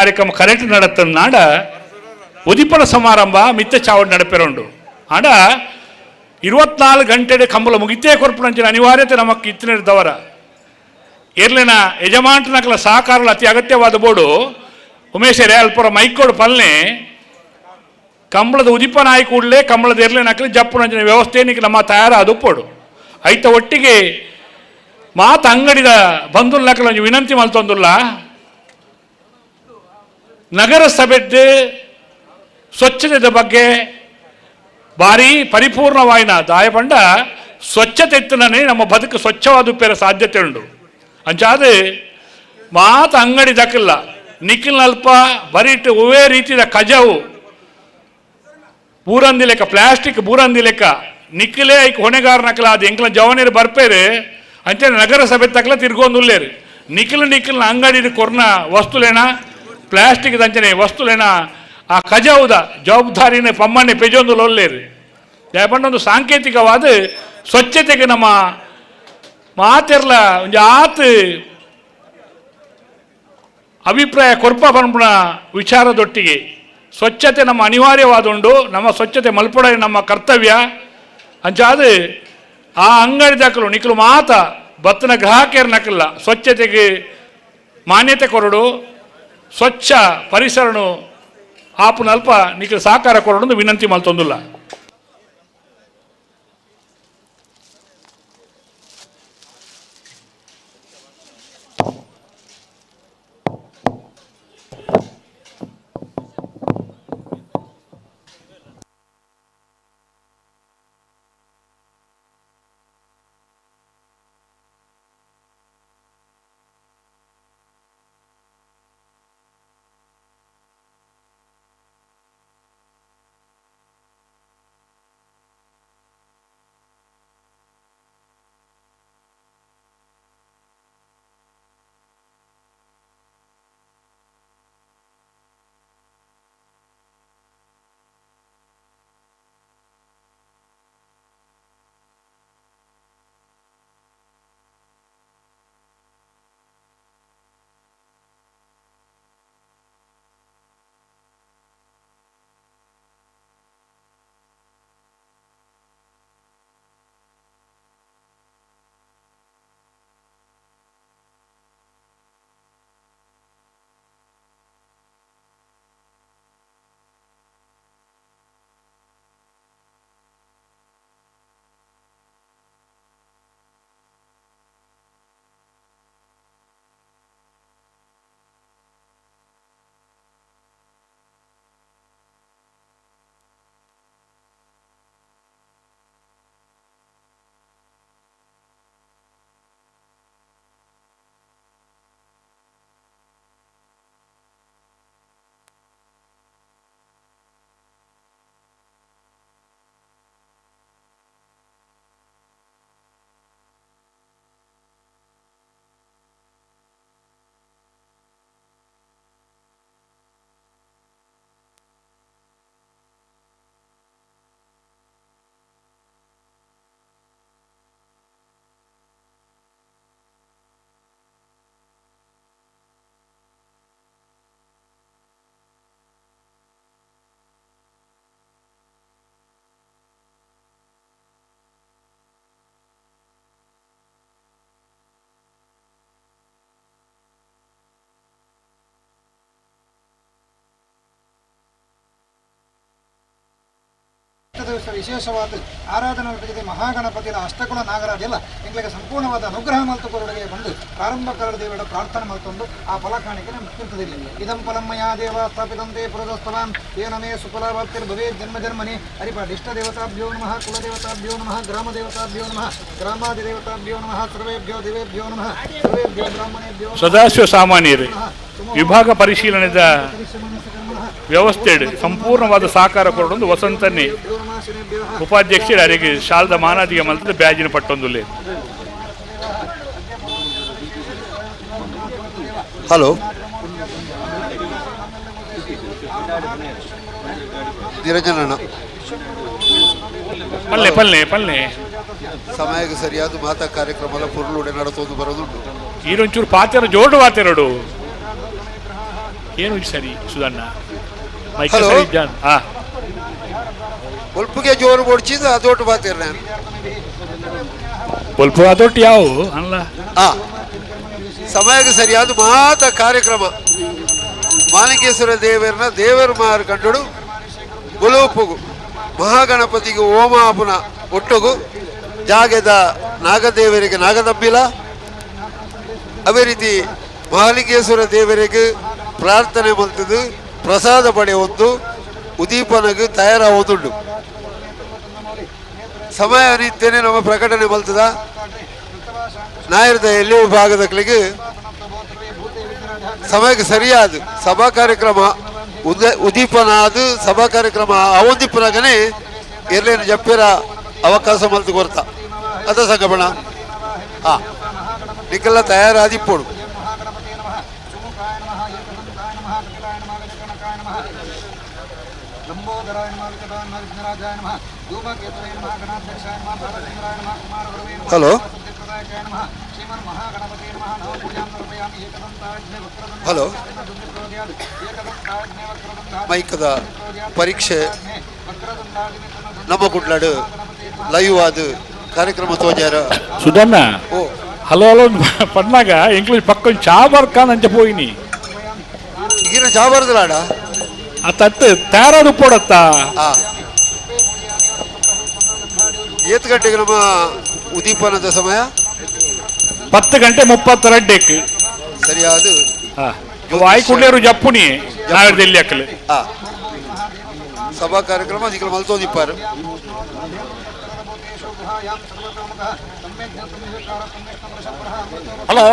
ಕಾರ್ಯಕ್ರಮ ಕರೆಕ್ಟ್ ನಡತ್ತನಾಡ ಉದಿಪನ ಸಮಾರಂಭ ಮಿತ್ತ ಚಾವಡಿ ನಡಪೆರುಂಡು. ಆಂಡ 24 ಗಂಟೆ ಕಂಬಳ ಮುಗಿತೇ ಕೊರ್ಪುನಂಚಿನ ಅನಿವಾರ್ಯತೆ ನಮಕ್ ಇತ್ತಿನದವರ ಎರ್ಲಿನ ಯಜಮಾಂಟನಕಲ ಸಹಕಾರలు ಅತಿ ಅಗತ್ಯವಾದ ಬೋಡು. ಉಮೇಶರೇ ಅಲ್ಪರ ಮೈಕೋಡು ಪಲ್ನೆ ಕಂಬಳದ ಉದಿಪನ ಆಯಿ ಕೂಡಲೇ ಕಂಬಳದ ಎರ್ಲಿನಕಲು ಜಪ್ಪುನಂಚಿನ ವ್ಯವಸ್ಥೆ ನಮ್ಮ ತಯಾರಾದ ಪೋಡು. ಐತ ಒಟ್ಟಿಗೆ ಮಾತ ಅಂಗಡಿದ ಬಂಧುಲ್ನಕಲ ಒಂಜಿ ವಿನಂತಿ ಮಲ್ತೊಂದುಲ್ಲ, ನಗರ ಸಭೆದ್ದು ಸ್ವಚ್ಛತೆದ ಬಗ್ಗೆ ಭಾರಿ ಪರಿಪೂರ್ಣವಾಯಿನ ದಾಯಪಂಡ ಸ್ವಚ್ಛತೆ ಇತ್ತನೇ ನಮ್ಮ ಬದುಕು ಸ್ವಚ್ಛವಾದ ಪೇರ ಸಾಧ್ಯತೆ ಉಂಡು. ಅಂಚಾದ ಮಾತ ಅಂಗಡಿ ದಕ್ಕಿಲ್ಲ ನಿಖಿಲ್ನಲ್ಪ ಬರೀಟ್ ಒವೇ ರೀತಿಯ ಕಜವು ಬೂರಂದಿ ಲೆಕ್ಕ ಪ್ಲಾಸ್ಟಿಕ್ ಬೂರಂದಿ ಲೆಕ್ಕ ನಿಖಿಲೇ ಐಕ್ ಹೊಣೆಗಾರನಕಲ ಅದು ಎಂಕ್ಲ ಜವನೀರು ಬರ್ಪೇರು. ಅಂಚನೆ ನಗರ ಸಭೆ ತಕ್ಕಲ ತಿರ್ಗೊಂದುಲ್ಲೇರು ನಿಖಿಲ್ ನಿಖಿಲ್ನ ಅಂಗಡಿ ಕೊರ್ನ ವಸ್ತುಲೇನ ಪ್ಲಾಸ್ಟಿಕ್ ದಂಚನೆ ವಸ್ತುಲೇನ ಆ ಕಜವುದ ಜವಾಬ್ದಾರಿನ ಪಮ್ಮನೆ ಪೆಜೊಂದು ಲೊಲ್ಲೇರು. ಒಂದು ಸಾಂಕೇತಿಕವಾದ ಸ್ವಚ್ಛತೆಗೆ ನಮ್ಮ ಮಾತೆರ್ಲ ಒಂಜಿ ಆತ್ ಅಭಿಪ್ರಾಯ ಕೊರ್ಪ ಪನ್ಪುನ ವಿಚಾರದೊಟ್ಟಿಗೆ ಸ್ವಚ್ಛತೆ ನಮ್ಮ ಅನಿವಾರ್ಯವಾದುಂಡು, ನಮ್ಮ ಸ್ವಚ್ಛತೆ ಮಲ್ಪಡ ನಮ್ಮ ಕರ್ತವ್ಯ. ಅಂಚಾದ ಆ ಅಂಗಡಿ ದಾಖಲು ನಿಖಲು ಮಾತ ಬತ್ತನ ಗ್ರಾಹಕರು ನಕಲ್ಲ ಸ್ವಚ್ಛತೆಗೆ ಮಾನ್ಯತೆ ಕೊರಡು, ಸ್ವಚ್ಛ ಪರಿಸರನು ಆಪುನಲ್ಪ ನಿಖಲು ಸಹಕಾರ ಕೊರಡು ವಿನಂತಿ ಮಲ್ತೊಂದುಲ್ಲ. ದಿವಸ ವಿಶೇಷವಾದ ಆರಾಧನಾ ಜೊತೆ ಮಹಾಗಣಪತಿಯ ಅಷ್ಟಕುಲ ನಾಗರಾಜೆಲ್ಲ ಎಂಗಳಿಗೆ ಸಂಪೂರ್ಣವಾದ ಅನುಗ್ರಹ ಮಲ್ತುಕೊರೊಡಗೆ ಬಂದು ಪ್ರಾರಂಭ ದೇವರ ಪ್ರಾರ್ಥನೆ ಮಲ್ತೊಂದು ಆ ಫಲ ಕಾಣಿಕೆ ನಮ್ಗೆ ತಿಂತದಿಲ್ಲ. ಇದಂ ಫಲಂ ಮಯಾ ದೇವ ಸ್ಥಾಪಿತಂತೆ ಪುರದಸ್ತವಾನ್ ತೇನ ಮೇ ಸುಫಲವಾಪ್ತಿರ್ಭವೇತ್ ಜನ್ಮ ಜನ್ಮನಿ. ಹರಿಪಾಠ ಇಷ್ಟ ದೇವತಾಭ್ಯೋ ನಮಃ, ಕುಲದೇವತಾಭ್ಯೋ ನಮಃ, ಗ್ರಾಮ ದೇವತಾಭ್ಯೋ ನಮಃ, ಗ್ರಾಮಾದಿ ದೇವತಾಭ್ಯೋ ನಮಃ, ಸರ್ವೇಭ್ಯೋ ದೇವೇಭ್ಯೋ ನಮಃ, ಸರ್ವೇಭ್ಯೋ ಬ್ರಾಹ್ಮಣೇಭ್ಯೋ ಸದಾಶಿವ ಸಾಮಾನ್ಯರು ವಿಭಾಗ ಪರಿಶೀಲನೆದ ವ್ಯವಸ್ಥೆ ಸಂಪೂರ್ಣವಾದ ಸಹಕಾರ ಕೊಡೊಂದು ವಸಂತನ್ನೇ ಉಪಾಧ್ಯಕ್ಷರು ಅರಿಗೆ ಶಾಲದ ಮಾನಾದಿಗೆ ಮಲ್ತದ ಬ್ಯಾಜಿನ ಪಟ್ಟೊಂದುಲ್ಲೆ. ಹಲೋ ನಿರಂಜನಣ್ಣ, ಪಲ್ಲೆ ಪಲ್ಲೆ ಪಲ್ಲೆ ಸಮಯಕ್ಕೆ ಸರಿಯಾದ ಮಾತಾ ಕಾರ್ಯಕ್ರಮ ಪುರುಳುಡೆ ನಡತೊಂದು ಬರೋದುಂಟು. ಈರೊಂಚೂರು ಪಾತೆರ ಜೋಡು ವಾತೆರಡು ಏನು ಸರಿ ಸುಧಣ್ಣ ಮೈಕ್ ಸರಿ ಜಾನ್ ಆ ಬೊಲ್ಪುಗೆ ಜೋರು ಬೋಡ್ಚಿದ್ದು ಅದೊಟ್ಟು ಬಾತೀರ ನಾನು ಬೊಲ್ಪು ಅದೊಟ್ಟು ಯಾವ ಅಲ್ಲ ಆ ಸಮಯಕ್ಕೆ ಸರಿಯಾದ ಮಾತ ಕಾರ್ಯಕ್ರಮ ಮಾಲಿಕೇಶ್ವರ ದೇವರನ್ನ ದೇವರ ಮಾರು ಕಂಡಡು ಬೊಲುಪುಗು ಮಹಾಗಣಪತಿಗೆ ಓಮಾಪುನ ಒಟ್ಟುಗು ಜಾಗದ ನಾಗದೇವರಿಗೆ ನಾಗದಬ್ಬಿಲ ಅದೇ ರೀತಿ ಮಹಾಲಿಂಗೇಶ್ವರ ದೇವರಿಗೆ ಪ್ರಾರ್ಥನೆ ಮಲ್ತದು ಪ್ರಸಾದ ಪಡೆಯೊಂದು ಉದೀಪನಗು ತಯಾರಾಗುವುದುಂಡು. ಸಮಯ ರೀತಿಯೇ ನಮ್ಮ ಪ್ರಕಟಣೆ ಮಲ್ತದ ನಾಯರದ ಎಲ್ಲಿ ಭಾಗದಕ್ಲಿಗೆ ಸಮಯಕ್ಕೆ ಸರಿಯಾದ ಸಭಾ ಕಾರ್ಯಕ್ರಮ ಉದೀಪನ ಅದು ಸಭಾ ಕಾರ್ಯಕ್ರಮ ಅವೊಂದಿಪ್ಪನಾಗನೇ ಎರ್ಲೇನು ಜಪ್ಪಿರ ಅವಕಾಶ ಮಲ್ತು ಕೊರ್ತ ಅದ ಸಂಗಪಣ ಹಾಂ ನಿಕ್ಕೆಲ್ಲ ತಯಾರಾದಿಪ್ಪೋಡು. ಹಲೋ ಹಲೋ ಮೈಕದ ಪರೀಕ್ಷೆ ನಮ್ಮ ಕುಡ್ಲಾಡು ಲೈವ್ ಆದ ಕಾರ್ಯಕ್ರಮ ತೋಜಾರ ಸುಧಣ್ಣ ಓ ಹಲೋ ಹಲೋ ಪನ್ನಾಗ ಇಂಗ್ಲೀಷ್ ಪಕ್ಕ ಚಾ ಬರ್ಕಾನ್ ಅಂಚ ಪೋಯಿನಿ ಈಗಿನ ಚಾ ಬರ್ದಲಾಡ ಆ ತತ್ತು ತಯಾರಾದು ಪೋಡತ್ತ ಆ ಏತ್ ಗಂಟೆಗೆ ನಮ್ಮ ಉದೀಪನದ ಸಮಯ 10 ಗಂಟೆ 32 ಸರಿಯಾದ ವಾಯ್ ಕುಡ್ಲೇರು ಜಪ್ಪುನಿ ನಾವೆಲ್ಲಿ ಹಾಕಲು ಆ ಸಭಾ ಕಾರ್ಯಕ್ರಮ ಅದಕ್ಕೆ ಮಲ್ತೋದಿಪ್ಪಾರು. ಹಲೋ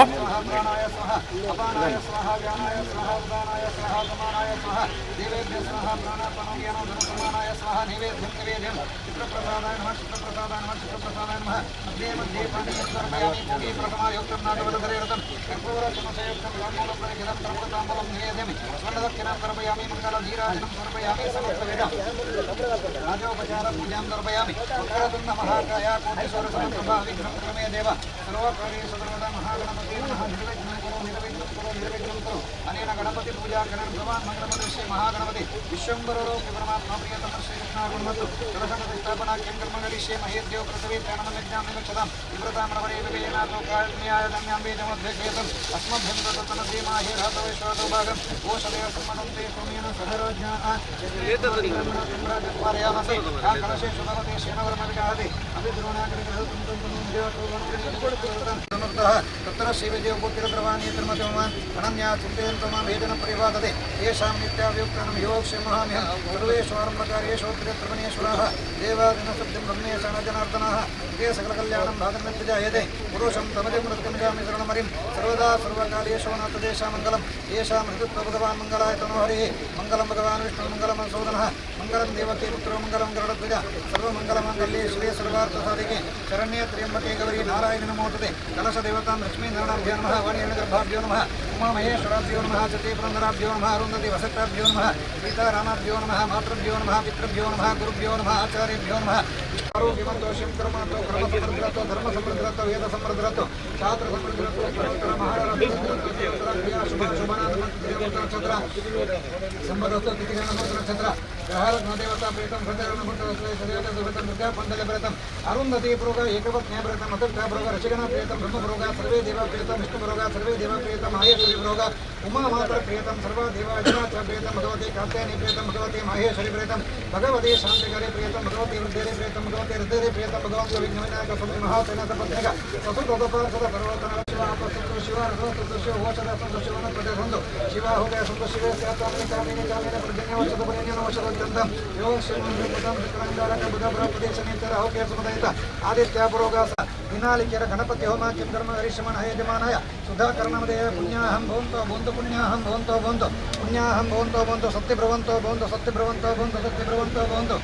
ತತ್ರ ಶ್ರೀವಿಜಯೋಗೋತಿರದ್ರವಾಣಿ ತ್ರಮತಿಮವಾನ್ ಅನನ್ಯಾ ಚಿಂತೆಯಂತ ಮಾಂ ಹೇಜನ ಪರಿವಾದದೆ ಯೇಷಾಂ ನಿತ್ಯಾಭಿಯುಕ್ತಾನಾಂ ಯೋಗಕ್ಷೇಮಹಾಮ್ಯಹಂ ಸರ್ವೇಶ್ವರಮ್ರಕಾರ್ಯೇಶೋತ್ರಿತ್ರಮಣೇಶ್ವರಃ ದೇವಾದಿನಸತ್ಯಂ ಬ್ರಹ್ಮೇಶಾನ ಜನಾರ್ದನಃ ಇದೇ ಸಕಲಕಲ್ಯಾಣಂ ಭಾಗಮತ್ಯಜಾಯತೆ ಪುರುಷಂ ತಮಜಂ ಮೃತ್ಯುಂಜಾಮಿ ಶರಣಮರಿಂ ಸರ್ವದಾ ಸರ್ವಕಾಲೇಶೋ ನಾಥದೇಶಾ ಮಂಗಲಂ ಯೇಷಾಂ ಹೃದತ್ವ ಭಗವಾನ್ ಮಂಗಲಾಯ ತನೋಹರಿಃ ಮಂಗಲಂ ಭಗವಾನ್ ವಿಷ್ಣು ಮಂಗಲಂ ಸೋದನಃ ಮಂಗಲಂ ದೇವಕೀ ಪುತ್ರೋ ಮಂಗಲಂ ಗರುಡಧ್ವಜ ಸರ್ವಮಂಗಲಮಾಂಗಲ್ಯೇ ಶಿವೇ ಸರ್ವಾರ್ಥ ಸಾಧಿಕೆ ಶರಣ್ಯೇ ತ್ರ್ಯಂಬಕೆ ಗೌರಿ ನಾರಾಯಣ ನಮೋಸ್ತುತೆ. ಕಲಶ ದೇವತಾಂ ಲಕ್ಷ್ಮೀ ನಾರಾಯಣಾಭ್ಯೋ ನಮಃ ವಾಣಿರ್ಗರ್ಭಾಭ್ಯೋ ನಮಃ ಉಮಾಮಹೇಶ್ವರಾಭ್ಯೋ ನಮಃ ಸತೀಪುರಂದರಾಭ್ಯೋ ನಮಃ ಅರುಂಧತಿ ವಸಕ್ತಾಭ್ಯೋ ನಮಃ ಸೀತಾರಾಮಾಭ್ಯೋ ನಮಃ ಮಾತೃಭ್ಯೋ ನಮಃ ಪಿತೃಭ್ಯೋ ನಮಃ ಗುರುಭ್ಯೋ ನಮಃ ಆಚಾರ್ಯಭ್ಯೋ ನಮಃ ಆರೋಗ್ಯವಂತೋ ಶಿವಕರ್ಮಣೋ ಕರ್ಮ ಸಮೃದ್ಧತ್ವ ಧರ್ಮ ಸಮೃದ್ಧತ್ವ ವೇದ ಸಮೃದ್ಧತ್ವ ಶಾಸ್ತ್ರ ಸಮೃದ್ಧತ್ವ ನಕ್ಷತ್ರ ಸಂಬರತ್ವ ನಕ್ಷತ್ರ ಗ್ರಹರತ್ನದೇವತಾ ಪ್ರೇತಂ ಹೃದಯ ಅರುಂಧತಿ ಪ್ರೋಗ ಏಕಪತ್ನ್ಯ ಪ್ರೇತಂ ಅತೃಪ್ತ ಪ್ರೋಗ ಋಷಿಗಣ ಪ್ರೇತಂ ಬ್ರಹ್ಮ ಪ್ರೋಗ ಸರ್ವೇ ದೇವ ಪ್ರೇತಂ ವಿಷ್ಣು ಪ್ರೋಗ ಸರ್ವೇ ದೇವ ಪ್ರೇತಂ ಮಹೇಶ್ವರಿ ಪ್ರೋಗ ಉಮಾ ಮಾತರ ಪ್ರೇತಂ ಸರ್ವ ದೇವ ಅಜನಾಥ ಪ್ರೇತಂ ಭಗವತಿ ಕಾತ್ಯಾಯನಿ ಪ್ರೇತಂ ಭಗವತಿ ಮಹೇಶ್ವರಿ ಪ್ರೇತಂ ಭಗವತಿ ಶಾಂತಿಕರೇ ಪ್ರೇತಂ ಭಗವತಿ ವೃದ್ಧೇರೆ ಪ್ರೇತಂ ಭಗವತಿ ಹೃದಯ ಪ್ರೇತಂ ಭಗವಂತ ವಿಘ್ನವಿನಾಯಕ ಸ್ವಾಮಿ ಮಹಾಸೇನಾಥ ಪತ್ನಿಕ ಸಸುತೋಪಪಾರ್ಷದ ಪರ್ವತನ ಶಿವ ಅಪಸಂತು ಶಿವ ರಸಂತು ಶಿವ ಹೋಷದ ಸಂತು ಶಿವನ ಪ್ರಜೆ ಶಿವ ಹೋದಯ ಸಂತು ಶಿವ ಸ್ಯಾತಾಮಿನಿ ಕಾಮಿನಿ ಕಾಮಿನ ಪರ್ಜನ್ಯ ವರ್ಷದ ಪರ್ಜನ್ಯ ವರ್ಷದ ಯೋ ಶಿವ ಬುಧ ಬೃಹಪತಿ ಹೋಕೆ ಸುಮದಯಿತ ಆದಿತ್ಯ ಪುರೋಗಾಸ ದಿನಾಲಿಕೆರ ಗಣಪತಿ ಹೋಮ ಕಿಂ ಕರ್ಮ ಹರಿಶಮನ ಯಜಮಾನಾಯ ಸುಧಾಕರ್ಣಮದೇವ ಪುಣ್ಯಾಹಂ ಭವಂತೋ ಭವಂತು ಪುಣ್ಯಾಹಂ ಭವಂತೋ ಭವಂತು ಪುಣ್ಯಾಹಂ ಭವಂತೋ ಭವಂತು ಸತ್ಯಬ್ರವಂತೋ ಭವಂತು ಸತ್ಯಬ್ರವಂತೋ ಭವಂತು ಸತ್ಯಬ್ರವಂತೋ ಭವಂತು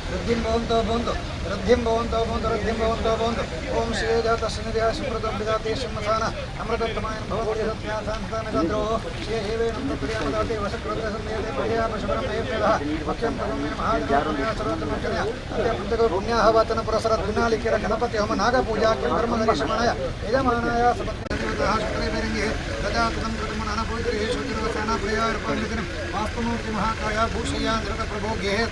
ವೃದ್ಧಿಂ ಭವಂತೋ ಭವಂತು ವೃದ್ಧಿಂ ಭವಂತೋ ಭವಂತು ವೃದ್ಧಿಂ ಭವಂತೋ ಭವಂತು ಓಂ ಶ್ರೀ ಜಾತ ಶ್ರೀನಿಧಿಯ ಶುಭ್ರತಂಬಿದಾತೆ ಶಿಂಹಸಾನ ಅಮೃತತ್ವಮಾಯನ್ ಭವತಿ ಸತ್ಯಾಸಾಂತಾನಗಾದ್ರೋ ಶ್ರೀ ಹೇವೇನಂ ತತ್ಪ್ರಿಯಾಮದಾತೆ ವಶಕ್ರೋಧ ಸಂದೇತೆ ಪ್ರಜಯಾ ಪಶುಪರಂ ಹೇಪ್ಯದಃ ವಕ್ಷ್ಯಂ ತಮಂ ಮಹಾಜನಾರ್ದನ ಸರ್ವತಮಕ್ಷಯ ಅತ್ಯಂತಗೋ ಪುಣ್ಯಾಹ ವಾಚನ ಪುರಸರ ದ್ವಿನಾಲಿಕೆರ ಗಣಪತಿ ಹೋಮ ನಾಗಪೂಜಾ ಕಿಂ ಕರ್ಮ ಹರಿಶಮಣಾಯ ಯಜಮಾನಾಯ ಸಪತ್ನಿದೇವತಃ ಶುಕ್ರೇ ಬೇರಂಗಿ ಪ್ರಜಾತಂ ವಾಸ್ತುಮೂರ್ತಿ ಮಹಾಕಾಯ ಭೂಷಯ್ಯ ನಿರತ ಪ್ರಭೋ ಗೇಹೇ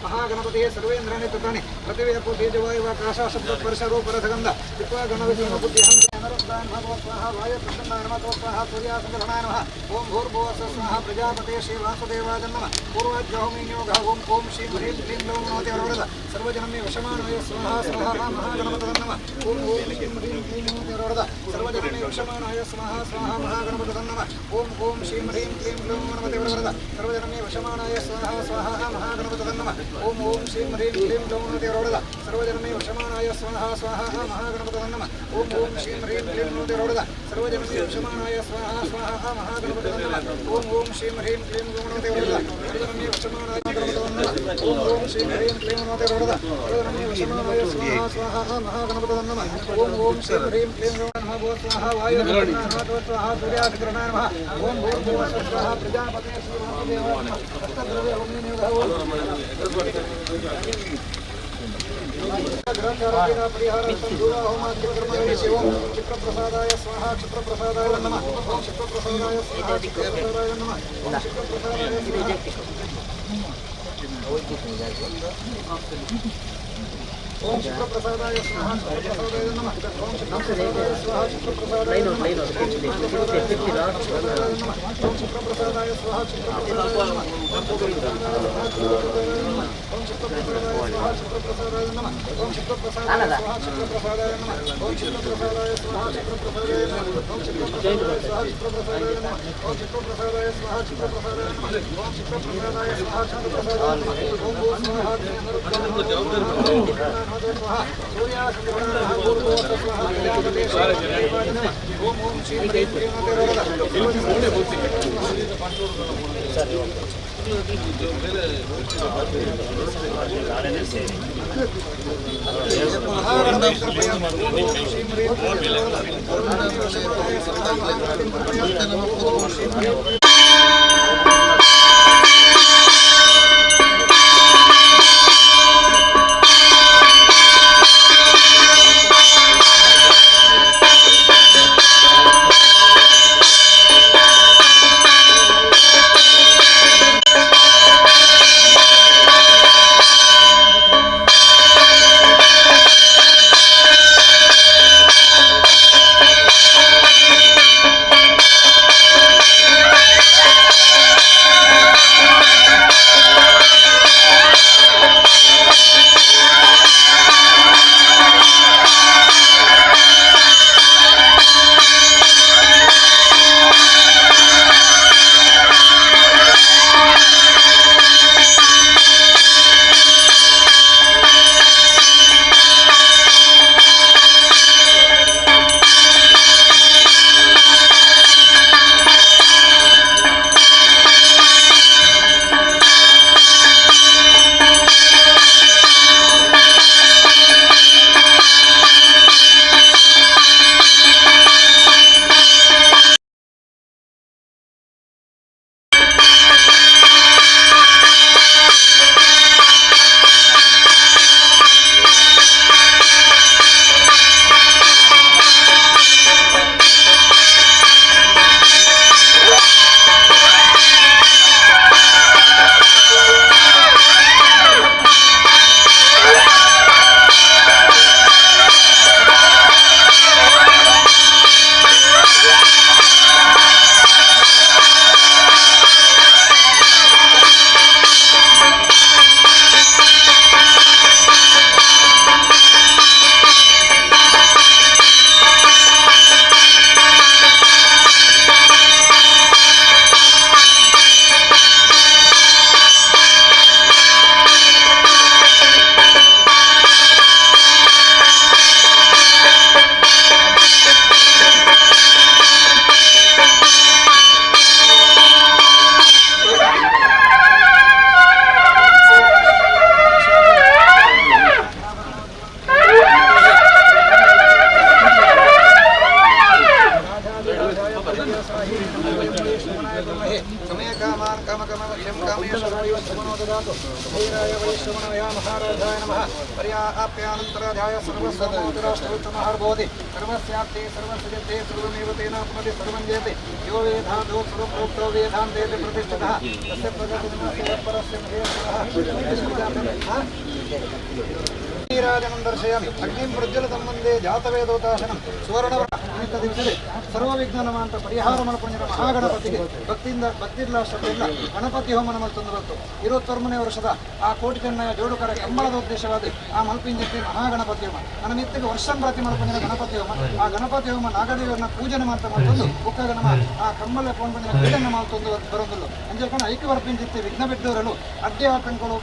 ಮಹಾಗಣಪತಿಯೇ ಸರ್ವೇಂದ್ರಾಣಿ ತತಾನಿ ಪ್ರತಿವೇಪೋ ತೇಜವಾಯುವಾಕಾಶ ಶಬ್ದ ಸ್ಪರ್ಶ ರೂಪರಥಗಂಧ ಚಿತ್ವಾ ಗಣಪತಿ ಬುದ್ಧಿಹಂ ಸ್ವಾಹ ವಾಯು ಪ್ರಸನ್ನಾಯ ನಮಃ ಸ್ವಾಹ ಸೂರ್ಯಾಸಂಗ್ರಹಣಾಯ ನಮಃ ಓಂ ಭೂರ್ಭುವಸ್ಸ ಸ್ವಾಹ ಪ್ರಜಾಪತೇ ಶ್ರೀ ವಾಸುದೇವಾಯ ನಮಃ ಪೂರ್ವಾಜ್ಞೋಮಿನ್ಯೋಗ ಓಂ ಓಂ ಶ್ರೀ ಹ್ರೀಂ ಕ್ಲೀಂ ಲೌಂ ನಮಃ ವರವರದ ಸರ್ವಜನಮೇ ವಶಮಾನಯ ಸ್ವಾಹ ಸ್ವಾಹ ಮಹಾಗಣಪತದ ನಮಃ ಓಂ ಓಂ ಶ್ರೀಂ ಹ್ರೀಂ ಕ್ಲೀಂ ನಮಃ ವರವರದ ಸರ್ವಜನಮೇ ವಶಮಾನಯ ಸ್ವಾಹ ಸ್ವಾಹ ಮಹಾಗಣಪತದ ನಮಃ ಓಂ ಓಂ ಶ್ರೀಂ ಹ್ರೀಂ ಕ್ಲೀಂ ಲೌಂ ನಮಃ ವರವರದ ಸರ್ವಜನಮೇ ವಶಮಾನಯ ಸ್ವಾಹ ಸ್ವಾಹ ಮಹಾಗಣಪತದ ನಮಃ ಓಂ ಓಂ ಶ್ರೀಂ ಹ್ರೀಂ ಕ್ಲೀಂ ಲೌಂ ನಮಃ ವರವರದ ಸರ್ವಜನಮೇ ವಶಮಾನಯ ಸ್ವಾಹ ಸ್ವಾಹ ಮಹಾಗಣಪತದ ನಮಃ ಓಂ ಓಂ ಶ್ರೀಂ ಹ್ರೀಂ ಕ್ಲೀಂ ನಮಃ ವರವರದ ಸರ್ವಜನಮೇ ವಶಮಾನಾಯ ಸ್ವಾಹ ಸ್ವಾಹ ಮಹಾಗಣಪತದ ನಮಃ ಓಂ ಓಂ ಶ್ರೀಂ ಹ್ರೀಂ ಕ್ಲೀಂ ಲೌಂ ನಮಃ ವರವರದ ಸರ್ವಜನಮೇ ವಶಮಾನಾಯ ಓಂ ಓಂ ಶ್ರೀಂ ಹ್ರೀಂ ಕ್ಲೀಂ ನಮಃ ವರವರದ ಸರ್ವಜನಮೇ ವಶಮಾನಾಯ ಸ್ವಾಹ ಸ್ವಾಹ ಮಹಾಗಣಪತದ ನಮಃ ಓಂ ಓಂ ಶ್ರೀಂ ಹ್ರೀಂ ಕ್ಲೀಂ ಲೌಂ ನಮಃ ಸ್ವಾಹ ವಾಯು ಸ್ವಾಹ ಸೂರ್ಯಾಗ್ರಹಣಾಯ ನಮಃ ಓಂ ಭೂರ್ಭುವಸ್ಸ ಸ್ವಾಹ ಪ್ರಜಾಪತೇ ಶ್ರೀ ವಾಸುದೇವಾಯ ನಮಃ ಅಷ್ಟದ್ರವ್ಯ क्षिप्रप्रसादाय स्वाहा क्षिप्रप्रसादाय नमः ओम क्षिप्रप्रसादाय स्वाहा क्षिप्रप्रसादाय नमः ओम क्षिप्रप्रसादाय ओम क्षिप्रप्रसादाय स्वाहा क्षिप्रप्रसादाय नमः ओम क्षिप्रप्रसादाय स्वाहा क्षिप्रप्रसादाय नमः ओम क्षिप्रप्रसादाय स्वाहा क्षिप्रप्रसादाय नमः ओम क्षिप्रप्रसादाय स्वाहा क्षिप्रप्रसादाय नमः ओम क्षिप्रप्रसादाय स्वाहा क्षिप्रप्रसादाय नमः ओम क्षिप्रप्रसादाय स्वाहा क्षिप्रप्रसादाय नमः ओम क्षिप्रप्रसादाय स्वाहा क्षिप्रप्रसादाय नमः ओम क्षिप्रप्रसादाय स्वाहा क्षिप्रप्रसादाय नमः ओम क्षिप्रप्रसादाय स्वाहा क्षिप्रप्रसादाय नमः ओम भूः स्वाहा ओम ओम श्रीं ह्रीं क्लीं ಕಾಮಕಮವಶ್ಯಂ ಕಾಮೇಶ್ವರಾಯ ಶ್ರವಣೋ ದದಾತು. ಧೈರ್ಯಾಯ ವೈ ಶ್ರವಣಯ ಮಹಾರಾಜಾಯ ನಮಃ. ಪರ್ಯಾಪ್ಯಾನಂತರಾಧ್ಯಾಯ ಸರ್ವಸ್ವಮೋತಿರಾಷ್ಟ್ರೋತ್ತಮಃರ್ಭವತಿ. ಸರ್ವಸ್ಯಾಪ್ತಿ ಸರ್ವಸ್ಯತೆ ಸರ್ವಮೇವ ತೇನಾಪ್ನೋತಿ ಸರ್ವಂ ಜಯತೆ. ಯೋ ವೇದಾಂತೋ ಸರ್ವಪ್ರೋಕ್ತೋ ವೇದಾಂತೇತಿ ಪ್ರತಿಷ್ಠಿತಃ. ತಸ್ಯ ಪ್ರಗತಿರ್ನಾಸ್ತಿ ಪರಸ್ಯ ಮಹೇಶ್ವರಃ. ನೀರಾಜನಂ ದರ್ಶಯಾಮಿ. ಅಗ್ನಿಂ ಪ್ರಜ್ವಲಿತಂ ವಂದೇ ಜಾತವೇದೋತಾಶನಂ. ಸುವರ್ಣವರ ಅನೇಕ ದಿವಸದಲ್ಲಿ ಸರ್ವವಿಘ್ನನಮಾಂತ ಪರಿಹಾರ ಮಲ್ಪುಂಜನ ಮಹಾಗಣಪತಿಗೆ ಭಕ್ತಿಯಿಂದ ಭಕ್ತಿಲ್ಲ ಶ್ರದ್ಧೆಯಿಂದ ಗಣಪತಿ ಹೋಮನ ಮಲ್ತೊಂದು ಬಂತು. 21ನೇ ವರ್ಷದ ಆ ಕೋಟಿ ಚೆನ್ನಯ ಜೋಡುಕರ ಕಂಬಳದ ಉದ್ದೇಶವಾದ ಆ ಮಲ್ಪಿಂಜಕ್ಕೆ ಮಹಾಗಣಪತಿ ಹೋಮ ನನ್ನ ಮಿತ್ತಿಗೆ ವರ್ಷಂ ಪ್ರತಿ ಮಲ್ಪುಂಜನ ಗಣಪತಿ ಹೋಮ. ಆ ಗಣಪತಿ ಹೋಮ ನಾಗದೇವರನ್ನ ಪೂಜನೆ ಮಾಡ್ತಾ ಮಲ್ತೊಂದು ಬುಕ್ಕಗಣಮ ಆ ಕಂಬಳ ಪೋಣ್ಪುಂಜನ ಕ್ರೀಡನ್ನ ಮಲ್ತೊಂದು ಬರೋದಿಲ್ಲ. ಅಂಜಲ್ಕಣ ಐಕ್ಯ ಬರ್ಪಿಂಜಿತ್ತೆ ವಿಘ್ನ ಬಿದ್ದವರಲು ಅಡ್ಡಿ ಆತಂಕಗಳು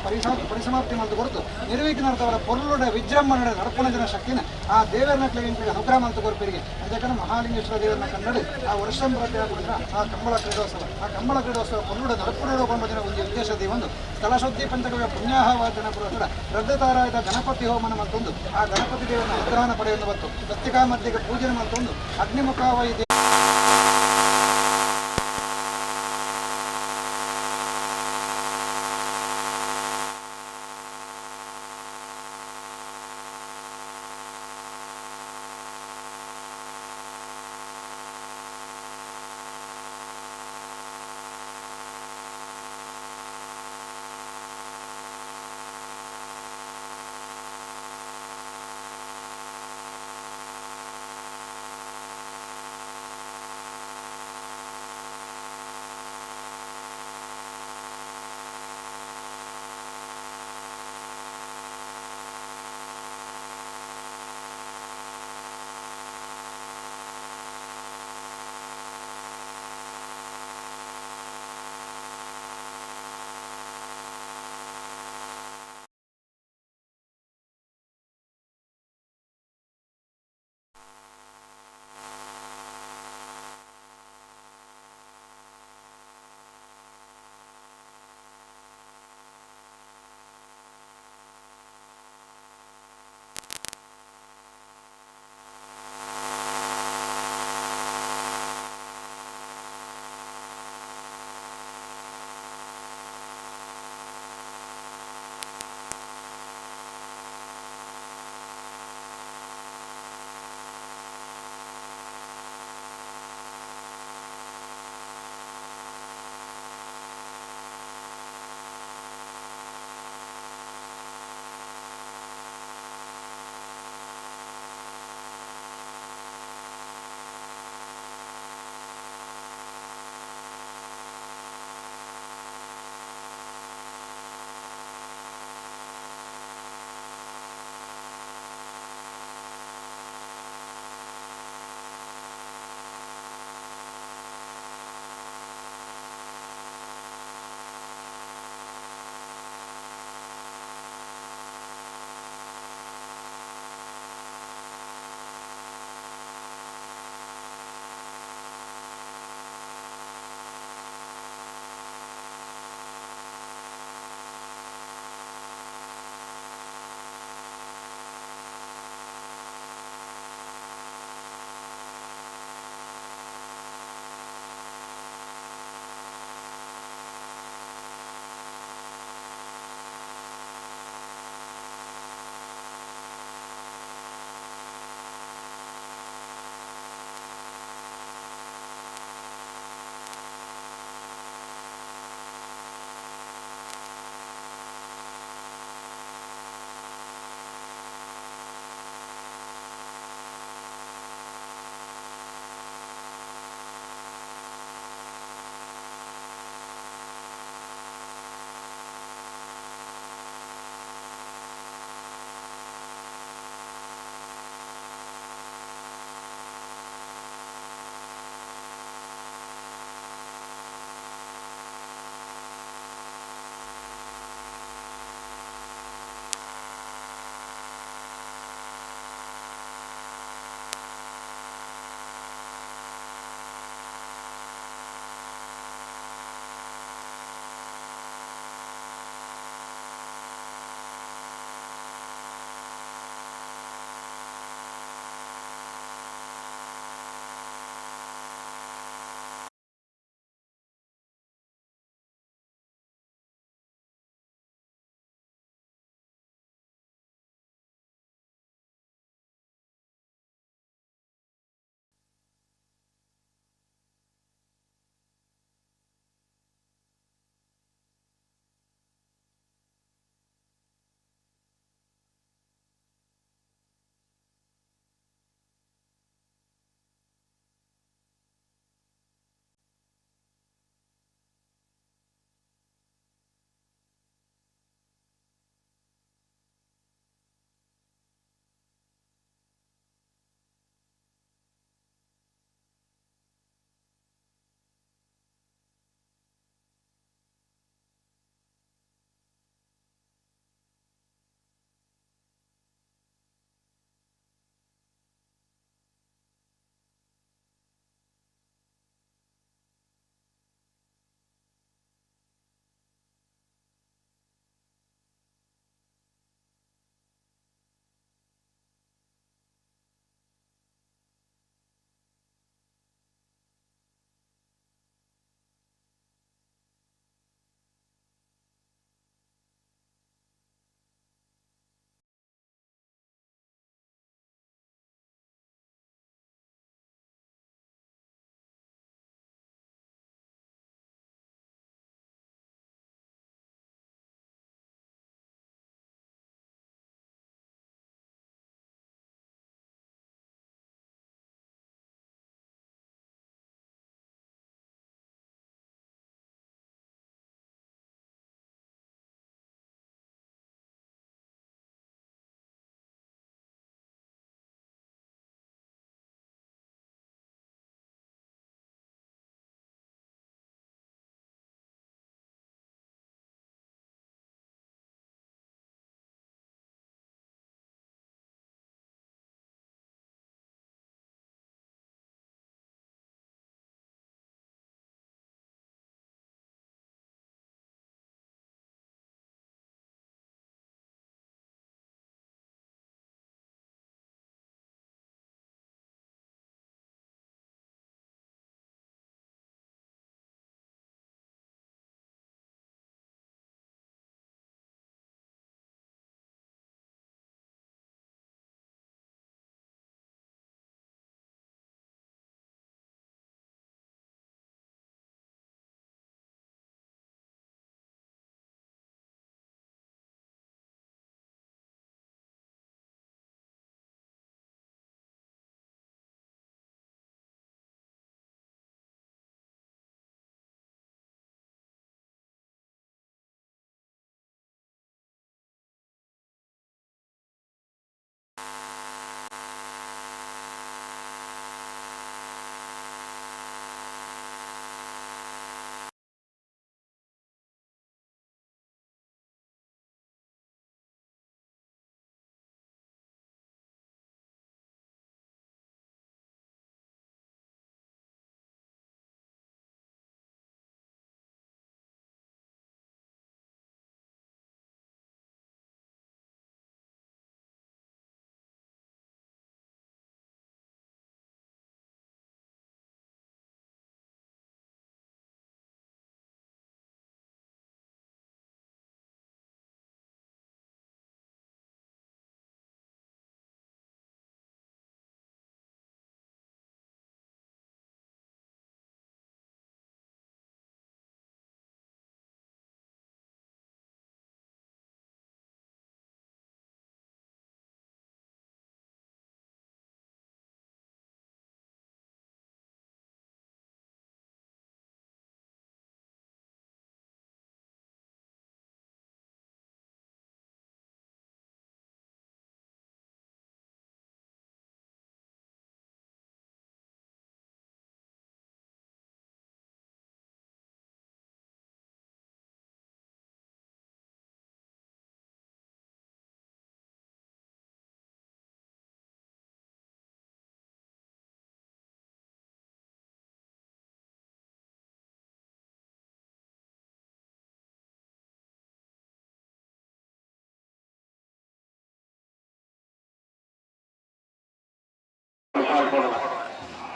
ಪರಿಸಮಾಪ್ತಿ ಮಲ್ತು ಕೊರತು ನಿರ್ವಿಘ್ನಾರ್ಥವರ ಪೊರುಳುಡ ವಿಜೃಂಭಣೆ ನಡಪುಣಜನ ಶಕ್ತಿನ ಆ ದೇವರನ್ನ ಅನುಗ್ರಹ ಮಲ್ತು ಕೊರ್ಪಿರಿಗೆ. ಅಂಜಕಣ ಮಹಾಲಿಂಗೇಶ್ವರ ದೇವರನ್ನ ಕನ್ನಡ ಆ ವರ್ಷಂ ಪ್ರತಿ ಆಗುವ ಆ ಕಂಬಳ ಕ್ರೀಡೋತ್ಸವ ಆ ಕಂಬಳ ಕ್ರೀಡೋತ್ಸವ ಪೊರುಳುಡ ನಡಪುಣೋಡ ಕೊಂಬಜನ ಒಂದು ಉದ್ದೇಶ ಒಂದು ಸ್ಥಳಶುದ್ಧಿ ಪಂಚಕವ್ಯ ಪುಣ್ಯಾಹ ವಾಚನ ಪುರಸರ ರದ್ದತಾರಾಯದ ಗಣಪತಿ ಹೋಮನ ಮತ್ತೊಂದು ಆ ಗಣಪತಿ ದೇವರನ್ನ ಅನುಗ್ರಹನ ಪಡೆಯುವುದು ಮತ್ತು ಸ್ವಸ್ತಿಕಾ ಮಧ್ಯಕ್ಕೆ ಪೂಜನೆ ಮತ್ತೊಂದು ಅಗ್ನಿಮುಖಾವೈ.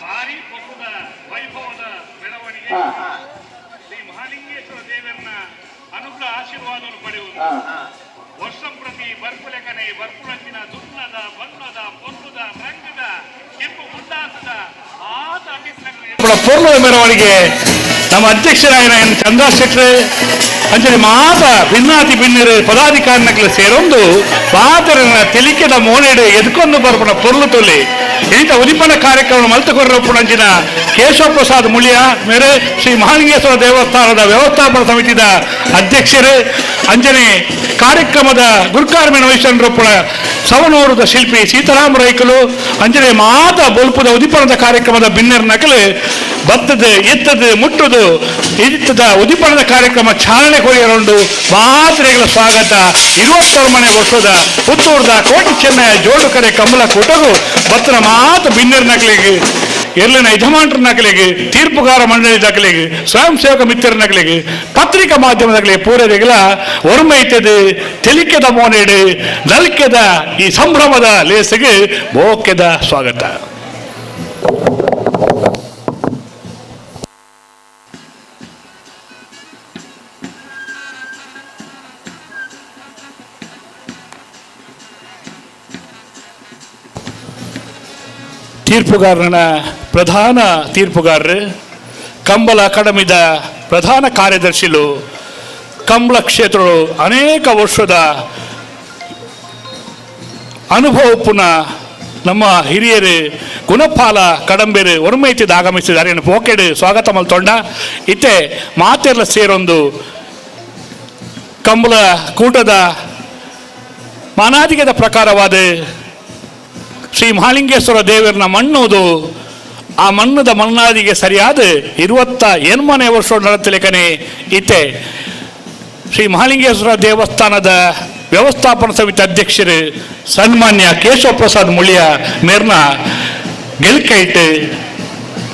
ಭಾರಿ ಪೊಕ್ಕುದ ವೈಭವದ ಮೆರವಣಿಗೆ ಶ್ರೀ ಮಹಾಲಿಂಗೇಶ್ವರ ದೇವರನ್ನ ಅನುಗ್ರಹ ಆಶೀರ್ವಾದವನ್ನು ಪಡೆಯುವುದು. ವರ್ಷ ಪ್ರತಿ ಬರ್ಪುಲೆಕನೆ ಬರ್ಪುಳಂಚಿನ ದುರ್ನದ ಬಣ್ಣದ ಪೊರ್ಲುದ ರಂಗದ ಕೆಂಪು ಮುಂಡಾಸದ ಆತ ಪೊರ್ಲದ ಮೆರವಣಿಗೆ ನಮ್ಮ ಅಧ್ಯಕ್ಷರಾಯನ ಎನ್ ಚಂದ್ರಶೇಖರ್ ಅಂಚನೆ ಮಾತ ಭಿನ್ನಾತಿ ಭಿನ್ನರು ಪದಾಧಿಕಾರಿನಕ್ಲೆ ಸೇರೊಂದು ಪಾತ್ರನ ತೆಲಿಕೆದ ಮೋನೆಡು ಎದ್ಕೊಂದು ಬರ್ಪುನ ಪೊರ್ಲು ತೊಲಿ ಇಂಥ ಉದಿಪನ ಕಾರ್ಯಕ್ರಮ ಮಲ್ತಕೊರ್ರಪ್ಪುನಂಚಿನ ಕೇಶವ ಪ್ರಸಾದ್ ಮುಳಿಯ ಮೇರೆ ಶ್ರೀ ಮಹಾಲಿಂಗೇಶ್ವರ ದೇವಸ್ಥಾನದ ವ್ಯವಸ್ಥಾಪನಾ ಸಮಿತಿದ ಅಧ್ಯಕ್ಷರು ಅಂಜನೆ ಕಾರ್ಯಕ್ರಮದ ಗುರುಕಾರ್ಮೇಣ ವಹಿಸನ್ರಪ್ಪುನ ಸವನೂರದ ಶಿಲ್ಪಿ ಸೀತಾರಾಮ ರೈಕಲು ಅಂಜನೆ ಮಾತ ಬೊಲ್ಪುದ ಉದಿಪನದ ಕಾರ್ಯಕ್ರಮದ ಬಿನ್ನರ್ ನಕಲು ಬತ್ತದ ಎತ್ತದು ಮುಟ್ಟುದು ಇತ್ತದ ಉದಿಪನದ ಕಾರ್ಯಕ್ರಮ ಚಾಲನೆ ಕೊರಿಯರುಂಡು ಮಾತ್ರೆಗಳ ಸ್ವಾಗತ. 21ನೇ ವರ್ಷದ ಪುತ್ತೂರ್ದ ಕೋಟಿ ಚೆನ್ನಯ ಜೋಡುಕರೆ ಕಮಲ ಕೂಟಗು ಬತ್ತನ ಮಾತು ಬಿನ್ನರ್ ನಕಲಿಗೆ ಎಲ್ಲಿನ ಯಜಮಾನ್ರ ನಕಲಿಗೆ ತೀರ್ಪುಗಾರ ಮಂಡಳಿ ದಾಖಲೆಗೆ ಸ್ವಯಂ ಸೇವಕ ಮಿತ್ರರ ನಕಲಿಗೆ ಪತ್ರಿಕಾ ಮಾಧ್ಯಮದಾಗಲಿ ಪೂರರಿಗಳ ಒರ್ಮೈತದು ತೆಲಿಕೆದ ಮೋನೇಡು ನಲ್ಕೆದ ಈ ಸಂಭ್ರಮದ ಲೇಸಿಗೆ ಬೋಕೆದ ಸ್ವಾಗತ. ತೀರ್ಪುಗಾರನ ಪ್ರಧಾನ ತೀರ್ಪುಗಾರರು ಕಂಬಳ ಅಕಾಡೆಮಿದ ಪ್ರಧಾನ ಕಾರ್ಯದರ್ಶಿಲು ಕಂಬಳ ಕ್ಷೇತ್ರಗಳು ಅನೇಕ ವರ್ಷದ ಅನುಭವ ಪುನಃ ನಮ್ಮ ಹಿರಿಯರು ಗುಣಪಾಲ ಕಡಂಬೇರು ಒರ್ಮೈತಿದ ಆಗಮಿಸಿದ್ದಾರೆ. ಪೋಕೆಡು ಸ್ವಾಗತ ಮಲ್ತೊಂಡ ಇತ್ತೆ ಮಾತೆರ್ಲ ಸೇರೊಂದು ಕಂಬಳ ಕೂಟದ ಮಾನಾದಿಗದ ಪ್ರಕಾರವಾದ ಶ್ರೀ ಮಹಾಲಿಂಗೇಶ್ವರ ದೇವರನ್ನ ಮಣ್ಣುದು ಆ ಮಣ್ಣದ ಮಣ್ಣಾದಿಗೆ ಸರಿಯಾದ 28ನೇ ವರ್ಷ ನಡೆತಲೇಕನೆ ಇತ್ತೆ ಶ್ರೀ ಮಹಾಲಿಂಗೇಶ್ವರ ದೇವಸ್ಥಾನದ ವ್ಯವಸ್ಥಾಪನಾ ಸಮಿತಿ ಅಧ್ಯಕ್ಷರು ಸನ್ಮಾನ್ಯ ಕೇಶವ ಪ್ರಸಾದ್ ಮುಳಿಯ ಮೇರ್ನ ಗೆಲ್ಕೈಟ್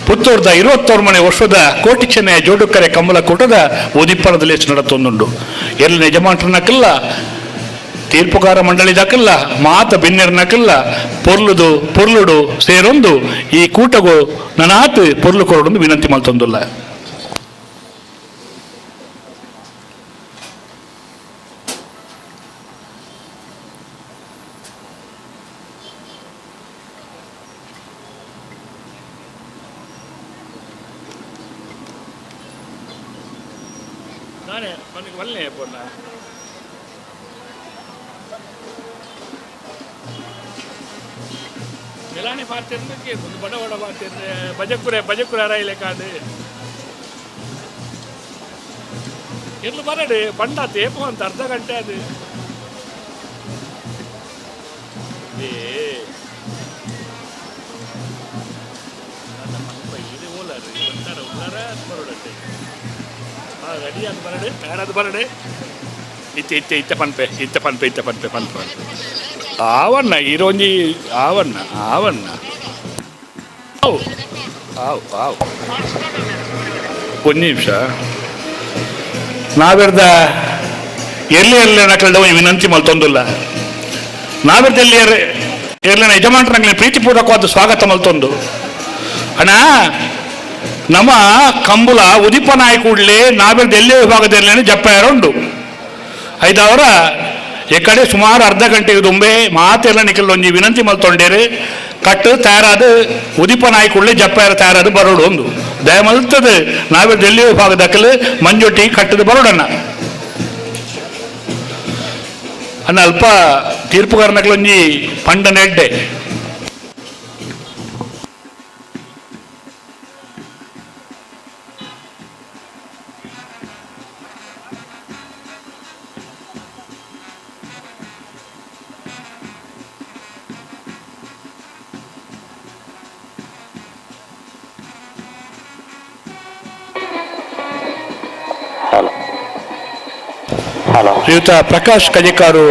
ಪುತ್ತೂರ್ದ 21ನೇ ವರ್ಷದ ಕೋಟಿ ಚೆನ್ನಯ ಜೋಡುಕರೆ ಕಮಲ ಕೂಟದ ಉದಿಪ್ಪನದಲ್ಲಿ ನಡತೊಂದುಂಡು. ಎಲ್ಲಿ ಯಜಮಾನ್ರನಕ್ಕೆಲ್ಲ ತೀರ್ಪುಗಾರ ಮಂಡಳಿದಕ್ಕೆಲ್ಲ ಮಾತ ಬಿನ್ನೆರ್ನಕ್ಕೆಲ್ಲ ಪೊರ್ಲುದು ಪೊರ್ಲುಡು ಸೇರೊಂದು ಈ ಕೂಟಗು ನನಾತ್ ಪೊರ್ಲು ಕೊರಡೊಂದು ವಿನಂತಿ ಮಲ್ತೊಂದುಲ್ಲ. ನಾನೇ ಒಲ್ಲೆ ಪೊನ್ನ ಮೆಲಾಣಿ ಪಾತಿರ್ನಕ್ಕೆ ಒಂದು ಬಡ ಬಡ ಪಾತಿರ್ನೆ ಬಜಕುರೆ ಬಜಕುರೆ ಅರೈಲೆ ಕಾಡು ಎರ್ಲು ಬರಡು ಬಂಡ ತೇಪು ಅಂತ ಅರ್ಧ ಗಂಟೆ ಅದು. ಏ ನನ್ನ ಮಲ್ಪ ಇದು ಓಲಾರು ಬಂತಾರ ಉಲ್ಲಾರ ಬರೋಡಟ್ಟೆ ಆ ರೆಡಿ ಅದು ಬರಡು ತಯಾರಾದ ಬರಡು ಇತ್ತೆ ಇತ್ತೆ ಇತ್ತೆ ಪನ್ಪೆ ಇತ್ತೆ ಪನ್ಪೆ ಇತ್ತೆ ಪನ್ಪೆ ಪನ್ಪೆ ಆವಣ್ಣ ಇರೋಂಜಿ ಆವಣ್ಣ ಆವಣ್ಣ ಆವು ಆವು ಆವು ಒಂದು ನಿಮಿಷ ನಾವೆರ್ದ ಎಲ್ಲಿ ಎಲ್ಲಿ ನಕಲ್ದ ವಿನಂತಿ ಮಲ್ತೊಂದುಲ್ಲ. ನಾವೆರ್ದ ಎಲ್ಲಿ ಎಲ್ಲಿನ ಯಜಮಾನ್ರಂಗ್ಲಿ ಪ್ರೀತಿಪೂರ್ವಕವಾದ ಸ್ವಾಗತ ಮಲ್ತೊಂದು ಅಣ್ಣ ನಮ್ಮ ಕಂಬುಲ ಉದಿಪ ನಾಯಿ ಕೂಡಲೇ ನಾವೆರ್ದ ಎಲ್ಲೇ ವಿಭಾಗದಲ್ಲಿ ಜಪ್ಪಾಯರುಂಡು ಐದವರ ಈ ಕಡೆ ಸುಮಾರು ಅರ್ಧ ಗಂಟೆಗೆ ದುಂಬೆ ಮಾತೆಲ್ಲ ನಿಖಲ್ ಒಂಜಿ ವಿನಂತಿ ಮಲ್ತೊಂಡೇರು ಕಟ್ಟು ತಯಾರಾದ ಉದಿಪ ನಾಯಿ ಕೂಡಲೇ ಜಪ್ಪಾಯರ ತಯಾರಾದ ಬರೋಡು ಒಂದು ದಯಮಲ್ತದ ನಾವೆರ್ದ ಎಲ್ಲಿ ವಿಭಾಗದಕ್ಕಲು ಮಂಜೊಟ್ಟಿ ಕಟ್ಟದ ಬರೋಡಣ್ಣ ಅಣ್ಣ ಅಲ್ಪ ತೀರ್ಪುಗಾರನಕ್ಲೊಂಜಿ ಪಂಡ ನೆಡ್ಡೆ. ಶ್ರೀಯುತ ಪ್ರಕಾಶ್ ಕಜೆಕಾರು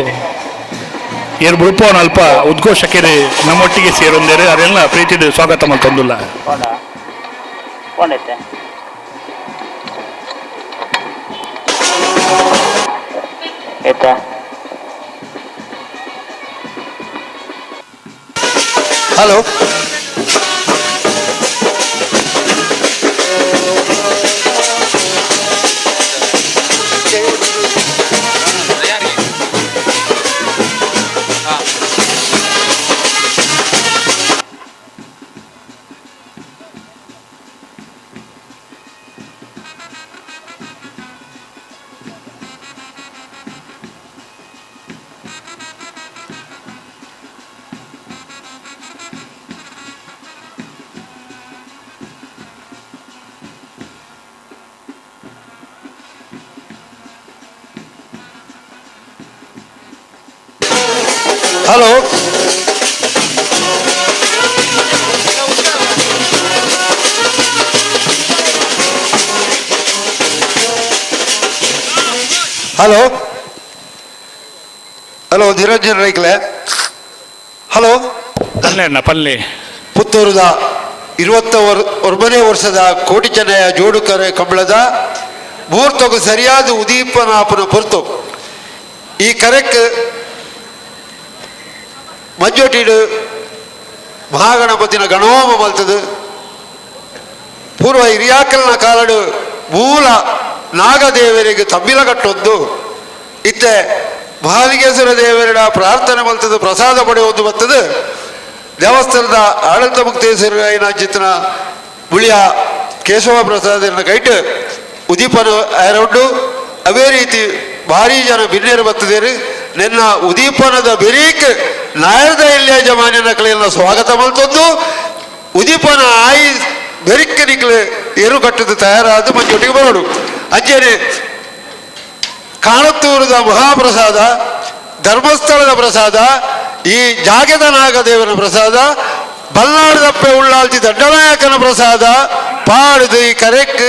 ಏರು ಬುಡುಪವನ ಅಲ್ಪ ಉದ್ಘೋಷಕರು ನಮ್ಮೊಟ್ಟಿಗೆ ಸೇರೊಂದೇರು ಅದೆಲ್ಲ ಪ್ರೀತಿದು ಸ್ವಾಗತ ಮಲ್ತೊಂದುಲ್ಲ. Hello. Hello hello hello Niranjan ರೈಕ್ಲೆ. ಹಲೋ. ಪಲ್ಲೆ ಅಣ್ಣ ಪಲ್ಲೆ. ಪುತ್ತೂರದ 29ನೇ ವರ್ಷದ ಕೋಟಿ ಚೆನ್ನಯ ಜೋಡುಕರೆ ಕಂಬಳದ ಮುಹೂರ್ತಕ್ಕೂ ಸರಿಯಾದ ಉದೀಪನಾಪನ ಪೊರ್ತು ಈ ಕರೆಕ್ ಮಂಜೋಟಿಡು ಮಹಾಗಣಪತಿನ ಗಣೋಮ ಮಲ್ತದು. ಪೂರ್ವ ಹಿರಿಯಾಕಲ್ನ ಕಾಲಡು ಮೂಲ ನಾಗದೇವರಿಗೆ ತಬ್ಬಿಲ ಕಟ್ಟೊಂದು ಇತ್ತೆ ಮಹಾಲಿಂಗೇಶ್ವರ ದೇವರ ಪ್ರಾರ್ಥನೆ ಮಲ್ತದು ಪ್ರಸಾದ ಪಡೆಯುವುದು ಬರ್ತದೆ. ದೇವಸ್ಥಾನದ ಆಡಳಿತ ಮುಕ್ತೇಶ್ವರ ಚಿತ್ರ ಬುಳಿಯ ಕೇಶವ ಪ್ರಸಾದನ ಕೈಟ್ ಉದೀಪನ ಆರೌಂಡು. ಅದೇ ರೀತಿ ಭಾರೀ ಜನ ಬಿನ್ನೇರು ಬರ್ತದೇರು. ನಿನ್ನ ಉದೀಪನದ ಬೆರೀಕ್ ನಾಯರದ ಇಲ್ಲಿಯ ಜಮಾನಿನ ಕಳೆಯನ್ನ ಸ್ವಾಗತ ಮಲ್ತೊಂದು ಉದೀಪನ ಆಯಿ ಬೆರಿಕ್ ನಿಕ್ಲೆ ಎರು ಕಟ್ಟದ ತಯಾರಾದ ಮಂಜೊಟ್ಟಿಗೆ ಬರೋಡು. ಅಂಚೆನೆ ಕಾಣತ್ತೂರದ ಮಹಾಪ್ರಸಾದ, ಧರ್ಮಸ್ಥಳದ ಪ್ರಸಾದ, ಈ ಜಾಗದ ನಾಗದೇವನ ಪ್ರಸಾದ, ಬಲ್ನಾಡದಪ್ಪೆ ಉಳ್ಳಾಲ್ತಿ ದಂಡನಾಯಕನ ಪ್ರಸಾದ ಪಾಡುದು ಈ ಕರೆಕ್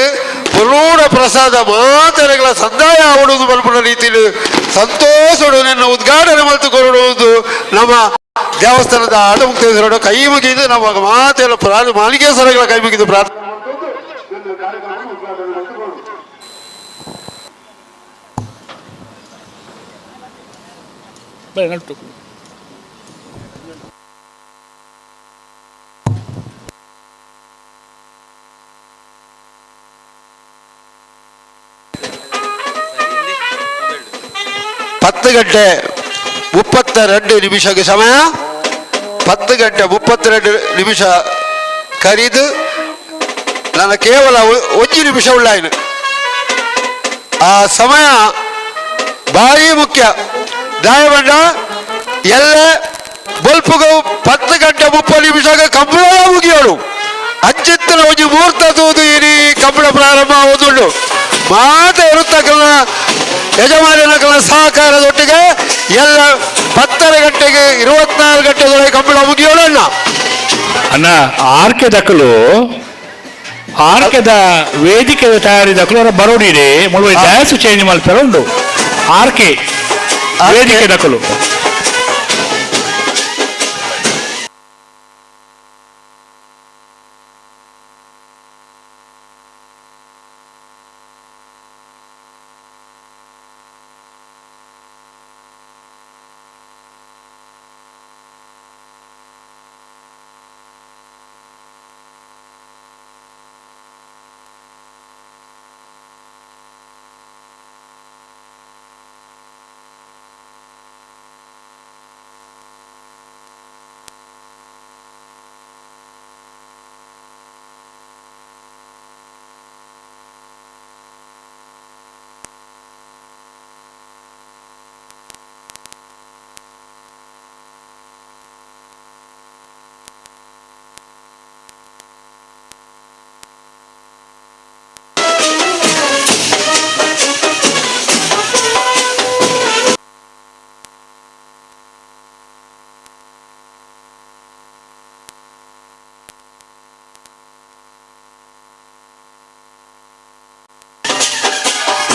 ಪುರೂಢ ಪ್ರಸಾದ ಮಾತರೆಗಳ ಸಂದಾಯ ಆವಡುವುದು ಬಲ್ಪುನ ರೀತಿಯಲ್ಲಿ ಸಂತೋಷಡು ನಿನ್ನ ಉದ್ಘಾಟನೆ ಮಲ್ತು ಕೊರಡುವುದು ನಮ್ಮ ದೇವಸ್ಥಾನದ ಆಡಮುಕ್ತೇಶ್ವರಡು ಕೈ ಮುಗಿದು ನಮ್ಮ ಮಾತೆಲ್ಲ ಪ್ರಾಣಿ ಮಾಲಿಕೇಶ್ವರಗಳ ಕೈ ಮುಗಿದು ಪ್ರಾರ್ಥನೆ. ಬರೀ ನಟ್ಟು. 10 ಗಂಟೆ 32 ನಿಮಿಷಕ್ಕೆ ಸಮಯ. 10 ಗಂಟೆ 32 ನಿಮಿಷ ಕರಿದು ನನ್ನ ಕೇವಲ 1 ನಿಮಿಷ ಉಳ್ಳಾಯಿನ. ಆ ಸಮಯ ಭಾರಿ ಮುಖ್ಯ. ದಾಯಬಂಡ ಎಲ್ಲ ಬಲ್ಪುಗು 10 ಗಂಟೆ 30 ನಿಮಿಷಕ್ಕೆ ಕಂಬಳ ಮುಗಿಯೋಳು. ಅಂಚಿತ್ತಿನ ಒಂಜಿ ಮುಹೂರ್ತ ತೂದು ಇಡೀ ಕಂಬಳ ಪ್ರಾರಂಭ ಆಗುದುಂಡು. ಮಾತ ಇರುತ್ತಕಲ್ನ ಯಜಮಾನನ ಸಹಕಾರದೊಟ್ಟಿಗೆ ಎಲ್ಲ 10:30 ಗಂಟೆಗೆ 24 ಗಂಟೆದೊಳಗೆ ಕಂಬಳ ಮುಗಿಯೋಳಣ್ಣ. ಅಣ್ಣ, ಆರ್ಕೆ ದಕಲು ಆರ್ಕೆದ ವೇದಿಕೆ ತಯಾರಿ ದಕಲು ಅವರ ಬರೋಡಿದೆ ಮುಳುವ ಡ್ಯಾನ್ಸ್ ಚೇಂಜ್ ಮಲ್ಪೆರ ಉಂಡು ಆರ್ಕೆ ವೇದಿಕೆ ದಕಲು.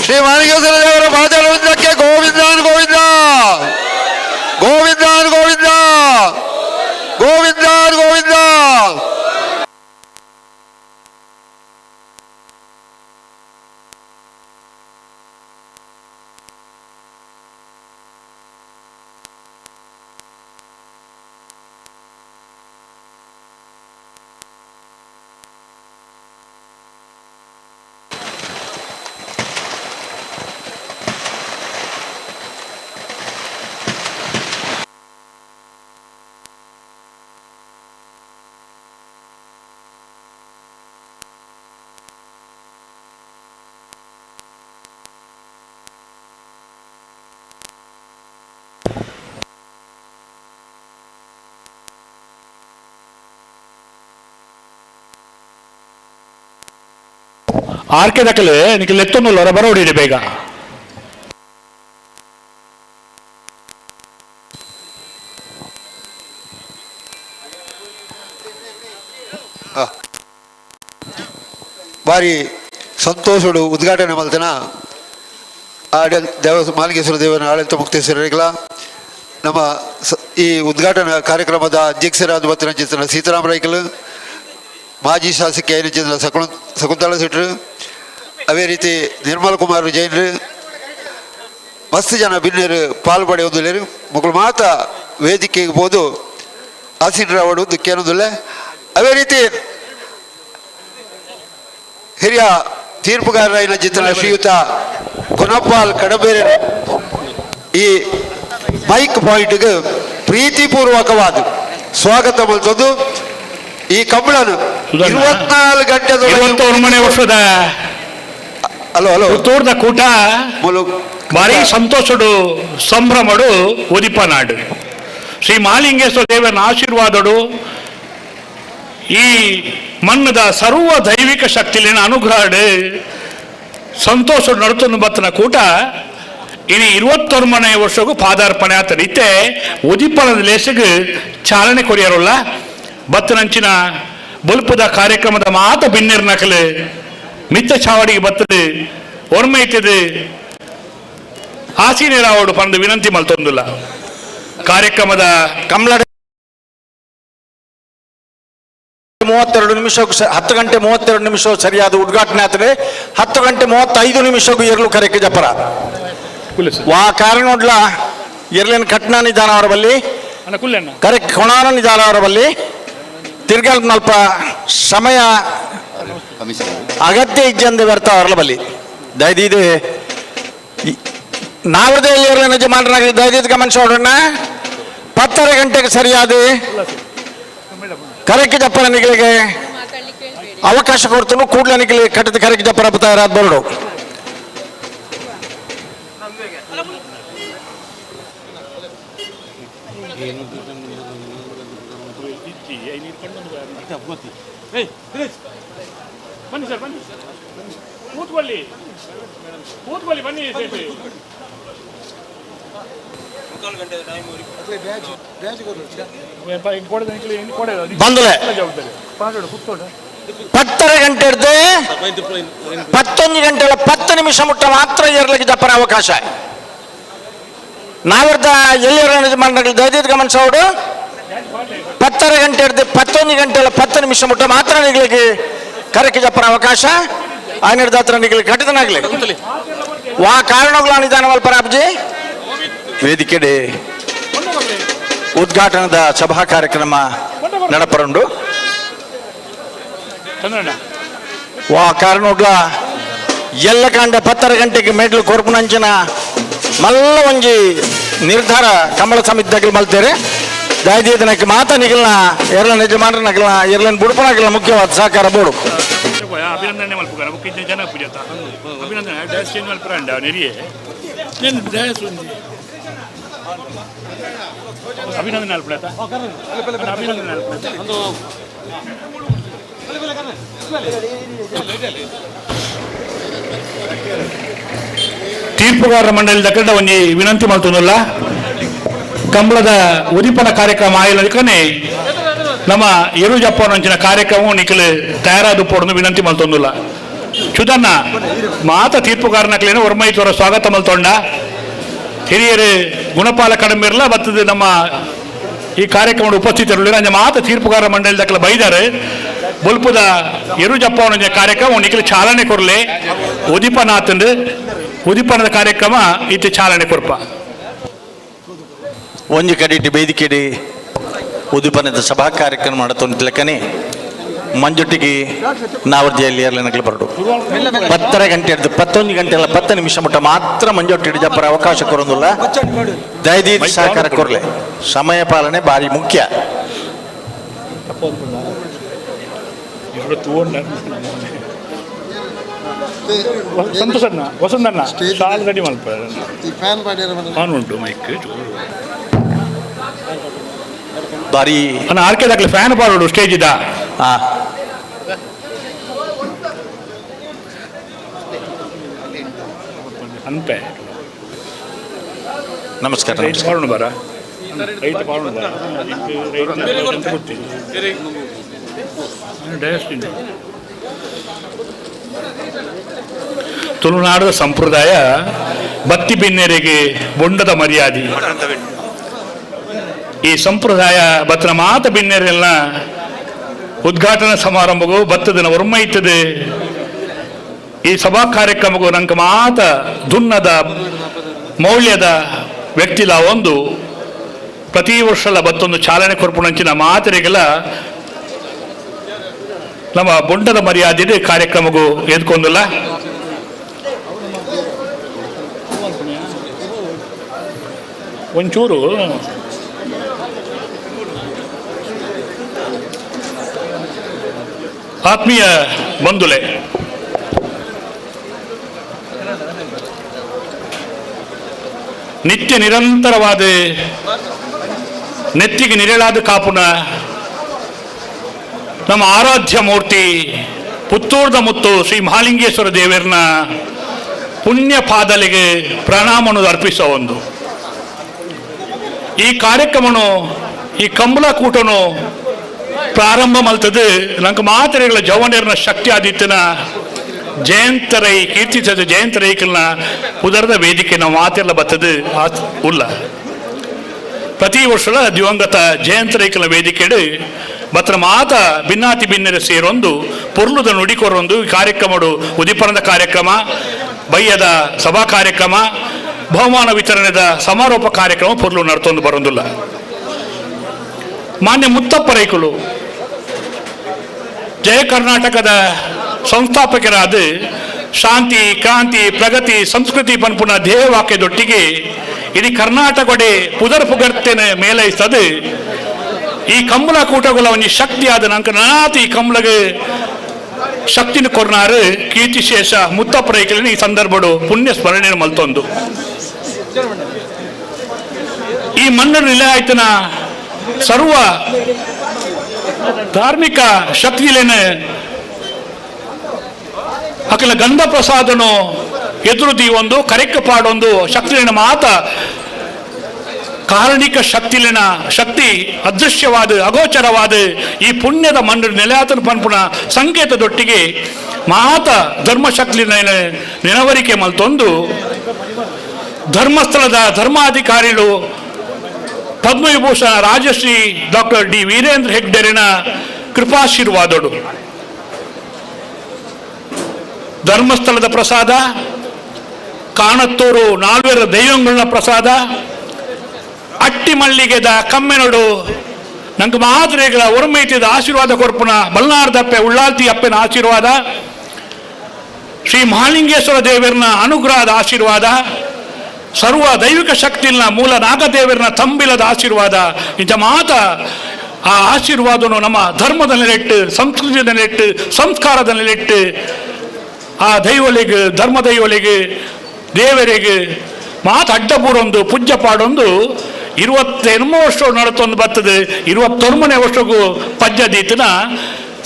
ಶ್ರೀ ಮಾಣಿಕೇಶ್ವರ ದೇವರ ಪಾದರವಿಂದಕ್ಕೆ ಗೋವಿಂದಾನ್ ಗೋವಿಂದ, ಗೋವಿಂದಾನ್ ಗೋವಿಂದ, ಗೋವಿಂದಾನ್ ಗೋವಿಂದ. ಆರ್ಕೆ ದಕಲು ನಿಕ್ಕೆ ಲೆತ್ತೊಂದುಲ್ಲ ಬರೋಡಿದೆ ಬೇಗ. ಭಾರಿ ಸಂತೋಷಡು ಉದ್ಘಾಟನೆ ಮಲ್ತನ ಆಡಲ್ ದೇವ ಮಾಲಿಂಗೇಶ್ವರ ದೇವನ ಆಡಳಿತ ಮುಕ್ತೇಶ್ವರರಿಗಳ ನಮ್ಮ ಈ ಉದ್ಘಾಟನಾ ಕಾರ್ಯಕ್ರಮದ ಅಧ್ಯಕ್ಷರಾದ ಬತ್ತಿನ ಸೀತಾರಾಮ ರೈಕಲ್, ಮಾಜಿ ಶಾಸಕಿ ಐನಚಂದ್ರ ಶಕುಂತಳ ಶೆಟ್ರು, ಅದೇ ರೀತಿ ನಿರ್ಮಲ್ ಕುಮಾರ್ ಜೈನರು, ಮಸ್ತ್ ಜನ ಬಿನ್ನೆರು ಪಾಲು ಪಡೆಯುವುದಿಲ್ಲ. ಮಕ್ಕಳು ಮಾತ ವೇದಿಕೆಗೆ ಹೋದು ಆಸೀನರಾವಡು ದುಃಖೇನದಿಲ್ಲ. ಅದೇ ರೀತಿ ಹಿರಿಯ ತೀರ್ಪುಗಾರರಾಯಿನ ಚಿತ್ರ ಶ್ರೀಯುತ ಗುಣಪಾಲ್ ಕಡಬೇರೆ ಈ ಮೈಕ್ ಪಾಯಿಂಟ್ಗೆ ಪ್ರೀತಿಪೂರ್ವಕವಾದ ಸ್ವಾಗತ ಮಲ್ತದ್ದು. ಈ ಕಂಬಳನು 24 ಗಂಟೆ 21 ವರ್ಷದ ಹಲೋ ಹಲೋ ಪುತ್ತೂರ್ದ ಕೂಟ ಭಾರಿ ಸಂತೋಷಡು ಸಂಭ್ರಮಡು ಉದಿಪ ನಾಡು. ಶ್ರೀ ಮಾಲಿಂಗೇಶ್ವರ ದೇವನ ಆಶೀರ್ವಾದಡು ಈ ಮಣ್ಣದ ಸರ್ವ ದೈವಿಕ ಶಕ್ತಿಲಿನ ಅನುಗ್ರಹಡು ಸಂತೋಷ ನಡುತ್ತನ್ನು ಬತ್ತನ ಕೂಟ ಇನಿ 21ನೇ ವರ್ಷಕ್ಕೂ ಪಾದಾರ್ಪಣೆ ಆತನ ಇತ್ತೆ ಉದಿಪನದ ಲೇಸಿಗೆ ಚಾಲನೆ ಕೊರಿಯರಲ್ಲ. ಬತ್ತನಂಚಿನ ಬೊಲ್ಪದ ಕಾರ್ಯಕ್ರಮದ ಮಾತ ಬಿನ್ನೆರ್ ನಕಲು ಮಿತ್ತ ಚಾವಡಿಗೆ ಬತ್ತದು ಒರ್ಮೈತದು ಆಸೀನರಾವಡು ಪಂದು ವಿನಂತಿ ಮಲ್ತೊಂದಿಲ್ಲ. ಕಾರ್ಯಕ್ರಮದ ಕಮಲ 32 ನಿಮಿಷ 10 ಗಂಟೆ 32 ನಿಮಿಷ ಸರಿಯಾದ ಉದ್ಘಾಟನೆ ಆಗ್ತದೆ. 10 ಗಂಟೆ 35 ನಿಮಿಷಕ್ಕೂ ಎರಲು ಕರೆಕ್ಕೆ ಜಪರ ವಾ ಕಾರಣೋಡ್ಲ ಎರ್ಲಿನ ಕಟ್ನ ನಿಧಾನ ಅವರ ಬಲ್ಲಿ ಕರೆಕ್ ಕೊಣಾನ ನಿಧಾನ ಅವರ ಬಲ್ಲಿ ತಿರ್ಗಲ್ ನಲ್ಪ ಸಮಯ ಅಗತ್ಯ ಇಜ್ಜಂದೆ ಬರ್ತಾ ಅವರ ಬಲ್ಲಿ ದಯದೀದು ನಾವದೇ ಎರ್ಲಿನ ಯಜಮಾನರಾಗಿ ದಯದೀದ್ ಗಮನಿಸೋಡೋಣ. 10:30 ಗಂಟೆಗೆ ಸರಿಯಾದ ಕರೆಕ್ಕೆ ಜಪ್ಪರ ನಿಗಳಿಗೆ ಅವಕಾಶ ಕೊಡ್ತನು ಕೂಡಲೇ ನಿಗಲಿ ಕಟ್ಟದ ಕರೆಕ್ಕೆ ಜಪ್ಪರ ತಯಾರಾದ ಬರಡು. ಬನ್ನಿ ಸರ್, ಬನ್ನಿ, ಕೂತ್ಕೊಳ್ಳಿ ಕೂತ್ಕೊಳ್ಳಿ, ಬನ್ನಿ. ಬಂದಲೆ 10:30 ಗಂಟೆ ಹಿಡ್ದು 11 ಗಂಟೆ 10 ನಿಮಿಷ ಮುಟ್ಟ ಮಾತ್ರ ಇರ್ಲಿಕ್ಕೆ ಜಪ್ಪನ ಅವಕಾಶ. ನಾವರ್ದ ಎಲ್ಲಿ ದಯದೀದ್ ಗಮನಿಸೋಡು 10:30 ಗಂಟೆ ಹಿಡ್ದು 11 ಗಂಟೆ 10 ನಿಮಿಷ ಮುಟ್ಟ ಮಾತ್ರ ನಿಗಳಿಗೆ ಕರೆಕ್ಕೆ ಜಪ್ಪನ ಅವಕಾಶ. ಆಯ್ನಡ್ದ ಹತ್ರ ನಿಗಳಿಗೆ ಘಟದನಾಗ್ಲಿ ವಾ ಕಾರಣಗಳ ನಿಧಾನ ಅಲ್ಪರಾಬ್ಜಿ. ವೇದಿಕೆಡೆ ಉದ್ಘಾಟನದ ಸಭಾ ಕಾರ್ಯಕ್ರಮ ನಡಪರುಂಡು. ವಾ ಕಾರಣೋಡ್ಲ ಎಲ್ಲ ಕಾಂಡ 10:30 ಗಂಟೆಗೆ ಮೇಡ್ಲು ಕೊರ್ಪುನಂಚಿನ ಮಲ್ಲ ಒಂಜಿ ನಿರ್ಧಾರ ಕಮಲ ಸಮಿತಿ ಮಲ್ತೇರೆ. ದಯದೀದನಕ್ಕೆ ಮಾತ ನಿಗಲ್ನ ಎರಲ ಯಜಮಾನ್ರ ನಗಲ್ನ ಎರಲನ್ ಬುಡುಪನಗಲ್ನ ಮುಖ್ಯವಾದ ಸಹಕಾರ ಬೋಡು. ಅಭಿನಂದನೆ ಮಲ್ಪುಗಾರ ಬೊಕ್ಕ ಜನ ಪೂಜಾತ ಅಭಿನಂದನೆ ಡ್ಯಾನ್ಸ್ ಚೇಂಜ್ ಮಲ್ಪುರಂಡ ನೆರಿಯೆ నేను ಡ್ಯಾನ್ಸ್ ఉంది ಅಭಿನಂದನೆ ಅಲ್ಪಡತ ಅಭಿನಂದನೆ ಅಲ್ಪಡತ. ತೀರ್ಪುಗಾರರ ಮಂಡಳಿ దగ్గర ಒಂಜಿ ವಿನಂತಿ ಮಲ್ತೊಂದುಲ್ಲ. ಕಂಬಳದ ಉದಿಪನ ಕಾರ್ಯಕ್ರಮ ಆಯಿಲಕನೆ ನಮ್ಮ ಎರು ಜಪ್ಪನಂಚಿನ ಕಾರ್ಯಕ್ರಮ ನಿಖಲು ತಯಾರಾದ ಪೋಡನ್ನು ವಿನಂತಿ ಮಲ್ತೊಂದುಲ್ಲ. ಚುದನ್ನ ಮಾತ ತೀರ್ಪುಗಾರನಕ್ಲೇನ ಒರ್ಮೈತವರ ಸ್ವಾಗತ ಮಲ್ತೊಂಡ ಹಿರಿಯರು ಗುಣಪಾಲ ಕಡಂಬಿರ್ಲ ಬತ್ತದ ನಮ್ಮ ಈ ಕಾರ್ಯಕ್ರಮದ ಉಪಸ್ಥಿತರು ಅಂಜ ಮಾತ ತೀರ್ಪುಗಾರ ಮಂಡಳಿ ದಕ್ಕಲ ಬೈದಾರೆ. ಬೊಲ್ಪುದ ಎರು ಜಪ್ಪವನ ಕಾರ್ಯಕ್ರಮ ನಿಖಲು ಚಾಲನೆ ಕೊರ್ಲೆ ಉದಿಪನಾಥಂದು ಉದಿಪನದ ಕಾರ್ಯಕ್ರಮ ಇತ್ತು ಚಾಲನೆ ಕೊರ್ಪ. ಒಂಜಿ ಕಡಿಟಿ ಬೇದಿಕೆಡಿ ಉದಿಪನದ ಸಭಾ ಕಾರ್ಯಕ್ರಮ ಮಾಡತ್ತೊಂದು ಮಂಜೊಟ್ಟಿಗೆ ನಾವರ್ಜಿಯಲ್ಲಿ ನಗಲು ಬರಡು 10:30 ಗಂಟೆ ಹಿಡಿದು 11 ಗಂಟೆ ಅಲ್ಲ 10 ನಿಮಿಷ ಮುಟ್ಟ ಮಾತ್ರ ಮಂಜೊಟ್ಟಿ ಜಪ್ಪರ ಅವಕಾಶ ಕೊರೊಂದಿಲ್ಲ. ದಯದೀದ್ ಸಹಕಾರ ಕೊರಲೆ. ಸಮಯ ಪಾಲನೆ ಭಾರಿ ಮುಖ್ಯ. ಸಂತೋಷಣ್ಣ ವಸಂತಣ್ಣ ಶಾಲ್ ರೆಡಿ ಮಲ್ಪ ಆನ್ ಉಂಟು ಮೈಕ್ ಭಾರಿ ಅಣ್ಣ ಆರ್ಕೆ ದಾಖಲೆ ಫ್ಯಾನ್ ಪಾಡೋಡು ಸ್ಟೇಜ್ ಇದ್ದ. ಅನ್ಪೆ ನಮಸ್ಕಾರ. ರೈಟ್ ಪಾಡೋಣ ಬಾರ ರೈಟ್ ಪಾಡೋಣ ಬಾರ ರೈಟ್. ತುಳುನಾಡದ ಸಂಪ್ರದಾಯ ಬತ್ತಿ ಬಿನ್ನೆರೆಗೆ ಬೊಂಡದ ಮರ್ಯಾದೆ. ಈ ಸಂಪ್ರದಾಯ ಬತ್ತನ ಮಾತ ಬಿನ್ನೆರೆಲ್ಲ ಉದ್ಘಾಟನಾ ಸಮಾರಂಭಗೂ ಬತ್ತದನ ಒರ್ಮೈತದೆ. ಈ ಸಭಾ ಕಾರ್ಯಕ್ರಮಗೂ ನಂಗೆ ಮಾತ ದುನ್ನದ ಮೌಲ್ಯದ ವ್ಯಕ್ತಿಲ ಒಂದು ಪ್ರತಿ ವರ್ಷಲ ಬತ್ತೊಂದು ಚಾಲನೆ ಕೊರ್ಪುಣಂಚಿನ ಮಾತರಿಗೆಲ್ಲ ನಮ್ಮ ಬೊಂಡದ ಮರ್ಯಾದೆ ಕಾರ್ಯಕ್ರಮಗೂ ಎದ್ಕೊಂದಿಲ್ಲ. ಒಂಚೂರು ಆತ್ಮೀಯ ಬಂಧುಲೆ, ನಿತ್ಯ ನಿರಂತರವಾದ ನೆತ್ತಿಗೆ ನಿರಳಾದ ಕಾಪುನ ನಮ್ಮ ಆರಾಧ್ಯ ಮೂರ್ತಿ ಪುತ್ತೂರ್ದ ಮುತ್ತು ಶ್ರೀ ಮಹಾಲಿಂಗೇಶ್ವರ ದೇವರನ್ನ ಪುಣ್ಯ ಪಾದಲಿಗೆ ಪ್ರಣಾಮವನ್ನು ಅರ್ಪಿಸುವ ಒಂದು ಈ ಕಾರ್ಯಕ್ರಮನು, ಈ ಕಂಬಳ ಕೂಟನು ಪ್ರಾರಂಭ ಮಲ್ತದೆ. ನಂಗೆ ಮಾತ್ರೆಗಳ ಜವನರ್ನ ಶಕ್ತಿ ಆದಿತ್ಯನ ಜಯಂತರೈ ಕೀರ್ತಿಸದ ಜಯಂತರೈಕಲ್ನ ಉದರದ ವೇದಿಕೆ ನಾವು ಮಾತೆಲ್ಲ ಬರ್ತದೆ ಉಲ್ಲ. ಪ್ರತಿ ವರ್ಷದ ದಿವಂಗತ ಜಯಂತರೈಕಲ ವೇದಿಕೆಡು ಬತ್ರ ಮಾತ ಭಿನ್ನಾತಿ ಭಿನ್ನರ ಸೇರೊಂದು ಪೊರ್ಲುದ ನುಡಿಕೊರೊಂದು ಕಾರ್ಯಕ್ರಮಡು ಉದಿಪನದ ಕಾರ್ಯಕ್ರಮ, ಬಯ್ಯದ ಸಭಾ ಕಾರ್ಯಕ್ರಮ, ಬಹುಮಾನ ವಿತರಣೆದ ಸಮಾರೋಪ ಕಾರ್ಯಕ್ರಮ ಪೊರ್ಲು ನಡ್ತೊಂದು ಬರೋದಿಲ್ಲ. ಮಾನ್ಯ ಮುತ್ತಪ್ಪ ರೈಕುಲು ಜಯ ಕರ್ನಾಟಕದ ಸಂಸ್ಥಾಪಕರಾದ ಶಾಂತಿ ಕ್ರಾಂತಿ ಪ್ರಗತಿ ಸಂಸ್ಕೃತಿ ಪನ್ಪುನ ಧ್ಯೇಯವಾಕ್ಯದೊಟ್ಟಿಗೆ ಇಡೀ ಕರ್ನಾಟಕಡೆ ಪುದರ್ ಪುಗರ್ತೇನೆ ಮೇಲೈಸ್ತದೆ. ಈ ಕಂಬಳ ಕೂಟಗಳ ಒಂಜಿ ಶಕ್ತಿಯಾದ ನಂಕ ನಾನಾತಿ ಈ ಕಂಬಳಗೆ ಶಕ್ತಿನ ಕೊರ್ನಾರು ಕೀರ್ತಿಶೇಷ ಮುತ್ತಪ್ಪ ರೈಕಲಿನ ಈ ಸಂದರ್ಭಡು ಪುಣ್ಯ ಸ್ಮರಣೆ ಮಲ್ತೊಂದು ಈ ಮಣ್ಣು ನಿಲಯಾಯ್ತನ ಸರ್ವ ಧಾರ್ಮಿಕ ಶಕ್ತಿಲೇನೆ ಅಖಿಲ ಗಂಧ ಪ್ರಸಾದನು ಎದುರು ಒಂದು ಕರೆಕ್ಕ ಪಾಡೊಂದು ಶಕ್ತಿಲಿನ ಮಾತ ಕಾರಣಿಕ ಶಕ್ತಿಲಿನ ಶಕ್ತಿ ಅದೃಶ್ಯವಾದ ಅಗೋಚರವಾದ ಈ ಪುಣ್ಯದ ಮಣ್ಣು ನೆಲೆಯಾತನ ಪನ್ಪುಣ ಸಂಕೇತದೊಟ್ಟಿಗೆ ಮಾತ ಧರ್ಮಶಕ್ತಿನ ನೆನವರಿಕೆ ಮಲ್ತೊಂದು ಧರ್ಮಸ್ಥಳದ ಧರ್ಮಾಧಿಕಾರಿಗಳು ಪದ್ಮವಿಭೂಷಣ ರಾಜಶ್ರೀ ಡಾಕ್ಟರ್ ಡಿ ವೀರೇಂದ್ರ ಹೆಗ್ಡೆರಿನ ಕೃಪಾಶೀರ್ವಾದಡು ಧರ್ಮಸ್ಥಳದ ಪ್ರಸಾದ, ಕಾಣತ್ತೂರು ನಾಲ್ವೆರ ದೈವಂಗಳ ಪ್ರಸಾದ, ಅಟ್ಟಿ ಮಲ್ಲಿಗೆದ ಕಮ್ಮೆನಡು ನಂಗೆ ಮಾತ್ರೆಗಳ ಒರ್ಮೈತಿದ ಆಶೀರ್ವಾದ ಕೊರ್ಪುನ ಬಲ್ನಾರ್ದಪ್ಪೆ ಉಳ್ಳಾಲ್ತಿ ಅಪ್ಪನ ಆಶೀರ್ವಾದ, ಶ್ರೀ ಮಹಾಲಿಂಗೇಶ್ವರ ದೇವರನ ಅನುಗ್ರಹದ ಆಶೀರ್ವಾದ, ಸರ್ವ ದೈವಿಕ ಶಕ್ತಿನ ಮೂಲ ನಾಗದೇವರನ ತಂಬಿಲದ ಆಶೀರ್ವಾದ, ಇಂಥ ಮಾತ ಆ ಆಶೀರ್ವಾದನು ನಮ್ಮ ಧರ್ಮದ ನೆಲೆಟ್ಟು, ಸಂಸ್ಕೃತಿಯ ನೆಲೆಟ್ಟು, ಸಂಸ್ಕಾರದ ನೆಲೆಟ್ಟು ಆ ದೈವಲಿಗೆ ಧರ್ಮ ದೈವಲಿಗೆ ದೇವರಿಗೆ ಮಾತು ಅಡ್ಡಪೂರೊಂದು ಪೂಜ್ಯ ಪಾಡೊಂದು 28 ವರ್ಷ ನಡತೊಂದು ಬರ್ತದೆ. 29ನೇ ವರ್ಷಕ್ಕೂ ಪಜ್ಜ ದೀತನ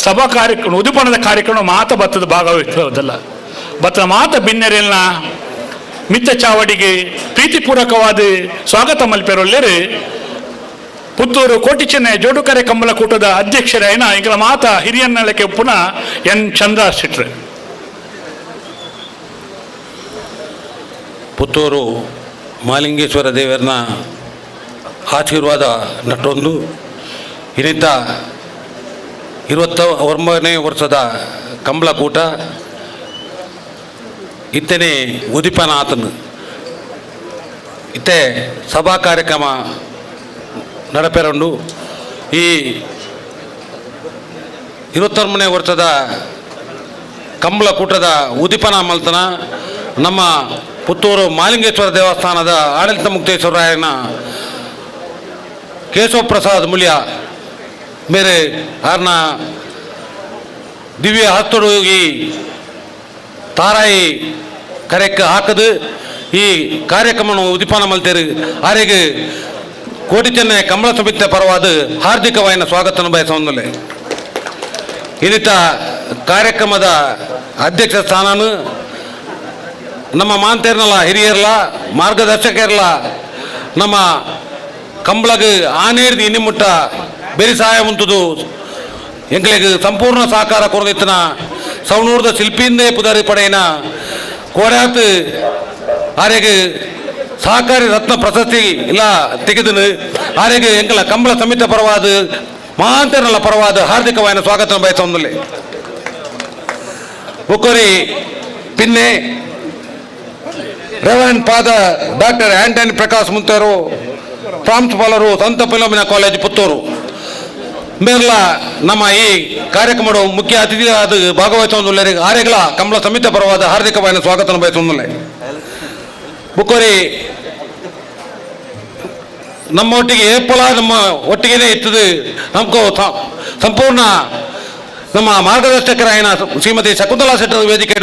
ಸಭಾ ಕಾರ್ಯಕ್ರಮ ಉದಿಪನದ ಕಾರ್ಯಕ್ರಮ ಮಾತ ಬರ್ತದೆ ಭಾಗವಹಿಸೋದಲ್ಲ. ಬತ್ತ ಮಾತ ಬಿನ್ನೆರೆಲ್ಲ ಮಿತ್ತ ಚಾವಡಿಗೆ ಪ್ರೀತಿಪೂರ್ವಕವಾದ ಸ್ವಾಗತ ಮಲ್ಪೆರೊಲ್ಲೆರು ಪುತ್ತೂರು ಕೋಟಿచెನ್ನೈ ಜೋಡುಕರೆ ಕಂಬಳಕೂಟದ ಅಧ್ಯಕ್ಷರಾಯನ ಇಂಗಳ ಮಾತ ಹಿರಿಯನ್ನಲಕ್ಕೆ ಪುನಃ ಎನ್ ಚಂದ್ರ ಶೆಟ್ರು. ಪುತ್ತೂರು ಮಾಲಿಂಗೇಶ್ವರ ದೇವರನ ಆಶೀರ್ವಾದ ನಟ್ಟೊಂದು ಇನ್ನಿತ 29ನೇ ವರ್ಷದ ಕಂಬಳಕೂಟ ಇತ್ತನೇ ಉದಿಪನ ಆತನು ಇತ್ತೆ ಸಭಾ ಕಾರ್ಯಕ್ರಮ ನಡಪೆರಂಡು. ಈ 29ನೇ ವರ್ಷದ ಕಂಬಳಕೂಟದ ಉದಿಪನ ಮಲ್ತನ ನಮ್ಮ ಪುತ್ತೂರು ಮಾಲಿಂಗೇಶ್ವರ ದೇವಸ್ಥಾನದ ಆಡಳಿತ ಮುಕ್ತೇಶ್ವರರಾಯನ ಕೇಶವ ಪ್ರಸಾದ್ ಮುಲ್ಯ ಮೇರೆ ಆರ್ನ ದಿವ್ಯ ಹಸ್ತಡು ಈ ತಾರಾಯಿ ಕರೆಕ್ ಹಾಕದು ಈ ಕಾರ್ಯಕ್ರಮ ಉದಿಪಾನ ಮಲ್ತೇರು. ಆರೆಗೆ ಕೋಟಿ ಚೆನ್ನೈ ಕಮಲ ಸಮಿತಿ ಪರವಾದ ಹಾರ್ದಿಕವಾಯಿನ ಸ್ವಾಗತವನ್ನು ಬಯಸೊಂದಲೆ. ಇನ್ನಿತ ಕಾರ್ಯಕ್ರಮದ ಅಧ್ಯಕ್ಷ ಸ್ಥಾನನು ನಮ್ಮ ಮಾಂತೇರ್ನಲ್ಲ ಹಿರಿಯರ್ಲ ಮಾರ್ಗದರ್ಶಕರ್ಲ ನಮ್ಮ ಕಂಬಳಗ್ ಆನೇರ್ದು ಇನ್ನಿಮುಟ್ಟ ಬೇರೆ ಸಹಾಯ ಉಂಟುದು ಎಂಗಳಿಗೆ ಸಂಪೂರ್ಣ ಸಹಕಾರ ಕೊರದಿತ್ತನ ಸವಣೂರ್ದ ಶಿಲ್ಪಿಂದೇ ಪುದರಿ ಪಡೆಯನ ಕೋಡ್ಯಾತ್ ಆರೆಗ್ ಸಹಕಾರಿ ರತ್ನ ಪ್ರಶಸ್ತಿ ಇಲ್ಲ ತೆಗೆದು ಆರೆಗ್ ಎಂಕಲ ಕಂಬಳ ಸಮಿತ ಪರವಾದ ಮಾಂತರಲ್ಲ ಪರವಾದ ಹಾರ್ದಿಕವಾದ ಸ್ವಾಗತ ಬಯಸೊಂದುಲ್ಲೆ. ಬುಕ್ಕೋರಿ ಪಿನ್ನೆ reverend father doctor Antony Prakash ಮುಂತಾರು ಪ್ರಾಂಶುಪಾಲರು ಸಂತ ಫಿಲೋಮಿನಾ ಕಾಲೇಜ್ ಪುತ್ತೂರು ಮೇರ್ಲ ನಮ್ಮ ಈ ಕಾರ್ಯಕ್ರಮದ ಮುಖ್ಯ ಅತಿಥಿಯಾದ ಭಾಗವಹಿಸುವಂದುಲ್ಲೆ. ಆರೆಗಳ ಕಂಬಳ ಸಮಿತಿ ಪರವಾದ ಹಾರ್ದಿಕವಾದ ಸ್ವಾಗತ ಬಯಸುವಂದುಲ್ಲೆ. ಬುಕ್ಕೋರಿ ನಮ್ಮ ಒಟ್ಟಿಗೆ ಏಪಲ ನಮ್ಮ ಒಟ್ಟಿಗೆನೇ ಇತ್ತದು ನಮಗೂ ಸಂಪೂರ್ಣ ನಮ್ಮ ಮಾರ್ಗದರ್ಶಕರಾಯನ ಶ್ರೀಮತಿ ಶಕುಂತಲಾ ಶೆಟ್ಟರ್ ವೇದಿಕೆ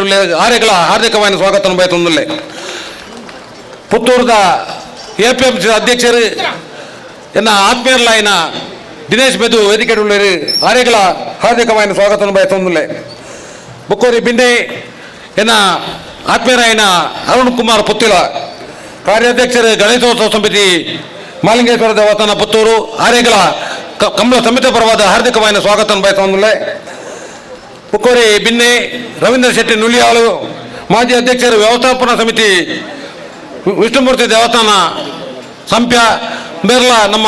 ಆರೆಗಳ ಹಾರ್ದಿಕವಾದ ಸ್ವಾಗತ ಬಯಸುವಂದುಲ್ಲೆ. ಪುತ್ತೂರ್ದ ಎಪಿಎಂಸಿ ಅಧ್ಯಕ್ಷರು ಎನ್ನ ಆತ್ಮೀಯರ್ಲಾಯಿನ ದಿನೇಶ್ ಬೆದು ವೇದಿಕೆ ಆರೆಗಳ ಹಾರ್ದಿಕವಾದ ಸ್ವಾಗತ ಬಯಸುವಂದುಲ್ಲೆ. ಬುಕ್ಕೋರಿ ಬಿಂಡೆ ಎನ್ನ ಆತ್ಮೀಯರಾಯನ ಅರುಣ್ ಕುಮಾರ್ ಪುತ್ತಿಲ ಕಾರ್ಯಾಧ್ಯಕ್ಷರು ಗಣೇಶೋತ್ಸವ ಸಮಿತಿ ಮಾಲಿಂಗೇಶ್ವರ ದೇವಸ್ಥಾನ ಪುತ್ತೂರು ಆರೆಗಳ ಕಂಬಳ ಸಮಿತಿ ಪರವಾದ ಹಾರ್ದಿಕವಾದ ಸ್ವಾಗತ ಬಯಸುವಂದುಲ್ಲೆ. ಬುಕ್ಕೋರಿ ಬಿನ್ನೆ ರವೀಂದ್ರ ಶೆಟ್ಟಿ ನುಲಿಯಾಳು ಮಾಜಿ ಅಧ್ಯಕ್ಷರು ವ್ಯವಸ್ಥಾಪನಾ ಸಮಿತಿ ವಿಷ್ಣುಮೂರ್ತಿ ದೇವಸ್ಥಾನ ಸಂಪ್ಯ ಮೇರ್ಲ ನಮ್ಮ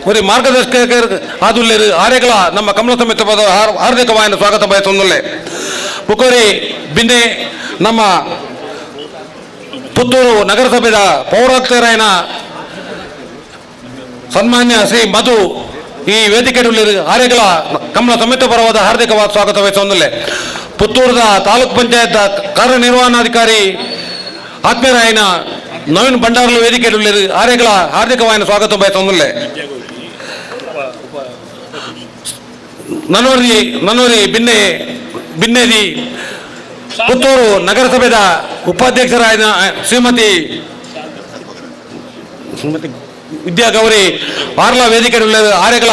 ஒரு ಮಾರ್ಗದರ್ಶಕರು ಆದುಲ್ಲೇರು ಆರೆಗಳ ನಮ್ಮ ಕಮಲ ಸಮಿತಿ ಹಾರ್ದಿಕವಾದ ಸ್ವಾಗತ ಬಯಸುವಂದುಲ್ಲೆ. ಬುಕ್ಕೋರಿ ಬಿನ್ನೆ ನಮ್ಮ ಪುತ್ತೂರು ನಗರಸಭೆಯ ಪೌರಾಯುಕ್ತರಾಯನ ಸನ್ಮಾನ್ಯ ಶ್ರೀ ಮಧು ಈ ವೇದಿಕೆ ಆರೆಗಳ ಕಮಲ ಸಮಿತಿ ಪರವಾದ ಹಾರ್ದಿಕವಾದ ಸ್ವಾಗತ ಬಯಸುವಂದುಲ್ಲೆ. ಪುತ್ತೂರದ ತಾಲೂಕ್ ಪಂಚಾಯತ್ ಕಾರ್ಯನಿರ್ವಹಣಾಧಿಕಾರಿ ಆತ್ಮೀಯರಾಯನ ನವೀನ್ ಭಂಡಾರ್ಲು ವೇದಿಕೆ ಆರೆಗಳ ಹಾರ್ದಿಕವಾದ ಸ್ವಾಗತ ಬಯಸುವಂದುಲ್ಲೆ. ನನೋರಿ ನನೋರಿ ಬಿನ್ನೆ ಬಿನ್ನೇದಿ ಪುತ್ತೂರು ನಗರಸಭೆಯ ಉಪಾಧ್ಯಕ್ಷರಾದ ಶ್ರೀಮತಿ ಶ್ರೀಮತಿ ವಿದ್ಯಾಗೌರಿ ಆರ್ಲ ವೇದಿಕೆ ಆರೆಗಳ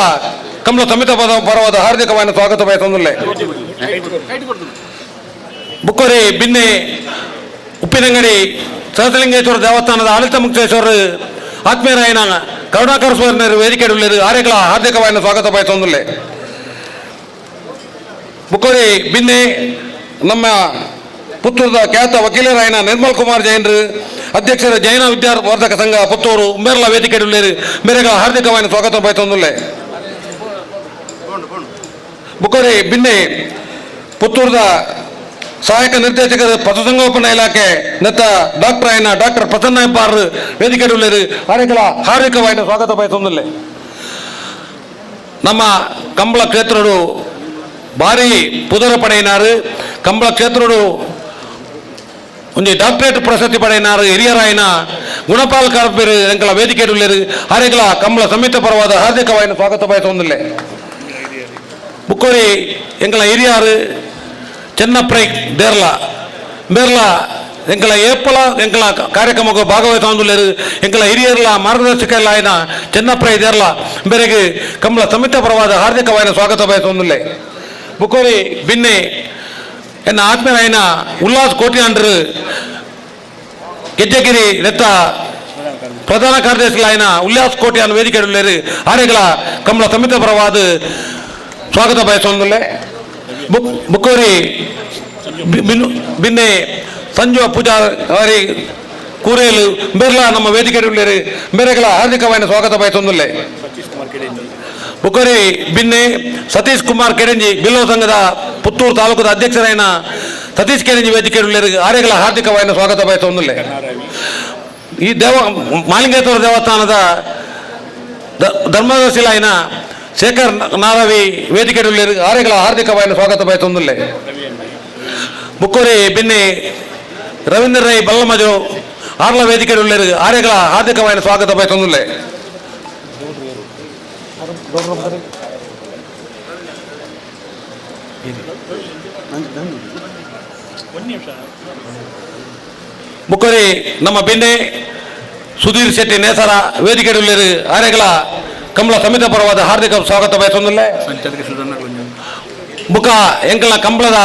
ಕಮಲ ಸಮಿತ ಪರವಾದ ಹಾರ್ದಿಕವಾದ ಸ್ವಾಗತ ಬಯಸುವಂದುಲ್ಲೆ. ಬುಕ್ಕೋರಿ ಬಿನ್ನೆ ಉಪ್ಪಿನಂಗಡಿ ಸಹಸಲಿಂಗೇಶ್ವರ ದೇವಸ್ಥಾನದ ಆಡಳಿತ ಮುಕ್ತೇಶ್ವರ ಆತ್ಮೀಯರಾಯನ ಕರುಣಾಕರ ಸುವರ್ಣರು ವೇದಿಕೆ ಆರೆಗಳ ಹಾರ್ದಿಕವಾದ ಸ್ವಾಗತ ಬಯಸುವಂದುಲ್ಲೆ. ಬುಕ್ಕೋರಿ ಬಿನ್ನೆ ನಮ್ಮ ಪುತ್ತೂರದ ಖ್ಯಾತ ವಕೀಲರಾಯನ ನಿರ್ಮಲ್ ಕುಮಾರ್ ಜೈನರು ಅಧ್ಯಕ್ಷರ ಜೈನ ವಿದ್ಯಾವರ್ಧಕ ಸಂಘ ಪುತ್ತೂರು ಮೇರ್ಲ ವೇದಿಕೆ ಮೇರೆಗಳ ಹಾರ್ದಿಕವಾದ ಸ್ವಾಗತ ಬಯಸುವಂದುಲ್ಲೆ. ಬುಕ್ಕೋರಿ ಬಿನ್ನೆ ಪುತ್ತೂರದ ಸಹಾಯಕ ನಿರ್ದೇಶಕರು ಪಶುಸಂಗೋಪನಾ ಇಲಾಖೆ ನೆತ್ತ ಡಾಕ್ಟರ್ ಆಯ್ನ ಡಾಕ್ಟರ್ ಪ್ರಸನ್ನ ಹೆಬ್ಬಾರ್ ವೇದಿಕೆ ಆರೆಗಳ ಹಾರ್ದಿಕವಾದ ಸ್ವಾಗತ ಬಯಸುವಂದುಲ್ಲೆ. ನಮ್ಮ ಕಂಬಳ ಕ್ಷೇತ್ರಡು ಭಾರಿ ಪುದರ ಪಡೆಯಿನಾರು ಕಂಬಳ ಕ್ಷೇತ್ರಡು ಒಂಜಿ ಡಾಕ್ಟರೇಟ್ ಪ್ರಶಸ್ತಿ ಪಡೆಯಿನಾರು ಹಿರಿಯರಾಯನ ಗುಣಪಾಲ್ ಕಾರ್ಪೇರು ಎಂಕಲ ವೇದಿಕೆ ಆರೆಗಳ ಕಂಬಳ ಸಮಿತಿ ಪರವಾದ ಹಾರ್ದಿಕವಾದ ಸ್ವಾಗತ ಬಯಸುವಂದುಲ್ಲೆ. ಬುಕ್ಕೋರಿ ಎಂಕಲ ಹಿರಿಯಾರು ಚೆನ್ನಪ್ರೈ ದೇರ್ಲ ಮೇರ್ಲ ಎಂಕಲ ಏಪಲ ಎಂಕಲ ಕಾರ್ಯಕ್ರಮಕ್ಕೆ ಭಾಗವಹಿಸುವಂದುಲ್ಲೇರು ಎಂಕಲ ಹಿರಿಯರ್ಲ ಮಾರ್ಗದರ್ಶಕರ್ಲ ಆಯ್ನ ಚೆನ್ನಪ್ರೈ ದೇರ್ಲ ಮೇರೆಗೆ ಕಂಬಳ ಸಮಿತಿ ಪರವಾದ ಹಾರ್ದಿಕವಾದ ಸ್ವಾಗತ ಬಯಸುವಂದುಲ್ಲೆ. ಬುಕ್ಕೋರಿ ಬಿನ್ನೆ ಎನ್ನ ಆತ್ಮೀಯರಾಯನ ಉಲ್ಲಾಸ್ ಕೋಟಿಯಾಂಡ್ರು ಗೆಜ್ಜೆಗಿರಿ ನೆತ್ತ ಪ್ರಧಾನ ಕಾರ್ಯದರ್ಶಿಗಳಾಯನ ಉಲ್ಲಾಸ್ ಕೋಟಿಯಾನ್ ವೇದಿಕೆ ಆರೆಗಳ ಕಂಬಳ ಸಮಿತಿ ಪರವಾದ ಸ್ವಾಗತ ಬಯಸುವಂದುಲ್ಲೆ. ಬುಕ್ಕೋರಿ ಬಿನ್ನೆ ಸಂಜು ಪೂಜಾರಿ ಕೂರೇಲು ಮೇರ್ಲ ನಮ್ಮ ವೇದಿಕೆ ಮೇರೆಗಳ ಹಾರ್ದಿಕವಾದ ಸ್ವಾಗತ ಬಯಸುವಂದುಲ್ಲೆ. ಬುಕ್ಕೋರಿ ಬಿನ್ನೆ ಸತೀಶ್ ಕುಮಾರ್ ಕೆರೆಂಜಿ ಬಿಲ್ಲೋ ಸಂಘದ ಪುತ್ತೂರು ತಾಲೂಕದ ಅಧ್ಯಕ್ಷರಾಯನ ಸತೀಶ್ ಕೆರೆಂಜಿ ವೇದಿಕೆ ಆರೆಗಳ ಹಾರ್ದಿಕವಾದ ಸ್ವಾಗತ ಬಯಸುವಂದುಲ್ಲೆ. ಈ ದೇವ ಮಾಲಿಂಗೇಶ್ವರ ದೇವಸ್ಥಾನದ ಧರ್ಮದರ್ಶಿಲಾಯನ ಶೇಖರ್ ನಾರವಿ ವೇದಿಕೆ ಆರೆಗಳ ಹಾರ್ದಿಕವಾದ ಸ್ವಾಗತ ಬಯಸುವಂದುಲ್ಲೆ. ಬುಕ್ಕೋರಿ ಬಿನ್ನೆ ರವೀಂದ್ರ ರೈ ಬಲ್ಲಮಜು ಆರ್ಲ ವೇದಿಕೆ ಆರೆಗಳ ಹಾರ್ದಿಕವಾದ ಸ್ವಾಗತ ಬಯಸುವಂದುಲ್ಲೆ. ಬುಕ್ಕೋರಿ ನಮ್ಮ ಬಿನ್ನೆ ಸುಧೀರ್ ಶೆಟ್ಟಿ ನೇಸರ ವೇದಿಕೆ ಆರೆಗಳ ಕಂಬಳ ಸಮಿತಿ ಪರವಾದ ಹಾರ್ದಿಕ ಸ್ವಾಗತ ಬಯಸುವಂದುಲ್ಲೆ. ಬುಕ್ಕ ಎಂಕಲ ಕಂಬಳದ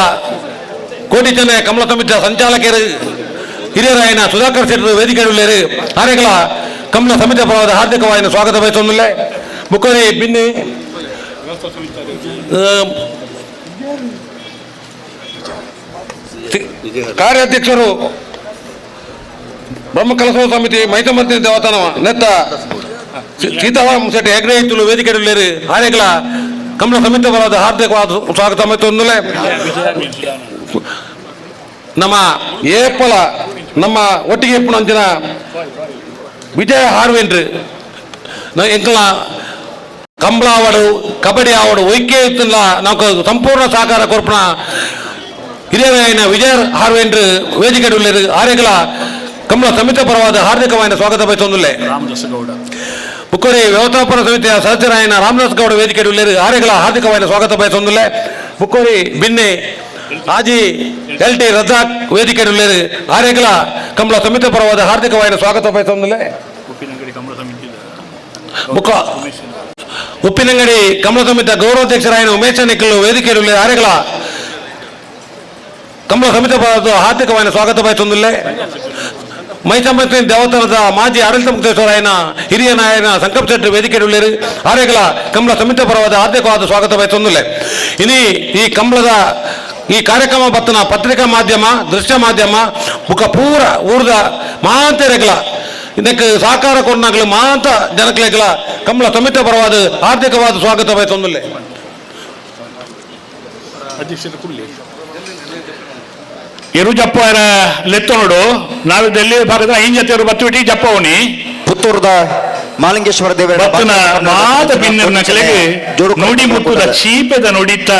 ಕೋಟಿ ಚೆನ್ನೈ ಕಮಲ ಸಮಿತಿಯ ಸಂಚಾಲಕರು ಹಿರಿಯರಾಯನ ಸುಧಾಕರ್ ಶೆಟ್ಟರು ವೇದಿಕೆ ಆರೆಗಳ ಕಮಲ ಸಮಿತಿ ಪರವಾದ ಹಾರ್ದಿಕವಾದ ಸ್ವಾಗತ ಬಯಸುವಂದುಲ್ಲೆ. ಬುಕ್ಕೋರಿ ಬಿನ್ನಿ ಕಾರ್ಯಾಧ್ಯಕ್ಷರು ಬ್ರಹ್ಮ ಕಲಸೋ ಸಮಿತಿ ಮೈಸಮಂತ್ರಿ ದೇವಸ್ಥಾನ ನೆತ್ತ ಸೀತಾರಾಮ ಶೆಟ್ಟಿ ಹೆಗ್ಡೆ ಇತ್ತು ವೇದಿಕೆ ಆರೆಗ್ಲ ಕಂಬಳ ಸಮಿತಿ ಬರೋದು ಹಾರ್ದಿಕವಾದ ಸ್ವಾಗತ ಮತ್ತೊಂದುಲೆ ನಮ್ಮ ಏಪಲ ನಮ್ಮ ಒಟ್ಟಿಗೆ ಇಪ್ಪುನಂಚಿನ ವಿಜಯ ಹಾರ್ವೇಂದ್ರ ಎಂಕಲ ಕಂಬಳ ಆವಡು ಕಬಡ್ಡಿ ಆವಡು ಒಯ್ಕೆ ಇತ್ತಿಲ್ಲ నాకు ಸಂಪೂರ್ಣ ಸಹಕಾರ ಕೊರ್ಪಣ ಹಿರಿಯರಾಯಿನ ವಿಜಯ ಹಾರ್ವೇಂದ್ರ ವೇದಿಕೆ ಆರೆಗ್ಲ ಕಂಬಳ ಸಮಿತಿ ಪರವಾದ ಹಾರ್ದಿಕವಾದ ಸ್ವಾಗತ ಬಯಸೊಂದುಲ್ಲೆ. ಬುಕ್ಕೋರಿ ವ್ಯವಸ್ಥಾಪನಾ ಸಮಿತಿಯ ಸದಸ್ಯರಾಯಿನ ರಾಮದಾಸ್ ಗೌಡ ವೇದಿಕೆ ಆರೆಗ್ಲ ಹಾರ್ದಿಕವಾದ ಸ್ವಾಗತ ಬಯಸೊಂದುಲ್ಲೆ. ಬುಕ್ಕೋರಿ ಬಿನ್ನಿ ಆಜಿ ಎಲ್ ಟಿ ರಜಾಕ್ ವೇದಿಕೆ ಆರೆಗ್ಲ ಕಂಬಳ ಸಮಿತಿ ಪರವಾದ ಹಾರ್ದಿಕವಾದ ಸ್ವಾಗತ ಬಯಸೊಂದುಲ್ಲೆ. ಬುಕ್ಕ ಉಪ್ಪಿನಂಗಡಿ ಕಮಲ ಸಮಿತಿಯ ಗೌರವಾಧ್ಯಕ್ಷರಾಯಿನ ಉಮೇಶ್ ನಿಖಿಲ್ ವೇದಿಕೆ ಆರೆಗ್ಲ ಕಮಲ ಸಮಿತಿ ಪರವಾದ ಹಾರ್ದಿಕವಾದ ಸ್ವಾಗತ ಬಯಸೊಂದುಲ್ಲೆ. ಮೈಸಂಬತ್ತಿ ದೇವಸ್ಥಾನದ ಮಾಜಿ ಆಡಳಿತ ಮುಕ್ತೇಶ್ವರಾಯನ ಹಿರಿಯ ನಾಯನ ಸಂಕಲ್ಪ ಶೆಟ್ಟಿ ವೇದಿಕೆ ಆರೆಗ್ಲ ಕಮಲ ಸಮಿತಿ ಪರವಾದ ಹಾರ್ದಿಕವಾದ ಸ್ವಾಗತ ಬಯಸೊಂದುಲ್ಲೆ. ಇನಿ ಈ ಕಂಬಳದ ಈ ಕಾರ್ಯಕ್ರಮ ಬತ್ತನ ಪತ್ರಿಕಾ ಮಾಧ್ಯಮ ದೃಶ್ಯ ಮಾಧ್ಯಮ ಬುಕ್ಕ ಪೂರ ಊರ್ದ ಮಾಂತೆರೆಗ್ಲ ಇದಕ್ಕೆ ಸಹಕಾರ ಕೊಡ್ನಾಗ್ಲು ಮಾಂತ ಜನಕ್ಲೆಗ್ಲ ಕಮಲ ಸಮಿತಿ ಪರವಾದ ಹಾರ್ದಿಕವಾದ ಸ್ವಾಗತ ಬಯಸೊಂದುಲ್ಲೆ. ಎರು ಜಪ್ಪ ಲೆತ್ತೋಡು ನಾವು ಡೆಲ್ಲಿ ಭಾಗದ ಐನ್ ಜೊತೆಯವರು ಬತ್ತಿಬಿಟ್ಟು ಜಪ್ಪವನಿ ಪುತ್ತೂರದ ಮಾಲಿಂಗೇಶ್ವರ ದೇವರ ಬತ್ತನ ಮಾತ ಬಿನ್ನರ್ನ ಕೆಳಗೆ ನುಡಿ ಮುಟ್ಟುದ ಚೀಪೆದ ನುಡಿತ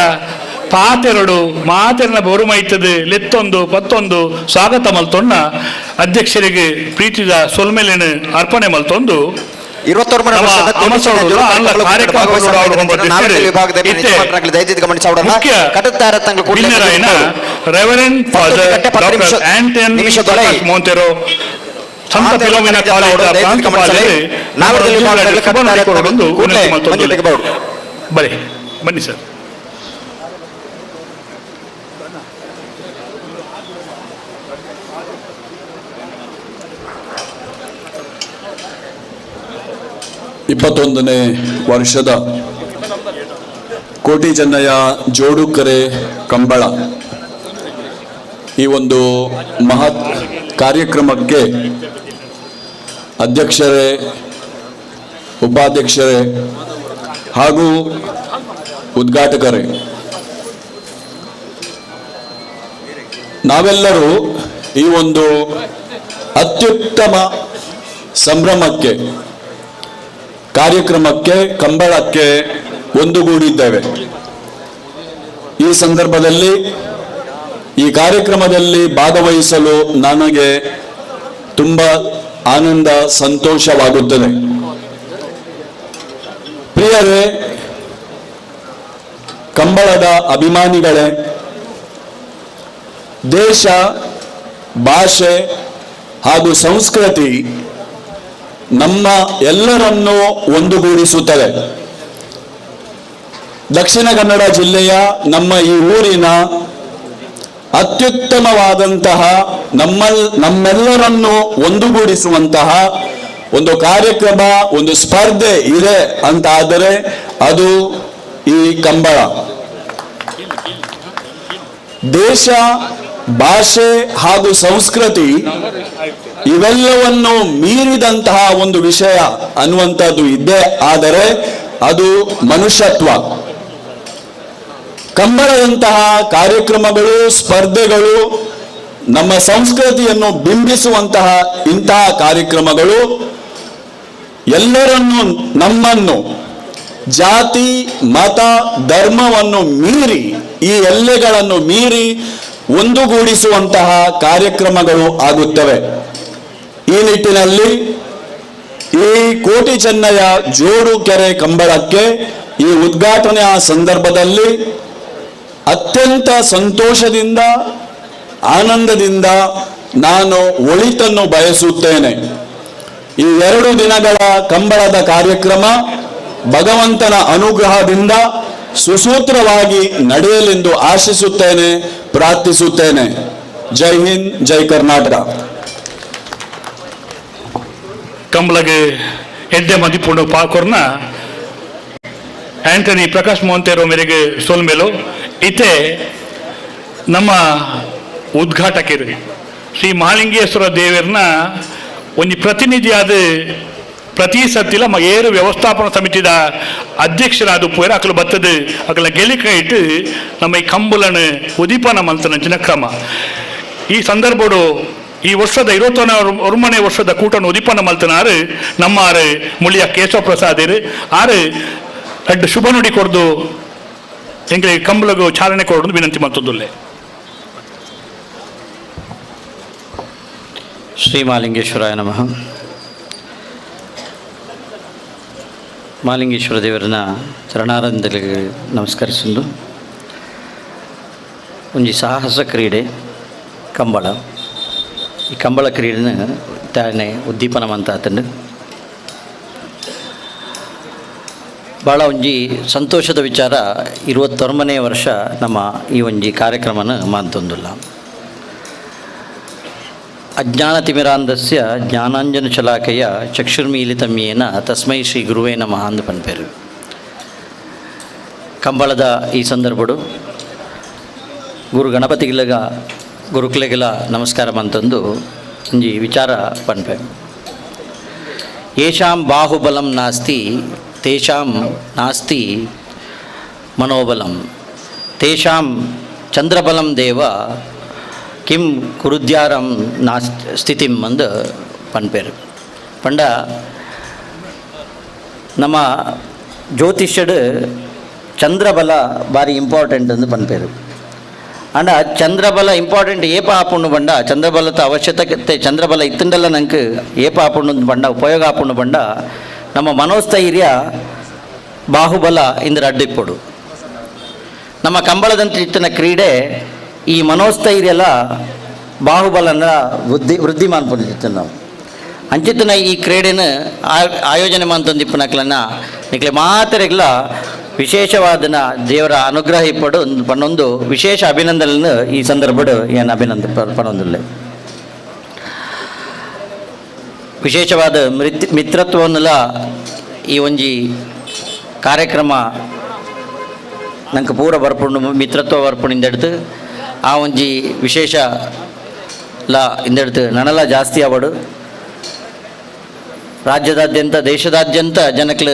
ಪಾತೆರಡು ಮಾತೆರನ ಬೋರುಮೈತದೆ ಲೆತ್ತೊಂದು ಪತ್ತೊಂದು ಸ್ವಾಗತ ಮಲ್ತೊನ್ನ ಅಧ್ಯಕ್ಷರಿಗೆ ಪ್ರೀತಿದ ಸೊಲ್ಮೆಲಿನ ಅರ್ಪಣೆ ಮಲ್ತೊಂದು reverend father doctor Anton Monteiro ಸಂತ ಫಿಲೋಮಿನಾ ಕಾಲೇಜ್ ಪ್ರಾಂಶುಪಾಲರು ಬನ್ನಿ ಬನ್ನಿ ಸರ್. ಇಪ್ಪತ್ತೊಂದನೇ ವರ್ಷದ ಕೋಟಿ ಚೆನ್ನಯ್ಯ ಜೋಡುಕರೆ ಕಂಬಳ ಈ ಒಂದು ಮಹತ್ ಕಾರ್ಯಕ್ರಮಕ್ಕೆ ಅಧ್ಯಕ್ಷರೇ, ಉಪಾಧ್ಯಕ್ಷರೇ ಹಾಗೂ ಉದ್ಘಾಟಕರೇ, ನಾವೆಲ್ಲರೂ ಈ ಒಂದು ಅತ್ಯುತ್ತಮ ಸಂಭ್ರಮಕ್ಕೆ, ಕಾರ್ಯಕ್ರಮಕ್ಕೆ, ಕಂಬಳಕ್ಕೆ ಒಂದುಗೂಡಿದ್ದೇವೆ. ಈ ಸಂದರ್ಭದಲ್ಲಿ ಈ ಕಾರ್ಯಕ್ರಮದಲ್ಲಿ ಭಾಗವಹಿಸಲು ನನಗೆ ತುಂಬ ಆನಂದ, ಸಂತೋಷವಾಗುತ್ತದೆ. ಪ್ರಿಯರೇ, ಕಂಬಳದ ಅಭಿಮಾನಿಗಳೇ, ದೇಶ, ಭಾಷೆ ಹಾಗೂ ಸಂಸ್ಕೃತಿ ನಮ್ಮ ಎಲ್ಲರನ್ನೂ ಒಂದುಗೂಡಿಸುತ್ತದೆ. ದಕ್ಷಿಣ ಕನ್ನಡ ಜಿಲ್ಲೆಯ ನಮ್ಮ ಈ ಊರಿನ ಅತ್ಯುತ್ತಮವಾದಂತಹ ನಮ್ಮೆಲ್ಲರನ್ನು ಒಂದುಗೂಡಿಸುವಂತಹ ಒಂದು ಕಾರ್ಯಕ್ರಮ, ಒಂದು ಸ್ಪರ್ಧೆ ಇದೆ ಅಂತ ಆದರೆ ಅದು ಈ ಕಂಬಳ. ದೇಶ, ಭಾಷೆ ಹಾಗೂ ಸಂಸ್ಕೃತಿ ಇವೆಲ್ಲವನ್ನು ಮೀರಿದಂತಹ ಒಂದು ವಿಷಯ ಅನ್ನುವಂಥದ್ದು ಇದ್ದೇ ಆದರೆ ಅದು ಮನುಷ್ಯತ್ವ. ಕಂಬಳದಂತಹ ಕಾರ್ಯಕ್ರಮಗಳು, ಸ್ಪರ್ಧೆಗಳು, ನಮ್ಮ ಸಂಸ್ಕೃತಿಯನ್ನು ಬಿಂಬಿಸುವಂತಹ ಇಂತಹ ಕಾರ್ಯಕ್ರಮಗಳು ಎಲ್ಲರನ್ನು, ನಮ್ಮನ್ನು ಜಾತಿ, ಮತ, ಧರ್ಮವನ್ನು ಮೀರಿ, ಈ ಎಲ್ಲೆಗಳನ್ನು ಮೀರಿ ಒಂದುಗೂಡಿಸುವಂತಹ ಕಾರ್ಯಕ್ರಮಗಳು ಆಗುತ್ತವೆ. ಈ ನಿಟ್ಟಿನಲ್ಲಿ ಈ ಕೋಟಿ ಚೆನ್ನಯ್ಯ ಜೋಡು ಕೆರೆ ಕಂಬಳಕ್ಕೆ ಈ ಉದ್ಘಾಟನೆಯ ಸಂದರ್ಭದಲ್ಲಿ ಅತ್ಯಂತ ಸಂತೋಷದಿಂದ, ಆನಂದದಿಂದ ನಾನು ಒಳಿತನ್ನು ಬಯಸುತ್ತೇನೆ. ಈ 2 ದಿನಗಳ ಕಂಬಳದ ಕಾರ್ಯಕ್ರಮ ಭಗವಂತನ ಅನುಗ್ರಹದಿಂದ ಸುಸೂತ್ರವಾಗಿ ನಡೆಯಲೆಂದು ಆಶಿಸುತ್ತೇನೆ, ಪ್ರಾರ್ಥಿಸುತ್ತೇನೆ. ಜೈ ಹಿಂದ್, ಜೈ ಕರ್ನಾಟಕ. ಕಂಬಳಗೆ ಎಡ್ಡೆ ಮದಿಪುಂಡು ಪಾಕೊರ್ನ ಆಂಟನಿ ಪ್ರಕಾಶ್ ಮೋಂತೇರೋ ಮೇರೆಗೆ ಸೋಲ್ಮೇಲು ಇತ್ತೆ ನಮ್ಮ ಉದ್ಘಾಟಕರು ಶ್ರೀ ಮಹಾಲಿಂಗೇಶ್ವರ ದೇವರನ್ನ ಒಂಜಿ ಪ್ರತಿನಿಧಿಯಾದ ಪ್ರತಿ ಸತಿಲ ಏರು ವ್ಯವಸ್ಥಾಪನಾ ಸಮಿತಿದ ಅಧ್ಯಕ್ಷರಾದ ಉಪ್ಪುವೆರ್ ಅಕಲು ಬತ್ತದು ಅಕಲ ಗೆಲಿಕ ಇಟ್ಟು ನಮ್ಮ ಈ ಕಂಬುಲನು ಉದೀಪನ ಮಲ್ತನಂಚಿನ ಕ್ರಮ. ಈ ಸಂದರ್ಭಡು ಈ ವರ್ಷದ 21ನೇ ವರ್ಷದ ಕೂಟನು ಉದೀಪನ ಮಲ್ತನಾರು ನಮ್ಮಾರು ಮುಳಿಯ ಕೇಶವ ಪ್ರಸಾದರು ಆರು ರಡ್ಡು ಶುಭ ನುಡಿ ಕೊಡ್ದು ಎಂಗ್ಲಿಗೆ ಕಂಬುಲಗು ಚಾಲನೆ ಕೊಡೋದು ವಿನಂತಿ ಮಲ್ತದುಲ್ಲೆ. ಶ್ರೀ ಮಾಲಿಂಗೇಶ್ವರಾಯ ನಮಃ. ಮಾಲಿಂಗೇಶ್ವರ ದೇವರನ ಚರಣಾರಂದಲಿಗೆ ನಮಸ್ಕರಿಸಿದ್ದು ಒಂಜಿ ಸಾಹಸ ಕ್ರೀಡೆ ಕಂಬಳ. ಈ ಕಂಬಳ ಕ್ರೀಡೆನ ತಾನೆ ಉದ್ದೀಪನ ಮಂತಾತಂಡು ಭಾಳ ಒಂಜಿ ಸಂತೋಷದ ವಿಚಾರ. 29ನೇ ವರ್ಷ ನಮ್ಮ ಈ ಒಂಜಿ ಕಾರ್ಯಕ್ರಮನ ಮಾಂತೊಂದುಲ್ಲ. ಅಜ್ಞಾನತಿಮಿರಾಂಧಸ್ಯ ಜ್ಞಾನಾಂಜನಶಲಾಕೆಯ ಚಕ್ಷುರ್ಮೀಲಿತಮ್ಯೇನ ತಸ್ಮೈ ಶ್ರೀ ಗುರುವೇ ನಮಃ ಅಂದು ಪನ್ಪೇರು. ಕಂಬಳದ ಈ ಸಂದರ್ಭಡು ಗುರು ಗಣಪತಿಗಿಲಗ ಗುರುಕುಲೆಗೆಲ ನಮಸ್ಕಾರ ಮಂತಂದು ಒಂಜಿ ವಿಚಾರ ಪನ್ಪೆ. ಯೇಷಾಂ ಬಾಹುಬಲಂ ನಾಸ್ತಿ ತೇಷಾಂ ನಾಸ್ತಿ ಮನೋಬಲಂ ತೇಷಾಂ ಚಂದ್ರಬಲಂ ದೇವ ಕಿಂ ಕುರುದ್ಯಾರಂ ನಾಸ್ ಸ್ಥಿತಿಂ ಅಂದು ಪನ್ಪೇರು. ಪಂಡ ನಮ್ಮ ಜ್ಯೋತಿಷ್ಯಡು ಚಂದ್ರಬಲ ಭಾರಿ ಇಂಪಾರ್ಟೆಂಟ್ ಅಂದು ಪನ್ಪೇರು. ಅಂಡ ಚಂದ್ರಬಲ ಇಂಪಾರ್ಟೆಂಟ್ ಏಪ ಆಪುಂಡು ಬಂಡ ಚಂದ್ರಬಲದ ಅವಶ್ಯಕತೆ ಚಂದ್ರಬಲ ಇತ್ತಂಡಲ್ಲ ನಂಗೆ ಏಪ ಆಪುಂಡು ಬಂಡ ಉಪಯೋಗ ಆಪುಂಡು ಬಂಡ ನಮ್ಮ ಮನೋಸ್ಥೈರ್ಯ ಬಾಹುಬಲ ಇಂದ್ರ ಅಡ್ಡಿಪ್ಪಡು. ನಮ್ಮ ಕಂಬಳದಂತೆ ಇತ್ತಿನ ಕ್ರೀಡೆ ಈ ಮನೋಸ್ಥೈರ್ಯಲ ಬಾಹುಬಲನ ವೃದ್ಧಿ ಮಾನ್ಪೊಂದಿತ್ತು ನಾವು. ಅಂಚಿತ್ತಿನ ಈ ಕ್ರೀಡೆನ ಆಯೋಜನೆ ಮಂತೊಂದಿಪ್ಪುನಕ್ಲನ್ನ ನಿಕ್ಲೆ ಮಾತೆರೆಗ್ಲ ವಿಶೇಷವಾದನ ದೇವರ ಅನುಗ್ರಹ ಇಪ್ಪಡು ಪನ್ನೊಂದು ವಿಶೇಷ ಅಭಿನಂದನೆಯನ್ನು ಈ ಸಂದರ್ಭಡು ಏನು ಅಭಿನಂದ ಪನ್ನೊಂದುಲ್ಲೆ. ವಿಶೇಷವಾದ ಮಿತ್ರತ್ವವನ್ನೆಲ್ಲ ಈ ಒಂಜಿ ಕಾರ್ಯಕ್ರಮ ನಂಗೆ ಪೂರ ಬರ್ಪುಂಡು ಮಿತ್ರತ್ವ ಬರ್ಪುಂಡು ಇಂದೆಡ್ತು ಆ ಒಂಜಿ ವಿಶೇಷ ಲ ಇಂದೆಡ್ತು ನನಲ ಜಾಸ್ತಿ ಅವಡು. ರಾಜ್ಯದಾದ್ಯಂತ ದೇಶದಾದ್ಯಂತ ಜನಕ್ಲು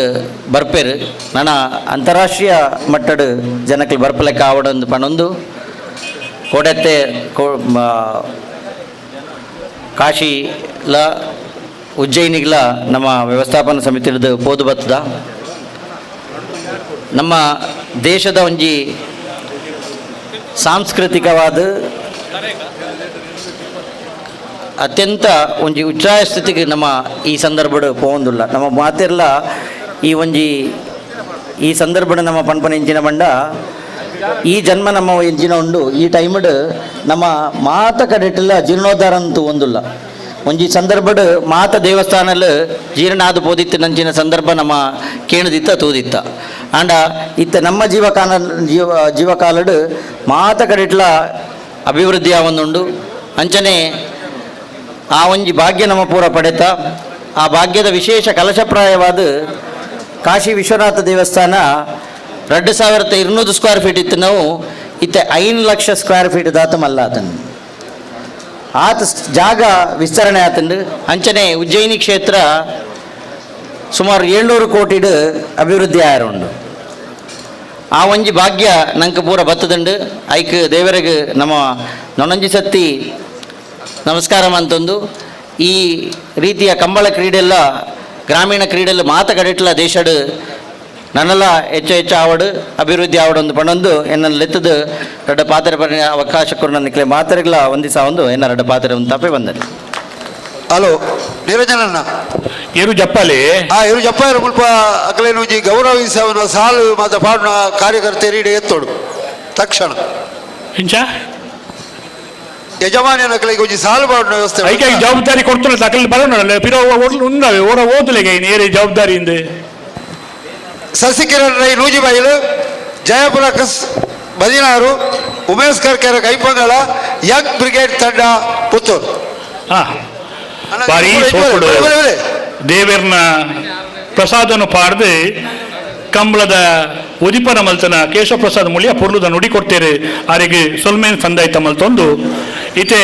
ಬರ್ಪೇರು ನನ್ನ ಅಂತಾರಾಷ್ಟ್ರೀಯ ಮಟ್ಟದ ಜನಕ್ಲು ಬರ್ಪಲೆಕ್ಕ ಆವಡೊಂದು ಪಣೊಂದು ಕೋಡತ್ತೆ ಕಾಶಿಲ ಉಜ್ಜಯಿನಿಗ್ಲ ನಮ್ಮ ವ್ಯವಸ್ಥಾಪನಾ ಸಮಿತಿದು ಪೋದು ಬತ್ತದ. ನಮ್ಮ ದೇಶದ ಒಂಜಿ ಸಾಂಸ್ಕೃತಿಕವಾದ ಅತ್ಯಂತ ಒಂಜಿ ಉಚ್ಚಾಯ ಸ್ಥಿತಿಗೆ ನಮ್ಮ ಈ ಸಂದರ್ಭಡು ಪೋವೊಂದುಲ್ಲ. ನಮ್ಮ ಮಾತೆರ್ಲ ಈ ಒಂಜಿ ಈ ಸಂದರ್ಭಡು ನಮ್ಮ ಪನ್ಪನ ಇಂಚಿನ ಬಂಡ ಈ ಜನ್ಮ ನಮ್ಮ ಇಂಚಿನ ಉಂಡು ಈ ಟೈಮ್ಡ್ ನಮ್ಮ ಮಾತ ಕಡೆಟೆಲ್ಲ ಜೀರ್ಣೋದ್ಧಾರ ಅಂತೂ ಒಂದುಲ್ಲ. ಒಂಜಿ ಸಂದರ್ಭಡು ಮಾತ ದೇವಸ್ಥಾನಲು ಜೀರ್ಣ ಆದು ಪೋದಿತ್ತು ನಂಚಿನ ಸಂದರ್ಭ ನಮ್ಮ ಕೇಣದಿತ್ತ ತೂದಿತ್ತ. ಆಂಡ ಇತ್ತ ನಮ್ಮ ಜೀವಕಾಲಡು ಮಾತ ಕಡೆಟ್ಲ ಅಭಿವೃದ್ಧಿ ಆವೊಂದುಂಡು. ಅಂಚನೆ ಆ ಒಂಜಿ ಭಾಗ್ಯ ನಮ್ಮ ಪೂರ ಪಡೆತ ಆ ಭಾಗ್ಯದ ವಿಶೇಷ ಕಲಶಪ್ರಾಯವಾದ ಕಾಶಿ ವಿಶ್ವನಾಥ ದೇವಸ್ಥಾನ 2200 ಸ್ಕ್ವೇರ್ ಫೀಟ್ ಇತ್ತು ನಾವು ಇತ್ತೆ 5 ಲಕ್ಷ ಸ್ಕ್ವೇರ್ ಫೀಟ್ ದಾತ ಮಲ್ಲ ಆತನು ಆತ ಜಾಗ ವಿಸ್ತರಣೆ ಆತಂಡು. ಅಂಚನೆ ಉಜ್ಜಯಿನಿ ಕ್ಷೇತ್ರ ಸುಮಾರು 700 ಕೋಟಿಡು ಅಭಿವೃದ್ಧಿ ಆಯರುಂಡು. ಆ ಒಂಜಿ ಭಾಗ್ಯ ನಂಗೆ ಪೂರ ಬತ್ತದಂಡು. ಐಕ್ ದೇವರಿಗೆ ನಮ್ಮ ನೊಣಂಜಿ ಸತ್ತಿ ನಮಸ್ಕಾರ ಅಂತಂದು ಈ ರೀತಿಯ ಕಂಬಳ ಕ್ರೀಡೆಲ್ಲ ಗ್ರಾಮೀಣ ಕ್ರೀಡೆಲ್ಲ ಮಾತ ಕಡೆಟ್ಲ ದೇಶಡು ನನ್ನೆಲ್ಲ ಹೆಚ್ಚು ಹೆಚ್ಚು ಆವಡು ಅಭಿವೃದ್ಧಿ ಆವಡು ಒಂದು ಪಣೊಂದು ಎನ್ನ ಲೆತ್ತದು ರಡ್ಡ ಪಾತ್ರೆ ಪರ ಅವಕಾಶ ಕೊಡು ನಿಕ್ಲೆ ಮಾತ್ರೆಗಳ ಒಂದಿಸ ಒಂದು ಎನ್ನ ರಡ್ಡ ಪಾತ್ರೆ ಒಂದು ತಪ್ಪೆ ಬಂದರೆ. ಹಲೋ ನಿರಂಜನಣ್ಣ ಏರು ಜಪ್ಪಾಲಿ ಇರು ಜಪ್ಪಾರು ಮುಲ್ಪ ಅಕಲೇನು ಗೌರವಿಸವನ ಸಾಲು ಮಾತ ಪಾಡುನ ಕಾರ್ಯಕರ್ತರು ಇಡೀ ಎತ್ತೋಡು ತಕ್ಷಣ ಇಂಚ ಯಜಮಾನಿಯನ ಅಕಲಿಗೆ ಒಂಜಿ ಸಾಲು ಪಾಡುನ ವ್ಯವಸ್ಥೆ ಐಕಾಗಿ ಜವಾಬ್ದಾರಿ ಕೊಡ್ತಾರೆ ಅಕಲ್ ಬರೋಣ ಪಿರೋ ಉಂಡವೆ ಓರ ಓದಲೆಗೆ ಏರಿ ಜವಾಬ್ದಾರಿ ಇಂದು. ಸಸಿಕಿರಣ್ ರೈ ನೂಜಿಬೈಲು, ಜಯಪ್ರಕಾಶ್ ಬದಿನಾರು, ಉಮೇಶ್ ಕರ್ಕೆರೆ ಕೈಪಂಗಳ, ಯಂಗ್ ಬ್ರಿಗೇಡ್ ತಂಡ ಪುತ್ತೂರು. ಬಾರಿ ಸೋಪುಡು ದೇವೆರ್ನ ಪ್ರಸಾದನು ಪಾಡ್ದು ಕಂಬಳದ ಉದಿಪನ ಮಲ್ತನ ಕೇಶವ ಪ್ರಸಾದ್ ಮುಳಿಯ ಪೊರ್ಲುದ ನುಡಿ ಕೊಡ್ತೇರೆ ಆರಿಗೆ ಸೊಲ್ಮೇನ್ ಸಂದಾಯ್ತ ಮಲ್ತೊಂದು ಇತೆ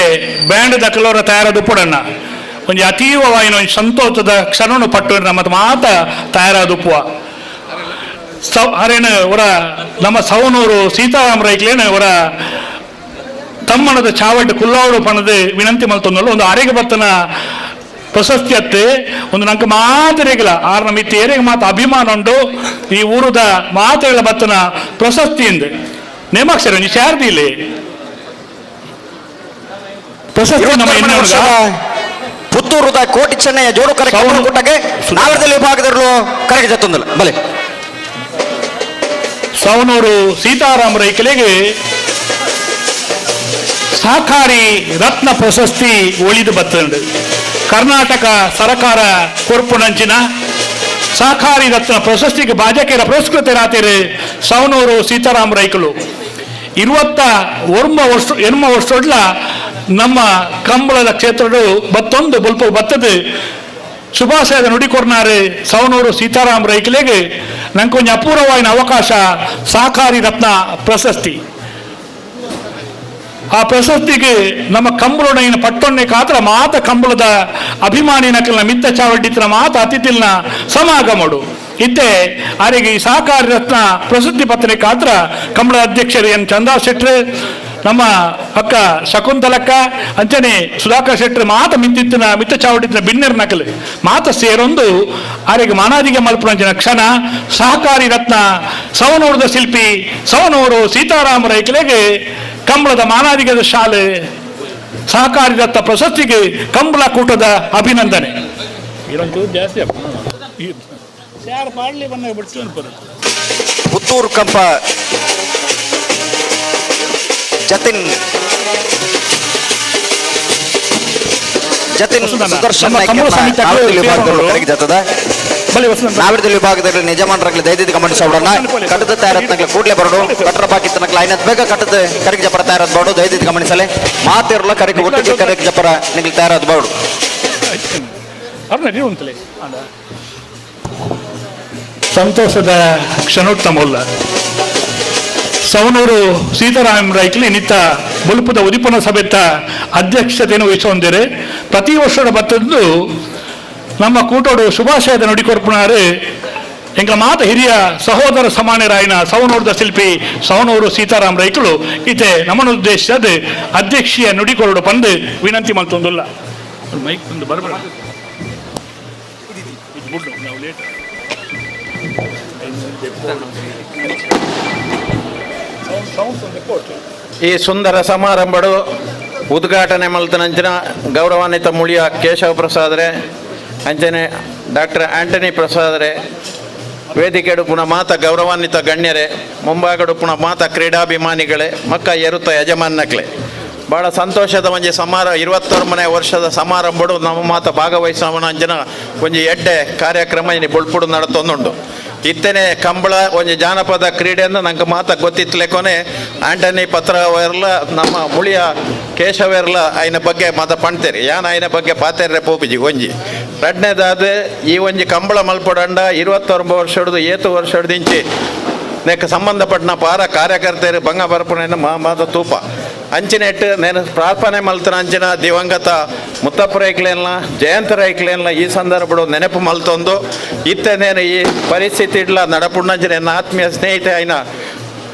ಬ್ಯಾಂಡ್ ದಕಲೋರ ತಯಾರದ ಪೊಡಣ್ಣ. ಒಂಜಿ ಅತೀವವಾಯಿನ ಒಂಜಿ ಸಂತೋಷದ ಕ್ಷಣನು ಪಟ್ಟು ನಮ್ಮ ಮಾತ ತಯಾರಾದುಪ್ಪುವ ಅರೇನು ಅವರ ನಮ್ಮ ಸವನೂರು ಸೀತಾರಾಮ ರೈಕ್ಲೇನು ಅವರ ತಮ್ಮನದ ಚಾವಟ್ಟು ಕುಲ್ಲಾವಡು ಪಣದು ವಿನಂತಿ ಮಲ್ತೊಂದಲ್ಲ ಒಂದು ಅರೆಗೆ ಬತ್ತನ ಪ್ರಶಸ್ತಿ ಅತ್ತೆ ಒಂದು ನಂಗೆ ಮಾತರಿಗಲ ಆರ್ನ ಮಿತಿ ಏರಿಗೆ ಮಾತು ಅಭಿಮಾನ ಉಂಡು ಈ ಊರುದ ಮಾತೆಗಳ ಬತ್ತನ ಪ್ರಶಸ್ತಿ ಎಂದು ನೇಮಾಕ್ಷರ ಒಂಜಿ ಶಾರದಿ ಇಲ್ಲಿ ಪ್ರಶಸ್ತಿ ನಮ್ಮ ಎಣ್ಣೆ ಪುತ್ತೂರುದ ಕೋಟಿ ಚೆನ್ನಯ್ಯ ಜೋಡು ಕರೆ ಕೂಟಕ್ಕೆ ನಾಗರದಲ್ಲಿ ವಿಭಾಗದಲ್ಲೂ ಕರೆಗೆ ಜತ್ತೊಂದಲ್ಲ ಬಲೆ. ಸವನೂರು ಸೀತಾರಾಮ ರೈಕಲಿಗೆ ಸಹಕಾರಿ ರತ್ನ ಪ್ರಶಸ್ತಿ ಒಳಿದು ಬತ್ತಂಡು. ಕರ್ನಾಟಕ ಸರಕಾರ ಕೊರ್ಪುನಂಚಿನ ಸಹಕಾರಿ ರತ್ನ ಪ್ರಶಸ್ತಿಗೆ ಬಾಜಕೆರ ಪುರಸ್ಕೃತರಾತಿರು ಸವನೂರು ಸೀತಾರಾಮ ರೈಕಲು. 29 ವರ್ಷ ಎನ್ಮ ವರ್ಷೊಡ್ಲ ನಮ್ಮ ಕಂಬಳದ ಕ್ಷೇತ್ರಡು ಬತ್ತೊಂದು ಬೊಲ್ಪ ಬತ್ತದು ಶುಭಾಶಯದ ನುಡಿಕೊರ್ನಾರು ಸವನೂರು ಸೀತಾರಾಮ ರೈಕಲಿಗೆ ನಂಗೊಂಜಿ ಅಪೂರ್ವವಾಯಿನ ಅವಕಾಶ ಸಹಕಾರಿ ರತ್ನ ಪ್ರಶಸ್ತಿ. ಆ ಪ್ರಶಸ್ತಿಗೆ ನಮ್ಮ ಕಂಬಳೊಡೈನ ಪಟ್ಟೊನ್ನೆ ಕಾತ್ರ ಮಾತ ಕಂಬಳದ ಅಭಿಮಾನಿ ನಕಲ್ನ ಮಿತ್ತ ಚಾವಡಿತ್ರ ಮಾತ ಅತಿಥಿಲ್ನ ಸಮಾಗಮಡು ಇತ್ತೆ ಆರಿಗೆ ಈ ಸಹಕಾರಿ ರತ್ನ ಪ್ರಶಸ್ತಿ ಪತ್ರಿಕೆ ಕಾತ್ರ ಕಂಬಳದ ಅಧ್ಯಕ್ಷರು ಎನ್ ಚಂದಾ ಶೆಟ್ರು, ನಮ್ಮ ಅಕ್ಕ ಶಕುಂತಲಕ್ಕ, ಅಂಚನೆ ಸುಧಾಕರ್ ಶೆಟ್ರು ಮಾತ ಮಿತ್ತಿತ್ತಿನ ಮಿತ್ತ ಚಾವಡಿತ್ತಿನ ಬಿನ್ನೆರ್ ನಕಲು ಮಾತ ಸೇರೊಂದು ಆರಿಗೆ ಮಾನಾದಿಗೆ ಮಲ್ಪುನಂಚಿನ ಕ್ಷಣ ಸಹಕಾರಿ ರತ್ನ ಸವನೂರದ ಶಿಲ್ಪಿ ಸವನೂರು ಸೀತಾರಾಮ ರೈಕಲೆಗೆ ಕಂಬಳದ ಮಾನಾದಿಗದ ಶಾಲೆ ಸಹಕಾರಿ ರತ್ನ ಪ್ರಶಸ್ತಿಗೆ ಕಂಬಳ ಕೂಟದ ಅಭಿನಂದನೆ. ಜಾಸ್ತಿ ಪುತ್ತೂರು ಕಂಪ ಜತಿನ್ ಜತಿನ್ ಸುದರ್ಶನ್ ನಾವಿರದಲ್ಲಿ ವಿಭಾಗದಲ್ಲಿ ಯಜಮಾನರಾಗಲಿ ದಯದಿದ್ದು ಗಮನಿಸೋಣ. ಕಟ್ಟದ ತಯಾರತ್ನಗ್ಲ ಕೂಡಲೇ ಬರೋಡು, ಕಟ್ಟರ ಬಾಕಿ ತನಕ ಐನತ್ ಬೇಗ ಕಟ್ಟದ ಕರಿಗೆ ಜಪರ ತಯಾರಾದ ಬೋಡು ದಯದಿದ್ದು ಗಮನಿಸಲೆ. ಮಾತಿರಲ್ಲ ಕರಿಗೆ ಒಟ್ಟಿಗೆ ಕರಿಗೆ ಜಪರ ನಿಗ್ಲಿ ತಯಾರಾದ ಬೋಡು. ಸಂತೋಷದ ಕ್ಷಣೋತ್ತಮಲ್ಲ. ಸವನೂರು ಸೀತಾರಾಮ ರೈಕ್ಲಿ ನಿತ್ತ ಬೊಲ್ಪುದ ಉದಿಪನ ಸಭೆತ್ತ ಅಧ್ಯಕ್ಷತೆಯನ್ನು ವಹಿಸಿಕೊಂಡಿದ್ದಾರೆ. ಪ್ರತಿ ವರ್ಷದ ಬತ್ತದ್ದು ನಮ್ಮ ಕೂಟೋಡು ಶುಭಾಶಯದ ನುಡಿಕೊರ್ಪುನಾರು ಎಂಗಳ ಮಾತ ಹಿರಿಯ ಸಹೋದರ ಸಮಾನರಾಯನ ಸವನೂರದ ಶಿಲ್ಪಿ ಸವನೂರು ಸೀತಾರಾಮ ರೈಕಲು ಇತೆ ನಮ್ಮನ್ನು ಉದ್ದೇಶದ ಅಧ್ಯಕ್ಷೀಯ ನುಡಿಕೊರಡು ಪಂದು ವಿನಂತಿ ಮಲ್ತೊಂದುಲ್ಲ. ಮೈಕ್ ಒಂದು ಬರಬೇಡ, ನಾವು ಲೇಟ್. ಈ ಸುಂದರ ಸಮಾರಂಭಡು ಉದ್ಘಾಟನೆ ಮಲ್ತನಂಚಿನ ಗೌರವಾನ್ವಿತ ಮುಳಿಯ ಕೇಶವ ಪ್ರಸಾದ್ರೆ, ಅಂಚನೆ ಡಾಕ್ಟರ್ ಆಂಟನಿ ಪ್ರಸಾದ್ರೆ, ವೇದಿಕೆಡು ಪುನಃ ಮಾತ ಗೌರವಾನ್ವಿತ ಗಣ್ಯರೇ, ಮುಂಭಾಗಡು ಪುನಃ ಮಾತ ಕ್ರೀಡಾಭಿಮಾನಿಗಳೇ, ಮಕ್ಕ ಎರುತ್ತ ಯಜಮಾನಕ್ಲೆ, ಭಾಳ ಸಂತೋಷದ ಒಂಜಿ 29ನೇ ವರ್ಷದ ಸಮಾರಂಭಡು ನಮ್ಮ ಮಾತ ಭಾಗವಹಿಸವನ ಅಂಚಿನ ಒಂಜಿ ಎಡ್ಡೆ ಕಾರ್ಯಕ್ರಮ ಇನಿ ಬೊಳ್ಪುಡು ನಡತೊಂದುಂಡು. ಇತ್ತನೆ ಕಂಬಳ ಒಂಜಿ ಜಾನಪದ ಕ್ರೀಡೆಯನ್ನು ನಂಗೆ ಮಾತ ಗೊತ್ತಿತ್ತಲೆಕೊನೆ ಆಂಟನಿ ಪತ್ರವೆರ್ಲ ನಮ್ಮ ಮುಳಿಯ ಕೇಶವೆರ್ಲ ಆಯ್ನ ಬಗ್ಗೆ ಮಾತ ಪಣ್ತೇರಿ, ಯಾನ್ ಆಯ್ನ ಬಗ್ಗೆ ಪಾತೇರ್ರೆ ಪೋಪಿಜಿ. ಒಂಜಿ ರಡ್ನೇದಾದ ಈ ಒಂಜಿ ಕಂಬಳ ಮಲ್ಪೊಡಂಡ 29 ವರ್ಷಡ್ದು ಏತು ವರ್ಷಡ್ದು ಇಂಚಿ ನೆಕ್ ಸಂಬಂಧಪಟ್ಟನ ಪಾರ ಕಾರ್ಯಕರ್ತರು ಬಂಗ ಬರಪುನ ಮಾತ ತೂಪ ಅಂಚಿನೆಟ್ಟು ನೇನು ಪ್ರಾರ್ಥನೆ ಮಲ್ತನ ಅಂಚಿನ ದಿವಂಗತ ಮುತ್ತಪ್ಪ ರೈಕ್ಲೇನ್ಲ ಜಯಂತ ರೈಕ್ಲೇನ್ಲ ಈ ಸಂದರ್ಭಡು ನೆನಪು ಮಲ್ತೊಂದು ಇತ್ತೆ ನೇನು ಈ ಪರಿಸ್ಥಿತಿ ಇಡ್ಲ ನಡಪುಣ್ಣಂಚಿನ ಎನ್ನ ಆತ್ಮೀಯ ಸ್ನೇಹಿತೆ ಆಯ್ನ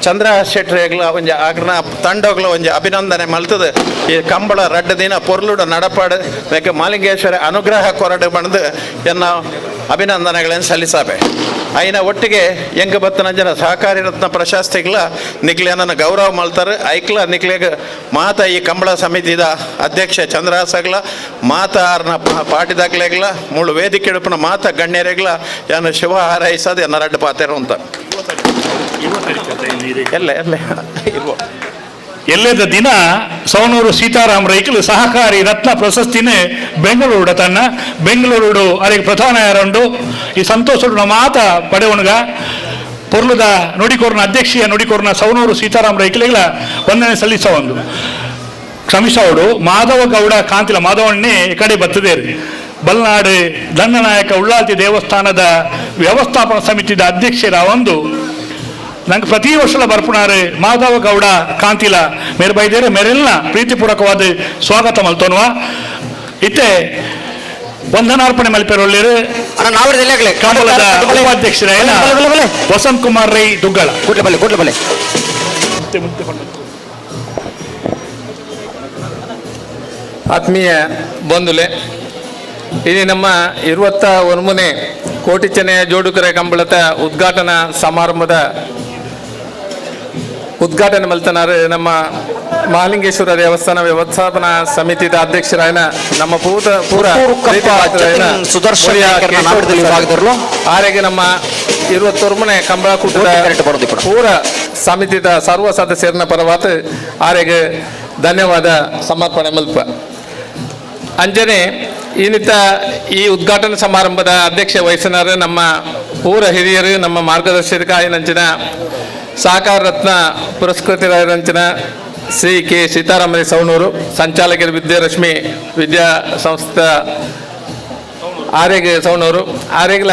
ಚಂದ್ರ ಶೆಟ್ರೆಗ್ಲ ಒಂಜಿ ಆಗ್ರನ ತಂಡೋಗ್ಲ ಒಂಜಿ ಅಭಿನಂದನೆ ಮಲ್ತದೆ. ಈ ಕಂಬಳ ರಡ್ಡ ದಿನ ಪೊರ್ಲುಡು ನಡಪಾಡು ನೆಕ್ ಮಾಲಿಂಗೇಶ್ವರ ಅನುಗ್ರಹ ಕೊರಡು ಬಂದು ಎನ್ನ ಅಭಿನಂದನೆಗಳನ್ನು ಸಲ್ಲಿಸಾಬೆ. ಐನ ಒಟ್ಟಿಗೆ ಎಂಗ ಬತ್ತನ ಜನ ಸಹಕಾರಿ ರತ್ನ ಪ್ರಶಸ್ತಿಗಳ ನಿಕ್ಲೆ ನನ್ನ ಗೌರವ ಮಲ್ತಾರೆ. ಐಕ್ಲ ನಿಕ್ಲೆಗ್ ಮಾತ ಈ ಕಂಬಳ ಸಮಿತಿದ ಅಧ್ಯಕ್ಷ ಚಂದ್ರಹಾಸಗ್ಲ ಮಾತ ಆರ್ನ ಪಾಟಿದಾಗ್ಲೆಗ್ಲ ಮುಳು ವೇದಿಕೆ ಹಿಡುಪನ ಮಾತ ಗಣ್ಯರೆಗ್ಲ ಯಾನು ಶುಭ ಹಾರೈಸೋದು ಎನ್ನ ರಡ್ಡು ಪಾತೆರು ಅಂತ. ಎಲ್ಲ ಎಲ್ಲ ಇರ್ಬೋ. ಎಲ್ಲದ ದಿನ ಸವನೂರು ಸೀತಾರಾಮ ರೈಕಲು ಸಹಕಾರಿ ರತ್ನ ಪ್ರಶಸ್ತಿನೇ ಬೆಂಗಳೂರು ತನ್ನ ಬೆಂಗಳೂರು ಅಲ್ಲಿಗೆ ಪ್ರಧಾನ ಯಾರುಂಡು ಈ ಸಂತೋಷ ಮಾತ ಪಡೆವಣಗ ಪೊರ್ಲುದ ನುಡಿಕೋರ್ನ ಅಧ್ಯಕ್ಷೀಯ ನುಡಿಕೋರ್ನ ಸವನೂರು ಸೀತಾರಾಮ ರೈಕಲಿಗಳ ವಂದನೆ ಸಲ್ಲಿಸ ಒಂದು ಕ್ಷಮಿಸೋಡು ಮಾಧವ ಗೌಡ ಕಾಂತಿಲ ಮಾಧವಣ್ಣೆ ಈ ಕಡೆ ಬರ್ತದೆ. ಬಲ್ನಾಡು ದಂಡನಾಯಕ ಉಳ್ಳಾಲ್ತಿ ದೇವಸ್ಥಾನದ ವ್ಯವಸ್ಥಾಪನಾ ಸಮಿತಿದ ಅಧ್ಯಕ್ಷರ ಒಂದು ನಂಗೆ ಪ್ರತಿ ವರ್ಷಲ ಬರ್ಪುಣಾರು ಮಾಧವ ಗೌಡ ಕಾಂತಿಲ ಮೇರೆ ಬೈದೇರೆ ಮೇರೆಲ್ಲ ಪ್ರೀತಿಪೂರ್ವಕವಾದ ಸ್ವಾಗತ ಮಲ್ತೋನ್ವ. ಇತ್ತೆ ವಂದನಾರ್ಪಣೆ ಮಲ್ಪೆರೊಳ್ಳೇರು ಕಂಬಳದ ಉಪಾಧ್ಯಕ್ಷರಾಯನ ವಸಂತ್ ಕುಮಾರ್ ರೈ ದುಗ್ಗಳ. ಕೂಡ್ಲೆ ಕೂಡ್ಲೆ ಬಲೆ. ಆತ್ಮೀಯ ಬಂಧುಲೆ, ಇಲ್ಲಿ ನಮ್ಮ 21ನೇ ಕೋಟಿ ಚೆನ್ನಯ ಜೋಡುಕರೆ ಕಂಬಳದ ಉದ್ಘಾಟನಾ ಸಮಾರಂಭದ ಉದ್ಘಾಟನೆ ಮಲ್ತನಾರು ನಮ್ಮ ಮಹಾಲಿಂಗೇಶ್ವರ ದೇವಸ್ಥಾನ ವ್ಯವಸ್ಥಾಪನಾ ಸಮಿತಿದ ಅಧ್ಯಕ್ಷರಾಯನ ನಮ್ಮ ಪೂರ ಪೂರ ಸುದರ್ಶನ್ ಆರೆಗೆ ನಮ್ಮ 21ನೇ ಕಂಬಳ ಕೂಟದ ಪೂರ ಸಮಿತಿದ ಸರ್ವ ಸದಸ್ಯರನ್ನ ಪರವಾತ ಆರೆಗೆ ಧನ್ಯವಾದ ಸಮರ್ಪಣೆ ಮಲ್ಪ. ಅಂಜನೆ ಇನ್ನಿತ ಈ ಉದ್ಘಾಟನಾ ಸಮಾರಂಭದ ಅಧ್ಯಕ್ಷ ವಹಿಸಿನಾರು ನಮ್ಮ ಪೂರ ಹಿರಿಯರು ನಮ್ಮ ಮಾರ್ಗದರ್ಶಕ ಆಯನಂಚಿನ ಸಹಕಾರ ರತ್ನ ಪುರಸ್ಕೃತರಾಯರಂಚಿನ ಶ್ರೀ ಕೆ ಸೀತಾರಾಮಯ್ಯ ಸವಣೂರು, ಸಂಚಾಲಕರು ವಿದ್ಯಾರಶ್ಮಿ ವಿದ್ಯಾ ಸಂಸ್ಥೆ ಆರ್ಯಗೆ ಸವಣೂರು ಆರ್ಯಗ್ಲ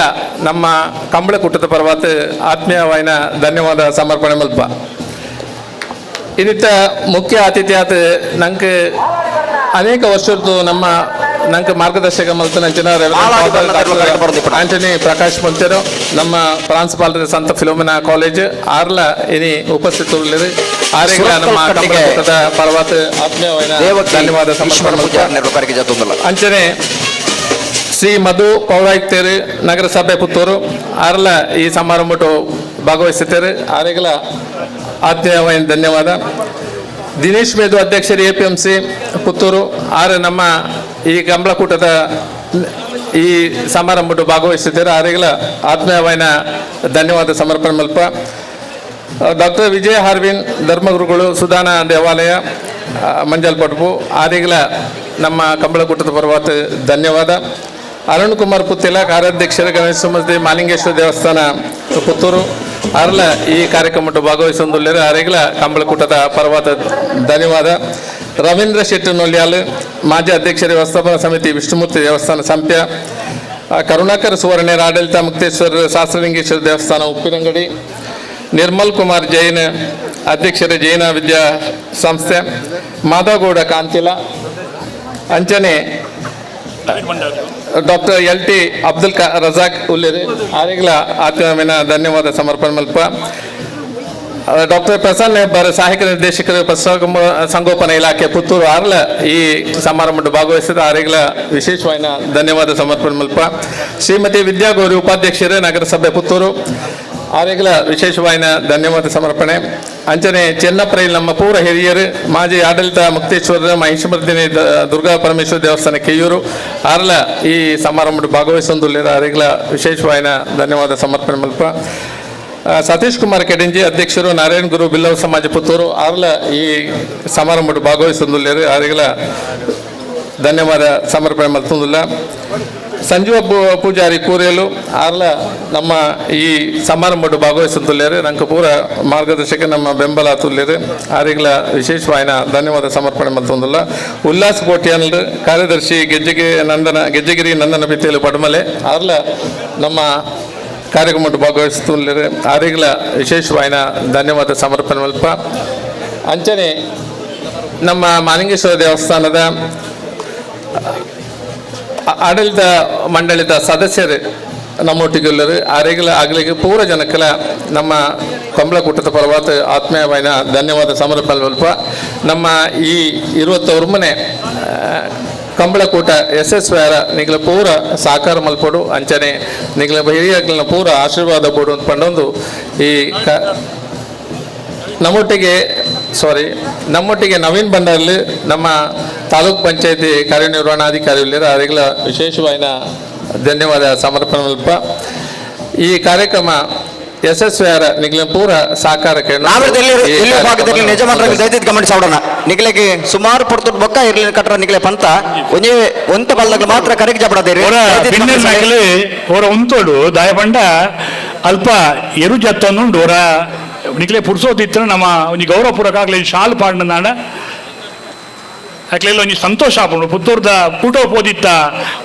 ನಮ್ಮ ಕಂಬಳ ಕೂಟದ ಪರವಾತ ಆತ್ಮೀಯವಾಯಿನ ಧನ್ಯವಾದ ಸಮರ್ಪಣೆ ಮಲ್ಪ. ಇನ್ನಿತ ಮುಖ್ಯ ಅತಿಥಿಯಾದ ನಂಗೆ ಅನೇಕ ವರ್ಷದ್ದು ನಮ್ಮ ನಂಗೆ ಮಾರ್ಗದರ್ಶಕ ಮಲ್ತನಂಚಿನ ಆಂಟನಿ ಪ್ರಕಾಶ್ ಮಲ್ತೇರು ನಮ್ಮ ಪ್ರಾಂಶುಪಾಲರ ಸಂತ ಫಿಲೋಮಿನಾ ಕಾಲೇಜ್ ಆರ್ಲ ಇನಿ ಉಪಸ್ಥಿತರಿಲ್ಲರು ಆರೆಗ್ಲ ನಮ್ಮ ಕಂಬಳಕೂಟದ ಪರವಾತ ಆತ್ಮೀಯವಾಯಿನ ಧನ್ಯವಾದ ಸಮರ್ಪಣೆ. ಅಂಚನೆ ಶ್ರೀ ಮಧು ಪೌರಾಯುಕ್ತರು ನಗರಸಭೆ ಪುತ್ತೂರು ಆರ್ಲ ಈ ಸಮಾರಂಭಟ್ಟು ಭಾಗವಹಿಸುತ್ತಾರೆ ಆರೆಗ್ಲ ಆತ್ಮೀಯವಾಯಿನ ಧನ್ಯವಾದ. ದಿನೇಶ್ ಮೇದು ಅಧ್ಯಕ್ಷರು APMC Puttur ಆರು ನಮ್ಮ ಈ ಕಂಬಳಕೂಟದ ಈ ಸಮಾರಂಭಟ್ಟು ಭಾಗವಹಿಸಿದ್ದಾರೆ ಆರೆಗ್ಲ ಆತ್ಮೀಯವಾಯಿನ ಧನ್ಯವಾದ ಸಮರ್ಪಣೆ ಮಲ್ಪ. ಡಾಕ್ಟರ್ ವಿಜಯ ಹಾರ್ವಿನ್ ಧರ್ಮಗುರುಗಳು ಸುಧಾನ ದೇವಾಲಯ ಮಂಜಲ್ಪಟಪು ಆರೆಗ್ಲ ನಮ್ಮ ಕಂಬಳಕೂಟದ ಪರವಾತ ಧನ್ಯವಾದ. ಅರುಣ್ ಕುಮಾರ್ ಪುತ್ತಿಲ ಕಾರ್ಯಾಧ್ಯಕ್ಷರು ಗಣೇಶ ಸಮಸ್ತಿ ಮಾಲಿಂಗೇಶ್ವರ ದೇವಸ್ಥಾನ ಪುತ್ತೂರು ಅರ್ಲ ಈ ಕಾರ್ಯಕ್ರಮಟ್ಟು ಭಾಗವಹಿಸೊಂದುಳ್ಳರು ಆರೆಗ್ಲ ಕಂಬಳಕೂಟದ ಪರವಾದ ಧನ್ಯವಾದ. ರವೀಂದ್ರ ಶೆಟ್ಟಿ ನೊಲ್ಯಾಲ್ ಮಾಜಿ ಅಧ್ಯಕ್ಷರ ವ್ಯವಸ್ಥಾಪನಾ ಸಮಿತಿ ವಿಷ್ಣುಮೂರ್ತಿ ದೇವಸ್ಥಾನ ಸಂಪ್ಯ, ಕರುಣಾಕರ್ ಸುವರ್ಣೇರ್ ಆಡಳಿತ ಮುಕ್ತೇಶ್ವರ ಶಾಸ್ತ್ರಲಿಂಗೇಶ್ವರ ದೇವಸ್ಥಾನ ಉಪ್ಪಿನಂಗಡಿ, ನಿರ್ಮಲ್ ಕುಮಾರ್ ಜೈನ್ ಅಧ್ಯಕ್ಷರ ಜೈನ ವಿದ್ಯಾ ಸಂಸ್ಥೆ, ಮಾಧವಗೌಡ ಕಾಂತಿಲ, ಅಂಚನೆ ಡಾಕ್ಟರ್ LT Abdul Razak ಉಲ್ಲೇರಿ ಆರೆಗ್ಲ ಆತ್ಮೀಯನ ಧನ್ಯವಾದ ಸಮರ್ಪಣೆ ಮಲ್ಪ. ಡಾಕ್ಟರ್ ಪ್ರಸನ್ನ ಹೆಬ್ಬಾರ್ ಸಹಾಯಕ ನಿರ್ದೇಶಕರು ಪಶು ಸಂಗೋಪನಾ ಇಲಾಖೆ ಪುತ್ತೂರು ಆರ್ಲ ಈ ಸಮಾರಂಭ ಭಾಗವಹಿಸಿದ ಆರೆಗ್ಲ ವಿಶೇಷವಾದ ಧನ್ಯವಾದ ಸಮರ್ಪಣೆ ಮಲ್ಪ. ಶ್ರೀಮತಿ ವಿದ್ಯಾಗೌರಿ ಉಪಾಧ್ಯಕ್ಷರು ನಗರಸಭೆ ಪುತ್ತೂರು ಆರೆಗ್ಲ ವಿಶೇಷವಾದ ಧನ್ಯವಾದ ಸಮರ್ಪಣೆ. ಅಂಚನೆ ಚೆನ್ನಪ್ರೈಲ್ ನಮ್ಮ ಪೂರ ಹಿರಿಯರು ಮಾಜಿ ಆಡಳಿತ ಮುಕ್ತೇಶ್ವರ ಮಹಿಷಮರ್ದಿನಿ ದುರ್ಗಾ ಪರಮೇಶ್ವರ ದೇವಸ್ಥಾನ ಕೆಯೂರು ಆರ್ಲ ಈ ಸಮಾರಂಭ ಭಾಗವಹಿಸೊಂದುಳ್ಳೇರು ಆರೆಗ್ಲ ವಿಶೇಷವಾದ ಧನ್ಯವಾದ ಸಮರ್ಪಣೆ ಮಲ್ಪ. ಸತೀಶ್ ಕುಮಾರ್ ಕೆಡಿಂಜಿ ಅಧ್ಯಕ್ಷರು ನಾರಾಯಣ ಗುರು ಬಿಲ್ಲವ ಸಮಾಜ ಪುತ್ತೂರು ಆರ್ಲ ಈ ಸಮಾರಂಭ ಭಾಗವಹಿಸೊಂದುಳ್ಳೇರು ಆರೆಗ್ಲ ಧನ್ಯವಾದ ಸಮರ್ಪಣೆ ಮಲ್ತೊಂದುಲ್ಲ. ಸಂಜೀವ ಪೂಜಾರಿ ಕೂರೇಲು ಆರ್ಲ ನಮ್ಮ ಈ ಸಮಾರಂಭ ಭಾಗವಹಿಸುತ್ತುಳ್ಳೇರು ನಂಗೆ ಪೂರ ಮಾರ್ಗದರ್ಶಕ ನಮ್ಮ ಬೆಂಬಲ ತುಲ್ಲೇರು ಆರಿಗ್ಲ ವಿಶೇಷವಾಯಿನ ಧನ್ಯವಾದ ಸಮರ್ಪಣೆ ಮಲ್ತೊಂದುಲ್ಲ. ಉಲ್ಲಾಸ್ ಕೋಟ್ಯಾನ್ಲ್ ಕಾರ್ಯದರ್ಶಿ ಗೆಜ್ಜೆಗಿರಿ ನಂದನ ಪಿತ್ತೇಲು ಪಡಮಲೆ ಆರ್ಲ ನಮ್ಮ ಕಾರ್ಯಕ್ರಮ ಭಾಗವಹಿಸುತ್ತುಳ್ಳೇರು ಆರಿಗ್ಲ ವಿಶೇಷವಾಯಿನ ಧನ್ಯವಾದ ಸಮರ್ಪಣೆ ಮಲ್ಪ. ಅಂಚನೆ ನಮ್ಮ ಮಾಲಿಂಗೇಶ್ವರ ದೇವಸ್ಥಾನದ ಆಡಳಿತ ಮಂಡಳಿದ ಸದಸ್ಯರು ನಮ್ಮೊಟ್ಟಿಗೆಲ್ಲರು ಆರೆಗ್ಲ ಆಗಲಿಗೆ ಪೂರ ಜನಕ್ಕೆಲ್ಲ ನಮ್ಮ ಕಂಬಳಕೂಟದ ಪರವಾದ ಆತ್ಮೀಯವಾದ ಧನ್ಯವಾದ ಸಮರ್ಪಣೆ ಮಲ್ಪ. ನಮ್ಮ ಈ 21ನೇ ಕಂಬಳಕೂಟ ಯಶಸ್ವಿಯಾರ ನಿಗಳ ಪೂರ ಸಹಕಾರ ಮಲ್ಪಡು ಅಂಚನೆ ನಿಗಳ ಹಿರಿಯರ್ಗಳನ್ನ ಪೂರ ಆಶೀರ್ವಾದ ಕೊಡು ಅಂತ ಪಂಡೊಂದು ಈ ನಮ್ಮೊಟ್ಟಿಗೆ ನವೀನ್ ಭಂಡಾರ್ಲಿ ನಮ್ಮ ತಾಲೂಕ್ ಪಂಚಾಯತಿ ಕಾರ್ಯನಿರ್ವಹಣಾಧಿಕಾರಿ ಅವರಿಗೆಲ್ಲ ವಿಶೇಷವಾದ ಧನ್ಯವಾದ ಸಮರ್ಪಣೆ ಮಲ್ಪ. ಈ ಕಾರ್ಯಕ್ರಮ ಯಶಸ್ವಿಯಾರ ನಿಗಳ ಪೂರ ಸಹಕಾರಕ್ಕೆ ಭಾಗದಲ್ಲಿ ದಯದಿದ್ದು ಗಮನಿಸೋಣ. ನಿಗಲಿಗೆ ಸುಮಾರು ಪೊರ್ತುಡ್ ಬೊಕ್ಕ ಇರ್ಲಿ ಕಟ್ರ ನಿಗಲೆ ಪಂತ ಒಂಜೇ ಒಂತ ಬಲ್ದಾಗ ಮಾತ್ರ ಕರೆಗೆ ಜಪಡದೇರಿ. ಓರ ಉಂತೋಡು ದಾಯಪಂಡ ಅಲ್ಪ ಎರು ಜತ್ತೊಂದುಂಡು ಓರ ನಿಕ್ಲೆ ಪುರ್ಸೋತಿತ್ತು ನಮ್ಮ ಒಂಜಿ ಗೌರವ ಪೂರಕ ಆಗ್ಲಿ ಶಾಲ್ ಪಾಡ್ನಾಡ ಅಕ್ಲೆಲ್ಲ ಒಂಜಿ ಸಂತೋಷ ಆಪುಂಡು. ಪುತ್ತೂರ್ದ ಕೂಟೋ ಪೋದಿತ್ತ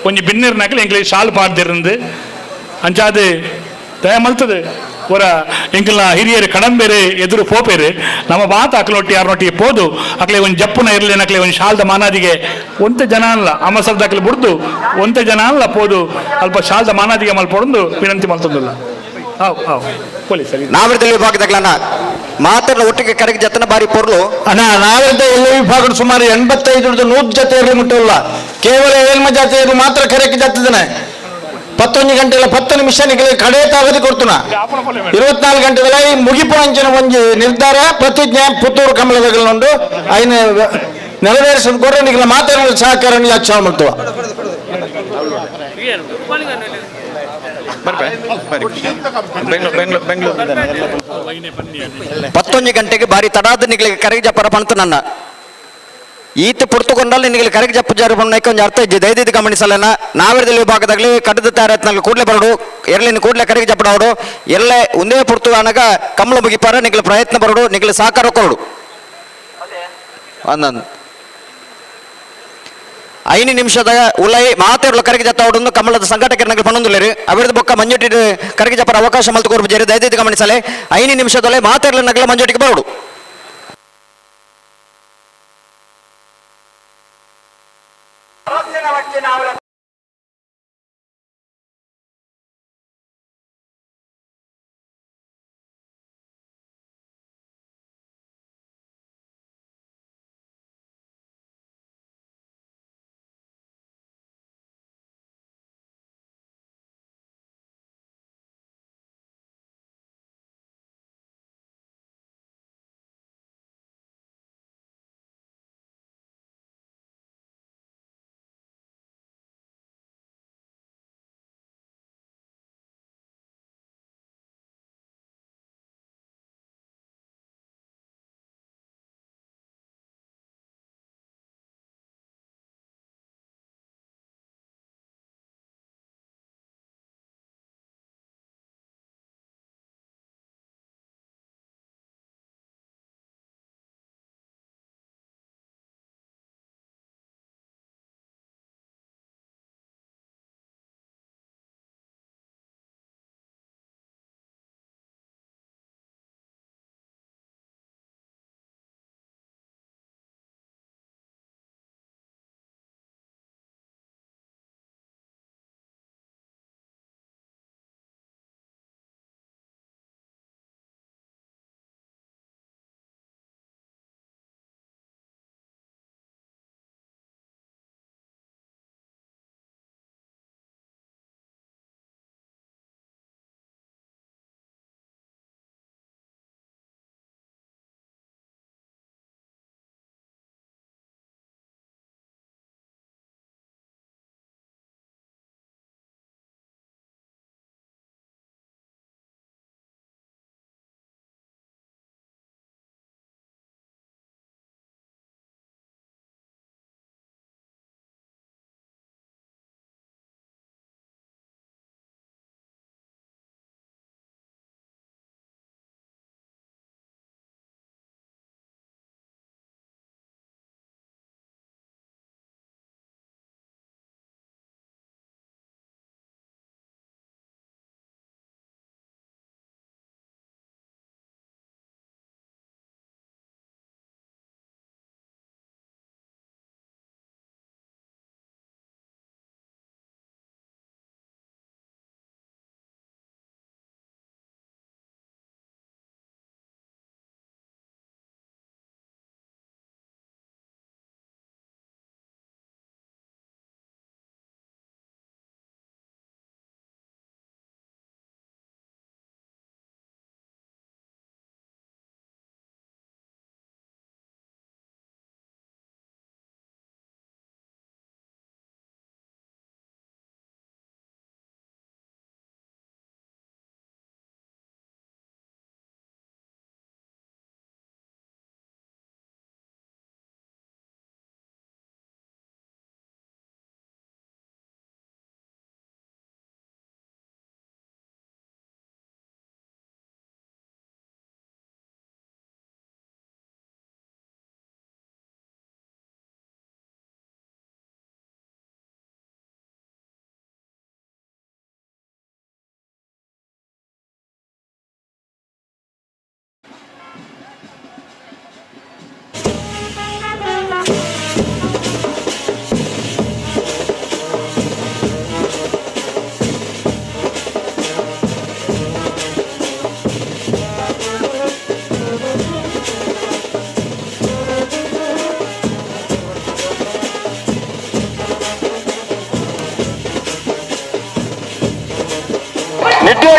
ಒಂಜಿ ಬಿನ್ನೆರ್ನಕ್ಲೆ ಎಂಕ್ಲೆ ಶಾಲ್ ಪಾಡ್ದಿರಂದು ಅಂಚಾದ ದಯ ಮಲ್ತದೆ. ಒರ ಎಂಕಲ್ನ ಹಿರಿಯರು ಕಡಂಬೇರೆ ಎದುರು ಪೋಪೇರು. ನಮ್ಮ ಬಾತ ಅಕ್ಲೊಟ್ಟಿ ಯಾರನೊಟ್ಟಿಗೆ ಪೋದು ಅಕ್ಲೆ ಒಂದು ಜಪ್ಪುನ ಇರಲಿ, ಅಕ್ಲೆ ಒಂದು ಶಾಲ್ದ ಮಾನಾದಿಗೆ ಒಂತೆ ಜನ ಅಲ್ಲ ಅಮಸರ್ದ ಅಕ್ಲೆ ಬುಡ್ದು ಒಂತೆ ಜನ ಅಲ್ಲ ಪೋದು ಅಲ್ಪ ಶಾಲ್ದ ಮಾನಾದಿಗೆ ಮಲ್ಪೊಡೊಂದು ವಿನಂತಿ ಮಲ್ತೊಂದುಲ್ಲ. ಹಾವ್ ಹಾವ್ ಪೊಲೀಸ್ ಸರಿ. ನಾವಿರದಲ್ಲಿ ವಿಭಾಗದಾಗ್ಲನ್ನ ಮಾತ್ರ ಒಟ್ಟಿಗೆ ಕರೆಗೆ ಜತನ ಬಾರಿ ಪೊರ್ಲು. ಅಣ್ಣ, ನಾವಿದ್ದ ಎಲ್ಲ ವಿಭಾಗ ಸುಮಾರು 85 100 ಜೊತೆ ಮುಟ್ಟಲ್ಲ, ಕೇವಲ ಏಳ್ಮ ಜಾತಿಯರು ಮಾತ್ರ ಕರೆಕ್ಕೆ ಜತ್ತಿದ್ದಾನೆ. 11 ಗಂಟೆಲ್ಲ 10 ನಿಮಿಷ ನಿಗಲಿ ಕಡೆ ತಾವದಿ ಕೊಡ್ತುನ. 24 ಗಂಟೆಗಳ ಈ ಮುಗಿಪು ಅಂಚಿನ ಒಂಜಿ ನಿರ್ಧಾರ ಪ್ರತಿಜ್ಞೆ ಪುತ್ತೂರು ಕಮಲದಗಲುಂಡು ಐನ ನೆರವೇರಿಸಿದ ಕೊಡ್ರೆ ನಿಗಲ ಮಾತಾಡಲು ಸಹಕಾರ ಯಾಚ ಮಾಡ್ತವ. ಬೆಂಗಳೂರು ಬೆಂಗಳೂರು ಬೆಂಗಳೂರು 11 ಗಂಟೆಗೆ ಬಾರಿ ತಡಾದ ನಿಗಳಿಗೆ ಕರೆಗೆ ಜಪ್ಪರ ಪಂತ ನನ್ನ ಈತ ಪುರ್ತುಕೊಂಡಲ್ಲಿ ನಿಗಳಿಗೆ ಕರೆಗೆ ಜಪ್ಪ ಜಾರು ಬಂದ ಒಂಜಿ ಅರ್ಥ ಇಜ್ಜಿ. ದಯದಿದ್ದು ಗಮನಿಸಲನ ನಾವಿರದಲ್ಲಿ ವಿಭಾಗದಾಗಲಿ ಕಡದ ತಯಾರತ್ನಲ್ಲಿ ಕೂಡಲೇ ಬರಡು, ಎರಲಿನ ಕೂಡಲೇ ಕರೆಗೆ ಜಪ್ಪಡಾವಡು, ಎಲ್ಲೇ ಒಂದೇ ಪುರ್ತು ಅನಗ ಕಮಲ ಮುಗಿಪಾರ ನಿಗಳ ಪ್ರಯತ್ನ ಬರಡು, ನಿಗಳ ಸಹಕಾರ ಕೊರಡು. ಒಂದೊಂದು 5 ನಿಮಿಷದ ಉಲೈ ಮಾತೆರ್ಲ ಕರೆಗೆ ಜತ್ತ ಕಮಲದ ಸಂಘಟಕರ ನಗಲು ಪನ್ನೊಂದುಲೇರು ಅವಿರದ ಬೊಕ್ಕ ಮಂಜೊಟ್ಟಿ ಕರೆಗೆ ಜಪ್ಪರ ಅವಕಾಶ ಮಲ್ತು ಕೊರ್ಪು ಜೇರು. ದಯದಿದ್ದು ಗಮನಿಸಲೆ 5 ನಿಮಿಷದೊಲೆ ಮಾತೆರ್ಲ ನಗಲ ಮಂಜೊಟ್ಟಿಗೆ ಬರಡು.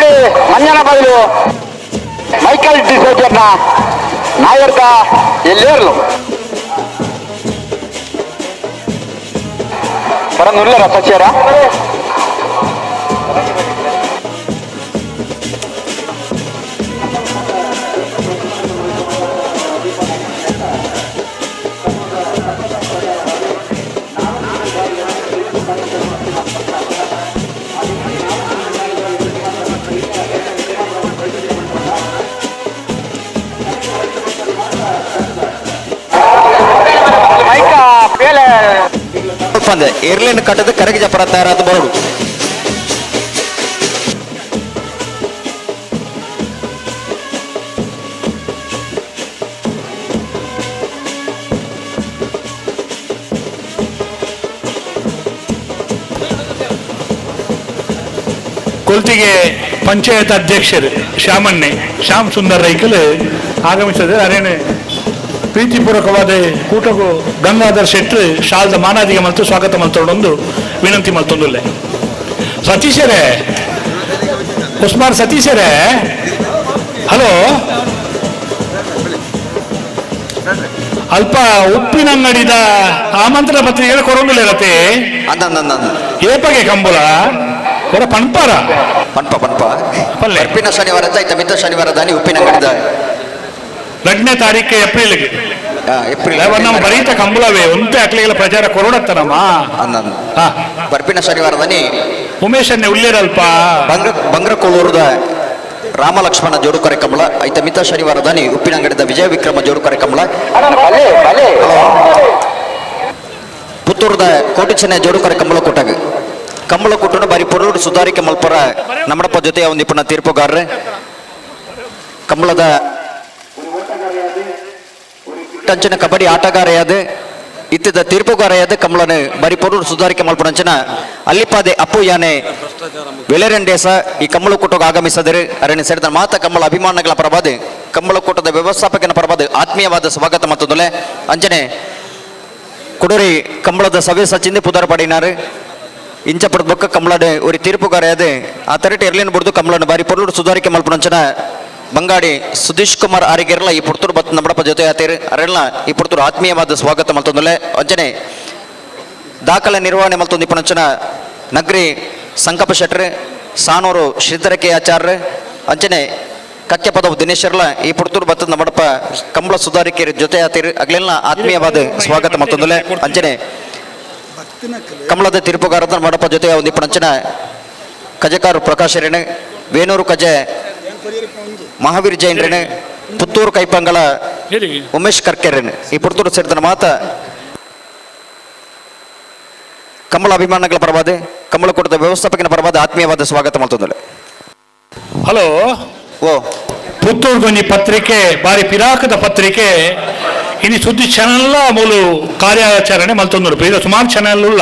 ಬಂಗಾಡಿ ಮಂಜನ ಬೈಲು ಮೈಕಲ್ ಡಿಸೋಜರ್ನ ನಾಯರ್ದ ಎಲ್ಲೇರ್ಲು ಬರಂದುಲ್ಲರ ಸಚಿವರ ಎರ್ಲಿನ ಕಟ್ಟದ ಕರಗಿ ಜಪರ ತಯಾರಾದ ಬರೋಡು. ಕೊಲ್ತಿಗೆ ಪಂಚಾಯತ್ ಅಧ್ಯಕ್ಷರು ಶ್ಯಾಮಣ್ಣೆ ಶ್ಯಾಮ್ ಸುಂದರ್ ರೈಕಲ್ ಆಗಮಿಸಿದರೆ ಅರೇನೆ ಪ್ರೀತಿಪೂರ್ವಕವಾದ ಕೂಟಗೂ ಗಂಗಾಧರ್ ಶೆಟ್ರು ಶಾಲ್ದ ಮಾನಾದಿಗೆ ಮಲ್ತು ಸ್ವಾಗತ ಮಲ್ತೊಂದು ವಿನಂತಿ ಮಲ್ತೊಂದುಲ್ಲೆ. ಸತೀಶರೇ, ಉಸ್ಮಾನ್ ಸತೀಶರೇ, ಹಲೋ, ಅಲ್ಪ ಉಪ್ಪಿನಂಗಡಿದ ಆಮಂತ್ರಣ ಪತ್ರಿಕೆ ಕೊರೊಂದುಲ್ಲೆ ರತೆ ಏಪಗೆ ಕಂಬುಲ ಹೊರ ಪಣ್ಪಾರ ಪನ್ಪ ಪನ್ಪ ಉಪ್ಪಿನ ಶನಿವಾರ ಆಯ್ತಾ ಮಿತ್ತ ಶನಿವಾರ ದಾನಿ ಉಪ್ಪಿನಂಗಡಿದ 2ನೇ ತಾರೀಕು ಏಪ್ರಿಲ್ಗೆ ಏಪ್ರಿಲ್ ನಮ್ಮ ಬರೀತ ಕಂಬಳವೇ ಒಂತೆ ಅಕ್ಲಿಗೆಲ್ಲ ಪ್ರಚಾರ ಕೊರೋಡತ್ತನಮ್ಮ. ಬರ್ಪಿನ ಶನಿವಾರದಾನಿ ಉಮೇಶನ್ನೇ ಉಳ್ಳೇರಲ್ಪ ಬಂಗ್ರಕೋಳೂರದ ರಾಮ ಲಕ್ಷ್ಮಣ ಜೋಡು ಕಾರ್ಯಕ್ರಮಲ ಐತ ಮಿತ ಶನಿವಾರದಾನಿ ಉಪ್ಪಿನಂಗಡಿದ ವಿಜಯ ವಿಕ್ರಮ ಜೋಡು ಕಾರ್ಯಕ್ರಮಲ ಪುತ್ತೂರದ ಕೋಟಿ ಚೆನ್ನೈ ಜೋಡು ಕಾರ್ಯಕ್ರಮಲ ಕೊಟ್ಟಾಗ ಕಂಬಳ ಕೊಟ್ಟನು ಬಾರಿ ಪೊರೂರು ಸುಧಾರಿಕೆ ಮಲ್ಪರ ನಮ್ಮಡಪ್ಪ ಜೊತೆ ಒಂದು ಇಪ್ಪನ ತೀರ್ಪುಗಾರರು ಕಂಬಳದ ಅಂಚಿನ ಕಬಡ್ಡಿ ಆಟಗಾರೆಯಾದ ಇತ್ತಿದ ತೀರ್ಪುಗಾರೆಯಾದ ಕಮಲನು ಬಾರಿ ಪೊರೂರು ಸುಧಾರಿಕೆ ಮಲ್ಪನಂಚಿನ ಅಲ್ಲಿಪಾದೆ ಅಪ್ಪು ಯಾನೆ ವೆಲೆರೆಂಡೇಸ ಈ ಕಮ್ಮಳ ಕೂಟಕ್ಕೆ ಆಗಮಿಸದರು. ಅರಣ್ಯ ಸೇರಿದ ಮಾತ ಕಮ್ಮಳ ಅಭಿಮಾನಗಳ ಪರವಾದ ಕಮ್ಮಳ ಕೂಟದ ವ್ಯವಸ್ಥಾಪಕನ ಪರವಾದ ಆತ್ಮೀಯವಾದ ಸ್ವಾಗತ ಮತ್ತು ಅಂಜನೆ ಕುಡೂರಿ ಕಂಬಳದ ಸಭೆ ಸಚಿಂದಿ ಪುದರ್ ಪಡಿನಾರು ಇಂಚಪಡದ ಬೊಕ್ಕ ಕಮಲನೆ ஒரு ತೀರ್ಪುಗಾರೆಯಾದ ಆ ತರಟಿ ಎರ್ಲಿನ ಬುಡ್ದು ಕಮಲನ ಬಾರಿ ಪೊರೂರು ಸುಧಾರಿಕೆ ಮಲ್ಪನಂಚಿನ ಬಂಗಾಡಿ ಸುಧೀಶ್ ಕುಮಾರ್ ಆರಿಗೆರ್ಲ ಈ ಪುರ್ತೂರು ಬತ್ ನಮ್ಮಡಪ್ಪ ಜೊತೆ ಆತೇರು ಅರೆಲ್ಲ ಈ ಪುರ್ತೂರು ಆತ್ಮೀಯವಾದ ಸ್ವಾಗತ ಮಲ್ತೊಂದುಲ್ಲೆ. ಅಂಚನೆ ದಾಖಲೆ ನಿರ್ವಹಣೆ ಮಲ್ತೊಂದು ಇಪ್ಪನಂಚನ ನಗರಿ ಸಂಕಪ್ಪ ಶೆಟ್ರು ಸಾನೂರು ಶ್ರೀಧರ ಕೆ ಆಚಾರ್ಯ ಅಂಚನೆ ಕಕ್ಕೆ ಪದವು ದಿನೇಶರ್ಲ ಈ ಪುರ್ತೂರು ಬತ್ತದ ನಮ್ಮಡಪ್ಪ ಕಂಬಳ ಸುಧಾರಿಕೆಯರ ಜೊತೆ ಆತೀರು ಅಗ್ಲೆಲ್ಲ ಆತ್ಮೀಯವಾದ ಸ್ವಾಗತ ಮಲ್ತೊಂದುಲ್ಲೆ. ಅಂಚನೆ ಕಮಲದ ತೀರ್ಪುಗಾರದ ನಮ್ಮಡಪ್ಪ ಜೊತೆ ಒಂದು ಇಪ್ಪನಂಚನ ಕಜಕಾರು ಪ್ರಕಾಶರೇಣು ವೇಣೂರು ಕಜೆ ಮಹಾವೀರ್ ಜೈನ್ರೇನು ಪುತ್ತೂರು ಕೈಪಂಗಳ ಉಮೇಶ್ ಕರ್ಕೆರೇನು ಈ ಪುತ್ತೂರು ಸೇರಿದ ಮಾತ ಕಮಲ ಅಭಿಮಾನಗಳ ಪರವಾದ ಕಮಲ ಕೂಟದ ವ್ಯವಸ್ಥಾಪಕನ ಪರವಾದ ಆತ್ಮೀಯವಾದ ಸ್ವಾಗತ ಮಲ್ತೊಂದುಲ್ಲೆ. ಹಲೋ, ಓ ಪುತ್ತೂರು ಗೊಂಜಿ ಪತ್ರಿಕೆ ಬಾರಿ ಪಿರಾಕದ ಪತ್ರಿಕೆ ಇನಿ ಸುದ್ದಿ ಚಾನೆಲ್ ಮೂಲು ಕಾರ್ಯಾಚರಣೆ ಮಲ್ತೊಂದುರು ಈಗ ಸುಮಾರು ಚಾನೆಲ್ ಉಳ್ಳ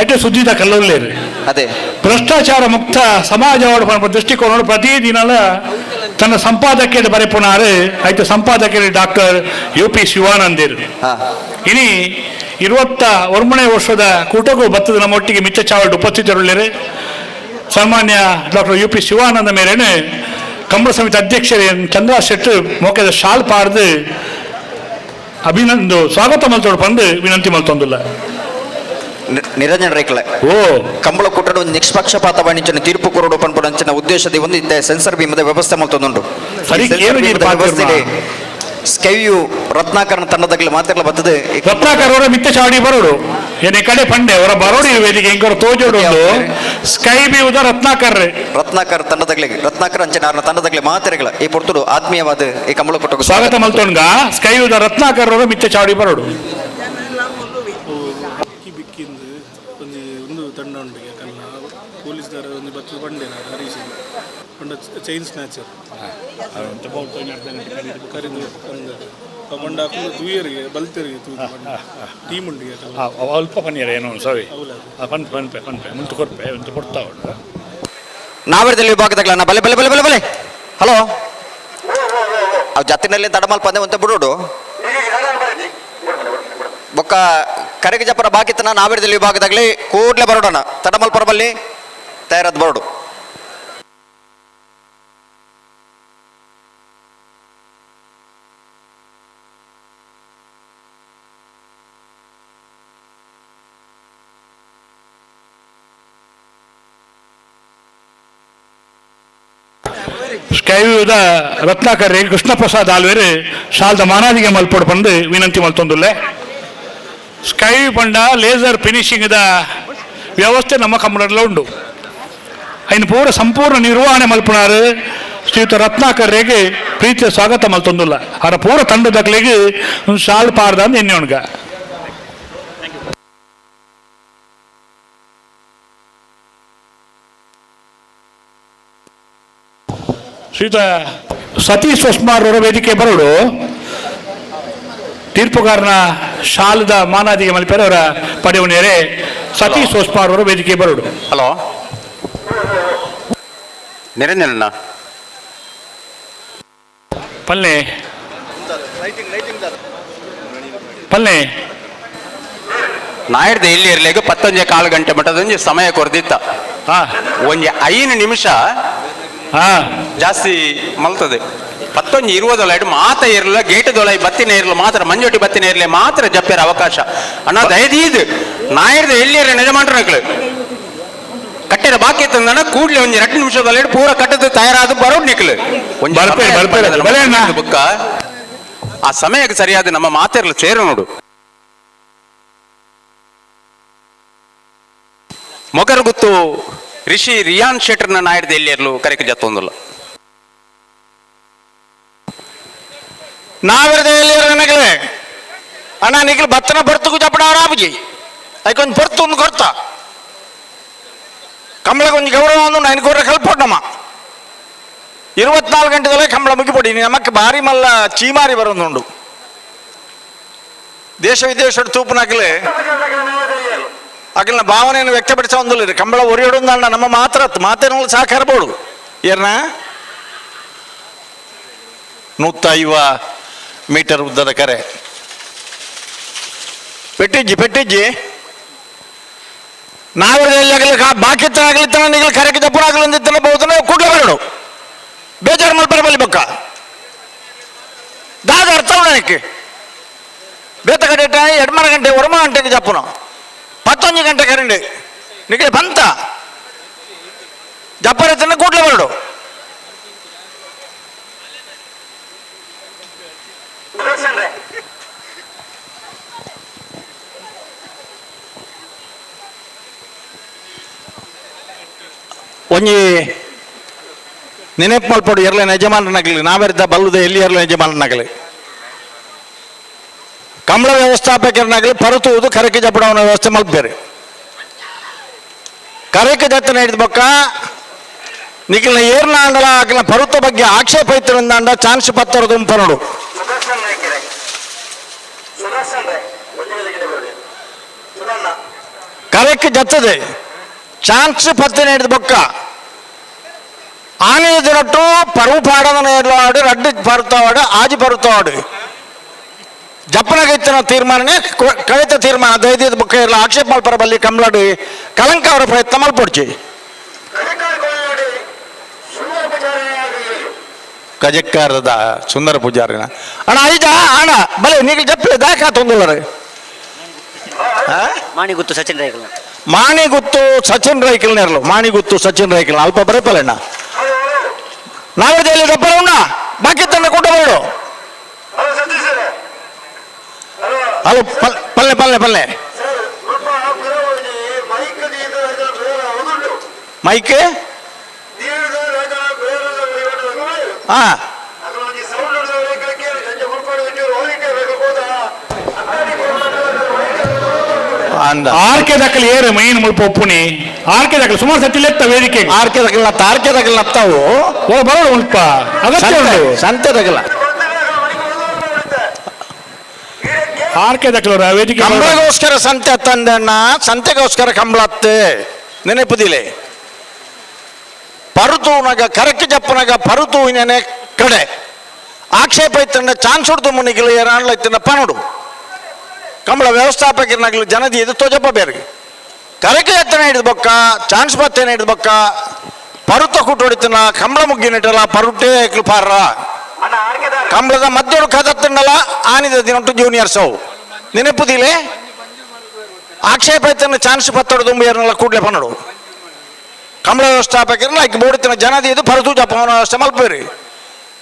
ಐಟೆ ಸುದ್ದಿದ ಕಲ್ಲುಲ್ಲೇರು. ಅದೇ ಭ್ರಷ್ಟಾಚಾರ ಮುಕ್ತ ಸಮಾಜ ದೃಷ್ಟಿಕೋನ ಪ್ರತಿದಿನ ತನ್ನ ಸಂಪಾದಕಿಯ ಬರೆಪುನಾರು ಆಯ್ತು ಸಂಪಾದಕಿಯರು ಡಾಕ್ಟರ್ ಯು ಪಿ ಶಿವಾನಂದಿರು. ಇನಿ 21ನೇ ವರ್ಷದ ಕೂಟಕ್ಕೂ ಬತ್ತದ ನಮ್ಮೊಟ್ಟಿಗೆ ಮಿಚ್ಚ ಚಾವಡ್ ಉಪಸ್ಥಿತರುಳ್ಳೇರು ಸನ್ಮಾನ್ಯ ಡಾಕ್ಟರ್ ಯು ಪಿ ಶಿವಾನಂದ ಮೇರೇನೆ ಕಂಬಳ ಸಮಿತಿ ಅಧ್ಯಕ್ಷರೇ ಚಂದ್ರ ಶೆಟ್ಟಿ ಮೋಕೆದ ಶಾಲ್ ಪಾರ್ದು ಅಭಿನಂದು ಸ್ವಾಗತ ಮಲ್ತೋಡು ಪಂದು ವಿನಂತಿ ಮಲ್ತೊಂದುಲ್ಲ. ನಿರಂಜನ್ ರೈಕ್ಲೆ ಓ ಕಂಬಳ ಕೂಟದ ಒಂದು ನಿಷ್ಪಕ್ಷಪಾತ ವಾಣಿಜ್ಯ ತೀರ್ಪು ಕೊರಡು ಪನ್ಪುನಂಚಿನ ಉದ್ದೇಶದ ಒಂದು ಇತ್ತೆ ಸೆನ್ಸರ್ ಭೀಮದ ವ್ಯವಸ್ಥೆ ಮಲ್ತೊಂದುಂಡು. ಸರಿ, ವ್ಯವಸ್ಥೆ ಸ್ಕೈಯು ರತ್ನಾಕರನ ತಂಡದಾಗಲಿ ಮಾತಿರ್ಲ ಬರ್ತದೆ. ರತ್ನಾಕರ್ ಅವರ ಮಿತ್ತ ಚಾಡಿ ಬರೋಡು ಏನೇ ಕಡೆ ಪಂಡೆ ಅವರ ಬರೋಡಿ ವೇದಿಕೆ ಹೆಂಗವರು ತೋಜೋಡು ಸ್ಕೈ ಬಿವುದ ರತ್ನಾಕರ್ ರತ್ನಾಕರ್ ತಂಡದಾಗಲಿ ರತ್ನಾಕರ್ ಅಂಚಿನ ಅವರ ತಂಡದಾಗಲಿ ಮಾತಿರಗಳ ಈ ಪೊರ್ತುಡು ಆತ್ಮೀಯವಾದ ಈ ಕಂಬಳ ಕೂಟಕ್ಕೆ ಸ್ವಾಗತ ಮಲ್ತೊಂಗ ಸ್ಕೈ ಉದ ರತ್ನಾಕರ್ ಅವರ ಮಿತ್ತ ಚಾಡಿ ಬರೋಡು. ತಂಡ ಉಂಟು ಕಲ್ಲ ಪೊಲೀಸ್ದವರು ಒಂದು ಬತ್ತು ಬಂಡೇನ ಹರೀಶ್ ಪಂಡ ಚೈನ್ ಸ್ನ್ಯಾಚರ್ ಕರಿದು ಒಂದು ಬಂಡ ಹಾಕೊಂಡು ತೂಯರಿಗೆ ಬಲ್ತೆರಿಗೆ ತೂ ಟೀಮ್ ಉಂಟು ಅಲ್ಪ ಪನ್ನೀರ ಏನೋ ಸಾರಿ ಪನ್ ಪನ್ಪೆ ಪನ್ಪೆ ಮುಂತು ಕೊರ್ಪೆ ಒಂದು ಕೊಡ್ತಾ ಉಂಟು. ನಾವರದಲ್ಲಿ ವಿಭಾಗದಾಗಲ ಬಲೆ ಬಲೆ ಬಲೆ ಬಲೆ ಬಲೆ ಹಲೋ ಅವು ಜತ್ತಿನಲ್ಲಿ ತಡಮಲ್ಪ ಅಂದೆ ಒಂತೆ ಬಿಡೋಡು ಬೊಕ್ಕ ಕರಗಿ ಜಪರ ಬಾಕಿತನ ನಾವಿರದಲ್ಲಿ ವಿಭಾಗದಾಗಲಿ ಕೂಡಲೇ ಬರೋಡೋಣ ತಡಮಲ್ಪರ ಬಲ್ಲಿ ತಯಾರಾದ ಬರೋಡು. ಸ್ಕೈವ್ಯೂದ ರತ್ನಾಕರ್ ಕೃಷ್ಣಪ್ರಸಾದ್ ಆಲ್ವೇರು ಶಾಲ್ದ ಮಾನಾದಿಗೆ ಮಲ್ಪೊಡು ಪಂದು ವಿನಂತಿ ಮಲ್ತೊಂದುಲ್ಲೆ. ಸ್ಕೈ ಪಂಡ ಲೇಸರ್ ಫಿನಿಶಿಂಗ್ದ ವ್ಯವಸ್ಥೆ ನಮ್ಮ ಕಂಬಳಲ್ಲ ಉಂಡು. ಐನು ಪೂರ ಸಂಪೂರ್ಣ ನಿರ್ವಹಣೆ ಮಲ್ಪುನಾರು ಶ್ರೀಯುತ ರತ್ನಾಕರ್ ರೇಗೆ ಪ್ರೀತಿಯ ಸ್ವಾಗತ ಮಲ್ತೊಂದುಲ್ಲ. ಅವರ ಪೂರ ತಂಡದಕ್ಲೆಗ್ ಶಾಲ್ ಪಾರ್ದ ಎಣ್ಣೆ. ಶ್ರೀಯುತ ಸತೀಶ್ ಹೊಸ್ಮಾರ್ ವೇದಿಕೆ ಬರೋಡು ತೀರ್ಪುಗಾರನ ಶಾಲದ ಮಾನಾದಿಗೆ ಮಲ್ಪೆರೆ ಅವರ ಪಡೆಯುವನೇರೆ ಸತೀಶ್ ಹೊಸ್ಮಾರ್ ಅವರು ವೇದಿಕೆ ಬರೋಡು. ಹಲೋ ನಿರಂಜನಣ್ಣ ಪಲ್ಲೆ ಪಲ್ಲೆ ನಾಯರ್ದ ಎಲ್ಲಿ ಇರ್ಲಿಕ್ಕೆ 10:15 ಗಂಟೆ ಮಟ್ಟದೊಂಜಿ ಸಮಯ ಕೊರ್ದಿತ್ತ. ಒಂಜಿ 5 ನಿಮಿಷ ಜಾಸ್ತಿ ಮಲ್ತದೆ. 10:20 ಲೈಟ್ ಮಾತ ಇರಲ್ಲ, ಗೇಟ್ ದೊಲೈ ಬತ್ತಿನ ಇರಲು ಮಾತ್ರ, ಮಂಜೋಟಿ ಬತ್ತಿನ ಇರಲಿ ಮಾತ್ರ ಜಪ್ಪೆರ ಅವಕಾಶ. ಅಣ್ಣ ದಯದೀದ್ ನಾಯರ್ದ ಎಲ್ಲಿ ನಿಜ ಮಾಡ್ರಕ್ಳು ಕಟ್ಟೆರ ಬಾಕಿ ತಂದಣ ಕೂಡ್ಲೆ ಒಂಜಿ 2 ನಿಮಿಷದಲ್ಲಿ ಪೂರ ಕಟ್ಟದ ತಯಾರಾದ ಬರೋಡ್ ನಿಕ್ಲು. ಬುಕ್ಕ ಆ ಸಮಯಕ್ಕೆ ಸರಿಯಾದ ನಮ್ಮ ಮಾತಿರ್ಲು ಸೇರು ನೋಡು. ಮೊಗರು ಗುತ್ತು ರಿಷಿ ರಿಯಾನ್ ಶೆಟ್ಟರ್ನ ನಾಯರ್ದ ಎಲ್ಲಿ ಇರಲು ಕರೆಕ್ ಜತ್ತೊಂದಲ್ಲ. ನಾವಿರದ ಎಲ್ಲಿ ನಗಲೆ ಅಣ್ಣ ನಿಖಿಲ್ ಬತ್ತನ ಬರ್ತಗೂ ಚಪ್ಪಡ ಆಪುಜಿ ಐಕೊಂದು ಬರ್ತು ಒಂದು ಕೊರ್ತ ಕಂಬಳಕ್ಕೆ ಒಂದು ಗೌರವ ಒಂದು ನೈನ್ ಕೋರ ಕಲ್ಪೊಟ್ಟಮ್ಮ 24 ಗಂಟೆದಲ್ಲೇ ಕಂಬಳ ಮುಗಿಪೊಡಿ. ನಮಕ್ ಭಾರಿ ಮಲ್ಲ ಚೀಮಾರಿ ಬರೋದುಂಡು. ದೇಶ ವಿದೇಶ ತೂಪುನಕಲೆ ಅಕಲ್ನ ಭಾವನೆಯನ್ನು ವ್ಯಕ್ತಪಡಿಸ ಒಂದಿಲ್ಲ. ಕಂಬಳ ಒರಿಯೊಡೊಂದಣ್ಣ ನಮ್ಮ ಮಾತ್ರ ಮಾತೇನ ಸಹಕಾರ ಬೋಡು. ಏರ್ನ 150 ಮೀಟರ್ ಉದ್ದದ ಕರೆ ಪೆಟ್ಟಿಜ್ಜಿ ಪೆಟ್ಟಿಜ್ಜಿ ನಾವೆಲ್ಲ ಬಾಕಿ ಆಗಲಿತ್ತಾನ ನಿಗಲ್ ಕರೆಗೆ ದಪ್ಪು ಆಗಲಿ ಬಹುತನ ಕೂಡಲೇ ಬರೋಡು. ಬೇಜಾರು ಮಲ್ಪರ ಬಲ್ಲಿ ಬೊಕ್ಕ ದಾದ ಅರ್ಥ ಉಂಡು. ಬೇತ ಕಡೆ 2 ಗಂಟೆ 1 ಗಂಟೆಗೆ ಜಪ್ಪುನ 11 ಗಂಟೆ ಕರೆಂಡು ನಿಗಲೆ ಬಂತ ಜಪ್ಪರ ಕೂಡಲೇ ಬರೋಡು. ಒಂಜಿ ನೆನಪು ಮಲ್ಪೊಡು ಎರ್ಲೆ ಯಜಮಾನನಾಗಲಿ ನಾವೆರ್ದ ಬಲ್ಲುದ ಎಲ್ಲಿ ಎರ್ಲೆ ಯಜಮಾನನಾಗಲಿ ಕಂಬಳ ವ್ಯವಸ್ಥಾಪಕರನಾಗಲಿ ಪರತುವುದು ಕರಕೆ ಜಪ್ಪಡವನ ವ್ಯವಸ್ಥೆ ಮಲ್ಪೇರಿ. ಕರಕೆ ಜತ್ತನ ಹಿಡಿದ ಬೊಕ್ಕ ನಿಖಿಲ್ನ ಏರ್ನ ಅಂಡಲ ಆಕಿನ ಪರುತ ಬಗ್ಗೆ ಆಕ್ಷೇಪ ಇತ್ತಿರಂದಾಂಡ ಚಾನ್ಸ್ ಪತ್ತರ ದುಂಪನೋಡು. ಕರಕ್ಕೆ ಜತ್ತದೆ ಚಾನ್ಸ್ ಪತ್ತಿನ ಹಿಡಿದ ಬೊಕ್ಕ ಆನೆ ದಿನಟ್ಟು ಪರುವು ಪಾಡದ ನೇರ್ಲಾಡು ರಡ್ಡು ಪರುತವಾಡು ಆಜಿ ಪರುತವಾಡು ಜಪ್ಪನಗೈತನ ತೀರ್ಮಾನನೇ ಕಳಿತ ತೀರ್ಮಾನ ದೈದ್ಯದ ಬೊಕ್ಕ ಇರಲ್ಲ ಆಕ್ಷೇಪ ಮಲ್ಪರ ಬಲ್ಲಿ ಕಂಬಳಾಡು ಕಲಂಕ ಅವರ ಪ್ರಯತ್ನ ಮಲ್ಪೊಡ್ಚಿ. ಕಜಕ್ಕಾರದ ಸುಂದರ ಪೂಜಾರಿನ ಅಣ್ಣ ಐಜ ಅಣ್ಣ ಬಲೆ ನೀವು ಜಪ್ಪಲೆ ದಾಖಾ ತೊಂದುಲ್ಲರು. ಮಾಣಿಗುತ್ತು ಸಚಿನ್ ರೈಕಲ್ ಮಾಣಿಗುತ್ತು ಸಚಿನ್ ರೈಕಲ್ ನೇರ್ಲು ಮಾಣಿಗುತ್ತು ಸಚಿನ್ ರೈಕಲ್ ಅಲ್ಪ ಬರಪಲ್ಲಣ್ಣ ನಾವೇ ದಪ್ಪರ ಉಣ್ಣ ಬಾಕಿ ತನ್ನ ಕೊಟ್ಟ ಬರಡು. ಹಲೋ ಪಲ್ಲೆ ಪಲ್ಲೆ ಪಲ್ಲೆ ಮೈಕ್ ಹಾ ಆರ್ಕೆ ದಾಖಲೆ ಏರು ಮೈನ್ ಮುಲ್ಪ ಒಪ್ಪುನಿ ಆರ್ಕೆ ದಾಖಲೆ ಸುಮಾರು ಸತಿ ಲೆತ್ತ ವೇದಿಕೆ ಆರ್ಕೆ ದಾಖಲೆ ಆರ್ಕೆ ದಾಖಲೆ ನತ್ತಾವು ಓ ಬರೋಣ ಮುಲ್ಪ ಅಗತ್ಯ ಉಂಟು ಸಂತೆ ದಾಖಲ ಆರ್ಕೆ ದಾಖಲೆ ವೇದಿಕೆ ಕಂಬಳಗೋಸ್ಕರ ಸಂತೆ ತಂದಣ್ಣ ಸಂತೆಗೋಸ್ಕರ ಕಂಬಳತ್ತೆ ನೆನಪುದಿಲೆ ಪರುತೂನಗ ಕರಕ್ಕೆ ಜಪ್ಪನಗ ಪರುತೂವಿನೇ ಕಡೆ ಆಕ್ಷೇಪ ಇತ್ತಂಡ ಚಾನ್ಸ್ ಹೊಡ್ದು ಮುನಿಗಿಲ್ಲ ಏರಾಣ್ಲ ಇತ್ತಂಡ ಪನೋಡು ಕಂಬಳ ವ್ಯವಸ್ಥಾಪಕರನಾಗಲಿ ಜನದಿ ಇದು ತೋಜಪ್ಪ ಬೇರೆ ಕರಕೆ ಎತ್ತನ ಹಿಡಿದು ಬೊಕ್ಕ ಚಾನ್ಸ್ ಬತ್ತೇನೆ ಹಿಡಿದು ಬೊಕ್ಕ ಪರುತ ಕೂಟ ಹೊಡಿತನ ಕಂಬಳ ಮುಗ್ಗಿನಿಟ್ಟಲ್ಲ ಪರುಟೇ ಪಾರ ಕಂಬಳದ ಮದ್ದೋಡು ಕದತ್ತಂಡಲ್ಲ ಆನಿದ ದಿನಂಟು ಜೂನಿಯರ್ಸ್ ಅವು ನೆನಪುದಿಲೆ ಆಕ್ಷೇಪ ಇತ್ತನ ಚಾನ್ಸ್ ಪತ್ತೊಡು ದುಂಬು ಏರ್ನಲ್ಲ ಕೂಡಲೇ ಪನ್ನಡು. ಕಂಬಳ ವ್ಯವಸ್ಥಾಪಕರು ಲೈಕ್ ಬೋಡಿತಿನ ಜನದಿ ಇದು ಪರತು ಜಪ್ಪವನ ವ್ಯವಸ್ಥೆ ಮಲ್ಪೇರಿ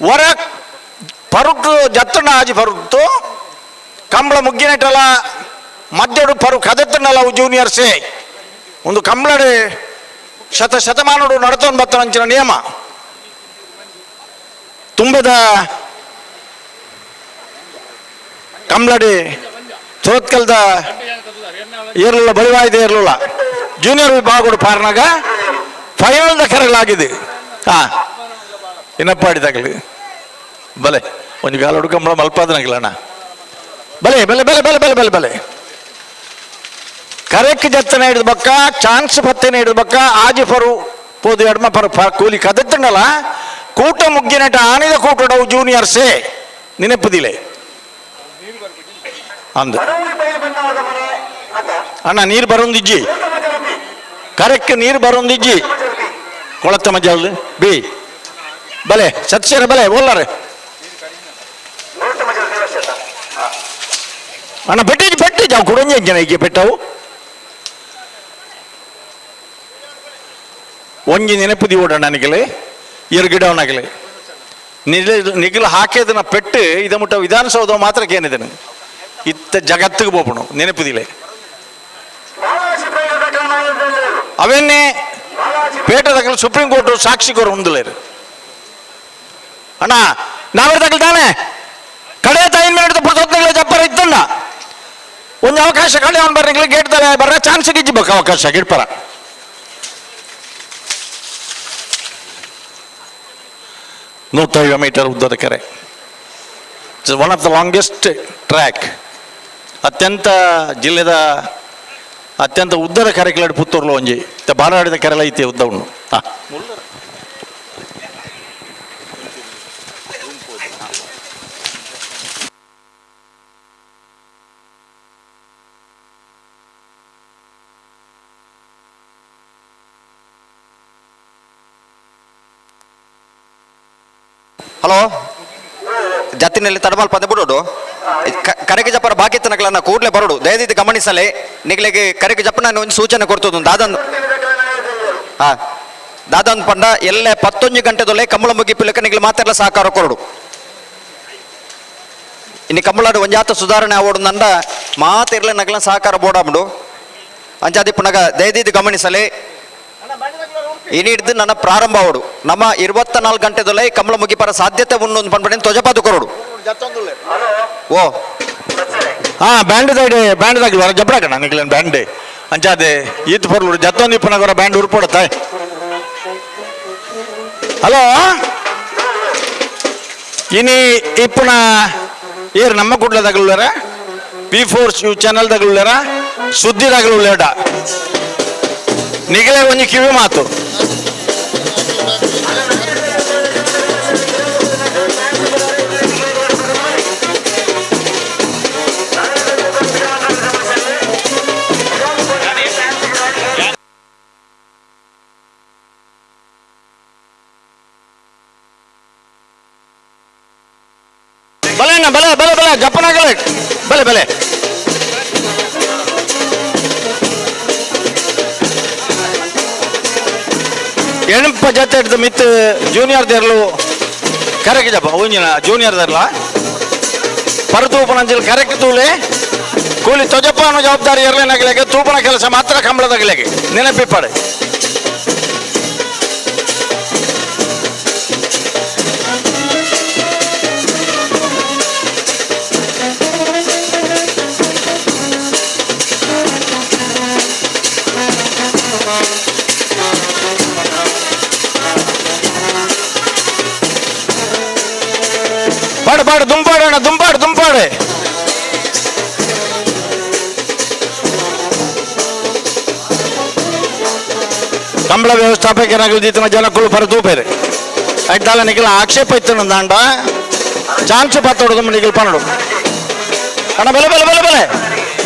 ವರ ಪರುಟು ಜತ್ತಣ್ಣ ಆಜಿ ಪರುಟು ಕಂಬಳ ಮುಗ್ಗಿನಟಲ ಮಧ್ಯಡು ಪರು ಕದತ್ತಣ್ಣಲ ಜೂನಿಯರ್ಸೇ ಒಂದು ಕಂಬಳಡೆ ಶತ ಶತಮಾನಡು ನಡತೊಂದು ಬತ್ತನಂಚಿನ ನಿಯಮ ತುಂಬದ ಕಂಬಳಡಿ ಚೋತ್ಕಲ್ದ ಏರ್ಲುಲ್ಲ ಬಳಿವಾಯ್ದ ಏರ್ಲುಲ್ಲ ಜೂನಿಯರ್ ವಿಭಾಗಡು ಪಾರ್ನಾಗ ಫೈನಲ್ದ ಕರೆಗಳಾಗಿದೆ. ಹಾ ಇನ್ನಪ್ಪಾಡಿದಾಗಲಿ ಬಲೆ ಒಂದು ಗಾಲಡು ಕಂಬಳ ಮಲ್ಪಾದನಾಗಲಣ್ಣ ಬಲೆ ಬಲೆ ಬಲೆ ಬಲೆ ಬಲೆ ಬಲೆ ಬಲೆ ಕರೆಕ್ಟ್ ಜತ್ತನೆ ಹಿಡಿದ ಬಕ್ಕ ಚಾನ್ಸ್ ಪತ್ತೆನೆ ಹಿಡಿದ ಬಕ್ಕ ಆಜಿ ಪರು ಪೋದು ಎಡ್ಮ ಪರು ಕೂಲಿ ಕದತ್ತಂಡಲ್ಲ ಕೂಟ ಮುಗ್ಗಿನಟ ಆನಿದ ಕೂಟಡವು ಜೂನಿಯರ್ಸೇ ನೆನಪುದಿಲೆ ಅಂದ ಅಣ್ಣ ನೀರು ಬರೋಂದಿಜ್ಜಿ ಕರೆಕ್ಟ್ ನೀರು ಬರೋಂದಿಜ್ಜಿ ಕೊಳತ್ತ ಮಜಲ್ ಬಿ ಬಲೆ ಸತ್ಯರ ಬಲೆ ಓಲಾರೆ ಅಣ್ಣ ಪೆಟ್ಟಿಜಿ ಪೆಟ್ಟಿಜಿ ಅವು ಕುಡಂಜಿ ಜನ ಈಗ ಪೆಟ್ಟವು ಒಂಜಿ ನೆನಪುದಿ ಓಡಣ್ಣ ನಿಗಲೆ ಇರು ಗಿಡವನಾಗಲಿ ನಿಗಲು ಹಾಕಿದನ ಪೆಟ್ಟು ಇದ ಮುಟ್ಟ ವಿಧಾನಸೌಧ ಮಾತ್ರಕ್ಕೆ ಏನಿದೆ ಇತ್ತ ಜಗತ್ತಿಗೆ ಬೋಪಣು ನೆನಪುದಿಲೆ ಅವೆನ್ನೇ ಪೇಟದಕಲು ಸುಪ್ರೀಂ ಕೋರ್ಟ್ ಸಾಕ್ಷಿ ಕೊರು ಉಂದುಲೇರು ಅಣ್ಣ ನಾವಿರ್ದಕಲ್ ತಾನೆ ಕಡೆ ತಾಯಿನ ಮಿನಿಟ್ ಪುರ್ತೊತ್ತಿನ ಜಪ್ಪರ ಇತ್ತಣ್ಣ ಒಂದು ಅವಕಾಶ ಕಡೆ ಅವನು ಬರ್ರಿ ಗೇಟ್ ತಾರೆ ಬರ್ರ ಚಾನ್ಸ್ ಗಿಜ್ಜಿಬೇಕು ಅವಕಾಶ ಗಿಡ್ಪರ 150 ಮೀಟರ್ ಉದ್ದದ ಕೆರೆ. It's one of the longest track. ಅತ್ಯಂತ ಜಿಲ್ಲೆದ ಅತ್ಯಂತ ಉದ್ದದ ಕೆರೆಗಳ ಪುತ್ತೂರ್ಲು ಒಂಜಿ ಬಾರಾಡಿದ ಕೆರೆಲ ಐತಿ ಉದ್ದ ಉಂಡು. ಹಾಂ ಹಲೋ ಜತ್ತಿನಲ್ಲಿ ತಡಮಲ್ ಪದ ಬಿಡೋಡು ಕರೆಗೆ ಜಪ್ಪರ ಬಾಕಿ ತನಕಲನ್ನ ಕೂಡಲೇ ಬರೋಡು ದಯದಿದ್ದು ಗಮನಿಸಲೇ ನಿಗ್ಲಿಗೆ ಕರೆಗೆ ಜಪ್ಪನ ಒಂದು ಸೂಚನೆ ಕೊಡ್ತದ ದಾದನ್ ಹಾ ದಾದನ್ ಪಂಡ ಎಲ್ಲ 11 ಗಂಟೆದೊಲೆ ಕಂಬಳ ಮುಗಿಪಿಲಕ ನಿಗ್ಲು ಮಾತೆಲ್ಲ ಸಹಕಾರ ಕೊರಡು ಇನ್ನು ಕಂಬಳಾಡು ಒಂಜಾತ ಸುಧಾರಣೆ ಆವೋಡು ನಂದ ಮಾತಿರ್ಲೆ ನಗಲ ಸಹಕಾರ ಬೋಡಾಬಿಡು ಅಂಚಾದಿ ಪುನಗ ದಯದಿದ್ದು ಗಮನಿಸಲೇ ಇನಿಡ್ದು ನನ್ನ ಪ್ರಾರಂಭ ಅವಡು ನಮ್ಮ 24 ಗಂಟೆದೊಲೆ ಕಮಲ ಮುಗಿಪರ ಸಾಧ್ಯತೆ ಉಂಡು ಪನ್ಪಣೆ ತೊಜಪಾದು ಕೊರಡು. ಓ ಹಾ ಬ್ಯಾಂಡ್ ಬ್ಯಾಂಡ್ ದಾಗಲಿ ವರ ಜಬ್ರಾಕಣ ನಿಗ್ಲೇನ್ ಬ್ಯಾಂಡ್ ಅಂಚಾದೆ ಈತ್ ಪೊರ್ಲು ಜತ್ತೊಂದು ಇಪ್ಪನಗರ ಬ್ಯಾಂಡ್ ಉರ್ಪೊಡತ್ತ. ಹಲೋ ಇನಿ ಇಪ್ಪುನ ಏರ್ ನಮ್ಮ ಕುಡ್ಲದಾಗಲುಳ್ಳಾರ ಪಿ4 you channel ದಗಲುಳ್ಳಾರ ಸುದ್ದಿ ದಗಲುಳ್ಳಾಡ ನಿಗಲೇ ಒಂಜಿ ಕಿವಿ ಮಾತು. ಬಲೆ ಅಣ್ಣ ಬಲೆ ಬಲೆ ಬಲೆ ಜಪ್ಪನಾಗಲೆ ಬಲೆ ಬಲೆ ಎಣಪ ಜೊತೆ ಹಿಡ್ದು ಮಿತ್ ಜೂನಿಯರ್ ದೇರ್ಲು ಕರೆಕ್ ಜಪ್ಪ ಒಂಜಿನ ಜೂನಿಯರ್ ದೇರ್ಲ ಪರತೂಪನಂಚಿಲ್ ಕರೆಕ್ ತೂಲೆ ಕೂಲಿ ತೊಜಪ್ಪ ಅನ್ನೋ ಜವಾಬ್ದಾರಿ ಇರಲೇನಾಗಲೇಗೆ ತೂಪನ ಕೆಲಸ ಮಾತ್ರ ಕಂಬಳದಾಗಲೇಗೆ ನೆನಪಿಪ್ಪಾಡೆ. ಪಾಡು ಪಾಡು ದುಂಪಾಡು ಅಣ್ಣ ದುಂಪಾಡು ದುಂಪಾಡು. ಕಂಬಳ ವ್ಯವಸ್ಥಾಪಕರಾಗಲಿ ಜನಕ್ಕಳು ಪರತೂಪೇರು ಅಡ್ಡಾಲ ನಿಖಿಲ ಆಕ್ಷೇಪ ಇತ್ತು ದಾಂಡ ಚಾನ್ಸ್ ಪತ್ತೊಡದು ನಿಖಿಲ್ ಪನ್ನಡು ಅಣ್ಣ ಬಲೆ ಬಲೆ ಬಲೆ ಬಲೆ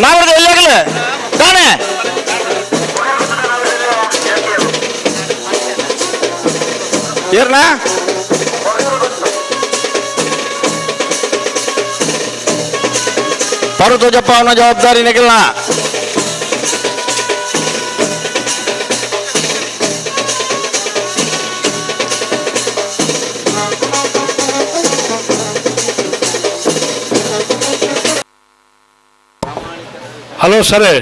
ನಾವು ಎಲ್ಲಾಗಲ ತಾನೇ ಏರ್ನಾ ಪರು ತೋಜಪ್ಪ ಅವನ ಜವಾಬ್ದಾರಿ ನಿಖಿಲ್ನ. Hello sir.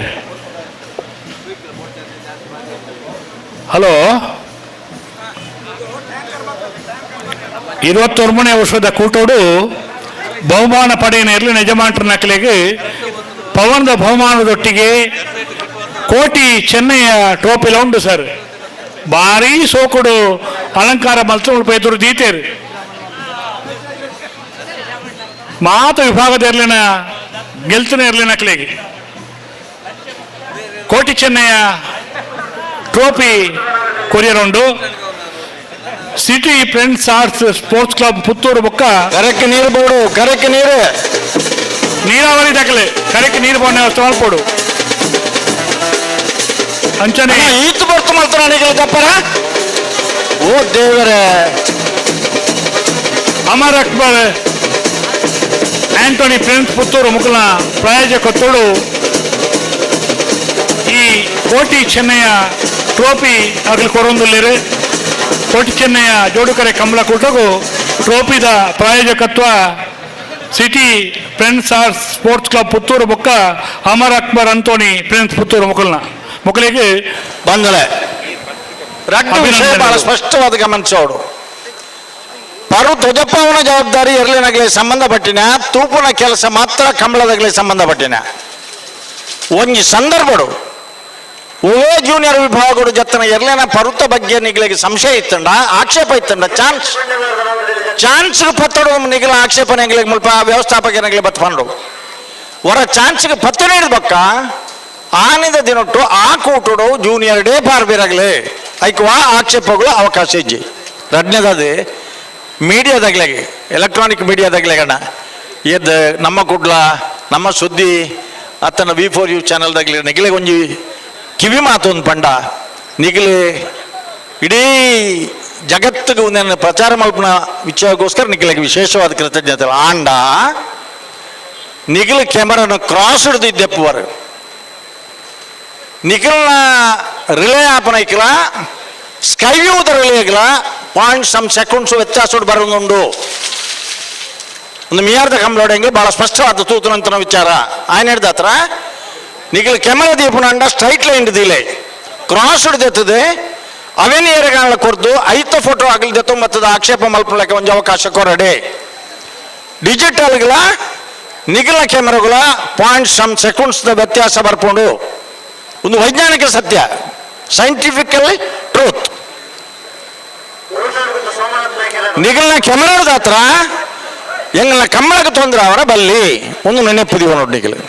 Hello 29ನೇ ವರ್ಷದ ಕೂಟೋಡು ಬಹುಮಾನ ಪಡೆಯನ ಇರಲಿ ಯಜಮಾನ್ರ ನಕಲಿಗೆ ಪವನದ ಬಹುಮಾನದೊಟ್ಟಿಗೆ ಕೋಟಿ ಚೆನ್ನೈಯ ಟ್ರೋಫಿಲ ಉಂಡು ಸರ್. ಭಾರೀ ಸೋಕುಡು ಅಲಂಕಾರ ಮಲ್ತು ಎದುರು ದೀತೇರು. ಮಾತು ವಿಭಾಗದ ಇರ್ಲಿನ ಗೆಲ್ತನ ಇರಲಿ ನಕಲಿಗೆ ಕೋಟಿ ಚೆನ್ನೈಯ ಟ್ರೋಫಿ ಕೊರಿಯರ್ ಉಂಡು. City friends arts sports club Puttur ಬೊಕ್ಕ ಕರೆಕ್ಟ್ ನೀರು ಬೋಡು, ಕರೆಕ್ಟ್ ನೀರು ನೀರಾವರಿ ದಾಖಲೆ ಕರೆಕ್ಟ್ ನೀರು ಬೋರ್ನ ವ್ಯವಸ್ಥೆ ಮಾಡ್ಕೊಡು. ಅಂಚನೆ ಈತು ಬರ್ತು ಮಲ್ತಾರ ತಪ್ಪರ. ಓ ದೇವರೇ. ಅಮರ್ ಅಕ್ಬರ್ ಆಂಟೋನಿ ಫ್ರೆಂಡ್ಸ್ ಪುತ್ತೂರು ಮುಕುಲ ಪ್ರಾಯೋಜಕತ್ವಡು ಈ ಕೋಟಿ ಚೆನ್ನಯ್ಯ ಟ್ರೋಫಿ ಅಗಲು ಕೊರೊಂದುಲ್ಲೇರು. ಕೋಟಿ ಚೆನ್ನಯ್ಯ ಜೋಡುಕರೆ ಕಮಲ ಕೂಟಗು ಟ್ರೋಫಿದ ಪ್ರಾಯೋಜಕತ್ವ city friends arts sports club Puttur ಬೊಕ್ಕ ಅಮರ್ ಅಕ್ಬರ್ ಅಂತೋನಿ ಫ್ರೆಂಡ್ಸ್ ಪುತ್ತೂರು ಮುಕುಲ್ನ ಮುಕಲಿಗೆ ಬಂದಲೆ ರಡ್ಡು ವಿಷಯ ಬಹಳ ಸ್ಪಷ್ಟವಾದ ಗಮನಿಸೋಡು. ಪರು ಧ್ವಜಪ್ಪವನ ಜವಾಬ್ದಾರಿ ಎರ್ಲಿನಗಲೇ ಸಂಬಂಧಪಟ್ಟಿನ ತೂಪುನ ಕೆಲಸ ಮಾತ್ರ ಕಂಬಳದಾಗಲೇ ಸಂಬಂಧಪಟ್ಟಿನ ಒಂಜಿ ಸಂದರ್ಭಡು ಓವೇ ಜೂನಿಯರ್ ವಿಭಾಗಡು ಜತ್ತನ ಎರ್ಲಿನ ಪರುತ ಬಗ್ಗೆ ನಿಗಳಿಗೆ ಸಂಶಯ ಇತ್ತಂಡ, ಆಕ್ಷೇಪ ಇತ್ತಂಡ, ಚಾನ್ಸ್ ಚಾನ್ಸ್ ಪತ್ತಡು ನಿಗಲ ಆಕ್ಷೇಪಣೆ ಎಂಗ್ಲಿಗೆ ಮುಲ್ಪ ವ್ಯವಸ್ಥಾಪಕನಿಗೆ ಬತ್ಪಂಡು ಹೊರ ಚಾನ್ಸ್ಗೆ ಪತ್ತು ನೀಡಿದ ಬಕ್ಕ ಆನಿದ ದಿನೊಟ್ಟು ಆ ಕೂಟುಡು ಜೂನಿಯರ್ ಡೇ ಪಾರ್ಬಿರಾಗಲಿ ಐಕ್ ವಾ ಆಕ್ಷೇಪಗಳು ಅವಕಾಶ ಇಜ್ಜಿ. ರಡ್ನೇದಾದ ಮೀಡಿಯಾದಾಗ್ಲಾಗಿ ಎಲೆಕ್ಟ್ರಾನಿಕ್ ಮೀಡಿಯಾದಾಗ್ಲಾಗಣ್ಣ ಎದ್ದು ನಮ್ಮ ಕುಡ್ಲ ನಮ್ಮ ಸುದ್ದಿ ಅತ್ತನ V4 you ಚಾನಲ್ದಾಗ್ಲಿ ನಿಗಲಿಗೆ ಒಂಜಿ ಕಿವಿ ಮಾತು ಒಂದು ಪಂಡ ನಿಗಲಿ ಇಡೀ ಜಗತ್ತಿಗೆ ಒಂದೇನು ಪ್ರಚಾರ ಮಲ್ಪನ ವಿಚಾರಕ್ಕೋಸ್ಕರ ನಿಗಲಿಗೆ ವಿಶೇಷವಾದ ಕೃತಜ್ಞತೆ. ಆಂಡ ನಿಗಲು ಕ್ಯಾಮರಾನ ಕ್ರಾಸ್ ಹಿಡಿದಿದ್ದೆಪ್ಪುವರು ನಿಖಲ್ನ ರಿಲೇ ಆಪನೈಕಲ ಸ್ಕೈವ್ಯೂದ ರಿಲೇಗ್ಲ point some seconds ವ್ಯತ್ಯಾಸ ಬರೋದುಂಡು. ಒಂದು ಮಿಯಾರ್ದ ಕಂಬ್ಲೋಡೆಂಗೆ ಭಾಳ ಸ್ಪಷ್ಟವಾದ ತೂತುನಂತನ ವಿಚಾರ ఆయన ಹಿಡ್ದ ಹತ್ರ ನಿಖಲ್ ಕೆಮರಾ ದೀಪನ ಸ್ಟ್ರೈಟ್ ಲೈನ್ ದಿಲೆ ಕ್ರಾಸ್ ಹಿಡ್ದೆತ್ತದೆ ಅವೇನಿಯರಗಾಲ ಕೊರ್ದು ಐತ ಫೋಟೋ ಆಗಲಿ ಮತ್ತದ ಆಕ್ಷೇಪ ಮಲ್ಪಲಕ್ಕೆ ಒಂದು ಅವಕಾಶ ಕೊರಡೆ. ಡಿಜಿಟಲ್ಗಳ ನಿಖಲ ಕ್ಯಾಮರಾಗಳ point some seconds ವ್ಯತ್ಯಾಸ ಬರ್ಕೊಂಡು ಒಂದು ವೈಜ್ಞಾನಿಕ ಸತ್ಯ, ಸೈಂಟಿಫಿಕಲಿ ಟ್ರೂತ್. ನಿಗಲ್ನ ಕ್ಯಾಮರಾದ ಹತ್ರ ಎಂಗಲ್ನ ಕಮ್ಮಳಕ್ಕೆ ತೊಂದರೆ ಅವರ ಬಲ್ಲಿ ಒಂದು ನೆನಪುದಿವ ನೋಡಿ ನಿಗಲು.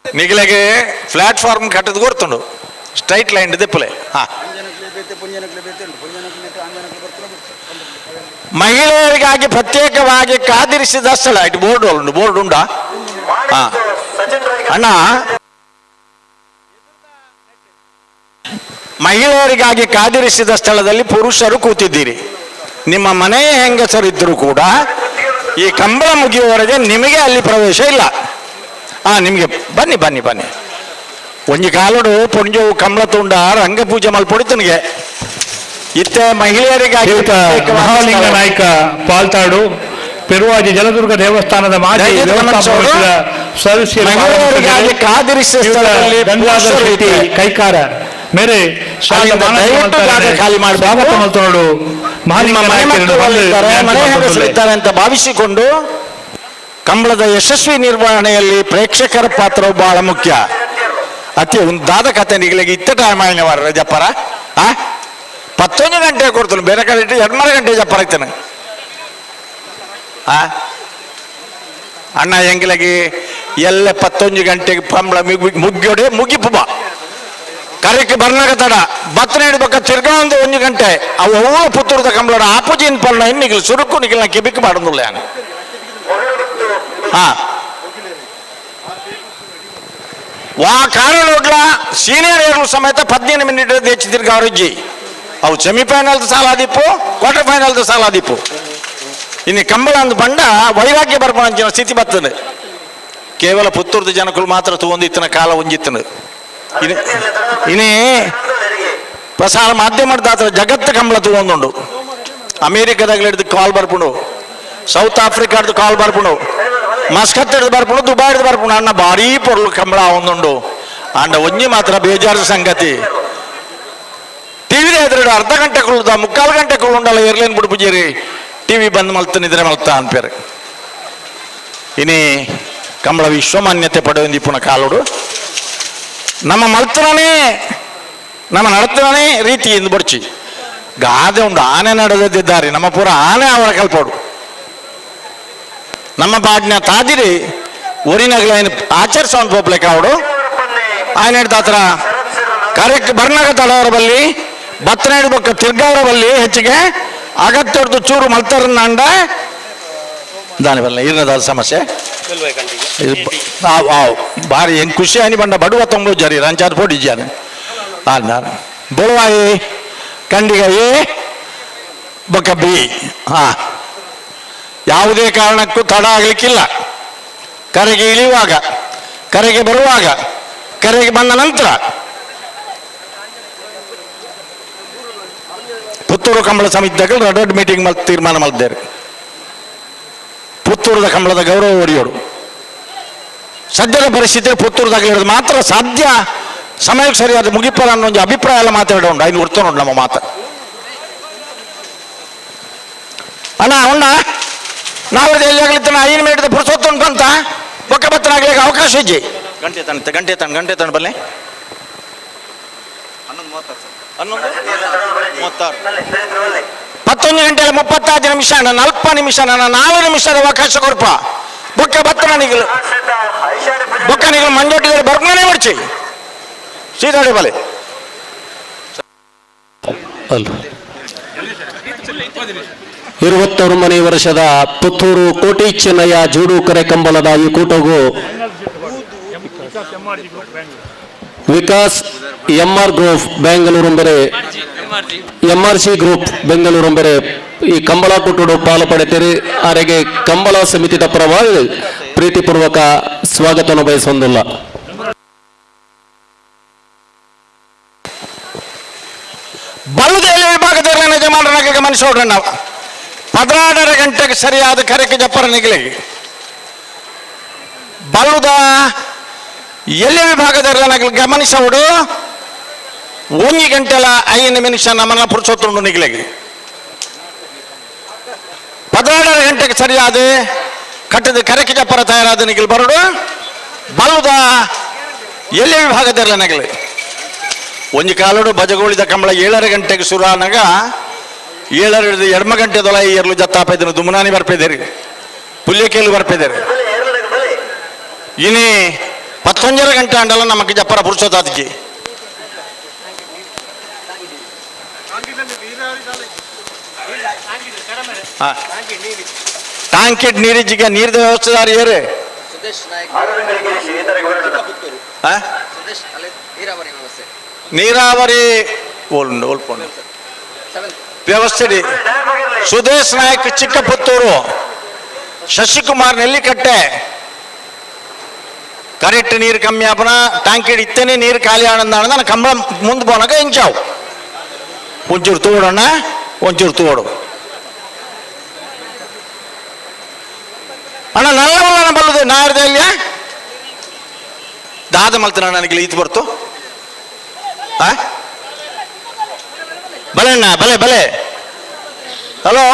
ನಿಗಲಿಗೆ ಪ್ಲಾಟ್ಫಾರ್ಮ್ ಕಟ್ಟದ ಗೊತ್ತುಂಡು ಸ್ಟ್ರೈಟ್ ಲೈನ್ ದಿಪ್ಪಲೆ. ಹಾ, ಮಹಿಳೆಯರಿಗಾಗಿ ಪ್ರತ್ಯೇಕವಾಗಿ ಕಾದಿರಿಸಿದ ಸ್ಥಳ ಇಟ್ಟು ಬೋರ್ಡ್ ಉಂಟು, ಬೋರ್ಡ್ ಉಂಟಾ? ಹಾ ಅಣ್ಣ, ಮಹಿಳೆಯರಿಗಾಗಿ ಕಾದಿರಿಸಿದ ಸ್ಥಳದಲ್ಲಿ ಪುರುಷರು ಕೂತಿದ್ದೀರಿ. ನಿಮ್ಮ ಮನೆಯ ಹೆಂಗಸರಿದ್ದರೂ ಕೂಡ ಈ ಕಂಬಳ ಮುಗಿಯುವವರೆಗೆ ನಿಮಗೆ ಅಲ್ಲಿ ಪ್ರವೇಶ ಇಲ್ಲ. ಹಾ, ನಿಮಗೆ ಬನ್ನಿ ಬನ್ನಿ ಬನ್ನಿ. ಒಂಜಿ ಕಾಲಡು ಪೊಂಜವು ಕಂಬಳ ತುಂಡ ರಂಗ ಪೂಜೆ ಮಲ್ಪೊಡಿತನಿಗೆ ಇತ್ತೆ ಮಹಿಳೆಯರಿಗಾಗಿ ಮಹಾಲಿಂಗ ನಾಯ್ಕ ಪಾಲ್ತಾಡು ಪೆರುವಾಜಿ ಜಲದುರ್ಗ ದೇವಸ್ಥಾನದ ಮಾಜಿ ಮಹಿಳೆಯರಿಗಾಗಿ ಕಾದಿರಿಸಿದ ಸ್ಥಳದಲ್ಲಿ ಗಂಗಾಧರ ಶೆಟ್ಟಿ ಕೈಕಾರ ಮೇರೆ ಖಾಲಿ ಸ್ವಾಗತ ಮಲ್ತನೋಡು ಮಹಾಲಿಂಗ ಮನೆ ಹೆಂಗಸರಿದ್ದಾರೆ ಅಂತ ಭಾವಿಸಿಕೊಂಡು ಕಂಬಳದ ಯಶಸ್ವಿ ನಿರ್ವಹಣೆಯಲ್ಲಿ ಪ್ರೇಕ್ಷಕರ ಪಾತ್ರವು ಬಹಳ ಮುಖ್ಯ. ಅತಿ ಒಂದು ಕತೆ ನಿಗಲಿಗೆ ಇತ್ತ ಟೈಮ್ ಆಯ್ನವಾರ ಜಪ್ಪರ ಆ 11 ಗಂಟೆ ಕೊಡ್ತಾನೆ, ಬೇರೆ ಕಡೆ ಇಟ್ಟು 2 ಗಂಟೆ ಜಪ್ಪರ ಆಗ್ತಾನೆ. ಆ ಅಣ್ಣ ಎಂಗ್ಲಗಿ ಎಲ್ಲ 11 ಗಂಟೆಗೆ ಕಂಬಳ ಮುಗ್ಯೋಡೆ ಮುಗಿಪು ಬಾ ಕರೆಕ್ಕೆ ಬರ್ನಾಗ ತಡ ಬತ್ತನ ಹಿಡ್ಬೇಕ ತಿರ್ಗಾ ಒಂದು 1 ಗಂಟೆ ಅವು ಅವು ಪುತ್ತೂರದ ಕಂಬಳ ಆಪೋಜಿನ್ ಪಲ್ಲ ನಿಗಲು ಸುರುಕು ನಿಗಲ್ನ ಕೆಬಿಕ್ ಮಾಡೋದಿಲ್ಲ. ಹಾ ವಾ ಕಾರಣ ಸೀನಿಯರ್ ಏರ್ಲು ಸಮೇತ 15 ಮಿನಿಟ್ ಹೆಚ್ಚು ತಿರ್ಗ ಅವರಿಜ್ಜಿ ಅವು ಸೆಮಿಫೈನಲ್ ಸಾಲಾದಿಪ್ಪು ಕ್ವಾರ್ಟರ್ ಫೈನಲ್ ಸಾಲಾದಿಪ್ಪು. ಇನ್ನು ಕಂಬಳ ಅಂದ್ ಬಂಡ ವೈರಾಗ್ಯ ಬರ್ಪಣ ಸ್ಥಿತಿ ಬರ್ತದೆ. ಕೇವಲ ಪುತ್ತೂರದ ಜನಗಳು ಮಾತ್ರ ತಗೊಂಡಿತ್ತನ ಕಾಲ ಒಂಜಿತ್ತನ. ಇನ್ನೇ ಪ್ರಸಾರ ಮಾಧ್ಯಮದ ಜಗತ್ತು ಕಂಬಳ ತಗೊಂಡುಂಡು. ಅಮೇರಿಕದಾಗಲಿಡ್ದು ಕಾಲ್ ಬರ್ಪುಂಡು, ಸೌತ್ ಆಫ್ರಿಕಾಡ್ದು ಕಾಲ್ ಬರ್ಪುಂಡು, ಮಸ್ಕತ್ ಹಿಡ್ದು ಬರ್ಪುಂಡು, ದುಬೈ ಹಿಡ್ದು ಬರ್ಪುಂಡು. ಅಣ್ಣ ಭಾರೀ ಪೊರ್ಲು ಕಂಬಳ ಒಂದುಂಡು. ಅಂಡ ಒಂಜಿ ಮಾತ್ರ ಬೇಜಾರು ಸಂಗತಿ, ಟಿವಿ ಎದುರು ಅರ್ಧ ಗಂಟೆ ಕುಳ್ಳುದ ಮುಕ್ಕಾಲು ಗಂಟೆ ಕುಳ್ಳುಂಡಲ್ಲ ಏರ್ಲೇನ್ ಬಿಡು ಟಿವಿ ಬಂದ್ ಮಲ್ತ ನಿದ್ರೆ ಮಲ್ತ ಅನ್ಪೇರು. ಇನಿ ಕಂಬಳ ವಿಶ್ವಮಾನ್ಯತೆ ಪಡೆಯೊಂದಿಪ್ಪುನ ಕಾಲುಡು ನಮ್ಮ ಮಲ್ತನೇ ನಮ್ಮ ನಡತನೇ ರೀತಿ ಎಂದು ಬಡ್ಚಿ ಗಾದೆ ಉಂಡು. ಆನೆ ನಡೆದಿದ್ದಾರೆ ನಮ್ಮ ಪೂರ ಆನೆ ಅವರ ಕಲ್ಪೋಡು. ನಮ್ಮ ಬಾಡ್ನ ತಾದಿರಿ ಒರಿನಗಲ ಆಚರಿಸೋನ್ ಪೋಪ್ಲೆಕ್ ಅವಡು ఆయన ದಾತ್ರ ಕಾರ್ಯಕ್ಕೆ ಬರ್ನಾಗ ತಡವರ ಬಲ್ಲಿ ಬತ್ತನಾಡು ಬೊಕ್ಕ ತಿರ್ಗಾವರ ಬಲ್ಲಿ ಹೆಚ್ಚಿಗೆ ಅಗತ್ಯದ್ದು ಚೂರು ಮಲ್ತರನ್ನಾಂಡ ದಾನಿ ಬಲ್ಲ ಇರ್ನದಾದ ಸಮಸ್ಯೆ ಭಾರಿ ಹೆಂಗ್ ಖುಷಿ ಆನಿ ಬಂಡ ಬಡುವ ತೊಂಬು ಜರಿ ರಂಚಾದ ಪೋಡಿ ಜಾನೆ ಆನ ಬೊಳವಾಯಿ ಕಂಡಿಗ ಎ ಬೊಕ್ಕ ಬಿ. ಹಾ, ಯಾವುದೇ ಕಾರಣಕ್ಕೂ ತಡ ಆಗಲಿಕ್ಕಿಲ್ಲ. ಕರೆಗೆ ಇಳಿಯುವಾಗ, ಕರೆಗೆ ಬರುವಾಗ, ಕರೆಗೆ ಬಂದ ನಂತರ ಪುತ್ತೂರು ಕಂಬಳ ಸಮಿತಿದಾಗ ದೊಡ್ಡ ಮೀಟಿಂಗ್ ಮಲ್ ತೀರ್ಮಾನ ಮಾಡಿದ್ದಾರೆ. ಪುತ್ತೂರದ ಕಂಬಳದ ಗೌರವ ಒಡೆಯೋರು. ಸದ್ಯದ ಪರಿಸ್ಥಿತಿ ಪುತ್ತೂರದಾಗ ಮಾತ್ರ ಸಾಧ್ಯ. ಸಮಯಕ್ಕೆ ಸರಿಯಾದ ಮುಗಿಪರ ಅನ್ನೋ ಒಂದು ಅಭಿಪ್ರಾಯ ಎಲ್ಲ ಮಾತಾಡೋಣ. ಐನು ಉರ್ತ ನಮ್ಮ ಮಾತು ಅಣ್ಣ ಉಣ್ಣ ನಾವು ಎಲ್ಲಿ ಆಗ್ಲಿತ್ತ 5 ಮಿನಿಟ್ ಪುರುಸೊತ್ತು ಉಂಟು ಅಂತ ಬೊಕ್ಕ ಬತ್ತನಾಗ್ಲಿಕ್ಕೆ ಅವಕಾಶ ಇಜ್ಜಿ. ಗಂಟೆ ತಣ್ಣ ಗಂಟೆ ತಣ್ಣ ಗಂಟೆ ತಣ್ಣ ಬಲ್ಲೆ 11:36 11 ಗಂಟೆ 35 ನಿಮಿಷ 40 ನಿಮಿಷ ನನ್ನ 4 ನಿಮಿಷದ ಅವಕಾಶ ಕೊರಪ ಬೊಕ್ಕ ಬತ್ತ ನನಗೆ ಬೊಕ್ಕ ನೀವು ಮಂಜೊಟ್ಟಿದರೆ ಬರ್ಮನೆ ಮಡ್ಚಿ ಸೀತಾಡಿ ಬಲೆ ಅಲ್ಲ. 29ನೇ ವರ್ಷದ ಪುತ್ತೂರು ಕೋಟಿ ಚೆನ್ನಯ್ಯ ಜೂಡು ಕರೆ ಕಂಬಳದ ಈ ಕೂಟವು ವಿಕಾಸ್ ಎಂಆರ್ ಗ್ರೂಪ್ ಬೆಂಗಳೂರು ಬೇರೆ ಎಂಆರ್ಸಿ ಗ್ರೂಪ್ ಬೆಂಗಳೂರು ಬೇರೆ ಈ ಕಂಬಳ ಕೂಟಡು ಪಾಲು ಪಡೆತೀರಿ. ಆರೆಗೆ ಕಂಬಳ ಸಮಿತಿದ ಪರವಾಗಿ ಪ್ರೀತಿಪೂರ್ವಕ ಸ್ವಾಗತವನ್ನು ಬಯಸೊಂದಿಲ್ಲ. ಬಲುದೇಲಿ ವಿಭಾಗದಲ್ಲಿ ಯಜಮಾನರಾಗಿ ಗಮನಿಸೋಣ ನಾವು. 16 ಗಂಟೆಗೆ ಸರಿಯಾದ ಕರೆಗೆ ಜಪ್ಪರ ನಿಗಲಿಗೆ ಬಲುದ ಎಲ್ಲಿ ವಿಭಾಗದಲ್ಲಿ ಗಮನಿಸೋಡು 1 ಗಂಟೆಲ 5 ನಿಮಿಷ ನಮ್ಮನ್ನ ಪುರುಷೋತ್ತುಂಡು ನಿಗಲಿಗೆ. 16 ಗಂಟೆಗೆ ಸರಿಯಾದ ಕಟ್ಟದ ಕರೆಕೆ ಜಪ್ಪರ ತಯಾರಾದ ನಿಗಲ್ ಬರೋಡು ಬಲುದ ಎಲ್ಲಿ ವಿಭಾಗದಲ್ಲಿ ನಗಲಿ. ಒಂಜಿ ಕಾಲೋಡು ಬಜಗೋಳಿದ ಕಂಬಳ 7 ಗಂಟೆಗೆ ಸುರಾನಾಗ 7 ಎಡ್ಮ ಗಂಟೆ ದೊಲ ಎರಲು ಜತ್ತಾಪೈದನು ದುಮನಾನಿ ಬರ್ಪೇದೇರಿ ಪುಲ್ಯಕೇಲು ಬರ್ಪೇದೇರಿ. ಇನಿ 11 ಗಂಟೆ ಅಂಡಲ್ಲ ನಮಗೆ ಜಪ್ಪರ ಪುರುಷೋತ್ತಾದಿಜಿ. ಟಾಂಕಿಡ್ ನೀರಿಜಿಗೆ ನೀರಿದ ವ್ಯವಸ್ಥೆದಾರ ಏರು ನೀರಾವರಿ ಓಲ್ಪೊಂಡು ವ್ಯವಸ್ಥೆ. ಸುದೇಶ್ ನಾಯಕ್ ಚಿಕ್ಕಪುತ್ತೂರು, ಶಶಿಕುಮಾರ್ ನೆಲ್ಲಿಕಟ್ಟೆ. ಕರೆಕ್ಟ್ ನೀರು ಕಮ್ಮಿ ಆಪನ ಟ್ಯಾಂಕಿಡ್ ಇತ್ತೇನೆ ನೀರು ಖಾಲಿ ಆನಂದ ನಾನು ಕಂಬಳ ಮುಂದೆ ಪೋನಾಗ ಇಂಚಾವು ಒಂಚೂರು ತೋಡಣ್ಣ ಒಂಚೂರು ತೋಡು ಅಣ್ಣ ನಲ್ಲ ಬಲ್ಲದು ನಾರ್ದ ಇಲ್ಲಿಯ ದಾದ ಮಲ್ತನ ನನಗೆ ಈತ್ ಬರ್ತು. ಬಲೆ ಅಣ್ಣ ಬಲೆ ಬಲೆ. ಹಲೋ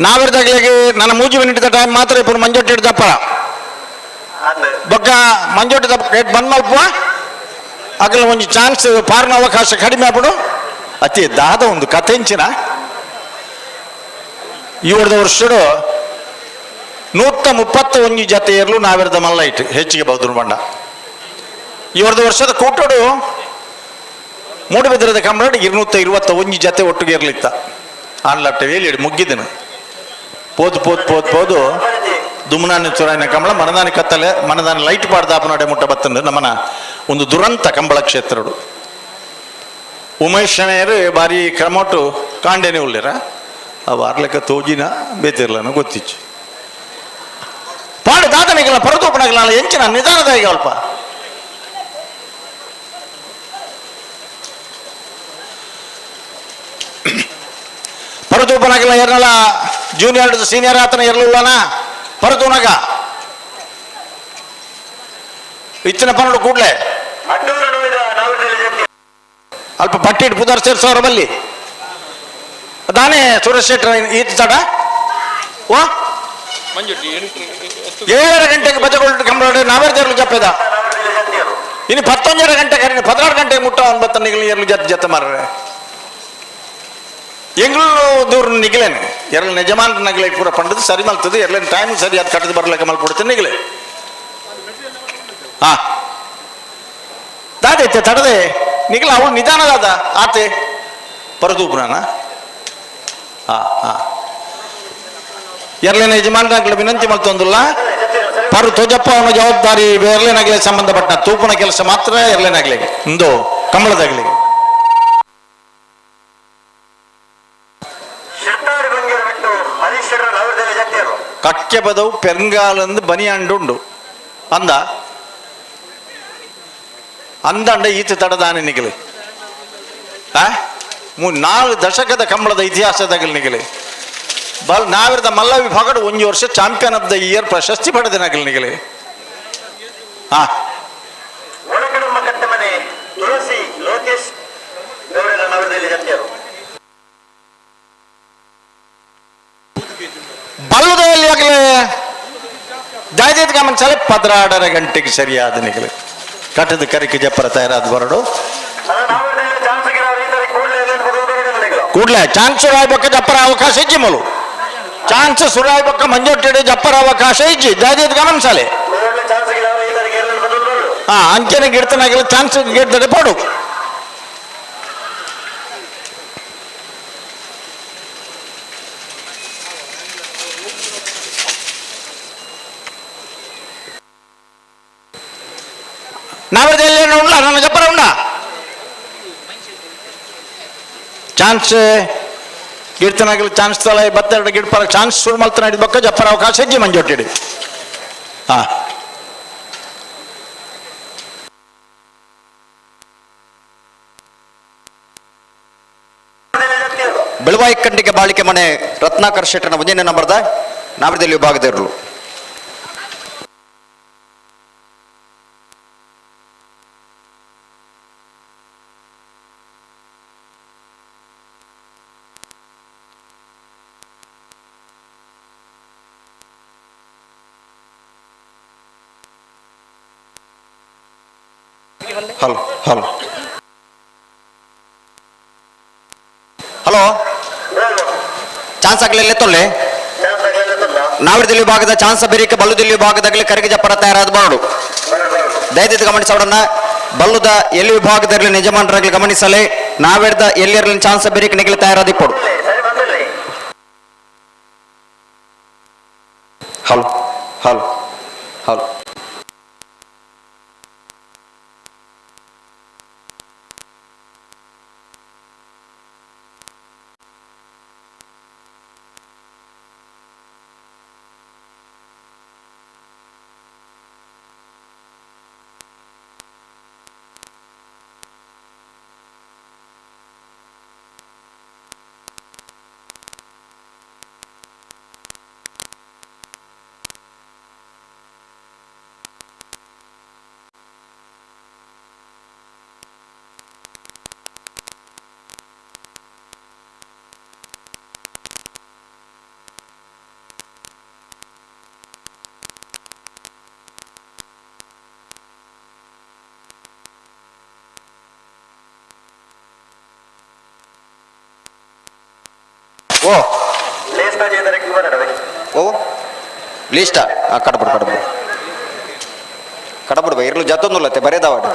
ನಾವಿರ್ದಾಗ್ಲಿಗೆ ನನ್ನ ಮೂಜಿ ಮಿನಿಟ್ ಟೈಮ್ ಮಾತ್ರ ಇಪ್ಪು ಮಂಜೊಟ್ಟಿ ಹಿಡ್ದಪ್ಪ ಬೊಕ್ಕ ಮಂಜೊಟ್ಟಿ ದಪ್ಪ ಗೇಟ್ ಬಂದ್ ಮಲ್ಪ ಅಗಲ ಒಂಜಿ ಚಾನ್ಸ್ ಪಾರ್ನ ಅವಕಾಶ ಕಡಿಮೆ ಆಗ್ಬಿಡು. ಅತಿ ದಾದ ಒಂದು ಕಥೆಂಚಿನ ಈ ವರ್ಷಡು 131 ಜೊತೆ ಇರಲು ನಾವಿರ್ದ ಮಲ್ಲ ಇಟ್ಟು ಹೆಚ್ಚಿಗೆ ಬೌದ್ರ ಬಣ್ಣ. ಈ ವರ್ಷದ ಕೂಟಡು ಮೂಡುಬಿದ್ರದ ಕಂಬಳ 221 ಜೊತೆ ಒಟ್ಟಿಗೆ ಇರಲಿತ್ತ. ಆನ್ಲಟ್ಟೆ ವೇಲಿ ಮುಗ್ಗಿದನು ಪೋದು ಪೋದು ಪೋದು ಪೋದು ದುಮ್ನಾನಿ ಚುರಾಯಿನ ಕಂಬಳ ಮನದಾನಿ ಕತ್ತಲೆ ಮನದಾನಿ ಲೈಟ್ ಪಾಡ್ದಾಪನಡೆ ಮುಟ್ಟ ಬತ್ತಂದು ನಮ್ಮನ ಒಂದು ದುರಂತ ಕಂಬಳ ಕ್ಷೇತ್ರಡು. ಉಮೇಶ್ ಶಣೆಯರು ಭಾರಿ ಕ್ರಮೊಟ್ಟು ಕಾಂಡೇನೆ ಉಳ್ಳೇರ ಅವು ಆರ್ಲೆಕ್ಕ ತೋಜಿನ ಬೇತಿರ್ಲನ ಗೊತ್ತಿಚ್ಚು ಪಾಡು ದಾದನಿಗಲ ಪರತೋಪನಾಗಲ ಎಂಚಿನ ನಿಧಾನದಾಗಿ ಅಲ್ಪ. ಪರತೂಪನಗಲ ಎರ್ನಲ ಜೂನಿಯರ್ ಸೀನಿಯರ್ ಆತನ ಎರ್ಲುಲ್ಲನ ಪರತೂನಗ ಇತ್ತಿನ ಪನ್ನಡು ಕೂಡ್ಲೆ ಅಲ್ಪ ಪಟ್ಟಿಟ್ಟು ಪುದರ್ ಸೇರ್ಸೋರ ಬಲ್ಲಿ ದಾನೆ ಸುರೇಶ್ ಶೆಟ್ಟರ್ ಈತ ತಡ ಓ 7:30 ಗಂಟೆಗೆ ಬಜಗೊಂಡು ಕಂಬಳ ನಾವೇ ಜರ್ಲು ಜಪ್ಪೆದ ಇನ್ನು 11:30 ಗಂಟೆಗೆ 16 ಗಂಟೆಗೆ ಮುಟ್ಟ ಒಂಬತ್ತು ನಿಗಲಿ ಎರ್ಲು ಜತ್ ಜತ್ತ ಮಾರ್ರೆ ಎಂಗ್ಳು ದೂರ ನಿಗಲೇನೆ ಎರಳು ನಿಜಮಾನ ನಗಲೆ ಪೂರ ಪಂಡದು ಸರಿ ಮಲ್ತದೆ ಎರಲೇನು ಟೈಮ್ ಸರಿ ಅದು ಕಟ್ಟದು ಬರ್ಲಿಕ್ಕೆ ಮಲ್ಕೊಡ್ತೀನಿ ನಿಗಲೆ ಹಾ ದಾದೈತೆ ತಡದೆ ನಿಗಲ ಅವಳು ನಿಧಾನ ದಾದ ಆತೆ ಪರದೂಬ್ರಾನ ಹಾ ಹಾ ಎರಲೇನ ಯಜಮಾನರಾಗ್ಲ ವಿನಂತಿ ಮಲ್ತೊಂದುಲ್ಲ ಪರು ತೋಜಪ್ಪ ಅವನ ಜವಾಬ್ದಾರಿ ಎರಲೇನಾಗ್ಲೆ ಸಂಬಂಧಪಟ್ಟ ತೂಪನ ಕೆಲಸ ಮಾತ್ರ ಎರಲೇನಾಗ್ಲಿ ಇಂದು ಕಮಲದಾಗ್ಲಿ ಕಕ್ಕೆ ಬದವು ಪೆರ್ಗಾಲಂದು ಬನಿಯಾಂಡುಂಡು ಅಂದ ಅಂದಂಡ ಈತ ತಡದಾನೆ ನಿಗಲಿ ಆ 4 ದಶಕದ ಕಂಬಳದ ಇತಿಹಾಸದಾಗಲಿ ನಿಗಲಿ ಬಲ್ ನಾವಿರದ ಮಲ್ಲ ವಿಭಾಗದ ಒಂದು ವರ್ಷ ಚಾಂಪಿಯನ್ ಆಫ್ the year ಪ್ರಶಸ್ತಿ ಪಡೆದ ನಗಲಿ ನಿಗಲಿ ಹಾ ಬಲ್ಲದಲ್ಲಿ ಆಗಲೇ ದಾಯ್ದ ಗಮನಿಸಲೆ 16:30 ಗಂಟೆಗೆ ಸರಿಯಾದ ನಿಗಲಿ ಕಟ್ಟದ ಕರಿಕೆ ಜಪ್ಪರ ತಯಾರಾದ ಬರಡು ಕೂಡ್ಲೆ ಚಾನ್ಸ್ ಸುರಾಯ್ಬಕ್ಕ ಜಪ್ಪರ ಅವಕಾಶ ಇಜ್ಜಿ ಮೊಲು ಚಾನ್ಸ್ ಸುರಾಯ್ಬಕ್ಕ ಮಂಜೊಟ್ಟಿಡೆ ಜಪ್ಪರ ಅವಕಾಶ ಇಜ್ಜಿ ದಾಯ್ದ ಗಮನಿಸಲೆ ಹಾ ಅಂಚನೆ ಗಿಡ್ತನಾಗಿಲ್ಲ ಚಾನ್ಸ್ ಗಿಡ್ತಡೆ ಪೋಡು ನಾವೇ ಉಂಡ ನನ್ನ ಜಪ್ಪರ ಉಂಡ ಚಾನ್ಸ್ ಗಿಡ್ತನಾಗಲಿ ಚಾನ್ಸ್ ತಲ ಬತ್ತೆರಡು ಗಿಡ್ಪರ ಚಾನ್ಸ್ ಶುರು ಮಲ್ತನ ಬಕ್ಕ ಜಪ್ಪರ ಅವಕಾಶ ಹೆಜ್ಜೆ ಮಂಜೊಟ್ಟಿಡಿ ಹಾ ಬೆಳವಾಯಿ ಕಂಡಿಗೆ ಬಾಳಿಕೆ ಮನೆ ರತ್ನಾಕರ್ ಶೆಟ್ಟರ್ನ ಒಂದನೇ ನಂಬರ್ದ ನಾವರದಲ್ಲಿ ವಿಭಾಗದಿರಲು ಹಲೋ ಹಲೋ ಹಲೋ ಚಾನ್ಸ್ ಆಗಲಿಲ್ಲ ತೊಲ್ಲೆ ನಾವರದಲ್ಲಿ ವಿಭಾಗದ ಚಾನ್ಸ್ ಬೇರಿಕೆ ಬಲ್ಲುದಲ್ಲಿ ವಿಭಾಗದಾಗಲಿ ಕರಗಿ ಜಪ್ಪರ ತಯಾರಾದ ಬಾಡು ದಯವಿಟ್ಟು ಗಮನಿಸೋಡನ್ನ ಬಲ್ಲುದ ಎಲ್ಲಿ ವಿಭಾಗದಲ್ಲಿ ನಿಜಮಾನರಾಗಲಿ ಗಮನಿಸಲೆ ನಾವೆರ್ದ ಎಲ್ಲಿರಲಿ ಚಾನ್ಸ್ ಬೇರಿಕೆ ನಿಗಲಿ ತಯಾರಾದಿಪ್ಪಡು. Hello hello hello ಓ ಓ ಲೀಸ್ಟ ಕಡಬುಡು ಕಡಬುಡು ಕಡಬುಡು ಇರ್ಲು ಜತ್ತೊಂದುಲ್ಲತ್ತೆ ಬರೇದವಾಡು.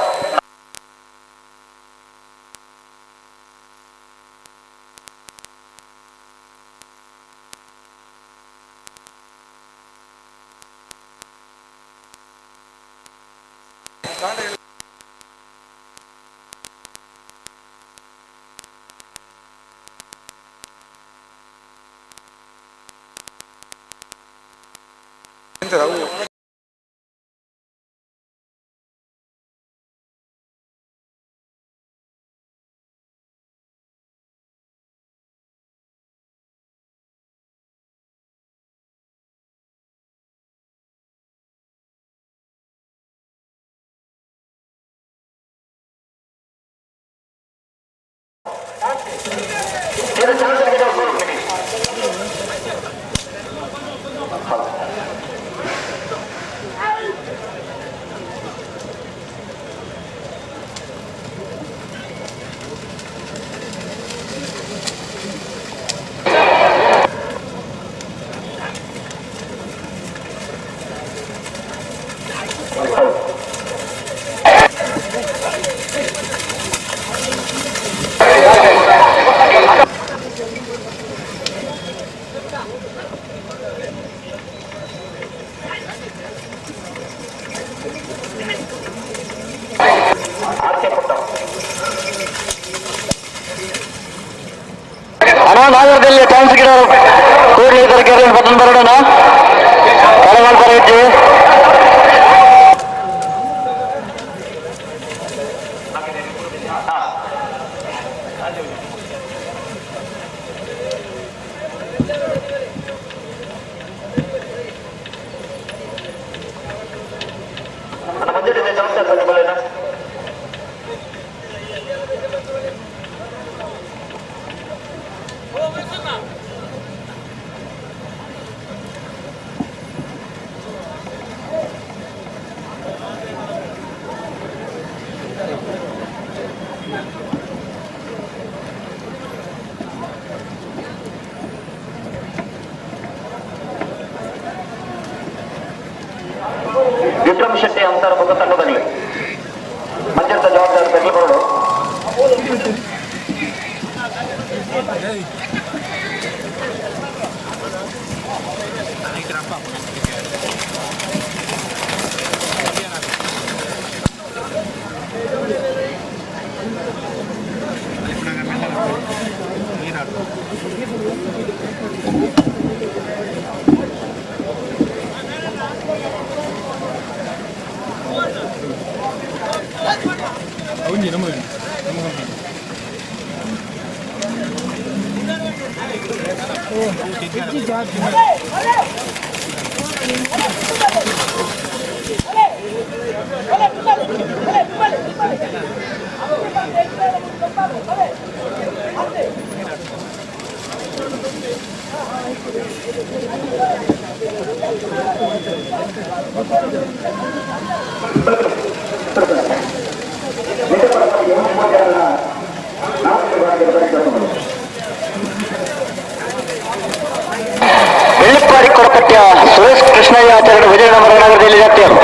ನಾಗರದಲ್ಲಿ ಚಾನ್ಸ್ ಗಿಡ ಕೂಡಲೇ ತರಕಾರಿ ಬಟನ್ ಬರೋಣ ತಲೆ ವಿಕ್ರಮ್ ಶೆಟ್ಟಿ ಅಂತರ ಮುಖ ತಂಡದಲ್ಲಿ ಮಂಜುನಾಥ ಜವಾಬ್ದಾರಿ ಬೆಂಗಳೂರು. ಬೆಳ್ಳಿಪ್ಪಾಡಿ ಕೊರಪಟ್ಯ ಸುರೇಶ್ ಕೃಷ್ಣಯ್ಯ ಆಚಾರ್ಯ ವಿಜಯನಗರದಲ್ಲಿ ಜಾತಿಯರು.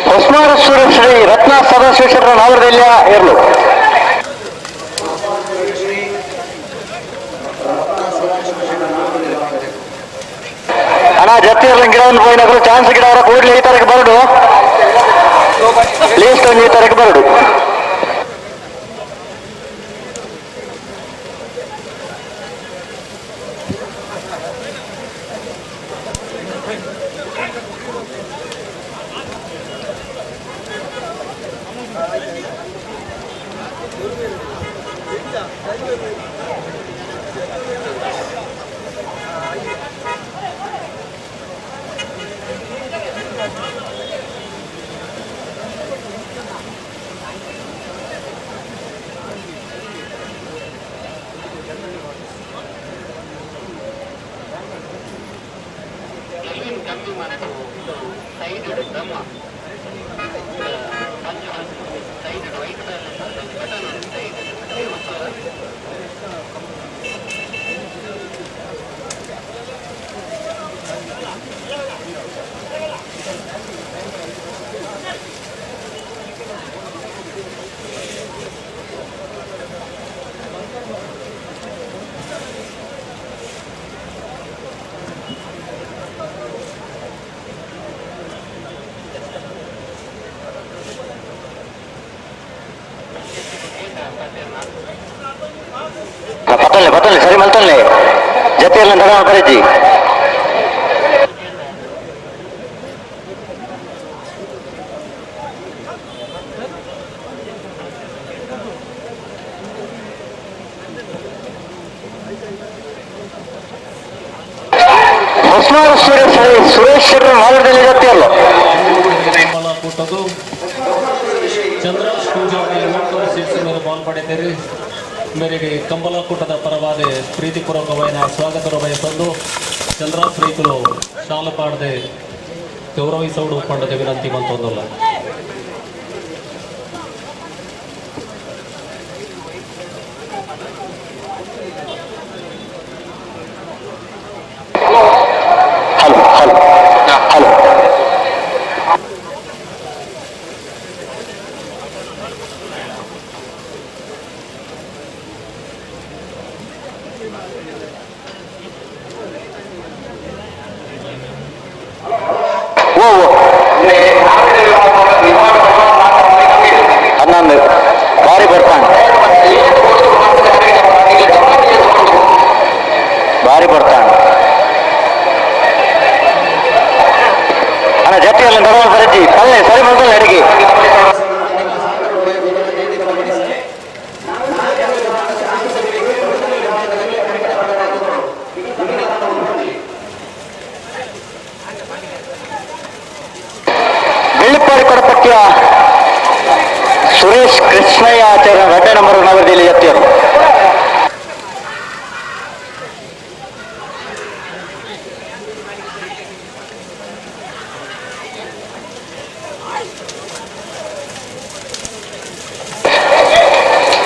ಹೊಸ್ಮಾರೇಶ್ವರ ಶ್ರೀ ರತ್ನ ಸದಾಶಿವೇಶ್ವರ ನಾಗರದಲ್ಲಿಯ ಇರಲು. ಅಣ್ಣ ಜತ್ತಿರ್ಲಿ ಗಿಡವನ್ನು ಪೋಯಿನಕುಲು ಚಾನ್ಸ್ ಗಿಡ ಅವರ ಕೂಡಲೇ ಈ ತಾರೀಕು ಬರಡು, ಲೀಸ್ಟ್ ಒಂದು ಈ ತಾರೀಕು ಬರಡು. ಪತ್ತೊಂದು ಪತ್ತೊಂದು ಸರಿ ಮಲ್ತೊಂದು ಜೊತೆಯಲ್ಲಿ ನಡ ಪರಿಚಿ ಹೊಸ್ಮಾರು ಸುರೇಶ್ ಸುರೇಶ್ ಶೆಟ್ಟರ್ ಮಾಲೂರಲ್ಲಿ ಜೊತೆಯಲ್ಲ ಕೂಟದು ಚಂದ್ರಾಶ್ ಪೂಜಾರಿ ಸೀಟ್ಸ್ ಮೇಲೆ ಬಾಲ್ ಪಡೆದಿರಿ ಮೇರೆಗೆ ಕಂಬಲಕೂಟದ ಪರವಾದ ಪ್ರೀತಿಪೂರ್ವಕವಾದ ಸ್ವಾಗತ ಬಯಸೊಂದು ಚಂದ್ರಾಸ್ ರೈತರು ಶಾಲು ಪಾಡದೆ ಗೌರವಿಸೋಡು ಪಂಡದ ವಿನಂತಿ ಮಂತೊಂದಲ್ಲ. Hello hello hello ಹನ್ನೊಂದು ಭಾರಿ ಬರ್ತಾನೆ ಭಾರಿ ಬರ್ತಾನೆ ಅಣ್ಣ ಜೊತೆಯಲ್ಲಿ ನಡುವ ಸರಜಿ ಪಲ್ಲೆ ಸರಿ ಬಂದಲ್ಲ ಅಡಿಗೆ. ಬೆಳ್ಳಿಪ್ಪಾಡಿ ಕೊಡಪಟ್ಟಿಯ ಸುರೇಶ್ ಕೃಷ್ಣಯ್ಯ ಆಚಾರ್ಯ ರಡ್ಡ ನಂಬರ್ ನಗರದಲ್ಲಿ ಎತ್ತಿಯರು.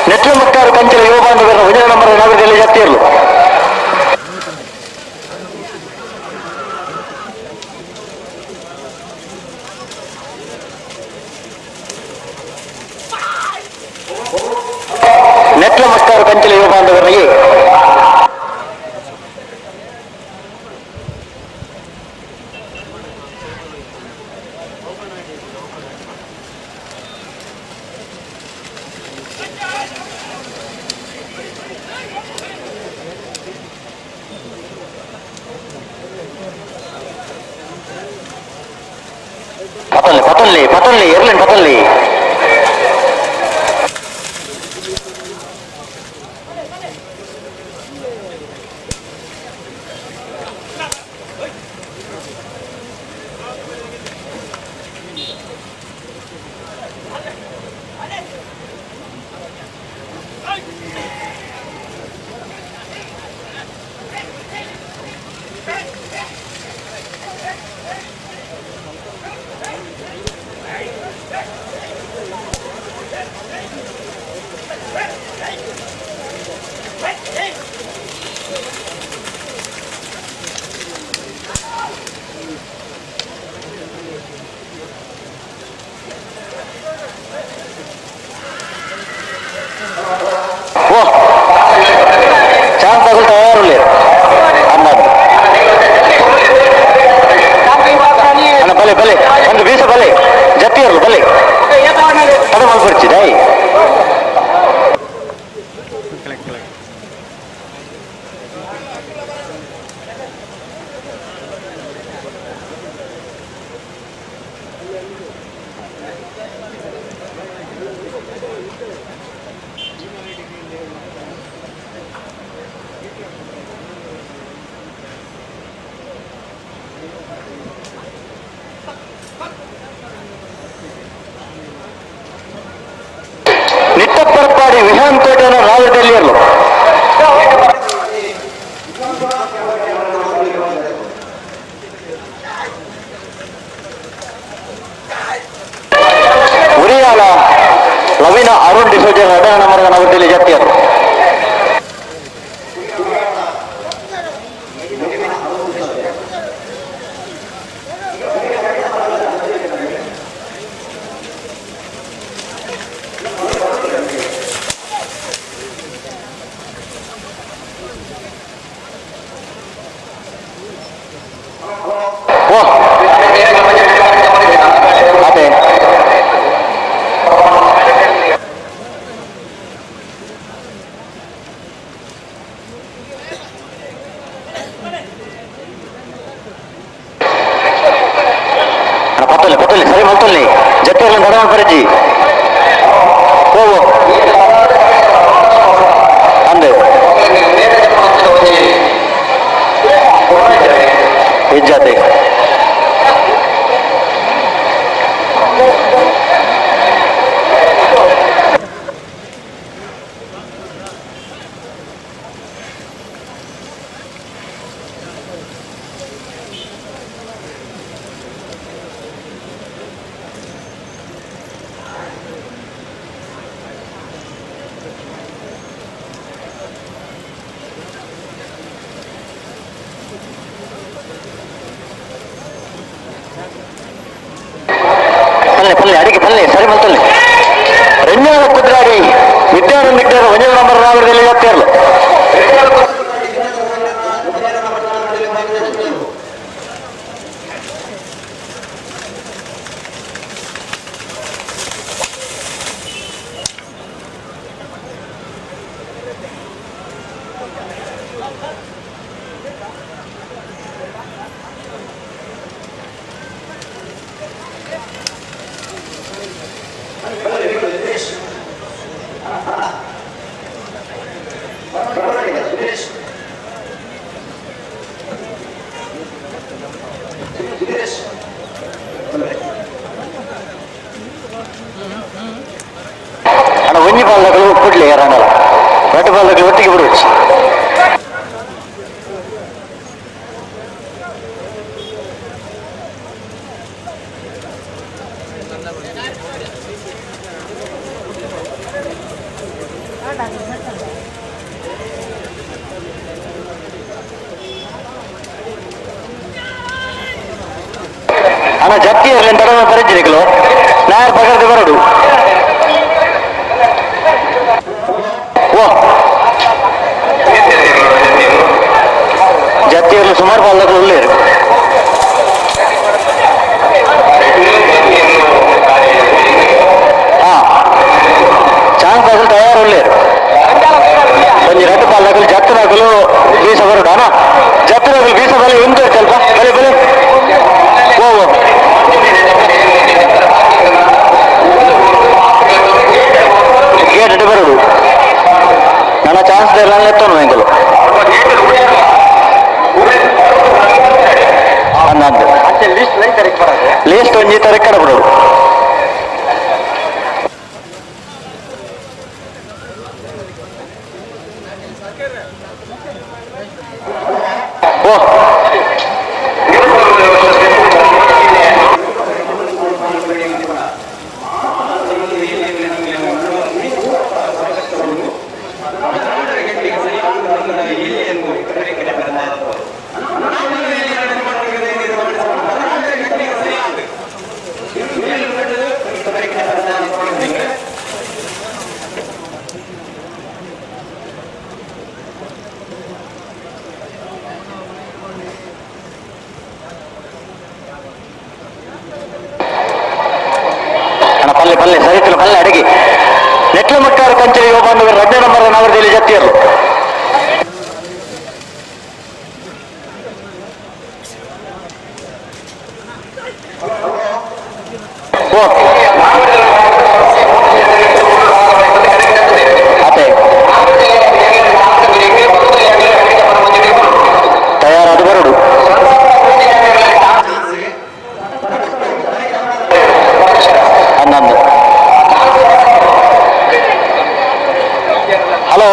ನೆಟ್ಲು ಮುಕ್ತಾರು ಕಂಚಿನ ಯುವ ಬಾಂಧವರು ಒಂದನೇ ನಂಬರ್ ನಗರದಲ್ಲಿ ಎತ್ತಿಯರು. ನೆಟ್ಲ ಮಸ್ತಾರು ಕಂಚಿನ ಯುವ ಬಾಂಧವರಿಗೆ ಪತಲ್ಲಿ ಪತಲ್ಲಿ ಪತಲ್ಲಿ ಎರ್ಲಿನ್ ಪತಲ್ಲಿ. ಪತ್ತೊಲ್ಲಿ ಪತ್ತೊಲ್ಲಿ ಸರಿ ಮಲ್ತೊಲ್ಲಿ ಜತ್ತಿಯಲ್ಲ ನಡವ ಪರಿಜಿ ಹೋಗು ಅಂದೆ ಇಜ್ಜಾತೆ ಪಲ್ಲೆ ಅಡಿಗೆ ಪಲ್ಲೆ ಸರಿ ಮಲ್ತಲ್ಲಿ ರೆಣ್ಣಾಳ ಕುದ್ರಾಡಿ ವಿದ್ಯಾನಂದ ಒಂದೇ ನಂಬರ್ ನಾವರದಲ್ಲಿ ಗೊತ್ತಿರಲು ಅಣ್ಣ ಒಂಜಿ ಬಾಲ್ದಗಳು ಕೊಡ್ಲಿ ಯಾರಣ್ಣಲ್ಲ ರಡ್ಡು ಬಾಲ್ದಗಳು ಒಟ್ಟಿಗೆ ಬಿಡುవచ్చు. ಅಣ್ಣ ಜಪ್ತಿ ಇರಲಿ ಅಂತ ಪರಿಚಯಗಳು ನಾಯರ್ ಪಗರ್ದು ಬರಡು ಓ ಜತ್ತಿಯಲ್ಲಿ ಸುಮಾರು ಬಾಲ್ದಗಳು ಉಳ್ಳೇರು. ಹಾ ಚಾನ್ಸ್ ಬಾಗಲು ತಯಾರು ಉಳ್ಳೇರು. ಒಂಜಿ ರಡ್ಡು ಬಾಲ್ದಗಳು ಜತ್ತನಾಗಲು ಬೀಸ ಬರಡು ಅಣ್ಣ ಜತ್ತನಾಗಲು ಬೀಸ ಬಲೆ ಉಂಟು ಸ್ವಲ್ಪ ಬಲೆ ಬಲೆ ಓ ಓ ಗೇಟ್ ಬರಡು ನನ್ನ ಚಾನ್ಸ್ ಎಲ್ಲ ಎತ್ತೋನು ಹೆಂಗಲು ಹನ್ನೊಂದು ಲಿಸ್ಟ್ ಒಂಜಿ ತಾರೀಕು ಕಡ ಬಿಡೋದು. ಓ ಪಲ್ಲೆ ಪಲ್ಲೆ ಸರಿತಲು ಪಲ್ಲೆ ಅಡಿಗೆ ನೆಟ್ಲ ಮಕ್ಕಾರ ಕಂಚರಿ ಯೋಬಾಂಧವರು ರಡ್ಡ ನಂಬರ್ ನವರದಲ್ಲಿ ಜತ್ತಿಯರು. ಓ ಅದೇ ತಯಾರಾದ ಬರಡು. ಹನ್ನೊಂದು ಹಲೋ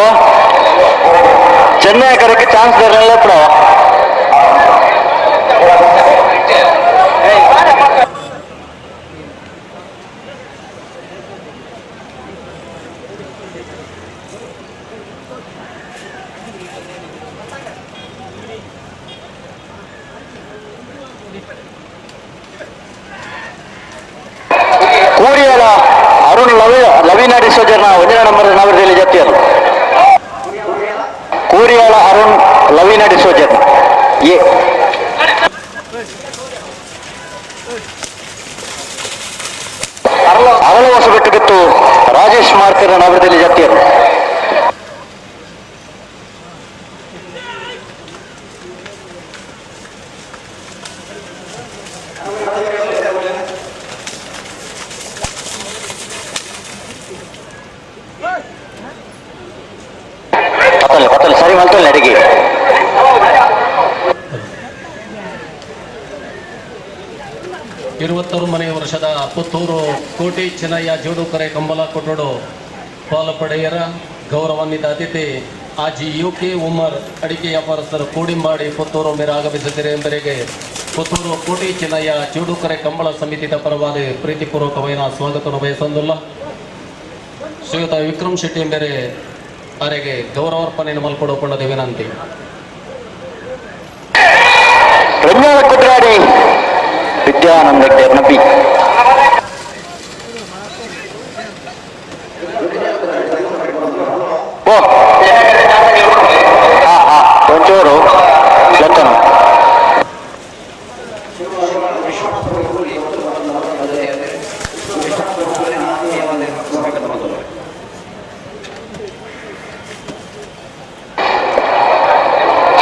ಚೆನ್ನೈ ಕರೆಕ್ಟ್ chance ಬರಲಿಲ್ಲ ಕೂಡ. ಕೂರಿಯಾಳ ಅರುಣ್ ಲವಿನಾ ಡಿಸೋಜರ್ನ ಒಂದನೇ ನಂಬರ್ ನವರದಲ್ಲಿ ಜತ್ತಿಯರು. ಕೂರಿಯಾಳ ಅರುಣ್ ಲವಿನಾ ಡಿಸೋಜರ್ ಎ ಅರಳು ಹೊಸಬೆಟ್ಟು ಬಿತ್ತು ರಾಜೇಶ್ ಮಾರ್ಕರ್ ನವರದಲ್ಲಿ ಜತ್ತಿಯರು. ಅತಲ್ ಸರಿ ಮಲ್ತಲ್ಲ ಅಡಿಗೆ. 29ನೇ ವರ್ಷದ ಪುತ್ತೂರು ಕೋಟಿ ಚೆನ್ನಯ್ಯ ಜೋಡುಕರೆ ಕಂಬಲ ಕೊಟ್ಟೋಡು ಪಾಲಪಡೆಯರ ಗೌರವಾನ್ವಿತ ಅತಿಥಿ ಆಜಿ ಯು ಕೆ ಉಮರ್ ಅಡಿಕೆ ವ್ಯಾಪಾರಸ್ಥರು ಕೋಡಿಂಬಾಡಿ ಪುತ್ತೂರು ಮೇರೆ ಆಗಮಿಸುತ್ತಾರೆ ಎಂಬರಿಗೆ ಪುತ್ತೂರು ಕೋಟಿ ಚೆನ್ನಯ್ಯ ಜೋಡುಕರೆ ಕಂಬಳ ಸಮಿತಿಯ ಪರವಾದ ಪ್ರೀತಿಪೂರ್ವಕವಾದ ಸ್ವಾಗತವನ್ನು ಬಯಸೊಂದುಲ್ಲ. ಶ್ರೀಯುತ ವಿಕ್ರಮ್ ಶೆಟ್ಟಿ ಎಂಬರೆ ಅವರಿಗೆ ಗೌರವಾರ್ಪಣೆಯನ್ನು ಮಲ್ಕೊಡೋಕೊಂಡದ ವಿನಂತಿ. ಕುಟ್ರಾಡಿ ವಿದ್ಯಾನಂದ ನಬಿ ಓ ಹಾ ಹಾ ಒಂಚೂರು ಲತ್ತನ.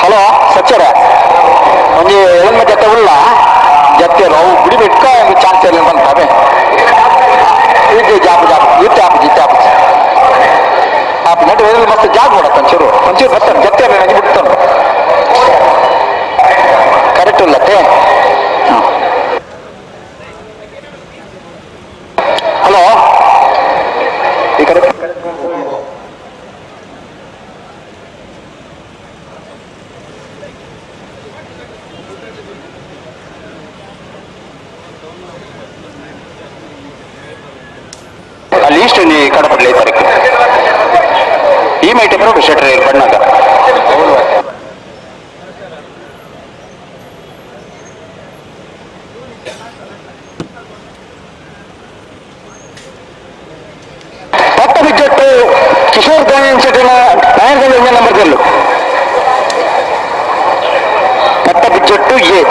ಹಲೋ ಸಚ್ಚರ ಒಂಜಿ ಎಳಮ ಜೊತೆ ಉಲ್ಲ ಜತ್ತೆ ಅವು ಗುಡಿ ಬಿಟ್ಕ ಚಾನ್ಸ್ ಇಲ್ಲ ಬಂತಾವೆ ಇದು ಜಾಬ್ ಜಾಬ್ ಇತ್ತೆ ಆಪು ಜಿತ್ತೆ ಆಪು ಆಪು ನಡು ಏನಲ್ಲಿ ಮಸ್ತ್ ಜಾಗ ಮಾಡತ್ತ ಒಂಚೂರು ಒಂಚೂರು ಬರ್ತಾನೆ ಜತ್ತೆ ನನಗೆ ಬಿಡ್ತಾನೆ ಕರೆಕ್ಟ್ ಉಲ್ಲತ್ತೆ. ಹಲೋ ಈ ಕಡೆ ಲೀಸ್ಟ್ ನೀ ಕಡಪಡ್ಲಿ ತಾರೀಕು ಈ ಮೈಟೆ ಬರೋಡು ಶೆಟ್ರ್ ಬಣ್ಣಾಗ. ಪಟ್ಟ ಬಿಜ್ಜಟ್ಟು ಕಿಶೋರ್ ದಾನಿಯನ್ ಶೆಟ್ಟಿನ ನಾಯಕನ ನಂಬರ್ ಗೆಲ್ಲು ಪಟ್ಟ ಬಿಜ್ಜಟ್ಟು ಎ.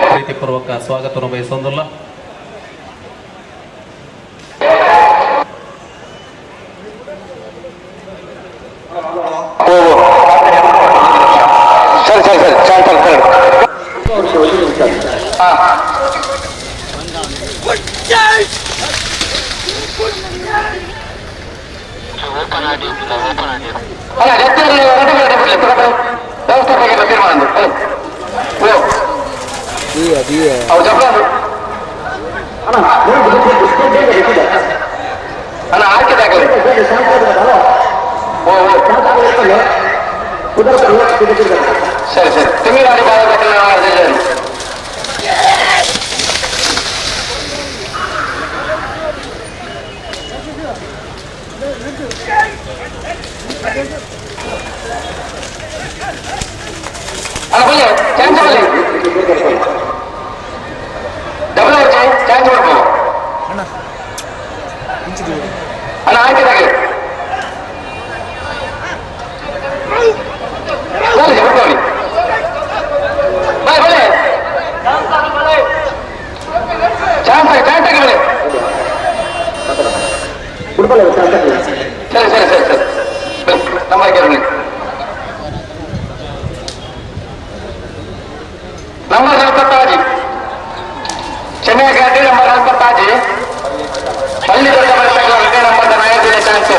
ಪ್ರೀತಿಪೂರ್ವಕ ಸ್ವಾಗತವನ್ನು ಬಯಸೊಂದಿಲ್ಲ. ಸರಿ ಸರಿ ಸರಿ ಸರಿ ಸರಿ ಸರಿ ಸರಿ ತಿಂಗಳಾಡಿ ಅಣ್ಣ ಆಯ್ತು. ಸರಿ ಸರಿ ಸರಿ ಸರಿ ನಂಬರ್ ಕೇಳಿ ನಂಬರ್ ನಲ್ವತ್ತಾಜಿ ಚೆನ್ನೈ ಘಾಟಿ ನಂಬರ್ ನಲ್ವತ್ತಾಜಿ ಪಳ್ಳಿ ದೊಡ್ಡ ಬರ್ತಕ್ಕ ನಂಬರ್ ನಾಯಕ ಚಾನ್ಸ್.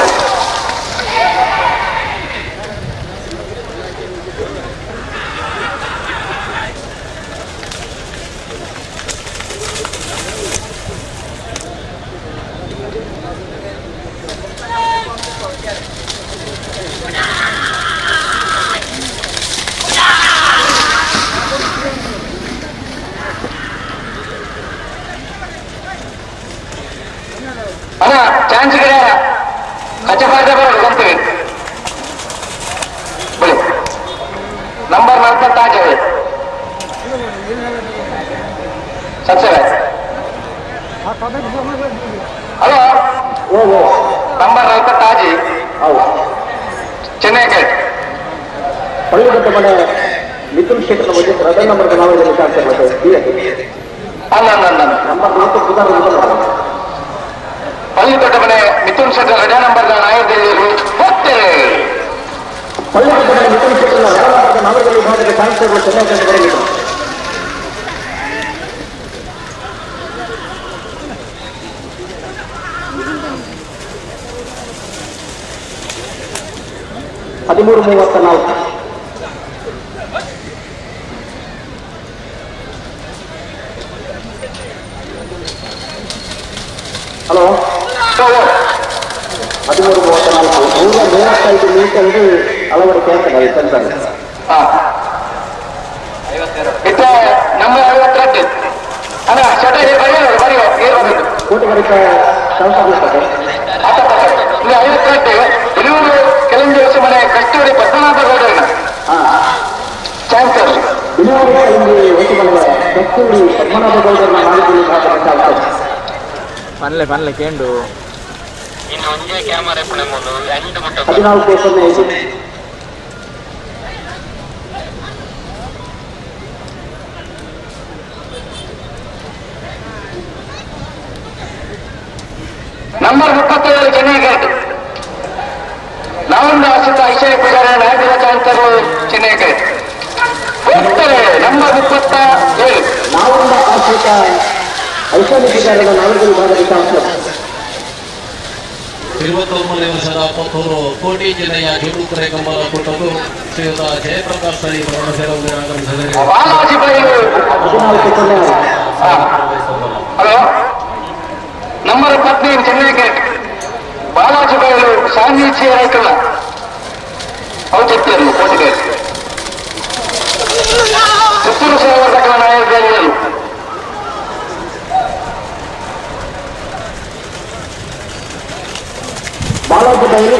ಅಣ್ಣ ಚಾನ್ಸ್ ಗಿಡ ಕಚ್ಚಪಾದ ಬರೋದು ಕಂತೀವಿ ಬಳಿ ನಂಬರ್ ನಲ್ವತ್ತಾಜಿ ಸತ್ಸರ. ಹಲೋ ನಂಬರ್ ನಲ್ವತ್ತಾಜಿ ಚೆನ್ನೈ ಗೇಟ್ ಪಳ್ಳಿಗಟ್ಟ ಮನೆ ಮಿಥುನ್ ಶೆಟ್ಟರ್ ಬಗ್ಗೆ ರಥ ನಂಬರ್ ಅಲ್ಲ ಅಲ್ಲ ಅಲ್ಲ ನಂಬರ್ ಪಳ್ಳಿ ದೊಡ್ಡ ಮನೆ ಮಿಥುನ್ ಶೆಟ್ಟರ್ ರಜಾ ನಂಬರ್ ನಾಯಕರು ಹೋಗ್ತೇವೆ. ಪಳ್ಳಿಗಟ್ಟ ಮನೆ ಮಿಥುನ್ ಶೆಟ್ಟರ್ ನಾವದಲ್ಲಿ ವಿಭಾಗದ ಚಾನ್ಸರ್ ಚೆನ್ನೈ ಗೇಟ್ ಬರಬೇಕು. 13:34. ಹಲೋ 13:34 135 ಮೀಟರ್ಗೆ ಅಳವಡಿಕೆ ಆಗ್ತದೆ ಸೆನ್ಸರ್. ಇತ್ತೆ ನಮ್ಮ 52 ಅಣ್ಣ ಶಟ ಬರೆಯೋ ಬರೆಯೋ ಕೋಟೆಗರಿಕ ಶಾಸಕ 52 ಬಿಲೂರು ಕೆಲಂಜಿ ಹೊಸ ಮನೆ ಕಸ್ತೂರಿ ಪದ್ಮನಾಭ ಗೌಡರನ್ನ ಚಾನ್ಸರ್. ಬಿಲೂರು ಕೆಲಂಜಿ ಹೊಸ ಮನೆ ಕಸ್ತೂರಿ ಪದ್ಮನಾಭ ಗೌಡರನ್ನ ಮಾಡಿದ ಚಾನ್ಸರ್. ಪನ್ಲೆ ಪನ್ಲೆ ಕೇಂಡು 14:05. ನಂಬರ್ 37 ಚೆನ್ನೈ ಗೇಟ್ ನಾವೊಂದು ಆಶ್ರಿತ ಐಶ್ವರ್ಯ ಪೂಜಾರಿ ನಾಯಕರ ಚಾನ್ಸರ್ ಚೆನ್ನೈ ಗೇಟ್ ಹೋಗ್ತಾರೆ. ನಂಬರ್ 37 ನಾವೊಂದು ಆಶ್ರಿತ ಐಶ್ವರ್ಯ ಪೂಜಾರಿಗಳ ನಾಲ್ಕು ವಿಭಾಗದ ಚಾನ್ಸರ್. 29 ವರ್ಷದ ಪುತ್ತೂರು ಕೋಟಿ ಜಿಲ್ಲೆಯ ಜೋಡುಕರೆ ಕಂಬಳ ಕೂಟವು ಶ್ರೀಯುತ ಜಯಪ್ರಕಾಶ್ ಸರಿ ಪರಮಶಿವರನ್ನು ಆಗಮಿಸಿದರೆ ಹಲೋ ನಂಬರ್ 15 ಚೆನ್ನೈ ಗೇಟ್ ಬಾಲಾಜಿ ಬಯಲು ಸಾನ್ನಿಧ್ಯ ರೈತಲ್ಲ ಔಚಿತ್ಯರು ಕೋಟಿಗೆ ಪುತ್ತೂರು ಸೇವಾರ್ಧಕರ ನಾಯಕರು. ಬಾಲಾಜಿ ಬಯಲು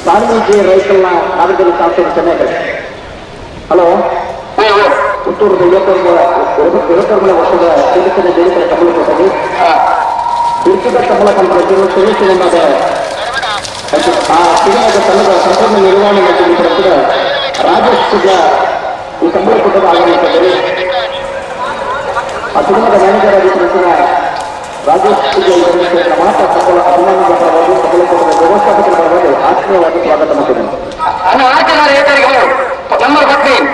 ಸಾನ್ನಿಧ್ಯ ರೈತಲ್ಲ ನಾಗರಿಕ ಶಾಸಕ ಚೆನ್ನೈ. ಹಲೋ ಪುತ್ತೂರು 29 ವರ್ಷದ ಚಿಕಿತ್ಸೆ ಬೇಡಿಕೆ ಕಮಲ ಕೊಟ್ಟது ಬಿರ್ಕಿದ ಕಮಲ ಕಂಪನಿ ಸಿನಿಮಾದ ಆ ಸಿನಿಮಾದ ತಂಡದ ಸಂಪೂರ್ಣ ನಿರ್ವಹಣೆ ಮತ್ತು ರಾಜೇಶ್ ಸುಗ್ಲ ಈ ಕಂಬಳ ಕೂಟದ ಆಗಮಿಸಿದ್ದರು. ಆ ಸಿನಿಮಾದ ಮ್ಯಾನೇಜರ್ ಆಗಿದ್ದ ರಾಜೇಶ್ ಸುಗ್ಲ ಇವರನ್ನು ಮಾತ್ರ ಸಕಲ ಅಭಿಮಾನಿಗಳ ಪರವಾಗಿ ಕಮಲ ಕೂಟದ ವ್ಯವಸ್ಥಾಪಕರ ಪರವಾಗಿ ಆತ್ಮೀಯವಾಗಿ ಸ್ವಾಗತ ಮಾಡಿದ್ದೇನೆ. Number 15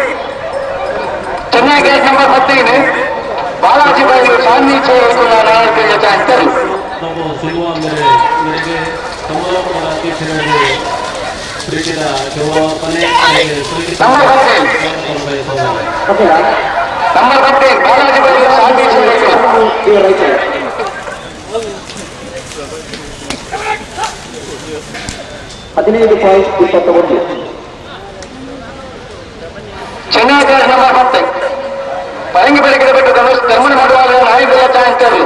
Chennai gate number 15 Balaji Bailu ಸಾನ್ನಿಧ್ಯ ನಾಯಕರ ಚಾನ್ಸರ್. ನಾವು ಸಿಗುವ ಮೇರೆಗೆ ಕಮಲಪುರದ ಅಧ್ಯಕ್ಷರಿಗೆ ಪ್ರೀತಿಯ ಗೌರವಾರ್ಪಣೆ ನಂಬರ್ 15 ಬಾಲಾಜಿ ಬೈಲು ಸಾನ್ನಿಧ್ಯ ರೈತರು 15.21. ಚೆನ್ನೈ ಗೇಟ್ ನಂಬರ್ 10 ಪರಂಗಿ ಬೆಳಗ್ಗೆ ಬಿಟ್ಟು ಧನುಷ್ ಧರ್ಮನ ಮಾಡುವಾಗ ನಾಯಿಗಳ ಚಾನ್ಸರ್.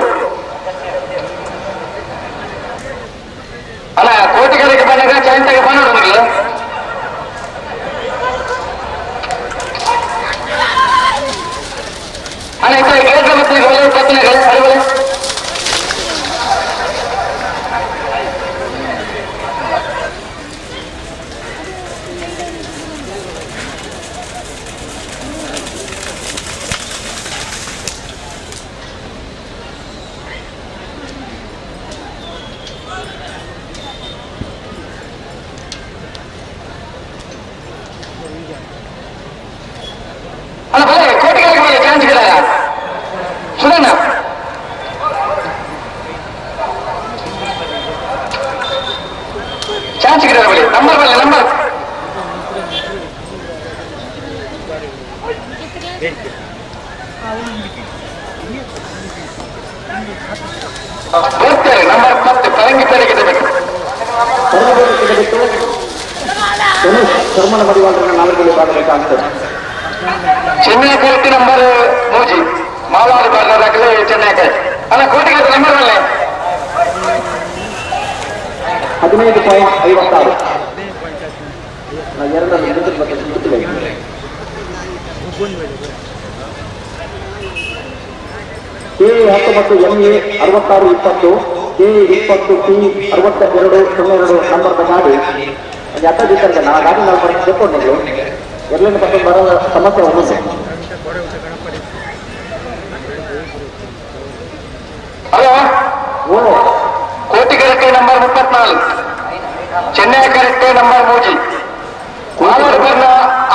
ಅಲ್ಲ ಕೋಟಿಗರಿಗೆ ಬಂದಾಗ ಚಾನ್ಸಾಗಿ ಬಂದೋಡು ನಿಮಗೆ. ಅಣ್ಣ ಈ ಕಡೆ ಗೇಟ್ ಮತ್ತೆ ಒಳ್ಳೆ ಪತ್ನಿಗಳು ಅಡಿ ಒಳ್ಳೆ. ಅಲ್ಲ ಬಲೆ ಕೋಟಿಗಳಿಗೆ ಬಲೆ ಚಾನ್ಸ್ ಗಿಡ ಸುಧಣ್ಣ ಚಾನ್ಸ್ ಗಿಡ ಬಳಿ ನಂಬರ್ ಬಲೆ ನಂಬರ್ ಬರ್ತಾರೆ ನಂಬರ್ 10 ಪರಂಗಿ ಪೆರೆಗೆ ಬೇಕು ಶರ್ಮನ ಮಡಿವಾಳರನ್ನ ನಾಲ್ಕಲ್ಲಿ ಬಾಡಬೇಕಾಗ್ತದೆ. ಚೆನ್ನೈ ಕರೆಕ್ಟ್ ನಂಬರ್ ಮೂಜಿ ಮಾಲಾಡಿ ಬಾರ್ನರ್ ಚೆನ್ನೈ ಕರೆಕ್ಟ್ ಅಲ್ಲ ಕೋಟಿಗೆ ನಂಬರ್ ಬಲ್ಲೆ 15.56 ಎರಡರಲ್ಲಿ ಕೆ 19 MA 66 20 K 20 P 62 02 ನಂಬರ್ದ ಗಾಡಿ ಅರ್ಧ ದಿವಸ ನಾ ಗಾಡಿ ನಾವು ತೆಕ್ಕೊಂಡು ಎರಡನೇ ಪಕ್ಕ ಬರೋ ಸಮಸ್ಯೆ ಒಂದೊಂದು. ಹಲೋ ಕೋಟಿಗರಟ್ಟೆ ನಂಬರ್ 34 ಚೆನ್ನೈ ಕರೆಕ್ಟೆ ನಂಬರ್ ಮೂಜಿ ಮಾಲಾಡಿ ಬರ್ನ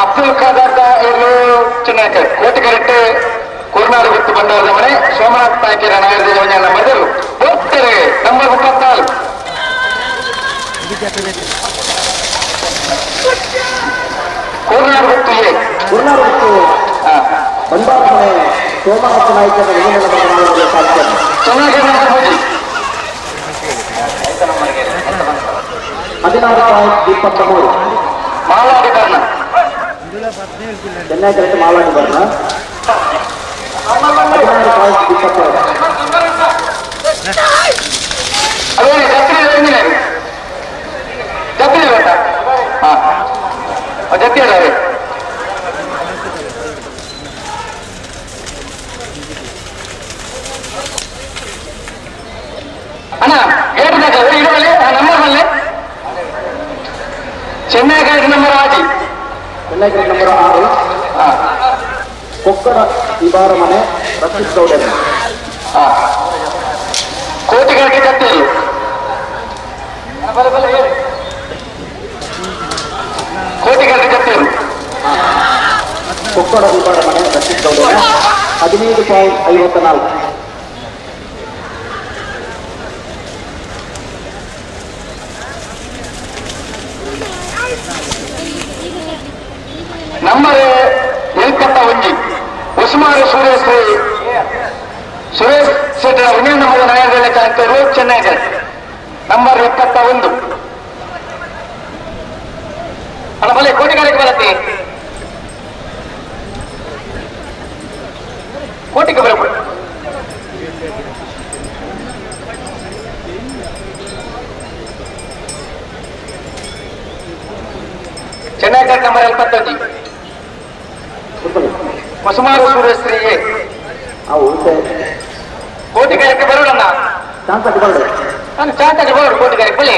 ಅಬ್ದುಲ್ ಖಾದರ್ ಇರಲು ಚೆನ್ನೈ ಕರೆಕ್ಟ್ ಕೋಟಿಗರಟ್ಟೆ ಕೋರ್ನಾಡು ಗುತ್ತು ಬಂಡವಾಳದ ಮನೆ ಸೋಮನಾಥ್ ನಾಯ್ಕರ ನಾಯಕರ ನಂಬರ್ ಹೋಗ್ತಾರೆ ನಂಬರ್ 34 ಕೋರ್ನಾಡು ಗುತ್ತು ಎ ಕೋರ್ನಾಡು ಗುತ್ತು ಬಂಡವಾಳ ಮನೆ ಸೋಮನಾಥ ನಾಯ್ಕರ ಚೆನ್ನೈ ನಂಬರ್ ಮೂಜಿ 16.23 ಮಾಲಾಡಿ ಬರ್ನ ಚೆನ್ನೈ ಕರೆಕ್ಟ್ ಮಾಲಾಡಿ ಬರ್ನ 16.22 ಅದೇ ಜತ್ರಿ ಜತ್ರಿ ಬೇಟ ಹಾಂ ಜತ್ತಿ ಅಲ್ಲ ಅದೇ ಅಣ್ಣ ಗೇಟ್ ಇಡುವಲ್ಲಿ ಆ ನಂಬರ್ ಬಲ್ಲೆ ಚೆನ್ನೈ ಗೇಟ್ ನಂಬರ್ ಆಜಿ ಚೆನ್ನೈ ಗೇಟ್ ನಂಬರ್ 6 ಕೊಕ್ಕಡ ಇಬಾರ ಮನೆ ರಕ್ಷಿತ್ ಗೌಡರು ಕೋಟಿಗಟ್ಟೆ ಕಟ್ಟೆಯಲ್ಲಿ ಕೋಟಿಗಟ್ಟೆ ಕಟ್ಟೆಯಲ್ಲಿ ಕೊಕ್ಕಡ ಇಬಾರ ಮನೆ ರಕ್ಷಿತ್ ಗೌಡರು 15.54 ನಂಬರ್ ಎಲ್ಕತ್ತ ಒಂಜಿ ಉಸ್ಮಾರು ಸುರೇಶ್ ಸುರೇಶ್ ಶೆಟ್ಟರ ಒಂದೇ ನಂಬರ್ ನಾಯಕರ ಚಾಂತರು ಚೆನ್ನೈ ನಂಬರ್ 71 ಅಲ್ಲ ಬಲೆ ಕೋಟಿಗಾರಕ್ಕೆ ಬರತ್ತೆ ಕೋಟಿಗೆ ಬರಬೇಕು ಚೆನ್ನೈ ನಂಬರ್ 71 ಹೊಸಮಾರು ಸೂರ್ಯಶ್ರೀಗೆ ಕೋಟಿಗಾರಕ್ಕೆ ಬರೋಣ ನಾನು ಚಾಂತಾಗಿ ಬರೋಣ ಕೋಟಿಗಾರಕ್ಕೆ ಬಲಿ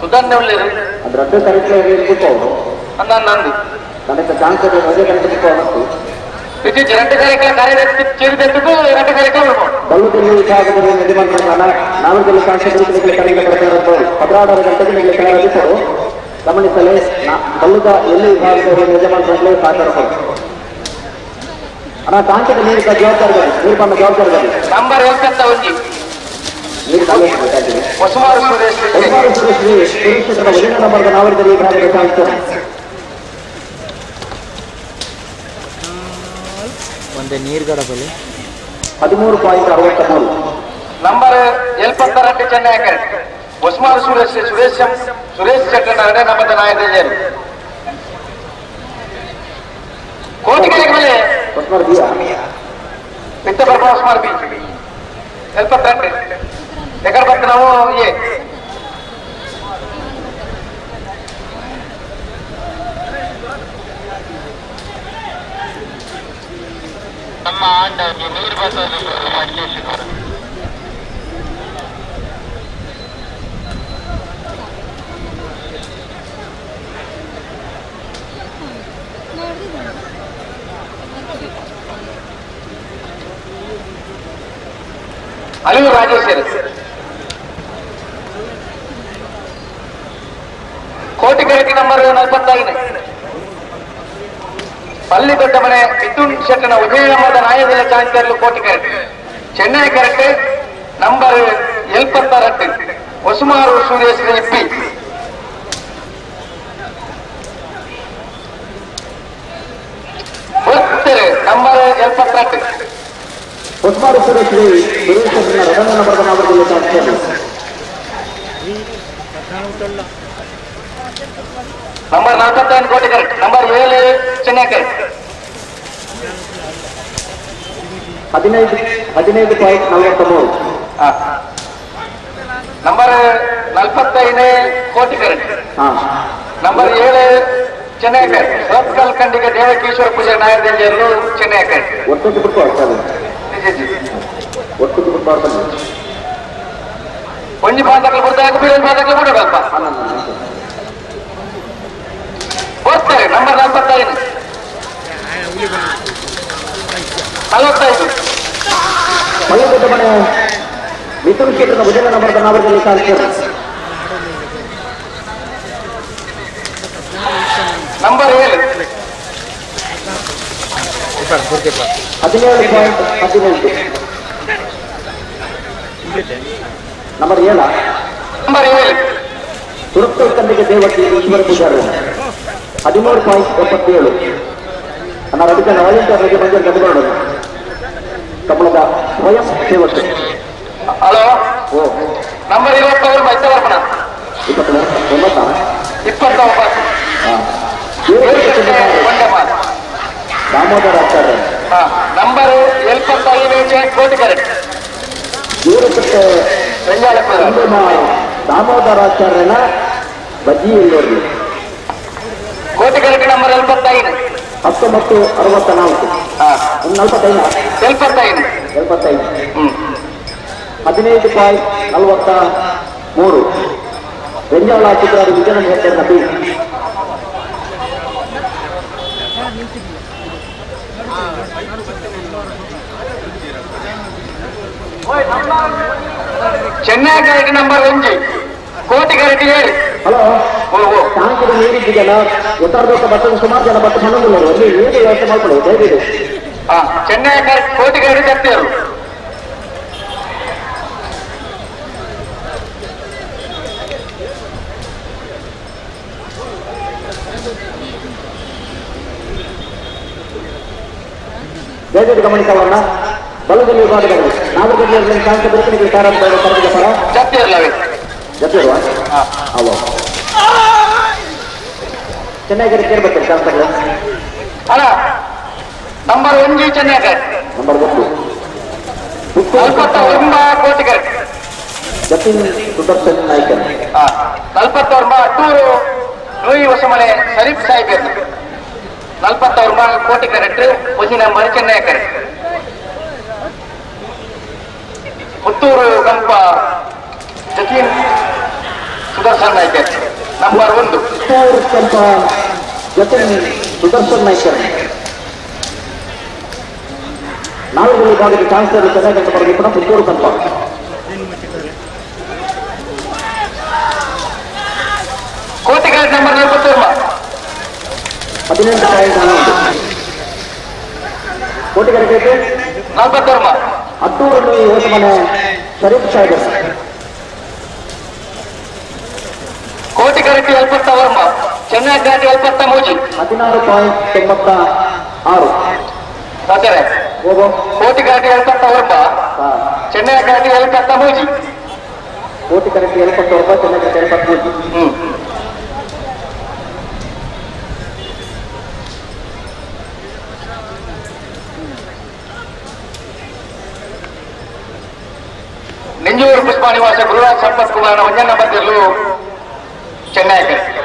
ಸುಧನ್ ಉಳ್ಳೇರು ನಂದು ಇದು ಎರಡು ಕಾರ್ಯಕ್ರಮ ಕಾರ್ಯದರ್ಶಿ ಸೇರಿದಂತದ್ದು ಎರಡು ಕಾರ್ಯಕ್ರಮ ಬಲ್ಲುದಿಲ್ಲಿ ವಿಭಾಗದಲ್ಲಿ ಯಜಮಾನರನ್ನ ನಾಲ್ಕಲ್ಲಿ ಶಾಸಕರು ಕಡೆಗೆ 16 ಗಂಟೆಗೆ ನಿಮಗೆ ಕನ್ನಡಿಸರು ಗಮನಿಸಲೇ ಬಲ್ಲುದ ಎಲ್ಲಿ ವಿಭಾಗದಲ್ಲಿ ಯಜಮಾನರಲ್ಲಿ ಸಹಕಾರ ಅಣ್ಣ ತಾಂತ್ರಿಕ ನೀರು ಜವಾಬ್ದಾರಿ ನೀರು ಬಂದ ಜವಾಬ್ದಾರಿ ನಂಬರ್ 71 ನೀರು ಹೊಸಮಾರು ಸುರೇಶ್ ಸುರೇಶ್ ಒಂದನೇ ನಂಬರ್ದ ನಾವರಿದ ವಿಭಾಗದ ಶಾಸಕರು ಒಂದೇ ನೀರ್ಗಡಬಲಿ 13.63 ನಂಬರ್ 72 ಚೆನ್ನೈ ಹೊಸಮಾರು ಸುರೇಶ್ ಸುರೇಶ್ ಸುರೇಶ್ ಶೆಟ್ಟರ್ ನಮ್ಮ ನಾಯಕರು ಕೋಟಿಗಳಿಗೆ ಮೇಲೆ ವಿತ್ತ ಬರ್ಬ ಹೊಸಮಾರು ಬಿ 72 ಎಕಡೆ ಬತ್ತ ನಾವು ಎ ನಮ್ಮ ಆಂಡವ್ರಿಗೆ ನೀರು ಬರ್ತದೆ ಅಲಿವು ರಾಜೇಶ್ವರಿ ಕೋಟಿ ಕರೆಕ್ಟ್ ನಂಬರ್ 45 ಪಲ್ಲಿ ದೊಡ್ಡ ಮನೆ ಮಿಥುನ್ ಶೆಟ್ಟನ ಉದಯನಮದ ನಾಯದಲ್ಲ ಚಾಂಚರ್ಲು ಕೋಟಿ ಕರೆಕ್ಟ್ ಚೆನ್ನೈ ಕರೆಕ್ಟ್ ನಂಬರ್ 76 ಹೊಸುಮಾರು ಸೂರ್ಯಶ್ರೀ ಇಪ್ಪಿ ಒತ್ತರೆ ನಂಬರ್ 78 ಹೊಸಮಾರು ಸೂರ್ಯಶ್ರೀ ಸುರೇಶ್ ಶೆಟ್ಟನ ರಡನ ನಂಬರ್ದ ನಾವರ್ದಲ್ಲಿ ಚಾನ್ಸರ್ ನಂಬರ್ 45 ಕೋಟಿ ಕರೆಕ್ಟ್ ನಂಬರ್ 7 ಚೆನ್ನೈ ಕರೆಕ್ಟ್ 15.43 ನಂಬರ್ 45 ಕೋಟಿ ಕರೆಕ್ಟ್ ನಂಬರ್ 7 ಚೆನ್ನೈ ಕರೆಕ್ಟ್ ಸತ್ಕಲ್ ಖಂಡಿಗೆ ದೇವಕೀಶ್ವರ ಪೂಜೆ ನಾಯಕರು ಚೆನ್ನೈ ಕರೆಕ್ಟ್ ಒಟ್ಟಿಗೆ ಬಿಟ್ಟು ಒಟ್ಟಿಗೆ ಬಿಟ್ಟು ಒಂಜಿ ಪಾದಕಲು ಬಿಡ್ತಾ ಬೀಳ್ ಪಾದಕಲು ಬಿಡೋದಲ್ಪ ಓದ್ತಾರೆ ನಂಬರ್ 45 45 ಪಳ್ಳಿ ದೊಡ್ಡ ಮನೆ ಮಿಥುನ್ ಕ್ಷೇತ್ರದ ಮೊದಲ ನಂಬರ್ದ ನಾವರ್ದಲ್ಲಿ ಚಾನ್ಸರ್ ನಂಬರ್ 7 17.18 ನಂಬರ್ 7 ನಂಬರ್ 7 ಸುರಕ್ಷ ತಂದೆಗೆ ದೇವಕಿ ಈಶ್ವರ ಪೂಜಾರಿ 13.77 ಅನ್ನ ಅದಕ್ಕೆ ವಾಲಂಟಿಯರ್ ಬಗ್ಗೆ ಮಂಜೂರು ಕಟ್ಟಿಕೊಳ್ಳೋದು ಕಮಲದ ಸ್ವಯಂ ಸೇವಕ ಹಲೋ ಓ ನಂಬರ್ 29 ಮೈಸೂರಪ್ಪನ 29 29 ದಾಮೋದರ ಆಚಾರ್ಯ ನಂಬರ್ 75 ಕೋಟಿ ಕರೆಕ್ಟ್ ಜೀವನಕ್ಕೆ ದಾಮೋದರಾಚಾರ್ಯನ ಬಜ್ಜಿ ಎಲ್ಲೋರ್ಲಿ ಕೋಟಿ ಕರೆಕ್ಟ್ ನಂಬರ್ 75 19.64 ಒಂದು 45 75 75 15.43 ವೆಂಜಾಳ ಚಿತ್ರಾದಿ ವಿಜಯನಗರ ಹೆಸರಿನ ಬಿ ಚೆನ್ನೈ ಕರೆಕ್ಟ್ ನಂಬರ್ 1 ಕೋಟಿ ಕರೆಕ್ಟ್ 7 ಹಲೋ ಟ್ಯಾಂಕಿಗೆ ನೀರಿದ್ದೀಯಲ್ಲ ಒತ್ತಾರದೋಸ ಬರ್ತದೆ ಸುಮಾರು ಜನ ಬರ್ತದೆ ಹನ್ನೊಂದು ಅಲ್ಲಿ ನೀರು ವ್ಯವಸ್ಥೆ ಮಾಡ್ಕೊಳ್ಳಿ ದಯವಿಟ್ಟು ಚೆನ್ನೈ ಕರೆಕ್ಟ್ ಕೋಟಿ ಕರೆಕ್ಟ್ ತರ್ತಿಯರು ದಯವಿಟ್ಟು ಗಮನಿಸವನ್ನ ಬಲದಲ್ಲಿ ವಿಭಾಗದಲ್ಲಿ ನಾಗರಿಕರಲ್ಲಿ ಶಾಂತ ಬೆಳಕಿನ ಪರ ಜಪ್ತಿಯರ್ಲವೇ ಜಪ್ತಿರುವ ಅವ ಚೆನ್ನೈ ಕರೆಕ್ಟ್ ಕೇಳ್ಬೇಕು ಶಾಸಕರು ಅಲ್ಲ ನಂಬರ್ 1 ಚೆನ್ನೈ ಕರೆಕ್ಟ್ ನಂಬರ್ 1 49 ಕೋಟಿ ಕರೆಕ್ಟ್ ಜತಿನ್ ಸುದರ್ಶನ್ ನಾಯ್ಕರ್ 49 ಅಟ್ಟೂರು ನೂಯಿ ಹೊಸಮನೆ ಶರೀಫ್ ಸಾಹೇಬ್ 49 ಕೋಟಿ ಕರೆಕ್ಟ್ ಒಂದು ನಂಬರ್ ಚೆನ್ನೈ ಕರೆಕ್ಟ್ ಪುತ್ತೂರು ಕಂಪ ಜತೀನ್ ಸುದರ್ಶನ್ ನಾಯ್ಕರ್ ನಂಬರ್ 1 ಪುತ್ತೂರು ಕಂಪ ಜತಿನ್ ಸುದರ್ಶನ್ ನಾಯ್ಕರ್ ನಾಲ್ಕು ವಿಭಾಗದ ಚಾನ್ಸಲರ್ ಚೆನ್ನೈ ಕಂಡು ಬರಬೇಕು ಪುತ್ತೂರು ಕಂಪ ಕೋಟಿ ಕರೆಕ್ಟ್ ನಂಬರ್ 41 18.1 ಕೋಟಿ ಕರೆಕ್ಟ್ 49 ಅಟ್ಟೂರನ್ನು ಹೊಸಮನೆ ಶರೀಫ್ ಸಾಹೇಬ್ ಕೋಟಿ ಕರೆಕ್ಟ್ 79 ಚೆನ್ನೈ ಕರೆಕ್ಟ್ 73 16.96 ಸರಿ ಕೋಟಿ ಕರೆಕ್ಟ್ 79 ಚೆನ್ನೈ ಕರೆಕ್ಟ್ 73 ಕೋಟಿ ಕರೆಕ್ಟ್ 79 ಚೆನ್ನೈ ಕರೆಕ್ಟ್ 73 ನಿಂಜೂರು ಪುಷ್ಪ ನಿವಾಸ ಗುರುರಾಜ್ ಸಂಪತ್ ಕುಮಾರ್ ಒಂಜನ ಬಂದಿರಲು ಚೆನ್ನೈ ಕರೆಕ್ಟ್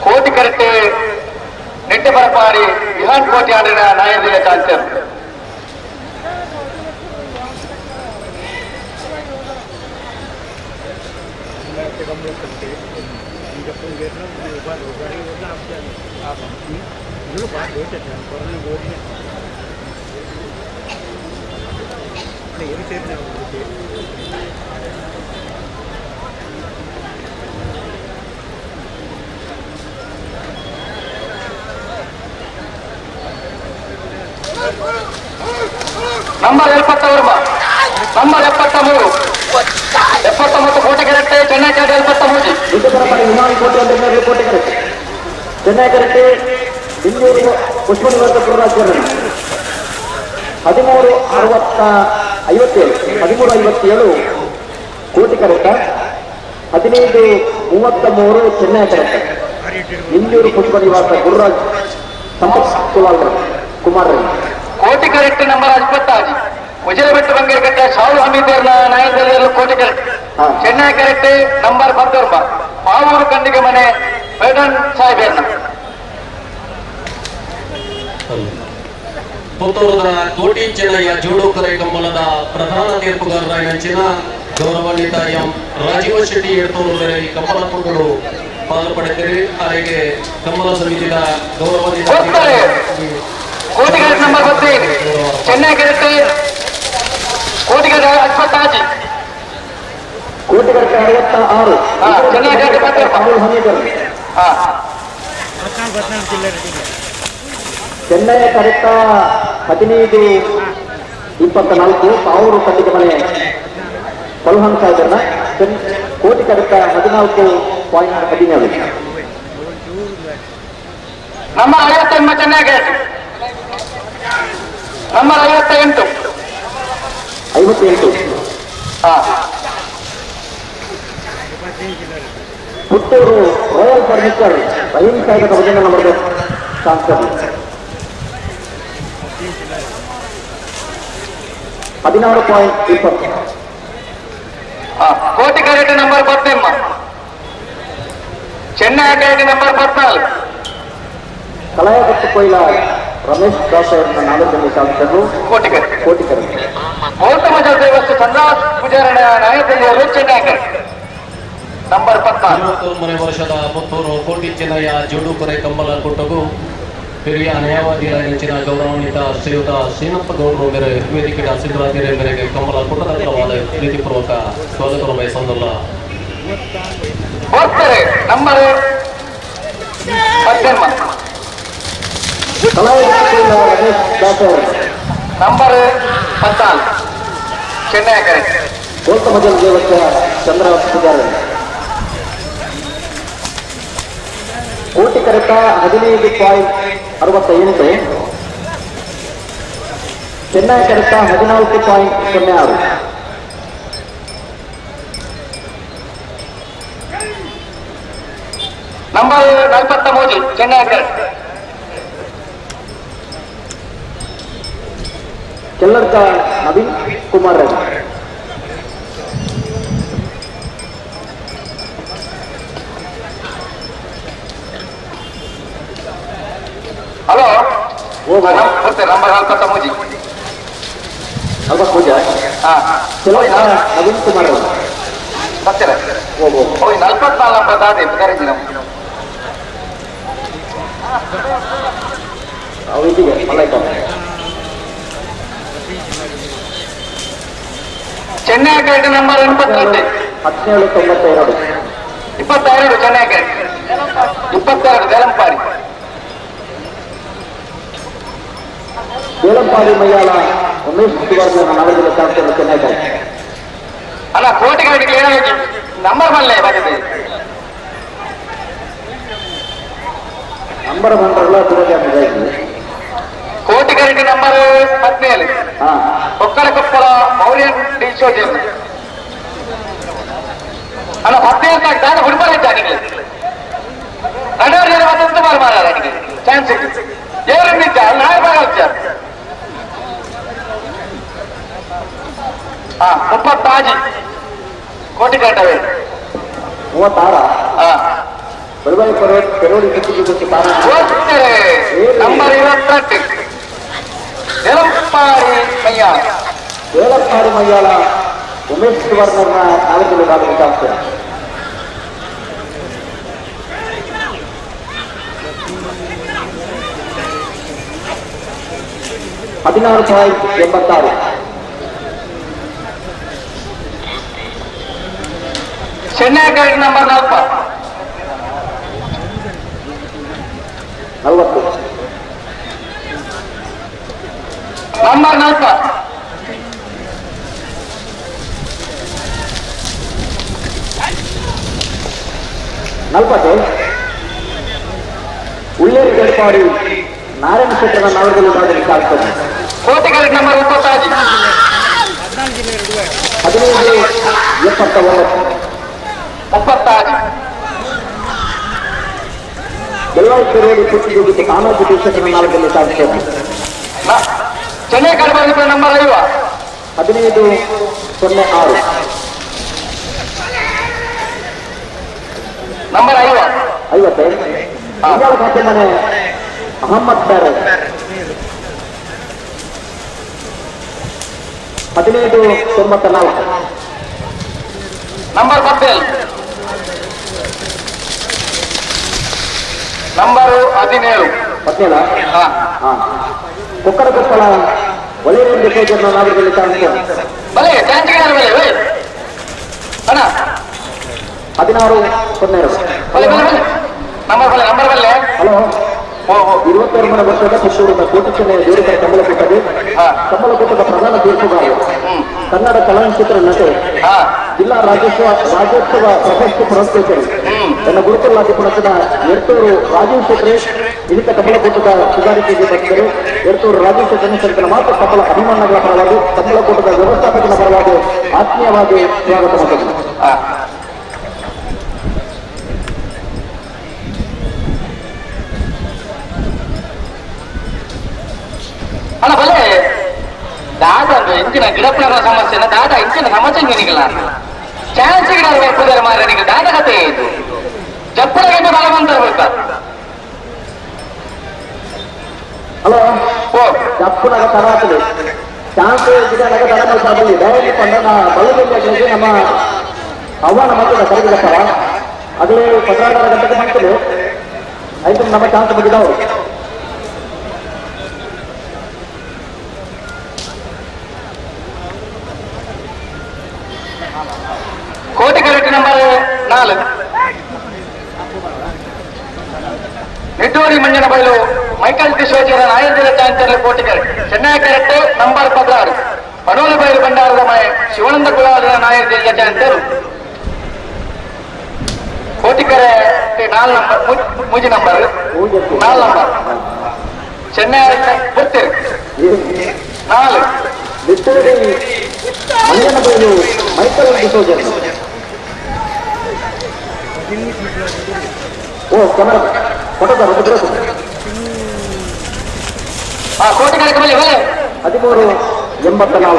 ಕೋಟಿ ಕರೆಕ್ಟ್ ನೆಟ್ಟೆ ಬರಪಾಡಿ ವಿಹಾನ್ ಕೋಟಿ ಆಡಿನ ನಾಯಕರ ಚಾನ್ಸರ್ ನಂಬರ್ 73 79 ಕೋಟೆ ಕರೆಕ್ಟ್ ಚೆನ್ನೈ ಕರೆಕ್ಟ್ 73 ವಿಮಾನ ಕೋಟೆ ಅಂದ್ರೆ ಕೋಟೆ ಕರೆಕ್ಟ್ ಚೆನ್ನೈ ಕರೆಕ್ಟ್ ಇನ್ನೂರು ಪುಷ್ಪನಿವಾಸ ಪುರರಾಜ್ಯರು 13 57 13 57 ಕೋಟಿ ಕರೆಕ್ಟ 15 33 ಚೆನ್ನೈ ಕರೆಕ್ಟ್ ಇಂದೂರು ಪುಷ್ಪನಿವಾಸ ಗುರುರಾಜ್ ಸಂಪತ್ ಕುಲಾಲ್ ಕುಮಾರ್ ಕೋಟಿ ಕರೆಕ್ಟ್ ನಂಬರ್ 56 ಉಜಿರೆಬೆಟ್ಟು ಬಂಗೇರ್ಕಟ್ಟೆ ಶಾಹುಲ್ ಹಮೀದೇರ್ನ ನಾಯಕರಲ್ಲಿ ಕೋಟಿ ಕರೆಕ್ಟ್ ಚೆನ್ನೈ ಕರೆಕ್ಟ್ ನಂಬರ್ 19 ಪಾವೂರು ಕಂಡಿಗೆ ಮನೆ ಬೇಡನ್ ಸಾಹೇಬೇರ್ನ. ಪುತ್ತೂರದ ಕೋಟಿ ಚೆನ್ನಯ್ಯ ಜೋಡುಕರೆ ಕಂಬಳದ ಪ್ರಧಾನ ತೀರ್ಪುಗಾರರಾಗಿನ ಗೌರವಾನ್ವಿತ ಎಂ ರಾಜೀವ ಶೆಟ್ಟಿ ಎಡ್ತೂರು ಈ ಕಂಬಳ ಪುಟ್ಟರು ಪಾಲು ಪಡೆದಿರಿ. ಹಾಗೆ ಕಂಬಳ ಸಮಿತಿಯ ಗೌರವಾನ್ವಿತ ಕೋಟಿ ಕರೆಕ್ಟ್ ನಂಬರ್ 15 ಚೆನ್ನೈ ಕರೆಕ್ಟ್ ಕೋಟಿ ಕರೆಕ್ಟ್ 56 ಕೋಟಿ ಕರೆಕ್ಟ್ 66 ಚೆನ್ನೈ ಕರೆಕ್ಟ್ 19 ಚೆನ್ನೈ ಕರೆಕ್ಟ್ 15 24 ಪಾವೂರು ಕಂಡಿಗೆ ಮನೆ ಕೊಲ್ಹನ್ ಸಾಹೇಬರ್ನ ಕೋಟಿ ಕರೆಕ್ಟ್ 14.17 number 58 Chennai correct number 58 58 Puttur royal furniture Rahim ಸಾಹೇಬರ ವಜನ ನಂಬರ್ ಟ್ರಾನ್ಸ್ಫರ್ 16.20 ಕೋಟಿ correct number 18 Chennai correct number 14 Kalayagattu Koila Ramesh Das ನಾಲ್ಕನೇ ಶಾಸಕರು ಕೋಟಿ ಕರೆಕ್ಟ್ ಕೋಟಿ ಕರೆಕ್ಟ್ ಗೌತಮ ದೇವಸ್ಥಾನ ಚಂದ್ರಾಸ್ ಪೂಜಾರಣ ನಾಯಕರು ಚೆನ್ನೈ ಕರೆಕ್ಟ್ ನಂಬರ್ 14 29 ವರ್ಷದ ಪುತ್ತೂರು ಕೋಟಿ ಚೆನ್ನಯ್ಯ ಜೋಡುಕರೆ ಕಂಬಳ ಕೊಟ್ಟಗು ಹಿರಿಯ ನ್ಯಾಯವಾದಿಗಳ ಗೌರವಾನ್ವಿತ ಶ್ರೀಯುತ ಶ್ರೀನಪ್ಪ ಗೌಡರು ಮೇರೆ ವೇದಿಕೆಯ ಸಿದ್ದರಾಜರ ಮೇರೆಗೆ ಕಂಬಳ ಕೂಟದ ಪ್ರೀತಿಪೂರ್ವಕ ಸ್ವಾಗತ ಬಯಸೊಂದಲ್ಲ. ನಂಬರ್ 18 ನಂಬರ್ 14 ಚೆನ್ನೈ ಕರೆಕ್ಟ್ ಗೌತಮ ದೇವಸ್ಥಾನ ಚಂದ್ರ ಪೂಜಾರಿ ಕೋಟಿ ಕರೆಕ್ಟ 15.68 ಚೆನ್ನೈ ಕರೆಕ್ಟ 14.06 ನಂಬರ್ 43 ಚೆನ್ನೈ ಕರೆಕ್ಟ್ ಕೆಲ್ಲರ್ಕ ನವೀನ್ ಕುಮಾರ್ ರೆಡ್ಡಿ ಹಲೋ ನಂಬರ್ 43 ಅಲ್ವಾ ಪೂಜಾ ನವೀನ್ ಕುಮಾರ್ ಸತ್ಯರ 44 ನಂಬರ್ ದಾದೆ ಕರೆಜಿ ನಮ್ಮ ಚೆನ್ನೈ ಕರೆಕ್ಟ್ ನಂಬರ್ 82 1792 22 ಚೆನ್ನೈ ಕರೆಕ್ಟ್ 22 ದೇಲಂಪಾಡಿ ದೇಲಂಪಾಡಿ ಮಯ್ಯಾಲ ಉಮೇಶ್ ಸುವರ್ಣ ನವಜಿಲ್ಲ ಶಾಸಕರು ಚೆನ್ನೈ ಕರೆಕ್ಟ್ ಅಲ್ಲ ಕೋಟಿ ಕರೆಕ್ಟ್ ಕ್ಲಿಯರ್ ನಂಬರ್ ಮಲ್ಲೆ ಬಂದಿದೆ ನಂಬರ್ ಬಂದ್ರಲ್ಲ ಕೋಟಿ ಕರೆಕ್ಟ್ ನಂಬರ್ 17 ಕೊಕ್ಕಡ ಕೊಪ್ಪಳ ಮೌರ್ಯನ್ ಡಿ ಸೋಜನ್ ಅಲ್ಲ 17 ದಾದ ಹುಡುಬರ ಇದ್ದಾನಿಗೆ ನಡವರು ಜನ ಮತ್ತೊಂದು ಬಾರ್ ಮಾರ ನನಗೆ ಚಾನ್ಸ್ ಏರು ನಿಜ ನಾಳೆ ಬಾರ ಹಾ 36 ಕೋಟಿ ಕರೆಕ್ಟ್ 36 ಹಾ ಬರುವಾಯಿ ಪರೋಡಿ ನಂಬರ್ 28 ದೇಲಂಪಾಡಿ ಮಯ್ಯಾಳ ದೇಲಂಪಾಡಿ ಮಯ್ಯಾಳ ಉಮೇಶ್ ಸುವರ್ಣರ್ನ ನಾಲ್ಕು ಭಾಗದ ಶಾಸಕರು 16.86 ಚೆನ್ನೈ ಕರೆಕ್ಟ್ ನಂಬರ್ 40 40 ನಂಬರ್ 40 ನಲ್ಪತ್ತೆ ಉಳ್ಳೇರಿ ಗಡ್ಪಾಡಿ ನಾರಾಯಣ ಕ್ಷೇತ್ರದ ನಾವದಲ್ಲಿ ವಿಭಾಗದಲ್ಲಿ ಸಾಗ್ತದೆ. ಕೋಟೆಕರೆ ನಂಬರ್ 36. 15:79. 36. ಬೆಳ್ಳಾರಿ ರೋಡ್ ಪುಟ್ಟಿಗೆ ಕಾಮಾಜಿ ಕ್ಷೇತ್ರದ ನಾಲ್ಕಲ್ಲಿ ಸಾಗ್ತದೆ. ಚೆನ್ನೈ ಕಡಬಾರಿ ನಂಬರ್ 50. 15:06. ನಂಬರ್ 50. 50. ಖಾತೆ ಮನೆ ಅಹಮ್ಮದ್ ಪ್ಯಾರಸ್ 15:94. ನಂಬರ್ 17. ನಂಬರ್ 17. 17. ಹಾ ಕೊಕ್ಕಡ ಕೊಪ್ಪಳ ಒಳ್ಳೆಯ ಸೋಜರ್ನ ನಾಗರಿಕರಲ್ಲಿ ಕಾಣಿಸ್ತದೆ. ಬಲೆ ಚಾನ್ಸ್ ಬಲೆ ಬಲೆ ಅಣ್ಣ. 16:02. ಬಲೆ ಬಲೆ ಬಲೆ ನಂಬರ್ ಬಲೆ ನಂಬರ್ ಬಲೆ. ಹಲೋ, 22 ವರ್ಷದ ಪುತ್ತೂರಿನ ಕೋಟಿ ಚೆನ್ನಯ ದೇವರ ಕಂಬಳಕೂಟದ ಕಂಬಳಕೂಟದ ಪ್ರಧಾನ ತೀರ್ಪುಗಾರರು, ಕನ್ನಡ ಚಲನಚಿತ್ರ ನಟೆ, ಜಿಲ್ಲಾ ರಾಜ್ಯೋತ್ಸವ ಪ್ರಶಸ್ತಿ ಪುರಸ್ಕೃತರು, ತನ್ನ ಗುರುಕುಲಾದಿ ಪುಣಕದ ಎರ್ತೂರು ರಾಜೀವ್ ಶೆಟ್ಟಿ ಇದಕ್ಕೆ ಕಂಬಳಕೂಟದ ಸುಧಾರಿಕೆಗೆ ಬಂದರು. ಎರ್ತೂರು ರಾಜೀವ್ ಶೆಟ್ಟನ್ನು ಸಲ್ಲಿಸಲು ಮಾತ್ರ ಕಮಲ ಅಭಿಮಾನಿಗಳ ಪರವಾಗಿ, ಕಂಬಳಕೂಟದ ವ್ಯವಸ್ಥಾಪಕನ ಪರವಾಗಿ ಆತ್ಮೀಯವಾಗಿ ಸ್ವಾಗತ ಮಾಡಿದರು. ಅಣ್ಣ ಬಲೆ ದಾದ ಇಂಚಿನ ಗಿಡಪ್ಪನ ಸಮಸ್ಯೆನ ದಾದ ಇಂಚಿನ ಸಮಸ್ಯೆ ನಿನಗಿಲ್ಲ ಚಾನ್ಸ್ ಗಿಡ ಬರ್ತಿದ್ದಾರೆ ಮಾರ ನಿನಗೆ ದಾದ ಕತೆ ಇದು ಜಪ್ಪಳ ಗಂಟೆ ಬಲ ಬಂತ. ಹಲೋ, ಜಪ್ಪುನಗ ತರಾತದೆ ಚಾನ್ಸ್ ಗಿಡನಗ ತರಮಲ್ಲಿ ಡೈರೆಕ್ಟ್ ಪಂಡ ಬಲದಲ್ಲಿ ನಮ್ಮ ಆಹ್ವಾನ ಮಾಡ್ತದೆ ಕರೆದಿದ್ದಪ್ಪ. ಆಗಲೇ 16 ಗಂಟೆಗೆ ಮಾಡ್ತದೆ. ಆಯ್ತು, ನಮ್ಮ ಚಾನ್ಸ್ ಮುಗಿದವರು. ಕೋಟೆ ಕರೆಕ್ಟ್ ನಂಬರ್ 4. ನಿಟ್ಟೂರಿ ಮಂಜನ ಬಯಲು ಮೈಕಲ್ ಡಿಸೋಜರ ನಾಯರ್ಜಿರ ಚಾನ್ಸರ್ಲ ಕೋಟೆ ಕರೆಕ್ಟ್. ಚೆನ್ನೈ ಕರೆಕ್ಟ್ ನಂಬರ್ 16. ಪನೋಲಿ ಬಯಲು ಭಂಡಾರದ ಮನೆ ಶಿವಾನಂದ ಕುಲಾಲರ ನಾಯರ್ ಜಿಲ್ಲಾ ಚಾನ್ಸರ್. ಕೋಟಿಕರೆ 4 ನಂಬರ್ ಮೂಜಿ ನಂಬರ್ 4 ನಂಬರ್ ಚೆನ್ನೈ ಗೊತ್ತಿರಿ 4. ನಿಟ್ಟೂರಿ ಮಂಜನ ಬಯಲು ಮೈಕಲ್ ಡಿಸೋಜರ್. ಓ ಕ್ಯಾಮರಾ ಫೋಟೋದಾರ ಕೋಟಿ ಕರೆಕ್ಟ್ ಬಲೆ ಬಲೆ. 13:84.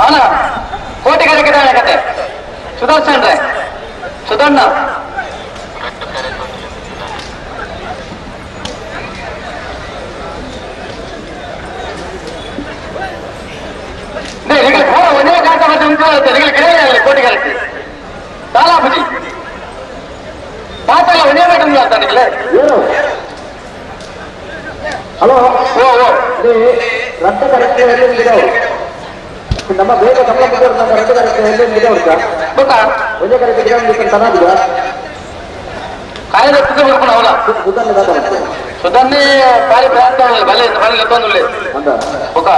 ಅಣ್ಣ ಕೋಟಿ ಕರೆಕ್ಟ್ ಕತೆ ಸುದರ್ಶನ್ ರೇ ಸುಧಣ್ಣ. ಒಂದೇ ಕಾಟ ಮತ್ತೆ ಉಂಟು ಗಿಡ ಕೋಟಿ ಕರೆಕ್ಟ್ ತಾಲಾಪುಜಿ ಪಾತಲ್ಲ ಒಂದೇ ಮೇಟಮ್ ಅಂತ ನಿಗಲೇ. ಹಲೋ, ರಡ್ಡ ಕರೆಕ್ಟ್ ನಮ್ಮ ಬೇಗ ಕಮಲ ರಡ್ಡ ಕರೆಕ್ಟ್ ಎಲ್ಲಿ ಗೊತ್ತಾ ಒಂದೇ ಕರೆಕ್ಟ್ ಗಿಡ ತನಾದಿದೆ. ಕಾಯಿಲೆ ಬರ್ಕೊಂಡು ಅವಲ ಸುಧನ್ನೇ ಬಾರಿ ಪ್ರಾಂತ ಬಲೆ ಬಲೆ ಲೆತ್ತೊಂದುಳ್ಳೆ ఒక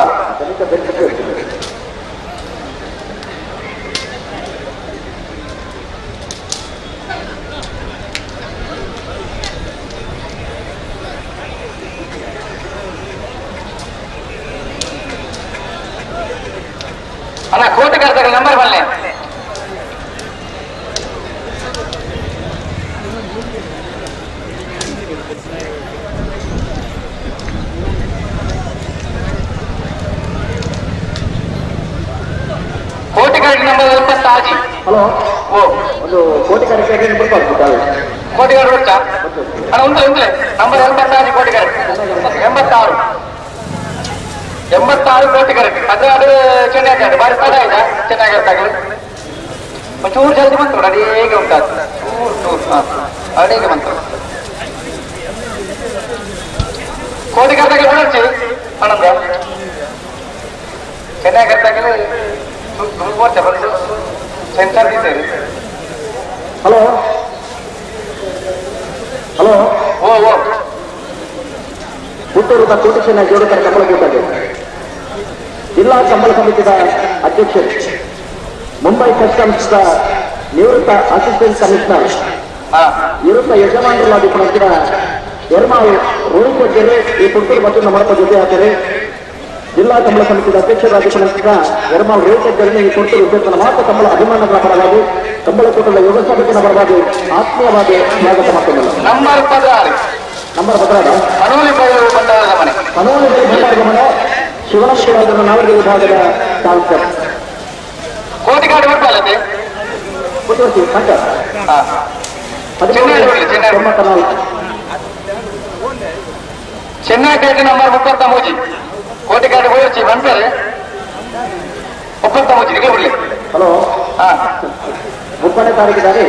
ಅಣ್ಣ ಕೋಟೆ ಕರೆದಾಗ ನಂಬರ್ ಬಲ್ಲೆ. ಕೋಟೆ ಕರೆಕ್ಟ್ ನಂಬರ್ 26. ಹಲೋ, ಓ ಒಂದು ಕೋಟಿ ಕರೆಕ್ಟ್ ಕೋಟಿ ಕರೆಕ್ಟ್ ಗೊತ್ತಾ ಅಣ್ಣ? ಉಂಟು ಉಂಟು ನಂಬರ್ 86 ಕೋಟಿ ಕರೆಕ್ಟ್ 86 86 ಕೋಟಿ ಕರೆಕ್ಟ್. 16 ಚೆನ್ನಾಗಿ ಬಾರಿ ತಡ ಆಯ್ತಾ ಚೆನ್ನಾಗಿರ್ತಾಗಲಿ ಒಂಚೂರು ಜಲ್ದಿ ಬಂತು ಅಡೇಗೆ ಉಂಟಾತು ಚೂರು ಚೂರು ಅಡೇಗೆ ಬಂತು. ಕೋಟಿ ಕರೆಕ್ಟ್ ಓಡಾಡ್ಸಿ ಆನಂದ ಚೆನ್ನಾಗಿರ್ತಾಗಲಿ ಬಂದು ಸೆನ್ಸರ್ ಇದ್ದೇವೆ. ಹಲೋ, ಹಲೋ ಓ ಓ ಪುತ್ತೂರು ಕೋಟಿಸೇನ ಜೋಡುಕರ ಕಂಬಳ ಕೂಟಕ್ಕೆ ಜಿಲ್ಲಾ ಕಂಬಳ ಸಮಿತಿಯ ಅಧ್ಯಕ್ಷರು, ಮುಂಬೈ ಕಸ್ಟಮ್ಸ್ ನಿವೃತ್ತ ಅಸಿಸ್ಟೆಂಟ್ ಕಮಿಷನರ್, ನಿವೃತ್ತ ಯಜಮಾನರಾದ ಪುನಃ ಎರ್ಮಾವು ರೋಹಿತ್ ಶೆಟ್ಟರು ಈ ಪುತ್ತೂರು ಮತ್ತು ನಮ್ಮ ಜೊತೆ ಹಾಕಿರಿ. ಜಿಲ್ಲಾ ಕಂಬಳ ಸಮಿತಿಯ ಅಧ್ಯಕ್ಷರಾದ ಪುನಃ ಎರ್ಮಾವು ರೋಹಿತ್ ಶೆಟ್ಟರನ್ನು ಈ ಪುತ್ತೂರು ಉದ್ಯೋಗದ ಮಾತ್ರ ಕಂಬಳ ಅಭಿಮಾನಗಳ ಪರವಾಗಿ, ಕಂಬಳ ಕೂಟದ ವ್ಯವಸ್ಥಾಪಕನ ಪರವಾಗಿ ಆತ್ಮೀಯವಾಗಿ ಸ್ವಾಗತ ಮಾಡಿಕೊಳ್ಳಲ್ಲ. ನಂಬರ್ 16. ನಂಬರ್ 16 ಪನೋಲಿ ಬೈಲು ಭಂಡಾರದ ಮನೆ. ಪನೋಲಿ ಭಂಡಾರದ ಮನೆ, ಶಿವನಂಕುಳದ ನಾವಗಿ ವಿಭಾಗದ ಚಾಲ್ಕರ್. ಕೋಟಿಗಾಡಿ ಬರ್ಬಾಲತೆ ಪುತ್ತೂರು ಸಂಕ 1394. ಚೆನ್ನೈ ಪೇಟೆ ನಂಬರ್ 33. ಕೋಟಿಗಾಡಿ ಹೋಗಿ ಬಂತಾರೆ 33 ನಿಗಲ ಬಿಡ್ಲಿ. ಹಲೋ, 30ನೇ ತಾರೀಕಿದ್ದಾರೆ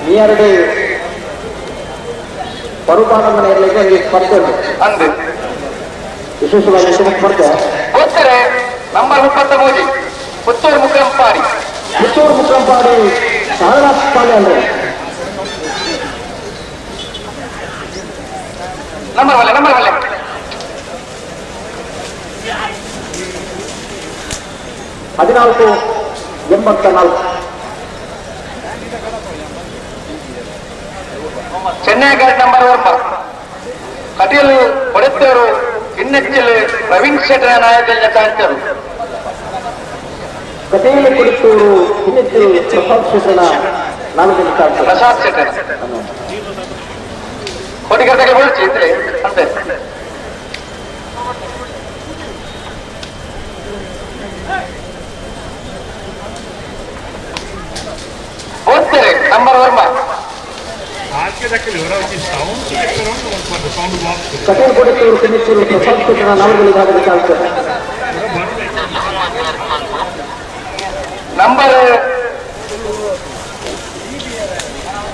ನೀರಡಿ ಪರುಪಾನಂದನ ಇರಲಿಕ್ಕೆ ಒಂದು ಸ್ಪರ್ಧೆ ಉಂಟು. ಅಂದು ವಿಶೇಷವಾಗಿ ಸ್ಪರ್ಧೆ ಗೊತ್ತಾರೆ. ನಂಬರ್ 33 ಪುತ್ತೂರು ಮುಕ್ರಂಪಾಡಿ. ಪುತ್ತೂರು ಮುಕ್ರಂಪಾಡಿ ಸಾಧನಾಪಾಡಿ ಅಂದ್ರೆ ನಂಬರ್ ಒಲ್ಲೆ, ನಂಬರ್ ಒಲ್ಲೆ. 1484. ಚೆನ್ನೈ ಗಾಡಿ ನಂಬರ್ 9 ಕಟೀಲು ಕೊಡೆತ್ತೂರು ಹಿನ್ನೆಚ್ಚಲು ಪ್ರವೀಣ್ ಶೆಟ್ಟರ ನಾಯಕರ ಚಾಂಚರು. ಕಟೀಲು ಕೊಡಿತ್ತೂರು ಹಿನ್ನೆಚ್ಚಲು ಪ್ರಸಾದ್ ಶೆಟ್ಟರ ನಾಲ್ಕು ಚಾಂಚರು. ಪ್ರಸಾದ್ ಶೆಟ್ಟರ್ ಕೋಟಿಗಟ್ಟಲೆ ಹೋಗಿ ಇದ್ರೆ ಅಂತೆ. ಓದ್ತಾರೆ ನಂಬರ್ ವರ್ಮ. ಕಟೀಲು ಕೊಡಿತ್ತೂರು ಹಿನ್ನೆಚ್ಚಲು ಪ್ರಸಾದ್ ಶೆಟ್ಟರ ನಾಲ್ಕು ವಿಭಾಗದ ಚಾಂಚರು. ನಂಬರ್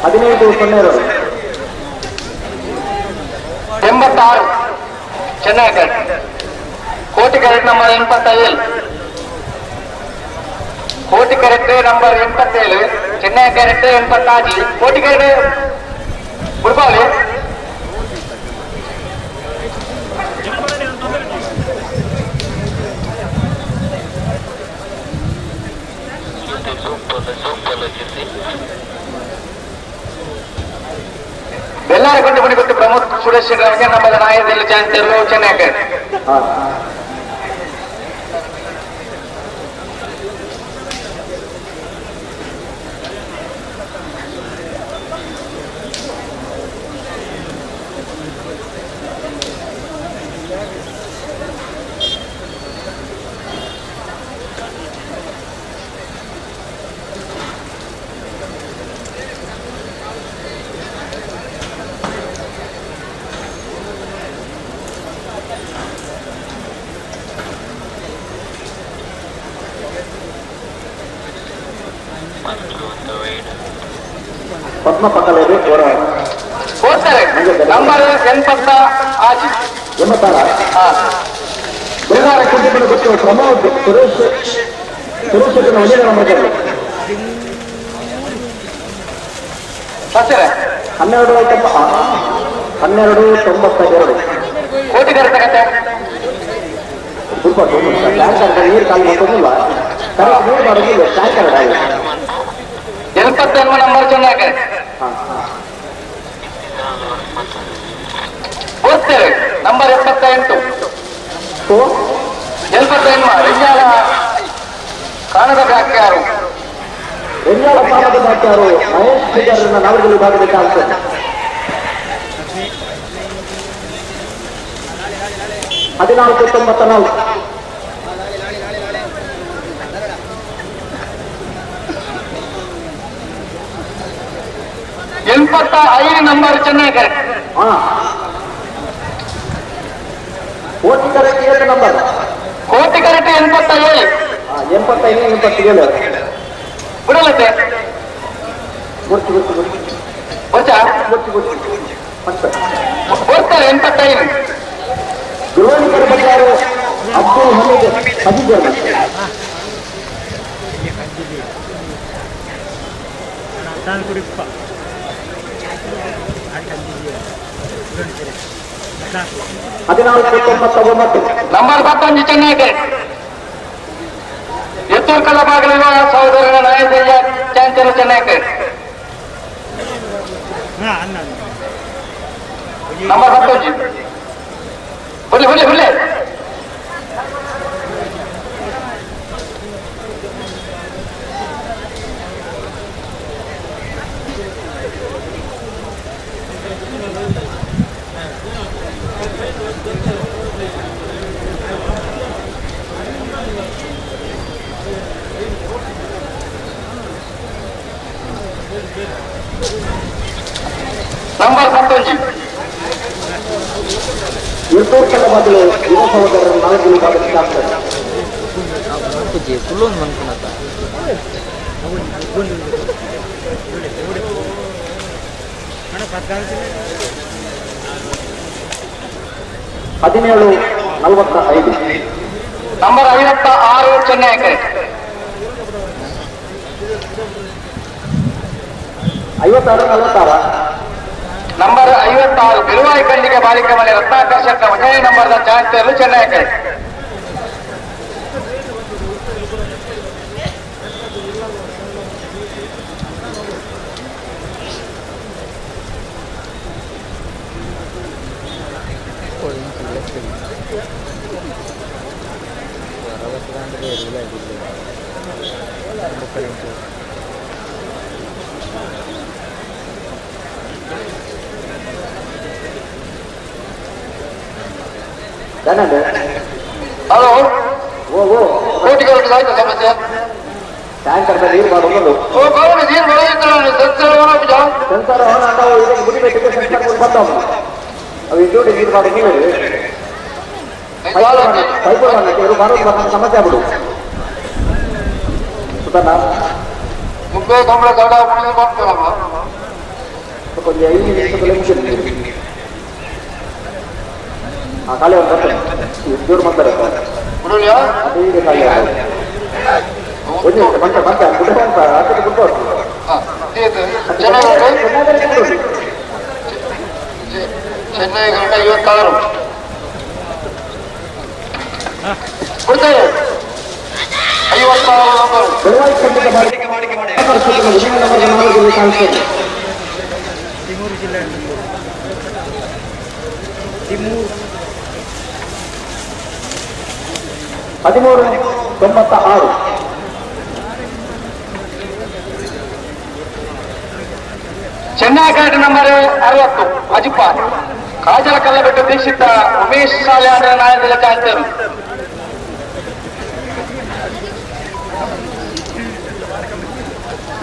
1502. 86 ಚೆನ್ನೈ ಕರೆಕ್ಟ್. ಕೋಟಿ ಕರೆಕ್ಟ್ ನಂಬರ್ 87. ಕೋಟಿ ಕರೆಕ್ಟ್ ನಂಬರ್ 87. ಚೆನ್ನೈ ಕರೆಕ್ಟ್ 86. ಕೋಟಿ ಕರೆಕ್ಟ್ ಬುಡ್ಪಾವಳಿ. ಬೆಲ್ಲಾರ ಕೊಂಡು ಕೊಟ್ಟು ಪ್ರಮೋದ್ ಸುರೇಶ್ ಶೆಟ್ಟರ್ ನಮ್ಮ ನಾಯಕರಲ್ಲಿ ಚಾನ್ಸರ್ ಚೆನ್ನೈ ಕರೆಕ್ಟ್. ಪದ್ಮ ಪಕ್ಕಲೇರಿ ಅವರ ಓದ್ತಾರೆ. ನಂಬರ್ 86. 86. ಬೆಳಗಾರ ಕುಟುಂಬದ ಗೊತ್ತು ಪ್ರಮೋದ್ ಸುರೇಶ್ ಸುರೇಶ್ ಒಂದೇ ನಂಬರ್. 12 92. ಕೋಟಿ ಕರೆಕ್ಟ್. ಟ್ಯಾಂಕರ್ ನೀರು ಖಾಲಿ ಮಾಡ್ಕೊಂಡಿಲ್ಲ, ಕರೆಕ್ಟ್ ನೀರು ಮಾಡೋದಿಲ್ಲ ಟ್ಯಾಂಕರ್. 81 ನಂಬರ್ ಚೆನ್ನೈ ಓದ್ತಾರೆ. ನಂಬರ್ 78. 78 ರೆಂಜಾಲ ಕಾಣದ ಬ್ಯಾಕ್ಯಾರು. ರೆಂಜಾಲ ಕಾಣದ ಬ್ಯಾಕ್ಯಾರು ಮಹೇಶ್ ಪೂಜಾರನ್ನ ನಾವಗಲ್ ವಿಭಾಗದ ಚಾಲ್ಸರ್. 1494. 85 ನಂಬರ್ ಚೆನ್ನೈ ಕರೆಕ್ಟ್. ಕೋಟಿ ಕರೆಕ್ಟ್ 7 ನಂಬರ್. ಕೋಟಿ ಕರೆಕ್ಟ್ 87. 85 87. ಬಿಡಲತ್ತೆ. ಗುರ್ತು ಗುರ್ತು ಗುರ್ತು. ಗೊತ್ತಾ? ಗುರ್ತು ಗುರ್ತು. ಮತ್ತೆ ಬರ್ತಾರೆ 85. ಗುರುವಾನಿಕರ ಬಜಾರು ಅಬ್ದುಲ್ ಹಮೀದ್ ಹಜೀಜರ್. 14-99. ನಂಬರ್ 11 ಚೆನ್ನೈ ಕರೆಕ್ಟ್. ಎತ್ತೂರು ಕಲ್ಲಬಾಗಲಿರುವ ಸಹೋದರನ ನಾಯಕಯ್ಯ ಚಾಂಚಲ ಚೆನ್ನೈ ಕರೆಕ್ಟ್. ನಂಬರ್ 11 ಹುಲ್ಲೆ ಹುಲ್ಲೆ ಹುಲ್ಲೆ. ನಂಬರ್ 11 ಎತ್ತೂರು ಕಲ್ಲಬಾಗಿಲು ಯುವ ಸಹೋದರರ ನಾಲ್ಕು ವಿಭಾಗದ ಚಾಂಪಿಯನ್. 17-45. ನಂಬರ್ 56 ಚೆನ್ನೈ ಕರೆಕ್ಟ್. 56-46. ನಂಬರ್ 56 ಬಿರುವಾಯಿ ಖಂಡಿಗೆ ಬಾಲಿಕೆ ಮನೆ ರತ್ನಾಕರ್ಷಕ ವಿಜಯ ನಂಬರ್ದ ಚಾಂಪಿಯನ್ ಚೆನ್ನೈ ಕರೆಕ್ಟ್. ಹಲೋ ಕೋಟಿ ಕರೆಕ್ಟ್ ಆಯ್ತು ಸಮಸ್ಯೆ. ಟ್ಯಾಂಕರ್ ನೀರು ಮಾಡೋದು. ಓ ಗೌಡ ನೀರು ಬರೋದಿತ್ತು ಸೆನ್ಸರ್ ಸೆನ್ಸರ್ ನಾವು ಇದಕ್ಕೆ ಮುಗಿಬೇಕಿದ್ರೆ ಸೆನ್ಸರ್ ಬಂದವು ಅವು ಡ್ಯೂಟಿ ನೀರು ಮಾಡೋದು ನೀರು ಪೈಪ್ ಇವರು ಬರೋದು ಬರೋದು ಸಮಸ್ಯೆ ಆಗ್ಬಿಡು ಸುತ್ತಣ್ಣ. ಮುಬ್ಬೆ ಕಂಬಳ ಗೌಡ ಕೊಂಚ 5 ನಿಮಿಷದಲ್ಲಿ ಮುಗಿಯುತ್ತೆ. ಆ ಖಾಲಿ ಒಂದು ಬರ್ತದೆ ಜೋರು ಮಾಡ್ತಾರೆ ಅದು ಈಗ ಖಾಲಿ ಒಂದು ನಿಮಿಷ ಬಂತ ಬಂತ ಗುಡ್ಡ ಅಂತ ಹಾಕಿದ್ದು ಗುಡ್ಡ ಚೆನ್ನೈ 56 ಕೊಡ್ತಾರೆ 56 ನಂಬರ್. 13-96. ಚೆನ್ನೈ ಕರೆಕ್ಟ್ ನಂಬರ್ 60 ಅಜಿಪ ಕಾಜಲ ಕಲ್ಲಬೆಟ್ಟು ದೀಕ್ಷಿತ ಉಮೇಶ್ ಸಾಲ್ಯಾನ ನಾಯಕರ ಚಾಂಪಿಯನ್.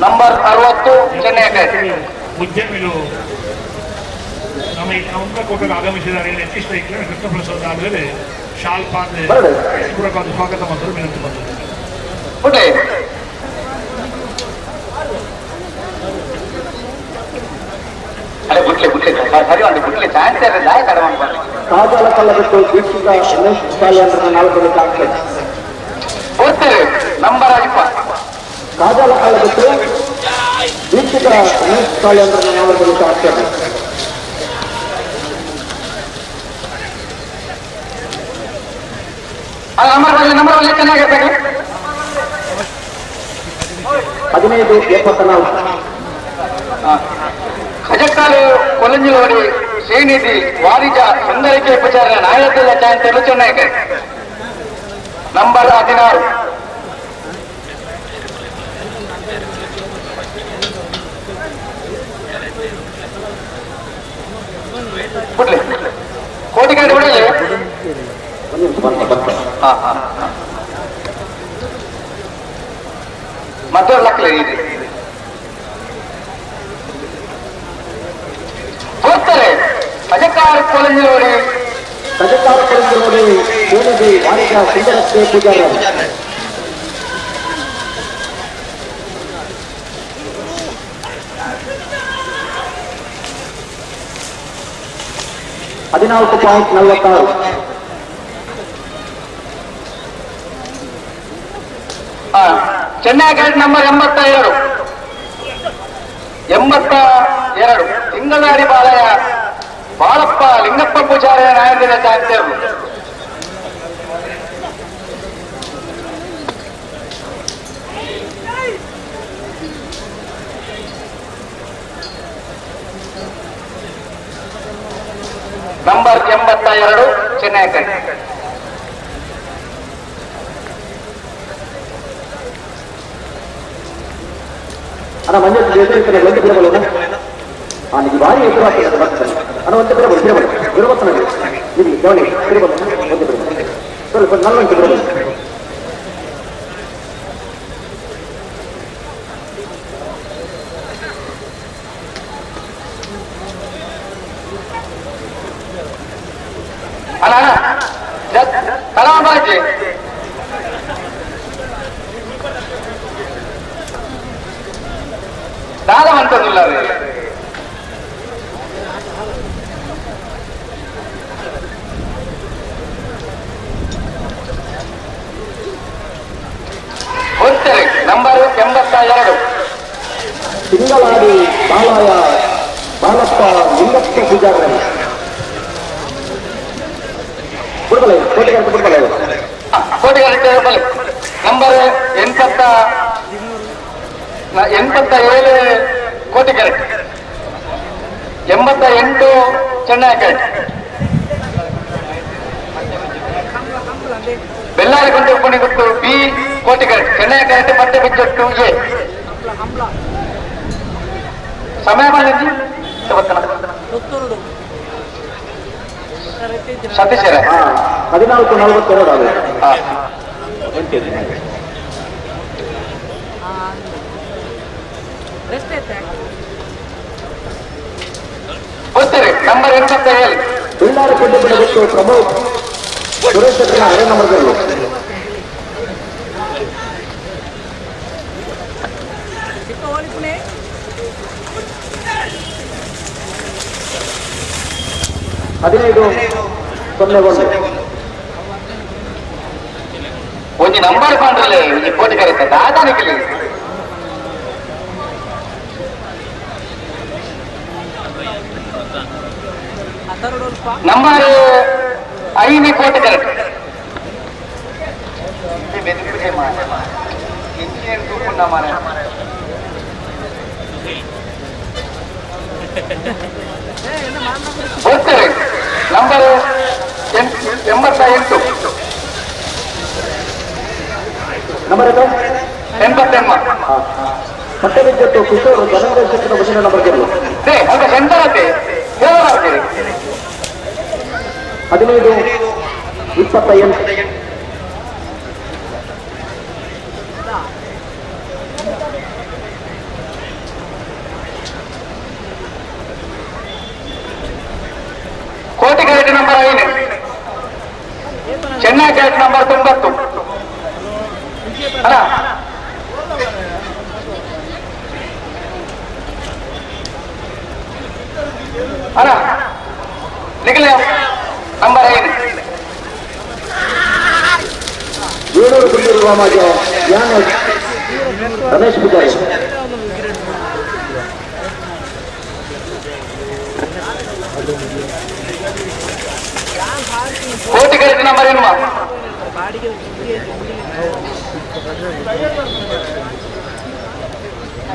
Number 60 Chennai correct. ಉದ್ಯಮಿಗಳು ನಮ್ಮ ಈ ಕಮಲಕೋಟೆಗೆ ಆಗಮಿಸಿದ್ದಾರೆ. ಯತೀಶ್ ಕೃಷ್ಣ ಪ್ರಸಾದ್ ಆದಮೇಲೆ ಶಾಲ್ ಪಾತ್ರೆ ಪೂರಕವಾದ ಸ್ವಾಗತ ಮಾಡಲು ವಿನಂತಿ ಬಂದರು. ಅರೆ ಬುಟ್ಲೆ ಬುಟ್ಲೆ ಸರಿ ಒಂದು ಬುಟ್ಲೆ ಚಾನ್ಸ್ ಇರಲಿಲ್ಲ ಕಡಿಮೆ ಕಾಜಲ ಕಲ್ಲಬೆಟ್ಟು ದೀಕ್ಷಿತ ಉಮೇಶ್ ಸಾಲ್ಯಾನ್ರ 4 ಚಾಂಪಿಯನ್. ಹೋಗ್ತಾರೆ ನಂಬರ್ ಅಜಿಪ. ಕಾಜಲ ಕಲ್ಲಬೆಟ್ಟು ದೀಕ್ಷಿತ ಉಮೇಶ್ ಸಾಲ್ಯಾನ್ರ 4 ಚಾಂಪಿಯನ್. ನಂಬರ್ ಬರಲಿ ನಂಬರ್ ಬರಲಿ ಚೆನ್ನಾಗಿರ್ಬೇಕು. 15-74. ಖಜಕ್ಕಾಲು ಕೊಲಂಜಿಲೋಡಿ ಶ್ರೀನಿಧಿ ವಾರಿಜ ಸುಂದರಿಕೆ ಉಪಚಾರ ನಾಯಕರ ಚಾಂಪಿಯನ್ ಚೆನ್ನೈ ನಂಬರ್ 16. ಬಿಡ್ಲಿ ಕೋಟಿಗಾಡಿ ಬಿಡಲಿ. ಮತ್ತೆ ಲಕ್ಕಲಿ ಇದೆ ಹೋಗ್ತಾರೆ. ಅಜಕಾರ ಕೊಲಂಜಿಲೋಡಿ ಕಜಕಾರ ಕೊಲಂಜಿಲೋಡಿ ಶ್ರೀನಿಧಿ ವಾರಿಜ ಸುಂದರಕ್ಕೆ ಪೂಜಾರ. 14.46. ಚೆನ್ನೈ ಗೇಟ್ ನಂಬರ್ 82 82 ತಿಂಗಳಾಡಿ ಬಾಲಯ್ಯ ಬಾಳಪ್ಪ ಲಿಂಗಪ್ಪ ಪೂಜಾರಿ ನಾಯಕರ ಚಾಂತೇರ್ಲು. ನಂಬರ್ 82 ಚೆನ್ನೈ ಕಡೆ. ಅಣ್ಣ ಮಂಜು ಒಂದು ಬಿರಬಲು ನಿಮಗೆ ಭಾರಿ ಎದುರು ಆಗ್ತದೆ ಬರ್ತದೆ ಅಣ್ಣ ಒಂದು ಬಿರಬಲು ಬಿರಬಲು ಬಿರಬತ್ತನ ನಿಮಗೆ ಗಮನಿ ಬಿರಬಲು ಒಂದು ಬಿರಬಲು ಸ್ವಲ್ಪ ನಲ್ವಂಟು ಬಿರಬಲು. ಅಣ್ಣ ತಲಾಬಾಜಿ ದಾದ ಅಂತದಿಲ್ಲ ರೀ. ಗೊತ್ತರಿ ನಂಬರ್ 82 ತಿಂಗಳಾಡಿ ಬಾಲಾಯ ಬಾಲಪ್ಪ ಲಿಂಗಪ್ಪ ಪೂಜಾರಿ ಬಿಡ್ಬಲ ಕೋಟಿಗಾರಿಕೆ ಬಿಡ್ಬಲ ಕೋಟಿಗಾರಿಕೆ ನಂಬರ್ 87 ಕೋಟಿಗೆರೆ, 88 ಚೆನ್ನೈ ಕೆರೆ, ಬೆಳ್ಳಾರಿ ಗುಂಟೆ ಗುಟ್ಟು ಬಿ ಕೋಟಿಗೆರೆ, ಚೆನ್ನೈ ಕೆರೆ ಪಟ್ಟೆ ಬಿಜ್ಜೊಟ್ಟು ಎ. ಸಮಯ ಬಂದಿದ್ದು ಸತೀಶರೇ 14:42 ಗೊತ್ತೀರಿ ನಂಬರ್ 87 ಬೆಳ್ಳಾರಿ ಗುಂಟೆ ಗೊತ್ತು ಪ್ರಮೋದ್ ಸುರೇಶ್ ಶೆಟ್ಟಿನ ಹಳೆ ನಂಬರ್ಗಳು. 15:01 ಒಂಜಿ ನಂಬರ್ ಪಂಡ್ರಲೆ ಒಂಜಿ ಕೋಟಿ ಕರೆತ ದಾದಾನಿಕಲಿ ನಂಬರ್ 5 ಕೋಟಿ ಕರೆಕ್ಟ್. ನಂಬರ್ 88 ನಂಬರ್ 88 ಪಟ್ಟೆ ಬಿದ್ದಟ್ಟು ಕಿಶೋರ್ ಧನಂಜಯ ಶೆಟ್ಟಿನ ಮುಂದಿನ ನಂಬರ್ 15:28 ಕೋಟಿಗರೆಟ್ ನಂಬರ್ 5 ಚೆನ್ನೈ ಕ್ಯಾಟ್ ನಂಬರ್ 90 ಅಲ್ಲ ಅಲ್ಲ ನಿಖಿಲ ನಂಬರ್ 5 ಏಳೂರು ಗುಂಡೂರು ಗ್ರಾಮದ ರಮೇಶ್ ಪೂಜಾರಿ ಕೋಟಿಗರೆಟ್ ನಂಬರ್ 8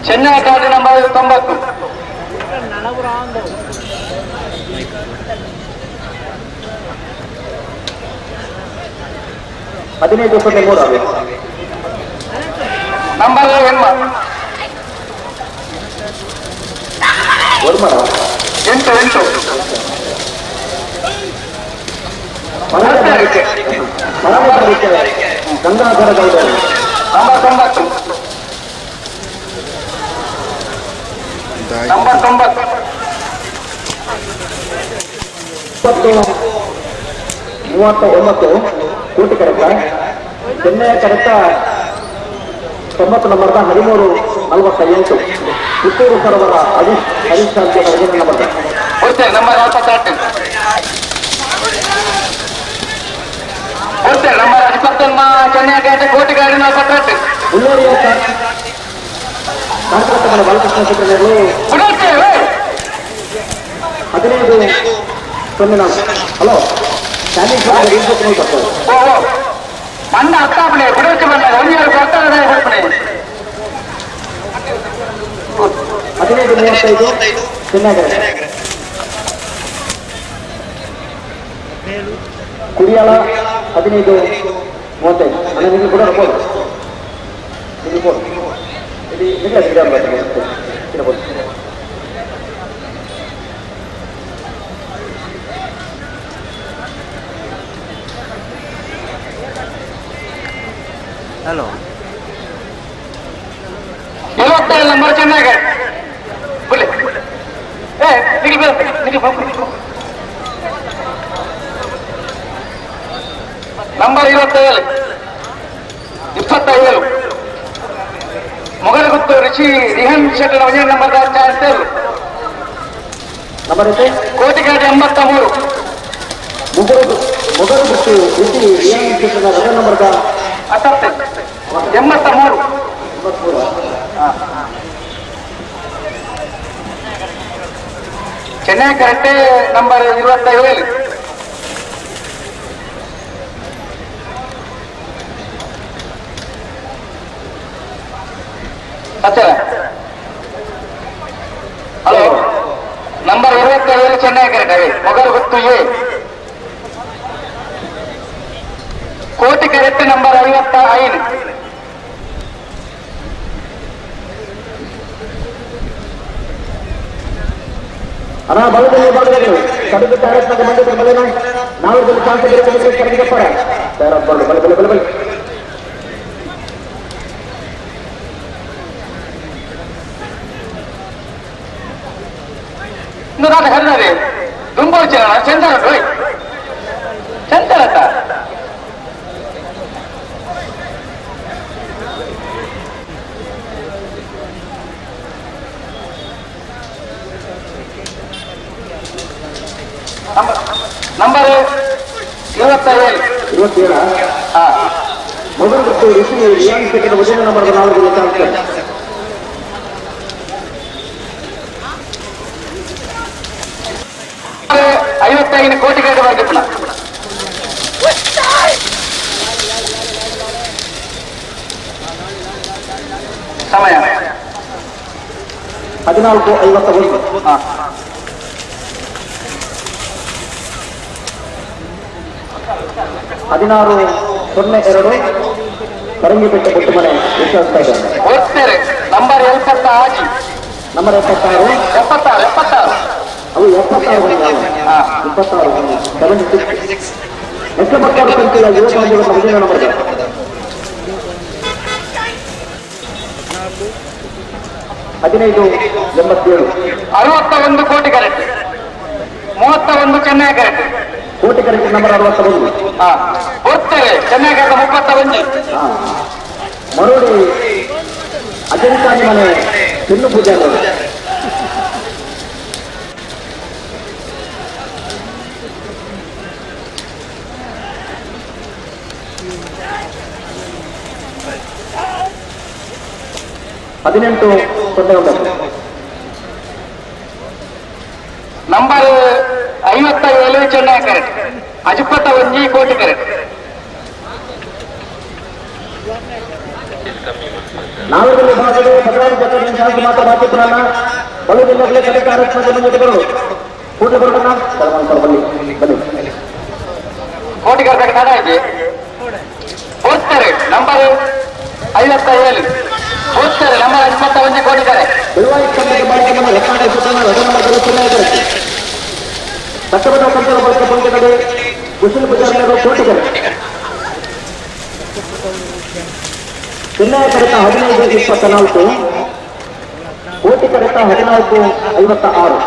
ಚೆನ್ನೈ ಕಾರ್ಡ್ ನಂಬರ್ 90 15:03 ನಂಬರ್ 8 8 8 ಗಂಗಾಧರ ಗೌಡರು ನಂಬರ್ 9 ನಂಬರ್ 9 20:39 ಕೋಟಿ ಕರೆಕ್ಟ ಚೆನ್ನೈ ಕರೆಕ್ಟ 90 ನಂಬರ್ದ 13:48 ಪುತ್ತೂರು ಸರೋವರ Harish Harish number number 48 number 21 Chennaya ಕರೆಕ್ಟ್ ಕೋಟಿ ಗಾಡಿ 48 ಬಳ್ಳಾರಿಯ ಕಾಂಕ್ರತಮನ ಬಾಲಕೃಷ್ಣ ಶೆಟ್ಟರು 15 04. ಹಲೋ ಮಣ್ಣ ಅತ್ತಾಪಣೆ ಬಿಡೋಚೆ ಬಂದ ಒಂಜಿ ಬರ್ತಾರೆ ಕೊಡ್ಪಣೆ. 15:35 ಚೆನ್ನಗರ. ಕುಡಿಯಾಳ 15:35. ಅಣ್ಣ ನಿಮಗೆ ಕೂಡ ಕೊಡು, ನಿಮಗೆ ಕೊಡು. ಇದು ನಿಮಗೆ ಕೊಡು. ಹಲೋ 27 ನಂಬರ್ ಚೆನ್ನಾಗಿ ಬುಲೆ. ಏ ನಿಗಿ ಬರುತ್ತೆ ನಿಗಿ. ನಂಬರ್ 27 27 ಮೊಗಲಗುತ್ತು ಋಷಿ ರಿಹನ್ ಶೆಟ್ಟನ ಒಂದೇ ನಂಬರ್ ಚಾನ್ಸ್. ನಂಬರ್ ಕೋಟಿಗಾಡಿ 83. ಮೊಗಲಗುತ್ತು ಋಷಿ ರಿಹನ್ ಶೆಟ್ಟನ ರಥ ನಂಬರ್ 83. ಚೆನ್ನೈ ಕರೆಕ್ಟೇ ನಂಬರ್ 27. ಸತ್ಯನ ಹಲೋ ನಂಬರ್ 27 ಚೆನ್ನೈ ಕರೆಕ್ಟ್ ಅದೇ ಮೊಗಲಗುತ್ತು ಎ. ಕೋಟಿ ಕರೆಕ್ಟ್ ನಂಬರ್ 55. ಅಣ್ಣ ಬಲದಲ್ಲಿ ಬಲದಲ್ಲಿ ಕಡಿಮೆ ತಯಾರಿಸಿದ ಮಂಡ್ಯದ ಬಲೆನ ನಾವಲ್ಲಿ ಚಾನ್ಸ್ ಕಡಿಮೆ ಪರ ತಯಾರಾಗ್ಬಾರ್ದು. ಬಲೆ ಬಲೆ ಬಲೆ ಬಲೆ. ಇನ್ನು ನಾನು ಕರೆದರೆ ದುಂಬೋಚನ ಚಂದನ ಚಂದನತ್ತ ನಂಬರ್ 27. 27. ಮೊದಲು ಗೊತ್ತು ಋಷಿ ರಿಯಾನ್ ಸೆಕೆಂಡ್ ಮೊದಲ ನಂಬರ್ 4 ಚಾನ್ಸ್. 55 ಕೋಟಿ ಗಂಟೆ ಬರ್ತಿಪ್ಪಣ. ಸಮಯ 14:51. 16:02 ಪರಂಗಿಪೇಟೆ ಕೊಟ್ಟುಮನೆ ವಿಶ್ವಾಸ ಓದ್ತಾರೆ. ನಂಬರ್ 76. ನಂಬರ್ 76. 76 76. ಅವು 76 76 76. ಎಷ್ಟು ಮಕ್ಕಳು ಸಂಖ್ಯೆಯ ಯುವಕ ಮೊದಲನೇ ನಂಬರ್ 15:87. 61 ಕೋಟಿ ಕರೆಕ್ಟ್. 31 ಚೆನ್ನೈ ಕರೆಕ್ಟ್. ಕೋಟಿ ಕರೆಕ್ಟ್ ನಂಬರ್ 61. ಓದ್ತಾರೆ ಚೆನ್ನೈ ಕರೆಕ್ಟ್ 31. ಮರೋಡಿ ಅಜಂತಾನಿ ಮನೆ ಚಿನ್ನು ಪೂಜಾರಿ. 18:09. Number 57 Chennai correct. 21 ಕೋಟಿ ಕರೆಕ್ಟ್. ನಾಲ್ಕರಲ್ಲಿ ಭಾಗದ 16 ಜನ ಶಾಂತಿ ಮಾತ್ರ ಬಾಕಿ ಪುರಾಣ ಬಲುದಿಲ್ಲಗಲೇ ಕಡೆ ಕಾರ್ಯಕ್ರಮದ ಜೊತೆಗಳು ಕೂಡಲೇ ಬರೋಣ. ಬನ್ನಿ ಬನ್ನಿ. ಕೋಟಿ ಕರೆಕ್ಟ್ ತಡ ಇದೆ. ಓದ್ತಾರೆ ನಂಬರ್ 57. ಓದ್ತಾರೆ ನಂಬರ್ 21 ಕೋಟಿ ಕರೆಕ್ಟ್. ಬೆಳವಾಯಿ ಕಂಬದ ಬಾಳಿಕೆ ನಮ್ಮ ಹೆತ್ತಾಡ ಸುತ್ತಾನ ರಥ ಚೆನ್ನೈ ಕರೆಕ್ಟ್. ತಟ್ಟಬದ ಕಂಬದ ಬಳಕೆ ಪಂಕ್ತಿಗಳು ಕುಶಲ ಪೂಜಾರಿಯರು ಕೋಟಿ ಕರೆಕ್ಟ್. ಚೆನ್ನೈ ಕರೆತ 15:24. ಕೋಟಿ ಕರೆತ 14:56.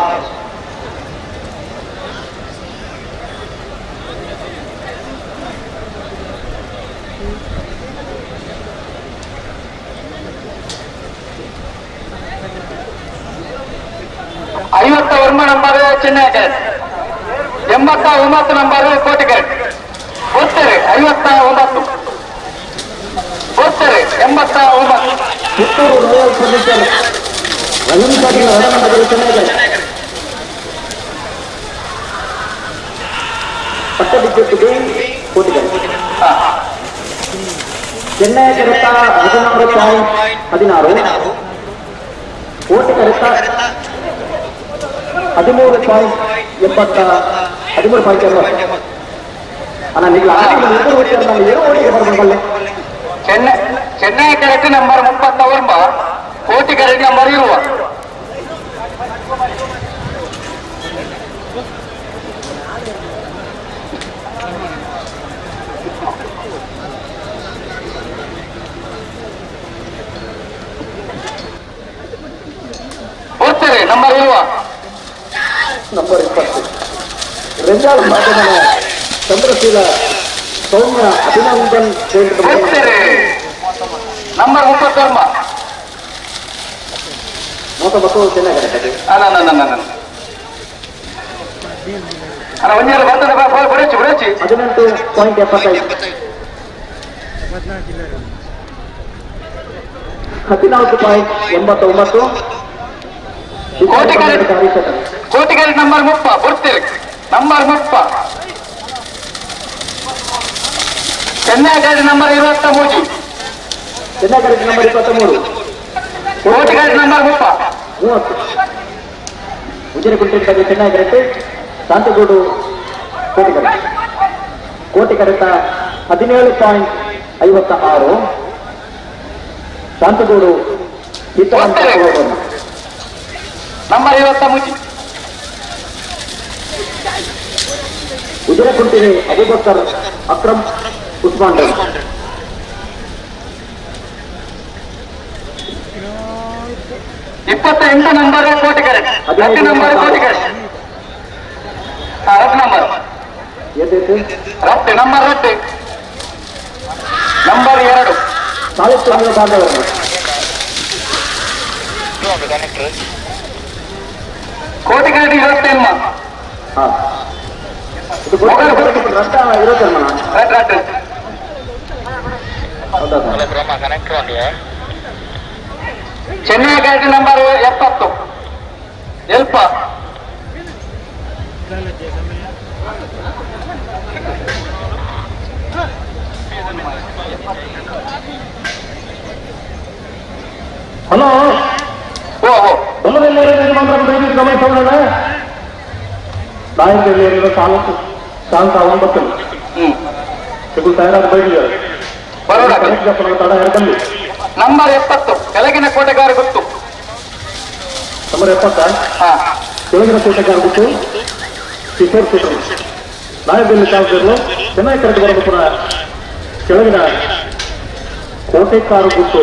59 ನಂಬರ್ ಚೆನ್ನೈ ಕರೆಕ್ಟ್. 89 ನಂಬರ್ ಕೋಟಿ ಕರೆಕ್ಟ್. ಓದ್ತಾರೆ 59. ಓದ್ತಾರೆ 89. ಪುತ್ತೂರು ರಾಯಲ್ ಫರ್ನಿಚರ್ ರವೀಂದ್ರ ರಥ ನಂಬರ್ ಚೆನ್ನೈ ಕರೆಕ್ಟ್. ಅಟ್ಟಬಿದ್ದೆಟ್ಟು ಬಿ ಕೋಟಿಗಲ್. ಚೆನ್ನೈ ಕರೆತ 16.16, ಕೋಟಿ ಕರೆತ 13.80, 13.80. ಅಣ್ಣ ನೀವು ನಾನು ಓಟಿಗೆ ಬರ್ಬೇಕಲ್ಲೇ. ಚೆನ್ನೈ ಚೆನ್ನೈ ಕರೆಕ್ಟ್ ನಂಬರ್ 39, ಕೋಟಿ ಕರೆಕ್ಟ್ ನಂಬರ್ ಇರುವ. ಓದ್ತಾರೆ ನಂಬರ್ ಇರುವ ನಂಬರ್ 20 ರೆಂಜಾಲ್ ಮಾಧ್ಯಮದ ಚಂದ್ರಶೀಲ ಸೌಮ್ಯ ಅಭಿನಂದನ್. ನಂಬರ್ 39 39 ಚೆನ್ನಾಗಿ. ಅಲ್ಲ ಅಲ್ಲ ಅಲ್ಲ ಅಲ್ಲ ಒಂಜಾರು ಬರ್ತದೆ ಬಿಡಚ್ಚಿ ಬಿಡಚ್ಚಿ. 18.75, 14.89. ಕೋಟಿಗರಿ ನಂಬರ್ 30 ಬರ್ತೀರಿ ನಂಬರ್ 30. ಚೆನ್ನೈ ಗಾಡಿ ನಂಬರ್ 23. ಚೆನ್ನೈ ಗಾಡಿ ನಂಬರ್ 23. ಕೋಟಿಗಾಡಿ ನಂಬರ್ 30. 30. ಉಜಿರೆಕುಂಟೆ ಚೆನ್ನೈ ಕರೆಕ್ಟ್, ಶಾಂತಿಗೂಡು ಕೋಟಿಗರೆ. ಕೋಟಿ ಕರೆತ 17.56, ಶಾಂತಿಗೂಡು ನಂಬರ್ 23. ಉಜಿರೆಕುಂಟಿನಿ ಅಬೂಬಕ್ಕರ್ ಅಕ್ರಮ್ ಉಸ್ಮಾನ್. 28 ನಂಬರ್ ಕೋಟಿಗರೆ, 8 ನಂಬರ್ ಕೋಟಿಗರೆ, ರಟ್ ನಂಬರ್ ರಟ್ಟೆ ನಂಬರ್ ರಟ್ಟೆ ನಂಬರ್ 2. ಕೋಟಿಗರೆ 28. ಚೆನ್ನೈ ಗಾಡಿ ನಂಬರ್ 70 ಎಲ್ಪ. ಹಲೋ ಓ ಗಮನಿಸೋಣ. ನಾಯಕರಲ್ಲಿ ತಾಲೂಕು ಶಾಂತ 9 ತಯಾರಾದ ಬೈಲಿದ್ದಾರೆ. ನಂಬರ್ 70 ಕೆಳಗಿನ ಕೋಟೆಗಾರ ಗೊತ್ತು. ನಂಬರ್ 70 ಕೆಳಗಿನ ಕೋಟೆಗಾರ ಗೊತ್ತು ಕಿಶೋರ್ ಶೆಟ್ಟರು. ನಾಯಕರಲ್ಲಿ ಶಾಸಕರು ಚೆನ್ನಾಗಿ ಕರೆದು ಬರಬೇಕು. ಕೆಳಗಿನ ಕೋಟೆಕಾರು ಗುತ್ತು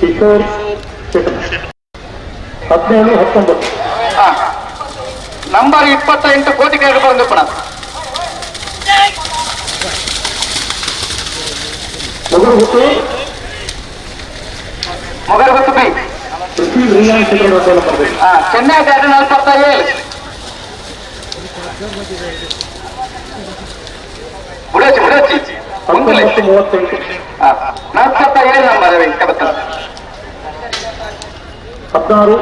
ಕಿಶೋರ್ ಶೆಟ್ಟರು 17 19. ನಂಬರ್ 28 ಕೋಟಿಗಾರ ಬಂದು ಪುನಃ ಮೊಗರು ಗುತ್ತು ಮೊಗರು ಗುತ್ತು ಬಿ ಚೆನ್ನೈ ಗಾರ್ಡನ್ 47. ಬುಡಚಿ ಬುಡಚಿ 38. 47 ನಂಬರ್ 16 59.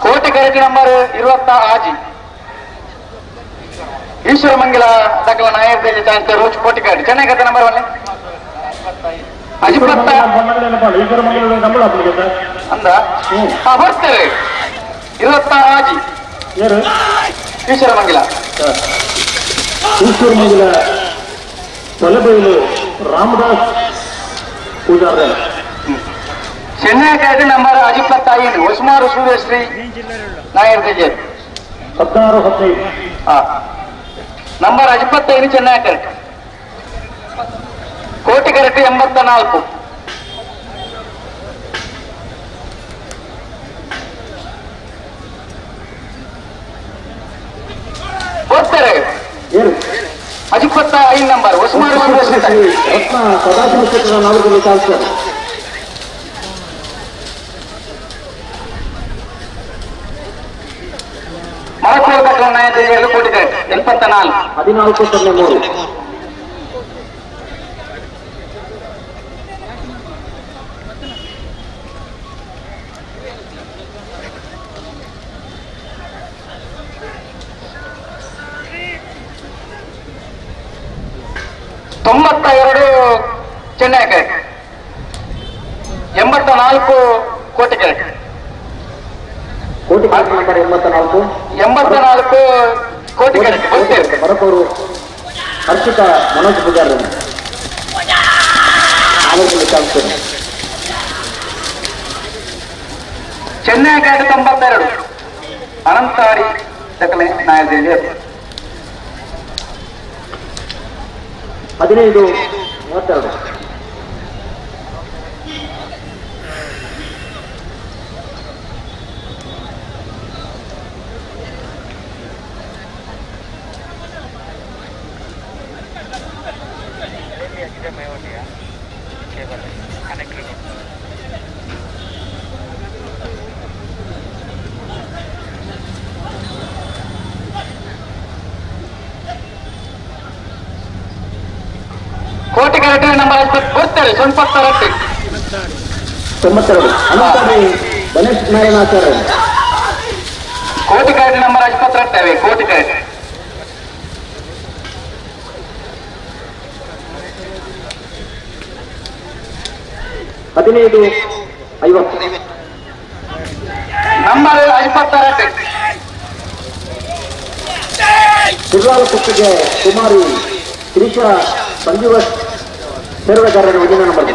ಕೋಟೆ ಕರೆಕ್ಟ್ ನಂಬರ್ 26. ಈಶ್ವರ ಮಂಗಿಲ ದಕ್ಕಲ ನಾಯರ್ ಚಾನ್ಸ್ ರೋಜ್ ಕೋಟೆ ಕರೆಕ್ಟ್ ಚೆನ್ನೈ ಕತೆ ನಂಬರ್ 1 ಅಂದ ಬರ್ತೇವೆ 26. ಈಶ್ವರ ಮಂಗಿಲ ಈಶ್ವರ ಮಂಗಿಲ ತೊಲೆಬೈಲು ರಾಮದಾಸ್ ಪೂಜಾರ. ಚೆನ್ನೈ ಗಾಡಿ ನಂಬರ್ 25 ಹೊಸಮಾರು ಸೂರ್ಯಶ್ರೀ ನಾಯರ್ 16 15. ನಂಬರ್ 25 ಚೆನ್ನೈ ಕರೆಕ್ಟ್. ಕೋಟಿ ಕರೆಕ್ಟ್ 84. ಹೋಗ್ತಾರೆ 25 ನಂಬರ್ ಹೊಸಮಾರು ಸೂರ್ಯಶ್ರೀ ರತ್ನ ಸದಾಶಿವ ಕ್ಷೇತ್ರದ ನಾಲ್ಕು ಶಾಸಕರು. ಮರಕೋಲು ಕಟ್ಟಡ ನಾಯಕರು ಕೋಟಿ ಕರೆಕ್ಟ್ 84. 14 03. 92 ಚೆನ್ನೈ ಕರೆಕ್ಟ್ 84 ಕೋಟಿ ಕರೆಕ್ಟ್ ಕೋಟಿ ಕರೆಕ್ಟ್ ನಂಬರ್ 84 84 ಕೋಟಿ ಕರೆಕ್ಟ್ ಬರಕೋರು ಹರ್ಷಿತಾ ಮನೋಜ್ ಪೂಜಾರಿ ಚೆನ್ನೈ ಕರೆಕ್ಟ್ 92 ಅನಂತಾಡಿ ದಖಲೆ ನಾಯಕರಿಗೆ 15 32 ಕೋಟಿ ಕರೆಕ್ಟ್ ನಂಬರ್ ಗೊತ್ತೇಳಿ 92 92 ಅನಂತಾಡಿ ಗಣೇಶ್ ನಾರಾಯಣಾಚಾರ್ಯ ಕೋಟಿ ಕರೆಕ್ಟ್ ನಂಬರ್ 22 ಕೋಟಿ ಕರೆಕ್ಟ್ 15 50 ನಂಬರ್ 26 ಶಿರ್ಲಾಲ ಕುತ್ತಿಗೆ ಕುಮಾರಿ ತ್ರಿಷಾ ಸಂಜೀವ ಸೇರ್ವೆಗಾರರ ಒಂದಿನ ನಂಬರ್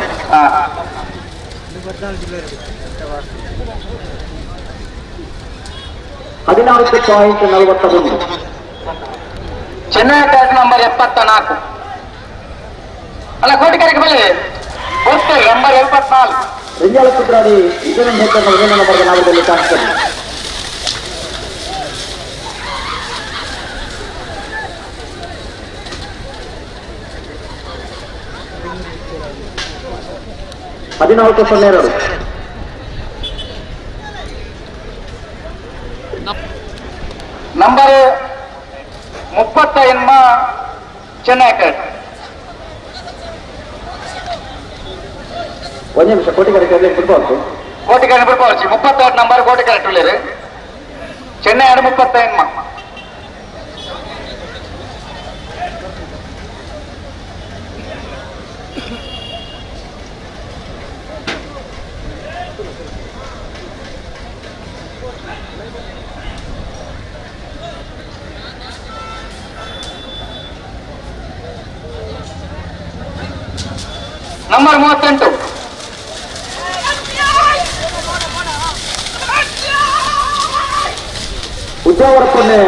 14.41 ಚೆನ್ನೈ ಕರೆಕ್ಟ್ ನಂಬರ್ 74 ಅಲ್ಲ ಕೋಟಿ ಕರೆಕ್ಟ್ ಬಲ್ಲಿ ಗೊತ್ತೇ ನಂಬರ್ 74 ರಿಂಜಾಲ ಕುದ್ರಾಡಿ ವಿಜಯನಂದ ಹೆಕ್ಕರ್ನ ಒಂದಿನ ನಂಬರ್ ನಾವದಲ್ಲಿ ಕಾಣಿಸ್ತದೆ. 14.02 ನಂಬರ್ 30 ಚೆನ್ನೈ ಕರೆಕ್ಟ್. ಒಂದು ನಿಮಿಷ ಕೋಟಿ ಕರೆಕ್ಟ್ ಬಿಡ್ಬಾರ್ದು. ಕೋಟಿ ಕರೆಕ್ಟ್ ಬಿಡ್ಬಾರ್ದು. 36 ನಂಬರ್ ಕೋಟಿ ಕರೆಕ್ಟ್ ಉಳ್ಳೇರು ಚೆನ್ನೈ 30. ನಂಬರ್ 38 ಉದ್ಯಾವರ ಪುಣೆ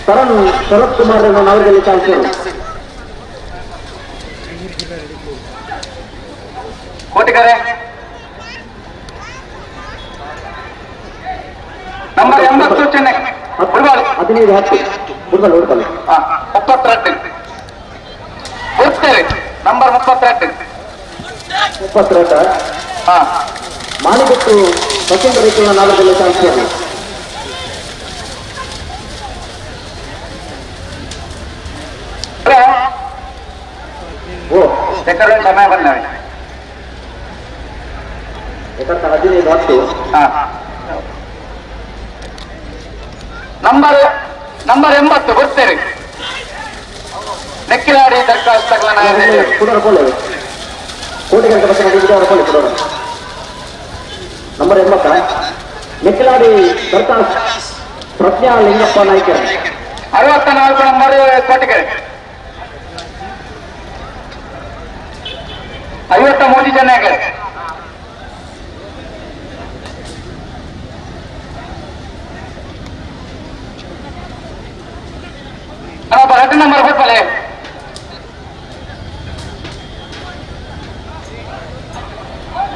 ತರುಣ್ ಶರತ್ ಕುಮಾರ್ ಅವರಿಗೆ ಚಾನ್ಸ್. ಕೋಟಿಕರೆ ನಂಬರ್ 80 ಚೆನ್ನೈ 15 10 ಹುಡುಗಲ್ ಹುಡುಗಲ್ 32 ಗೊತ್ತೇವೆ ನಂಬರ್ 32 32 ಮಾಣಿಗೊತ್ತು ಸಚಿನ್ ರೈತನ ನಾಡದಲ್ಲಿ ಚಾನ್ಸ್. ಓ ಸಮಯ ಬಂದ ಯಾಕಂತ 15 10 ನಂಬರ್ ನಂಬರ್ 80 ಗೊತ್ತೇರಿ ನೆಕ್ಕಿಲಾಡಿ ದರ್ಖಾಸ್ತುಗಳನ್ನ ಕೋಟಿಗಂಟ ನಂಬರ್ 80 ನೆಕ್ಕಿಲಾಡಿ ದರ್ಖಾಸ್ತ್ ಪ್ರಜ್ಞಾ ಲಿಂಗಪ್ಪ ನಾಯ್ಕ 64 ನಂಬರ್ ಕೋಟಿಗೆರೆ 53 ಜನ ಎರಡು ನಂಬರ್ ಹೋಗ್ಬಲೆ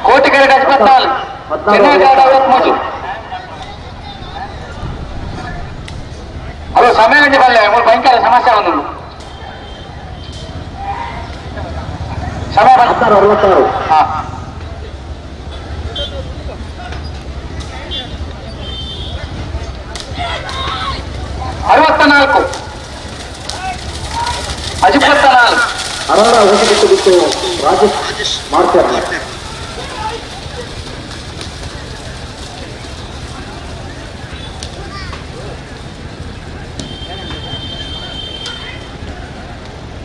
ಕೋಟಿಗೆರೆ 14 ಚೆನ್ನೈ 63 ಅದು ಸಮಯ ಬಲ್ಲೆ ಮೂರು ಭಯಂಕರ ಸಮಸ್ಯೆ ಒಂದು ಸಮಯ 66 64 24 ಅರಾರ ಹೊಸಬಿಟ್ಟು ಬಿಟ್ಟು ರಾಜೇಶ್ ಮಾಡ್ತಾರೆ.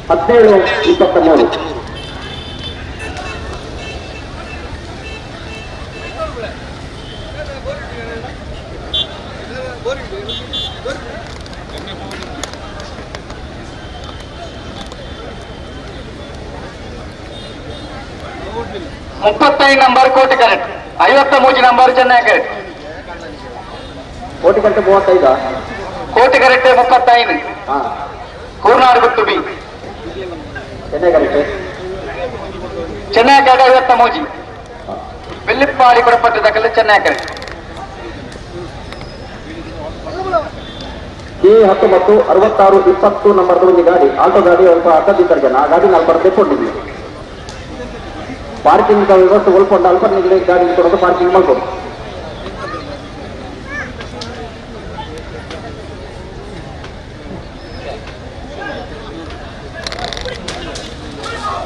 17-23. 35 number ಕೋಟಿ ಕರೆಕ್ಟ್, 53 ನಂಬರ್ ಚೆನ್ನೈ ಕರೆಕ್ಟ್. ಕೋಟಿ ಕರೆಕ್ಟ್ 35, ಕೋಟಿ ಕರೆಕ್ಟ್ 35, ಕೂರ್ನಾಡು ಗುತ್ತು ಬಿ. ಚೆನ್ನೈ ಕರೆಕ್ಟ್, ಚೆನ್ನೈ ಕರೆಕ್ಟ್ 53, ಬೆಳ್ಳಿಪ್ಪಾಡಿ ಕೊಡಪಟ್ಟಿದ್ದಕ್ಕಲ್ಲ ಚೆನ್ನೈ ಕರೆಕ್ಟ್. ಕೆ 19 66 20 ನಂಬರ್ದ ಒಂದು ಗಾಡಿ, ಆಟೋ ಗಾಡಿ ಅಲ್ಪ ಅಕ್ಕದಿದ್ದಾರೆ ಜನ, ಆ ಗಾಡಿ ನಾಲ್ಕು ತೆಕ್ಕೊಂಡಿದ್ವಿ. ಪಾರ್ಕಿಂಗ್ ವ್ಯವಸ್ಥೆ ಒಲ್ಕೊಂಡು ಅಲ್ಪ ಗಾಡಿ ಕೊಡೋದು ಪಾರ್ಕಿಂಗ್ ಮಾಡ್ಬೋದು.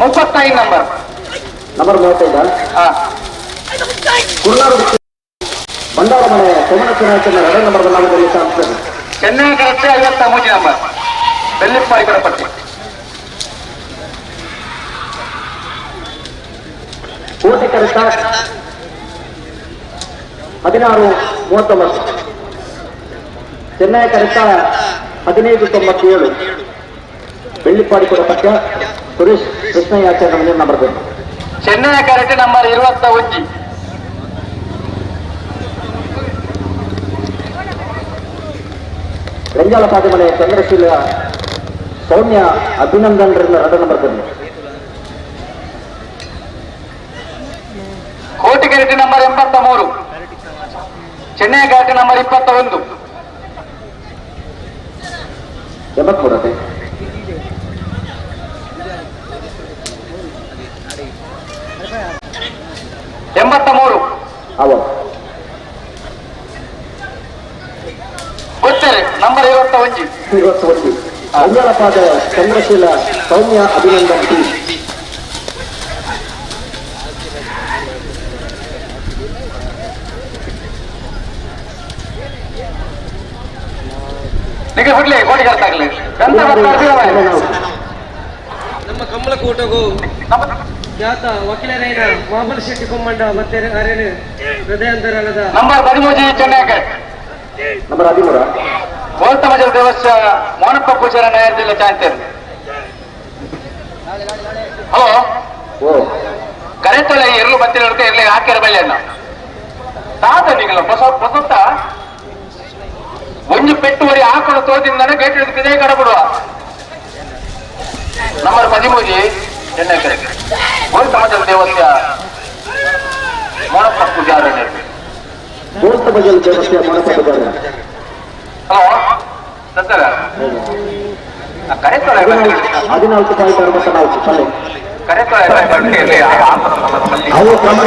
35 ನಂಬರ್, ನಂಬರ್ 35. ಕುರ್ನಾಡು ಬಂಡಾರ ಮನೆ ಸೋಮನ ಚುನಾಯಿತ 2 ನಂಬರ್ ಬಲ್ಲಾಗದಲ್ಲಿ ಸಾಧಿಸಿದೆ. ಚೆನ್ನೈ ಕರೆಕ್ಟ್ 53 ನಂಬರ್, ಬೆಳ್ಳಿಪ್ಪಾಡಿ ಕೊಡಪಟ್ಟಿ. ಕೋಟೆ ಕರೆತ 16-39, ಚೆನ್ನೈ ಕರೆತ 15-97, ಬೆಳ್ಳಿಪ್ಪಾಡಿ ಕೊಡಪಟ್ಟ ಸುರೇಶ್ ಕೃಷ್ಣಯ್ಯಾಚಾರ್ಯ ನಂಬರ್ ಬೇಕು. ಚೆನ್ನೈ ಕರೆಕ್ಟ್ ನಂಬರ್ 21. ರಂಜಾಲ ಪಾದಮನೆ ಚಂದ್ರಶೀಲ ಸೌಮ್ಯ ಅಭಿನಂದನ್ 2 ನಂಬರ್ ಬರಲಿ. ಕೋಟಿ ಕರೆಕ್ಟ್ ನಂಬರ್ 83, ಚೆನ್ನೈ ಕರೆಕ್ಟ್ ನಂಬರ್ 21. 83. ಅವ ಗೊತ್ತಾರೆ ನಂಬರ್ 21. 21 ರಂಜಾಲಪಾದ ಚಂದ್ರಶೀಲ ಸೌಮ್ಯ ಅಭಿನಂದನ್ ಟಿ. ನಮ್ಮ ಕಮಲಕೂಟಗೂ ಖ್ಯಾತ ವಕೀಲರೈನ ಮಾಮಲ್ ಶೆಟ್ಟಿ ಕೊಮ್ಮಂಡ ಮತ್ತೆ ಅರೇನು ಹೃದಯಾಂತರಾಳದ ನಂಬರ್ 13 ಚೆನ್ನೈ ನಂಬರ್ 13 ಗೋಲ್ತಮಜಲ್ ದೇವಸ್ಥಾನ ಮೋನಪ್ಪ ಪೂಜಾರ ನ್ಯಾಯಾಲಯದಲ್ಲಿ ಚಾಂತೇರು. ಹಲೋ, ಕರೆತೊಳೆ ಎರ್ಲು ಬತ್ತಿನ ಎರ್ಲಿ ಹಾಕಿರ ಬಳ್ಳಿಯನ್ನ ತಾತ ನಿಗಲ ಹೊಸ ಹೊಸತ್ತ ಒಂದು ಪೆಟ್ಟುವರಿ ಹಾಕೊಂಡು ತೋದಿಂದಾನೆ ಗೇಟ್ ಹಿಡಿದು ಕಿದೇ ಕಡಬಿಡುವ. ನಂಬರ್ 13 ಚೆನ್ನೈ ಗೋಲ್ತಮಜಲ್ ದೇವಸ್ಥಾನ ಮೋನಪ್ಪ ಪೂಜಾರ. ಗೋಲ್ತಮಜಲ್ ದೇವಸ್ಥಾನ ಮೋನಪ್ಪ ಪೂಜಾರ. ಹಲೋ ಸರ್, ಕರೆತೊಳೆ 14.64 ಪಲ್ಲೆ. ಕರೆತೊಳೆ ಅವು ಕ್ರಮ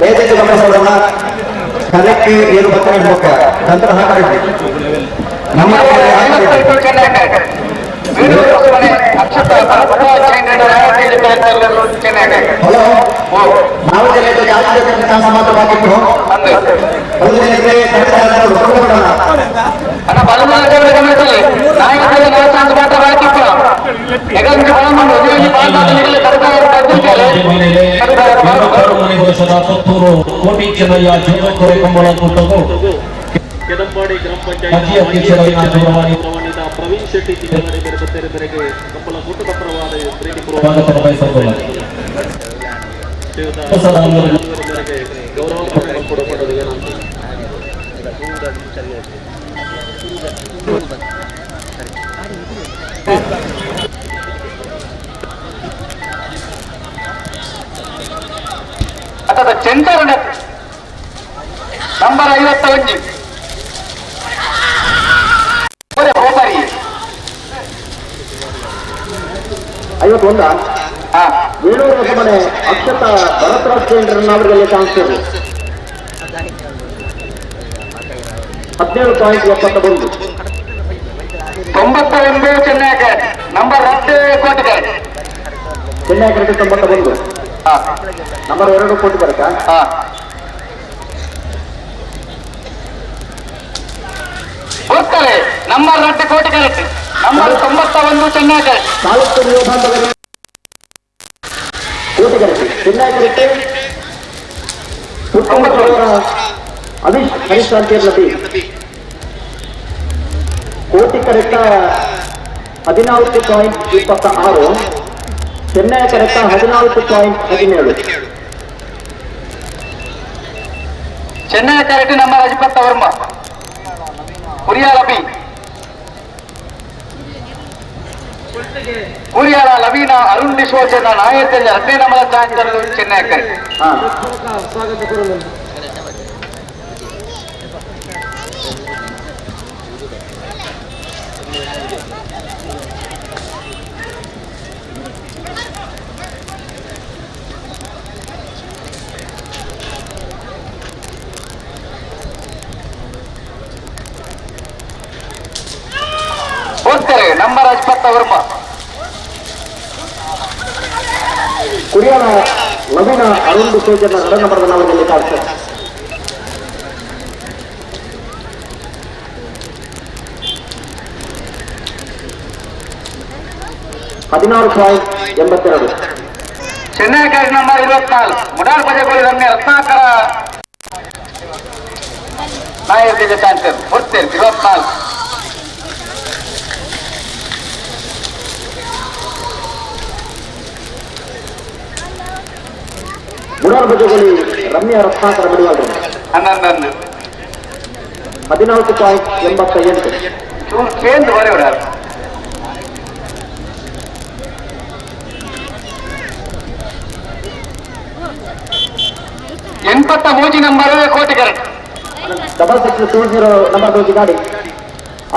ದಯವಿಟ್ಟು ಗಮನಿಸೋಣ. ಕಲೆಕ್ಟ್ ಏನು ಬರ್ತಾರೆ ನಂತರ ಹಾಕಬೇಕು. ನಮ್ಮ ಹಲೋ, ನಾವು ಚಾನ್ಸ್ ಮಾತ್ರ ಬಾಕಿತ್ತು. ಪುತ್ತೂರು ಕೋಟಿ ಚೆನ್ನಯ್ಯ ಜೋಗಕೊರೆ ಕಂಬಳ ಕೂಟವು ಕೆದಂಪಾಡಿ ಗ್ರಾಮ ಪಂಚಾಯತ್ ಮಾಜಿ ಅಧ್ಯಕ್ಷರಾದ ದೂರವಾಣಿ ಗೌರವಾನ್ವಿತ ಪ್ರವೀಣ್ ಶೆಟ್ಟಿ ತಿಂಗಳಾರಿ ಬೇರೆ ಬತ್ತೇರೆ ಮೇರೆಗೆ ಕಂಬಳ ಕೂಟದ ಪರವಾದ ಪ್ರೀತಿಪೂರ್ವಕ ಸ್ವಾಗತ ಬಯಸಿಕೊಳ್ಳ ಶ್ರೀಯುತ ಮೇರೆಗೆ ಗೌರವ ಕೊಡಪಟ್ಟದು ವಿನಂತಿ. ಅಥವಾ ಸೆಂಟರ್ ನಂಬರ್ 51 ಹೋಬರಿ 51 ವೇಣೂರು ಹೊಸಮನೆ ಅಕ್ಷತಾ ಭರತರಾಜ್ ಕೇಂದ್ರ ಅವರಿಗೆ ಕಾಣಿಸ್ತಿದ್ರು. 17.71 91 ಚೆನ್ನೈ ನಂಬರ್ 2 ಕೋಟಿಗರೆ. ಚೆನ್ನೈ ಕರೆಕ್ಟ್ 91 ನಂಬರ್ 2 ಕೋಟಿ ಬರಕ. ನಂಬರ್ 2 ಕೋಟಿ ಕರೆಕ್ಟ್ ನಂಬರ್ 91 ಚೆನ್ನೈ ಕರೆಕ್ಟ್ ತಾಲೂಕು ಯುವ ಬಾಂಧವರು ಕೋಟಿ ಕರೆಕ್ಟ್ ಚೆನ್ನೈ ಕರೆಕ್ಟ್ ಅವಿಶ್ ಹರೀಶ್ ಅಂತೇರ್ಲಬಿ ಕೋಟಿ ಕರೆಕ್ಟ 14.26 ಚೆನ್ನೈ ಕರೆಕ್ಟ 14.17 ಚೆನ್ನೈ ಕರೆಕ್ಟ್ ನಂಬರ್ ಅಜಿಪತ್ತ ವರ್ಮ ಕುರಿಯಾಲ ಬಿ ಕುರಿಯಾಲ ಲವೀನ ಅರುಣ್ ಡಿಸೋಜನ ನಾಯಕಲ್ಲಿ 15 ನಂಬರ್ ಚಾಂಚರು ಚೆನ್ನೈ ಕರೆಕ್ಟ್. ಹೋಗ್ತಾರೆ ನಂಬರ್ ಅಜ್ಪತ್ತ ವರ್ಮ ಕುರಿಯಾಲ ನವೀನ ಅರುಣ್ ಡಿಸೋಜನ 2 ನಂಬರ್ ನವರಲ್ಲಿ ಕಾಡ್ತಾರೆ. 16.82 ಚೆನ್ನೈ ಕರೆಕ್ಟ್ ನಂಬರ್ 24 ಮುಡಾರ್ ಬಜಗೋಳಿ ರಮ್ಯ ರತ್ನಾಕರ ನಾಯಕ ಚಾನ್ಸರ್ ಹೋಗ್ತಾರೆ 24 ಮುಡಾರ್ ಬಜಗೋಳಿ ರಮ್ಯ ರತ್ನಾಕರ ಮಡಿವಾಳರು 11 14.88 ಕೇಂದ್ರ ಬರೆಯವರ 83 ನಂಬರ್ ಕೋಟಿ ಕರೆಕ್ಟ್ 6620 ನಂಬರ್ ದೋಜಿ ಗಾಡಿ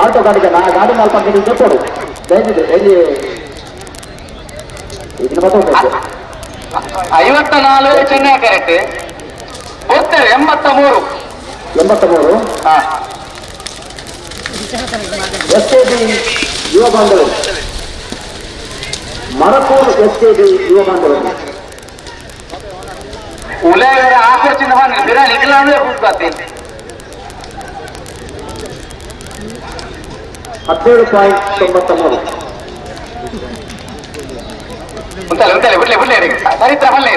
ಆಟೋ ಗಾಡಿಗೆ ನಾ ಗಾಡಿ ನಾಲ್ಕು ಅಂಗಡಿ ಕೊಡು ದಯವಿಟ್ಟು ಎಲ್ಲಿ ಇದನ್ನ ಬರ್ತದೆ 54 ಚೆನ್ನೈ ಕರೆಕ್ಟ್ ಹೋಗ್ತಾರೆ 83 83 ಎಸ್ ಕೆ ಬಿ ಯುವ ಬಾಂಧವರು ಮರಕೂರು ಎಸ್ ಕೆ ಬಿ ಯುವ ಬಾಂಧವರು ಉಲೇವರ ಆಕರ್ಷಿತ ಬಿರಾನ್ ಇಲ್ಲ ಅಂದ್ರೆ ಕೂತ್ಕೊತೀನಿ 17.93 ಉಂಟಲ್ಲ ಉಂಟಲ್ಲ ಬಿಡ್ಲೆ ಬಿಡ್ಲೆ ಚರಿತ್ರ ಬಲ್ಲೆ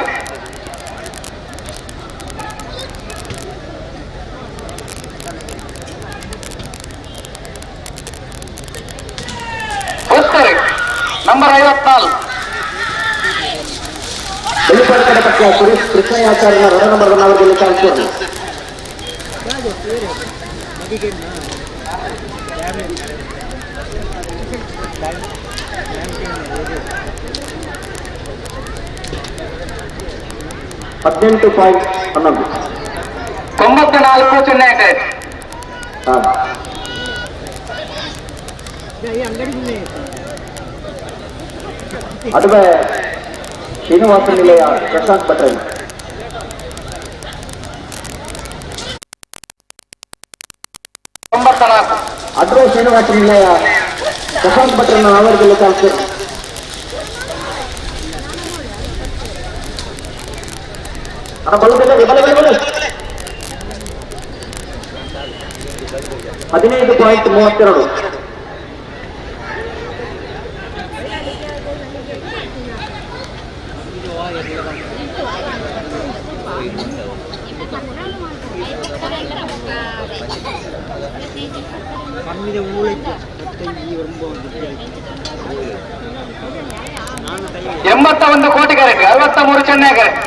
ಹೋಗ್ತಾರೆ ನಂಬರ್ 54 ಬೆಳ್ಳಿಪಾಡ್ಕಡೆ ಪಕ್ಕ ಸುರೇಶ್ ಕೃಷ್ಣಯಾಚಾರ್ಯನ 2 ನಂಬರ್ ಅವರಲ್ಲಿ ಕಾಣಿಸ್ಕೊಂಡು 18.11 94 ಚೆನ್ನೈ ಕರೆಕ್ಟ್. ಅದುವೇ ಶ್ರೀನಿವಾಸ ನಿಲಯ ಪ್ರಶಾಂತ್ ಭಟ್ರನ್ ಅದುವೇ ಶ್ರೀನಿವಾಸ ನಿಲಯ ಪ್ರಶಾಂತ್ ಭಟ್ರನ್ನ ಅವರಿಗೆ ಕಾಣಿಸ್ತಾರೆ. ಬಲ ಬಲ ಬಲ 15.32 81 ಕೋಟಿ ಕರೆಕ್ಟ್ 63 ಚೆನ್ನೈ ಕರೆಕ್ಟ್.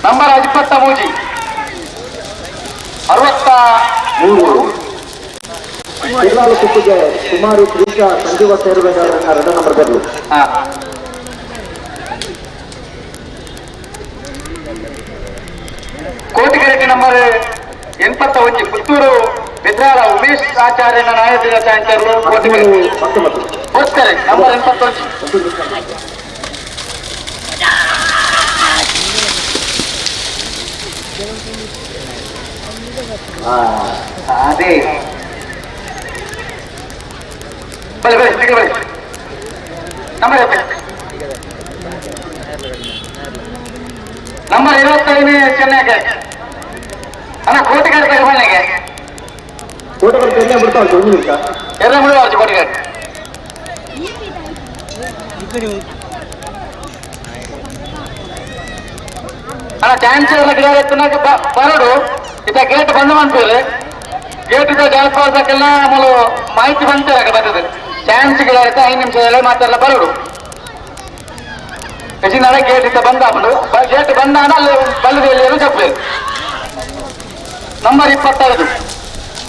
ನಂಬರ್ 23 63 ಶಿರ್ಲಾಲು ಕುತ್ತಿಗೆ ಕುಮಾರಿ ತ್ರಿಷಾ ಸಂಜೀವ ಸೇರುವೆಗಾರರನ್ನ 2 ನಂಬರ್ ಬರಲು. ಕೋಟಿಕೆರೆಟ್ಟಿ ನಂಬರ್ 81 ಪುತ್ತೂರು ಬಿದ್ರಾಳ ಉಮೇಶ್ ಆಚಾರ್ಯನ ನಾಯಕರ ಚಾಂಚರ್ಲು ಕೋಟಿಕೆರೆ ಹೋಗ್ತಾರೆ ನಂಬರ್ 81. ಅದೇ ಬಲೆ ಬಲೆ ಬಲೆ ನಂಬರ್ ನಂಬರ್ 25 ಚೆನ್ನೈಗೆ ಅಣ್ಣ ಕೋಟಿಗಾರ ಕರ್ಬಾಣಿಗೆ ಕೋಟೆಗಾರ ಎಲ್ಲ ಬಿಡ್ತಾ ಉಂಟು ಒಂದು ನಿಮಿಷ ಎಲ್ಲ ಬಿಡುವ ಕೋಟಿಗಾರ ಅಣ್ಣ ಚಾನ್ಸ್ ಎಲ್ಲ ಗಿಡ ಎತ್ತನಾಗ ಬರಡು ಇತ್ತ ಗೇಟ್ ಬಂದ್ ಮಾಡ್ತೀವಿ ಗೇಟ್ ಇದ್ದ ಜಾಲಪಾತಕ್ಕೆಲ್ಲ ಆಮೇಲೆ ಮಾಹಿತಿ ಬಂತಾರೆ ಬರ್ತದೆ ಚಾನ್ಸ್ ಗಿಡ ಇರುತ್ತೆ 5 ನಿಮಿಷದಲ್ಲೇ ಮಾತೆಲ್ಲ ಬರಡು ಹೆಚ್ಚಿನ ಗೇಟ್ ಇತ್ತ ಬಂದ ಗೇಟ್ ಬಂದ ಅಲ್ಲಿ ಬಲ್ಲದಲ್ಲಿ ಚಪ್ಪಲಿ ನಂಬರ್ 25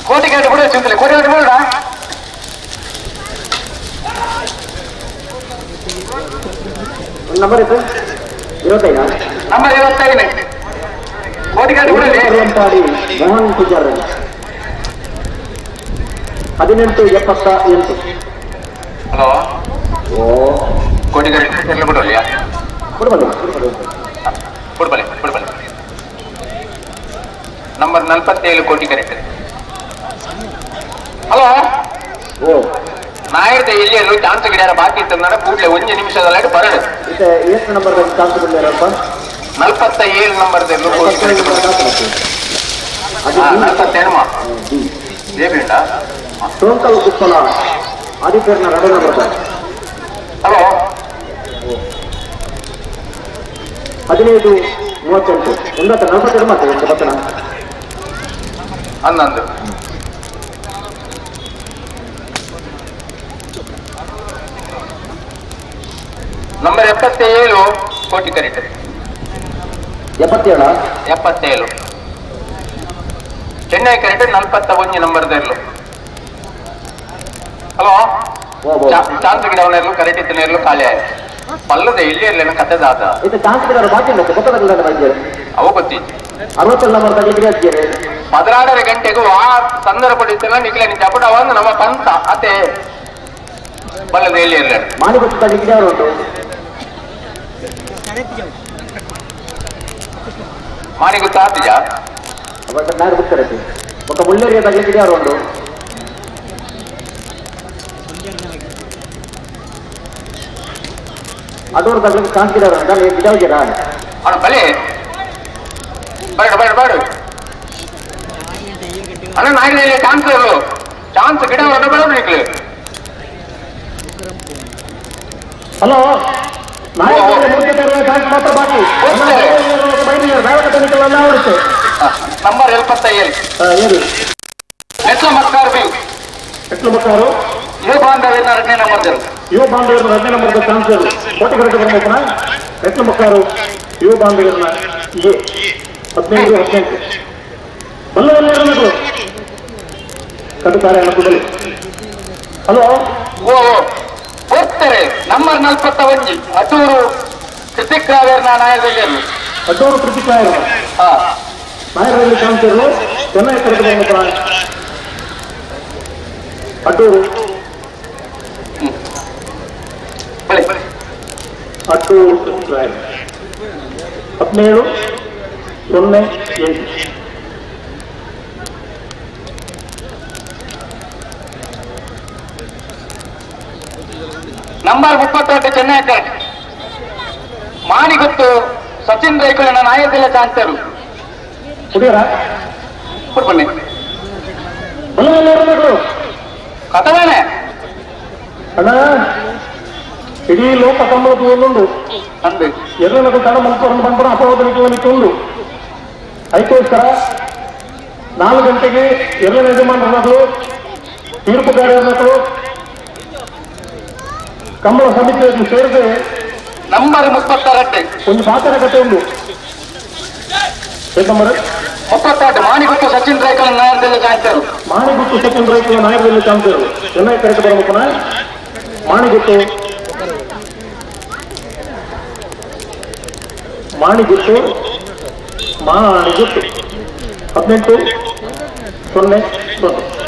ಕೋಟಿ ಗೇಟ್ ಬಿಡ ಚಿಂತಲೆ ಕೋಟಿ ಗೇಟ್ ಬಿಡ ನಂಬರ್ ಇತ್ತು 25 ನಂಬರ್ 25 ಕೋಟಿ ಗೇಟ್ ಬಿಡ ಮೋಹನ್ ಪೂಜಾರ್ 1878. ಹಲೋ ಕೋಟಿ ಗೇಟ್ ಎಲ್ಲ ಬಿಡೋಲ್ಲ ಕೊಡ್ಬಲ್ಲ ಕೊಡ್ಬಲೆ ಕೊಡ್ಬಲೆ ನಂಬರ್ 47 ಕೋಟಿ ಕರೆಕ್ಟ್. ಹಲೋ ಓ ನಾಯರ್ದ ಎಲ್ಲಿ ಚಾನ್ಸ್ ಗಿಡ ಬಾಕಿ ಇತ್ತಂದ್ರೆ ಕೂಡಲೇ 1 ನಿಮಿಷದಲ್ಲಿ ಬರಡು. ಎಷ್ಟು ನಂಬರ್ ಚಾನ್ಸ್ ಬಿಡ್ಲಾರಪ್ಪ? 47 ನಂಬರ್ 47 ದೇವಿಂಡ ಸೋಂಕಲ್ ಕುಪ್ಪಲ ಆದಿತ್ಯರ್ನ 2 ನಂಬರ್. ಹಲೋ 15 38 ಒಂದತ್ತ 42 ಮಾತು ಒಂದು ಬತ್ತನ 11 ನಂಬರ್ 77 ಕೋಟಿ ಕರೆಕ್ಟ್. 77 77 ಚೆನ್ನೈ ಕರೆಕ್ಟ್ 41 ನಂಬರ್ದಲ್ಲೂ. ಹಲೋ ಚಾನ್ಸ್ ಗಿಡವನ್ನೆಲ್ಲೂ ಕರೆಕ್ಟ್ ಇತ್ತನೆಲ್ಲೂ ಖಾಲಿ ಆಯ್ತು ಪಲ್ಲದ ಎಲ್ಲಿ ಇರಲಿಲ್ಲ ಕತೆ ದಾದ ಇದು ಚಾನ್ಸ್ ಗಿಡ ಬಾಕಿ ಇಲ್ಲ ಗೊತ್ತಾಗಲ್ಲ ವೈದ್ಯರು ಅವು ಗೊತ್ತಿತ್ತು 60 ನಂಬರ್ ತಗಲಿಕ್ಕೆ ಹಚ್ಚಿರಿ 16 ಗಂಟೆಗೂ ಆ ಸಂದರ್ಭ ಪಡಿಸಿಲ್ಲ ನಿಖಿಲ ನಿಜ ಪುಟ ಒಂದು ನಮ್ಮ ಪಂತ ಅತೆ ಬಲ್ಲದ ಎಲ್ಲಿ ಇರಲಿಲ್ಲ ಮಾನಿ ಗೊತ್ತು ತಗಲಿಕ್ಕೆ ಅವರು ಉಂಟು ಮಾನಿ ಗೊತ್ತಾ ಆತಿಜ ಅವತ್ತ ನಾರು ಬುಕ್ಕರತಿ ఒక ಮುಳ್ಳೇರಿಯ ತಗಲಿಕ್ಕೆ ಅವರು ಉಂಟು ಅದೋರ್ ತಗಲಿಕ್ಕೆ ಚಾನ್ಸ್ ಗಿಡ ಉಂಟು ಗಿಡ ಗಿಡ ಅವನು ಬಲೆ ಬೇಡ ಬೇಡ ಬೇಡ ಅಣ್ಣ ನಾಯಿಗೆ ಚಾನ್ಸ್ ಚಾನ್ಸ್ ಗಿಡ ಹೊರಟ ಬೇಡ ನಿಕ್ಲು. ಹಲೋ ಚಾನ್ಸ್ ಮಾತ್ರ ಬಾಕಿ ನಂಬರ್ 77 ಎಟ್ಲು ಮಕ್ಕಾರು ಬಿ ಎಟ್ಲು ಮಕ್ಕಾರು ಯುವ ಬಾಂಧವ್ಯನ 2ನೇ ನಂಬರ್ ಯುವ ಬಾಂಧವ್ಯರ 2ನೇ ನಂಬರ್ ಚಾನ್ಸ್ ಕೋಟಿ ಕರೆಕ್ಟ್ ಬರ್ಬೇಕನ ಎಟ್ಲು ಮಕ್ಕಾರು ಯುವ ಬಾಂಧವ್ಯರನ್ನ ಎ 15 18 ಬಲ್ಲವಲ್ಲ ಕಡುತ್ತಾರೆ ಅನುಕೂಲ. ಹಲೋ ಓ ಹೋಗ್ತಾರೆ ನಂಬರ್ 41 ಅಟೂರು ಕೃತಿಕ್ ರಾಯರ್ನ ನಾಯಕರಲ್ಲಿ ಅಟೂರು ಕೃತಿಕ್ ರಾಯರ್ ನಾಯಕರಲ್ಲಿ ಕಾಣ್ತಿರಲು ಚೆನ್ನೈ ಕರೆದು ಬಂದ ಅಟೂರು ಅಟೂರು ಕೃತಿಕ್ ರಾಯರ್ 17 0 8. ನಂಬರ್ 38 ಚೆನ್ನೈ ಕರೆಕ್ಟ್ ಮಾನಿಗುತ್ತು ಸಚಿನ್ ರೈಕುಲಿನ ನಾಯಕಲ್ಲ ಚಾನ್ಸರು ಬನ್ನಿ ಕಥವೇನೆ ಅಣ್ಣ ಇಡೀ ಲೋಕ ಕಂಬಳದ ಒಂದೊಂದು ಅಂದು ಎಲ್ಲನೂ ತಡ ಮಲ್ಪವನ್ನು ಬಂದ್ರೆ ಅಪವಾದನಿಗೆ ಉಂಡು ಅದಕ್ಕೋಸ್ಕರ 4 ಗಂಟೆಗೆ ಎಲ್ಲ ಯಜಮಾನರು ತೀರ್ಪುಗಾರರು ಕಂಬಳ ಸಮಿತಿಯನ್ನು ಸೇರಿದೆ ನಂಬರ್ 36 ಒಂದು ಪಾತ್ರ ಕಥೆ ಉಂಟು ನಂಬರ್ 38 ಮಾಣಿಗುತ್ತು ಸಚಿನ್ ರೈಕಲ್ ನಾಯಕರಲ್ಲಿ ಕಾಣ್ತಾರೆ ಮಾಣಿಗುತ್ತು ಸಚಿನ್ ರೈಕಲ್ ನಾಯಕರಲ್ಲಿ ಕಾಣ್ತಾರೆ ಚೆನ್ನೈ ಕರೆಕ್ಟ್ ಬರಬೇಕು ಮಾಣಿಗುತ್ತು ಮಾಣಿಗುತ್ತು ಮಾಣಿಗುತ್ತು 18 0 0.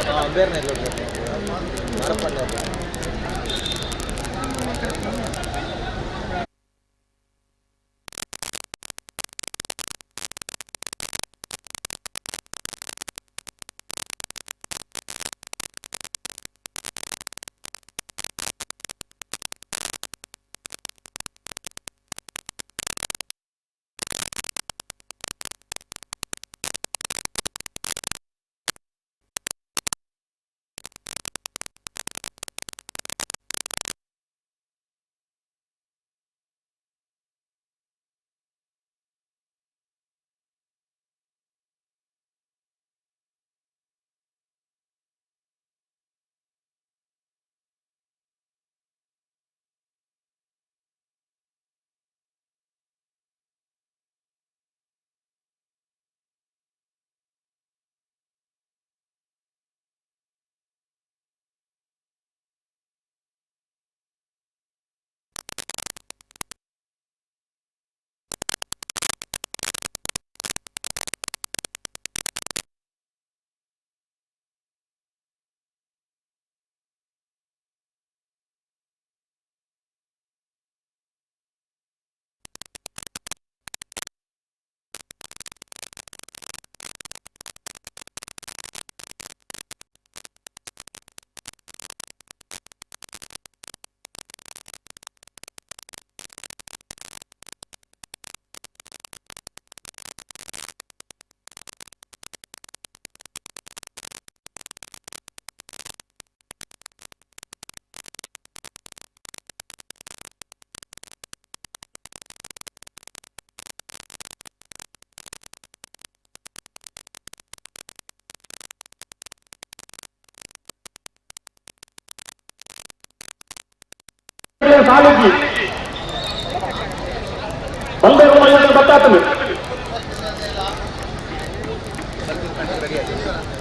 ಸಾಲುಕಿ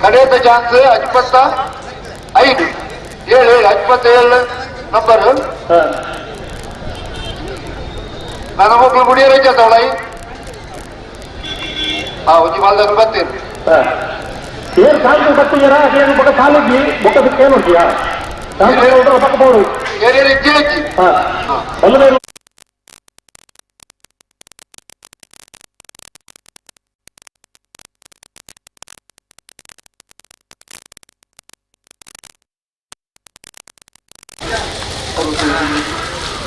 ಕಡೆಯ ಚಾನ್ಸ್ 25 7 7 ನಂಬರ್. ನನ್ನ ಮಕ್ಕಳು ಗುಡಿಯರ ತವಳೈ ಹಾ ಒಂಜಿ ಮಾಲ್ದಾಗ ಬರ್ತೀರಿ. ಏನ್ ಸಾಲುಕಿ ಬರ್ತೀರಾ? ಅದೇನು ಬೊಕ್ಕ ಸಾಲುಕಿ ಬೊಕ್ಕ ಸಿಕ್ಕ ನೋಡ್ತೀಯಾ? ಪಕ್ಕ ಬೋಡು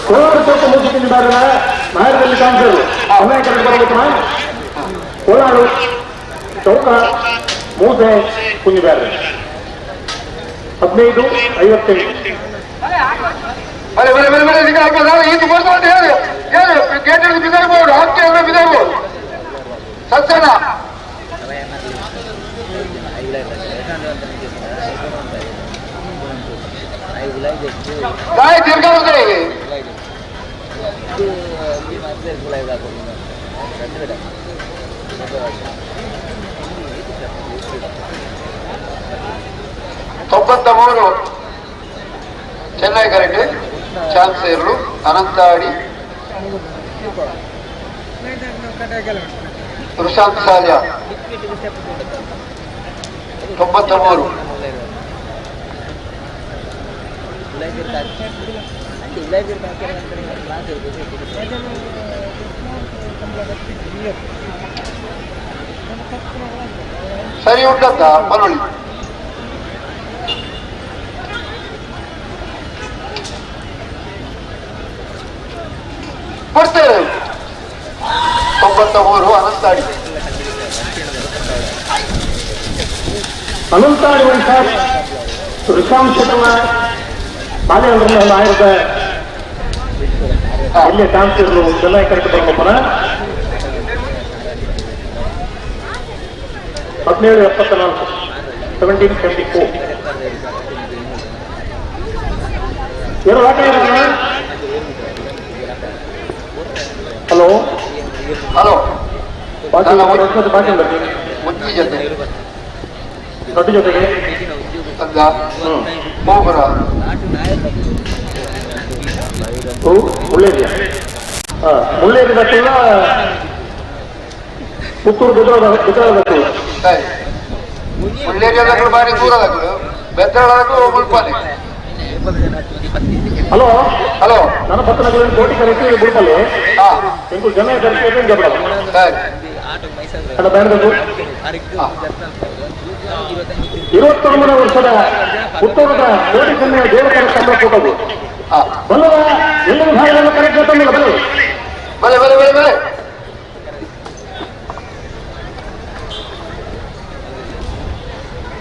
ಕೋಲಾರ ಚೌಕ ಮುಗಿಸಿದ್ದಾರೆ. ನಾಯಕರಲ್ಲಿ ಕಾಣಿಸೋದು ಬರಬೇಕು. ಕೋಲಾರ ಚೌಕ ಮೂಸೆ ಕುಂಜಿಬ್ಯಾರ 15 58. ಬರೆ ಬರೆ ಬರೆ ಬರೆ ಈಗ ಇದು ಬರ್ತಾರೆ. ಹೇಳಿ ಹೇಳಿ ಗೇಟ್ ಹಿಡಿದು ಬಿದ್ದಾರಬಹುದು, ಹಾಕಿ ಎಲ್ಲ ಬಿದ್ದಾರಬಹುದು. ಸತ್ಯನ ಗಾಯ ದೀರ್ಘ ಬರ್ತದೆ. 93 ಚೆನ್ನೈ ಕರೆಕ್ಟ್ ಚಾನ್ಸ್ ಇರಲು ಅನಂತಾಡಿ ಪ್ರಶಾಂತ್ ಸಾಲ್ಯ 93. ಸರಿ ಉಂಟಂತ ಮರಳಿ ಕೊಡ್ತೇವೆ. 93 ಅನಂತಾಡಿ. ಅನಂತಾಡಿ ವಂಶ ರಿಷಾಂಶ್ ಬಾಲ್ಯ ಆಯ್ದ ಎಲ್ಲಿ ಚಾನ್ಸ್ ಇರಲು ಚೆನ್ನೈ ಕರೆಕ್ಟ್ ಬರ್ಕೊಪ್ಪನ 17 74 1774. ಎರಡು ಆಟ. ಹಲೋ ಹಲೋ ಬಾಕಿ ಮುಚ್ಚಿ ಜೊತೆ ದೊಡ್ಡ ಜೊತೆಗೆ ಮುಳ್ಳೇರಿಯ ಮುಳ್ಳೇರಿ ದಕ್ಕಲ್ಲ, ಪುತ್ತೂರು ಗುಜರಾತ್ ಗುಜರಾತ್ ದಕ್ಕಲ್ಲ. ಸರಿ ಉಳ್ಳೇರಿಯಾದಗಳು ಬಾರಿ ದೂರದಗಳು ಬೆತ್ತಳದಗಳು ಮುಲ್ಪಾನೆ. ಹಲೋ ಹಲೋ ನಾನು ಪತ್ತನಗರ ಕೋಟಿ ಕರೆಕ್ಟ್ ಬುಡ್ಪಲ್ಲಿ ಎಂಕು ಜನ ಕರೆಕ್ಟ್ ಜಬಡ ಸರಿ ಅಲ್ಲ ಬ್ಯಾಂಡ್ದು 29 ವರ್ಷದ ಪುತ್ತೂರದ ಕೋಟಿ ಚೆನ್ನಯ ದೇವತರ ಕಂಬಳ ಕೂಟವು ಬಲ್ಲದ ಎಲ್ಲ ವಿಭಾಗಗಳನ್ನು ಕರೆಕ್ಟ್ ತಂದಿಲ್ಲ. ಬಲೆ ಬಲೆ ಬಲೆ ಬಲೆ ಬಲೆ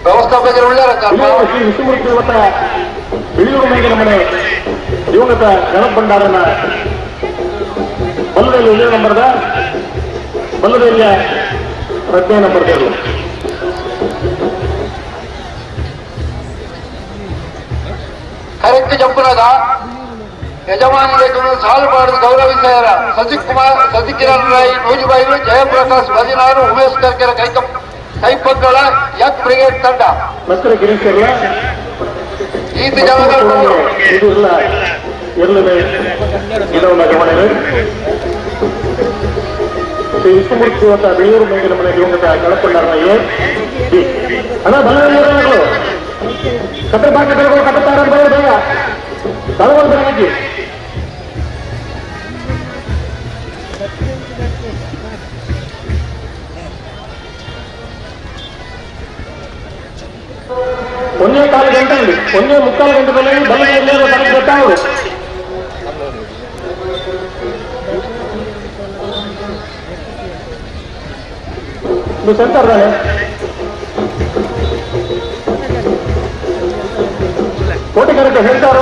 ವ್ಯವಸ್ಥಾಪಕರು ಉಳ್ಳಾರ ಶ್ರೀ ವಿಷ್ಣುಮೂರ್ತಿ ದೇವತ ಬಿಳಿಯೂರು ಮೇಗಿನ ಮನೆ ದಿವಂಗತ ಗಣಪ ಭಂಡಾರನ ಬಲ್ಲದಲ್ಲಿ ಒಂದೇ ನಂಬರ್ದ ಬಲ್ಲದಲ್ಲಿಯ ರಡ್ಡನೇ ನಂಬರ್ ದೇವರು. ಕರೆಕ್ಟ್ ಜಂಪುನದ ಯಜಮಾನರಿಗೆ ಸಾಲು ಮಾಡಿದ ಗೌರವಿಸಾರ ಸಸಿಕುಮಾರ್ ಸಸಿಕಿರಣ್ ರಾಯ್ ನೂಜುಬಾಯಿಗಳು ಜಯಪ್ರಕಾಶ್ ಬದಿನಾರು ಉಮೇಶ್ ಕರ್ಕೆರ ಕೈಪಕ್ಕಳ ಯಕ್ ಬ್ರಿಗೇಡ್ ತಂಡ ಮಕ್ಕಳ ಗಿರೀಶ್ ಇರಲ ಈತ ಜನಗಳು ಇದು ಇಲ್ಲ ಎಲ್ಲದೆ ಗಿಡವನ್ನ ಗಮನ ಶ್ರೀ ವಿಷ್ಣುಮೂರ್ತಿ ದೇವತ ಬೆಂಗಳೂರು ಮೇಗಿನ ಮನೆ ದಿವಂಗತ ಕಳಕೊಂಡಾರನ ಎ ಬಿ ಅಣ್ಣ ಬಲ್ಲ ಕಟ್ಟೆ ಬಾಕಿ ಬೆಳಗುವ ಕಟ್ಟುತ್ತಾರೆ ಅಂತ ಬೇಗ ತಳವಲ್ ಬೆಳಗ್ಗೆ ಒಂದೇ ಕಾಲು ಗಂಟೆ ಇಲ್ಲಿ ಒಂದೇ ಮುಕ್ಕಾಲು ಗಂಟೆ ಬಲ್ಲ ಕರೆಕ್ಟ್ ಗೊತ್ತಾಗೋದು. ನೀವು ಸೆಂಟರ್ ತಾನೆ? ಕೋಟಿ ಕರೆಕ್ಟ್ ಹೇಳ್ತಾರು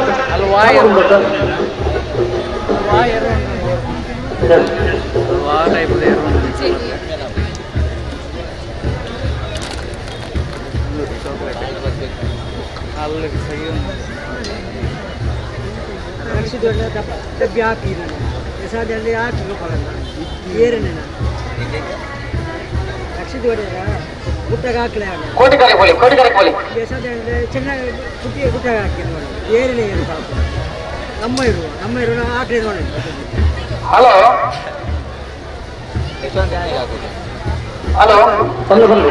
ಕೋಟಿಕರೆ ಕೋಲಿ ಕೋಟಿಕರೆ ಕೋಲಿ ನಮ್ಮ ಇರುವ ನಮ್ಮ ಇರುವ ಆಕಡೆ ನೋಡಿ. ಹಲೋ ಹಲೋ ಬಲ್ಲ ಬಲ್ಲ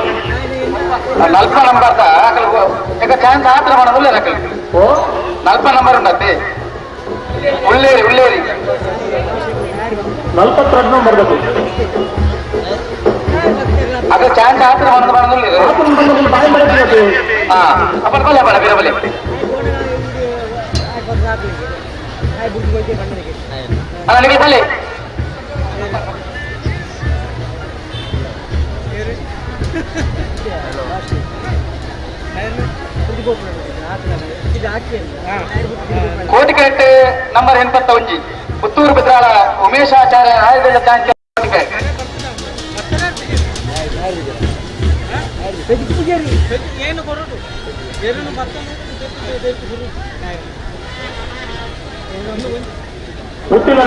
ನಲ್ಪ ನಂಬರ್ ಈಗ ಚಾನ್ಸ್ ಆತ್ರ ಮಾಡೋದಿಲ್ಲ ನಕಲು ಓ ನಲ್ಪ ನಂಬರ್ ಉಂಟಂತೆ ಉಳ್ಳೇರಿ ಉಳ್ಳೇರಿ 42 ನಂಬರ್ ಬೇಕು. ಅದು ಚಾನ್ಸ್ ಆತ್ರ ಮಾಡೋದು ಮಾಡೋದಿಲ್ಲ. ಬಾಯಿ ಮಾಡಿದ್ವಿ. ಹಾ ಅಪ್ಪ ಬಲೆ ಬಲೆ ಬೇರೆ ಬಲೆ ಅಲ್ಲ ನಿಮಗೆ ಬಲೆ ಕೋಟಿಕರೆಟ್ ನಂಬರ್ 81 ಪುತ್ತೂರು ಬಿದ್ರಾಳ ಉಮೇಶಾಚಾರ್ಯ ರಾಯಗಳ್ಳ ಚಾಂಚ ಕೋಟಿಕರೆ ಹುಟ್ಟಿನ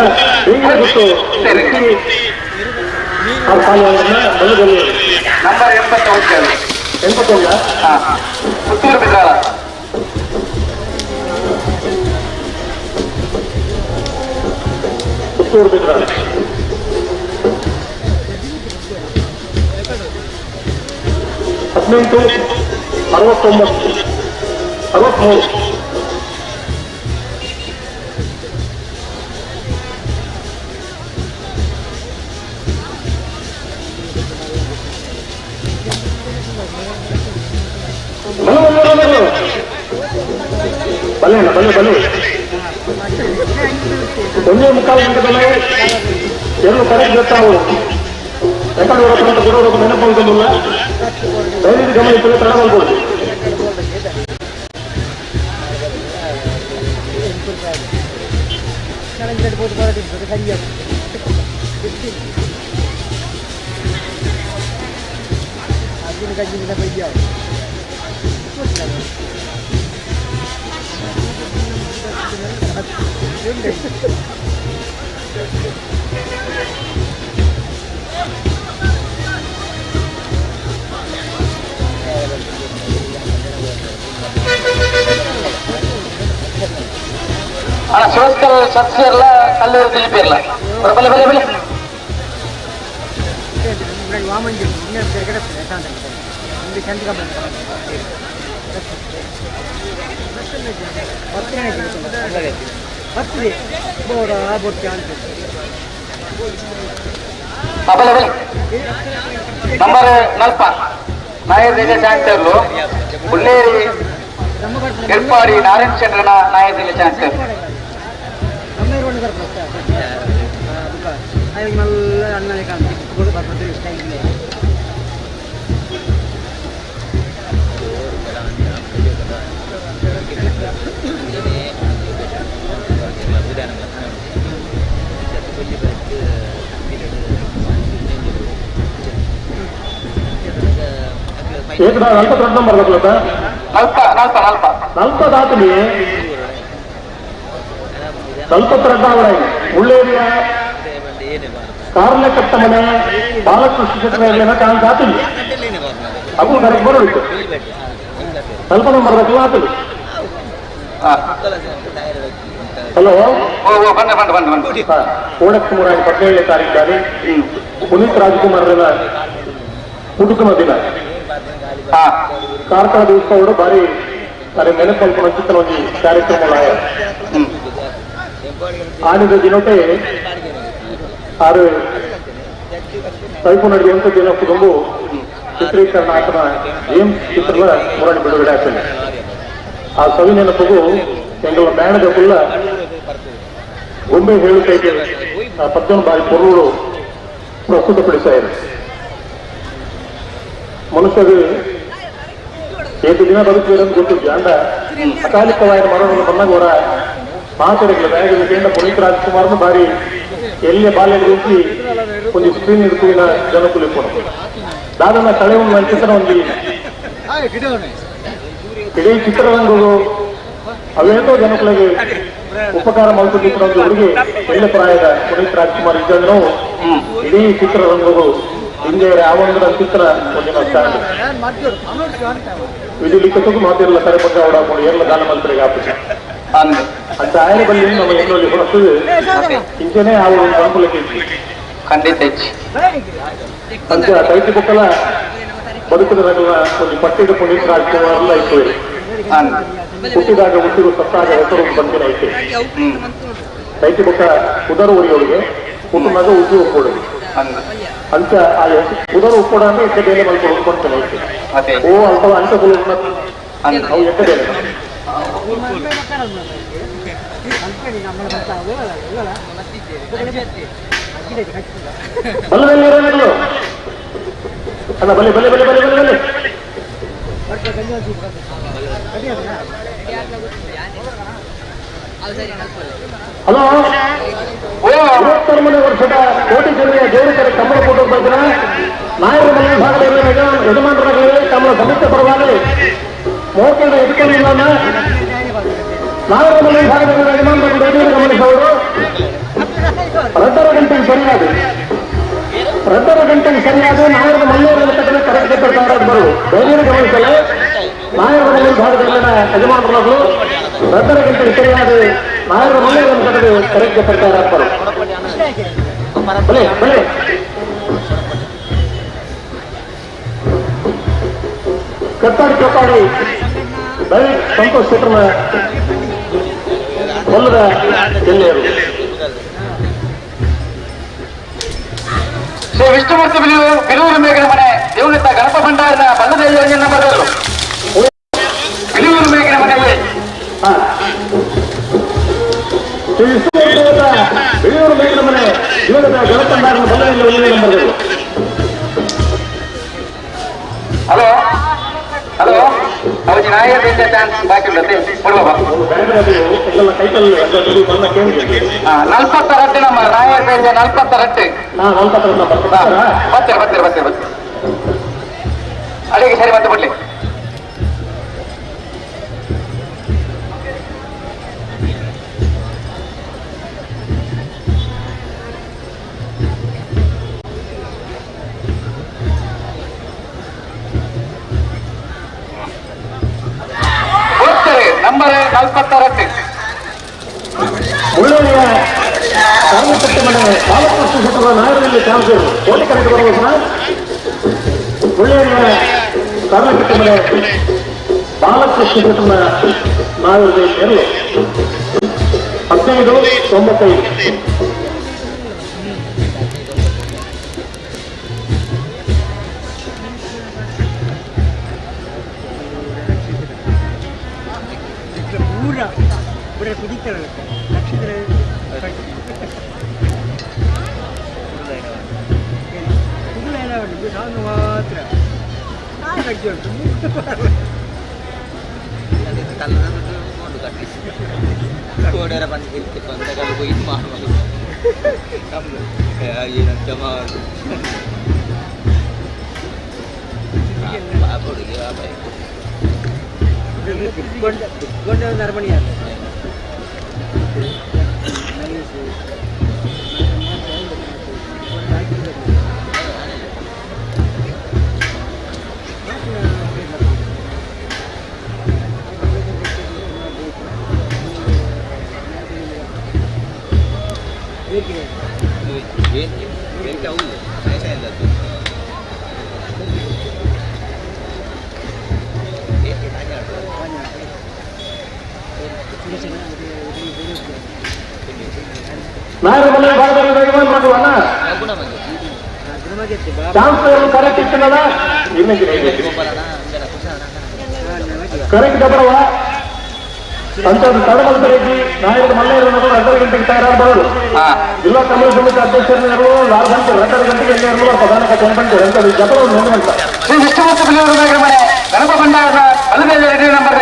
ಗೊತ್ತು ನಂಬರ್ 81 81 ಹಾ ಪುತ್ತೂರು ಬಿದ್ರಾಳ ಪುತ್ತೂರು ಬಿದ್ರಾಳ 18 69 63 ಬಲೆ ಅಣ್ಣ ಬಲೆ ಬಲೆ ಒಂದೇ ಮುಕ್ಕಾಲು ಗಂಟೆದಲ್ಲಿ ಎರಡು ಕರೆಕ್ಟ್ ಗೊತ್ತಾವು ಯಾಕಂದ್ರೆ ಗುರು ನೆನಪು ದಯವಿಟ್ಟು ಗಮನಿಸಲು ತಡ ಮಾಡ್ಬೋದು. ಅಣ್ಣ ಶಿವಸ್ಕಲ್ ಸತ್ಸಿರ್ಲ ಕಲ್ಲೂರು ದಿಲೀಪ್ ಇರ್ಲ ಬಲೆ ಬಲೆ ಬಲೆ. ವಾಮಂಜಿ ನಂಬರ್ ನಲ್ಪ ನಾಯರ್ ದೇಶ ಚಾನ್ಸರ್ಲು ಉಳ್ಳೇರಿ ಎಡ್ಪಾಡಿ ನಾರಾಯಣ ಚಂದ್ರನ ನಾಯರ್ ದೇಶ ಚಾನ್ಸರ್ ನಲ್ಪ ನಲ್ಪ ನಲ್ಪ ನಲ್ಪ ದಾತಲಿ ನಲ್ಪತ್ತೆರಡು ಮುಳ್ಳೇರಿಯ ಕಾರ್ಲಕಟ್ಟ ಮನೆ ಬಾಲಕೃಷ್ಣ ಶೆಟ್ಟರ ಕಾಣ್ ದಾತಲಿ ಅವು ಕರೆಕ್ಟ್ ಬರೋದಿತ್ತು ಸ್ವಲ್ಪ ನಂಬರ್ ಆತಲಿ. ಹಲೋ, ಬಂದ ಬಂದ ಬಂದ ಬಂದ ಓಣಕ್ಕೆ 17ನೇ ತಾರೀಕು ಪುನೀತ್ ರಾಜ್ಕುಮಾರ್ರ ಹುಡುಕನ ದಿನ ಕಾರ್ಕಳ ದಿವಸ ಬಾರಿ ಅರೆ ನೆನಪಲ್ಪನ ಚಿತ್ರ ಒಂದು ಕಾರ್ಯಕ್ರಮ ಆನಿದ ದಿನೋಟೆ ಆರು ಕೈಪು ನಡೆಯುವಂತ ದಿನ ಕುಟುಂಬ ಚಿತ್ರೀಕರಣ ಆತನ ಜೇಮ್ಸ್ ಚಿತ್ರದ ಮುರಳಿ ಬಿಡುಗಡೆ ಆಗ್ತದೆ. ಆ ಸವಿ ನೆನಪಿಗೂ ಎಂಗಳ ಮೇಣದ ಕುಲ್ಲ ಗೊಂಬೆ ಹೇಳುಕೈಗೆ ಆ ಪದ್ಯವನ್ನು ಬಾರಿ ಪೊರುಳು ಪ್ರಸ್ತುತಪಡಿಸ್ತಾ ಇದೆ. ಮನುಷ್ಯರು ಏಳು ದಿನ ಬದುಕುವುದು ಅಂತ ಗೊತ್ತಿದ್ವಿ ಅಂಡ ಅಕಾಲಿಕವಾದ ಮರಣವನ್ನು ಬಂದಾಗ ಅವರ ಮಾತುಗಳ ಬ್ಯಾಗಿನ ಪುನೀತ್ ರಾಜ್ಕುಮಾರ್ನ ಬಾರಿ ಎಲ್ಲಿಯ ಬಾಲ್ಯದ ರೂಪಿ ಒಂದು ಸ್ಕ್ರೀನ್ ಇರ್ತೀವಿನ ಜನಕುಲಿ ಕೊಡು ದಾದನ ಕಳೆವನ್ನು ಚಿತ್ರ ಒಂದು ಇಡೀ ಚಿತ್ರರಂಗವು ಅವೇತೋ ಜನಕುಲಿಗೆ ಉಪಕಾರ ಮಾಡ್ಕೊಂಡಿದ್ದ ಒಂದು ಹುಡುಗಿ ಎಳ್ಳೆ ಪ್ರಾಯದ ಪುನೀತ್ ರಾಜ್ಕುಮಾರ್ ಇದ್ದಂದ್ರೂ ಇಡೀ ಚಿತ್ರರಂಗವು ಹಿಂದೆ ಯಾವೊಂದರ ಚಿತ್ರ ಒಂದಿನ ಸ್ಟ್ಯಾಂಡ್ ವಿಧಿ ಮಾತಿರಲ್ಲ ಕರೆ ಪಕ್ಕ ಓಡಾಕೊಂಡು ಎಲ್ಲ ದಾನ ಮಂತ್ರಿಗೆ ಆಪಿಸಿ ಅಂತ ಆಯನ ಬಲ್ಲಿ ನಮ್ಮ ಎಲ್ಲಲ್ಲಿ ಹೊರತು ಇಂಚನೇ ಆ ಒಂದು ಅನುಕೂಲಕ್ಕೆ ಖಂಡಿತ ಅಂತ ಕೈತಿ ಬೊಕ್ಕಲ ಬದುಕಿದ ಒಂದು ಪಟ್ಟಿದ ಪುನೀತ್ ರಾಜ್ಕುಮಾರ್ ಇತ್ತು. ಹುಟ್ಟಿದಾಗ ಹುಟ್ಟಿರು ಸತ್ತಾಗ ಹೆಸರು ಬಂದಿನ ಐತೆ. ಕೈತಿ ಬೊಕ್ಕ ಉದರ ಉರಿಯೋಳಿಗೆ ಹುಟ್ಟಿದಾಗ ಉಜ್ಜಿ ಒಪ್ಪೋಡು ಅಂತ ಆ ಉದರ ಉಪ್ಪೋಡ ಅಂದ್ರೆ ಎಕ್ಕ ಬೇಲೆ ಮಲ್ಕೊಂಡು ಕೊಡ್ತೇನೆ ಐತೆ. ಓ ಅಲ್ಪ ಅಂಟ ಅವು ಎಕ್ಕ ಬೇಲೆ ಬಲ್ಲದಲ್ಲಿ ಅಲ್ಲ ಬಲೆ ಬಲೆ ಬಲೆ ಬಲೆ ಬಲೆ ಬಲೆ ಹಲೋ, 23ನೇ ವರ್ಷದ ಕೋಟಿ ಜನತೆಯ ದೇವರ ಕಮಲ ಫೋಟೋ ಬಂದಿನ ನಾಯಕರ ಮನೆ ಭಾಗದಲ್ಲಿ ಯಜಮಾನರಾಗಲಿ ತಮ್ಮ ಸಂಯುಕ್ತ ಪರವಾಗಿ ಮೋಕಂಡ ಎದುಕೊಂಡಿಲ್ಲ. ನಾಯಕರ ಮನೆ ಭಾಗದಲ್ಲಿ ಯಜಮಾನರ ಗಮನಿಸುವವರು 2:30 ಗಂಟೆಗೆ ಸರಿಯಾದ 2:30 ಗಂಟೆಗೆ ಸರಿಯಾದ ನಾಯಕರ ಮಲ್ಲೇರ ಕರೆಕ್ಟ್ ಬರು ದಯವಿಟ್ಟು ಗಮನಿಸಲು ನಾಯಕರ ಮನೆ ಭಾಗದಲ್ಲಿನ ಯಜಮಾನರುಗಳು 2:30 ಗಂಟೆಗೆ ಸರಿಯಾದ ನಾಯಕರ ಮಲ್ಲೇರ ಕರೆಕ್ಟ್ ಸರ್ಕಾರ ಬರು ಬಲೆ ಬಲೆ ಕತ್ತಾಡಿ ಕತ್ತಾಡಿ ದಯವಿಟ್ಟು ಸಂತೋಷ್ ಶೆಟ್ಟರ್ನ ಕೊಲ್ಲದ ಜಿಲ್ಲೆಯರು ಶ್ರೀ ವಿಷ್ಣುಮೂರ್ತಿ ಬಿಲೂರು ಮೇಘನ ಮನೆ ದೇವನತ್ತ ಗಣಪ ಭಂಡಾರನ ಬಲ್ಲದ ಯೋಜನೆ ಬರೆದರು ಬಿಲೂರು ಮೇಘನ ಮನೆಯಲ್ಲಿ ಶ್ರೀ ವಿಷ್ಣುಮೂರ್ತಿ ಬಿಳಿಯೂರು ಮೇಘನ ಮನೆ ದೇವನತ್ತ ಗಣಪ ಭಂಡಾರನ ಬಲ್ಲದ ಯೋಜನೆ ಬರೆದರು. ಹಲೋ ಹಲೋ, ಅವಜಿ ನಾಯರ್ ಚಾನ್ಸ್ ಬಾಕಿ ಉಂಟು ಕೊಡುವ 46 ನಂಬರ್ ನಾಯರ್ ಬೇಂಜ 46. ಬರ್ತೀರ ಬರ್ತೀರ ಬರ್ತೀರ ಬರ್ತೀರ ಅಡಿಗೆ ಸರಿ ಮತ್ತೆ ಬಿಡ್ಲಿ. ನಂಬರ್ 46 ಮುಳ್ಳೇರಿಯ ಕಾರ್ಯಕರ್ತ ಮನೆ ಬಾಲಕೃಷ್ಣ ಶೆಟ್ಟರ ನಾಯಕರಲ್ಲಿ ಚಾನ್ಸರ್ ಕೋಟಿ ಕರೆಕ್ಟ್ ಬರಬೇಕು. ಮುಳ್ಳೇರಿಯ ಕರ್ನಾಟಕ ಮನೆ ಬಾಲಕೃಷ್ಣ ಶೆಟ್ಟನ ನಾಯಕರ ಎರಲು 15-95. ಕರೆಕ್ಟ್ ಬರವ ಅಂತ ತಡಮಲ್ತರೆಡ್ಡಿ ನಾಯಕ ಮಲ್ಲೇರನ್ನು 2.5 ಗಂಟೆಗೆ ತಯಾರಾಗಬಹುದು. ಜಿಲ್ಲಾ ಕನ್ನಡ ಸಮಿತಿ ಅಧ್ಯಕ್ಷರು 6 ಗಂಟೆ 2.5 ಗಂಟೆಗೆ ಎಲ್ಲಿ ಪ್ರಧಾನ ಕಚೇರಿ ಅಂತ ಶ್ರೀ ವಿಷ್ಣುಮೂರ್ತಿ ಬಿಳಿಯೂರು ಮನೆ ಗಣಪ ಭಂಡಾರದ ಬಲಬೇಲೆ ನಂಬರ್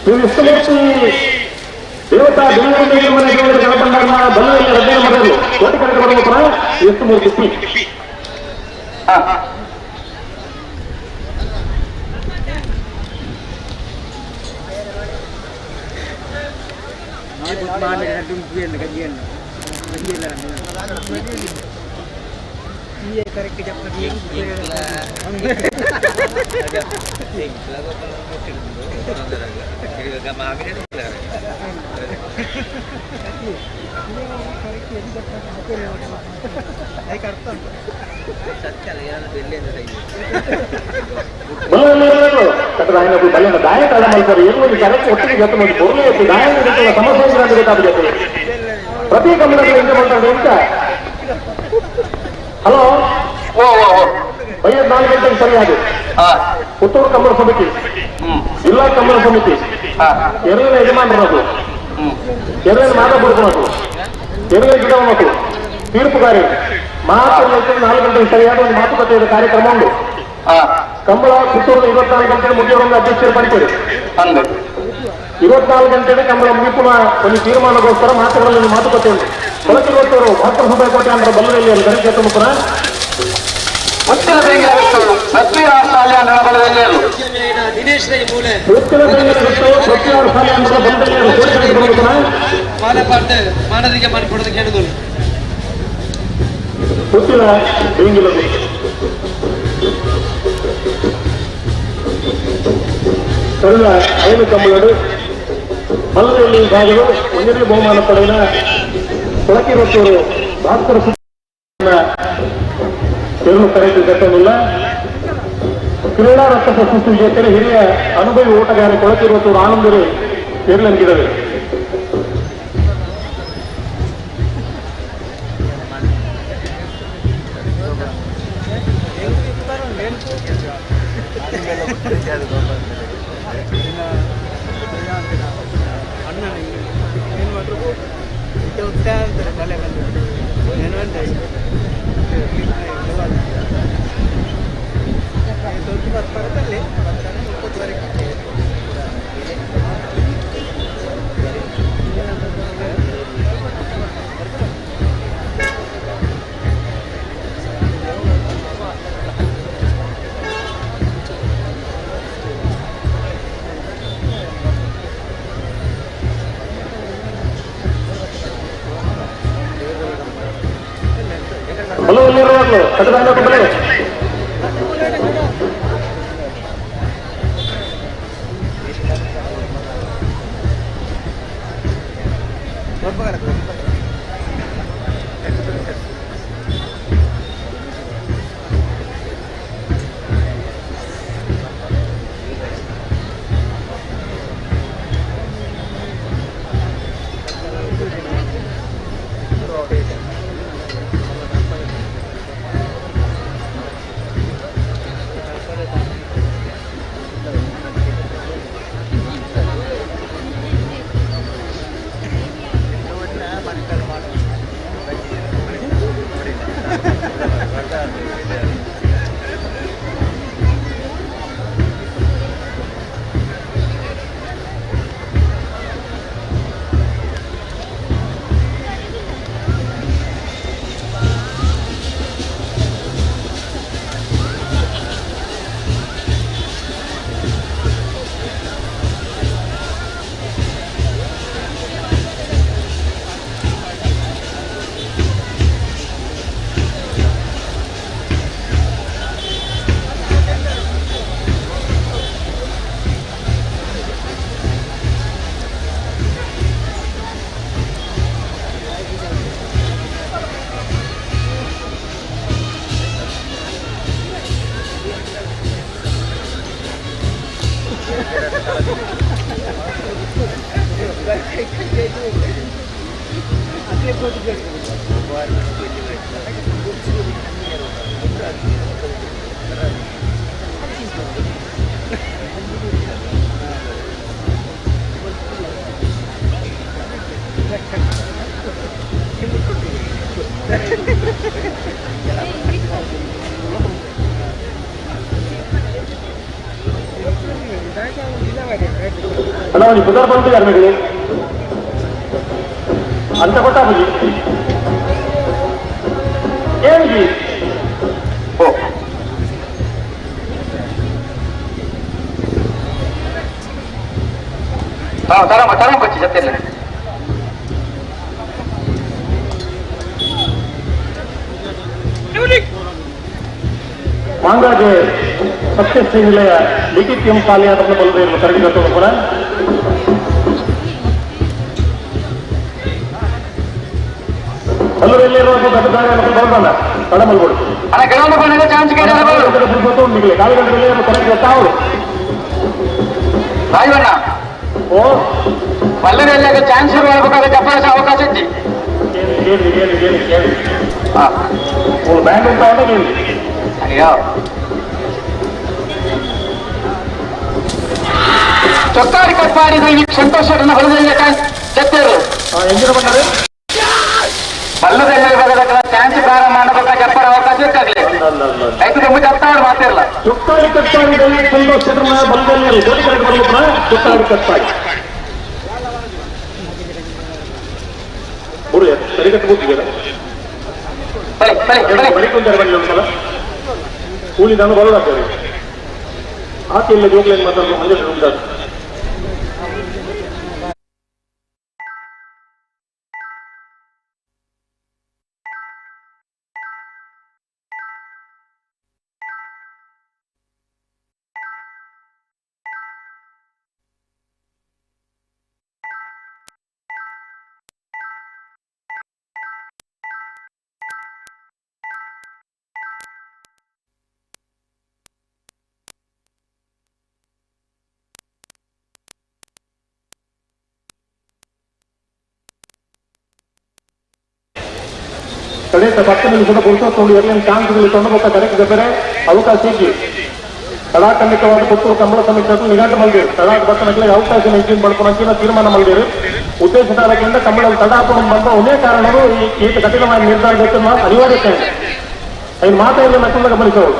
ಶ್ರೀ ವಿಷ್ಣುಮೂರ್ತಿ ದೇವತಾ ಬಿಳಿಯೂರು ಮನೆ ಗಣಪ ಭಂಡಾರನ ಬಲಬೇಲೆ 2 ನಂಬರ್ ಕೋಟಿ ಕರೆಕ್ಟ್ ಬರಬೇಕು. ವಿಷ್ಣುಮೂರ್ತಿ ಪಿ ಪ್ರತಿ ಗಮನಗಳು ಹಲೋ 4 ಗಂಟೆಗೆ ಸರಿಯಾಗಿ ಪುತ್ತೂರು ಕಂಬಳ ಸಮಿತಿ, ಜಿಲ್ಲಾ ಕಂಬಳ ಸಮಿತಿ, ಎರಡನೇ ಯಜಮಾನರದು, ಎರಡನೇ ಮಾಧವಪುರದವರು, ಎರಡನೇ ಗಿಡ ಮಕ್ಕಳು, ತೀರ್ಪುಗಾರಿ ಮಾತು 4 ಗಂಟೆಗೆ ಸರಿಯಾದ ಒಂದು ಮಾತುಕತೆ ಕಾರ್ಯಕ್ರಮ ಉಂಟು. ಕಂಬಳ ಪುತ್ತೂರು 24 ಗಂಟೆ ಮುಗಿಯುವ ಅಧ್ಯಕ್ಷರು ಪಡಿತೀರಿ. 24 ಗಂಟೆಗೆ ಕಂಬಳ ಮುಗಿಪುನ ಒಂದು ತೀರ್ಮಾನಕ್ಕೋಸ್ಕರ ಮಾತುಗಳಲ್ಲಿ ಮಾತುಕತೆ ಉಂಟು. ಕೊಳಕಿರುವವರು ಭಾಸ್ಕರ ಸುಬ್ಬಯ್ಯ ಕೋಟೆ ಅಂದ್ರೆ ಬಲ್ಲದಲ್ಲಿ ಗಣೇಶ ಮುಖ ಕಳೆದ 5 ಕಂಬಗಳು ಬಲ್ಲದಲ್ಲಿ ಭಾಗಗಳು ಒಂದನೇ ಬಹುಮಾನ ಪಡೆದ ಕೊಳಕಿರತ್ತೂರು ಭಾಸ್ಕರ ಎರಡು ಕರೆಕ್ಟ್ ಗಟ್ಟಲಿಲ್ಲ. ಕ್ರೀಡಾ ರತ್ನ ಪ್ರಶಸ್ತಿ ವಿಜೇತರು ಹಿರಿಯ ಅನುಭವಿ ಓಟಗಾರ ಕೊಳಕಿರುವತ್ತೂರು ಆನಂದರು ಏರ್ಲಂಗಿದ್ದಾರೆ. ಅಲ್ಲ ಒಂದು ಬುಧವಾರ ಬಂದು ಯಾರು ಅಂತ ಗೊತ್ತಾಗುದು ಏನಿದೆ ಓ ಹಾಂ ತರಂಬ ತರಂಬಚ್ಚಿ ಜೊತೆಯಲ್ಲಿ ಮಾಂಗಾಜೆ ಸತ್ಯಶ್ರೀ ನಿಲಯ ಲಿಖಿತ್ಯಂ ಶಾಲೆಯಾದ ಬಲ್ಲದೆ ಕರಡಿ ಕೂಡ ಬಲ್ಲದಲ್ಲಿರುವ ಬರಬಲ್ಲ ತಡಮಲ್ಬೋದು ಅಣ್ಣ ಕೆಲವೊಂದು ಬಂದ ಚಾನ್ಸ್ ತಾವು ರಾಜವಣ್ಣ ಓ ಬಲ್ಲದಲ್ಲಿ ಚಾನ್ಸ್ ಹೇಳ್ಬೇಕಾದ್ರೆ ಜಪಾಸ ಅವಕಾಶ ಇತ್ತು ಕೇಳಿ ಕೇಳಿ ಕೇಳಿ ಕೇಳಿ ಹಾಂ ಬ್ಯಾಂಕ್ ಅಂತ ಕೇಳಿ ಅಯ್ಯೋ ಚೊಕ್ಕಾಡಿ ಕಟ್ಪಾಡಿ ಸಂತೋಷ ಹೊಲದಲ್ಲಿ ಜೊತೆರು ಎಂಜಿನ ಬಂದರೆ ಬಲ್ಲದಲ್ಲಿ ಚಾನ್ಸ್ ಪ್ರಾರಂಭ ಮಾಡಬೇಕಾ ಜಪ್ಪರ ಅವಕಾಶ ಇತ್ತಾಗ್ಲಿ ಐದು ತುಂಬ ಜಪ್ತಾಡ್ ಮಾತಿರಲ್ಲ ಚೊಕ್ಕಾಡಿ ಕಟ್ಪಾಡಿ ಸಂತೋಷ ಬಲ್ಲದಲ್ಲಿ ಕೋಟಿ ಕರೆಕ್ಟ್ ಬರ್ಬೇಕು ಚೊಕ್ಕಾಡಿ ಕಟ್ಪಾಡಿ ಬುರು ಸರಿ ಕಟ್ಟಬಹುದು ಬಳಿಕೊಂತಾರೆ ಬನ್ನಿ ಒಂದ್ಸಲ ಕೂಲಿ ನಾನು ಬರೋದಾಗ್ತದೆ ಆಕೆ ಇಲ್ಲ ಜೋಗ್ಲೇನು ಮಾತಾಡೋದು ಮಂಜು ಉಂಟಾದ ಕಡೆಯ 10 ನಿಮಿಷದ ಪುರುಷೋತ್ತಮ ಎರಡನೇ ಚಾನ್ಸ್ಗಳು ತೊಂಡು ಕರೆಕ್ಟ್ ಬೇರೆ ಅವಕಾಶ ಇದ್ವಿ ಕಡಾಖಂಡಿತವಾದ ಪುತ್ತೂರು ಕಂಬಳ ಸಮಿತಿ ನಿಘಂಟು ಮಲ್ದಿರು ತಡ ಬತ್ತನಕ್ಕೆ ಅವಕಾಶ ಹೆಚ್ಚಿನ ಪಡ್ಕೊಳಕ್ಕೆ ತೀರ್ಮಾನ ಮಲ್ದಿರು ಉದ್ದೇಶದಾರಕ್ಕಿಂತ ಕಂಬಳ ತಡ ಹಾಕೊಂಡು ಬಂದ ಒಂದೇ ಕಾರಣವು ಈ ಕಠಿಣವಾದ ನಿರ್ಧಾರ ಬೇಕು ಅನಿವಾರ್ಯತೆ ಐದು ಮಾತಾಡಿದ ಮಕ್ಕಳನ್ನ ಗಮನಿಸೋದು.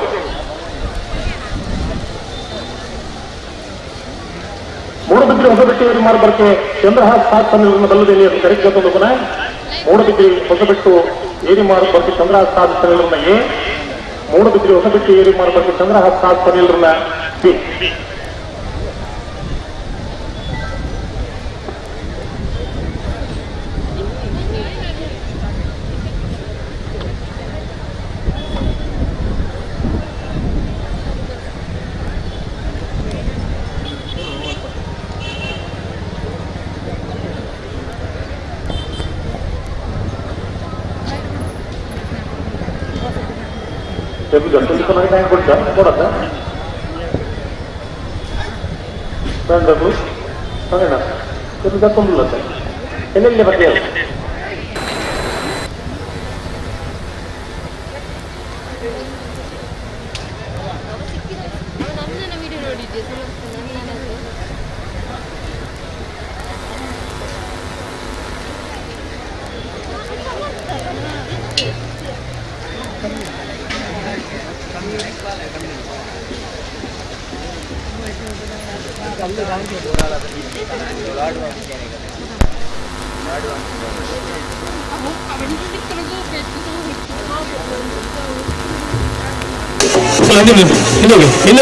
ಮೂಡಬಿದ್ರಿ ಹೊಸಬೆಟ್ಟು ಮಾರ್ಬರ್ಕೆ ಚಂದ್ರಹಾಸ್ ಸಾತ್ ಸನ್ನಿಧಾನ ಬಲ್ಲದಲ್ಲಿ ಕರೆಕ್ಟ್ ಗೊತ್ತೊಂದು ಮೂಡಬಿದ್ರಿ ಹೊಸಬೆಟ್ಟು ಏರಿ ಮಾರ್ಬರ್ಕೆ ಚಂದ್ರಹಾಸ್ ಸಾತ್ ಸನ್ನಿಧಾನ ಎ, ಮೂಡಬಿದ್ರಿ ಹೊಸಬೆಟ್ಟು ಏರಿ ಮಾರ್ಬರ್ಕೆ ಚಂದ್ರಹಾಸ್ ಸಾತ್ ಸನ್ನಿಧಾನ ಬಿ. ಕೊಡತ್ತ ಎಲ್ಲೆಲ್ಲಿ ಬರ್ತೀಯ?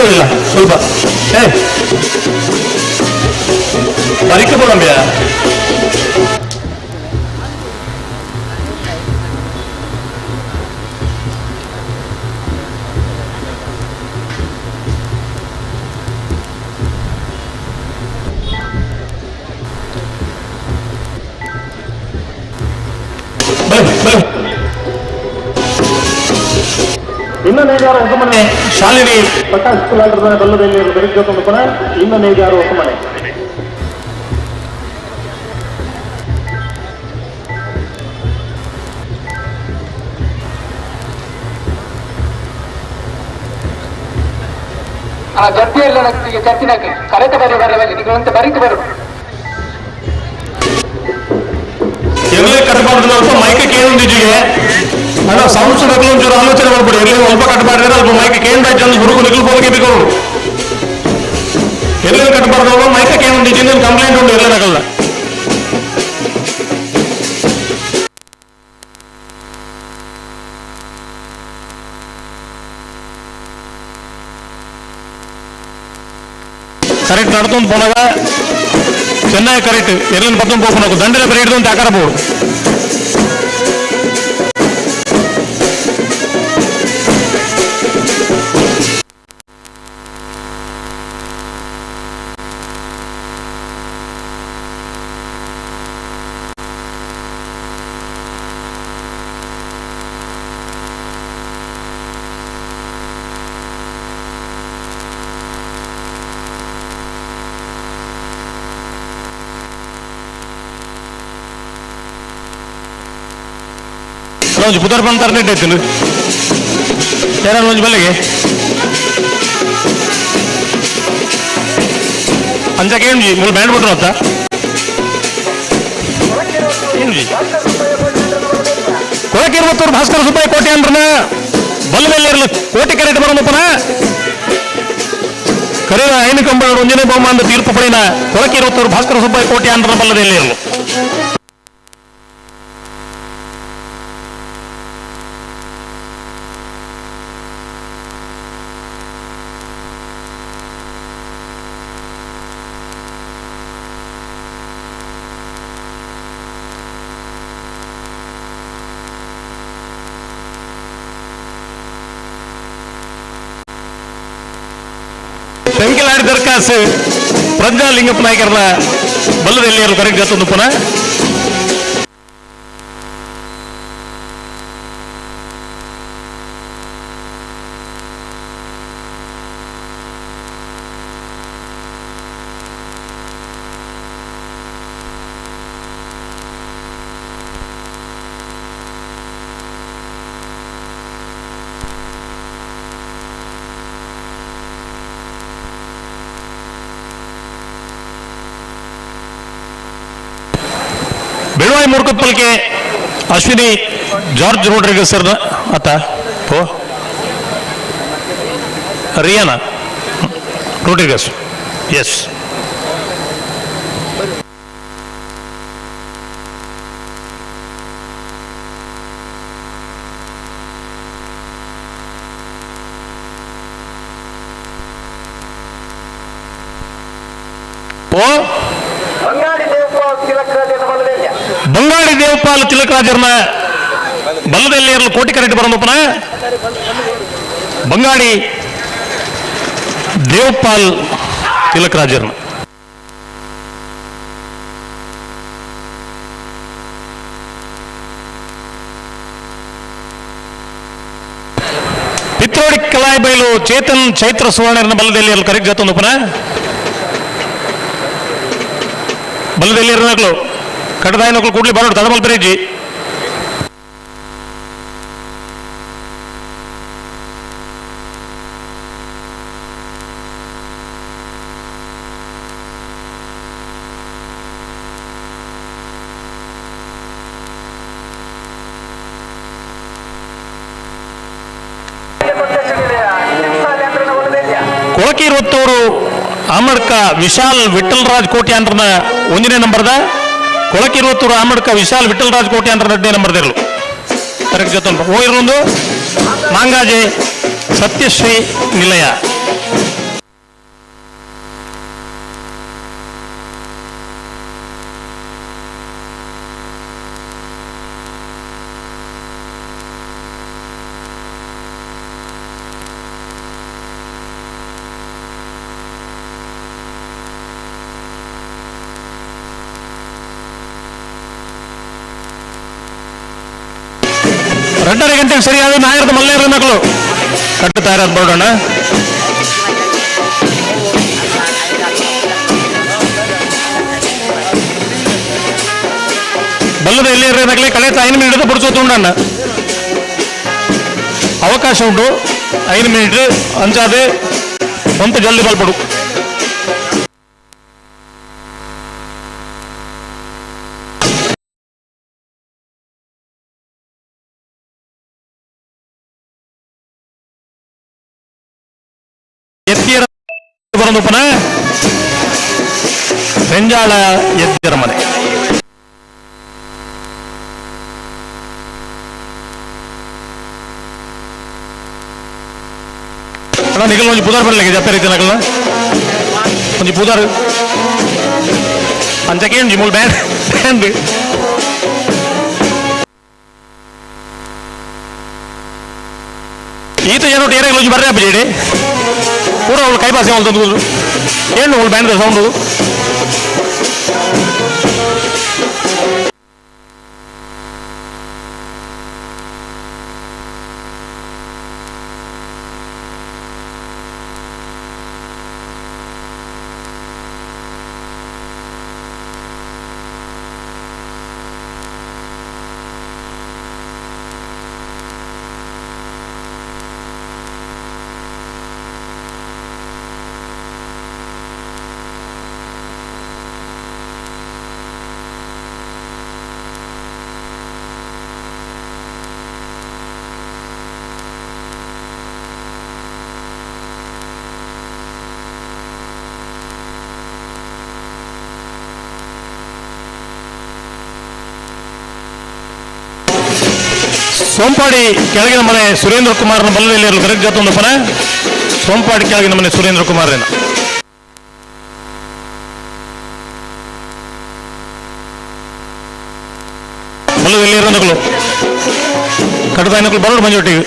ಇಲ್ಲ ಸ್ವಲ್ಪ ಏ ಪರೀಕ್ಷೆ ಕೊಡಂಬ್ಯಾ. ಇನ್ನು ನೇಜಾರು ಹೊಸಮನೆ ಶಾಲಿನಿ ಪ್ರಕಾಶ್ ಕುಲಾಲ್ರ ಬಲ್ಲದಲ್ಲಿ ಬೆಳಿಗ್ಗೆ ಕೂಡ ಇನ್ನು ನೇಜಾರು ಹೊಸಮನೆ. ಆ ಜರ್ತಿಯಲ್ಲಿ ಜರ್ತಿನಾಗ ಕರೆತ ಬರಿ ಬರಲಿ ನೀವು ಬರೀತು ಬರು. ಎರ್ಲೆ ಕಟ್ಟಬಾರ್ದು ಅಲ್ಪ ಮೈಕ್ ಕೇಳಿದ್ದೀಗೆ ಅಣ್ಣ ಸೌಂಡ್ ಒಂಚೂರು ಆಲೋಚನೆ ಮಾಡ್ಬಿಡಿ. ಎರ್ಲೆ ಅಲ್ಪ ಕಟ್ಟಬಾರ್ದು ಅಲ್ಪ ಮೈಕ್ ಕೇಂದ್ರ ಜನ ಹುಡುಗರು ನಿಲ್ಬೋದಕ್ಕೆ ಬೇಕು. ಎರ್ಲೆ ಕಟ್ಟಬಾರ್ದು ಮೈಕ್ ಕೇಳಿದ್ದೀವಿ ಕಂಪ್ಲೇಂಟ್ ಕರೆಕ್ಟ್ ನಡ್ತೊಂದು ಪೋನಾಗ ಚೆನ್ನಾಗಿ ಕರೆಕ್ಟ್ ಎರ್ಲಿನ ಪತ್ತೊಂದು ಪೋಪುನಕು ದಂಡನೆ ಬರೀ ಹಿಡಿದು ಆಕಾರ ಬೋಡು. ಒಂಜಿ ಪುದರ್ ಬಂತಾರ ನೆಟ್ ಆಯ್ತು ಯಾರು ಒಂಜಿ ಬಲ್ಲಿಗೆ ಅಂಚಕ್ಕೆ ಏನ್ಜಿ ಮೂಲ ಬ್ಯಾಂಡ್ ಬಿಟ್ರು ಅಂತ ಏನ್ಜಿ ಕೊಳಕಿರುವತ್ತೂರು ಭಾಸ್ಕರ ಸುಬ್ಬಯ್ಯ ಕೋಟೆ ಅಂದ್ರನ ಬಲ್ಲ ಇರಲಿ ಕೋಟೆ ಕರೆಕ್ಟ್ ಬರೋದಪ್ಪನ ಕರೆಯ ಐನು ಕಂಬ ಒಂಜನೇ ಬಹುಮಾನದ ತೀರ್ಪು ಪಡೆಯನ ಕೊಳಕಿರುವತ್ತೂರು ಭಾಸ್ಕರ ಸುಬ್ಬಯ್ಯ ಕೋಟೆ ಅಂದ್ರ ಬಲ್ಲದಲ್ಲಿ ಇರಲು. ಶಂಕಿಲಾಡಿ ದರ್ಕಾಸು ಪ್ರಜ್ಞಾ ಲಿಂಗಪ್ಪ ನಾಯಕರನ್ನ ಬಲ್ಲದಲ್ಲಿ ಕರೆಕ್ಟ್ ಜೊತೆ ಪುನಃ ಬೆಳುವಾಯಿ ಮೂರ್ಖತ್ಪಲ್ಕೆ ಅಶ್ವಿನಿ ಜಾರ್ಜ್ ರೋಡ್ರಿಗಸ್ ಸರ್ ಆತ ಓ ರಿಯಾನಾ ರೋಡ್ರಿಗಸ್ ಎಸ್. ಓ ಬಂಗಾಡಿ ದೇವಪಾಲ್ ತಿಲಕರಾಜರ್ನ ಬಲ್ಲದಲ್ಲಿ ಇರಲು ಕೋಟಿ ಕರೆಕ್ಟ್ ಬರೋದಪ್ಪನ ಬಂಗಾಡಿ ದೇವಪಾಲ್ ತಿಲಕರಾಜರ್ನ ಪಿತ್ರೋಡಿ ಕಲಾಯಿಬೈಲು ಚೇತನ್ ಚೈತ್ರ ಸುವರ್ಣರನ್ನ ಬಲ್ಲದಲ್ಲಿ ಇರಲು ಕರೆಕ್ಟ್ ಜೊತೆ ಬಲ್ಲದಲ್ಲಿ ಇರಲು ಕಡದಾಯನಕ್ಲು ಕೂಡ್ಲಿ ಬರೋಡು ತಡಮಲ್ ಬ್ರಿಡ್ಜಿ. ಕೊಳಕಿರುವತ್ತೂರು ಆಮಡ್ಕ ವಿಶಾಲ್ ವಿಠಲ್ರಾಜ್ ಕೋಟಿ ಅಂದ್ರನ ಒಂದನೇ ನಂಬರ್ದ ಕೊಳಕಿರುವತ್ತೂರು ಆಮಡ್ಕ ವಿಶಾಲ್ ವಿಠಲ್ರಾಜ್ ಕೋಟಿ ಅಂದ್ರ ಎರಡನೇ ನಂಬರ್ದಿರಲು ಕರೆಕ್ಟ್ ಜೊತೆ ಹೋಗಿರೋದು ಮಾಂಗಾಜೆ ಸತ್ಯಶ್ರೀ ನಿಲಯ. 2.5 ಗಂಟೆಗೆ ಸರಿಯಾದ ನಾಯರದ ಮಲ್ಲೇರ ಮಕ್ಕಳು ಕಟ್ಟು ತಯಾರಾದ ಬರೋಣ. ಬಲ್ಲದ ಎಲ್ಲಿ ನಗಲಿ ಕಳೆದ 5 ಮಿನಿಟ್ ಬುಡ್ಸೋತು ಉಂಡಣ್ಣ ಅವಕಾಶ ಉಂಟು 5 ಮಿನಿಟ್ ಅಂಚಾದೆ ಒಂತ ಜಲ್ದಿ ಬಲ್ಪಡು. ಎತ್ತಿಯರ ಬರೋದಪ್ಪನ ಬೆಂಜಾಳ ಎತ್ತಿಯರ ಮನೆ. ಅಣ್ಣ ನಿಗಲ್ ಒಂಜಿ ಪುದರ್ ಬರ್ಲಿಕ್ಕೆ ಜಪ್ಪೆ ರೀತಿ ನಗಲ್ನ. ಒಂಜಿ ಪುದರ್ ಅಂಚ ಕೇಂಜಿ ಮೂಲು ಬ್ಯಾಂಡ್ ಬ್ಯಾಂಡ್ ಈತ ಜನೊಟ್ಟು ಏರೆಗ್ಲ ಒಂಜಿ ಬರ್ರೆ ಅಪ್ಪಜೇಡಿ ಪೂರ ಅವಳು ಕೈಪಾಸೆ ಮಲ್ತೊಂದು ಏನು ಅವಳು ಬ್ಯಾಂಡ್ ಸೌಂಡು. ಸೋಂಪಾಡಿ ಕೆಳಗಿನ ಮನೆ ಸುರೇಂದ್ರ ಕುಮಾರ್ನ ಬಲ್ಲದಲ್ಲಿ ಕರೆಕ್ಟ್ ಜಾತೊಂದು ಪನ ಸೋಂಪಾಡಿ ಕೆಳಗಿನ ಮನೆ ಸುರೇಂದ್ರ ಕುಮಾರ್ನ ಬಲ್ಲದಲ್ಲಿ ಇರೋನಗಳು ಕಟ್ಟದಾಯಿನಗಳು ಬರೋಡು ಮಂಜೊಟ್ಟಿಗೆ.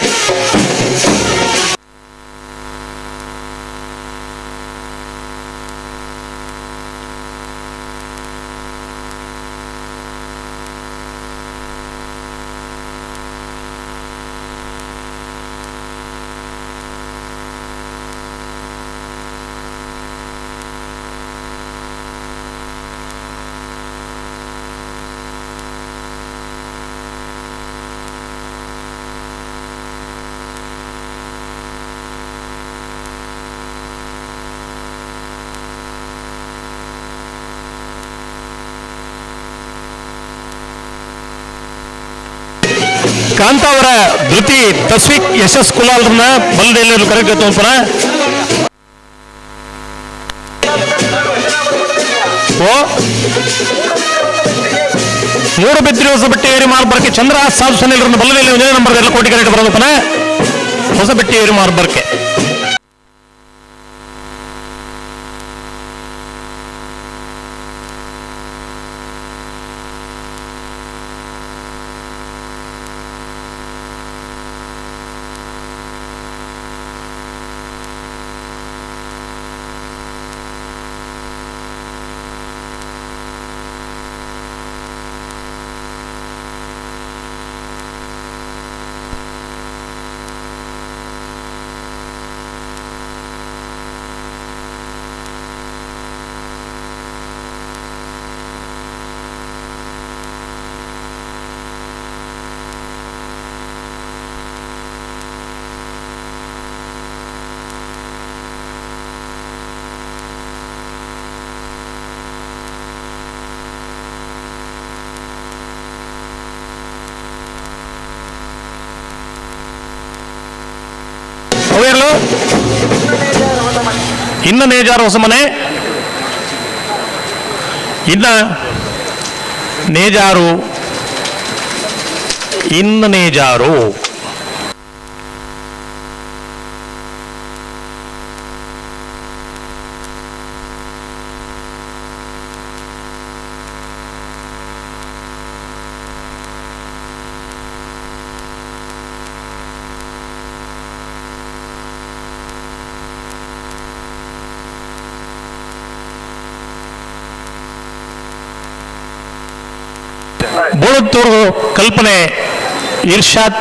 ಕಾಂತಾವರ ಧೃತಿ ತಸ್ವಿಕ್ ಯಶಸ್ ಕುಲಾಲ್ರನ್ನ ಬಲ್ಲದಲ್ಲಿ ಕರೆಕ್ಟ್ ಪುನಃ ಓ ಮೂರು ಬಿದ್ರಿ ಹೊಸ ಬಟ್ಟೆ ಏರಿ ಮಾರ್ಬರ್ಕೆ ಚಂದ್ರ ಸಾಧು ಸನಿಲ್ರನ್ನ ಬಲ್ಲದಲ್ಲಿ ಒಂದೇ ನಂಬರ್ ಎಲ್ಲ ಕೋಟಿ ಕರೆಕ್ಟ್ ಬರೋದು ಪುನಃ ಹೊಸ ಬಟ್ಟೆ ಏರಿ ಮಾರ್ಬರ್ಕೆ. ಅವೇರ್ಲು ಇನ್ನ ನೇಜಾರು ಹೊಸಮನೆ ಇನ್ನ ನೇಜಾರು ಇನ್ನ ನೇಜಾರು. ಬೋಳತ್ತೂರು ಕಲ್ಪನೆ ಇರ್ಷಾದ್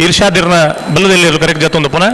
ಇರ್ಷಾದ್ ಇರ್ನ ಬಲ್ಲದಲ್ಲಿ ಕರೆಕ್ಟ್ ಜಾತೊಂದು ಪುನಃ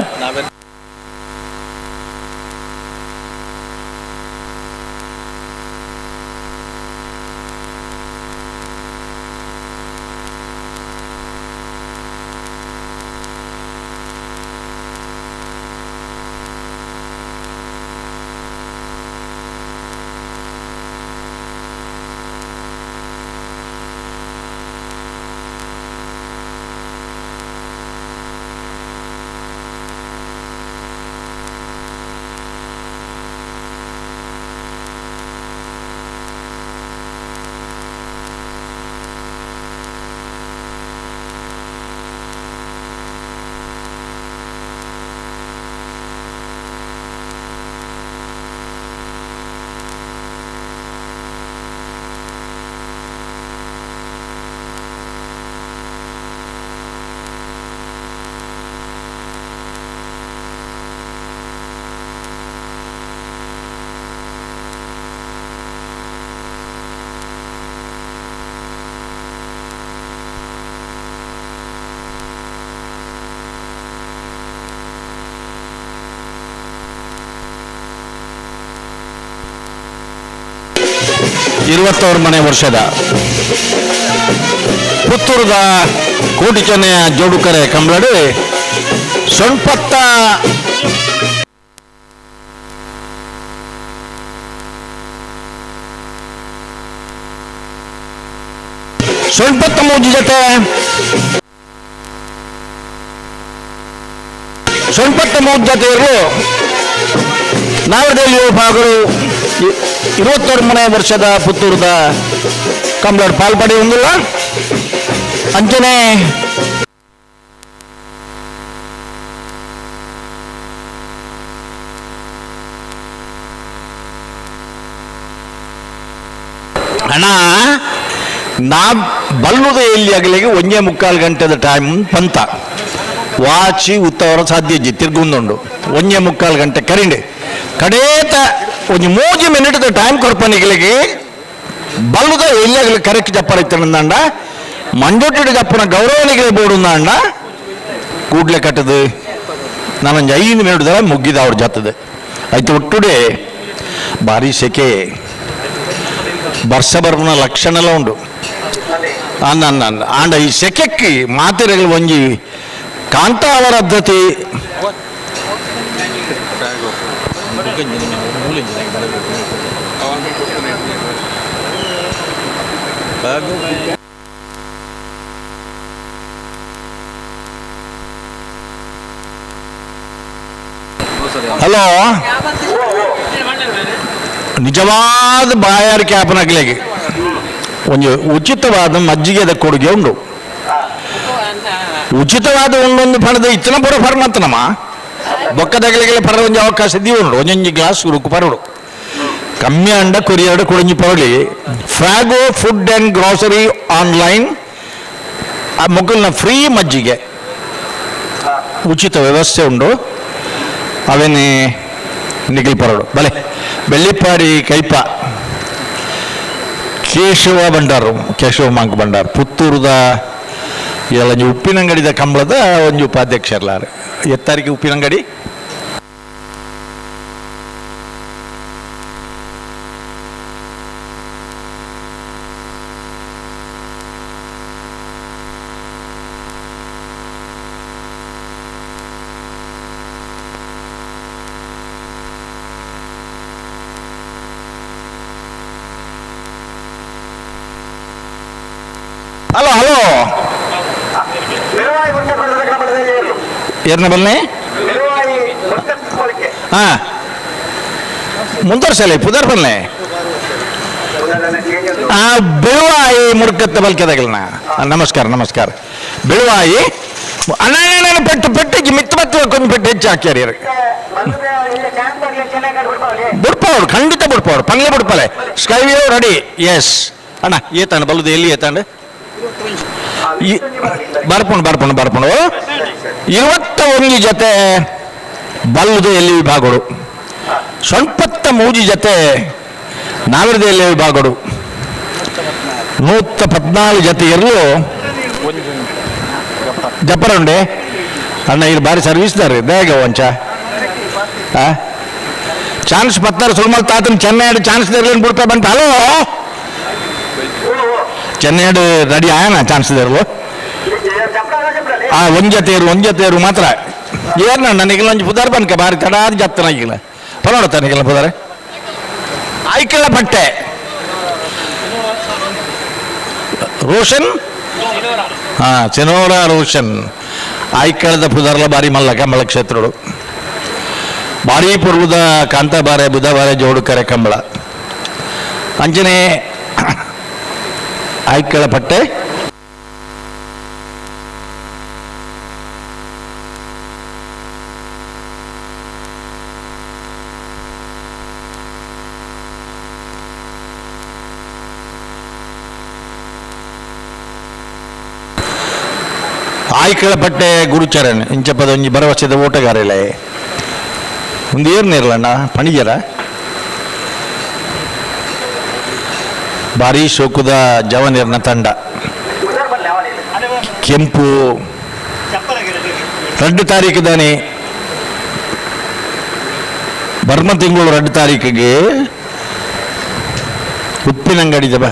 21ನೇ ವರ್ಷದ ಪುತ್ತೂರದ ಕೋಟಿ ಚೆನ್ನಯ ಜೋಡುಕರೆ ಕಂಬಳಡು ಸೊಣ್ಪತ್ತ 93 ಜೊತೆ 93 ಜೊತೆಯವರು ನಾವದಲ್ಲಿ ಭಾಗರು 21ನೇ ವರ್ಷದ ಪುತ್ತೂರದ ಕಂಬಳಡ್ ಪಾಲ್ಪಡಿ ಹೊಂದಿಲ್ಲ. ಅಂಚನೆ ಅಣ್ಣ ನಾ ಬಲ್ಲುದ ಎಲ್ಲಿ ಆಗಲಿಗೆ 1.75 ಗಂಟೆದ ಟೈಮ್ ಪಂತ ವಾಚಿ ಉತ್ತವರ ಸಾಧ್ಯ ತಿರ್ಗುಂದುಂಡು 1.75 ಗಂಟೆ ಕರಿಂಡೆ ಕಡೇತ ಒಂಜಿ 3 ಮಿನಿಟ್ದ ಟೈಮ್ ಕೊರ್ಪನಿಗಲಿಗೆ ಬಲ್ಲುದ ಎಲ್ಲಿ ಆಗಲಿ ಕರೆಕ್ಟ್ ಜಪ್ಪರ ಇತ್ತಂಡ ಮಂಜೊಟ್ಟಿಡು ಜಪ್ಪನ ಗೌರವನಿಗೆ ಬೋಡುಂದಾಂಡ ಕೂಡ್ಲೆ ಕಟ್ಟದು ನಾನೊಂದು 5 ಮಿನಿಟ್ ಮುಗ್ಗಿದ ಅವ್ರ ಜತ್ತದೆ ಆಯ್ತು. ಒಟ್ಟುಡೆ ಭಾರಿ ಸೆಕೆ ಬರ್ಸ ಬರ್ಪುನ ಲಕ್ಷಣಲ ಉಂಡು ಅನ್ನ ಅನ್ನ ಅನ್ನ ಆಂಡ ಈ ಸೆಕೆಕ್ಕಿ ಮಾತೆರೆಗಳು ಒಂಜಿ ಕಾಂತಾವರ ಪದ್ಧತಿ ಹಲೋ ನಿಜವಾದ ಬಾಯಾರಿಕೆ ಆಪನಗ್ಲಿಗೆ ಒಂದು ಉಚಿತವಾದ ಮಜ್ಜಿಗೆದ ಕೊಡುಗೆ ಉಂಡು. ಉಚಿತವಾದ ಒಂದೊಂದು ಪಣದ ಇತ್ತಿನ ಪುರ ಪರ್ಮತ್ತನಮ್ಮ ಬೊಕ್ಕದಗಲಿಗೆಲ್ಲ ಪರ ಒಂಜಿ ಅವಕಾಶ ಉಂಡು ಒಂಜೊಂಜಿ ಗ್ಲಾಸ್ ಉರುಕು ಪರಡು ಕಮ್ಮಿ ಅಂಡ ಕೊರಿಯಡು ಕೊಡಂಜಿ ಪರಳಿ ಫ್ರಾಗೋ ಫುಡ್ ಆ್ಯಂಡ್ ಗ್ರಾಸರಿ ಆನ್ಲೈನ್ ಆ ಮೊಗ್ಗಲ್ನ ಫ್ರೀ ಮಜ್ಜಿಗೆ ಉಚಿತ ವ್ಯವಸ್ಥೆ ಉಂಡು. ಅವೇನೇ ನಿಖಿಲ್ ಪರಡು ಬಲೆ ಬೆಳ್ಳಿಪ್ಪಾಡಿ ಕೈಪ ಕೇಶವ ಭಂಡಾರು ಕೇಶವ ಮಾಂಕ್ ಭಂಡಾರ್ ಪುತ್ತೂರುದ ಒಂಜಿ ಉಪ್ಪಿನಂಗಡಿದ ಕಂಬಳದ ಒಂಜಿ ಉಪಾಧ್ಯಕ್ಷರ್ಲಾರು ಎತ್ತಾರಿಗೆ ಉಪ್ಪಿನಂಗಡಿ ಹಲೋ ಹಲೋ ಏರ್ನ ಬಲ್ನೆ ಹಾ ಮುಂದುವರ್ಸಲೆ ಪುದರ್ ಬಲ್ನೆ ಆ ಬೆಳುವಾಯಿ ಮುರುಕತ್ತ ಬಲ್ಕೆದಾಗಲ್ನ ನಮಸ್ಕಾರ ನಮಸ್ಕಾರ ಬೆಳುವಾಯಿ ಅಣ್ಣ ಪೆಟ್ಟು ಪೆಟ್ಟಿಗೆ ಮಿತ್ತು ಮತ್ತು ಕೊಂಚ ಪೆಟ್ಟು ಹೆಚ್ಚು ಹಾಕ್ಯಾರ ಬುಡ್ಪವ್ರು ಖಂಡಿತ ಬುಡ್ಪವ್ರು ಪಂಗ್ಲೆ ಬುಡ್ಪಲೆ ಸ್ಕೈ ವ್ಯೂ ರೆಡಿ ಎಸ್ ಅಣ್ಣ ಏತಾಂಡ ಬಲ್ಲುದು ಎಲ್ಲಿ ಏತಾಂಡ ಬರ್ಪುಂಡು ಬರ್ಪುಂಡು ಬರ್ಪುಂಡು 21 ಜೊತೆ ಬಲ್ಲುದು ಎಲ್ಲಿ ವಿಭಾಗಗಳು 93 ಜೊತೆ ನಾಗರದ ಎಲ್ಲಿ ವಿಭಾಗಗಳು 114 ಜೊತೆ ಎರಲು ಜಪ್ಪರುಂಡೆ ಅಣ್ಣ ಇಲ್ಲಿ ಬಾರಿ ಸರ್ವಿಸ್ದಾರೆ ಬೇಗ ಒಂಚ ಚಾನ್ಸ್ ಪತ್ತಾರ ಸುರುಮಲ್ ತಾತನ ಚೆನ್ನೈ ಚಾನ್ಸ್ ದೇರ್ಲೇನು ಬಿಡ್ತಾ ಬಂತ ಹಲೋ ಚೆನ್ನೈಡು ರೆಡಿ ಆಯನ ಚಾನ್ಸ್ ದೇರ್ಲು ಆ ಒಂಜತೇರು ಒಂಜತೇರು ಮಾತ್ರ ಏರ್ನ ನನಗೆ ಒಂಜಿ ಪುದಾರ್ ಬನ್ಕ ಬಾರಿ ತಡಾದ ಜತ್ತನ ಈಗಲ ಪರವಾಡ ನಿಗಲ ಪುದಾರೆ ಆಯ್ಕೆಲ್ಲ ಬಟ್ಟೆ ರೋಷನ್ ಹಾ ಚೆನೋರ ರೋಷನ್ ಆಯ್ಕಳದ ಪುದಾರ್ಲ ಬಾರಿ ಮಲ್ಲ ಕಂಬಳ ಕ್ಷೇತ್ರಡು ಬಾರಿ ಪುರ್ವದ ಕಾಂತಾಬಾರೆ ಬುಧಬಾರೆ ಜೋಡುಕರೆ ಕಂಬಳ ಅಂಜನೆ ಆಯ್ಕಳ ಪಟ್ಟೆ ಆಯ್ಕಳ ಪಟ್ಟೆ ಗುರುಚರಣ್ ಇಂಚಪದ ಒಂಜಿ ಭರವಸೆದ ಓಟಗಾರಿಲೆ ಒಂದು ಏರ್ನೇರ್ಲಣ್ಣ ಪಣಿಜರ ಭಾರಿ ಶೋಕುದ ಜವನಿರ್ನ ತಂಡ ಕೆಂಪು 2 ತಾರೀಕು ದಾನೆ ಬರ್ಮ ತಿಂಗಳು 2 ತಾರೀಕಿಗೆ ಉಪ್ಪಿನಂಗಡಿ ಜಬ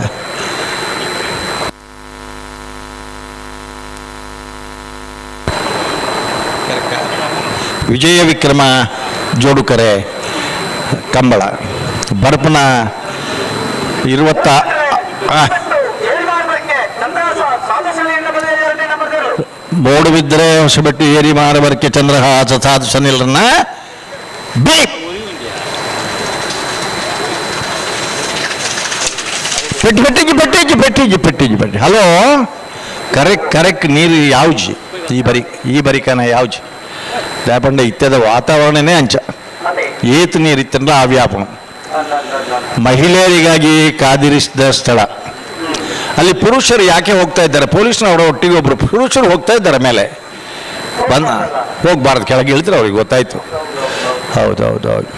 ವಿಜಯ ವಿಕ್ರಮ ಜೋಡುಕರೆ ಕಂಬಳ ಬರ್ಪನ ಇರುವತ್ತ ಮೋಡವಿದ್ದರೆ ಹೊಸಬೆಟ್ಟು ಏರಿ ಮಾರವರ್ಕೆ ಚಂದ್ರಹಾಸ ಸಾಧು ಸನಿಲರನ್ನ ಬಿ ಪೆಟ್ಟಿ ಪೆಟ್ಟಿಜಿ ಪೆಟ್ಟಿಜಿ ಪೆಟ್ಟಿಜಿ ಪೆಟ್ಟಿಜಿ ಪೆಟ್ಟಿ ಹಲೋ ಕರೆಕ್ಟ್ ಕರೆಕ್ಟ್ ನೀರು ಯಾವ್ಜಿ ಈ ಬರಿ ಈ ಬರಿಕನ ಯಾವ್ಜಿ ದಾಪಂಡ ಇತ್ಯದ ವಾತಾವರಣನೇ ಅಂಚ ಏತು ನೀರು ಇತ್ತಂದ್ರೆ ಆ ವ್ಯಾಪನ ಮಹಿಳೆಯರಿಗಾಗಿ ಕಾದಿರಿಸಿದ ಸ್ಥಳ. ಅಲ್ಲಿ ಪುರುಷರು ಯಾಕೆ ಹೋಗ್ತಾ ಇದ್ದಾರೆ? ಪೊಲೀಸ್ನವರ ಒಟ್ಟಿಗೆ ಒಬ್ಬರು ಪುರುಷರು ಹೋಗ್ತಾ ಇದ್ದಾರೆ ಮೇಲೆ ಬಂದ ಹೋಗ್ಬಾರ್ದು, ಕೆಳಗೆ ಇಳಿದ್ರೆ ಅವ್ರಿಗೆ ಗೊತ್ತಾಯ್ತು. ಹೌದು ಹೌದು ಹೌದು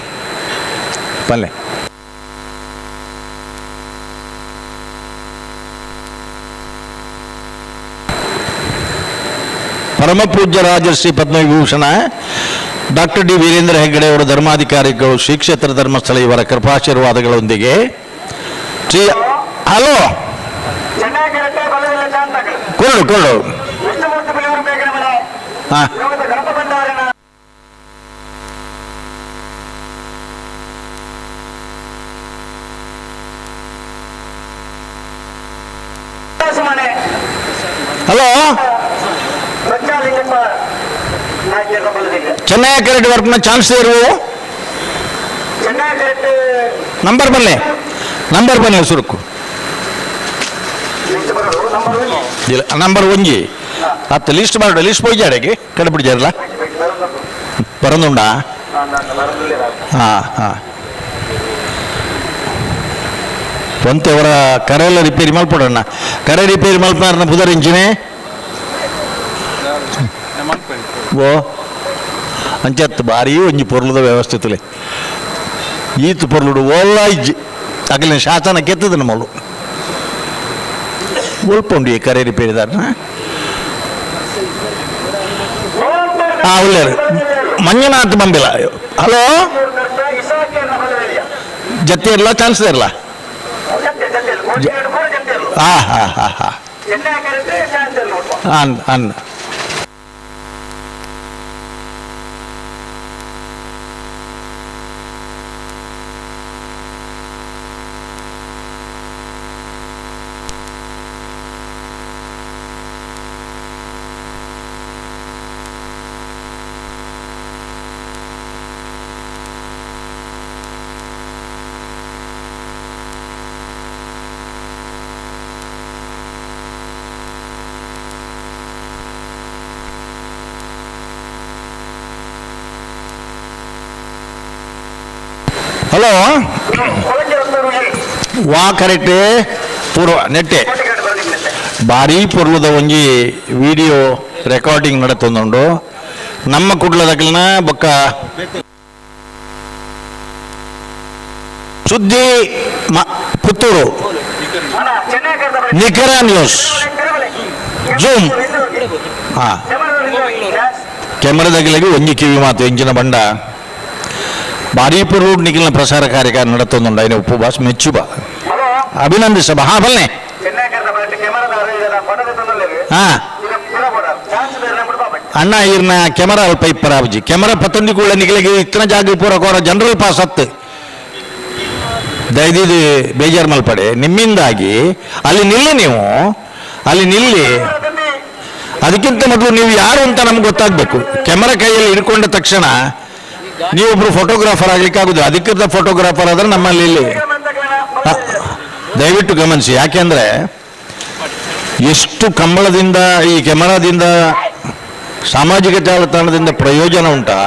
ಬನ್ನಿ. ಪರಮ ಪೂಜ್ಯ ರಾಜರ್ಷಿ ಪದ್ಮವಿಭೂಷಣ ಡಾಕ್ಟರ್ ಡಿ ವೀರೇಂದ್ರ ಹೆಗ್ಗಡೆ ಅವರ ಧರ್ಮಾಧಿಕಾರಿಗಳು ಶ್ರೀ ಕ್ಷೇತ್ರ ಧರ್ಮಸ್ಥಳ ಇವರ ಕೃಪಾಶೀರ್ವಾದಗಳೊಂದಿಗೆ ಶ್ರೀ ಹಲೋ ಕೊರಡು ಕೊರಡು ಹಾ ಹಲೋ ಚೆನ್ನೈ ಕರೆಕ್ಟ್ ವರ್ಕ್ನ ಚಾನ್ಸ್ ಇರುವು ನಂಬರ್ ಬನ್ನಿ ನಂಬರ್ ಬನ್ನಿ ಸುರುಕು ಇಲ್ಲ ನಂಬರ್ ಒಂಜಿ ಅತ್ತ ಲಿಸ್ಟ್ ಮಾಡು ಲಿಸ್ಟ್ ಪೋಯ್ಜಾಡೆಗೆ ಕಡೆಬಿಡ್ಜಾರಲ್ಲ ಬರಂದುಂಡಾ ಹಾಂ ಹಾಂ ಒಂತೆ ಅವರ ಕರೆಲ್ಲ ರಿಪೇರಿ ಮಲ್ಪಡೋಣ ಕರೆ ರಿಪೇರಿ ಮಲ್ಪನಾರನ ಪುದರ್ ಇಂಚಿನೆ ಓ ಅಂಚತ್ತು ಭಾರಿ ಒಂಜಿ ಪೊರ್ಲುದ ವ್ಯವಸ್ಥೆ ಈತ್ ಪೊರ್ಲುಡು ಓಲ್ಲ ಇಜ್ಜಿ ಅಗಲಿನ ಶಾಸನ ಕೆತ್ತದ ನಮ್ಮಲು ಒಲ್ಪುಂಡು ಈ ಕರೆ ರಿಪೇರಿದಾರನ ಹಾಂ ಉಳ್ಳೇರು ಮಂಜುನಾಥ್ ಬಂಬಿಲ ಹಲೋ ಜೊತೆ ಇರಲ್ಲ ಚಾನ್ಸ್ ಇರಲ್ಲ ಹಾಂ ಹಾಂ ಹಾಂ ಹಾಂ ಅನ್ ಅನ್ ಹಲೋ ವಾ ಕರೆಕ್ಟ್ ಪೂರ್ವ ನೆಟ್ಟೆ ಭಾರೀ ಪೂರ್ವದ ಒಂಜಿ ವಿಡಿಯೋ ರೆಕಾರ್ಡಿಂಗ್ ನಡತೊಂದುಂಡು ನಮ್ಮ ಕುಡ್ಲದಕ್ಲಿನ ಬೊಕ್ಕ ಸುದ್ದಿ ಪುತ್ತೂರು ನಿಖರ ನ್ಯೂಸ್ ಜೂಮ್ ಹಾ ಕೆಮರದಗಿಲಗಿ ಒಂಜಿ ಕಿವಿ ಮಾತು ಎಂಜಿನ ಬಂಡ ಬಾರೀಪುರ ರೋಡ್ ನಿಖಿಲ್ನ ಪ್ರಸಾರ ಕಾರ್ಯಕ್ರಮ ನಡತೊಂದುಂಡು ಐನ ಉಪ್ಪು ಬಾಸ್ ಮೆಚ್ಚುಬ ಅಭಿನಂದಿಸಬ ಹಾ ಬಲ್ನೆ ಹಾ ಅಣ್ಣ ಇರ್ನ ಕೆಮರಾ ಅಲ್ಪ ಇಪ್ಪರಾಬಜಿ ಕೆಮರಾ ಪತ್ತೊಂದಿ ಕೂಡ ನಿಖಿಲಿಗೆ ಇತ್ತನ ಜಾಗ ಪೂರ ಕೋರ ಜನರಲ್ ಪಾಸ್ ಹತ್ತು ದಯದಿದ್ದು ಬೇಜಾರು ಮಲ್ಪಡೆ ನಿಮ್ಮಿಂದಾಗಿ ಅಲ್ಲಿ ನಿಲ್ಲಿ, ನೀವು ಅಲ್ಲಿ ನಿಲ್ಲಿ. ಅದಕ್ಕಿಂತ ಮೊದಲು ನೀವು ಯಾರು ಅಂತ ನಮ್ಗೆ ಗೊತ್ತಾಗಬೇಕು. ಕೆಮರಾ ಕೈಯಲ್ಲಿ ಹಿಡ್ಕೊಂಡ ತಕ್ಷಣ ನೀವೊಬ್ರು ಫೋಟೋಗ್ರಾಫರ್ ಆಗ್ಲಿಕ್ಕೆ ಆಗುದು. ಅಧಿಕೃತ ಫೋಟೋಗ್ರಾಫರ್ ಆದ್ರೆ ನಮ್ಮಲ್ಲಿ ಇಲ್ಲಿ ದಯವಿಟ್ಟು ಗಮನಿಸಿ. ಯಾಕೆಂದ್ರೆ ಎಷ್ಟು ಕಂಬಳದಿಂದ ಈ ಕೆಮರಾದಿಂದ ಸಾಮಾಜಿಕ ಜಾಲತಾಣದಿಂದ ಪ್ರಯೋಜನ ಉಂಟಾ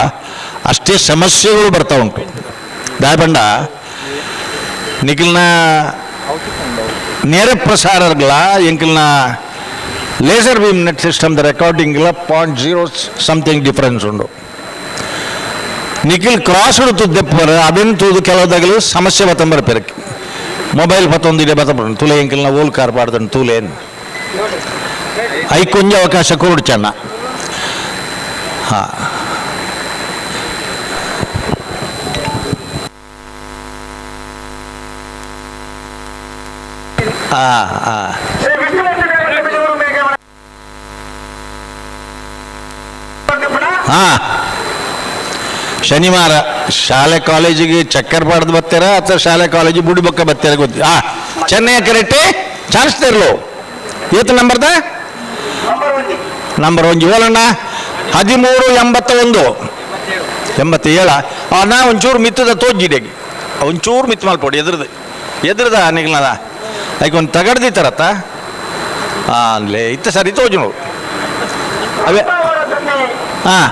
ಅಷ್ಟೇ ಸಮಸ್ಯೆಗಳು ಬರ್ತಾ ಉಂಟು. ದಾಯಬಂಡ ನಿಖಿಲ್ನ ನೇರ ಪ್ರಸಾರಗಳ ಎಂಕಿಲ್ನ ಲೇಸರ್ ಬೀಮ್ ನೆಟ್ ಸಿಸ್ಟಮ್ದ ರೆಕಾರ್ಡಿಂಗ್ಲ 0.0 ಸಮಥಿಂಗ್ ಡಿಫರೆನ್ಸ್ ಉಂಡು. ನಿಖಿಲ್ ಕ್ರಾಸ್ ತುದ್ದೆಪ್ಪರ ಅದೇನು ತೂದು ಕೆಲವುದಾಗಲೂ ಸಮಸ್ಯೆ ಬತ್ತಂಬರ ಪೆರಕ್ಕೆ ಮೊಬೈಲ್ ಪತ್ತೊಂದು ಇದೆ ಬತ್ತಂಬರ ತುಲೆ ಎಂಕಿಲ್ನ ಓಲ್ ಕಾರ್ ಪಾಡ್ದನ್ ತೂಲೇನು ಐಕೊಂಜ ಅವಕಾಶ ಕೊಡು ಚೆನ್ನ. ಹಾಂ ಹಾಂ ಹಾಂ ಹಾಂ ಶನಿವಾರ ಶಾಲೆ ಕಾಲೇಜಿಗೆ ಚಕ್ಕರ್ ಪಾಡ್ದು ಬರ್ತೀರಾ ಅಥವಾ ಶಾಲೆ ಕಾಲೇಜಿಗೆ ಬುಡಿಬೊಕ್ಕ ಬರ್ತೀರಾ ಗೊತ್ತಿ. ಹಾಂ ಚೆನ್ನೈ ಕರೆಕ್ಟೇ ಚಾನ್ಸ್ ತರಲು ಏತು ನಂಬರ್ದ ನಂಬರ್ ಒಂಜಿ ಓಲಣ್ಣ 1381 87. ನಾ ಒಂಚೂರು ಮಿತ್ತದ ತೋಜಿದೆ, ಒಂಚೂರು ಮಿತ್ತು ಮಲ್ಪೊಡಿ ಎದುರ್ದು ಎದುರ್ದ ನಿಗ್ಲದ ಐಕ್ ಒಂದು ತಗಡ್ದಿತ್ತಾರತ್ತ ಅಲ್ಲೇ ಇತ್ತ ಸರಿ ತೋಜು ನೋಡು ಅವೇ. ಹಾಂ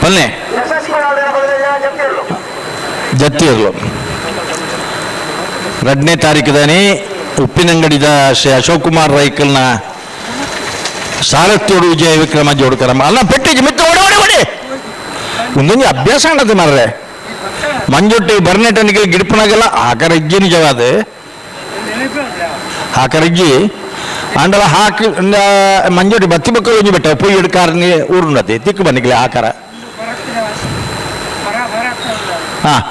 ಪಲ್ಲೆ ಜತ್ತಿರ್ಲು 2ನೇ ತಾರೀಕು ಉಪ್ಪಿನಂಗಡಿದ ಶ್ರೀ ಅಶೋಕ್ ಕುಮಾರ್ ರೈಕಲ್ನ ಸಾರಥ್ಯೋಡು ವಿಜಯ ವಿಕ್ರಮ ಜೋಡುಕರಮ್ಮ ಅಲ್ಲ ಪೆಟ್ಟಿಗೆ ಮಿತ್ತು ಓಡಿ ಓಡಿ ಓಡಿ ಒಂದೊಂದು ಅಭ್ಯಾಸ ಅನ್ನದು ಮಾರ್ರೆ. ಮಂಜೊಟ್ಟಿ ಬರ್ನೆಟನಿಗೆ ಗಿಡಪನಾಗೆಲ್ಲ ಆಕರ ಇಜ್ಜಿ ನಿಜವಾದ ಆಕರ ಇಜ್ಜಿ ಆಂಡಲ ಹಾಕಿ ಮಂಜೊಟ್ಟಿ ಬತ್ತಿ ಬಕ್ಕ ಒಂಜಿ ಬೆಟ್ಟ ಪೊಯ್ಯಿ ಹಿಡ್ಕಾರನಿ ಊರುಂಡತಿ ತಿಕ್ಕು ಬನ್ನಿಗ್ಲೆ ಆಕಾರ. ಹಾಂ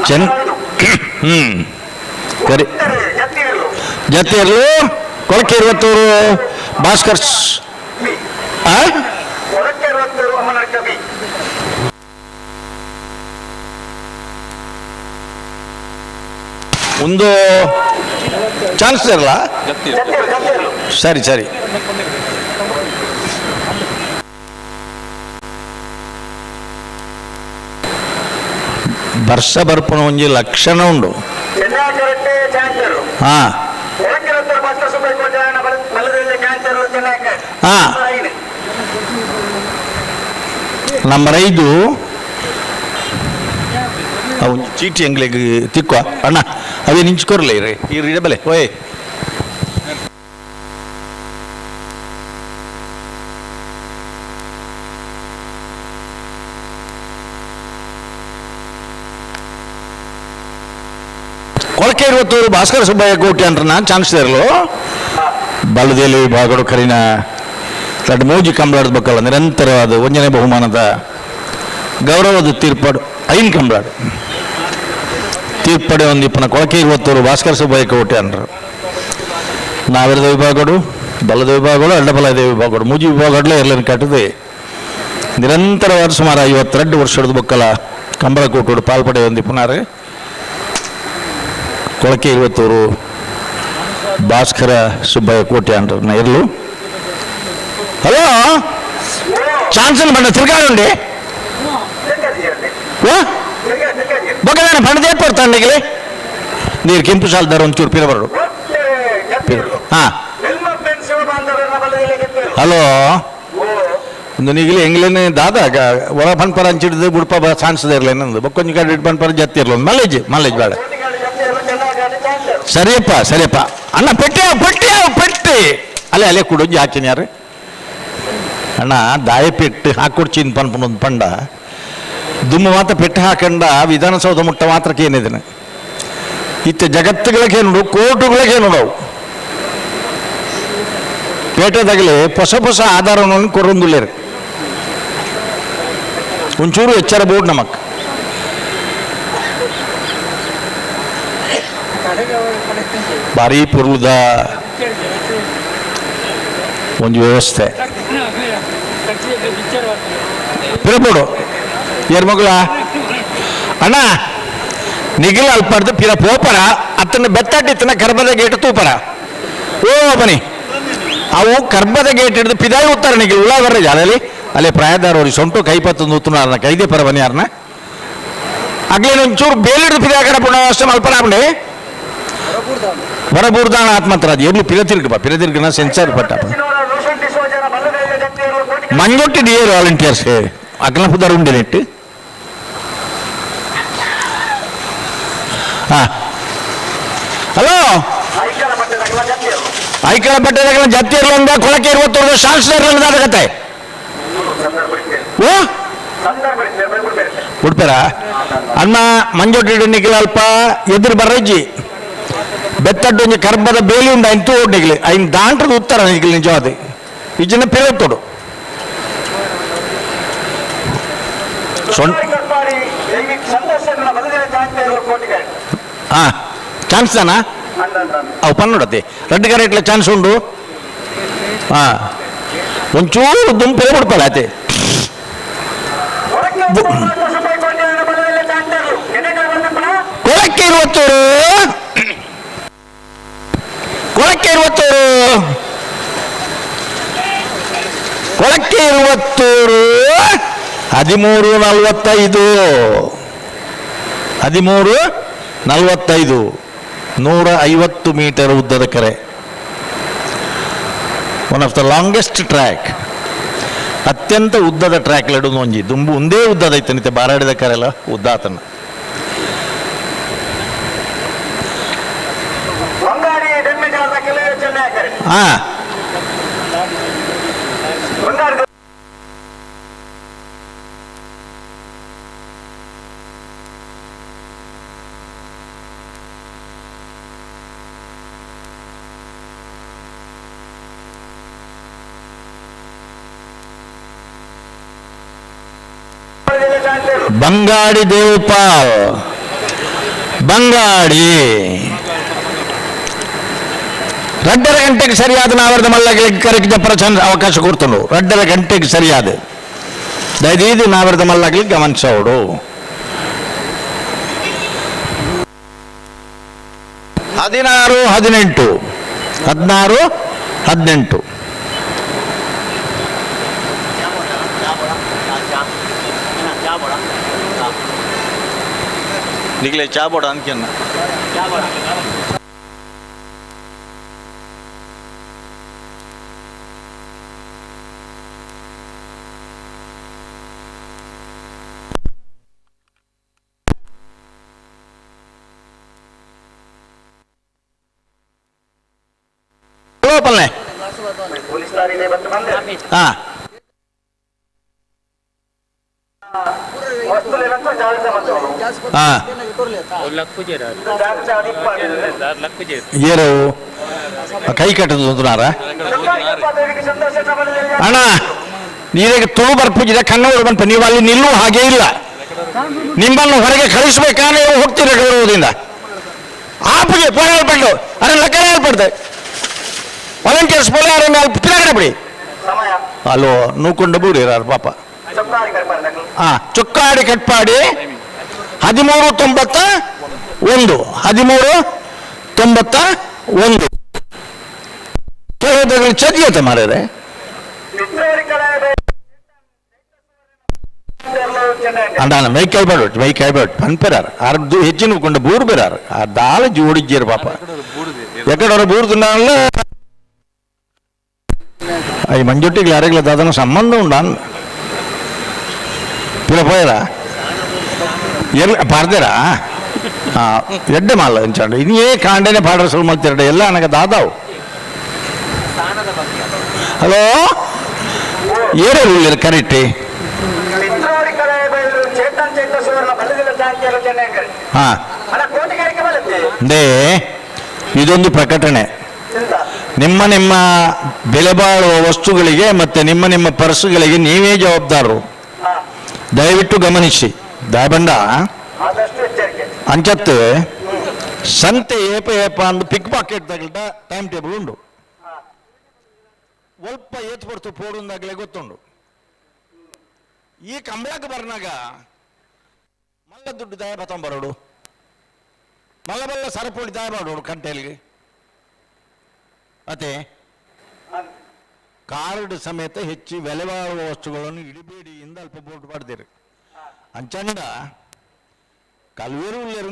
ಚೆನ್ನ ಸರಿ ಜತ್ತಿರ್ಲು ಕೊಳಕೆ ಇರುವತ್ತೂರು ಭಾಸ್ಕರ್ ಒಂದು ಚಾನ್ಸ್ ಇರಲ್ಲ. ಸರಿ ಸರಿ ವರ್ಷ ಬರ್ಪುನ ಒಂಜಿ ಲಕ್ಷಣ ಉಂಡು. ಹಾಂ ಹಾಂ ನಂಬರ್ 5 ಅವು ಚೀಟಿ ಎಂಗ್ಲಿಗೆ ತಿಕ್ಕುವ ಅಣ್ಣ ಅವೇ ನಿಂಚ್ಕೊರ್ಲೆ ಇರಿ ಇರಿ ಬಲೆ ಓಯ್ ಕೊಳಕೆ ಇರುವತ್ತೂರು ಭಾಸ್ಕರ ಸುಬ್ಬಯ್ಯ ಕೋಟಿ ಅಂಟ್ರನ ಚಾನ್ಸ್ ಇರಲು ಬಲದೇಲಿ ವಿಭಾಗಡು ಕರಿನ ದೊಡ್ಡ ಮೂಜಿ ಕಂಬಳಾಡದ ಬಕ್ಕಲ್ಲ ನಿರಂತರವಾದ ಒಂಜನೇ ಬಹುಮಾನದ ಗೌರವದ ತೀರ್ಪಾಡು 5 ಕಂಬಳಾಡು ತೀರ್ಪಡೆ ಒಂದಿಪ್ಪನ ಕೊಳಕೆ ಇರುವತ್ತೂರು ಭಾಸ್ಕರ ಸುಬ್ಬಯ್ಯ ಕೋಟಿ ಅಂಟ್ರು. ನಾವಿರದ ವಿಭಾಗಡು ಬಲದ ವಿಭಾಗಗಳು ಅಡ್ಡಬಲದ ವಿಭಾಗಗಳು ಮೂಜಿ ವಿಭಾಗಗಳೇ ಇರಲಿನ ಕಟ್ಟದೆ ನಿರಂತರವಾದ ಸುಮಾರು 52 ವರ್ಷದ ಬಕ್ಕಲ ಕಂಬಳ ಕೋಟೋಡು ಪಾಲ್ಪಡೆ ಒಂದಿಪ್ಪನಾರು ಕೊಳಕೆ ಇರುವತ್ತೂರು ಭಾಸ್ಕರ ಸುಬ್ಬಯ್ಯ ಕೋಟೆ ಅಂటారు ಇರಲು. ಹಲೋ ಚಾನ್ಸನ್ ಬಂಡ ತಿರ್ಗಾಡುಂಡಿ ಬೊಕ್ಕದಾನ ಬಂಡದೇ ಪಡ್ತಾನೆ ನೀರು ಕೆಂಪು ಸಾಲದಾರ ಒಂಚೂರು ಪಿರಬರಡು. ಹಾಂ ಹಲೋ ಒಂದು ನೀಗಲಿ ಎಂಗ್ಲೇನೆ ದಾದ ಒಳ ಪನ್ಪರ ಅಂಚಿಡ್ದು ಬುಡ್ಪ ಚಾನ್ಸ್ ಇರಲಿ ನಂದು ಬೊಕ್ಕೊಂಜಿ ಕಡೆ ಪನ್ಪರ ಜತ್ತಿ ಇರಲಿ ಮಲೇಜ್ ಮಲೇಜ್ ಬೇಡ. ಸರಿಯಪ್ಪ ಸರಿಯಪ್ಪ ಅಣ್ಣ ಪೆಟ್ಟಿ ಪೆಟ್ಟಿ ಪೆಟ್ಟಿ ಅಲ್ಲೇ ಅಲ್ಲೇ ಕುಡೊಂಜಿ ಹಾಕಿನ ಯಾರು ಅಣ್ಣ ದಾಯ ಪೆಟ್ಟು ಹಾಕೊಡ್ಚಿನ್ ಪನ್ಪುನೊಂದು ಪಂಡ ದುಮ್ಮ ಮಾತ್ರ ಪೆಟ್ಟು ಹಾಕಂಡ ವಿಧಾನಸೌಧ ಮುಟ್ಟ ಮಾತ್ರಕ್ಕೆ ಏನಿದ್ದಾನೆ ಇತ್ತ ಜಗತ್ತುಗಳಿಗೆ ನೋಡು ಕೋರ್ಟುಗಳಿಗೆ ನೋಡವು ಪೇಟೆದಾಗಲಿ ಹೊಸ ಹೊಸ ಆಧಾರವನ್ನು ಕೊರೊಂದುಲ್ಲೇರು ಒಂಚೂರು ಎಚ್ಚರ ಬೋರ್ಡ್ ನಮಕ್. ಭಾರಿ ಪುರುದ ಒಂದು ವ್ಯವಸ್ಥೆ ಪಿರಬೋಡು ಏರ್ ಮಗಳ ಅಣ್ಣ ನಿಗಿಲ ಅಲ್ಪಡ್ದು ಪಿರ ಪೋಪರ ಅತ್ತನ ಬೆತ್ತಟ್ಟಿತ್ತನ ಕರ್ಬದ ಗೇಟ್ ತೂಪರ ಓ ಬನ್ನಿ ಅವು ಕರ್ಬದ ಗೇಟ್ ಹಿಡಿದು ಪಿದಾಯಿ ಉತ್ತರ ನಿಗಿಲ್ ಉಳ ಬರ್ರಿ ಜಾಲಲ್ಲಿ ಅಲ್ಲೇ ಪ್ರಾಯದಾರವ್ರಿಗೆ ಸೊಂಟು ಕೈಪತ್ತೊಂದು ಉತ್ತುನಾರನ ಕೈದೆ ಪರ ಬನ್ನಿ ಯಾರನ್ನ ಅಗ್ಲೇನು ಒಂಚೂರು ಬೇಲಿಡ್ದು ಪಿದಾಯ ಕಡೆ ಪುನಃ ಮಲ್ಪರಾಬಂಡಿ ಬರಬೂರ್ದಾಣ ಆತ್ಮಂತರ ಅದು ಎಲ್ಲಿ ಪಿರತಿರ್ಗಪ್ಪ ಪಿರತಿರ್ಗನ ಸೆನ್ಸರ್ ಪಟ್ಟ ಮಂಜೊಟ್ಟಿ ಡಿಯರ್ ವಾಲಂಟಿಯರ್ಸ್ ಅಗ್ಲ ಪುದಾರ್ ಉಂಡೆ ನೆಟ್ಟು ಹಾಂ ಹಲೋ ಐಕಳ ಪಟ್ಟೆದಾಗ ಜತ್ತಿ ಇರ್ಲಂದ ಕೊಳಕೆ ಇರುವತ್ತೊಂದು ಶಾಸನ ಇರ್ಲಂದ ಕತೆ. ಓ ಉಡ್ಪೇರ ಅಣ್ಣ ಮಂಜೊಟ್ಟಿ ನಿಖಿಲ ಅಲ್ಪ ಎದುರು ಬರ್ರಜ್ಜಿ ಬೆತ್ತಡ್ಡು ಒಂಜಿ ಕರ್ಬದ ಬೇಲಿ ಉಂಡು ಐನ್ ತೂ ನಿಗಲಿ ಐನ್ ದಾಂಟ್ರದ ಉತ್ತರ ನಿಗಲಿ ನಿಜವಾದ ಇಜ್ಜಿನ ಪಿರತ್ತೋಡು ಹಾ ಚಾನ್ಸ್ ತಾನಾ ಅವು ಪನ್ನೋಡತ್ತೆ ರಡ್ಡು ಕರೆಟ್ಲ ಚಾನ್ಸ್ ಉಂಡು. ಹಾ ಒಂಚೂರು ದುಂಪೆ ಬಿಡ್ಪಾಳೆ ಆತೆ. ಕೊಳಕ್ಕೆ ಇರುವತ್ತೂರು, ಕೊಳಕ್ಕೆ ಇರುವತ್ತೂರು, ಕೊಳಕ್ಕೆ ಇರುವತ್ತೂರು 13:45, 13:45, 150 ಮೀಟರ್ ಉದ್ದದ ಕೆರೆ. One of the longest track, ಅತ್ಯಂತ ಉದ್ದದ ಟ್ರ್ಯಾಕ್ ಲೆಡು ಒಂಜಿ ದುಂಬು ಒಂದೇ ಉದ್ದದ ಐತೆ ಬಾರಾಡಿದ ಕರೆಲ್ಲ ಉದ್ದ ಆತನ. ಹಾ ಬಂಗಾಡಿ ದೇವಪಾಲ್ ಬಂಗಾಡಿ 2:30 ಗಂಟೆಗೆ ಸರಿಯಾದ ನಾವರದ ಮಲ್ಲಗಳಿಗೆ ಕರೆಕ್ಟ್ ಪ್ರಚಂಡ ಅವಕಾಶ ಕೊಡ್ತನು. 2:30 ಗಂಟೆಗೆ ಸರಿಯಾದ ದಯದೀದಿ ನಾವರದ ಮಲ್ಲಗಳಿಗೆ ಗಮನಿಸೋಡು. 16 18, 16 18. ನಿಗಲೆ ಚಾ ಬೋಡ ಅಂದ್ಕೆನ್ನ ಪಲ್ಲೆ. ಹಾ ಏರು ಕೈ ಕಟ್ಟದು ಅಣ್ಣ, ನೀರಿಗೆ ತುಳು ಬರ್ಪುಜಿದೆ ಕನ್ನಡ ಬಂತ, ನೀವು ಅಲ್ಲಿ ನಿಲ್ಲುವ ಹಾಗೆ ಇಲ್ಲ. ನಿಮ್ಮನ್ನು ಹೊರಗೆ ಕಳಿಸ್ಬೇಕಾ ನೀವು ಹೋಗ್ತೀರ ಗೌರವದಿಂದ. ಆ ಪೂಜೆ ಪೋರಾಡ್ಪಡ್ಲು ಅರೆ ಲಕ್ಕರೆ ಹೇಳ್ಪಡ್ದೆ ವಾಲಂಟಿಯರ್ಸ್ ಪೋಲೆ ಅರೆ ತಿರಗಡೆ ಬಿಡಿ ಅಲ್ಲೋ ನೂಕೊಂಡು ಬೂರಿರಾರು ಪಾಪ. ಹಾ ಚೊಕ್ಕಾಡಿ ಕಟ್ಪಾಡಿ 13:91, 13:91. ಚದಿಯತ ಮಾರ್ರೆ. ಅಂಡಾನ ಮೈಕೈ ಬೇಡ ಮೈಕೈ ಬೇಡ ಪನ್ಪೆರಾರು ಅರ್ಧ ಹೆಚ್ಚಿನ ಕೊಂಡು ಬೂರು ಬೇರಾರು ಆ ದಾಳ ಜೋಡಿಜ್ಜೇರು ಪಾಪ ಎಕ್ಕಡವ್ರ ಬೂರು ತಿನ್ನಾಲ. ಈ ಮಂಜೊಟ್ಟಿಗೆ ಯಾರಿಗಲ ದಾದನ ಸಂಬಂಧ ಉಂಡ ಪಿರ ಪೋಯರ ಎಲ್ಲಿ ಪಾರ್ದೇರಾ ಎಡ್ಡೆ ಮಾಲ ಎಂಚಾಂಡು ಇನ್ನೇ ಕಾಂಡೇನೆ ಪಾಡ್ರ ಸುರು ಮಲ್ತಿರಡೆ ಎಲ್ಲ ನನಗೆ ದಾದಾವು. ಹಲೋ ಏರು ಕರೆಕ್ಟಿ. ಹಾ ಇದೊಂದು ಪ್ರಕಟಣೆ. ನಿಮ್ಮ ನಿಮ್ಮ ಬೆಲೆ ಬಾಳುವ ವಸ್ತುಗಳಿಗೆ ಮತ್ತೆ ನಿಮ್ಮ ನಿಮ್ಮ ಪರ್ಸುಗಳಿಗೆ ನೀವೇ ಜವಾಬ್ದಾರರು. ದಯವಿಟ್ಟು ಗಮನಿಸಿ. ದಾಯಬಂಡ ಅಂಚತ್ತು ಸಂತೆ ಏಪ ಏಪ ಅಂದು ಪಿಕ್ ಪಾಕೆಟ್ ತಗಲ್ಟ ಟೈಮ್ ಟೇಬಲ್ ಉಂಡು. ಒಲ್ಪ ಏತ್ ಪಡ್ತು ಪೋಡುಂದಾಗಲೇ ಗೊತ್ತುಂಡು. ಈ ಕಂಬಳಕ್ಕೆ ಬರ್ನಾಗ ಮಲ್ಲ ದುಡ್ಡು ದಾಯ ಬರೋಡು, ಮಲ್ಲ ಬಲ್ಲ ಸರಪೋಡಿ ದಾಯ ಮಾಡೋಡು ಕಂಟೆಲ್ಗೆ. ಅದೇ ಕಾರ್ಡ್ ಸಮೇತ ಹೆಚ್ಚು ಬೆಲೆ ಬಾಳುವ ವಸ್ತುಗಳನ್ನು ಇಡಿಬೇಡಿ ಇಂದ ಅಲ್ಪ ಬೋರ್ಡ್ ಮಾಡ್ತೀರಿ. ಅಂಚಂಡ ಕಲ್ವೇರು ಉಳ್ಳೇರು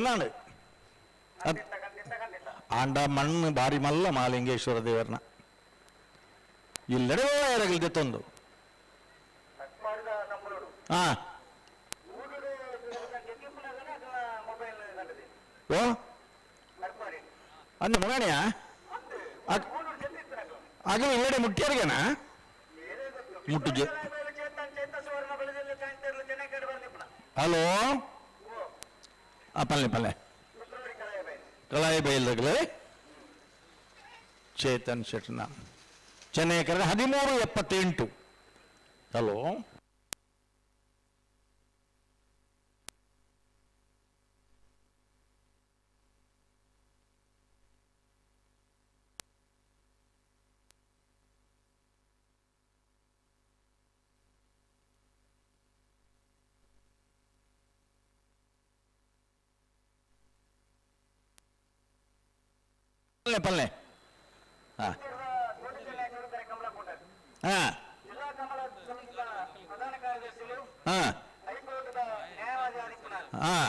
ಆಂಡ ಮಣ್ಣು ಬಾರಿ ಮಲ್ಲ ಮಾಲಿಂಗೇಶ್ವರ ದೇವರನ್ನ ಇಲ್ಲೆಡೆ ಎರಗಲ್ದೆ ತಂದು. ಹಾ ಓ ಅಂದ ಮಗಣಿಯ ಆಗ ಇಲ್ಲೆಡೆ ಮುಟ್ಟಿಯಾರಿಗೆನಾ ಮುಟ್ಟುಜೆ. ಹಲೋ ಪಲ್ಲೆ ಪಲ್ಲೆ ಕಳಾಯಿ ಬೈಲ್ದಗಲೇ ಚೇತನ್ ಶೆಟ್ನ ಚೆನ್ನೈ ಕರೆ 13:78. ಹಲೋ ಪಲ್ಲೆ ಪಲ್ಲೆ ಹಾಂ ಹಾಂ ಹಾಂ ಹಾಂ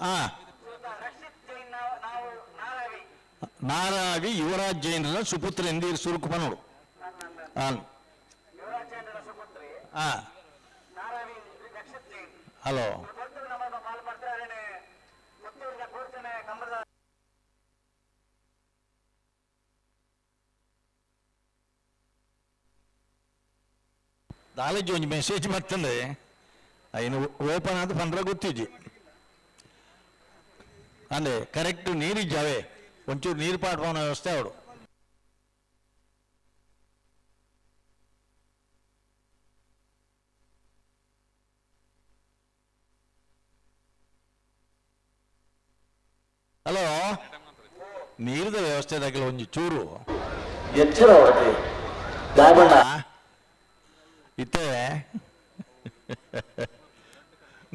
ಹಾಂ ನಾರಾವಿ ಯುವರಾಜ್ ಜೈನರ ಸುಪುತ್ರ ಎಂದೀರ್ ಸುರುಕು ಪನೋಡು. ಹಾಂ ಹಾಂ ಹಲೋ ದಾಲೇಜ್ ಒಂಜಿ ಮೆಸೇಜ್ ಬರ್ತದೆ ಐನು ಓಪನ್ ಆದ ಪಂಡ್ರ ಗೊತ್ತಿಜ್ಜಿ ಅಂದ್ರೆ ಕರೆಕ್ಟ್ ನೀರಿಜ್ಜಾವೆ ಒಂಚೂರು ನೀರು ಪಾಡ್ಪವನ ವ್ಯವಸ್ಥೆ ಅವಡು. ಹಲೋ ನೀರಿದ ವ್ಯವಸ್ಥೆ ದಾಖಲೆ ಒಂಜಿ ಚೂರು ಎಚ್ಚರ ದಾಬಣ್ಣ ಇತ್ತೆ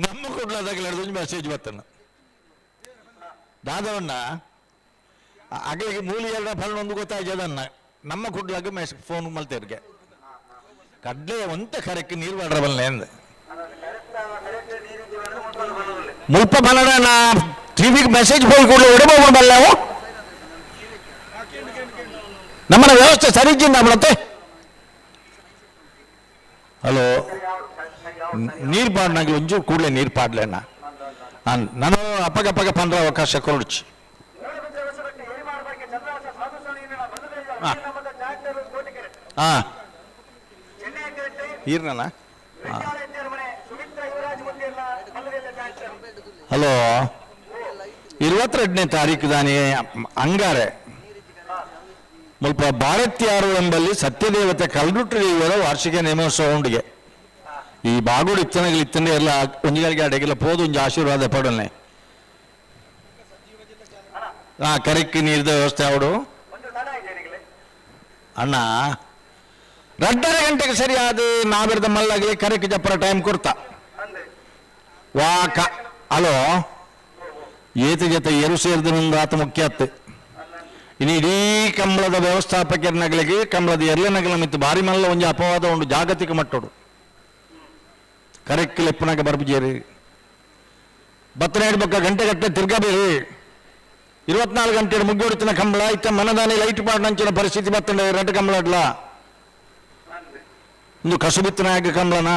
ನಮ್ಮ ಕುಡ್ಲದಾಗಲ ಒಂಜಿ ಮೆಸೇಜ್ ಬತ್ತಣ್ಣ ದಾದವಣ್ಣ ಅಗಲಿಗೆ ಮೂಲಿ ಎರಡ ಫಲ ಒಂದು ಗೊತ್ತಾಯ್ತದನ್ನ ನಮ್ಮ ಕುಡ್ಲಾಗ ಮೆಸ್ ಫೋನ್ ಮಲ್ತೇರ್ಗೆ ಕಡ್ಲೆ ಒಂತ ಕರೆಕ್ ನೀರು ಬಾಡ್ರ ಬಲ್ಲೆ ಅಂದ ಮುಲ್ಪ ಬಲ್ಲಡ ಟಿವಿಗೆ ಮೆಸೇಜ್ ಹೋಗಿ ಕೂಡಲೇ ಇಡಬಹುದು ಬಲ್ಲೆವು ನಮ್ಮನ ವ್ಯವಸ್ಥೆ ಸರಿ ಇದ್ದಿಂದ ಬಲತ್ತೆ. ಹಲೋ ನೀರು ಪಾಡ್ನಾಗ ಒಂಚೂರು ಕೂಡಲೇ ನೀರು ಪಾಡ್ಲೇಣ್ಣ ನಾನು ಅಪ್ಪಗಪ್ಪಗ ಪಂದ್ರ ಅವಕಾಶ ಕೊರಡ್ಚಿ. ಹಾಂ ಈರ್ನಲ್ಲ. ಹಲೋ 22ನೇ ತಾರೀಕು ದಾನಿ ಅಂಗಾರೆ ಮುಲ್ಪ ಭಾರತೀಯರು ಎಂಬಲ್ಲಿ ಸತ್ಯದೇವತೆ ಕಲ್ರುಟ್ಟಿ ದೇವರ ವಾರ್ಷಿಕ ನೇಮೋತ್ಸವ ಉಂಡಿಗೆ ಈ ಬಾಗುಡು ಇತ್ತನಗಲು ಇತ್ತಂಡೆ ಎಲ್ಲ ಒಂಜಿಗಳಿಗೆ ಅಡೆಗೆಲ್ಲ ಪೋದು ಒಂಜಿ ಆಶೀರ್ವಾದ ಪಡನೆ. ಹಾ ಕರೆಕ್ಟ್ ನೀರಿದ ವ್ಯವಸ್ಥೆ ಅವಡು ಅಣ್ಣ 2:30 ಗಂಟೆಗೆ ಸರಿಯಾದ ನಾವಿರದ ಮಲ್ಲಾಗಲಿ ಕರೆಕ್ಟ್ ಜಪ್ಪರ ಟೈಮ್ ಕೊಡ್ತಾ ವಾಕ. ಹಲೋ ಏತ ಜೊತೆ ಎರು ಸೇರಿದ ಆತ ಮುಖ್ಯ ಅತ್ತೆ. ಇನ್ನು ಇಡೀ ಕಂಬಳದ ವ್ಯವಸ್ಥಾಪಕರ ನಗಲಿಗೆ ಕಂಬಳದ ಎರಲೆ ನಗಲ ಮಿತ್ತು ಭಾರಿ ಮಲ್ಲ ಒಂಜಿ ಅಪವಾದ ಉಂಡು ಜಾಗತಿಕ ಮಟ್ಟೋಡು ಕರೆಕ್ಟ್ ಲೆಪ್ಪನಾಗ ಬರ್ಬುಜೇರಿ ಬತ್ತನೇಡು ಬೊಕ್ಕ ಗಂಟೆ ಗಟ್ಟೆ ತಿರ್ಗಬೇರಿ 24 ಗಂಟೆ ಮುಗ್ಗೋಡಿತಿನ ಕಂಬಳ ಇತ್ತ ಮನದಾನಿ ಲೈಟ್ ಪಾಡ್ನಂಚಿನ ಪರಿಸ್ಥಿತಿ ಬತ್ತಂಡೆ ರೆಡ್ ಕಂಬಳ ಅಡ್ಲ ಇಂದು ಕಸುಬಿತ್ತನಾಗ ಕಂಬಳನ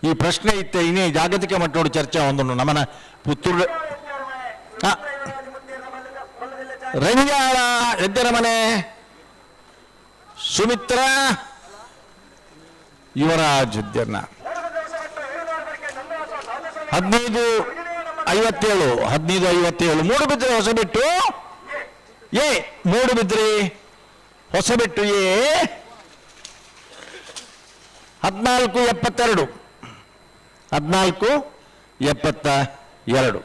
ಈ ಪ್ರಶ್ನೆ ಇತ್ತೆ ಇನ್ನೇ ಜಾಗತಿಕ ಮಟ್ಟೋಡು ಚರ್ಚೆ ಒಂದುಂಡು ನಮ್ಮನ ಪುತ್ತೂರು ರಂಜಾಳ ಎದ್ದರ ಮನೆ ಸುಮಿತ್ರ ಯುವರಾಜ್ ಉದ್ಯರ್ನ 15:57 15:57 ಮೂಡುಬಿದ್ರೆ ಹೊಸಬೆಟ್ಟು ಎ ಮೂಡುಬಿದ್ರಿ ಹೊಸಬೆಟ್ಟು ಎ 14:72 14:72.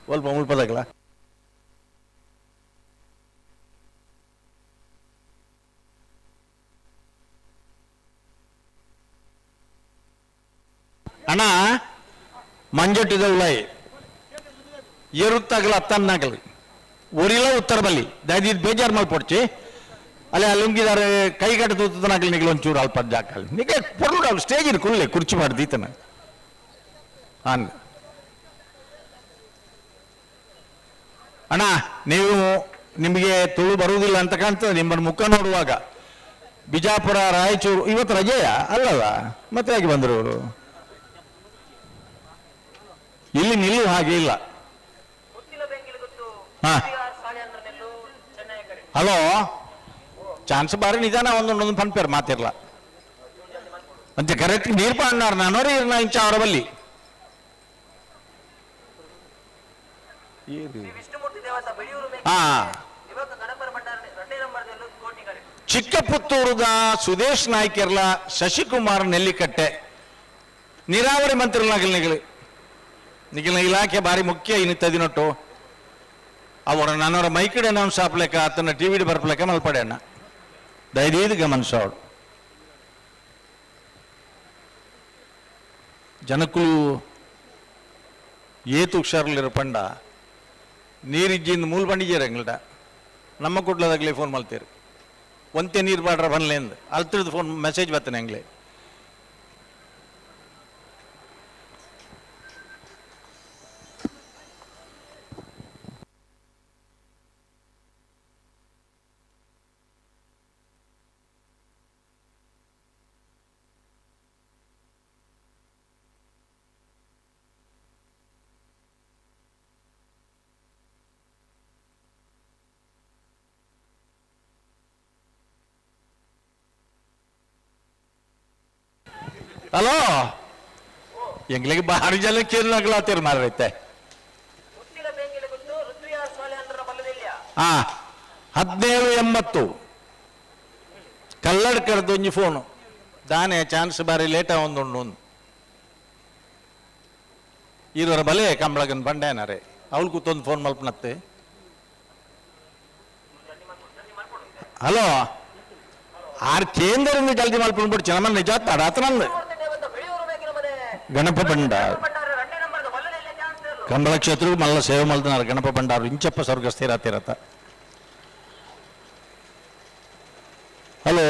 ಸ್ವಲ್ಪ ಮುಲ್ಪದಾಗಲ ಅಣ್ಣ ಮಂಜೊಟ್ಟಿದ ಉಲಾಯಿ ಏರುತ್ತಾಗಲ ಅತ್ತನ್ನಾಗಲಿ ಒರಿಲ ಉತ್ತರ ಬಲ್ಲಿ ದಯದೀದ್ ಬೇಜಾರು ಮಲ್ಪೊಡ್ಚಿ ಅಲ್ಲಿ ಅಲ್ಲುಂಗಿದಾರೆ ಕೈಗಟ್ಟ ತೂತನಾಗಲಿ ನಿಗಲ ಒಂಚೂರು ಅಲ್ಪ ಜಾಕಲ್ಲಿ ನಿಗೆ ಪೊರ್ಲು ಸ್ಟೇಜ್ ಕುಲ್ಲೆ ಕುರ್ಚಿ ಮಾಡ್ದೀತನ ಅನ್ ಅಣ್ಣ ನೀವು ನಿಮಗೆ ತುಳು ಬರುವುದಿಲ್ಲ ಅಂತ ಕಾಣ್ತದೆ ನಿಮ್ಮನ್ನು ಮುಖ ನೋಡುವಾಗ. ಬಿಜಾಪುರ ರಾಯಚೂರು ಇವತ್ತು ರಜೆಯಾ ಅಲ್ಲಲ್ಲ, ಮತ್ತೆ ಹೇಗೆ ಬಂದರು ಇವರು? ಇಲ್ಲಿ ನಿಲ್ಲುವ ಹಾಗೆ ಇಲ್ಲ. ಹಾ ಹಲೋ ಚಾನ್ಸ್ ಬಾರಿ ನಿಧಾನ ಒಂದೊಂದು ಪನ್ಪೇರು ಮಾತಿರ್ಲ ಅಂಚೆ ಕರೆಕ್ಟ್ ನೀರು ಪಾಂಡಾರ್ ನಾನೋರಿ ಇರ್ನ ಇಂಚ ಅವರ ಬಲ್ಲಿ ಹಾ ಚಿಕ್ಕಪುತ್ತೂರುದ ಸುದೇಶ್ ನಾಯ್ಕೆರ್ಲ ಶಶಿಕುಮಾರ್ ನೆಲ್ಲಿಕಟ್ಟೆ ನೀರಾವರಿ ಮಂತ್ರಿಗಳಾಗಲಿ ನಿಗಿನ ಇಲಾಖೆ ಭಾರಿ ಮುಖ್ಯ ಇನ್ನಿತ್ತದಿನೊಟ್ಟು ಅವರ ನನ್ನವರ ಮೈಕಡೆ ನಾವು ಸಾಪ್ಲೆಕ್ಕ ಆತನ ಟಿ ವಿ ಬರ್ಪ್ಲೆಕ್ಕ ಮಲ್ಪಡೆ ಅಣ್ಣ ದಯದೀದು ಗಮನಿಸೋಡು ಜನಕ್ಕೂ ಏತು ಹುಷಾರ್ಲಿರೋ ಪಂಡ ನೀರಿಜ್ಜಿಂದ ಮೂಲ ಬಂಡಿಜೇರ ಎಂಗ್ಲಟ ನಮ್ಮ ಕುಡ್ಲದಾಗಲೇ ಫೋನ್ ಮಾಡ್ತೀರಿ ಒಂತೆ ನೀರು ಬಾಡ್ರ ಬನ್ಲೇಂದು ಅಲ್ತಿರ್ದು ಫೋನ್ ಮೆಸೇಜ್ ಬರ್ತಾನೆ ಎಂಗ್ಲೆ ಹಲೋ ಎಂಗ್ಲಿಗೆ ಭಾರಿ ಜನ ಕೇಳಲಾಗ್ಲಾತಿರ್ ಮಾರೈತೆ ಹಾ 1780 ಕಲ್ಲಡ್ಕರ್ದು ಒಂಜಿ ಫೋನು ದಾನೆ ಚಾನ್ಸ್ ಬಾರಿ ಲೇಟ ಒಂದುಂಡು ಒಂದು ಈರವರ ಬಲೆ ಕಂಬಳಗನ್ ಬಂಡೇನಾರೆ ಅವಳು ಕೂತೊಂದು ಫೋನ್ ಮಲ್ಪನತ್ತೆ. ಹಲೋ ಆರ್ ಕೇಂದ್ರದಿಂದ ಜಲ್ದಿ ಮಲ್ಪನ್ಬಿಟ್ಟು ನಮ್ಮನ್ನ ನಿಜ ತಡಾತ ನಂದು ಗಣಪ ಭಂಡಾರ ಕಂಬಳ ಕ್ಷೇತ್ರ ಮಲ್ಲ ಸೇವೆ ಮಲ್ದನಾರ ಗಣಪ ಭಂಡಾರು ಇಂಚಪ್ಪ ಸ್ವರ್ಗ ಸ್ಥಿರತಿರತ. ಹಲೋ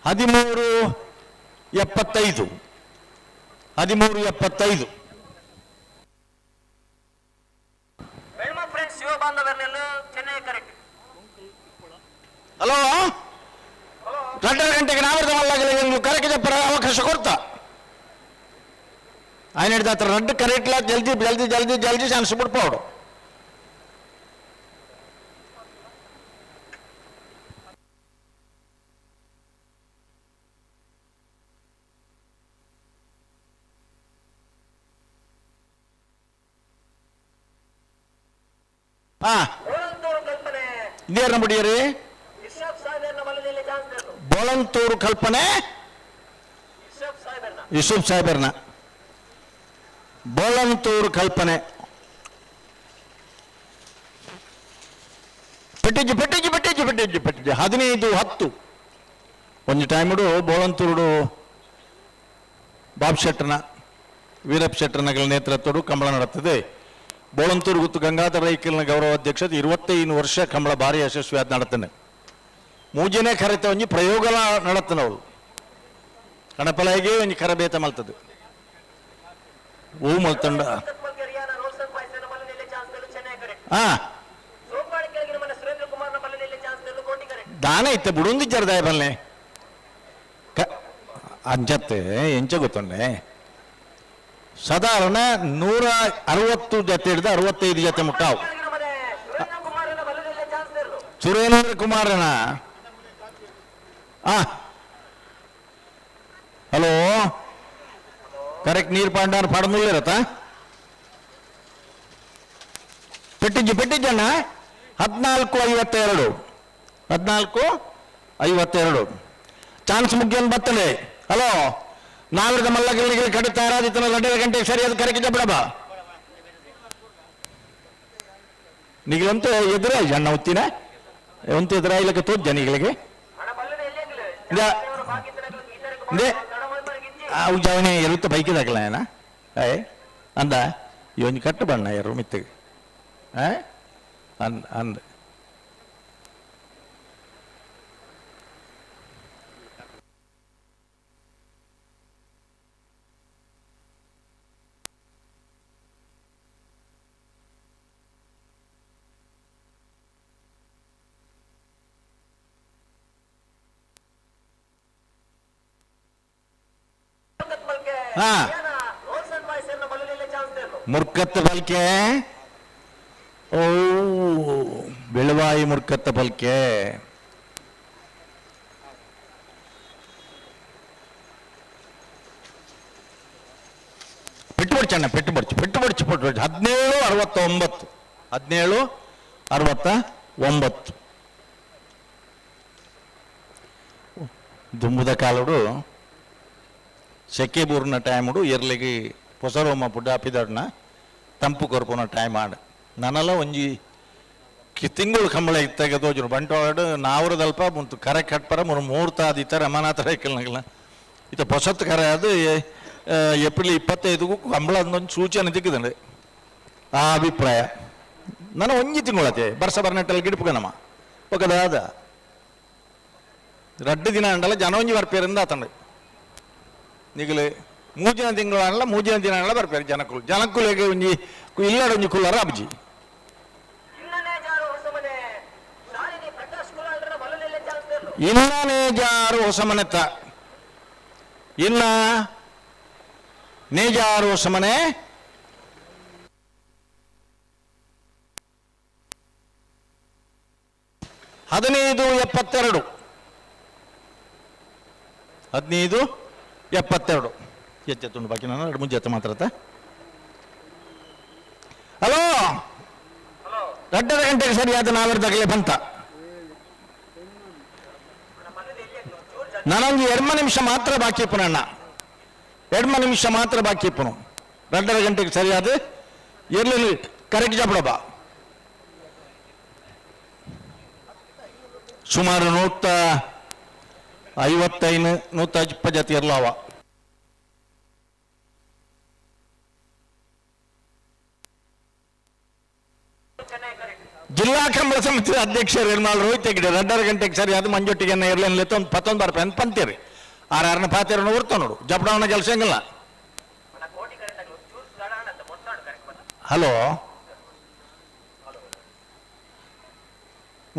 1375 1375 ಹಲೋ 2 ಗಂಟೆಗೆ ನಾವರ್ದ ಮಲ್ಲಾಗಲಿ ಕರೆಕ್ಟ್ ಅವಕಾಶ ಕೊಡ್ತಾ ఆయన ಹಿಡಿದ ಹತ್ರ ರಡ್ಡು ಕರೆಕ್ಟ್ಲ ಜಲ್ದಿ ಜಲ್ದಿ ಜಲ್ದಿ ಜಲ್ದಿ ಚಾನ್ಸ್ ಬಿಡ್ಪೋಡು. ಹಾ ಇದೇನ ಬಿಡಿಯರಿ ಬೋಳಂತೂರು ಕಲ್ಪನೆ ಯೂಸುಫ್ ಸಾಹೇಬರ್ನ ಬೋಳಂತೂರು ಕಲ್ಪನೆ ಪೆಟ್ಟಿಜಿ ಪೆಟ್ಟಿಜಿ ಪೆಟ್ಟಿಜಿ ಪೆಟ್ಟಿಜಿ ಪೆಟ್ಟಿಜಿ 15 10 ಒಂದು ಟೈಮುಡು ಬೋಳಂತೂರುಡು ಬಾಬ್ ಶೆಟ್ಟರ್ನ ವೀರಪ್ಪ ಶೆಟ್ಟರ್ನಗಳ ನೇತೃತ್ವಡು ಕಂಬಳ ನಡೆಯುತ್ತದೆ. ಬೋಳಂತೂರು ಗುತ್ತು ಗಂಗಾಧರ ರೈಕಲ್ನ ಗೌರವ ಅಧ್ಯಕ್ಷತೆ 25 ವರ್ಷ ಕಂಬಳ ಭಾರಿ ಯಶಸ್ವಿಯಾದ ನಡತಾನೆ. ಮೂಜನೇ ಕರೆತ ಒಂಜಿ ಪ್ರಯೋಗಲ ನಡತನ ಅವಳು ಕಣಪಲಾಯಿಗೆ ಒಂಜಿ ಕರಬೇತ ಮಲ್ತದೆ ಹೂ ಮಲ್ತಂಡ ಹಾ ದಾನ ಇತ್ತ ಬುಡೊಂದಿಜ್ಜಾರ ದಾಯ ಬಲ್ಲೆ ಅಂಜತ್ತೆ ಎಂಚ ಗೊತ್ತೊಂಡೆ ಸಾಧಾರಣ 160 ಜೊತೆ ಹಿಡಿದು 65 ಜೊತೆ ಮುಟ್ಟಾವು. ಸುರೇಂದ್ರ ಕುಮಾರನ ಹಲೋ ಕರೆಕ್ಟ್ ನೀರು ಪಾಂಡಾರ ಪಾಡಮುಲ್ಲಿರತ್ತ ಪೆಟ್ಟಿಜ್ಜಿ ಪೆಟ್ಟಿಜ್ಜಣ್ಣ 1452 1452 ಚಾನ್ಸ್ ಮುಗ್ಯನ್ ಬರ್ತದೆ. ಹಲೋ ನಾಲ್ಕು ಮಲ್ಲಗಳಿಗೆ ಕಡೆ ತಯಾರಾದಿತ್ತು 2 ಗಂಟೆಗೆ ಸರಿಯಾದ ಕರೆಕ್ಟ್ ಬಿಡಬ ನಿಗಲಂತೂ ಎದುರ ಜನ ಉತ್ತಿನ ಒಂತು ಎದುರ ಇಲ್ಲಕ್ಕೆ ತೋಜ್ ಜನಿಗಳಿಗೆ ಅವು ಎರುತ್ತ ಬೈಕಿದಾಗಲ್ಲ ಏನ ಏ ಅಂದ ಇವನ್ ಕಟ್ಟು ಬಣ್ಣ ಎರು ಮಿತ್ತಿಗೆ ಅಂದ ಅಂದ ಮುರ್ಕತ್ ಬಲ್ಕೆ ಓ ಬೆಳವಾಯಿ ಮುರ್ಕತ್ತ ಪಲ್ಕೆ ಪೆಟ್ಟು ಬಡ್ಚಣ್ಣ, ಪೆಟ್ಟು ಬಡ್ಚು, ಪೆಟ್ಟು ಬಡ್ಚು, ಪೆಟ್ಟು ಬಡ್ಚು. 17:69, 17:69. ದುಂಬುದ ಕಾಲುಡು ಸೆಕೆಬೂರಿನ ಟೈముಡು ಎರ್ಲಿಗೆ ಪೊಸರೋಮ ಪುಡ್ಡ ಅಪಿದಡ್ನ ತಂಪು ಕೊರ್ಪುನ ಟೈಮ್ ಆಡ್ ನನಲ ಒಂಜಿ ತಿಂಗಳು ಕಂಬಳ ಇತ್ತಾಗ ತೋಜುನು ಬಂಟವಾಡು ನಾವ್ರದಲ್ಪ ಮುಂತು ಕರೆ ಕಟ್ಪರ ಮುರು ಮುಹೂರ್ತ ಆದಿತ್ತ ರಮಾನಾಥ ರೈಕಲ್ನಗಲ ಇತ್ತ ಪೊಸತ್ತು ಕರೆ ಅದು ಏಪ್ರಿಲ್ 25ಗೂ ಕಂಬಳ ಅಂದೊಂದು ಸೂಚನೆ ತಿಕ್ಕಿದಂಡೆ ಆ ಅಭಿಪ್ರಾಯ. ನಾನು ಒಂಜಿ ತಿಂಗಳತೆ ಬರ್ಸ ಬರ್ನೆಟ್ಟಲ್ಲಿ ಗಿಡಪುಗನಮ್ಮ ఒకದಾದ ರಡ್ಡು ದಿನ ಅಂಡಲ್ಲ ಜನ ಒಂಜಿ ಬರ್ಪೇರಿಂದ ಆತಂಡೆ ನಿಗಲೆ ಮೂಜಿನ ತಿಂಗಳು ಅಲ್ಲ ಮೂಜಿನ ದಿನ ಅಲ್ಲ ಬರ್ಪೇರು ಜನಕುಲು ಜನಕುಲಿಗೆ ಒಂಜಿ ಇಲ್ಲಡ ಒಂಜಿ ಕುಲ್ಲರ ಅಬ್ಜಿ. ಇನ್ನನೇ ಜಾರು ಹೊಸ ಮನೆತ ಇನ್ನ ನೇಜಾರು ಹೊಸ ಮನೆ 15:72, 15:72. ಎಚ್ಚೆತ್ತುಂಡು ಬಾಕಿ ನಾನು ಎರಡು ಮುಂಚೆ ಮಾತಾಡ್ತಾ. ಹಲೋ, 2:30 ಗಂಟೆಗೆ ಸರಿಯಾದ ನಾವೆರದಾಗಲೇ ಬಂತ. ನಾನೊಂದು 2 ನಿಮಿಷ ಮಾತ್ರ ಬಾಕಿ ಇಪ್ಪನಣ್ಣ, 2 ನಿಮಿಷ ಮಾತ್ರ ಬಾಕಿ ಇಪ್ಪನು. 2:30 ಗಂಟೆಗೆ ಸರಿಯಾದ ಇರ್ಲಿ ಕರೆಕ್ಟ್ ಜಾಬಡಬ. ಸುಮಾರು 155 120 ಜಾತಿ ಇರ್ಲಾವ. ಜಿಲ್ಲಾ ಕಂಬಳ ಸಮಿತಿ ಅಧ್ಯಕ್ಷರು ನಿರ್ಮಲ ರೋಹಿತ್ ಹೆಗ್ಡೆ 2:30 ಗಂಟೆಗೆ ಸರಿ ಅದು ಮಂಜೊಟ್ಟಿಗೆ ಇರ್ಲೇನಿಲ್ಲ ಒಂದು ಪತ್ತೊಂದು ಬಾರ ಪೆನ್ ಪಂತೀರಿ ಆರು ಪಾತಿರನ್ನು ಉರ್ತ ನೋಡು ಜಪಡವನ ಕೆಲಸ ಹೆಂಗಿಲ್ಲ. ಹಲೋ,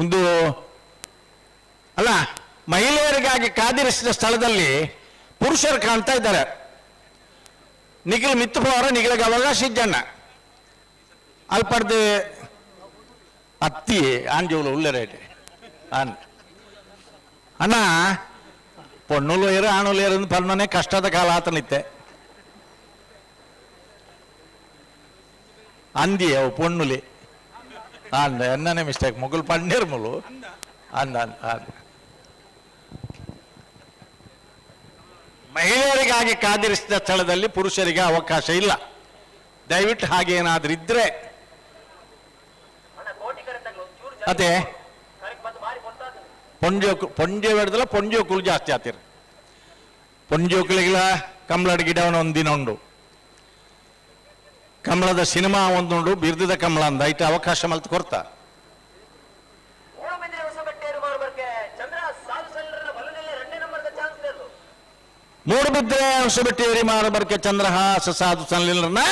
ಒಂದು ಅಲ್ಲ, ಮಹಿಳೆಯರಿಗಾಗಿ ಕಾದಿರಿಸಿದ ಸ್ಥಳದಲ್ಲಿ ಪುರುಷರು ಕಾಣ್ತಾ ಇದ್ದಾರೆ. ನಿಖಿಲ್ ಮಿತ್ತುಪವರ ನಿಖಿಲಿಗೆ ಅವಕಾಶ ಇದ್ದಣ್ಣ ಅಲ್ಪಡ್ದು ಅತ್ತಿ ಆಂಜೋಲು ಉಳ್ಳರೇಟ್ ಆನ್ ಅಣ್ಣ ಪೊಣ್ಣುಲು ಏರು ಆಣುಲು ಏರು ಪನ್ನನೆ ಕಷ್ಟದ ಕಾಲ ಆತನಿತ್ತೆ ಅಂದಿ ಅವು ಪೊಣ್ಣುಲಿ ಅಂದ ಎನ್ನನೇ ಮಿಸ್ಟೇಕ್ ಮುಗುಲ್ ಪಣ್ಣೀರ್ ಮುಲು ಅಂದ ಅಂದ. ಮಹಿಳೆಯರಿಗಾಗಿ ಕಾದಿರಿಸಿದ ಸ್ಥಳದಲ್ಲಿ ಪುರುಷರಿಗೆ ಅವಕಾಶ ಇಲ್ಲ. ದಯವಿಟ್ಟು ಹಾಗೇನಾದ್ರೂ ಇದ್ರೆ ಅದೇ ಪೊಂಜೋ ಪೊಂಜೆ ಬೇಡದಲ್ಲ ಪೊಂಜೋಕುಲು ಜಾಸ್ತಿ ಆತಿರ್. ಪೊಂಜೋಕುಲಿಗೆಲ್ಲ ಕಮಲದ ಗಿಡವನ ಒಂದು ದಿನ ಉಂಡು, ಕಮಲದ ಸಿನಿಮಾ ಒಂದುಂಡು, ಬಿರ್ದದ ಕಮಲ ಅಂದ ಐಟ ಅವಕಾಶ ಮಲ್ತು ಕೊರ್ತ. ಮೂಡುಬಿದ್ರೆ ಹೊಸಬೆಟ್ಟೇರಿ ಮಾರಬರ್ಕೆ ಚಂದ್ರಹಾಸ ಸಾಧು ಸನ್ನಿಲ್ರನ್ನ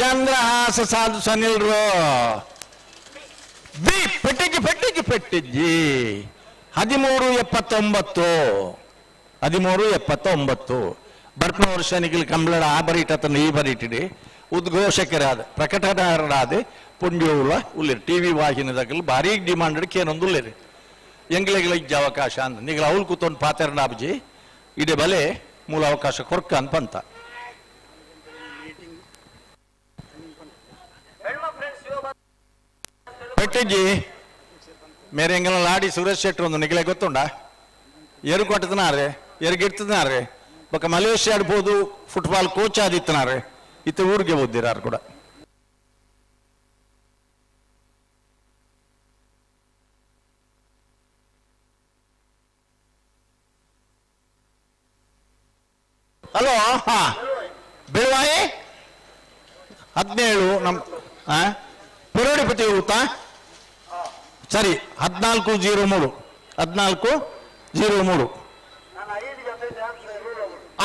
ಚಂದ್ರಹಾಸ ಸಾಧು ಸನ್ನಿಲ್ರು ಬಿ ಪೆಟ್ಟಿಜ್ಜಿ ಪೆಟ್ಟಿಜ್ಜಿ ಪೆಟ್ಟಿಜ್ಜಿ 13:79, 13:79. ಬರ್ಪನ ವರ್ಷ ನಿಖಿಲ್ ಕಂಬಳಡ ಆ ಬರೀಟತನ ಈ ಬರೀಟಿಡಿ ಉದ್ಘೋಷಕರಾದ ಪ್ರಕಟಣರಾದ ಪುಂಡ್ಯೋಲ ಉಲ್ಲಿರಿ ಟಿ ವಿ ವಾಹಿನಿದಾಗಲು ಭಾರಿ ಡಿಮಾಂಡ್ ಕೇನೊಂದು ಉಲ್ಲಿರಿ ಎಂಗ್ಲೆಗಳ ಇಜ್ಜ ಅವಕಾಶ ಅಂದ ನಿಗಲ ಅವಳು ಕೂತೊಂದು ಪಾತೆರನಾಬ್ಜಿ ಇಡೇ ಬಲೆ ಮೂಲ ಅವಕಾಶ ಕೊರ್ಕ ಅಂತ ಬಂತ. ಪೆಟ್ಟಿಜ್ಜಿ ಮೇರೆ ಎಂಗಲ ಲಾಡಿ ಸುರೇಶ್ ಶೆಟ್ಟರ್ ಒಂದು ನಿಗಲೆ ಗೊತ್ತುಂಡ ಎರು ಕೊಟ್ಟದನಾರೆ ಎರುಗಿಡ್ತದನಾರೆ ಬೊಕ್ಕ ಮಲೇಷ್ಯಾ ಆಡ್ಬೋದು ಫುಟ್ಬಾಲ್ ಕೋಚ್ ಆದಿತ್ತನಾರೆ ಇತ್ತ ಊರಿಗೆ ಓದಿರಾರು ಕೂಡ. ಹಲೋ, ಹಾ ಬೆಳವಾಯಿ 17 ನಮ್ಮ ಪುರೋಡಿಪತಿ ಊತ ಸರಿ 14:03, 14:03.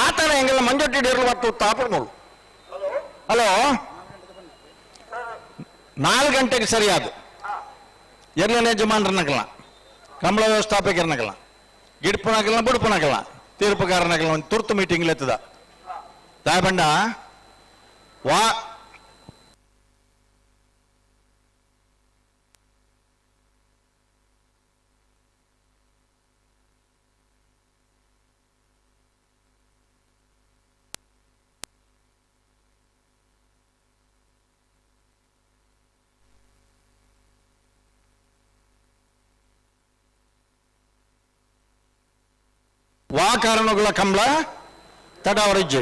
ಆತನ ಹೆಂಗೆಲ್ಲ ಮಂಜೊಟ್ಟಿ ಡೇರ್ಲು ಬತ್ತು ತಾಪಡ್ನೋಳು. ಹಲೋ, 4 ಗಂಟೆಗೆ ಸರಿಯಾದ ಎರಡನೇ ಯಜಮಾನ್ರನ್ನಗಲ್ಲ ಕಮಲ ವ್ಯವಸ್ಥಾಪಕರನ್ನಗಲ್ಲ ಗಿಡ್ಪನಾಗಲ್ಲ ಬುಡ್ಪನಾಗಲ್ಲ ತೀರ್ಪುಗಾರನಾಗಲ್ಲ ಒಂದು ತುರ್ತು ಮೀಟಿಂಗ್ ಎತ್ತದ ದಾಯಬಂಡ ವಾ ಕಾರಣಗಳ ಕಂಬಳ ತಡಾವರಜ್ಜಿ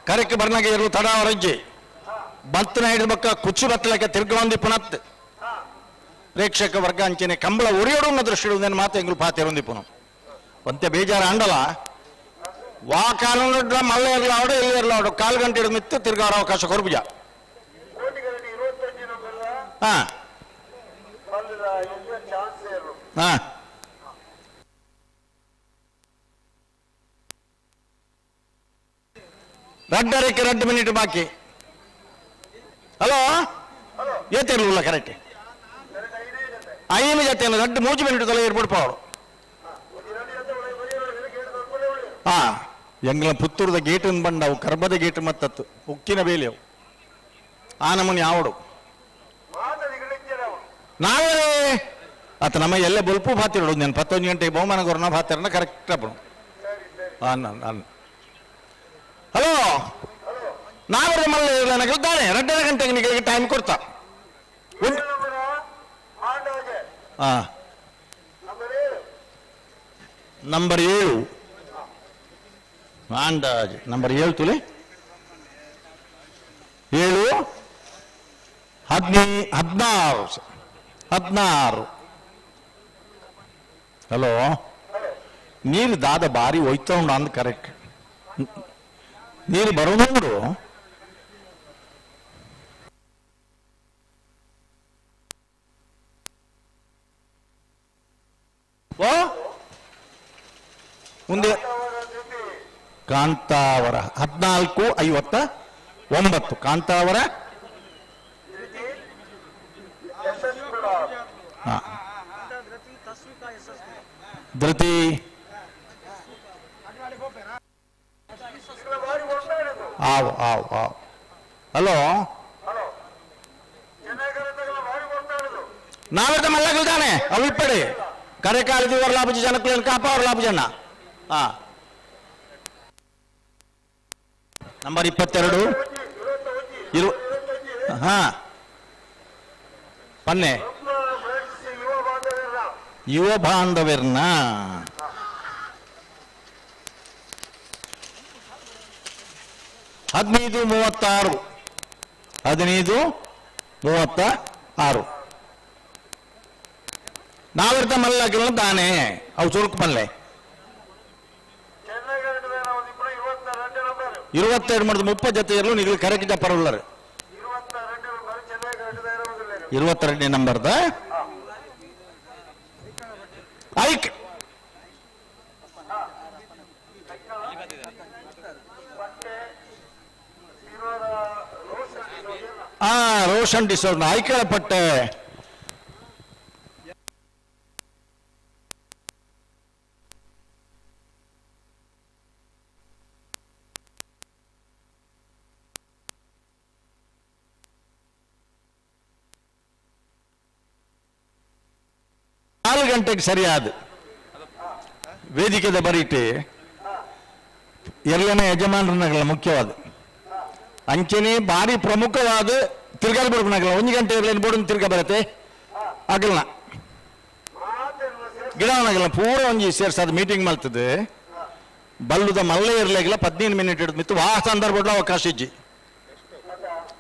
ಕರೆಕ್ ಬರ್ನಾಗ ಇರಲು ತಡಾವರಜ್ಜಿ ಬತ್ತನ ಹಿಡಿದ ಬಕ್ಕ ಕುಚ್ಚು ಬತ್ತಲಕ್ಕೆ ತಿರ್ಗೊಂದಿ ಪುನತ್ ಪ್ರೇಕ್ಷಕ ವರ್ಗ ಅಂಚನೆ ಕಂಬಳ ಒರಿಯೋಡು ದೃಷ್ಟಿ ಮಾತು ಎಂಗುಲು ಪಾತಿರೊಂದಿ ಪುನ ಒಂತೆ ಬೇಜಾರ ಅಂಡಲ ವಾ ಕಾರಣ ಮಲ್ಲ ಇರಲ ಅವಡು ಎಲ್ಲಿ ಇರಲ ಅವಡು ಕಾಲು ಗಂಟೆ ಹಿಡಿದು ಮಿತ್ತು ತಿರ್ಗಾರ ಅವಕಾಶ ಕೊರ್ಬುಜ. ಹಾ ಹಾ ರಡ್ಡರಕ್ಕೆ 2 ಮಿನಿಟ್ ಬಾಕಿ. ಹಲೋ ಏತಿರ್ಲಿಲ್ಲ ಕರೆಕ್ಟ್ ಐನು ಜೊತೆ ರಡ್ಡು 3 ಮಿನಿಟ್ ತೊಲೆ ಏರ್ಪೋರ್ಟ್ ಪಾವಡು. ಹಾ ಎಂಗ್ಲ ಪುತ್ತೂರದ ಗೇಟ್ ಬಂಡ ಅವು ಕರ್ಬದ ಗೇಟ್ ಮತ್ತತ್ತು ಉಕ್ಕಿನ ಬೇಲಿ ಅವು ಆ ನಮೂನಿ ಯಾವಡು ನಾವೇ ಆತ ನಮ್ಮ ಎಲ್ಲ ಬೊಲ್ಪು ಭಾತಿರೋಡು ನಾನು 11 ಗಂಟೆಗೆ ಬಹುಮಾನ ಗೊರ್ನ ಭಾತಿರನ ಕರೆಕ್ಟ್ ಅಪ್ಪನು. ನಾನು ಹಲೋ ನಾವರ ಮಲ್ಲ ನನಗಿದ್ದಾನೆ 2.5 ಗಂಟೆಗೆ ನಿಮಗೆ ಟೈಮ್ ಕೊಡ್ತಾ. ಹಾ ನಂಬರ್ 7 ಅಂದಾಜು ನಂಬರ್ 7 ತುಲಿ 7 15 16. ಹಲೋ ನೀರು ದಾದ ಬಾರಿ ಒಯ್ತಾ ಉಂಡು ಅಂದ್ ಕರೆಕ್ಟ್ ನೀರು ಬರೋದು. ಓ ಮುಂದೆ ಕಾಂತಾವರ 14:59 ಕಾಂತಾವರ. ಧೃತಿ ಆವ್ ಆವ್ ಆವ್. ಹಲೋ ನಾವತ್ತ ಮಲ್ಲಗಲ್ದಾನೆ ಅವು ಇಪ್ಪಡಿ ಕರೆಕಾಲದಿ ವರ್ಲಾಪುಜಿ ಜನಕ್ಕೂ ಕಾಪ ವರ್ಲಾಪು ಜನ. ಹಾ ನಂಬರ್ 22 ಇರು. ಹಾ ಪನ್ನೆ ಯುವ ಬಾಂಧವ್ಯರ್ನ 15:36 15:36 ನಾವಿರ್ತ ಮಲ್ಲ ತಾನೆ ಅವು ಚುರುಕು ಪಲ್ಲೆ 22 ಮಾಡಿದ 30 ಜೊತೆ ಇರಲು ನೀವು ಕರೆಕ್ಟ್ ಪರವುಳ್ಳರು 22ನೇ ನಂಬರ್ದ ಐಕ್ ಆ ರೋಷನ್ ಡಿಸೋರ್ನ ಐಕಳಪಟ್ಟೆ ನಾಲ್ಕು ಗಂಟೆಗೆ ಸರಿಯಾದ ವೇದಿಕೆದ ಬರೀಟಿ ಎಲ್ಲನೇ ಯಜಮಾನರನಗಲ ಮುಖ್ಯವಾದ ಅಂಚನೆ ಭಾರಿ ಪ್ರಮುಖವಾದ ತಿರ್ಗಾಲ್ ಬರ್ಬನಗಲ 1 ಗಂಟೆ ಇರಲಿ ಬೋರ್ಡ್ ತಿರ್ಗಾ ಬರತ್ತೆ ಆಗಲ್ಲ ಗಿಡವನಾಗಲ್ಲ ಪೂರ ಒಂಜಿ ಸೇರ್ಸಾದ ಮೀಟಿಂಗ್ ಮಾಡ್ತದೆ ಬಲ್ಲುದ ಮಲ್ಲ ಇರಲಾಗಿಲ್ಲ 15 ಮಿನಿಟ್ ಹಿಡಿದು ಮಿತ್ತು ವಾ ಸಂದರ್ಭ ಅವಕಾಶ ಇಜ್ಜಿ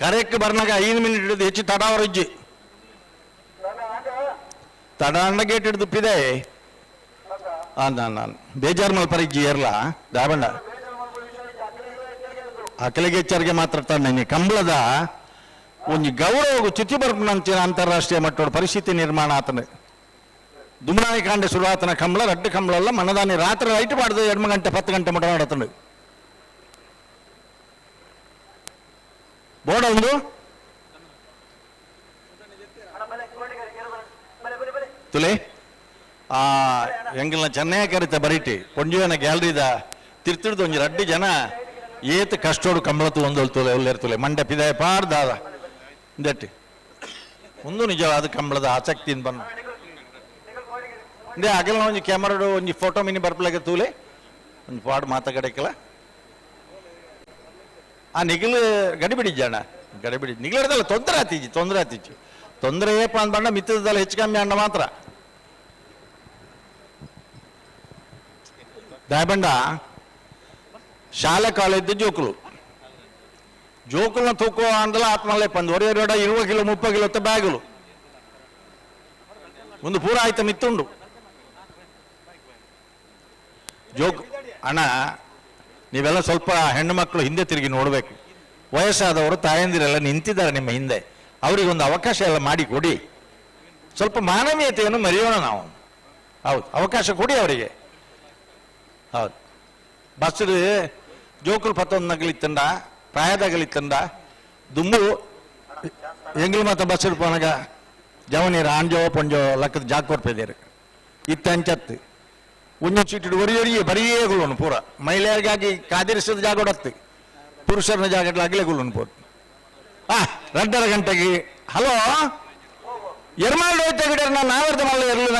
ಕರೆಕ್ಟ್ ಬರ್ನಾಗ 5 ಮಿನಿಟ್ ಹಿಡಿದು ಹೆಚ್ಚು ತಡಾವರ ಇಜ್ಜಿ ತಡ ಅಣ್ಣ ಗೇಟ್ ಹಿಡಿದು ಪಿದೆ ನಾನು ಬೇಜಾರು ಮಲ್ಪರ ಇಜ್ಜಿ ಇರಲ್ಲ ದಾಬಣ್ಣ ಅಕಲಿಗೆ ಎಚ್ಚರಿಗೆ ಮಾತ್ರ ತಾನೆ ಕಂಬಳದ ಒಂದು ಗೌರವ ಚ್ಯುತಿ ಬರ್ಪುನಂಚಿನ ಅಂತಾರಾಷ್ಟ್ರೀಯ ಮಟ್ಟದ ಪರಿಸ್ಥಿತಿ ನಿರ್ಮಾಣ ಆತನ ದುಮ್ನಾಯಿ ಕಾಂಡೆ ಶುರುವಾತನ ಕಂಬಳ ರಡ್ಡು ಕಂಬಳಲ್ಲ ಮನದಾನಿ ರಾತ್ರಿ ಲೈಟ್ ಬಾಡ್ದು 2 ಗಂಟೆ 10 ಗಂಟೆ ಮಟ್ಟ ಮಾಡತಂಡು ಬೋರ್ಡ್ ಒಂದು ತುಲೆ ಆ ಎಂಗಲ್ನ ಚೆನ್ನೈ ಕರಿತ ಬರೀಟಿ ಕೊಂಜುವನ ಗ್ಯಾಲರಿದ ತಿರ್ತಿಡ್ದು ಒಂಜಿ ರಡ್ಡು ಜನ ಏತ್ ಕಷ್ಟೋಡು ಕಂಬಳತು ಒಂದೊಲ್ ತುಲೆ ಒಲ್ಲೇರ್ತುಲೆ ಮಂಡೆ ಪಿದಾಯ ಪಾಡ್ದಾದ ಇಂದಟ್ಟಿ ಒಂದು ನಿಜವಾದ ಕಂಬಳದ ಆಸಕ್ತಿಯಿಂದ ಬನ್ನ ಇಂದೇ ಅಗಲ್ನ ಒಂಜಿ ಕ್ಯಾಮರಾಡು ಒಂಜಿ ಫೋಟೋ ಮಿನಿ ಬರ್ಪಲಾಗ ತೂಲೆ ಒಂಜಿ ಪಾಡು ಮಾತ ಕಡೆಕಲ ಆ ನಿಗಲು ಗಡಿಬಿಡಿಜ್ಜಣ್ಣ ಗಡಿಬಿಡಿ ನಿಗಲಿಡ್ದಲ್ಲ ತೊಂದರೆ ಆತೀಜಿ ತೊಂದರೆ ಆತೀಜಿ ತೊಂದರೆ ಏಪ ಅಂದ್ ಬಣ್ಣ ಮಿತ್ತದಲ್ಲ ಹೆಚ್ಚು ಕಮ್ಮಿ ಅಣ್ಣ ಮಾತ್ರ. ದಾಯಬಂಡ ಶಾಲೆ ಕಾಲೇಜ್ ಜೋಕುಲು ಜೋಕುಲನ ತೂಕೋ ಅಂದಲ ಆತ್ಮಲ್ಲೇ ಪಂದು ಒರೆ ರೋಡ 20 ಕಿಲೋ 30 ಕಿಲೋ ಬ್ಯಾಗುಲು ಒಂದು ಪೂರ ಆಯ್ತ ಮಿತ್ತುಂಡು ಜೋಕ್ ಅಣ್ಣ. ನೀವೆಲ್ಲ ಸ್ವಲ್ಪ ಹೆಣ್ಣು ಮಕ್ಕಳು ಹಿಂದೆ ತಿರುಗಿ ನೋಡಬೇಕು. ವಯಸ್ಸಾದವರು ತಾಯಂದಿರೆಲ್ಲ ನಿಂತಿದ್ದಾರೆ ನಿಮ್ಮ ಹಿಂದೆ, ಅವರಿಗೊಂದು ಅವಕಾಶ ಎಲ್ಲ ಮಾಡಿ ಕೊಡಿ. ಸ್ವಲ್ಪ ಮಾನವೀಯತೆಯನ್ನು ಮರೆಯೋಣ ನಾವು. ಹೌದು, ಅವಕಾಶ ಕೊಡಿ ಅವರಿಗೆ. ಹೌದು, ಬಸ್ ಜೋಕುಲು ಪತ್ತೊಂದು ನಗಲಿತ್ತಂಡ ಪ್ರಾಯದಾಗಲಿತ್ತಂಡ ದುಂಬು ಎಂಗ್ಲು ಮಾತ ಬಸ್ ಪೋನಾಗ ಜವನೀರು ಆಂಜೋ ಪೊಂಜೋ ಲಕ್ಕದ ಜಾಕ್ ಕೊರ್ಪಿದ್ದೀರಿ ಇತ್ತ ಅಂಚತ್ತು ಒಂಜೊಂದು ಸೀಟು ಒರಿಯೊರಿಯೇ ಬರಿಯೇ ಗುಲ್ಲೋನು ಪೂರ ಮಹಿಳೆಯರಿಗಾಗಿ ಕಾದಿರಿಸಿದ ಜಾಗ ಒಡತ್ತು ಪುರುಷರನ್ನ ಜಾಗ ಅಗಲೇ ಗುಲ್ಲೋನು ಪೂರ. 2:30 ಗಂಟೆಗೆ ಹಲೋ ಎರ್ಮಾಲ್ ಹೋಯ್ತ ಗಿಡ ನಾನು ನಾವರ್ದ ಮಲ್ಲ ಎರ್ಲು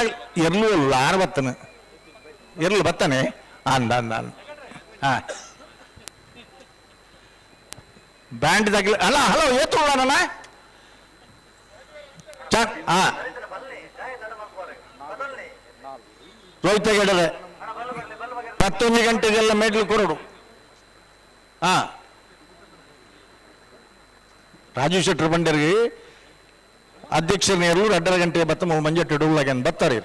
ಎರ್ಲು ಅಲ್ಲ ಆರು ಬತ್ತನೆ ಎರ್ಲು ಬತ್ತಾನೆ ಅಂದ ಅಂದ ಅಂದ. ಹಾಂ ಬ್ಯಾಂಡ್ ತಗಲ ಅಲ್ಲ ಹಲೋ ಏತು ನನ್ನ ಹಾಂ ರೋಹಿತ ಗೆಡದೆ 11 ಗಂಟೆಗೆಲ್ಲ ಮೆಡ್ಲು ಕೊರಡು. ಹಾಂ ರಾಜೀವ್ ಶೆಟ್ಟರ್ ಬಂಡರಿಗೆ ಅಧ್ಯಕ್ಷರನೇರು 2:30 ಗಂಟೆಗೆ ಬತ್ತ ಮಂಜಟ್ಟು ಇಡುವುಲಾಗ್ಯಾನ ಬತ್ತಾರೆ.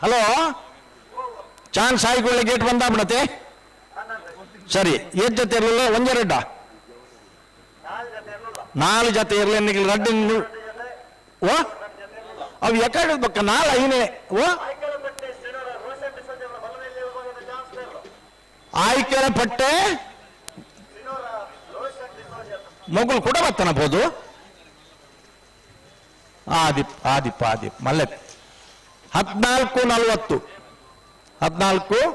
ಹಲೋ ಚಾನ್ಸ್ ಆಯ್ಕೊಳ್ಳೆ ಗೇಟ್ ಬಂದಾಬಿಡತ್ತೆ. ಸರಿ ಏಟ್ ಜೊತೆ ಇರಲಿಲ್ಲ ಒಂಜೆ ರೆಡ್ಡ 4 ಜೊತೆ ಇರಲಿ ರಡ್ಡು ಓ ಅವು ಎಕಡೆ ಬಕ್ಕ 4 ಐನೇ ಓ ಆಯ್ಕೆರ ಪಟ್ಟೆ ಮೊಗುಲು ಕೂಡ ಬತ್ತನಬೋದು. ಆದಿಪ್ ಆದಿಪ್ ಆದಿಪ್ ಮಲ್ಲೆ 14:40 14.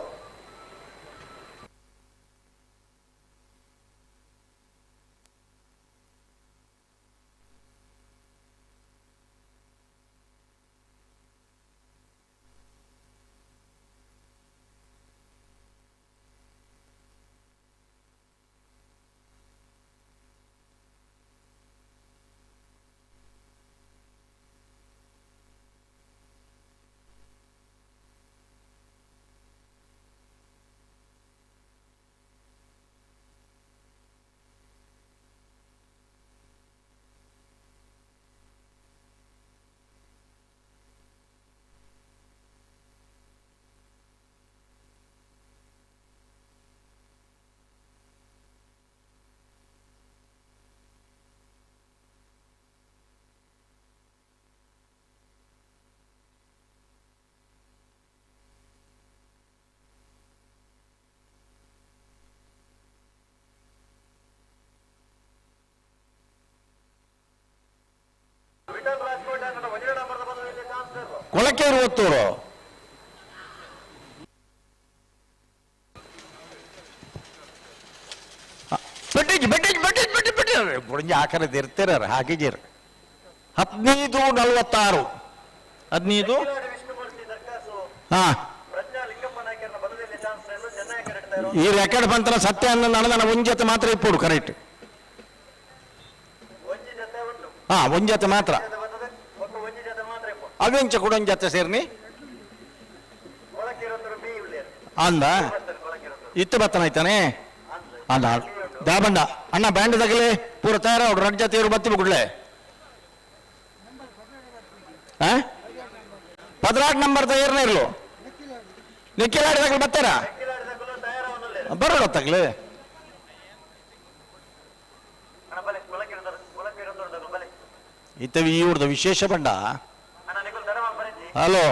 ಕೊಳಕೆ ಇರುವತ್ತೂರು ಬೆಟ್ಟಿಜ್ ಬೆಟ್ಟಿಜ್ ಬೆಟ್ಟಿಜ್ ಬೆಟ್ಟಿ ಬೆಟ್ಟಿ ಬುಡಂಜಿ ಆಕರದ್ದು ಇರ್ತೀರ ಹಾಕಿಜೀರ್. 15:46 15. ಹಾ ಈ ರೆಕಾರ್ಡ್ ಬಂತನ ಸತ್ಯ ಅನ್ನ ನಡೆದನ ಒಂದ್ ಜೊತೆ ಮಾತ್ರ ಇಪ್ಪುಡು ಕರೆಕ್ಟ್. ಹಾ ಒಂದ್ ಜೊತೆ ಮಾತ್ರ ಅವೆಂಚ ಕೂಡ ಒಂದ್ ಜೊತೆ ಸೇರ್ನಿ ಅಂದ ಇತ್ತು ಬತ್ತನ ಆಯ್ತಾನೆ ಅಂದ ದಾಬಂಡ ಅಣ್ಣ ಬ್ಯಾಂಡ್ ತಗಲಿ ಪೂರ ತಯಾರ ಅವ್ರು ರಡ್ ಜೊತೆ ಇವರು ಬತ್ತಿ ಬಿಡ್ಲೆ. 14 ನಂಬರ್ ತಯಾರನೇ ಇರ್ಲು ನಿಕ್ಕಿಲಾಡಿ ತಗಲಿ ಬತ್ತಾರ ಬರೋಣ ತಗಲಿ. ಇತ್ತವಿ ಇವ್ರದ್ದು ವಿಶೇಷ ಬಂಡ. ಹಲೋ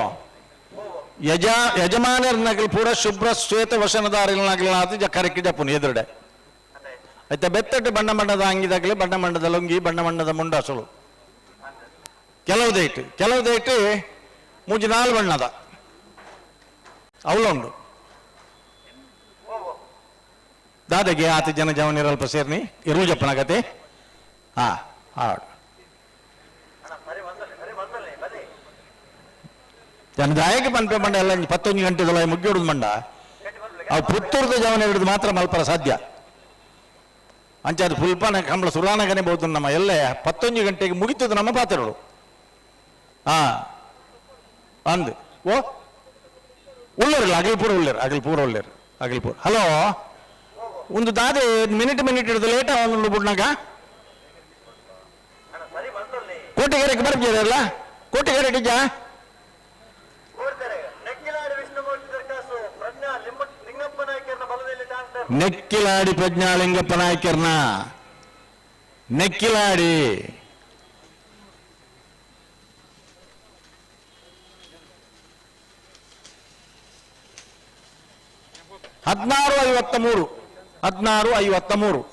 ಯಜಮಾನರ್ನಗಲ್ ಪೂರ ಶುಭ್ರ ಶ್ವೇತ ವಸನದಾರಿನಗಲಾದ ಕರಕಿ ಜಪ್ಪುನು ಎದುರುಡೆ ಆಯ್ತಾ. ಬೆತ್ತಟ್ಟು ಬಣ್ಣ ಬಣ್ಣದ ಅಂಗಿದಾಗಲಿ ಬಣ್ಣ ಬಣ್ಣದ ಲುಂಗಿ ಬಣ್ಣ ಬಣ್ಣದ ಮುಂಡಾಸಲು ಕೆಲವುದೇಟು ಕೆಲವುದೇಟು ಮೂಜಿ ನಾಲ್ ಬಣ್ಣದ ಅವಲುಂಡು. ದಾದಾಗೆ ಆತ ಜನ ಜವನಿರಲ್ಪ ಸೇರ್ನಿ ಇರು ಜಪ್ಪನಾಗತ್ತೆ. ಹಾ ಹಾಡು ಜನದಾಯಕ ಪನ್ಪೆ ಮಂಡ ಎಲ್ಲ 11 ಗಂಟೆದೊಳಗೆ ಮುಗ್ಗಿಡುದು ಮಂಡ ಅವು ಪುತ್ತೂರ್ದ ಜವನ ಹಿಡಿದು ಮಾತ್ರ ಮಲ್ಪರ ಸಾಧ್ಯ. ಅಂಚಾದ ಫುಲ್ಪಾನ ಕಂಬಳ ಸುರಾನಗನೇ ಬಹುದು ನಮ್ಮ ಎಲ್ಲ 11 ಗಂಟೆಗೆ ಮುಗಿತದ ನಮ್ಮ ಪಾತ್ರಗಳು. ಹಾ ಅಂದು ಓ ಉಳ್ಳೇರಲ್ಲ ಅಗಲ್ಪೂರ ಉಳ್ಳೇರು ಅಗಲ್ಪೂರ ಉಳ್ಳೇರು ಅಗಲ್ಪೂರ. ಹಲೋ ಒಂದು ದಾದೆ ಮಿನಿಟ್ ಮಿನಿಟ್ ಹಿಡಿದು ಲೇಟ್ ಆವೊಂದು ಬುಡ್ನಾಗ ಕೋಟೆಗೆರೆಗೆ ಬರ್ತೀರಲ್ಲ ಕೋಟೆಗೆರೆ ಡಿಜಾ ನೆಕ್ಕಿಲಾಡಿ ಪ್ರಜ್ಞಾ ಲಿಂಗಪ್ಪ ನಾಯ್ಕರ್ನ ನೆಕ್ಕಿಲಾಡಿ 16:53 16:53.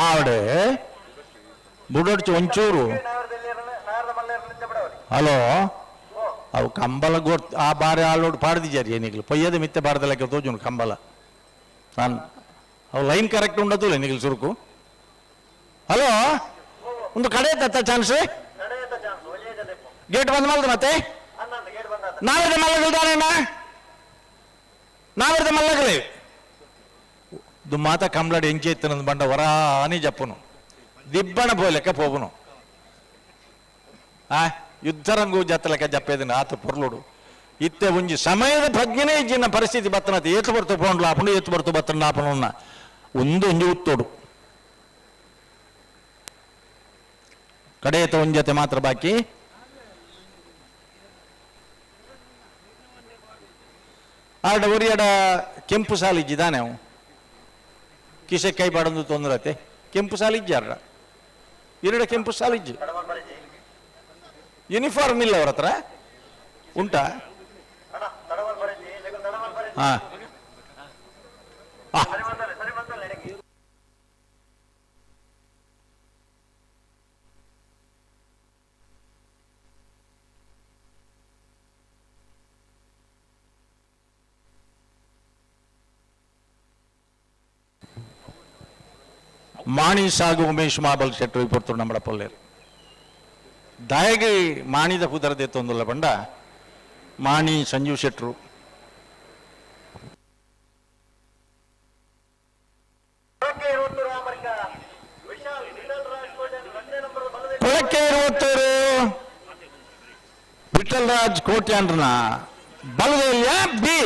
ಆವಡೆ ಬುಡೊಡ್ಚು ಒಂಚೂರು. ಹಲೋ ಅವು ಕಂಬಲ ಗೊತ್ತು ಆ ಬಾರಿ ಆಳೋಡು ಪಾಡ್ದಿಜಾರಿ ಏನಿಗ್ಲು ಪೊಯ್ಯದ ಮಿತ್ತೆ ಬಾರ್ದಲಕ್ಕೆ ತೋಜುನು ಕಂಬಲ ನಾನು ಅವು ಲೈನ್ ಕರೆಕ್ಟ್ ಉಂಡತೂಲೆ ನಿಗಲು ಸುರುಕು. ಹಲೋ ಒಂದು ಕಡೆ ತತ್ತ ಚಾನ್ಸ್ ಗೇಟ್ ಬಂದ್ ಮಲ್ದು ಮತ್ತೆ ನಾವಿದ ಮಲ್ಲಗಲ್ದಾನಣ್ಣ ನಾವಿದ ಮಲ್ಲಗಲೇ ದು ಮಾತ ಕಂಬ್ಲಾಡಿ ಎಂಚೆ ಎತ್ತನಂದು ಬಂಡ ವರಾನಿ ಜಪ್ಪನು ದಿಬ್ಬಣ ಪೋಲೆಕ್ಕ ಪೋಪುನು ಆ ಯುದ್ಧರಂಗು ಜತ್ತಲೆಕ್ಕ ಜಪ್ಪೇದಿನ ಆತ ಪೊರ್ಲುಡು ಇತ್ತೆ ಒಂಜಿ ಸಮಯದ ಪ್ರಜ್ಞೆನೇ ಇಜ್ಜಿನ ಪರಿಸ್ಥಿತಿ ಬತ್ತನತೆ ಏತು ಬರ್ತು ಪೋಂಡ್ಲ ಆಪುಂಡು ಏತು ಬರ್ತು ಬತ್ತನ ಆಪುನ ಒಂದು ಒಂಜಿ ಉತ್ತೋಡು ಕಡೆಯತ ಒಂಜತೆ ಮಾತ್ರ ಬಾಕಿ. ಆಡ ಒರಿಯಡ ಕೆಂಪು ಸಾಲು ಇಜ್ಜಿದಾನೆ ಅವು ಕಿಸೆ ಕೈ ಬಾಡೊಂದು ತೊಂದರೆ ಕೆಂಪು ಸಾಲು ಇಜ್ಜಾರ ಎರಡು ಕೆಂಪು ಸಾಲು ಇಜ್ಜಿ ಯೂನಿಫಾರ್ಮ್ ಇಲ್ಲ ಅವ್ರ ಹತ್ರ ಉಂಟಾ? ಹಾ ಮಾಣಿ ಸಾಗು ಉಮೇಶ್ ಮಾಬಲ್ ಶೆಟ್ರು ಇಪ್ಪತ್ತು ನಮ್ಮ ಪೊಲ್ಲೇರು ದಾಯಗೆ ಮಾಣಿದ ಪುದರದೆ ತೊಂದುಲ್ಲ ಬಂಡ ಮಾಣಿ ಸಂಜೀವ್ ಶೆಟ್ರು ಕೊಳಕ್ಕೆ ಇರುವತ್ತೂರು ವಿಠಲ್ ರಾಜ್ ಕೋಟ್ಯಾನ್ರನ ಬಲದಲ್ಲಿಯ B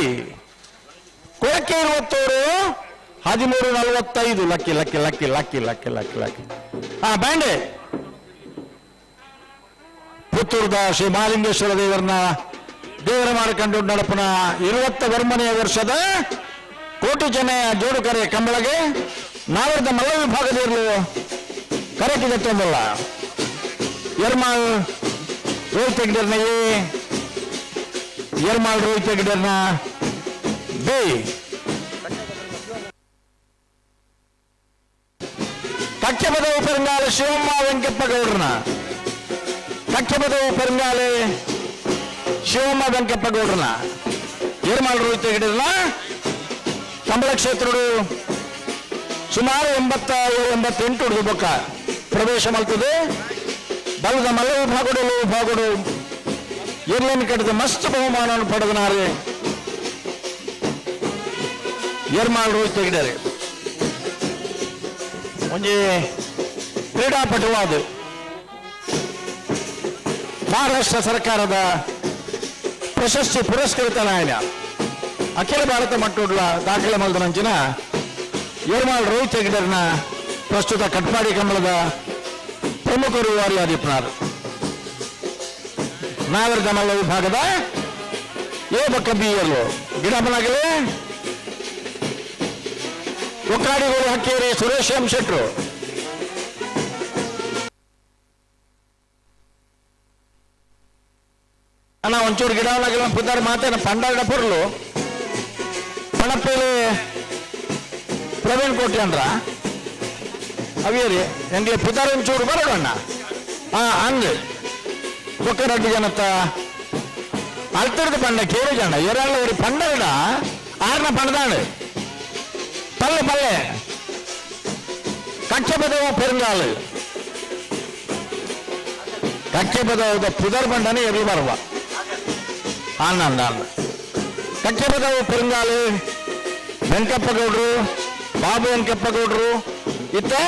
Kolakke Iruvathur 13:45. Lucky lucky lucky lucky lucky lucky lucky. ಹಾ ಬ್ಯಾಂಡೆ ಪುತ್ತೂರದ ಶ್ರೀ ಮಹಾಲಿಂಗೇಶ್ವರ ದೇವರನ್ನ ದೇವರ ಮಾಡಿಕೊಂಡು ನಡಪನ 21ನೇ ವರ್ಷದ ಕೋಟಿ ಜನ ಜೋಡುಕರೆ ಕಂಬಳಗೆ ನಾವರದ ಮಲ್ಲ ವಿಭಾಗದಲ್ಲೂ ಕರೆಕ್ಟ್ ತೊಂದಲ್ಲ ಎರ್ಮಾಲ್ ರೋಹಿತ್ ಹೆಗ್ಡರ್ನ ಎ, ಎರ್ಮಾಲ್ ರೋಹಿತ್ ಹೆಗ್ಡರ್ನ ಬಿ. ಕಕ್ಷಪದವು ಪೆರಂಗಾಲ ಶಿವಮ್ಮ ವೆಂಕಪ್ಪ ಗೌಡ್ರನ ಕಕ್ಷಪದವು ಪೆರಂಗಾಲೆ ಶಿವಮ್ಮ ವೆಂಕಪ್ಪ ಗೌಡ್ರನ ಎರ್ಮಾಲ್ ರೋಹಿತ್ ಹೆಗ್ಡರ್ನ ಕಂಬಳ ಕ್ಷೇತ್ರಡು ಸುಮಾರು 87 88 ಹುಡುಗ ಬೊಕ್ಕ ಪ್ರವೇಶ ಮಲ್ತದೆ. ಬಲದ ಮಲ್ಲ ವಿಭಾಗಡು ವಿಭಾಗಡು ಎರ್ಲನ್ನು ಕಟ್ಟಿದ ಮಸ್ತ್ ಬಹುಮಾನವನ್ನು ಪಡೆದನಾರೆ ಎರ್ಮಾಲ್ ರೋಹಿತ್ ಹೆಗ್ಡರೆ. ಒಂಜಿ ಕ್ರೀಡಾಪಟುವಾದ ಮಹಾರಾಷ್ಟ್ರ ಸರ್ಕಾರದ ಪ್ರಶಸ್ತಿ ಪುರಸ್ಕೃತ ನಾಯನ ಅಖಿಲ ಭಾರತ ಮಟ್ಟುಡ್ಲ ದಾಖಲೆ ಮಲ್ದನಂಚಿನ ಎರ್ಮಾಲ್ ರೋಹಿತ್ ಹೆಗ್ಡರ್ನ ಪ್ರಸ್ತುತ ಕಟ್ಪಾಡಿ ಕಂಬಳದ ಪ್ರಮುಖ ರೂವಾರಿ ಆದಿಪ್ಪನಾರ್. ನಾಗರಿಕ ಮಲ್ಲ ವಿಭಾಗದ ಎ ಬಕ್ಕ ಬಿ ಎಲ್ಲು ಗಿಡಮನಾಗಲಿ ಒಕ್ಕಾಡಿಗೋಳು ಹಕ್ಕೇರಿ ಸುರೇಶ್ ಎಂ ಶೆಟ್ರು. ಅಣ್ಣ ಒಂಚೂರು ಗಿಡವನಾಗಿಲ್ಲ ಪುದ್ದಾರ ಮಾತೇನ ಪಂಡಾಡ ಪೊರ್ಲು ಪಣಪ್ಪೇಲಿ ಪ್ರವೀಣ್ ಕೋಟಿ ಅಂದ್ರ ಅವೇರಿ ಎಂಗ್ಲೆ ಪುದ್ದಾರ ಒಂಚೂರು ಬರೋಣ ಹಾ ಅಂದ್ ಬೊಕ್ಕ ರಡ್ಡು ಜನತ್ತ ಅಲ್ತರದ ಪಂಡ ಕೇಳು ಜನ ಏರಾಳ ஒரு ಪಂಡಗಡ ಆರ್ನ ಪಂಡದಾണ് ಪಲ್ಲೆ ಪಲ್ಲೆ ಕಕ್ಷಪದವು ಪೆರುಂಗಾಲು ಕಕ್ಷಪದವು ಪುದರ್ ಬಂಡನೆ ಎಲ್ಲಿ ಬರುವ ಆನಂದ ಕಕ್ಷಪದವು ಪೆರುಂಗಾಲು ವೆಂಕಪ್ಪ ಗೌಡ್ರು ಬಾಬು ವೆಂಕಪ್ಪ ಗೌಡ್ರು ಇತ್ತೆ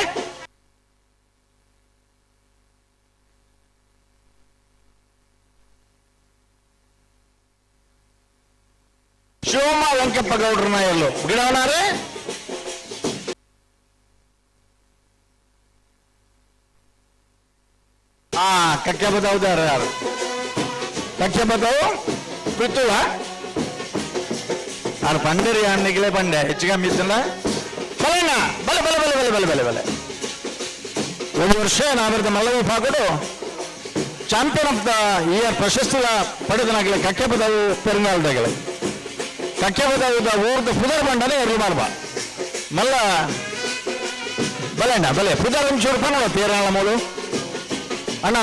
ವೆಂಕಪ್ಪ ಗೌಡ್ರನ ಎಲ್ಲು ಗಿಡವನಾರೆ ಆ ಕಕ್ಕೆ ಬದೌದಾರ ಯಾರು ಕಕ್ಕೆ ಬದವು ಪಿತ್ತುಳ ಆರು ಪಂಡರಿ ಅನ್ನಿಗಲೇ ಪಂಡೆ ಹೆಚ್ಚು ಕಮ್ಮಿ ಇತ್ತಲ್ಲ ಬಲಣ್ಣ ಬಲೆ ಬಲೆ ಬಲೆ ಬಲೆ ಬಲೆ ಬಲೆ ಬಲೆ. ಒಂದು ವರ್ಷ ನಾವಿರದ ಮಲ್ಲ ವಿಭಾಗಡು ಚಾಂಪಿಯನ್ ಆಫ್ the year ಪ್ರಶಸ್ತಿಲ ಪಡೆದನಾಗಲಿ ಕಕ್ಕೆ ಬದವು ಪೆರುಂಗಾಲ್ದಾಗಲಿ ಕಕ್ಕೆ ಬದವುದ ಊರ್ದ ಪುದರ್ ಬಂಡನೆ ಎರ್ಲು ಮಾರ್ಬ ಮಲ್ಲ ಬಲೆಣ್ಣ ಬಲೆ ಪುದರ್ ಒಂಚೂರು ಪನ್ನಡ ತೇರಾಳ ಮೂಲು ಅಣ್ಣ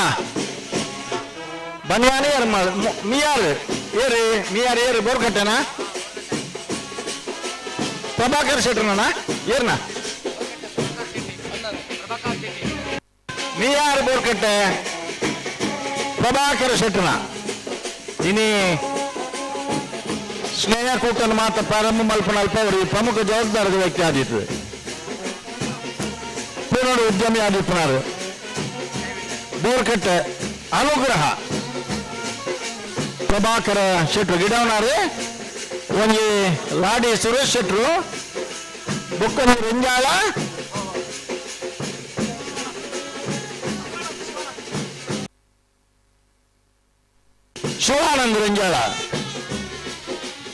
ಬನ್ಯಾನಿ ಯಾರು ಮಿಯಾರ್ ಏರಿ ಮಿಯಾರ್ ಏರಿ ಬೋರ್ಕಟ್ಟೆನಾ ಪ್ರಭಾಕರ್ ಶೆಟ್ಟರ್ನ ಏರ್ನ ಮಿಯಾರ್ ಬೋರ್ಕಟ್ಟೆ ಪ್ರಭಾಕರ್ ಶೆಟ್ಟರ್ನ ಇನಿ ಸ್ನೇಹ ಕೂಟನ ಮಾತ್ರ ಪ್ರಾರಂಭ ಮಲ್ಪನ ಅಲ್ಪ ಅವರು ಪ್ರಮುಖ ಜವಾಬ್ದಾರದ ವ್ಯಕ್ತಿ ಆದಿತ್ತು. ಪೂರ್ಣ ಉದ್ಯಮಿ ಆದಿಪ್ಪನಾರು ಬೋರ್ಕಟ್ಟೆ ಅನುಗ್ರಹ ಪ್ರಭಾಕರ ಶೆಟ್ರು ಗಿಡವನಾರು ಒಂಜಿ ಲಾಡಿ ಸುರೇಶ್ ಶೆಟ್ರು ಬೊಕ್ಕನ ರಂಜಾಳ ಶಿವಾನಂದ ರಂಜಾಳ.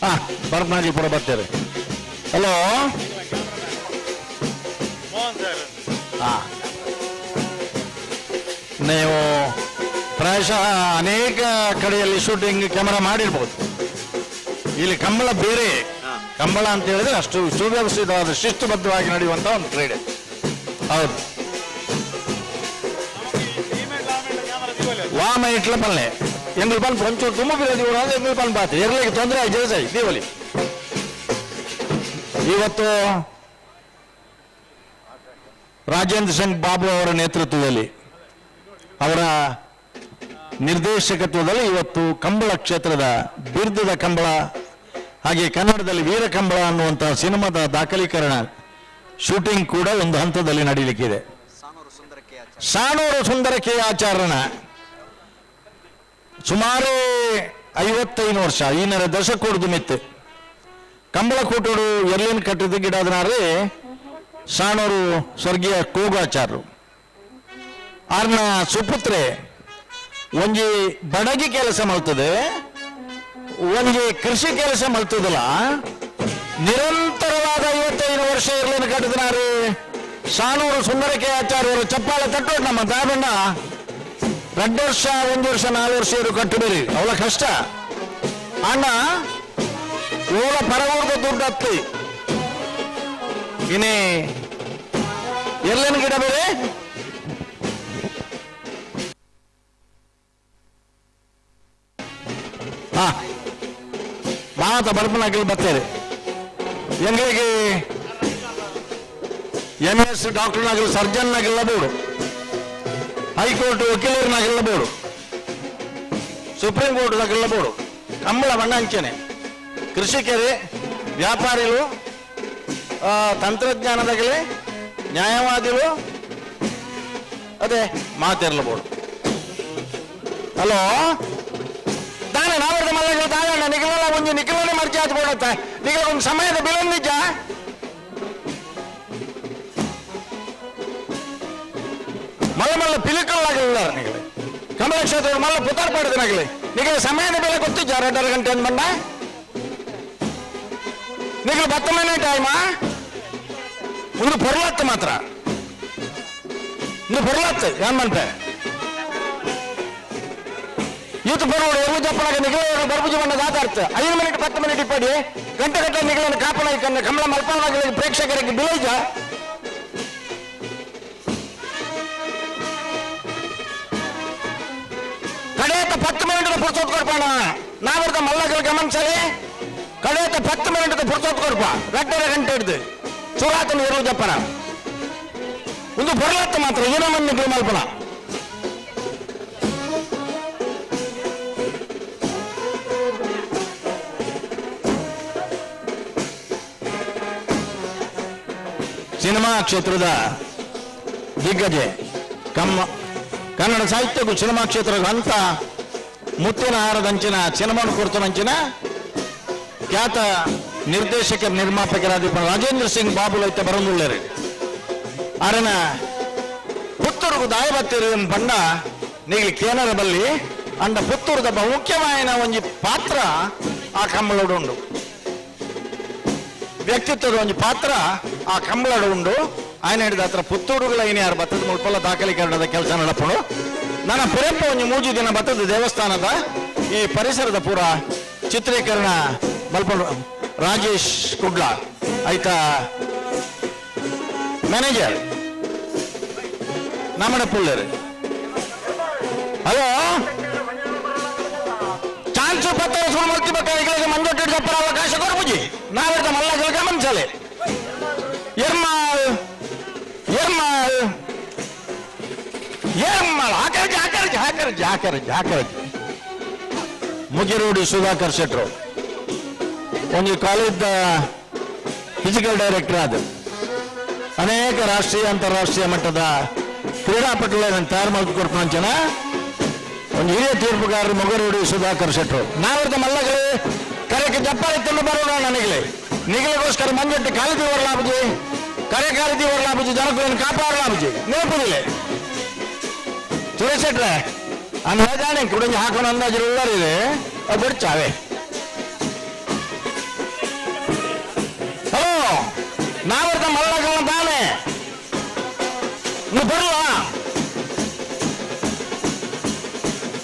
ಹಾ ಪರಪ್ನಾಜಿಪುರ ಬರ್ತಾರೆ. ಹಲೋ ಹಾ ನೀವು ಪ್ರಾಯಶಃ ಅನೇಕ ಕಡೆಯಲ್ಲಿ ಶೂಟಿಂಗ್ ಕ್ಯಾಮರಾ ಮಾಡಿರ್ಬೋದು. ಇಲ್ಲಿ ಕಂಬಳ ಬೇರೆ, ಕಂಬಳ ಅಂತ ಹೇಳಿದ್ರೆ ಅಷ್ಟು ಸುವ್ಯವಸ್ಥಿತವಾದ ಶಿಸ್ತುಬದ್ಧವಾಗಿ ನಡೆಯುವಂತ ಒಂದು ಕ್ರೀಡೆ. ಹೌದು, ವಾಮ ಇಟ್ಲ ಪಲ್ಲೆ ಎಂಗ್ಳು ಪನ್ ಒಂಚೂರು ತುಂಬ ಬಿರೋದು ಎಂಗ್ಳು ಪನ್ ಬಾತು ಎರ್ಲಿಕ್ಕೆ ತೊಂದರೆ ಆಯ್ತು ಜೇಸಾಯಿ ದೀವಲಿ. ಇವತ್ತು ರಾಜೇಂದ್ರ ಸಿಂಗ್ ಬಾಬು ಅವರ ನೇತೃತ್ವದಲ್ಲಿ, ಅವರ ನಿರ್ದೇಶಕತ್ವದಲ್ಲಿ ಇವತ್ತು ಕಂಬಳ ಕ್ಷೇತ್ರದ ಬಿರ್ದದ ಕಂಬಳ, ಹಾಗೆ ಕನ್ನಡದಲ್ಲಿ ವೀರ ಕಂಬಳ ಅನ್ನುವಂತಹ ಸಿನಿಮಾದ ದಾಖಲೀಕರಣ ಶೂಟಿಂಗ್ ಕೂಡ ಒಂದು ಹಂತದಲ್ಲಿ ನಡೀಲಿಕ್ಕಿದೆ. ಸಾಣೂರು ಸುಂದರಕ್ಕೆ ಆಚಾರ್ಯನ ಸುಮಾರು 55 ವರ್ಷ ಈನರ ದಶಕೂಡ್ದು ಮಿತ್ತು ಕಂಬಳ ಕೂಟೋಡು ಎರ್ಲಿನ ಕಟ್ಟಿದ ಗಿಡದನಾರೇ ಸಾಣೂರು ಸ್ವರ್ಗೀಯ ಕೂಗಾಚಾರ್ಯರು. ಆರ್ನ ಸುಪುತ್ರೆ ಒಂಜಿ ಬಡಗಿ ಕೆಲಸ ಮಾಡ್ತದೆ, ಒಂಜಿ ಕೃಷಿ ಕೆಲಸ ಮಾಡ್ತದಲ್ಲ, ನಿರಂತರವಾದ 55 ವರ್ಷ ಇರ್ಲಿನ ಕಟ್ಟಿದನಾರು ಸಾಣೂರು ಸುಂದರಕ್ಕೆ ಆಚಾರ್ಯರು. ಚಪ್ಪಾಳೆ ತಟ್ಟೋದು ನಮ್ಮ ದಾಬಣ್ಣ. 2 ವರ್ಷ 1 ವರ್ಷ 4 ವರ್ಷ ಇರು ಕಟ್ಟಬೇರಿ ಅವಳ ಕಷ್ಟ. ಅಣ್ಣ ಓಲ ಪರವೂರ್ದ ದುಡ್ಡು ಹತ್ತಿ ಇನ್ನೇ ಎಲ್ಲೇನು ಗಿಡ ಬೇರೆ ಹಾ ಮಾತ ಬರ್ಪನಾಗಲಿ ಬರ್ತಾರೆ. ಎಂಗಳಿಗೆ ಎಂ ಎಸ್ ಡಾಕ್ಟರ್ನಾಗಲಿ ಸರ್ಜನ್ನಾಗಿಲ್ಲ ಬೋಡು, ಹೈಕೋರ್ಟ್ ವಕೀಲರನ್ನಾಗಿಲ್ಲ ಬೋಡು, ಸುಪ್ರೀಂ ಕೋರ್ಟ್ನಾಗಿಲ್ಲ ಬೋಡು. ಕಂಬಳ ಬಣ್ಣ ಅಂಚನೆ ಕೃಷಿಕರೇ, ವ್ಯಾಪಾರಿಗಳು, ತಂತ್ರಜ್ಞಾನದಾಗಲಿ, ನ್ಯಾಯವಾದಿಗಳು, ಅದೇ ಮಾತಿರಲಬಹುದು. ಹಲೋ ತಾನೇ ನಾವರ್ದ ಮಲ್ಲಗಳು ತಾಗಣ್ಣ ನಿಖಲ ಒಂದು ನಿಖಲನೆ ಮರ್ಚಿ ಆತ್ಕೊಡುತ್ತೆ ನಿಖಲ ಒಂದು ಸಮಯದ ಬಿಲೊಂದು ನಿಜ. ಮಲ್ಲ ಮಲ್ಲ ಪಿಲಿಕಲ್ಲಾಗಲಿಲ್ಲ ನಿಗಲೆ ಕಮಲ ಕ್ಷೇತ್ರ ಮಲ್ಲ ಪುತಾರ್ ಪಡೆದನಾಗಲಿ ನಿಗಲ ಸಮಯದ ಬೆಲೆ ಗೊತ್ತಿದ್ದ 2.5 ಗಂಟೆ ಅಂದ್ ಬಂದ ನಿಗಲು ಬತ್ತ ಮನೆ ಟೈಮಾ ಒಂದು ಪೊರ್ಲತ್ತು ಮಾತ್ರ ಒಂದು ಪೊರ್ಲತ್ತು ಏನ್ ಮಂತೆ ಯೂತ್ ಬರೋಡು ಎಲ್ಲಿ ಜಪ್ಪನಾಗ ನಿಗಲ ಬರ್ಬುಜಿ ಬಣ್ಣ ದಾತಾರ್ಥ 5 ಮಿನಿಟ್ 10 ಮಿನಿಟ್ ಇಪ್ಪಡಿ ಗಂಟೆ ಗಂಟೆ ನಿಗಲನ್ನು ಕಾಪಣ ಕಮಲ ಮಲ್ಪನಾಗಲಿ ಪ್ರೇಕ್ಷಕರಿಗೆ ಬಿಲೈಜ. ಕಡೆಯತ್ತ 10 ಮಿನಿಟ್ ಪುರ್ಸೊತ್ತು ಕೊಡ್ಪಣ ನಾವರ್ದ ಮಲ್ಲಗಳ ಗಮನಿಸಲಿ. ಕಡೆಯತ್ತ 10 ಮಿನಿಟ್ ಪುರ್ಸೊತ್ತು ಕೊಡ್ಪ 2.5 ಗಂಟೆ ಹಿಡ್ದು ಸುರಾತನ ಇರು ಜಪ್ಪನ ಒಂದು ಬರಲತ್ತ ಮಾತ್ರ ಏನೋ ಮಂದಿ ಮಲ್ಪನ. ಸಿನಿಮಾ ಕ್ಷೇತ್ರದ ದಿಗ್ಗಜೆ ಕನ್ನಡ ಸಾಹಿತ್ಯಕ್ಕೂ ಸಿನಿಮಾ ಕ್ಷೇತ್ರದ ಅಂತ ಮುತ್ತಿನ ಹಾರದಂಚಿನ ಸಿನಿಮಾ ಕೊಡ್ತನಂಚಿನ ಖ್ಯಾತ ನಿರ್ದೇಶಕರ್ ನಿರ್ಮಾಪಕರಾದ ರಾಜೇಂದ್ರ ಸಿಂಗ್ ಬಾಬು ಲೈತ ಬರಂದುಳ್ಳೇರು. ಅರನ ಪುತ್ತೂರುಗು ದಾಯಬತ್ತಿರು ಪಂಡ ನೀಲಿ ಕೇನರ ಬಲ್ಲಿ ಅಂಡ ಪುತ್ತೂರುದ ಬಹುಮುಖ್ಯವಾಯಿನ ಒಂಜಿ ಪಾತ್ರ ಆ ಕಂಬಳಡು ಉಂಡು. ವ್ಯಕ್ತಿತ್ವದ ಒಂಜಿ ಪಾತ್ರ ಆ ಕಂಬಳಡು ಉಂಡು. ಆಯನ ಹಿಡಿದ ಹತ್ರ ಪುತ್ತೂರುಗಳ ಏನೇ ಯಾರು ಬತ್ತದ ಮುಲ್ಪಲ್ಲ ದಾಖಲೀಕರಣದ ಕೆಲಸ ನಡಪಡು. ನನ್ನ ಪುರಪ್ಪ ಒಂಜಿ ಮೂಜಿ ದಿನ ಬತ್ತದ ದೇವಸ್ಥಾನದ ಈ ಪರಿಸರದ ಪೂರ ಚಿತ್ರೀಕರಣ ಮಲ್ಪಡು. ರಾಜೇಶ್ ಕುಡ್ಲ ಆಯ್ತಾ ಮ್ಯಾನೇಜರ್ ನಮ್ಮಡ ಪುಳ್ಳರು. ಹಲೋ ಚಾನ್ಸು ಪತ್ತ ಸುರು ಮೂರ್ತಿ ಬೇಕಾಗಿ ಮಂಜೊಟ್ಟು ಚಪ್ಪರ ಅವಕಾಶ ಕೊಡ್ಬುಜಿ ನಾವೆಲ್ಲ ಮಲ್ಲ ಗಮನಿಸಲೆ. ಎರ್ಮಾಲ್ ಎರ್ಮಾಲ್ ಎರ್ಮಾಲ್ ಹಾಕರ್ಜಿ ಹಾಕರ್ಜಿ ಹಾಕರ್ಜಿ ಹಾಕರ್ಜಿ ಹಾಕರ್ಜಿ. ಮುಗಿರೋಡಿ ಸುಧಾಕರ್ ಶೆಟ್ರು ಒಂದು ಕಾಲೇಜ್ ಫಿಸಿಕಲ್ ಡೈರೆಕ್ಟರ್ ಅದು ಅನೇಕ ರಾಷ್ಟ್ರೀಯ ಅಂತಾರಾಷ್ಟ್ರೀಯ ಮಟ್ಟದ ಕ್ರೀಡಾಪಟುಗಳನ್ನು ತಯಾರು ಮಾಡಿಕೊಡ್ತಾನ ಒಂದು ಹಿರಿಯ ತೀರ್ಪುಗಾರರು ಮೊಗರೋಡಿ ಸುಧಾಕರ್ ಶೆಟ್ರು. ನಾವಿರ್ತ ಮಲ್ಲಗಳು ಕರೆಗೆ ಜಪ್ಪಾಳಿ ತಂದು ಬರೋಣ ನನಗೆ ನಿಗಲಿಗೋಸ್ಕರ ಮಂಜೊಟ್ಟು ಕಾಲಿದಿ ಹೊರಲಾಬುಜಿ ಕರೆ ಕಾಲಿದಿ ಹೊರಲಾಬುಜಿ ಜನಗಳನ್ನು ಕಾಪಾಡಲಾಬುಜಿ ನೇಪುದಿಲ್ಲ ಸುರೇಶ್ ಶೆಟ್ರೆ ಅಂದಾಜಾನೆ ಕುಡಂಜಿ ಹಾಕೋಣ ಅಂದಾಜು ಉಳ್ಳಾರಿದೆ ಅದು ಬಿಡ್ಚಾವೆ. ಹಲೋ ನಾವಿರ್ತ ಮಲ್ಲಗಳ ತಾನೆ ನೀವು ಬರಲ್ಲ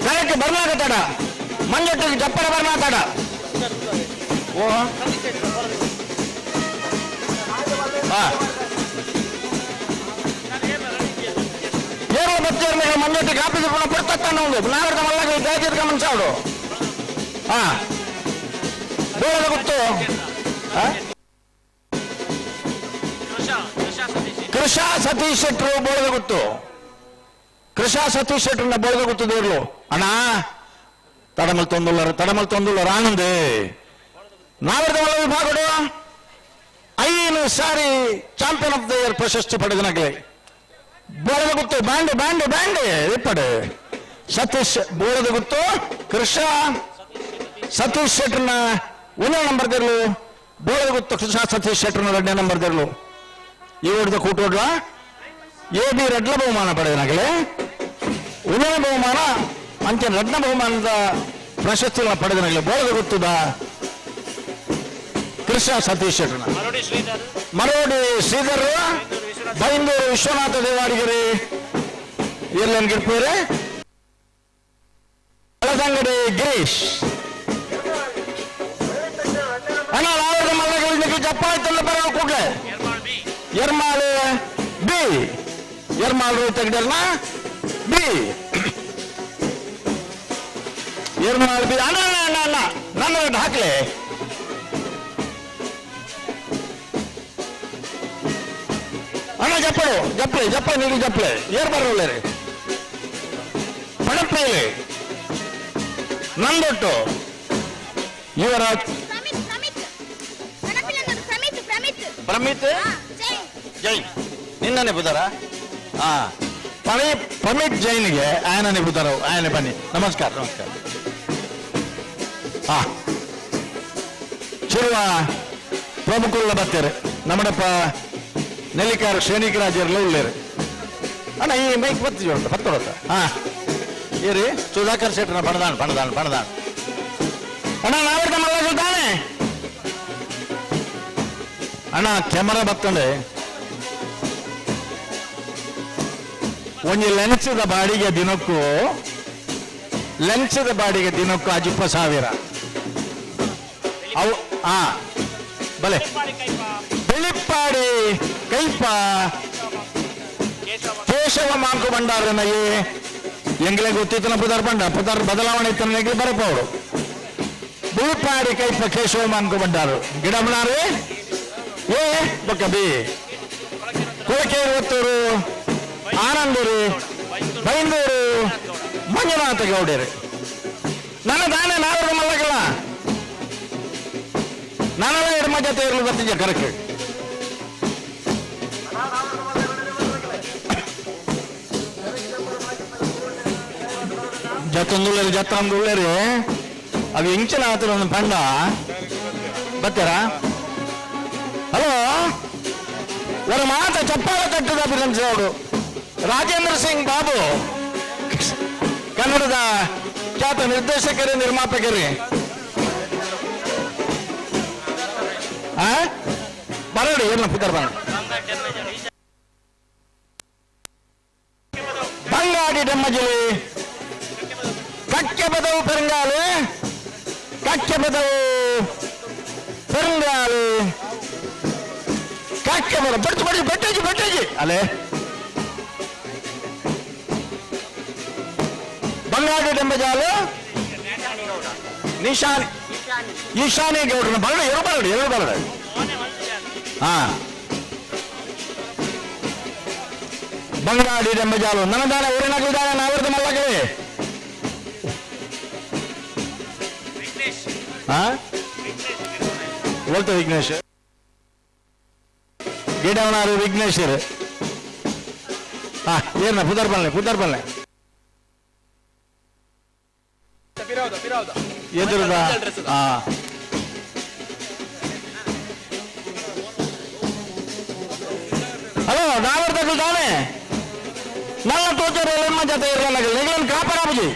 ಕರೆಕ್ಟ್ ಬರ್ಲಾಗತ್ತಾಡ ಮಂಜೊಟ್ಟಿಗೆ ಜಪ್ಪರ ಬರ್ಲಾತಾಡ. ಓ ಏರೋ ಬಚ್ಚೇರ್ ಮೇಲೆ ಮಂಜೊಟ್ಟಿಗೆ ಆಫೀಸ್ ಪುನಃ ಪುರ್ತತ್ತಾನ ಒಂದು ನಾವಿರ್ತ ಮಲ್ಲಗಳು ದಯచేసి ಗಮನಿಸಾಡು. ಹಾ ಬೋಳದ ಗೊತ್ತು ಕೃಷಾ ಸತೀಶ್ ಶೆಟ್ರು ಬೋಳದ ಗೊತ್ತು. ಕೃಷಾ ಸತೀಶ್ ಶೆಟ್ರನ್ನ ಬೋಳದ ಗೊತ್ತು ದೇವ್ರು ಅಣ್ಣ ತಡಮಲ್ ತೊಂದುಳ್ಳರು ತಡಮಲ್ ತೊಂದುಳ್ಳರು ಆನಂದ್ ನಾವಿರ್ತ ಮಲ್ಲ ವಿಭಾಗಡು 5 ಸಾರಿ ಚಾಂಪಿಯನ್ ಆಫ್ the year ಪ್ರಶಸ್ತಿ ಪಡೆದನಗಲೆ ಬೋಳದ ಗುತ್ತು ಬ್ಯಾಂಡ್ ಬ್ಯಾಂಡ್ ಬ್ಯಾಂಡ್ ಇಪ್ಪಡು ಸತೀಶ್ ಬೋಳದ ಗುತ್ತು ಕೃಷಾ ಸತೀಶ್ ಶೆಟ್ರನ್ನ 1ನೇ ನಂಬರ್ ದಿರ್ಲು ಬೋಳದ ಗುತ್ತು ಕೃಷಾ ಸತೀಶ್ ಶೆಟ್ರನ್ನ 2ನೇ ನಂಬರ್ ದಿರ್ಲು. ಈ ಓಡಿದ ಕೂಟೋಡ್ಲ ಎ ಬಿ ರಡ್ಲ ಬಹುಮಾನ ಪಡೆದನಗಲೆ 1ನೇ ಬಹುಮಾನ ಅಂಚೆ ರಡ್ನ ಬಹುಮಾನದ ಪ್ರಶಸ್ತಿಗಳನ್ನ ಪಡೆದನಗಲೆ ಬೋಳದ ಗುತ್ತದ ಕೃಷ್ಣ ಸತೀಶ್ ಶೆಟ್ರನ್ನ. ಮರೋಡಿ ಶ್ರೀಧರ್ ಬೈಂದೂರು ವಿಶ್ವನಾಥ ದೇವಾಡಿಗರಿ ಎಲ್ಲನ್ ಗಿಡ್ಪೇರೆ ಬೆಳದಂಗಡಿ ಗಿರೀಶ್ ಅಣ್ಣ ನಾವದ ಮಲ್ಲಗಳಿಗೆ ಜಪ್ಪಾಯಿ ತಂದು ಬರೋ ಕೂಡಲೇ ಎರ್ಮಾಳು ಬಿ ಎರ್ಮಾಳು ತೆಗ್ದಲ್ಲ ಬಿ ಎರ್ಮಾಳು ಬಿ ಅಣ್ಣ ಅಣ್ಣ ಅಣ್ಣ ಅಣ್ಣ ನನ್ನ ಹಾಕ್ಲೆ ಅಣ್ಣ ಜಪ್ಪಡು ಜಪ್ಲೆ ಜಪ್ಪ ನೀರು ಜಪ್ಲೆ ಏರ್ ಬರೋಲ್ಲ ಪಡಪ್ಪೇಲೆ ನಂದೊಟ್ಟು ಇವರ ಪ್ರಮಿತ್ ಜೈನ್ ನಿನ್ನನೆ ಬುದಾರ ಹಾ ಪ್ರಮಿತ್ ಜೈನ್ಗೆ ಆಯನನೆ ಬುದಾರ ಆಯನೆ ಬನ್ನಿ. ನಮಸ್ಕಾರ ನಮಸ್ಕಾರ. ಹಾ ಚಿರುವ ಪ್ರಮುಖರುಳ್ಳ ಬರ್ತಾರೆ ನಮ್ಮಡಪ್ಪ ನೆಲ್ಲಿಕಾರ ಶ್ರೇಣಿಕರಾಜರೆಲ್ಲ ಉಳ್ಳೇರು. ಅಣ್ಣ ಈ ಮೈಕ್ ಬತ್ತಿ ಉಂಟು ಬತ್ತೊಡತ್ತ ಹಾ ಏರಿ ಸುಧಾಕರ್ ಶೆಟ್ಟನ ಬಣದಾನ್ ಬಣದಾನ್ ಬಣದಾನ್ ಅಣ್ಣ ನಾವಿರ್ತ ಮಲ್ಲ ತಾನೆ ಅಣ್ಣ ಕ್ಯಾಮರಾ ಬತ್ತಂಡೆ ಒಂಜಿ ಲೆನ್ಸದ ಬಾಡಿಗೆ ದಿನಕ್ಕೂ ಲೆನ್ಸದ ಬಾಡಿಗೆ ದಿನಕ್ಕೂ ಅಜಿಪ್ಪ ಸಾವಿರ ಅವು ಹಾ ಬಲೆ ಬೆಳಿಪ್ಪಾಡಿ ಕೈಪ ಕೇಶವ ಮಾಂಕು ಭಂಡಾರನಯ್ಯೇ ಎಂಗ್ಲೆ ಗೊತ್ತಿತ್ತನ ಪುದರ್ ಬಂಡ ಪುದರ್ ಬದಲಾವಣೆ ಇತ್ತನ ಎಂಗ್ಲೆ ಬರಪವರು ಬಿಳಿಪಾಡಿ ಕೈಪ ಕೇಶವ ಮಾಂಕು ಭಂಡಾರು ಗಿಡಮನಾರು ಏ ಬೊಕ್ಕ ಬಿ ಕೊಳಕೇರು ಒತ್ತೂರು ಆನಂದೂರು ಬೈಂದೂರು ಮಂಜುನಾಥ ಗೌಡರು ನನ್ನ ದಾನೆ ನಾವರು ಮಲ್ಲಗಲ್ಲ ನಾನೆಲ್ಲ ಎಡಮ ಜೊತೆ ಇರಲು ಬರ್ತಿದ್ದೆ ಕರೆಕ್ಟ್. ಜತ್ತೊಂದುಳ್ಳೇರು ಜತ್ತೊಂದುಳ್ಳೇರು ಅವು ಎಂಚಿನ ಆತರ ಒಂದು ಪಂಡ ಬರ್ತಾರಾ? ಹಲೋ ಒಂದು ಮಾತ ಚಪ್ಪಾಳ ತಟ್ಟದ ಅಭಿನಂದಿಸೋಡು ರಾಜೇಂದ್ರ ಸಿಂಗ್ ಬಾಬು ಕನ್ನಡದ ಖ್ಯಾತ ನಿರ್ದೇಶಕರೇ ನಿರ್ಮಾಪಕರೇ ಬರೋಡಿ ಏನ ಪುದರ್ ಬರ ಬಂಗಾಡಿ ಡಮ್ಮಜಲಿ ಕಕ್ಕೆ ಬದವು ಪೆರಂಗಾಲು ಕಕ್ಕೆ ಬದವು ಪೆರಂಗಾಲು ಕಕ್ಕೆ ಬರ ಬಡ್ತು ಬಡ್ಜಿ ಬಟ್ಟಜಿ ಬಟ್ಟಜಿ ಅಲ್ಲೇ ಬಂಗಾಡಿ ಡೆಂಬಜಾಲು ನಿಶಾನಿ ಈಶಾನಿ ಗೌಡ್ರನ್ನ ಬರಡು ಎರಡು ಬರಡು ಎರಡು ಬರಡು ಹಾ ಬಂಗಾಡಿ ಡೆಂಬಜಾಲು ನನದಾನ ಊರಿನಾಗಲಿದ್ದಾನೆ ನಾವರ್ದು ಮಲ್ಲಗಳಿ ಹಾ ಒಲ್ತ ವಿಘ್ನೇಶ್ ಗಿಡವನಾರು ವಿಘ್ನೇಶ್ವರ್ ಹಾ ಏನ ಪುದರ್ ಬಲ್ಲೆ ಪುದರ್ ಬಲ್ಲೆ ಎದುರುದ ಹಾ ಹಲೋ ನಾವರ್ದಗಳು ತಾನೆ ನನ್ನ ತೋಚರು ನಿಮ್ಮ ಜೊತೆ ಇರಲ್ಲ ನಿಗಳನ್ನು ಕಾಪಾಡಬುಜಿ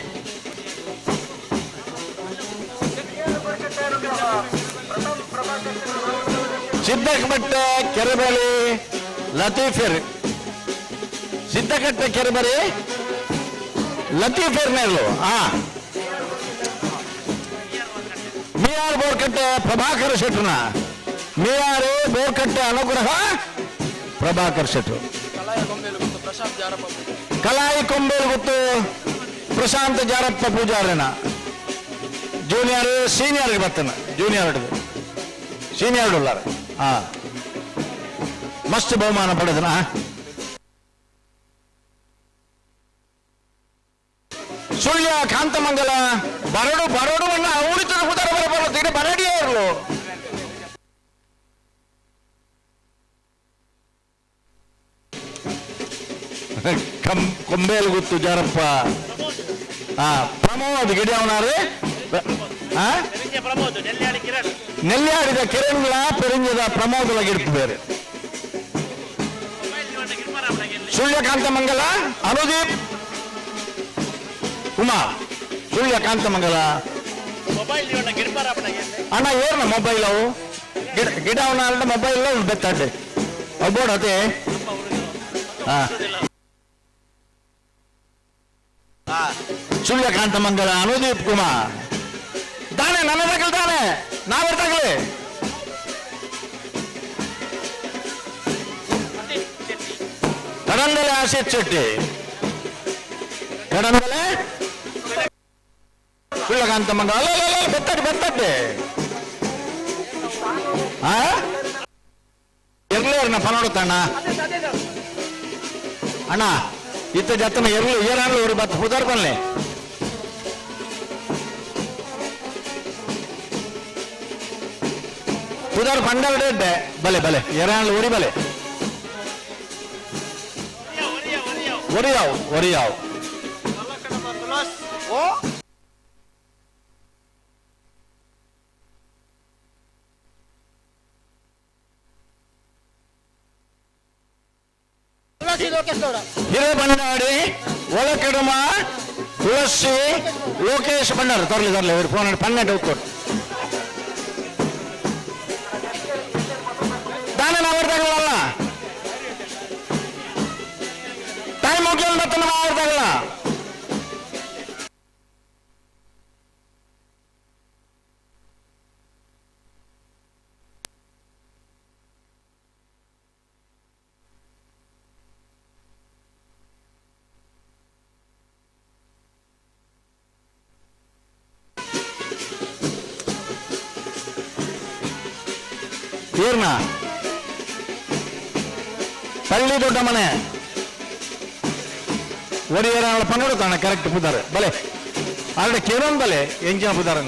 ಸಿದ್ದಕಟ್ಟೆ ಕೆರೆಬಳಿ ಲತೀಫೆರ್ ಸಿದ್ದಕಟ್ಟೆ ಕೆರೆಬರಿ ಲತೀಫೆರ್ನೇಳು ಹಾ ಮಿಯಾರ್ ಬೋರ್ಕಟ್ಟೆ ಪ್ರಭಾಕರ್ ಶೆಟ್ರನ ಮಿಯಾರು ಬೋರ್ಕಟ್ಟೆ ಅನುಗ್ರಹ ಪ್ರಭಾಕರ್ ಶೆಟ್ರು ಕಲಾಯಿ ಕೊಂಬೇಲು ಗೊತ್ತು ಪ್ರಶಾಂತ್ ಜಾರಪ್ಪ ಪೂಜಾರನ ಜೂನಿಯರ್ ಸೀನಿಯರ್ಗೆ ಬರ್ತಾನೆ ಜೂನಿಯರ್ ಹಿಡಿದು ಸೀನಿಯರ್ ಉಳ್ಳಾರ ಹಾ ಮಸ್ತ್ ಬಹುಮಾನ ಪಡೆದನ ಸುಳ್ಯ ಕಾಂತಮಂಗಲ ಬರಡು ಬರಡು ಅನ್ನ ಉಳಿತದ ಉದರ ಬರ ಬರ ಬರಡಿಯವರು ಕೊಂಬೇಲು ಗೊತ್ತು ಜಾರಪ್ಪ ಹಾ ಪ್ರಮೋದ್ ಗಿಡಿಯವನಾರು ನೆಲ್ಯಾಡಿದ ಕಿರಣ್ಗಳ ಪೆರಿಂಜದ ಪ್ರಮೋದಲ ಗಿಡ್ತು ಬೇರೆ ಸೂರ್ಯಕಾಂತ ಮಂಗಲ ಅನುದೀಪ್ ಕುಮಾರ್ ಸೂರ್ಯಕಾಂತ ಮಂಗಲ ಅಣ್ಣ ಏರ್ನ ಮೊಬೈಲ್ ಅವು ಗಿಡ ಗಿಡ ಅವನ ಮೊಬೈಲ್ ಬೆತ್ತಡ್ಡೆ ಅವು ಬೋರ್ಡ್ ಅದೇ ಹಾ ಸೂರ್ಯಕಾಂತ ಮಂಗಲ ಅನುದೀಪ್ ಕುಮಾರ್ ದಾನೆ ನನ್ನ ತಗಲ್ ದಾನೆ ನಾವರ್ ತಗಲಿ ಕಡಂದಲೆ ಆಶಿತ್ ಶೆಟ್ಟಿ ಕಡಂದಲೆ ಸೂರ್ಯಕಾಂತ ಮಂಗಲ ಅಲ್ಲ ಅಲ್ಲ ಅಲ್ಲ ಬೆತ್ತಡ್ಡೆ ಬೆತ್ತಡ್ಡೆ ಆ ಎರ್ಲೇರ್ನ ಪನೋಡುತ್ತಣ್ಣ ಅಣ್ಣ ಇತ್ತ ಜತ್ತನ ಎರ್ಲು ಏನಾದ್ರು ஒரு பத்து புதர் பண்ணல ಪುದರ್ ಪಂಡಲ್ ರೇಟ್ ಬಲೆ ಬಲೆ ಎರಾನ್ಲು ಉರಿ ಬಲೆ ಒರಿಯಾವ್ ಒರಿಯಾವ್ ಹಿರೇಬಂಡಾಡಿ ಒಳಕಡಮ ತುಳಸಿ ಲೋಕೇಶ್ ಭಂಡಾರ ತರಲಿ ತರಲಿ ಇವ್ರು ಫೋನ್ 12 ಹೋಗ್ಕೊಡು ದಾನ ನಾವು ತಗೊಳ್ಳಲ್ಲ ಟೈಮ್ ಹೋಗಿ ಮತ್ತೆ ನಾವು ತಗೊಳ್ಳ ಏರ್ನ ಪಳ್ಳಿ ದೊಡ್ಡ ಮನೆ ಒಡಿಯರ ಪನ್ನೊಡು ತಾನೆ ಕರೆಕ್ಟ್ ಪುದಾರೆ ಬಲೆ ಆಲ್ರೆಡಿ ಕೇಳೋನ್ ಬಲೆ ಎಂಜಿನ ಪುದಾರ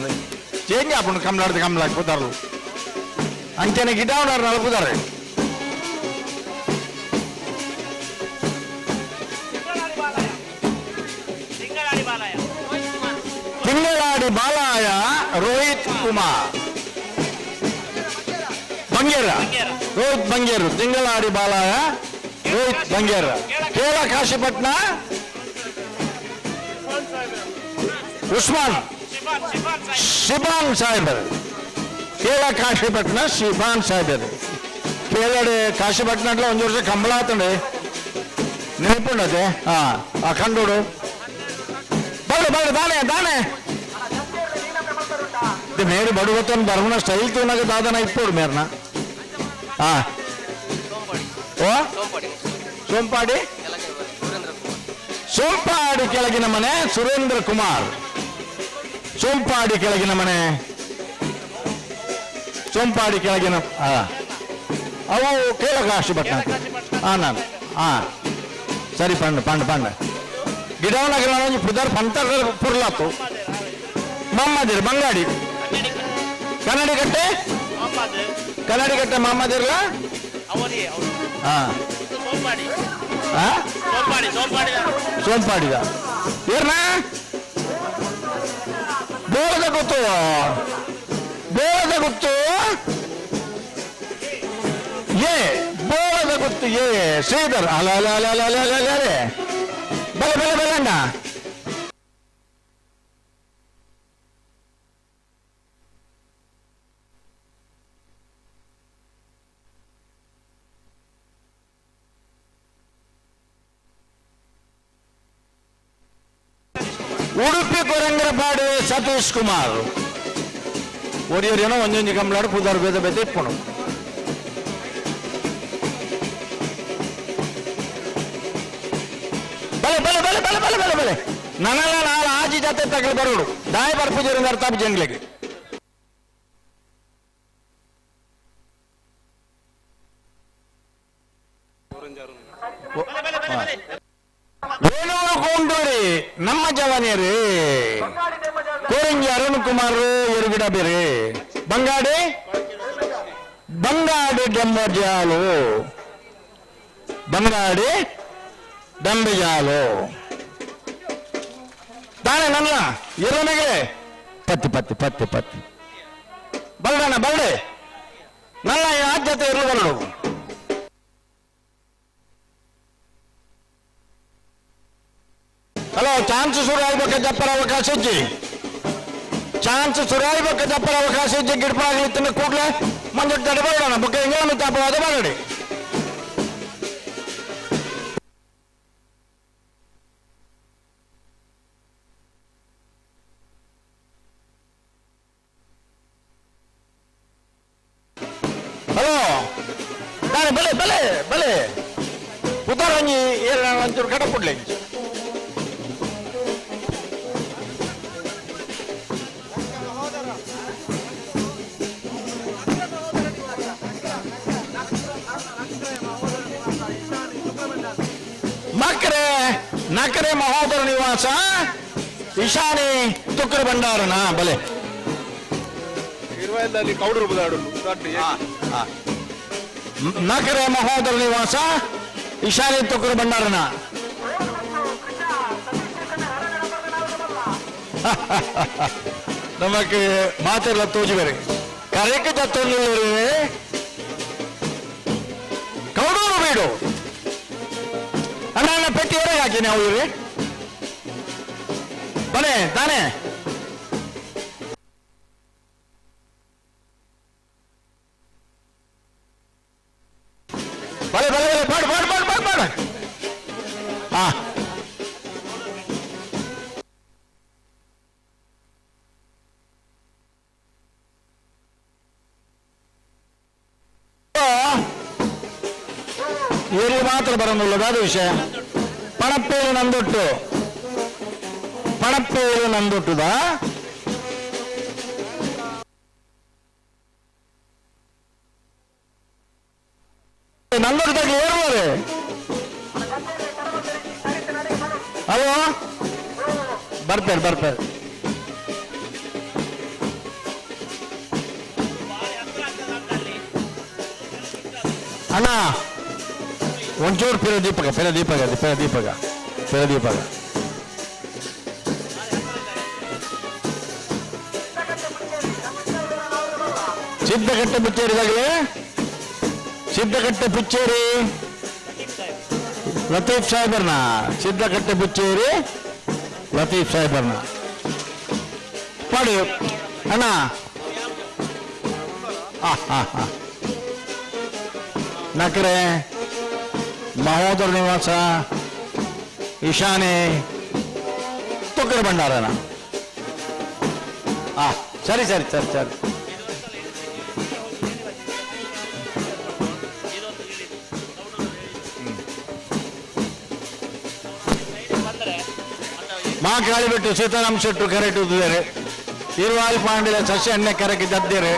ಚೇಂಜ್ ಆಪುಂಡು ಕಮ್ಲಾಡ್ದು ಕಮ್ಲಾಡ್ ಪುದಾರ್ಲು ಅಂಚನೆ ಗಿಡ ನಳಪುದಾರೆ ತಿಂಗಳಾಡಿ ಬಾಲಾಯ ರೋಹಿತ್ ಕುಮಾರ್ ಬಂಗೇರ ರೋಹಿತ್ ಬಂಗೇರು ತಿಂಗಳಾಡಿ ಬಾಲಾಯ ರೋಹಿತ್ ಬಂಗೇರ ಕೇಳ ಕಾಶಿಪಟ್ನ ಉಸ್ಮಾನ್ ಶಿಬಾನ್ ಸಾಹೇಬರು ಕೇಳ ಕಾಶಿಪಟ್ನ ಶಿಬಾನ್ ಸಾಹೇಬರು ಕೇಳಡೆ ಕಾಶಿಪಟ್ನ ಒಂದು ವರ್ಷ ಕಂಬಳ ಆತಂಡೆ ನೆನಪುಂಡತೆ ಹಾ ಆ ಕಂಡೋಡು ಬರಡು ಬರಡು ದಾನೆ ದಾನೆ ಮೇರು ಬಡುವತ್ತೊಂದು ಬರುವನ ಸ್ಟೈಲ್ ತೂನಾಗ ದಾದನ ಇಪ್ಪೋಡು ಮೇರ್ನ ಹಾ ಓ ಸೋಂಪಾಡಿ ಸೋಂಪಾಡಿ ಕೆಳಗಿನ ಮನೆ ಸುರೇಂದ್ರ ಕುಮಾರ್ ಸೋಂಪಾಡಿ ಕೆಳಗಿನ ಮನೆ ಸೋಂಪಾಡಿ ಕೆಳಗಿನ ಹಾ ಅವು ಕೇಳಕಾಶಿ ಭಟ್ಟ ಹಾ ನಾನು ಹಾ ಸರಿ ಪಂಡ ಪಂಡ ಪಂಡ ಗಿಡವನಗರ ಒಂಜಿ ಪುದರ್ ಪಂತರ ಪುರ್ಲಾತು ಮಾಮಾದಿರು ಬಂಗಾಡಿ ಕನ್ನಡಿಗಟ್ಟೆ ಕನ್ನಡಿಗಟ್ಟೆ ಮಾಮಾದಿರ್ಲ ಹಾ ಸೋಂಪಾಡಿದ ಏರ್ನ ಬೋಳದ ಗೊತ್ತು ಬೋಳದ ಗೊತ್ತು ಏ ಬೋಳದ ಗೊತ್ತು ಏ ಶ್ರೀಧರ್ ಅಲ ಅಲ ಅಲ ಅಲ ಅಲ ಅಲ ಅಲೆ ಬಲೆ ಬಲೆ ಬಲೆ ಅಣ್ಣ ಉಡುಪಿ ಕೊರಂಗರಪಾಡು ಸತೀಶ್ ಕುಮಾರ್ ಒರಿಯರೇನೋ ಒಂಜೊಂಜಿ ಕಂಬಳಾಡು ಪುದಾರ್ ಬೇದ ಬೇದ ಇಪ್ಪುಣು ಬಲೆ ಬಲೆ ಬಲೆ ಬಲೆ ಬಲೆ ಬಲೆ ಬಲೆ ನನಲ ನಾಳೆ ಆಜಿ ಜಾತೆ ತಗಲು ಬರೋಡು ದಾಯ ಬರ್ಪುಜರಿಂದ ಅರ್ಥ ಜಂಗ್ಲಿಗೆ ವೇಣೂರು ಕೊಂಡೂರಿ ನಮ್ಮ ಜವಾನಿಯರೇ ಕೋರಂಗಿ ಅರುಣ್ ಕುಮಾರ್ ಎರುಗಿಡ ಬೇರೆ ಬಂಗಾಡಿ ಬಂಗಾಡಿ ಡಂಬಜಾಲು ಬಂಗಾಡಿ ಡಂಬೆಜಾಲು ತಾನೆ ನನ್ನ ಎರನಿಗೆ ಪತ್ತಿ ಪತ್ತಿ ಪತ್ತಿ ಪತ್ತಿ ಬಲ್ಡಣ್ಣ ಬಲ್ಡೆ ನನ್ನ ಆದ್ಯತೆ ಇರಲು ಬರಡು ಹಲೋ ಚಾನ್ಸ್ ಶುರು ಆಗ್ಬೇಕು ಜಪ್ಪರ ಅವಕಾಶ ಇಜ್ಜಿ ಚಾನ್ಸ್ ಶುರು ಆಗ್ಬೇಕು ಜಪ್ಪರ ಅವಕಾಶ ಇಜ್ಜಿ ಗಿಡಪಾಗ್ಲಿ ಕೂಡಲೇ ಮಂಜು ತಡೆ ಬರೋಣ ಬುಕ್ಕ ಹಿಂಗೆ ತಾಪವಾದ ಬರಡಿ ಹಲೋ ತಾನೆ ಬಲೆ ಬಲೆ ಬಲೆ ಉತ್ತಾರಂಜಿ ಏಳು ಒಂಚೂರು ಕಡಪುಡ್ಲೆ ಮಕ್ರೆ ನಕರೆ ಮಹೋದರ ನಿವಾಸ ಈಶಾನಿ ತುಕ್ಕರ ಭಂಡಾರನ ಬಲೆ ನಕರೆ ಮಹೋದರ ನಿವಾಸ ಈಶಾನಿ ತುಕ್ಕರ ಭಂಡಾರನ ನಮಕ್ ಮಾತೆಲ್ಲ ತೋಜಿ ಬೇರೆ ಕರೆಕ್ ತತ್ತೊಂದು ಕೌಡೂರು ಬೀಡು ಅಣ್ಣ ಅಣ್ಣ ಪೆಟ್ಟಿ ಹೊರಗೆ ಹಾಕಿ ನಾವು ಇವ್ರಿ ಬಲೆ ತಾನೆ ಬಲೆ ಬಲೆ ಬಲೆ ಪಾಡು ಪಾಡು ಪಾಡು ಪಾಡು ಪಾಡು ಹಾ ಇವರು ಮಾತ್ರ ಬರೋದಿಲ್ಲ ಅದು ವಿಷಯ ಪಣಪ್ಪೇರು ನಂದೊಟ್ಟು ಪಣಪ್ಪೇರು ನಂದೊಟ್ಟುದ ನಂದೊಟ್ಟದಾಗಲಿ ಏರುವರೆ ಹಲೋ ಬರ್ತಾರೆ ಬರ್ತಾರೆ ಅಣ್ಣ ಒಂಚೂರು ಪಿರ ದೀಪಕ ಪಿರ ದೀಪಕ ಪಿರ ದೀಪಕ ಪಿರ ದೀಪಕ ಸಿದ್ಧಗಟ್ಟೆ ಮುಚ್ಚೇರಿದಾಗಲೇ ಸಿದ್ದಕಟ್ಟೆ ಪುಚ್ಚೇರಿ ಲತೀಫ್ ಸಾಹೇಬರ್ನ. ಸಿದ್ದಕಟ್ಟೆ ಪುಚ್ಚೇರಿ ಲತೀಫ್ ಸಾಹೇಬರ್ನ ಪಾಡಿ ಅಣ್ಣ. ನಕರೆ ಮಹೋದರ ನಿವಾಸ ಈಶಾನೆ ತುಕ್ಕರ ಭಂಡಾರನ. ಸರಿ ಸರಿ ಸರಿ ಸರಿ. ಮಾ ಕಾಳಿಬಿಟ್ಟು ಸೀತಾರಾಮ್ ಶೆಟ್ಟರು ಕರೆಟ್ಟಿದ್ದಾರೆ. ಇರುವಾರಿ ಪಾಂಡಿಲ ಸಸ್ಯ ಎಣ್ಣೆ ಕರಕಿ ದದ್ದಿರೆ.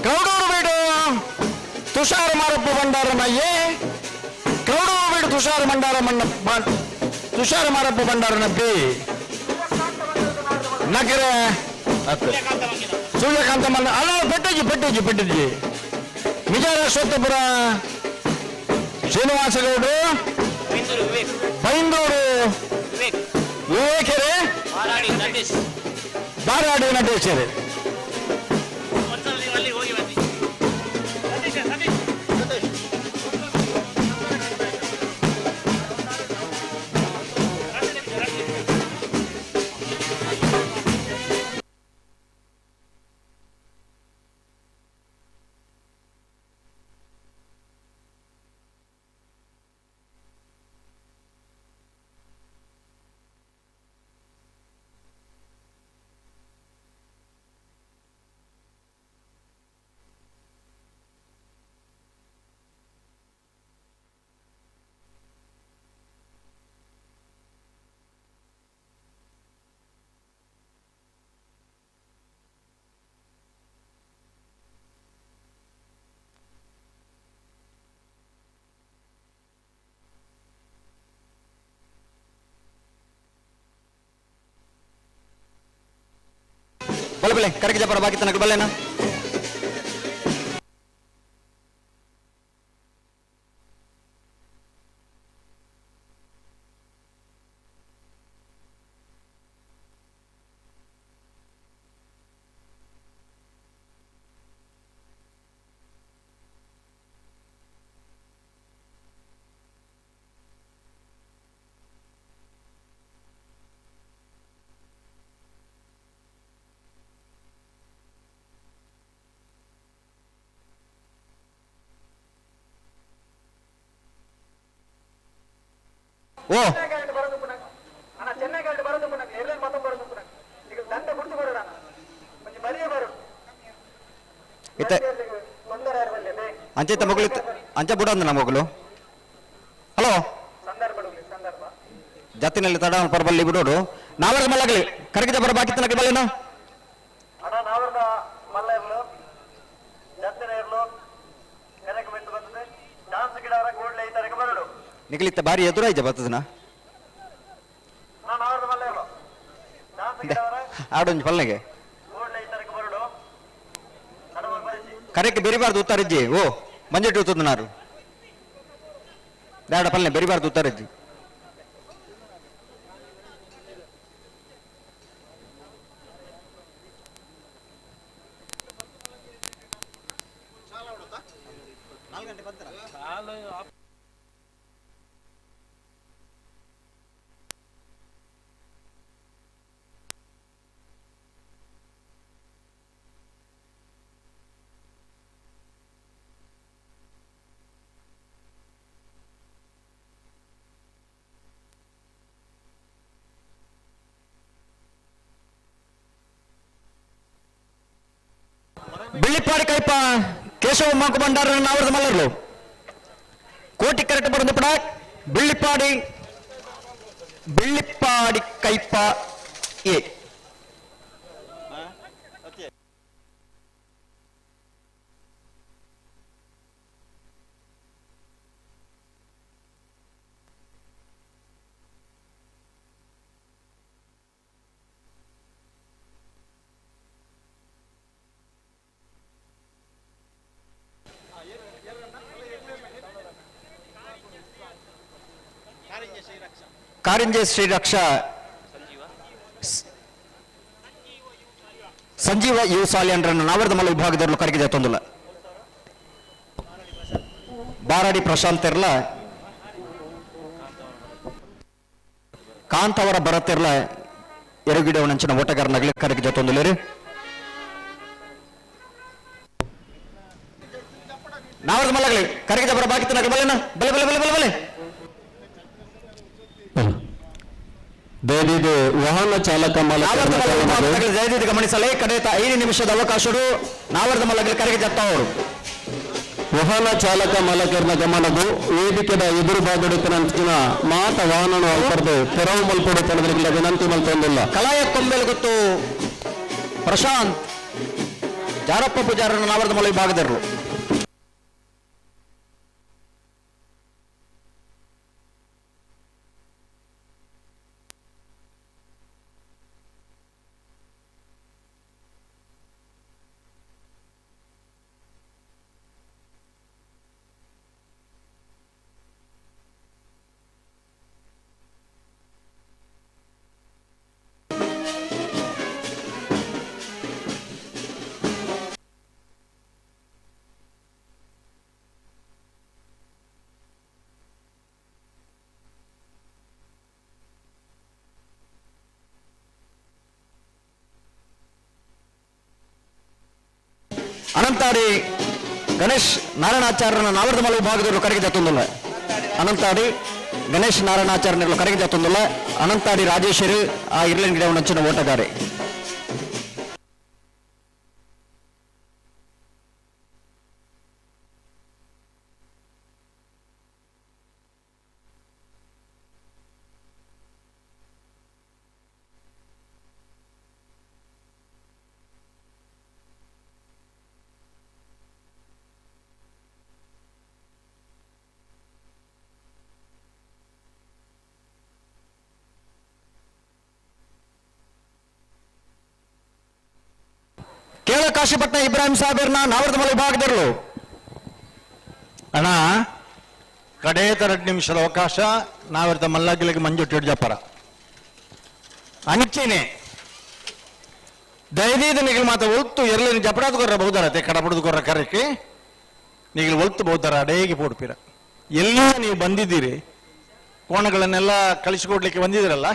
ಕೌಡೂರು ಬೀಡು ತುಷಾರ ಮಾರಪ್ಪ ಭಂಡಾರನ ಎ. ಕೌಡೂರು ಬೀಡು ತುಷಾರ ಭಂಡಾರ ಮಣ್ಣ ತುಷಾರ ಮಾರಪ್ಪ ಭಂಡಾರನ ಬಿ. ನಗರೆ ಸೂರ್ಯಕಾಂತ ಮನ್ನ ಅಲ್ಲ ಪೆಟ್ಟಜ್ಜಿ ಪೆಟ್ಟಜ್ಜಿ ಪೆಟ್ಟಜ್ಜಿ. ವಿಜಯ ಅಶ್ವತ್ಥಪುರ ಶ್ರೀನಿವಾಸಗೌಡರು ಬೈಂದೂರು ವಿವೇಕರೇ ಬಾರಾಡಿ ನಟೇಶರೇ. ಬಲೆ ಬಲೆ ಕರಗಿ ಜಪರ ಬಾಕಿ ತನಕ ಬಲ್ಲೆನಾ. ಓ ಇತ್ತೆ ಅಂಚೆ ಮಗಳು ಅಂಚೆ ಬುಡ ಅಂದ ಮಗಳು. ಹಲೋ ಜತ್ತಿನಲ್ಲಿ ತಡ ಪರಬಲ್ಲಿ ಬಿಡೋಡು ನಾವರ ಮಲ್ಲಗಲಿ ಕರಗಿದ ಬರ ಬಾಕಿ ತನಕ ಬಲ್ಲೇನ. ನಿಗಲಿತ್ತ ಬಾರಿ ಎದುರಾಯ್ತ ಬರ್ತದನ ಆಡೊಂಜಿ ಪಲ್ಲೆಗೆ ಕರೆಕ್ಟ್ ಬೆರಿಬಾರ್ದು ಉತ್ತರಜ್ಜಿ. ಓ ಮಂಜೆಟ್ಟು ಉತ್ತದ ನಾರು ದಾಡ ಪಲ್ಲೆ ಬೆರಿಬಾರ್ದು ಉತ್ತರಜ್ಜಿ. ಬಿಳ್ಳಿಪ್ಪಾಡಿ ಕೈಪ ಕೇಶವ ಮಾಂಕು ಭಂಡಾರ ನಾವರದ ಮಲ್ಲರ್ಲು ಕೋಟಿ ಕರೆಕ್ಟ್ ಬರಂದು ಪಡ ಬಿಳ್ಳಿಪ್ಪಾಡಿ ಬಿಳ್ಳಿಪ್ಪಾಡಿ ಕೈಪ ಎ. ಕಾರಿಂಜೆ ಶ್ರೀರಕ್ಷಾ ಸಂಜೀವ you ಸಾಲಿಯನ್ರನ್ನು ನಾವರದ ಮಲ್ಲ ವಿಭಾಗದವರು ಕರಗಿದೆ ತೊಂದಿಲ್ಲ. Baradi Prashant ಇರ್ಲ ಕಾಂತವರ ಭರತ್ ಇರ್ಲ ಎರುಗಿಡವನಂಚಿನ ಓಟಗಾರನಾಗಲಿ ಕರೆಗೆ ಜೊತೊಂದುಲೇರಿ. ನಾವರ್ದ ಮಲ್ಲಗಲಿ ಕರೆಗೆ ಜಬರ ಬಾಕಿತನಾಗಲಿ ಬಲೆನ ಬಲೆ ಬಲೆ ಬಲೆ ಬಲೆ ಬಲೆ. ದಯವಿಟ್ಟು ವಾಹನ ಚಾಲಕ ದಯವಿಟ್ಟು ಗಮನಿಸಲೇ ಕಡೆತ 5 ನಿಮಿಷದ ಅವಕಾಶಗಳು ನಾವರ್ದ ಮಲ್ಲಗಲಿ ಕರೆಗೆ ಜತ್ತವರು. ವಾಹನ ಚಾಲಕ ಮಾಲಕರನ ಗಮನದು ವೇದಿಕೆದ ಎದುರು ಭಾಗಡುತ್ತನಂಚಿನ ಮಾತ ವಾಹನ ಅಲ್ಪರ್ದು ತೆರವು ಮಲ್ಪಡುತ್ತನದ್ರಿಲ್ಲ ವಿನಂತಿ ಮಲ್ತೊಂದಿಲ್ಲ. ಕಲಾಯ ಕೊಂಬೆಲ್ ಗೊತ್ತು ಪ್ರಶಾಂತ್ ಜಾರಪ್ಪ ಪೂಜಾರನ ನಾವರ್ದ ಮಲ್ಲ ವಿಭಾಗದರು. ಅನಂತಾಡಿ ಗಣೇಶ್ ನಾರಾಯಣಾಚಾರ್ಯನ ನಾವರ್ದಮಲ ವಿಭಾಗದವರು ಕರೆಗೆ ಜತ್ತೊಂದುಲ್ಲ. ಅನಂತಾಡಿ ಗಣೇಶ್ ನಾರಾಯಣಾಚಾರ್ಯನ ಕರೆಗೆ ಜತ್ತೊಂದುಲ್ಲ. ಅನಂತಾಡಿ ರಾಜೇಶ್ವರಿ ಆ ಇರ್ಲಿನ್ ಗಿಡವನಂಚಿನ ಓಟಗಾರೆ. ಕಾಶಿಪಟ್ನ ಇಬ್ರಾಹಿಂ ಸಾಹೇಬರ್ನ ನಾವರ್ದಮಲ ವಿಭಾಗದವರು. ಅಣ್ಣ ಕಡೇತ 2 ನಿಮಿಷದ ಅವಕಾಶ ನಾವಿರ್ತ ಮಲ್ಲಾಗಿಲಿಗೆ ಮಂಜು ಜಪ್ಪರ ಅಂಚೆನೆ ದಯದೀದ ನಿಗಲ್ ಮಾತ ಒಲ್ತು ಎರಲಿನ ಜಪಡಾದ ಕೊರ್ರ ಬಹುದರತೆ ಕಡಪಡದು ಕೊರ್ರ ಕರಕ್ಕೆ ನಿಗಲ್ ಒಲ್ತು ಬಹುದರ ಅಡೇಗೆ ಪೋಡ್ಪೀರ. ಎಲ್ಲ ನೀವು ಬಂದಿದ್ದೀರಿ, ಕೋಣಗಳನ್ನೆಲ್ಲ ಕಳಿಸಿಕೊಡ್ಲಿಕ್ಕೆ ಬಂದಿದ್ದೀರಲ್ಲ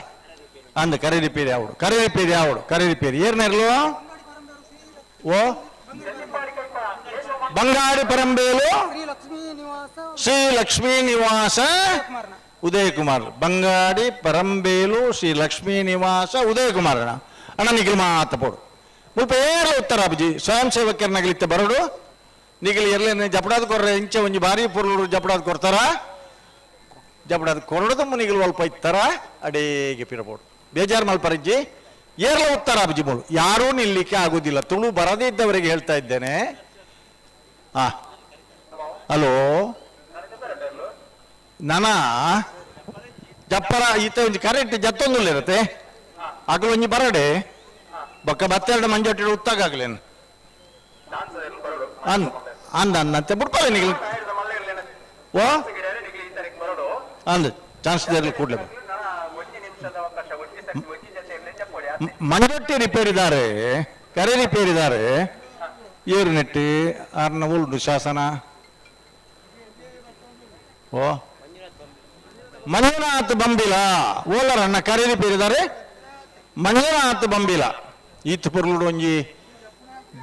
ಅಂದ ಕರೆ ರಿಪೇರಿ ಅವಡು ಕರೆ ರಿಪೇರಿ ಅವಡು ಕರೆ ರಿಪೇರಿ ಏರ್ನೇರ್ಲು ಓ ಬಂಗಾಡಿ ಪರಂಬೇಲು ಶ್ರೀ ಲಕ್ಷ್ಮೀ ನಿವಾಸ ಉದಯ ಕುಮಾರ್. ಬಂಗಾಡಿ ಪರಂಬೇಲು ಶ್ರೀ ಲಕ್ಷ್ಮೀ ನಿವಾಸ ಉದಯ ಕುಮಾರ್ ಅಣ್ಣ ಅಣ್ಣ ನಿಗಲ್ ಮಾತ ಪೋಡು ಮುಲ್ಪ ಏರ್ಲ ಉತ್ತರ ಅಬ್ಜಿ ಸ್ವಯಂ ಸೇವಕರನ್ನಾಗಲಿತ್ತ ಬರೋಡು ನಿಗಲ್ ಎರ್ಲೇನೆ ಜಪಡಾದ ಕೊರ್ರೆ ಇಂಚೆ ಒಂಜಿ ಭಾರಿ ಪೊರ್ಲುಡು ಜಪಡಾದ ಕೊರ್ತಾರ ಜಪಡಾದ ಕೊರಡದ ನಿಗಲ್ ಒಲ್ಪ ಇತ್ತಾರ ಅಡೇಗೆ ಪಿರಬೋಡು ಬೇಜಾರು ಮಲ್ಪರಜ್ಜಿ ಏರ್ಲ ಉತ್ತರ ಅಬ್ಜಿ ಬೋಳು ಯಾರೂ ನಿಲ್ಲಿಕ್ಕೆ ಆಗುದಿಲ್ಲ. ತುಳು ಬರದೇ ಇದ್ದವರಿಗೆ ಹೇಳ್ತಾ ಇದ್ದೇನೆ. ಹಾ ಹಲೋ ನಾನಾ ಜಪ್ಪರ ಈತ ಒಂಜಿ ಕರೆಕ್ಟ್ ಜತ್ತೊಂದುಲ್ಲ ಇರತ್ತೆ ಅಗಲು ಒಂಜಿ ಬರಡೆ ಬೊಕ್ಕ ಬತ್ತೆರಡು ಮಂಜೊಟ್ಟಿ ಉತ್ತಾಗಲೇನು ಅಂದ ಅಂದ ಅಂದಂತೆ ಬಿಡ್ಕೊಳ್ಳಿ ನಿಗಲ್ ಓ ಅಂದ ಚಾನ್ಸ್ ಕೂಡ್ಲೆ ಮಂಜೊಟ್ಟಿ ರಿಪೇರ್ ಇದ್ದಾರೆ ಕರೆ ರಿಪೇರ್ ಇದ್ದಾರೆ ಏರು ನೆಟ್ಟಿ ಆರ್ನ ಉಲ್ಡು ಶಾಸನ ಓ ಮಂಜುನಾಥ್ ಬಂಬಿಲ ಓಲರ್ ಅಣ್ಣ ಕರೆ ರಿಪೇರ್ ಇದ್ದಾರೆ ಮಂಜುನಾಥ್ ಬಂಬಿಲ ಈತ್ ಪೊರ್ಲುಡು ಒಂಜಿ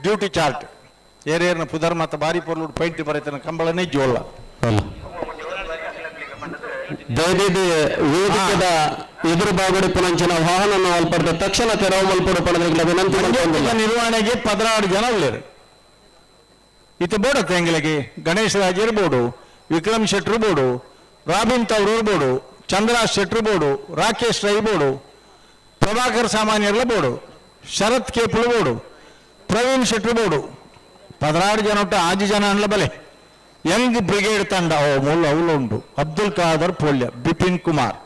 ಡ್ಯೂಟಿ ಚಾರ್ಟ್ ಏರೇರ್ನ ಪುದರ್ ಮತ್ತ ಬಾರಿ ಪೊರ್ಲುಡು ಪೈಂಟ್ ಬರೈತನ ಕಂಬಳನೇ ಜೋಲ್ಲ. ದಯವಿಟ್ಟು ವೇದಿಕೆದ ಎದುರು ಬಾಗುಡಿಪುನಂಚಿನ ವಾಹನ ಅಲ್ಪಡ್ದ ತಕ್ಷಣ ತೆರವು ಮಲ್ಪಡು ಪಡೆದ ವಿನಂತಿ. ನಿರ್ವಹಣೆಗೆ 16 ಜನ ಉಳ್ಳೇರು ಇತ್ತ ಬೋಡತ್ತೆ ಎಂಗಳಿಗೆ ಗಣೇಶ್ ರಾಜ್ ಇರ್ಬೋದು, ವಿಕ್ರಮ್ ಶೆಟ್ರು ಬೋಡು, ರಾಬಿನ್ ತವ್ರು ಇರ್ಬೋದು, ಚಂದ್ರಾಜ್ ಶೆಟ್ರು ಬೋಡು, ರಾಕೇಶ್ ರೈ ಬೋಡು, ಪ್ರಭಾಕರ್ ಸಾಮಾನ್ಯರ್ಲ ಬೋಡು, ಶರತ್ ಕೇಪುಲು ಬೋಡು, ಪ್ರವೀಣ್ ಶೆಟ್ರು ಬೋಡು. 16 ಜನ ಒಟ್ಟು 6 ಜನ ಅನ್ಲ ಬಲೆ. ಯಂಗ್ ಬ್ರಿಗೇಡ್ ತಂಡ ಓ ಮೂಲ ಅವಳು ಉಂಟು. ಅಬ್ದುಲ್ ಖಾದರ್ ಪೋಲ್ಯ, ಬಿಪಿನ್ ಕುಮಾರ್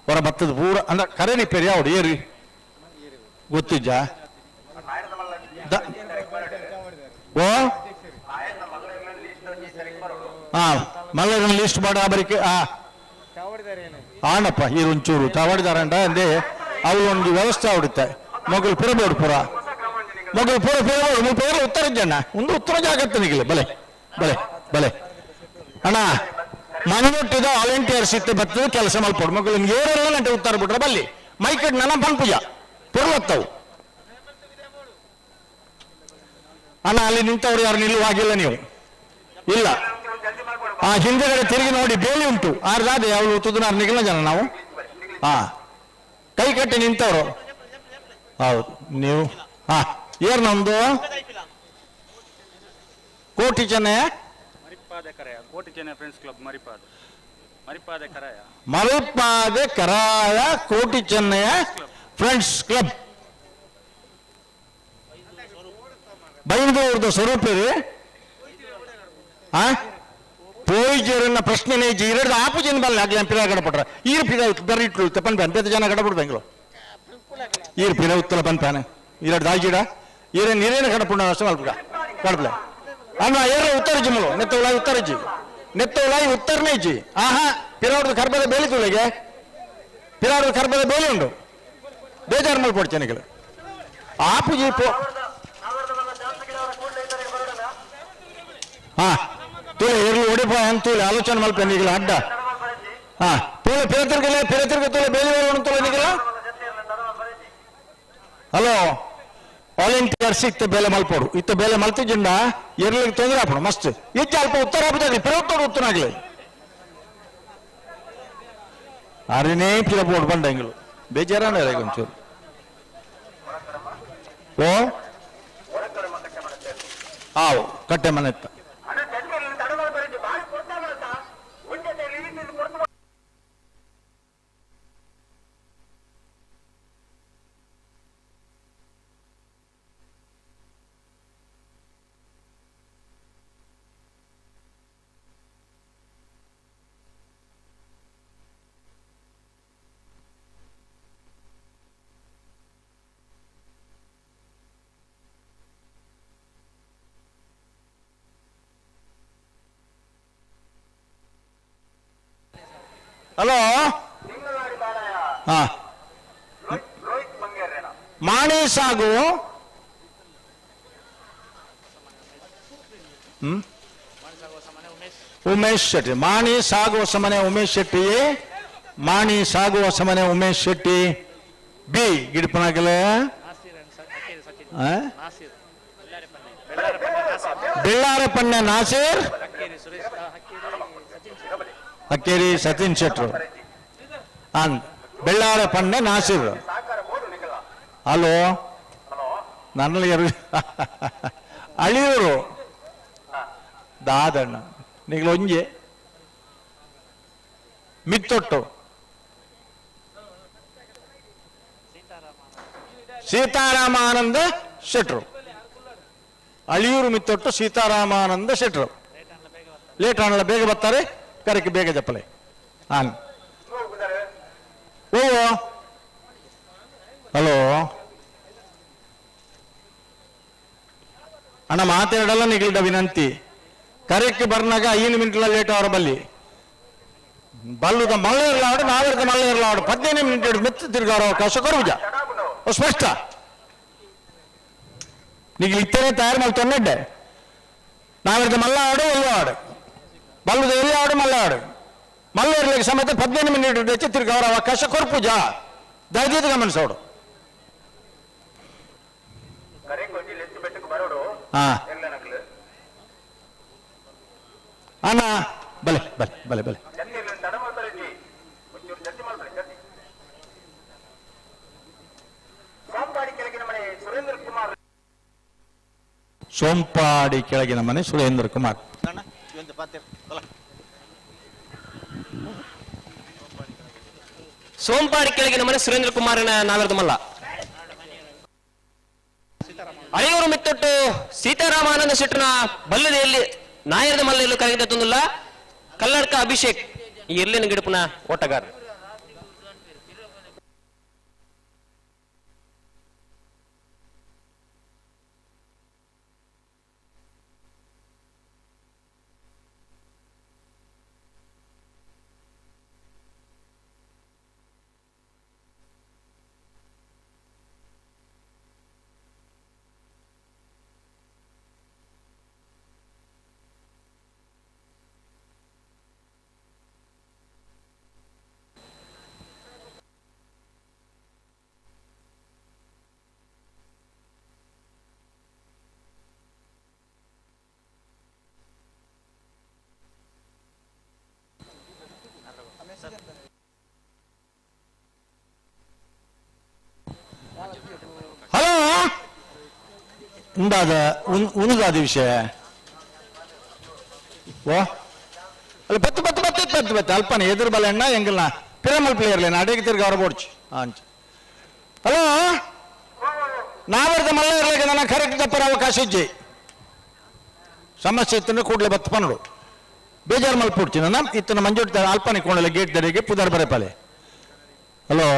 ಅವರ ಭತ್ತದ ಪೂರ ಅಂದ್ರೆ ಕರೆ ರಿಪೇರಿ ಯಾವ್ದು ಏರಿ ಗೊತ್ತಿಜ್ಜ ಓ ಹಾ ಮಲ್ಲರನ್ನ ಲಿಸ್ಟ್ ಮಾಡ ಬರಿಕೆ ಆ ಆಣಪ್ಪ ಈರೊಂಚೂರು ಚಾವಡಿದಾರಂಡ ಅಂದೆ ಅವಳು ಒಂದು ವ್ಯವಸ್ಥೆ ಆವಡುತ್ತೆ. ಮಗಳು ಪುರಬೋಡು ಪುರ ಮಗಳು ಪುರ ಪುರಬೋಡು ಮುಲ್ಪ ಉತ್ತರ ಜನ ಒಂದು ಉತ್ತರ ಜಾಗತ್ತೆ ನಿಗಲೆ ಬಲೆ ಬಲೆ ಬಲೆ ಅಣ್ಣ ಮಂಜೊಟ್ಟಿದ ವಾಲಂಟಿಯರ್ಸ್ ಇತ್ತು ಬರ್ತದೆ ಕೆಲಸ ಮಲ್ಪೊಡು ಮಕ್ಕಳು ಏರೆಲ್ಲ ಗಂಟೆ ಉತ್ತರ ಬಿಟ್ರೆ ಬಲ್ಲಿ ಮೈಕಡ್ ನನ್ನ ಪನ್ಪುಜ ಪೊರ್ಲತ್ತವು. ಅಣ್ಣ ಅಲ್ಲಿ ನಿಂತವ್ರು ಯಾರು ನಿಲ್ಲುವಾಗಿಲ್ಲ ನೀವು ಇಲ್ಲ. ಆ ಹಿಂದೆಗಡೆ ತಿರುಗಿ ನೋಡಿ ಬೇಲಿ ಉಂಟು ಆರ್ದಾದೆ ಯಾವ್ದು ಒತ್ತುದು ನಾನು ನಿಗಲ ಜನ ನಾವು. ಹಾ ಕೈ ಕಟ್ಟಿ ನಿಂತವರು ಹೌದು ನೀವು. ಹಾ ಏರ್ ನಮ್ದು ಕೋಟಿ ಚೆನ್ನಯ್ಯ ಮರಿಪಾದೆ ಕರಾಯ ಕೋಟಿ ಚೆನ್ನಯ್ಯ ಫ್ರೆಂಡ್ಸ್ ಕ್ಲಬ್ ಬೈಂದೂರ್ದ ಸ್ವರೂಪ ರೀ. ಆ ಪೋಯಿಜರನ್ನ ಪ್ರಶ್ನೆ ನೇಜಿ ಎರಡು ಆಪುಜಿನ ಬಲ್ಲ ಆಗ್ಲಿ ಪಿರ ಗಡಪಟ್ರ ಈರು ಪಿರ ಬರೀ ಇಟ್ಲು ತಪ್ಪನ್ ಪ್ಯಾನ್ ಬೇತ ಜನ ಗಡಪಡ್ ಬೆಂಗ್ಳು ಈರು ಪಿರ ಉತ್ತಲ ಪನ್ಪಾನೆ ಎರಡು ದಾಜಿಡ ಈರೇನು ನೀರೇನು ಗಡಪುಂಡ ಅಷ್ಟು ಮಲ್ಪುಡ ಗಡಪ್ಲೆ ಅನ್ನ ಏರ ಉತ್ತರ ಜಿಮ್ಮಲು ನೆತ್ತ ಉಳಾಯಿ ಉತ್ತರ ಜಿ ನೆತ್ತ ಉಳಾಯಿ ಉತ್ತರನೇ ಜಿ. ಆಹಾ ಪಿರಾವ್ರದ್ದು ಕರ್ಬದ ಬೇಲಿ ತುಳಿಗೆ ಪಿರಾವ್ರದ್ದು ಕರ್ಬದ ಬೇಲಿ ಉಂಡು ಬೇಜಾರು ಮಲ್ಪೊಡು ಚೆನ್ನಗಳು ಆಪುಜಿ ಪೋ. ಹಾ ತೂಲೆ ಎರ್ಲು ಒಡಿಪ ಅಂತ ಆಲೋಚನೆ ಮಲ್ಪೆ ನೀಗಲ ಅಡ್ಡ. ಹಾ ತೂಲೆ ಪಿರತಿರ್ಗಲೆ ಪಿರತಿರ್ಗ ತೂಲೆ ಬೇಲಿ ಬೇರೆ ತೂಲೆ ನೀಗಲ. ಹಲೋ ವಾಲಂಟಿಯರ್ಸ್ ಇತ್ತ ಬೇಲೆ ಮಲ್ಪೋಡು ಇತ್ತ ಬೇಲೆ ಮಲ್ತಿಜಿಂಡ ಎರ್ಲಿಗೆ ತೊಂದರೆ ಆಪಡು ಮಸ್ತ್ ಇಚ್ಚ ಅಲ್ಪ ಉತ್ತರ ಆಪುದಾಗ್ಲಿ ಪಿರತ್ತೋಡು ಉತ್ತರಾಗ್ಲಿ ಅರಿನೇ ಪಿರಪೋಡು ಬಂಡ ಎಂಗಳು ಬೇಜಾರಾನ ಒಂಚೂರು. ಓ ಆವು ಕಟ್ಟೆ ಮನೆ ಇತ್ತ. ಹಲೋ ಹಾ ಮಾಣಿ ಸಾಗು ಉಮೇಶ್ ಶೆಟ್ಟಿ ಮಾಣಿ ಸಾಗು ಹೊಸಮನೆ ಉಮೇಶ್ ಶೆಟ್ಟಿ ಮಾಣಿ ಸಾಗು ಹೊಸಮನೆ ಉಮೇಶ್ ಶೆಟ್ಟಿ ಬಿ ಗಿಡಪನಾಗಲೆ ಬೆಳ್ಳಾರಪಣ್ಣ ನಾಸೀರ್ ಅಕ್ಕೇರಿ ಸಚಿನ್ ಶೆಟ್ರು ಅಂದ್ ಬೆಳ್ಳಾರ ಪಣ್ಣೆ ನಾಸಿರ್. ಹಲೋ ನನ್ನ ಅಳಿಯೂರು ದಾದಣ್ಣ ನಿಗ್ಲ ಒಂಜೆ ಮಿತ್ತೊಟ್ಟು ಸೀತಾರಾಮಾನಂದ ಶೆಟ್ರು ಅಳಿಯೂರು ಮಿತ್ತೊಟ್ಟು ಸೀತಾರಾಮಾನಂದ ಶೆಟ್ರು ಲೇಟ್ ಆನಲ್ಲ ಬೇಗ ಬರ್ತಾರೆ ಕರೆಕ್ಟ್ ಬೇಗ ಜಪ್ಪಲೆ ಆನ್. ಓ ಹಲೋ ಅಣ್ಣ ಮಾತಾಡಲ್ಲ ನಿಗಲ್ಡ ವಿನಂತಿ ಕರೆಕ್ಟ್ ಬರ್ನಾಗ 5 ಮಿನಿಟ್ಲ ಲೇಟ್ ಅವರ ಬಲ್ಲಿ ಬಲ್ಲುದ ಮಳ್ಳೆ ಇರಲಾಡು ನಾವಿರ್ದ ಮಳ್ಳೆ ಇರಲಾಡು 15 ಮಿನಿಟ್ ಹಿಡಿದು ಮೆತ್ತ ತಿರ್ಗಾರ ಅವಕಾಶ ಕೊರುಜ ಸ್ಪಷ್ಟ ನೀಗ ಇತ್ತನೇ ತಯಾರು ಮಾಡಿ ತೊಂದಡ್ಡೆ ನಾವಿರ್ದ ಮಲ್ಲ ಆಡು ಎಲ್ಲೋ ಆಡು ಬಲ್ಲುದ ಎಲ್ಲಿ ಆಡು ಮಲ್ಲ ಆಡು ಮಲ್ಲ ಇರ್ಲಿಕ್ಕೆ ಸಮೇತ 15 ಮಿನಿಟ್ ಹೆಚ್ಚು ತಿರ್ಗಾರ ಅವಕಾಶ ಕೊರ್ಪುಜ ದಯದೀತ ಗಮನಿಸೋಡು. ಹಾ ಅಣ್ಣ ಬಲೆ ಬಲೆ ಬಲೆ ಬಲೆ ಸೋಂಪಾಡಿ ಕೆಳಗಿನ ಮನೆ ಸುರೇಂದ್ರ ಕುಮಾರ್. ಸೋಂಪಾಡಿ ಕೆಳಗಿನ ಮನೆ ಸುರೇಂದ್ರ ಕುಮಾರನ ನಾಗರದ ಮಲ್ಲ. ಅಳಿಯೂರು ಮಿತ್ತೊಟ್ಟು ಸೀತಾರಾಮಾನಂದ ಶೆಟ್ಟನ ಬಲ್ಲದೆಯಲ್ಲಿ ನಾಯರದ ಮಲ್ಲೆಯಲ್ಲೂ ಕರೆಗಿದ್ದ ತಂದುಲ್ಲ ಕಲ್ಲಡ್ಕ ಅಭಿಷೇಕ್ ಈ ಎರ್ಲಿನ ಗಿಡಪುನ ಓಟಗಾರ. ಉಂದಾದ ಉಂದಾದ ವಿಷಯ ಓ ಅಲ್ಲ ಬತ್ತು ಬತ್ತು ಬತ್ತು ಬತ್ತು ಬತ್ತು ಅಲ್ಪನೆ ಎದುರು ಬಲ ಎಣ್ಣ ಎಂಗಲ್ನ ಪಿರಮಲ್ ಪ್ಲೇಯರ್ಲೇನ ಅಡಿಗೆ ತಿರ್ಗಿ ಅವರ ಬೋಡ್ಚಿ ಅಂಚ ಹಲೋ ನಾವರ್ದ ಮಲ್ಲ ಇರ್ಲಿಕ್ಕೆ ನನ್ನ ಕರೆಕ್ಟ್ ತಪ್ಪರ ಅವಕಾಶ ಇಜ್ಜಿ ಸಮಸ್ಯೆ ಇತ್ತು ಕೂಡಲೇ ಬತ್ತು ಪನ್ನಡು ಬೇಜಾರು ಮಲ್ಪುಡ್ತೀನಿ ನನ್ನ ಇತ್ತನ ಮಂಜೂರು ಅಲ್ಪನೆ ಕೋಣಲೆ ಗೇಟ್ ದರಿಗೆ ಪುದರ್ ಬರೆಪಾಲೆ ಹಲೋ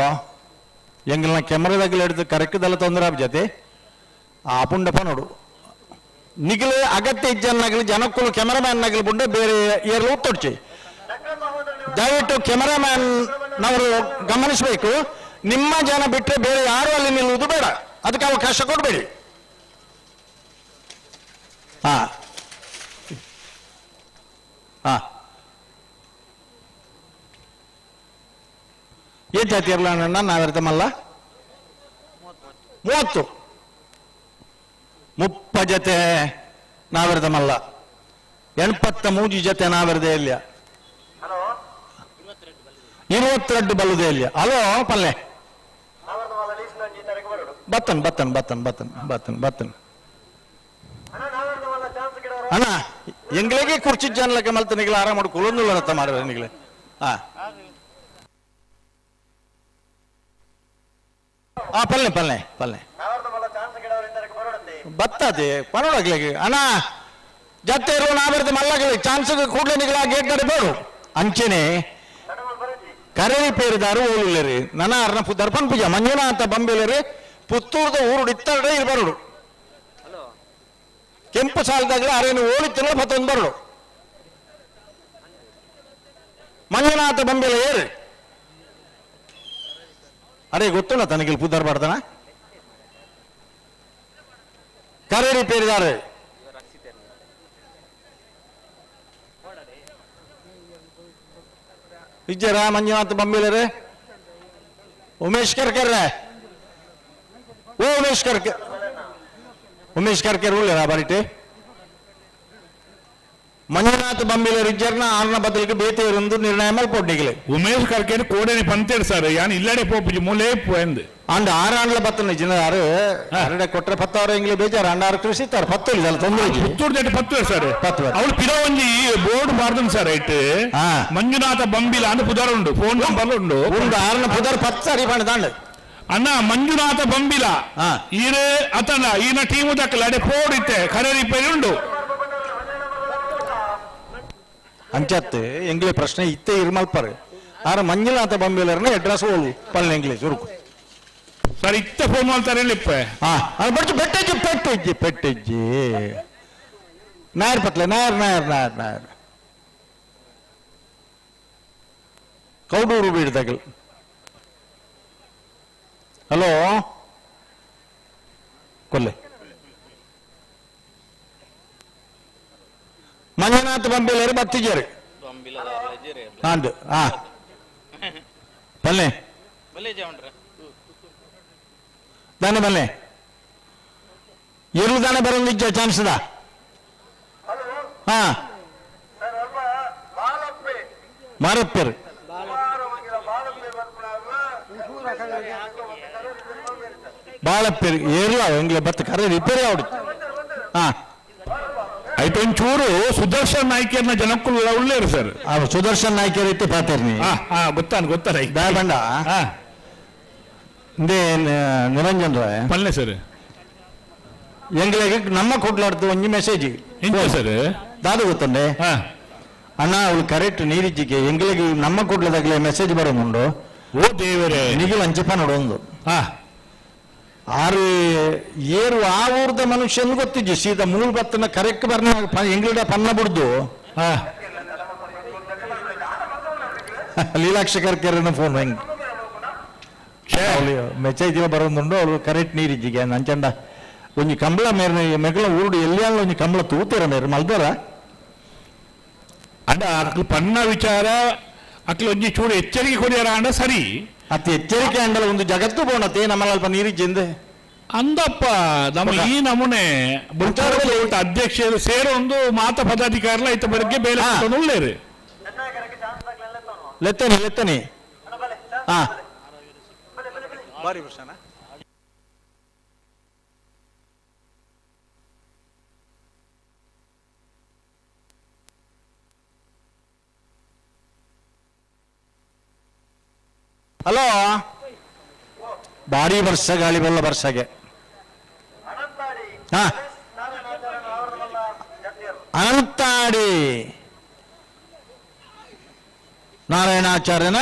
ಎಂಗಲ್ನ ಕೆಮರಾದಾಗಲ ಹಿಡಿದು ಕರೆಕ್ಟ್ದಲ್ಲ ತೊಂದರೆ ಆಬ್ ಜೊತೆ ಆ ಪುಂಡ ಪನೋಡು ನಿಗಲು ಅಗತ್ಯ ಇಜ್ಜನ್ನಾಗಲಿ ಜನಕ್ಕೂ ಕೆಮರಾಮ್ಯಾನ್ ನಗಲು ಬುಂಡೆ ಬೇರೆ ಏರ್ಲು ಉತ್ತೊಡ್ಚಿ ದಯವಿಟ್ಟು ಕೆಮರಾಮ್ಯಾನ್ ನವರು ಗಮನಿಸಬೇಕು. ನಿಮ್ಮ ಜನ ಬಿಟ್ಟರೆ ಬೇರೆ ಯಾರು ಅಲ್ಲಿ ನಿಲ್ಲುವುದು ಬೇಡ, ಅದಕ್ಕೆ ಅವಕಾಶ ಕೊಡಬೇಡಿ. ಹಾ ಹಾ ಏನ್ ಜಾತಿ ಇರಲ್ಲ ಅಣ್ಣ ನಾವಿರ್ತಮಲ್ಲ 30 30 ಜೊತೆ ನಾವಿರ್ತಮಲ್ಲ 83 ಜೊತೆ ನಾವಿರದೆ ಇಲ್ಲ 22 ಬಲ್ಲದೆ ಇಲ್ಲ. ಹಲೋ ಪಲ್ಲೆ ಬತ್ತನ್ ಬತ್ತನ್ ಬತ್ತನ್ ಬತ್ತನ್ ಬತ್ತನ್ ಬತ್ತನ್ ಅಣ್ಣ ಎಂಗ್ಳಿಗೆ ಕುರ್ಚಿ ಜನಲಕ್ಕೆ ಮಲ್ತನಿಗ್ಲ ಆರಾಮ ಮಾಡಿ ಕುಲೊಂದುಲ್ಲ ರಥ ಮಾಡ ನಿಗ್ಲೆ. ಹಾ ಆ ಪಲ್ಲೆ ಪಲ್ಲೆ ಪಲ್ಲೆ ಬತ್ತದೆ ಪನೋಡಗ್ಲಿಗೆ ಅಣ್ಣ ಜತ್ತೆ ಇರುವ ನಾ ಬರ್ತದೆ ಮಲ್ಲಗಲಿ ಚಾನ್ಸ್ ಕೂಡಲೇ ನಿಗ್ಲ ಗೇಟ್ ನಡೆ ಬೇಡು ಅಂಚೆನೆ ಕರೆರಿ ಪೇರಿದಾರು ಓಲುಲ್ಲೇರಿ ನನ್ನ ಅರ್ನ ದರ್ಪಣ್ ಪೂಜಾ ಮಂಜುನಾಥ ಬಂಬಿಲೇರಿ ಪುತ್ತೂರ್ದ ಊರುಡು ಇತ್ತಡೆ ಇರ್ಬರಡು ಕೆಂಪು ಸಾಲದಾಗಲೇ ಅರೇನು ಓಡಿತ್ತಿಲ್ಲ ಮತ್ತೊಂದು ಬರಡು ಮಂಜುನಾಥ ಬಂಬಿಲ ಏರಿ ಅರೆ ಗೊತ್ತಲ್ಲ ತನಗೆ ಇಲ್ಲಿ ಪುದ್ದಾರ್ ಬಾರ್ದನ ಕರೇರಿ ಪೇರಿದಾರೆ ಇಜ್ಜರ ಮಂಜುನಾಥ ಬಂಬಿಲರೆ ಉಮೇಶ್ ಕರ್ಕರ್ರೆ ಓ ಉಮೇಶ್ ಕರ್ಕೆ ಉಮೇಶ್ ಕರ್ಕೆರ್ ಉಳ್ಳೇರ ಬರಿಟೆ ಮಂಜುನಾಥ ಬಂಬಿಲರ್ ಇಜ್ಜರ್ನ ಆರ್ನ ಬದಲಿಗೆ ಬೇತೆ ಇರುಂದು ನಿರ್ಣಯ ಮಲ್ಪೊಡ್ನಿಗಲೆ ಉಮೇಶ್ ಕರ್ಕೇರ್ ಕೋಡೇನಿ ಪಂತೇರು ಸರ್ ಯಾನ್ ಇಲ್ಲಡೆ ಪೋಪುಜಿ ಮೂಲೆ ಪೋಂದು ಅಂಡ್ ಆರಾಂಡ್ಲ ಬತ್ತನ ಜಿನಾರು ಅರಡೆ ಕೊಟ್ರೆ ಪತ್ತವರ ಎಂಗ್ಲಿ ಬೇಜಾರು ಅಂಡ ಆರು ಕೃಷಿ ಪತ್ತು ಇಲ್ಲ ತೊಂದರೆ ಇಜ್ಜಿ. ಪುತ್ತೂರು ಜೊತೆ ಪತ್ತು ಸರ್ ಪತ್ತು. ಅವಳು ಪಿರವಂಜಿ ಬೋರ್ಡ್ ಬಾರ್ದನ್ ಸರ್ ಐಟ್ ಮಂಜುನಾಥ ಬಂಬಿಲ ಅಂದ್ ಪುದರ್ ಉಂಡು ಫೋನ್ ನಂಬರ್ ಉಂಡು ಉಂಡು ಆರ್ನ ಪುದರ್ ಪತ್ತು ಸರಿ ದಾಂಡ್ ಅಣ್ಣ ಮಂಜುನಾಥ ಬಂಬಿಲ ಈರೆ ಅತನ ಈನ ಟೀಮು ದಕ್ಕಲ ಅಡೆ ಪೋಡ್ ಇತ್ತೆ ಖರೆ ರಿಪೇರಿ ಉಂಡು ಅಂಚತ್ತೆ ಎಂಗ್ಲೆ ಪ್ರಶ್ನೆ ಇತ್ತೆ ಇರ್ಮಲ್ಪರ್ ಆರ ಮಂಜುನಾಥ ಬಂಬಿಲರ್ನ ಅಡ್ರೆಸ್ ಓಲು ಪಲ್ಲೆ ಎಂಗ್ಲೆ ಚುರುಕು ಸರ್ ಇತ್ತ ಫೋನ್ ಮಾಡ್ತಾರೆ ಇಪ್ಪೆ ಹಾ ಅದು ಬಡ್ಚು ಪೆಟ್ಟೆಜ್ಜಿ ಪೆಟ್ಟೆಜ್ಜಿ ಪೆಟ್ಟೆಜ್ಜಿ ನಾಯರ್ ಪತ್ಲೆ ನಾಯರ್ ನಾಯರ್ ನಾಯರ್ ನಾಯರ್ ಕೌಡೂರು ಬೀಡ್ದಾಗಲ್ ಹಲೋ ಕೊಲ್ಲೆ ಮಂಜುನಾಥ ಬಂಬಿಲರು ಬತ್ತಿಜರು ಅಂದು ಹಾ ಪಲ್ಲೆ ದಾನೆ ಬಲ್ಲೆ ಎರು ದಾನೆ ಬರೋದು ಚಾನ್ಸ್ ದಾ ಹಾ ಮಾರಪ್ಪರು ಬಾಳಪ್ಪೇರು ಏರ್ಲ ಎಂಗ್ಲೆ ಬತ್ತ ಕರೆ ರಿಪೇರಿ ಆವಡು ಹಾ ಆಯ್ತು ಒಂಚೂರು ಸುದರ್ಶನ್ ನಾಯ್ಕರ್ನ ಜನಕ್ಕೂ ಉಳ್ಳೇರು ಸರ್ ಸುದರ್ಶನ್ ನಾಯ್ಕರ್ ಇತ್ತು ಪಾತೇರ್ನಿ ಹಾ ಹಾ ಗೊತ್ತಾನ ಗೊತ್ತಾರ ಬಂಡ ಇಂದೇ ನಿರಂಜನ್ ರಾಯ್ ಪಲ್ಲೆ ಸರ್ ಎಂಗ್ಲೆಗ್ ನಮ್ಮ ಕೊಡ್ಲಾಡ್ದು ಒಂಜಿ ಮೆಸೇಜ್ ಎಂಚ ಸರ್ ದಾದ ಗೊತ್ತಂಡೆ ಅಣ್ಣ ಅವಳು ಕರೆಕ್ಟ್ ನೀರಿಜ್ಜಿಗೆ ಎಂಗ್ಲೆಗ್ ನಮ್ಮ ಕೊಡ್ಲದಾಗಲೇ ಮೆಸೇಜ್ ಬರೋದುಂಡು ಓ ದೇವರೇ ನಿಗಿಲ್ ಅಂಚಪ್ಪ ನೋಡೊಂದು ಆರು ಏರು ಆ ಊರ್ದ ಮನುಷ್ಯನ್ ಗೊತ್ತಿಜ್ಜಿ ಸೀದಾ ಮೂರು ಬತ್ತನ ಕರೆಕ್ಟ್ ಬರ್ನ ಎಂಗ್ಲಿಡ ಪನ್ನ ಬಿಡ್ದು ಲೀಲಾಕ್ಷ ಕರ್ಕೆರನ ಫೋನ್ ಹೆಂಗ್ ಮೆಸೇಜ್ ಬರೋದುಂಡು ಅವಳು ಕರೆಕ್ಟ್ ನೀರಿಜ್ಜಿಗೆ ನಂಚಂಡ ಒಂಜಿ ಕಂಬಳ ಮೇರ್ನ ಮೆಗಳ ಊರುಡು ಎಲ್ಲಿಯಾಲ ಒಂಜಿ ಕಂಬಳ ತೂತೇರ ಮೇರ್ ಮಲ್ದರ ಅಂಡ ಅಕ್ಲು ಪನ್ನ ವಿಚಾರ ಅಕ್ಲು ಒಂಜಿ ಚೂರು ಎಚ್ಚರಿಕೆ ಕೊಡಿಯಾರ ಅಂಡ ಸರಿ ಅತಿ ಎಚ್ಚರಿಕೆ ಅಂಡಲ ಒಂದು ಜಗತ್ತು ಬೋಣತೆ ನಮ್ಮಲ್ಲಿ ಅಲ್ಪ ನೀರಿಜ್ಜಿಂದೆ ಅಂದಪ್ಪ ನಮ್ಮ ಈ ನಮೂನೆ ಬುಲ್ತಾರ ಅಧ್ಯಕ್ಷರು ಸೇರೊಂದು ಮಾತ ಪದಾಧಿಕಾರಿಲ ಐತ ಬಗ್ಗೆ ಬೇಲೆ ಉಳ್ಳೇರು ಲೆತ್ತನಿ ಲೆತ್ತನಿ ಹಾ ಬಾರಿ ವರ್ಷನ ಹಲೋ ಭಾರಿ ವರ್ಷ ಗಾಳಿ ಬಲ್ಲ ವರ್ಷಗೆ ಹಾ ಅನಂತಾಡಿ ನಾರಾಯಣಾಚಾರ್ಯನ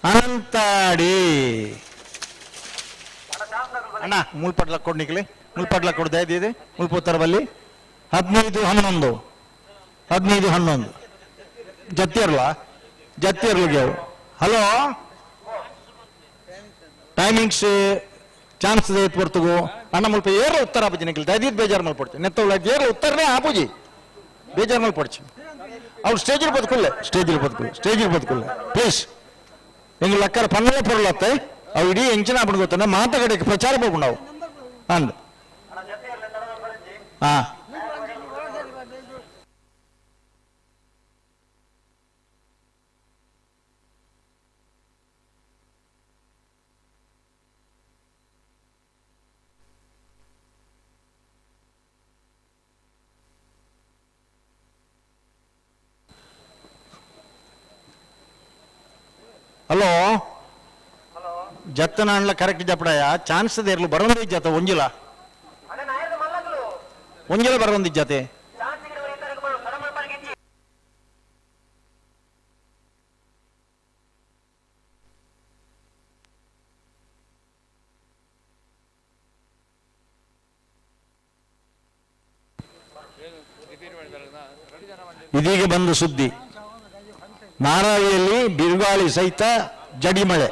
ಅನಂತಾಡಿ ಅಣ್ಣ ಮುಲ್ಪಟ್ಲ ಕೊಡ್ನಿಕ್ಲಿ ಮುಲ್ಪಟ್ಲ ಕೊಡ್ತಾ ಇದ್ದಿದೆ ಮುಲ್ಪುತ್ತರ ಬಲ್ಲಿ 15 11 15 11 ಜತ್ತಿರ್ಲ ಜತ್ತಿರ್ಲಿಗೆ ಹಲೋ ಟೈಮಿಂಗ್ಸ್ ಚಾನ್ಸ್ ಪೊರ್ತುಗು ಅಣ್ಣ ಮುಲ್ಪ ಏರ್ಲ ಉತ್ತರ ಆಪುಜಿ ನಿಕ್ಲಿ ದಯದೀದ್ ಬೇಜಾರು ಮಲ್ಪಡ್ಚಿ ನೆತ್ತವಳ ಏರ್ಲ ಉತ್ತರನೇ ಆಪುಜಿ ಬೇಜಾರು ಮಲ್ಪಡ್ಚಿ ಅವ್ರು ಸ್ಟೇಜ್ ಬದುಕುಲ್ಲೆ ಸ್ಟೇಜ್ ಬದುಕುಲ್ಲೆ ಸ್ಟೇಜ್ ಬದುಕುಲ್ಲೆ ಪ್ಲೀಸ್ ಎಂಗ್ ಲಕ್ಕರ ಪನ್ನಲೆ ಪೊರುಲತ್ತೆ ಅವು ಇಡೀ ಎಂಚಿನ ಆಪುಂಡು ಗೊತ್ತಂಡ ಮಾತ ಕಡೆಗೆ ಪ್ರಚಾರ ಹೋಗ್ಬಿಡು ನಾವು ಅಂದ್ ಹಾ ಹಲೋ ಜತ್ತನಾಂಡ್ಲ ಕರೆಕ್ಟ್ ಜಪಡಾಯ ಚಾನ್ಸ್ ದೇರ್ಲು ಬರೋಂದಿ ಜತ ಒಂಜಿಲ ಒಂಜಿಲ ಬರೋಂದಿ ಜತೆ ಇದೀಗ ಬಂದ ಸುದ್ದಿ, ನಾರಾವಿಯಲ್ಲಿ ಬಿರುಗಾಳಿ ಸಹಿತ ಜಡಿ ಮಳೆ.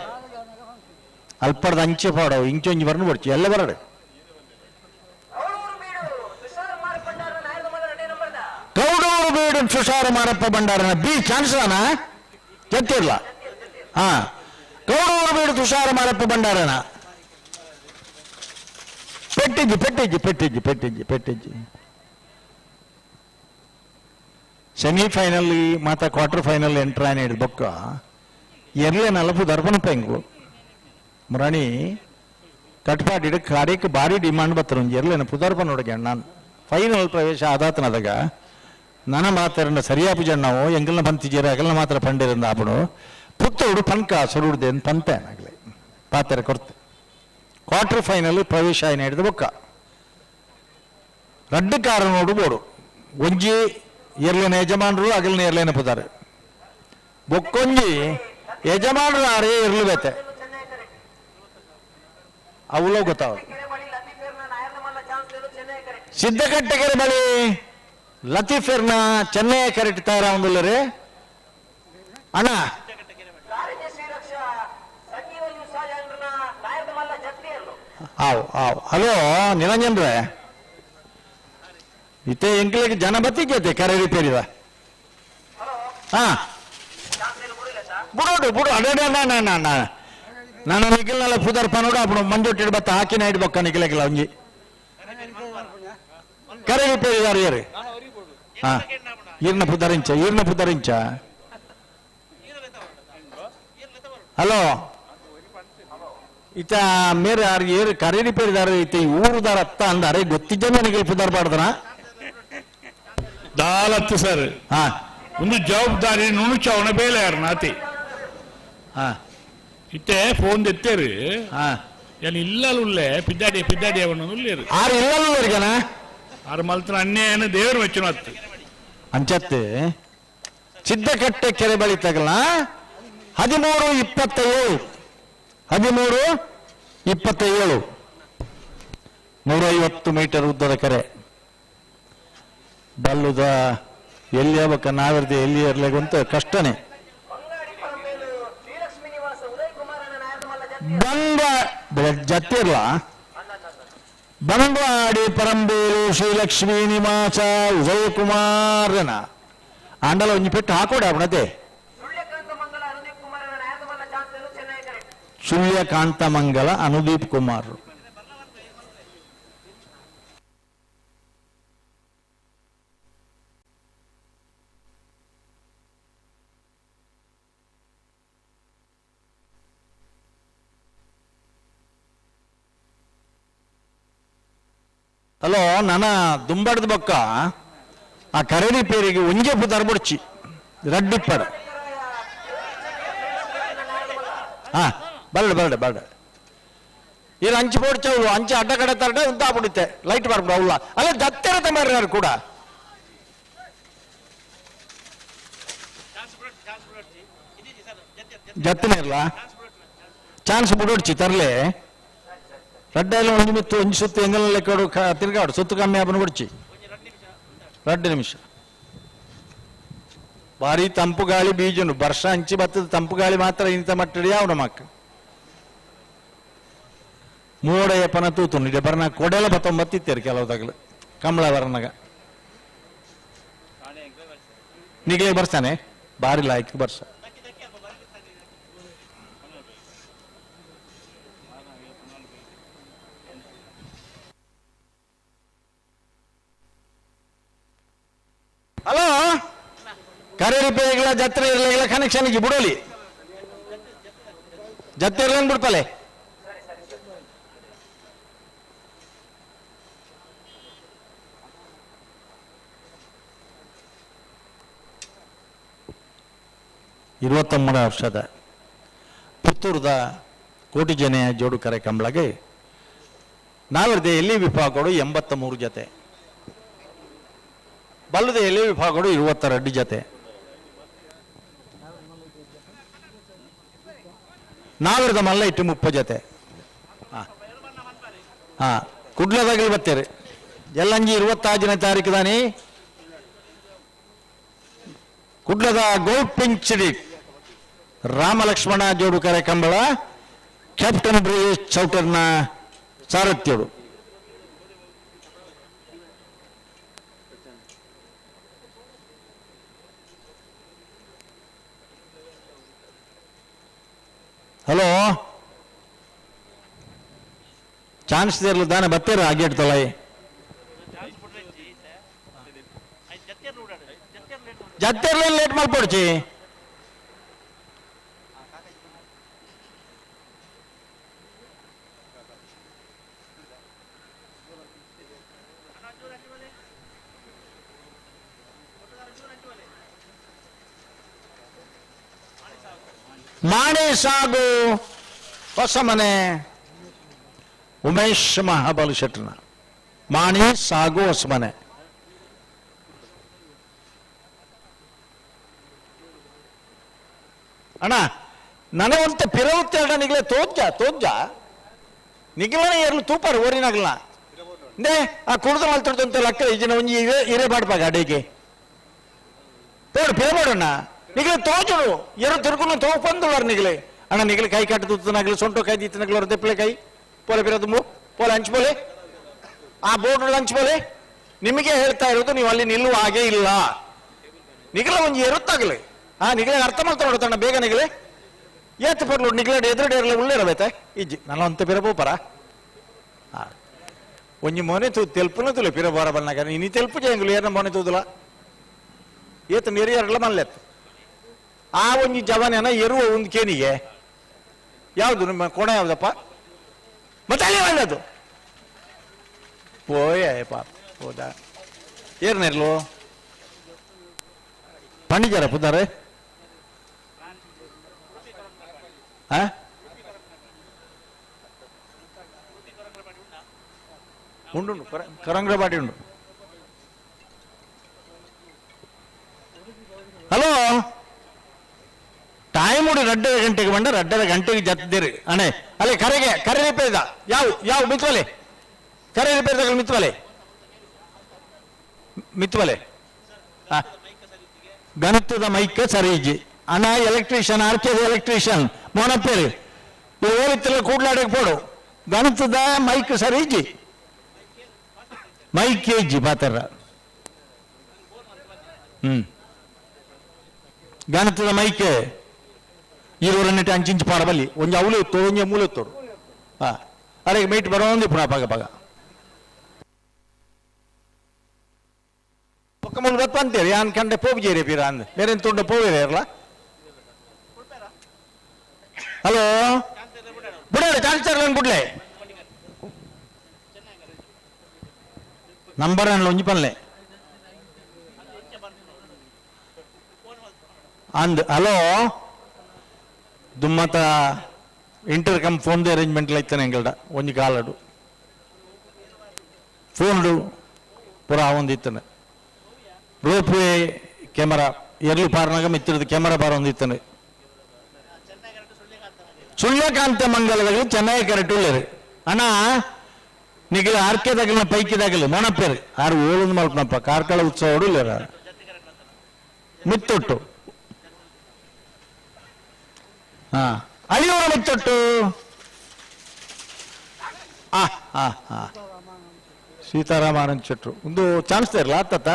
ಅಲ್ಪಡ್ದ ಅಂಚೆ ಪಾಡವು ಇಂಚೊಂಜಿ ಬರ್ನು ಬಡ್ಚಿ ಎಲ್ಲ ಬರಡು. ಕೌಡೂರು ಬೀಡು ತುಷಾರ ಮಾರಪ್ಪ ಭಂಡಾರನ ಬಿ ಚಾನ್ಸ್ಲಾನ ಜತ್ತಿರ್ಲ. ಹಾ ಕೌಡೂರು ಬೀಡು ತುಷಾರ ಮಾರಪ್ಪ ಭಂಡಾರನ ಪೆಟ್ಟಿಜ್ಜಿ ಪೆಟ್ಟಿಜ್ಜಿ ಪೆಟ್ಟಿಜ್ಜಿ ಪೆಟ್ಟಿಜ್ಜಿ ಪೆಟ್ಟಿಜ್ಜಿ ಸೆಮಿಫೈನಲ್ ಮಾತ ಕ್ವಾರ್ಟರ್ ಫೈನಲ್ ಎಂಟರ್ ಆಯ್ನ ಬೊಕ್ಕ ಎರ್ಲೆ ನಲಪು ದರ್ಪಣ ಪೆಂಗು ಮುರಾಣಿ ಕಟ್ಪಾಟಿಡು ಕಾರ್ಯಕ್ಕೆ ಭಾರಿ ಡಿಮಾಂಡ್ ಬತ್ತರ ಒಂಜಿ ಎರ್ಲೆನ ಪುದರ್ಪಣ ಹುಡುಗ ನಾನು ಫೈನಲ್ ಪ್ರವೇಶ ಆದಾತನದಾಗ ನನ್ನ ಮಾತಾರಂಡ ಸರಿಯಾಪು ಜಣ್ಣವು ಎಂಗಲ್ನ ಪಂತಿಜೇರ ಅಗಲ್ನ ಮಾತ್ರ ಪಂಡಿರಂದ ಆಪುಡು ಪುತ್ತೋಡು ಪನ್ಕ ಸೊರುಡ್ದೆ ಅಂತ ಪಂತೆ ಆಗಲೇ ಪಾತ್ರೆ ಕೊರ್ತೆ ಕ್ವಾರ್ಟರ್ ಫೈನಲ್ ಪ್ರವೇಶ ಆಯ್ನ ಹಿಡಿದು ಬೊಕ್ಕ ರಡ್ಡು ಕಾರ ನೋಡು ಬೋಡು ಒಂಜಿ ಎರ್ಲೆನ ಯಜಮಾನರು ಅಗಲ್ನ ಎರ್ಲೇನ ಪುದಾರೆ ಬೊಕ್ಕೊಂಜಿ ಯಜಮಾನರು ಆರೇ ಇರ್ಲು ಬೇತೆ ಅವಲೋ ಗೊತ್ತಾವ ಸಿದ್ದಕಟ್ಟೆಗೆರೆ ಬಳಿ ಲತೀಫೆರ್ನ ಚೆನ್ನೈ ಕರೆಕ್ಟ್ ತಯಾರ ಒಂದುಲ್ಲರಿ ಅಣ್ಣ ಆವ್ ಆವ್ ಹಲೋ ನಿರಂಜನ್ ರೇ ಇತ್ತೆ ಎಂಕ್ಲೆಗ್ ಜನ ಬತ್ತಿಗೆ ಕರೆ ರಿಪೇರಿದ ಹಾ ಬುಡೋಡು ಬುಡು ಅಡೆ ನಾನು ನಿಖಿಲ್ನಲ್ಲ ಪುದರ್ ಪನೋಡು ಅప్పుడు ಮಂಜೊಟ್ಟಿಡ್ ಬತ್ತ ಹಾಕಿನ ಇಡ್ ಬೊಕ್ಕ ನಿಖಿಲಗಿಲ್ಲ ಒಂಜಿ ಕರೆ ರಿಪೇರಿದಾರು ಏರು ಹಾ ಈರ್ನ ಪುದರಿಂಚ ಈರ್ನ ಪುದರಿಂಚ ಹಲೋ ಇತ ಮೇರೆ ಆರ್ ಏರು ಕರೆ ರಿಪೇರಿದಾರು ಇತ್ತ ಊರುದಾರ ಅತ್ತ ಅಂದಾರೆ ಗೊತ್ತಿದ್ದ ನನಗೆ ಪುದರ್ ಪಾಡ್ದನ ದಾಲತ್ತು ಸರ್ ಹಾ ಒಂದು ಜವಾಬ್ದಾರಿ ನುಣುಚವನ ಬೇಲೆ ಯಾರು ನಾತಿ ಹಾ ಇತ್ತೆ ಫೋನ್ తెత్తేరు ಹಾ నేను ఇల్లలు ಉಲ್ಲೆ ಪಿದ್ದಾಡಿ ಪಿದ್ದಾಡಿ ಅವನು ಉಲ್ಲೇರು ಆರು ಇಲ್ಲಲ್ಲೂರಿಗನ ಆರು ಮಲ್ತನ ಅನ್ಯಾಯನ ದೇವರು ಮೆಚ್ಚುನ ಅತ್ತು ಅಂಚತ್ತೆ ಸಿದ್ದಕಟ್ಟೆ ಕೆರೆ ಬಳಿ ತಗಲ 13:27 13:27 150 ಮೀಟರ್ ಉದ್ದದ ಕೆರೆ ಬಲ್ಲುದ ಎಲ್ಲಿ ಹೋಗ್ಬೇಕ ನಾವಿರ್ದೆ ಎಲ್ಲಿ ಇರ್ಲಿಕ್ಕಂತ ಕಷ್ಟನೇ. ಬಂಗ ಜತ್ತಿರ್ಲ ಬಂಗಾಡಿ ಪರಂಬೇಲು ಶ್ರೀಲಕ್ಷ್ಮೀ ನಿವಾಸ ಉದಯಕುಮಾರನ ಆಂಡಲ ಒಂಜಿ ಪೆಟ್ಟು ಹಾಕೋಡ ಅವನತೆ ಸೂರ್ಯಕಾಂತ ಮಂಗಲ ಅನುದೀಪ್ ಕುಮಾರ್ ಹಲೋ ನಾನ ದುಂಬಾಡ್ದ ಬೊಕ್ಕ ಆ ಕರಡಿ ಪೇರಿಗೆ ಒಂಜೆ ಪುದರ್ ಬುಡ್ಚಿ ರಡ್ಡಿಪ್ಪಡ ಹಾಂ ಬರಡು ಬರಡು ಬರಡು ಇಲ್ಲಿ ಅಂಚು ಪೋಡ್ಚವ್ಲು ಅಂಚೆ ಅಡ್ಡ ಕಡೆ ತರಡೆ ಉಂಟಾ ಬಿಡುತ್ತೆ ಲೈಟ್ ಬರ್ಬಿಡು ಅವಲ್ಲ ಅಲ್ಲ ದತ್ತಿರತೆ ಮಾರ್ಯಾರು ಕೂಡ ಜತ್ತನೇ ಇರಲ್ಲ ಚಾನ್ಸ್ ಬಿಡೋಡ್ಚಿ ತರಲೆ ರಡ್ಡೆಲ್ಲ ಒಂದು ಮಿತ್ತು ಒಂಜಿ ಸುತ್ತು ಎಂಗಲ ಕೊಡು ತಿರ್ಗಾಡು ಸುತ್ತು ಕಮ್ಮಿ ಆಪನ ಕೊಡ್ಚಿ 2 ನಿಮಿಷ. ಭಾರಿ ತಂಪು ಗಾಳಿ ಬೀಜನು ವರ್ಷ ಹಂಚಿ ಬತ್ತದ ತಂಪು ಗಾಳಿ ಮಾತ್ರ ಇಂಥ ಮಟ್ಟಡಿ ಯಾವ ನಮಕ್ ಮೋಡಯಪ್ಪನ ತೂತು ನಿಜ ಬರ್ನ ಕೊಡೆಲ ಬತ್ತೊಂಬತ್ತಿತ್ತೇರು ಕೆಲವು ತಗಲು ಕಮಲ ಬರ್ನಾಗ ನಿಗಲೇ ಬರ್ತಾನೆ ಭಾರಿ ಲಾಯ್ಕ್ ಬರ್ಸ. ಹಲೋ ಕರೆ ರಿಪೇರಿಗಳ ಜಾತ್ರೆ ಇರಲಿಲ್ಲ ಕನೆಕ್ಷನ್ ಬಿಡೋಲಿ ಜಾತ್ರೆ ಇರಲ್ಲ ಬಿಡ್ಪಲೆ 29 ವರ್ಷದ ಪುತ್ತೂರದ ಕೋಟಿ ಜನೆಯ ಜೋಡು ಕರೆ ಕಂಬಳಗೆ ನಾವಿರದೆ ಎಲ್ಲಿ ವಿಭಾಗಗಳು 83 ಜೊತೆ, ಬಲ್ಲದ ಎಲ್ಲಿ ವಿಭಾಗಗಳು 22 ಜೊತೆ, ನಾವಿರದ ಮಲ್ಲ ಇಟ್ಟು 30 ಜೊತೆ. ಹಾ ಕುಡ್ಲದಾಗಲಿ ಬರ್ತೀರಿ ಎಲ್ಲಂಜಿ 26ನೇ ತಾರೀಕು ದಾನಿ ಕುಡ್ಲದ ಗೋಲ್ಪಿಂಚಡಿ ರಾಮಲಕ್ಷ್ಮಣ ಜೋಡು ಕರೆ ಕಂಬಳ ಕ್ಯಾಪ್ಟನ್ ಬ್ರಿಜೇಶ್ ಚೌಟರ್ನ ಸಾರಥ್ಯರು. ಹಲೋ ಚಾನ್ಸ್ ಇರಲು ದಾನೆ ಬತ್ತೀರ ಆಗೇಡ್ತಲ್ಲ ಜತ್ತೆರ್ಲ ಲೇಟ್ ಮಲ್ಪೊಡ್ಚಿ ಮಾಣಿ ಸಾಗು ಹೊಸ ಮನೆ ಉಮೇಶ್ ಮಹಾಬಲ ಶೆಟ್ಟನ ಮಾಣಿ ಸಾಗು ಹೊಸ ಮನೆ. ಅಣ್ಣ ನನವಂತ ಪಿರವತ್ತೆರಡ ನಿಗ್ಲೆ ತೋಜ್ಜ ತೋಜ್ಜ ನಿಗ್ಲನೆ ಎರಲು ತೂಪಾರು ಓರಿನಾಗಲ್ಲ ನೇ ಆ ಕುಡ್ದು ಮಲ್ತೊಡ್ದಂತ ಲಕ್ಕ ಈಜಿನ ಒಂಜಿ ಇರೆ ಬಾಡ್ಪಾಗ ಅಡಿಗೆ ತೋಡು ಪಿರಬೋಡಣ್ಣ ನಿಗ್ಲೆ ತೋಜರು ಎರು ತಿರುಗುನು ತೋಪಂದುವಾರು ನಿಗ್ಲೆ ಅಣ್ಣ ನಿಗ್ಲೆ ಕೈ ಕಟ್ಟು ತೂತನಾಗ್ಲಿ ಸೊಂಟು ಕೈ ದೀತನಾಗ್ಲಿ ಅವ್ರ ದೆಪ್ಪಲೆ ಕೈ ಪೋಲೆ ಪಿರೋದು ಪೋಲೆ ಹಂಚ್ಬೋಲೆ ಆ ಬೋರ್ಡ್ ಹಂಚ್ಬೋಲೆ ನಿಮಗೆ ಹೇಳ್ತಾ ಇರೋದು ನೀವು ಅಲ್ಲಿ ನಿಲ್ಲುವ ಹಾಗೆ ಇಲ್ಲ ನಿಗ್ಲ ಒಂಜಿ ಎರುತ್ತಾಗಲಿ ಹಾ ನಿಗ್ಲೆ ಅರ್ಥ ಮಾಡ್ತಾ ನೋಡ್ತಾಣ ಬೇಗ ನಿಗ್ಲೆ ಏತ್ ಪರ್ಲು ನಿಗ್ಲೆ ಎದುರುಡೆ ಇರಲಿ ಉಳ್ಳೇರಬೇತೆ ಇಜ್ಜಿ ನಾನು ಅಂತ ಪಿರಬೋಪರ ಹಾ ಒಂಜಿ ಮೊನೆ ತೂ ತೆಲ್ಪುನ ತುಲೆ ಪಿರ ಬಾರ ಬನ್ನಾಗ ನೀ ತೆಲ್ಪು ಜಯಂಗುಲು ಏನ ಮೊನೆ ತೂದುಲ ಏತ ನೆರಿಯರಲ್ಲ ಮಲ್ಲೆತ್ತು ಆ ಒಂಜಿ ಜವನೇನ ಎರುವ ಒಂದು ಕೇನಿಗೆ ಯಾವುದು ನಿಮ್ಮ ಕೋಣ ಯಾವುದಪ್ಪ ಮತ್ತೆ ಅಲ್ಲಿ ಒಳ್ಳೆದು ಪೋಯ್ ಪಾಪ ಹೋದಾ ಏರ್ನೆರ್ಲು ಪಣಿಜಾರ ಪುದಾರೆ ಉಂಡು ಕರಂಗ್ರಬಾಡಿ ಉಂಡು. ಹಲೋ ಟೈಮ್ ಉಂಡು 2.5 ಗಂಟೆಗೆ ಬಂದ 2.5 ಗಂಟೆಗೆ ಜತ್ತಿದ್ದೀರಿ ಅಣೆ ಅಲ್ಲಿ ಕರೆಗೆ ಕರೆ ರಿಪೇರಿದ ಯಾವ ಯಾವ ಮಿತ್ವಲೆ ಕರೆ ರಿಪೇರಿದಾಗ ಮಿತ್ವಲೆ ಮಿತ್ವಲೆ ಗಣತದ ಮೈಕ್ ಸರಿ ಇಜ್ಜಿ ಅಣ್ಣ ಎಲೆಕ್ಟ್ರಿಷಿಯನ್ ಆರ್ಕೆದ ಎಲೆಕ್ಟ್ರಿಷಿಯನ್ ಮೋನಪ್ಪೇರಿ ಓರಿತ್ತಲ್ಲ ಕೂಡ್ಲಾಡಕ್ಕೆ ಪೋಡು ಗಣತದ ಮೈಕ್ ಸರಿ ಇಜ್ಜಿ ಮೈಕ್ ಇಜ್ಜಿ ಪಾತ್ರ ಗಣತದ ಮೈಕ್ ಇರುವರನ್ನಿಟ್ಟು ಅಂಚಿಂಚು ಪಾಡಬಲ್ಲಿ ಒಂಜಿ ಅವಳು ಇತ್ತು ಒಂಜಿ ಮೂಲೆ ಇತ್ತೋಡು ಹಾ ಅರೆ ಮೈಟ್ ಬರೋಂದು ಪುನಃ ಪಾಗ ಪಾಗ ಪಕ್ಕ ಮೂಲ ಬತ್ತು ಅಂತೇಳಿ ಯಾನ್ ಕಂಡೆ ಪೋಪು ಪೀರ ಅಂದ್ ಬೇರೆ ತುಂಡ ಪೋವಿರೇ ಇರಲ್ಲ. ಹಲೋ ಬಿಡ ಚಾನ್ಸ್ ಬಿಡ್ಲೆ ನಂಬರ್ ಅನ್ಲ ಒಂಜಿ ಪನ್ಲೆ ಅಂದ್. ಹಲೋ ದುಮ್ಮತ ಇಂಟರ್ಕಮ್ ಫೋನ್ ದ ಅರೇಂಜ್ಮೆಂಟ್ ಲೈತಾನೆ ಎಂಗಲ್ಡ ಒಂಜಿ ಕಾಲಡು ಫೋನ್ಡು ಪೂರ ಆವೊಂದಿತ್ತನೆ ರೋಪ್ ವೇ ಕ್ಯಾಮರಾ ಎರ್ಲು ಪಾರ್ನಾಗ ಮಿತ್ತಿರದ ಕ್ಯಾಮರಾ ಬಾರೊಂದಿತ್ತನೆ ಸುಳ್ಯಕಾಂತ ಮಂಗಲದಾಗ ಚೆನ್ನಾಗಿ ಕರೆಕ್ಟ್ ಉಳ್ಳೇರು ಅಣ್ಣ ನಿಗಲ ಆರ್ಕೆದಾಗಲ ಪೈಕಿದಾಗಲ ಮೊಣಪೇರು ಆರು ಓಲೊಂದು ಮಲ್ಪನಪ್ಪ ಕಾರ್ಕಳ ಉತ್ಸವ ಉಳ್ಳೇರ ಮಿತ್ತೊಟ್ಟು ಹಾ ಅಳಿಯೂರ ಮಿತ್ತೊಟ್ಟು ಆ ಆ ಆ ಸೀತಾರಾಮ ಆನಂದ್ ಶೆಟ್ರು ಒಂದು ಚಾನ್ಸ್ ಇರಲ್ಲ ಆತತ್ತ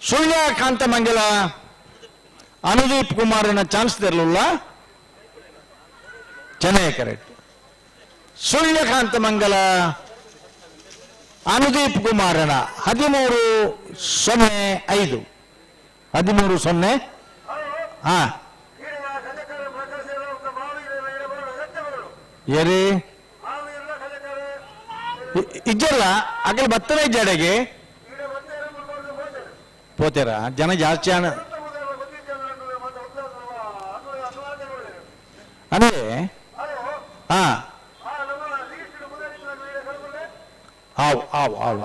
ಸುಳ್ಯ ಕಾಂತಮಂಗಲ ಅನುದೀಪ್ ಕುಮಾರನ ಚಾನ್ಸ್ ಇರಲಿಲ್ಲ ಚೆನ್ನೈ ಕರೆಕ್ಟ್ ಸುಳ್ಯ ಕಾಂತಮಂಗಲ ಅನುದೀಪ್ ಕುಮಾರನ 13.05 13.0 ಹಾ ಏರಿ ಇಜ್ಜಲ್ಲ ಅಗಲ್ ಬತ್ತನೆ ಇಜ್ಜಡೆಗೆ ಪೋತೇರ ಜನ ಜಾಸ್ತಿ ಆನ ಅಂದ್ರೆ ಹಾ ಆವ್ ಆವ್ ಆವ್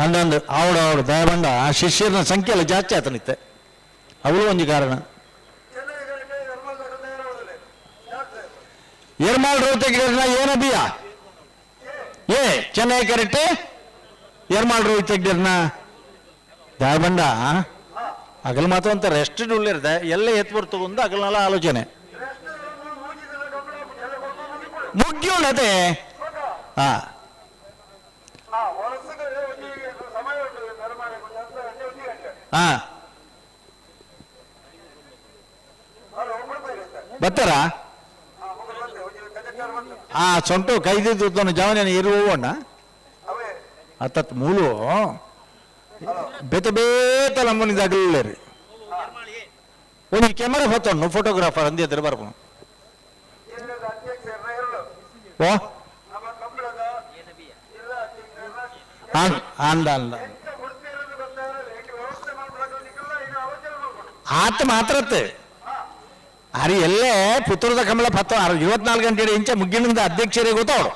ಅಂದಂದು ಆವಡ ಆವಡು ದಯಬಂಡ ಆ ಶಿಷ್ಯರ ಸಂಖ್ಯೆ ಎಲ್ಲ ಜಾಸ್ತಿ ಆತನಿತ್ತೆ ಅವಳು ಒಂದು ಕಾರಣ ಎರ್ಮಾಲ್ ರೋಹಿತ್ ಏನಬಿಯ ಏ ಚೆನ್ನೈ ಕರೆಕ್ಟ್ ಎರ್ಮಾಲ್ ರೋಹಿತ್ ತೆಗ್ದಿರ್ನ ದಯಬಂಡ ಅಗಲ್ ಮಾತ್ರ ಅಂತ ರೆಸ್ಟ್ ಉಳ್ಳಿರ್ದೆ ಎಲ್ಲ ಎತ್ ಬರ್ತಗೊಂದು ಅಗಲ್ನೆಲ್ಲ ಆಲೋಚನೆ ಮುಗ್ಯುಂಡತೆ ಹಾ ಹಾ ಬರ್ತಾರಾ ಆ ಸೊಂಟು ಕೈದಿದ್ದು ಜವನ ಇರು ಹೋಗೋಣ ಅತ್ತತ್ ಮೂಲು ಬೇತೆ ಬೇತೆ ನಮ್ಮನಿದಾಗಲೇ ಒಂದು ಕ್ಯಾಮರಾ ಹೊತ್ತೊಂಡು ಫೋಟೋಗ್ರಾಫರ್ ಅಂದಿ ಎದುರು ಬರ್ಬೋದು ಓ ಅಂದ ಅಂದ ಆತ ಮಾತ್ರತ್ತೆ ಅರೆ ಎಲ್ಲೇ ಪುತ್ತೂರದ ಕಮಲ ಪತ್ತ 24 ಗಂಟೆ ಇಂಚ ಮುಗ್ಗಿನಿಂದ ಅಧ್ಯಕ್ಷರಿಗೆ ಗೊತ್ತವರು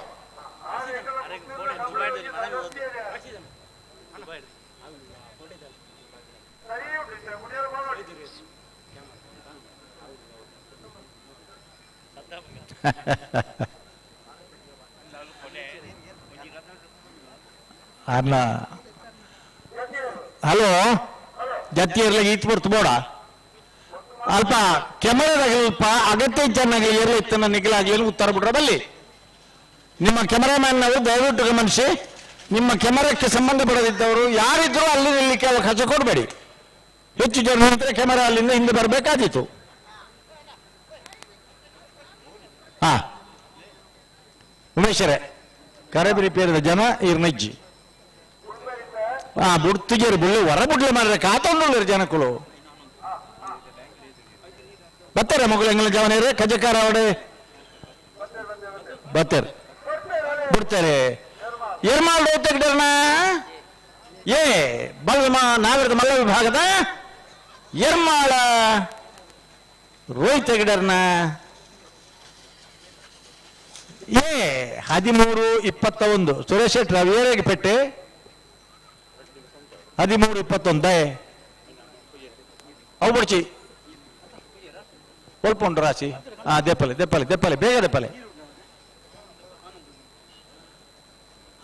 ಅರ್ನ ಹಲೋ ಜತ್ತಿಯರ್ಲ ಈತ್ ಬರ್ತು ಬೋಡ ಅಲ್ಪ ಕೆಮರಾದಾಗಲ್ಪ ಅಗತ್ಯ ಚೆನ್ನಾಗಿ ಏರ್ಲ ಇತ್ತನ್ನ ನಿಗಲಾಗ್ಲಿ ಉತ್ತರ ಬಿಟ್ರ ಬಲ್ಲಿ ನಿಮ್ಮ ಕ್ಯಾಮರಾಮ್ಯಾನ್ ನಾವು ದಯವಿಟ್ಟು ಗಮನಿಸಿ ನಿಮ್ಮ ಕ್ಯಾಮರಾಕ್ಕೆ ಸಂಬಂಧಪಡದಿದ್ದವರು ಯಾರಿದ್ರೂ ಅಲ್ಲಿ ನಿಲ್ಲಿಕ್ಕೆ ಅವಕಾಶ ಕೊಡಬೇಡಿ. ಹೆಚ್ಚು ಜನ ನಿಂತರೆ ಕ್ಯಾಮರಾ ಅಲ್ಲಿಂದ ಹಿಂದೆ ಬರಬೇಕಾದೀತು. ಹಾ ಉಮೇಶರೇ ಕರೆಬಿರಿ ಪೇರಿದ ಜನ ಇರ್ನಜ್ಜಿ ಹಾ ಬುಡ್ತಿಜೇರು ಬುಳ್ಳಿ ಹೊರ ಬುಡ್ಲೆ ಮಾಡ್ರೆ ಕಾತೊಂಡುಳ್ಳರು ಜನಕ್ಕಳು ಬರ್ತಾರೆ ಮಗಳು ಎಂಗಳ ಜವನೇರು ಕಜಕಾರ ಅವಡೆ ಬರ್ತಾರೆ ಬಿಡ್ತಾರೆ ಎರ್ಮಾಲ್ ರೋತೆಗ್ಡರ್ನ ಏ ಬಲ್ಮ ನಾಗರದ ಮಲ್ಲ ವಿಭಾಗದ ಎರ್ಮಾಳ ರೋಹಿತ್ ಹೆಗಡರ್ನ ಎ 13-21 ಸುರೇಶ್ ಶೆಟ್ಟಿ ಏರಿಗೆ ಪೆಟ್ಟೆ 13-21 ಅವು ಬಿಡ್ಚಿ ಉಂಟು ರಾಶಿ. ಹಾ ದೆಪ್ಪಲೆ ದೆಪ್ಪಲೆ ದೆಪ್ಪಲೆ ಬೇಗ ದೆಪ್ಪಲೆ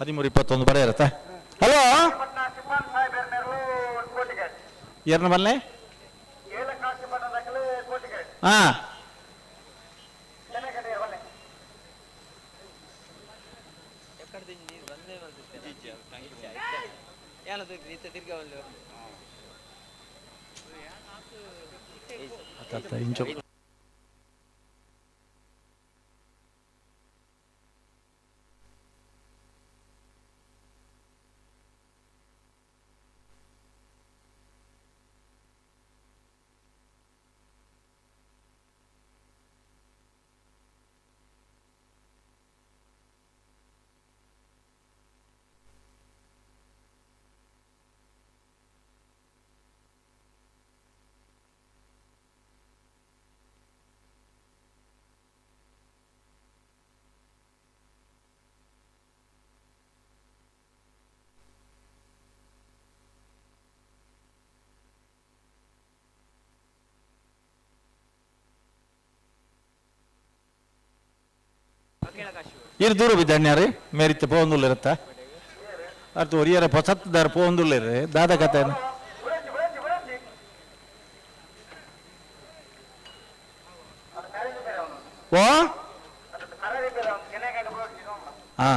13-21 ಬರೇ ಇರತ್ತೆ. ಹಲೋ ಏರ್ನ ಬಲ್ಲೆ ಹಾ ಇಂಚು ಇರ್ ದೂರ ಬಿದ್ದಣ್ಯಾರಿ ಮೇರಿತ್ತೆ ಪೋವೊಂದುಲ್ಲೆರತ್ತ ಅರ್ಥ ಒರಿಯರ ಪೊಸತ್ದಾರ ಪೋವೊಂದುಲ್ಲೆರ್ ದಾದ ಕತೆ. ಓ ಹಾ.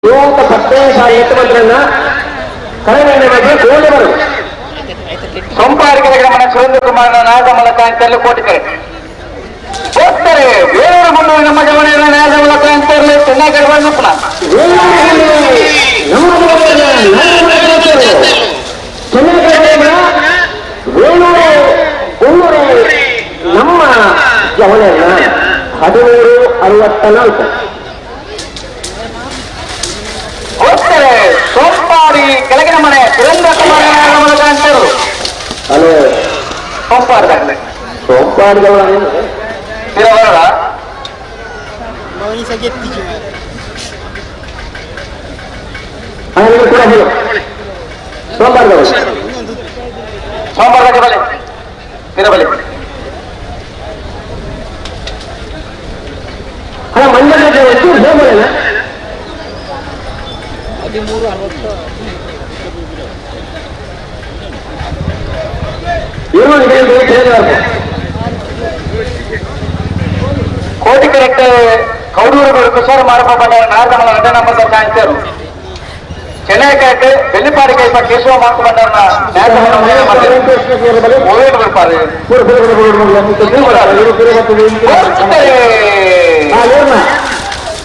ನೂತ ಪತ್ತೇ ಸಾರಿ ಎತ್ತು ಬಂದ್ರನ್ನ ಕಳೆದ ಬಗ್ಗೆ ಕೋಳಿ ಬರು ಸೊಂಪಾರಿ ಮನೆ ಸುರೇಂದ್ರ ಕುಮಾರ್ ನಾಗಮಲ ಕಾಂತಲ್ಲಿ ಕೋಟಿಕರೆ ಹೋಗ್ತಾರೆ. ಬೇರೆಯವರು ಬಂದು ನಮ್ಮ ಜವನ ನಾಗಮಲ ಕಾಂತಲ್ಲಿ ಚೆನ್ನಾಗಿ ಪುನಃ ನಮ್ಮ ಜವಳನ್ನ 1364. ಹೋಗ್ತಾರೆ. ಸೋಂಪಾರಿ ಕೆಳಗಿನ ಮನೆ ಸುರೇಂದ್ರ ಕುಮಾರ್ ನಾಗಮಲ ಕಾಂತರು. ಹಲೋ, ಸೋಂಪಾರಿ ಸೋಂಪಾರಿ ಜವಳ ಬರಲ್ಲ. ಕೂಡ ಹೇಳು ಸೋಮವಾರ ಸೋಮವಾರ ಬಲೆ ತಿರಬಲಿ. ಅಲ್ಲ, ಮಂಜ ಹೇಮಲೇನ ಕೋಟಿ ಕರೆಕ್ಟ್ ಕೌಡೂರುಗಳು ಕುಶಾರ ಮಾರಪ್ಪ ಬಂಡಾರ ನಾರದಮಲ ನಟನಂಬ ಸಾಹಿತ್ಯರು. ಚೆನ್ನೈ ಕರೆಕ್ಟ್ ಬೆಳ್ಳಿಪಾಡಿ ಕೈಪ ಕೇಶವ ಮಾತು ಬಂಡಾರನ ಓವೇನು ಬರ್ಪಾರೆ.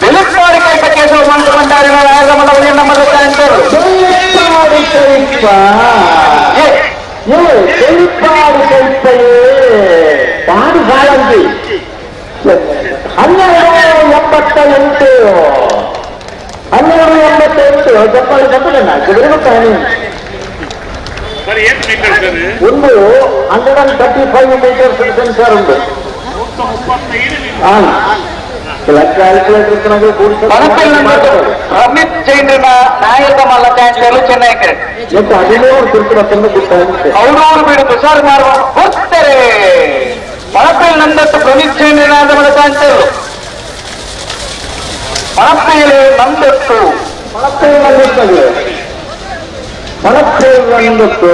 ಬೆಳ್ಳಿಪಾಡಿ ಕೈಪ ಕೇಶವ ಮಾತು ಬಂಡಾರಿನ ನಾರದಮಲ ನಂಬರ್ ಸಾಹಿತ್ಯರು. ಬೆಳ್ಳಿಪಾಡಿ ಕೈಪಯೇ ಪಾಡು ಸಾಲಂತಿ 1288 1288. ಚಪ್ಪಾಳಿ ತಪ್ಪಲ್ಲ ಕುದುರೆ. ಒಂದು 135 ಮೀಟರ್ಸ್ ಸೆನ್ಸಾರ್ ಉಂಟು. ರಮಿತ್ ಜೈನ್ರನ್ನ ನಾಯಕ ಮಲ್ಲ ಟ್ಯಾಂಕರ್ ಚೆನ್ನೈ ಕರೆಕ್ಟ್. ಮತ್ತು 13 ತಿರುಪತಿ ಮತ್ತೊಂದು ಗೊತ್ತಾಗುತ್ತೆ. ಕೌಡೂರು ಬೀಡು ತುಷಾರ್ ಮಾರುವ ಹೋಗ್ತಾರೆ. ಪಣಪೇಲ್ ನಂದತ್ತು ಪ್ರಮಿತ್ ಜೈನ್ ನಾಯಕ ಟ್ಯಾಂಕರ್. ಪಣಪೇಲ್ ನಂದತ್ತು ಪಣಪೇಲ್ ನಂದತ್ತು ಪಣಪೇಲ್ ನಂದತ್ತು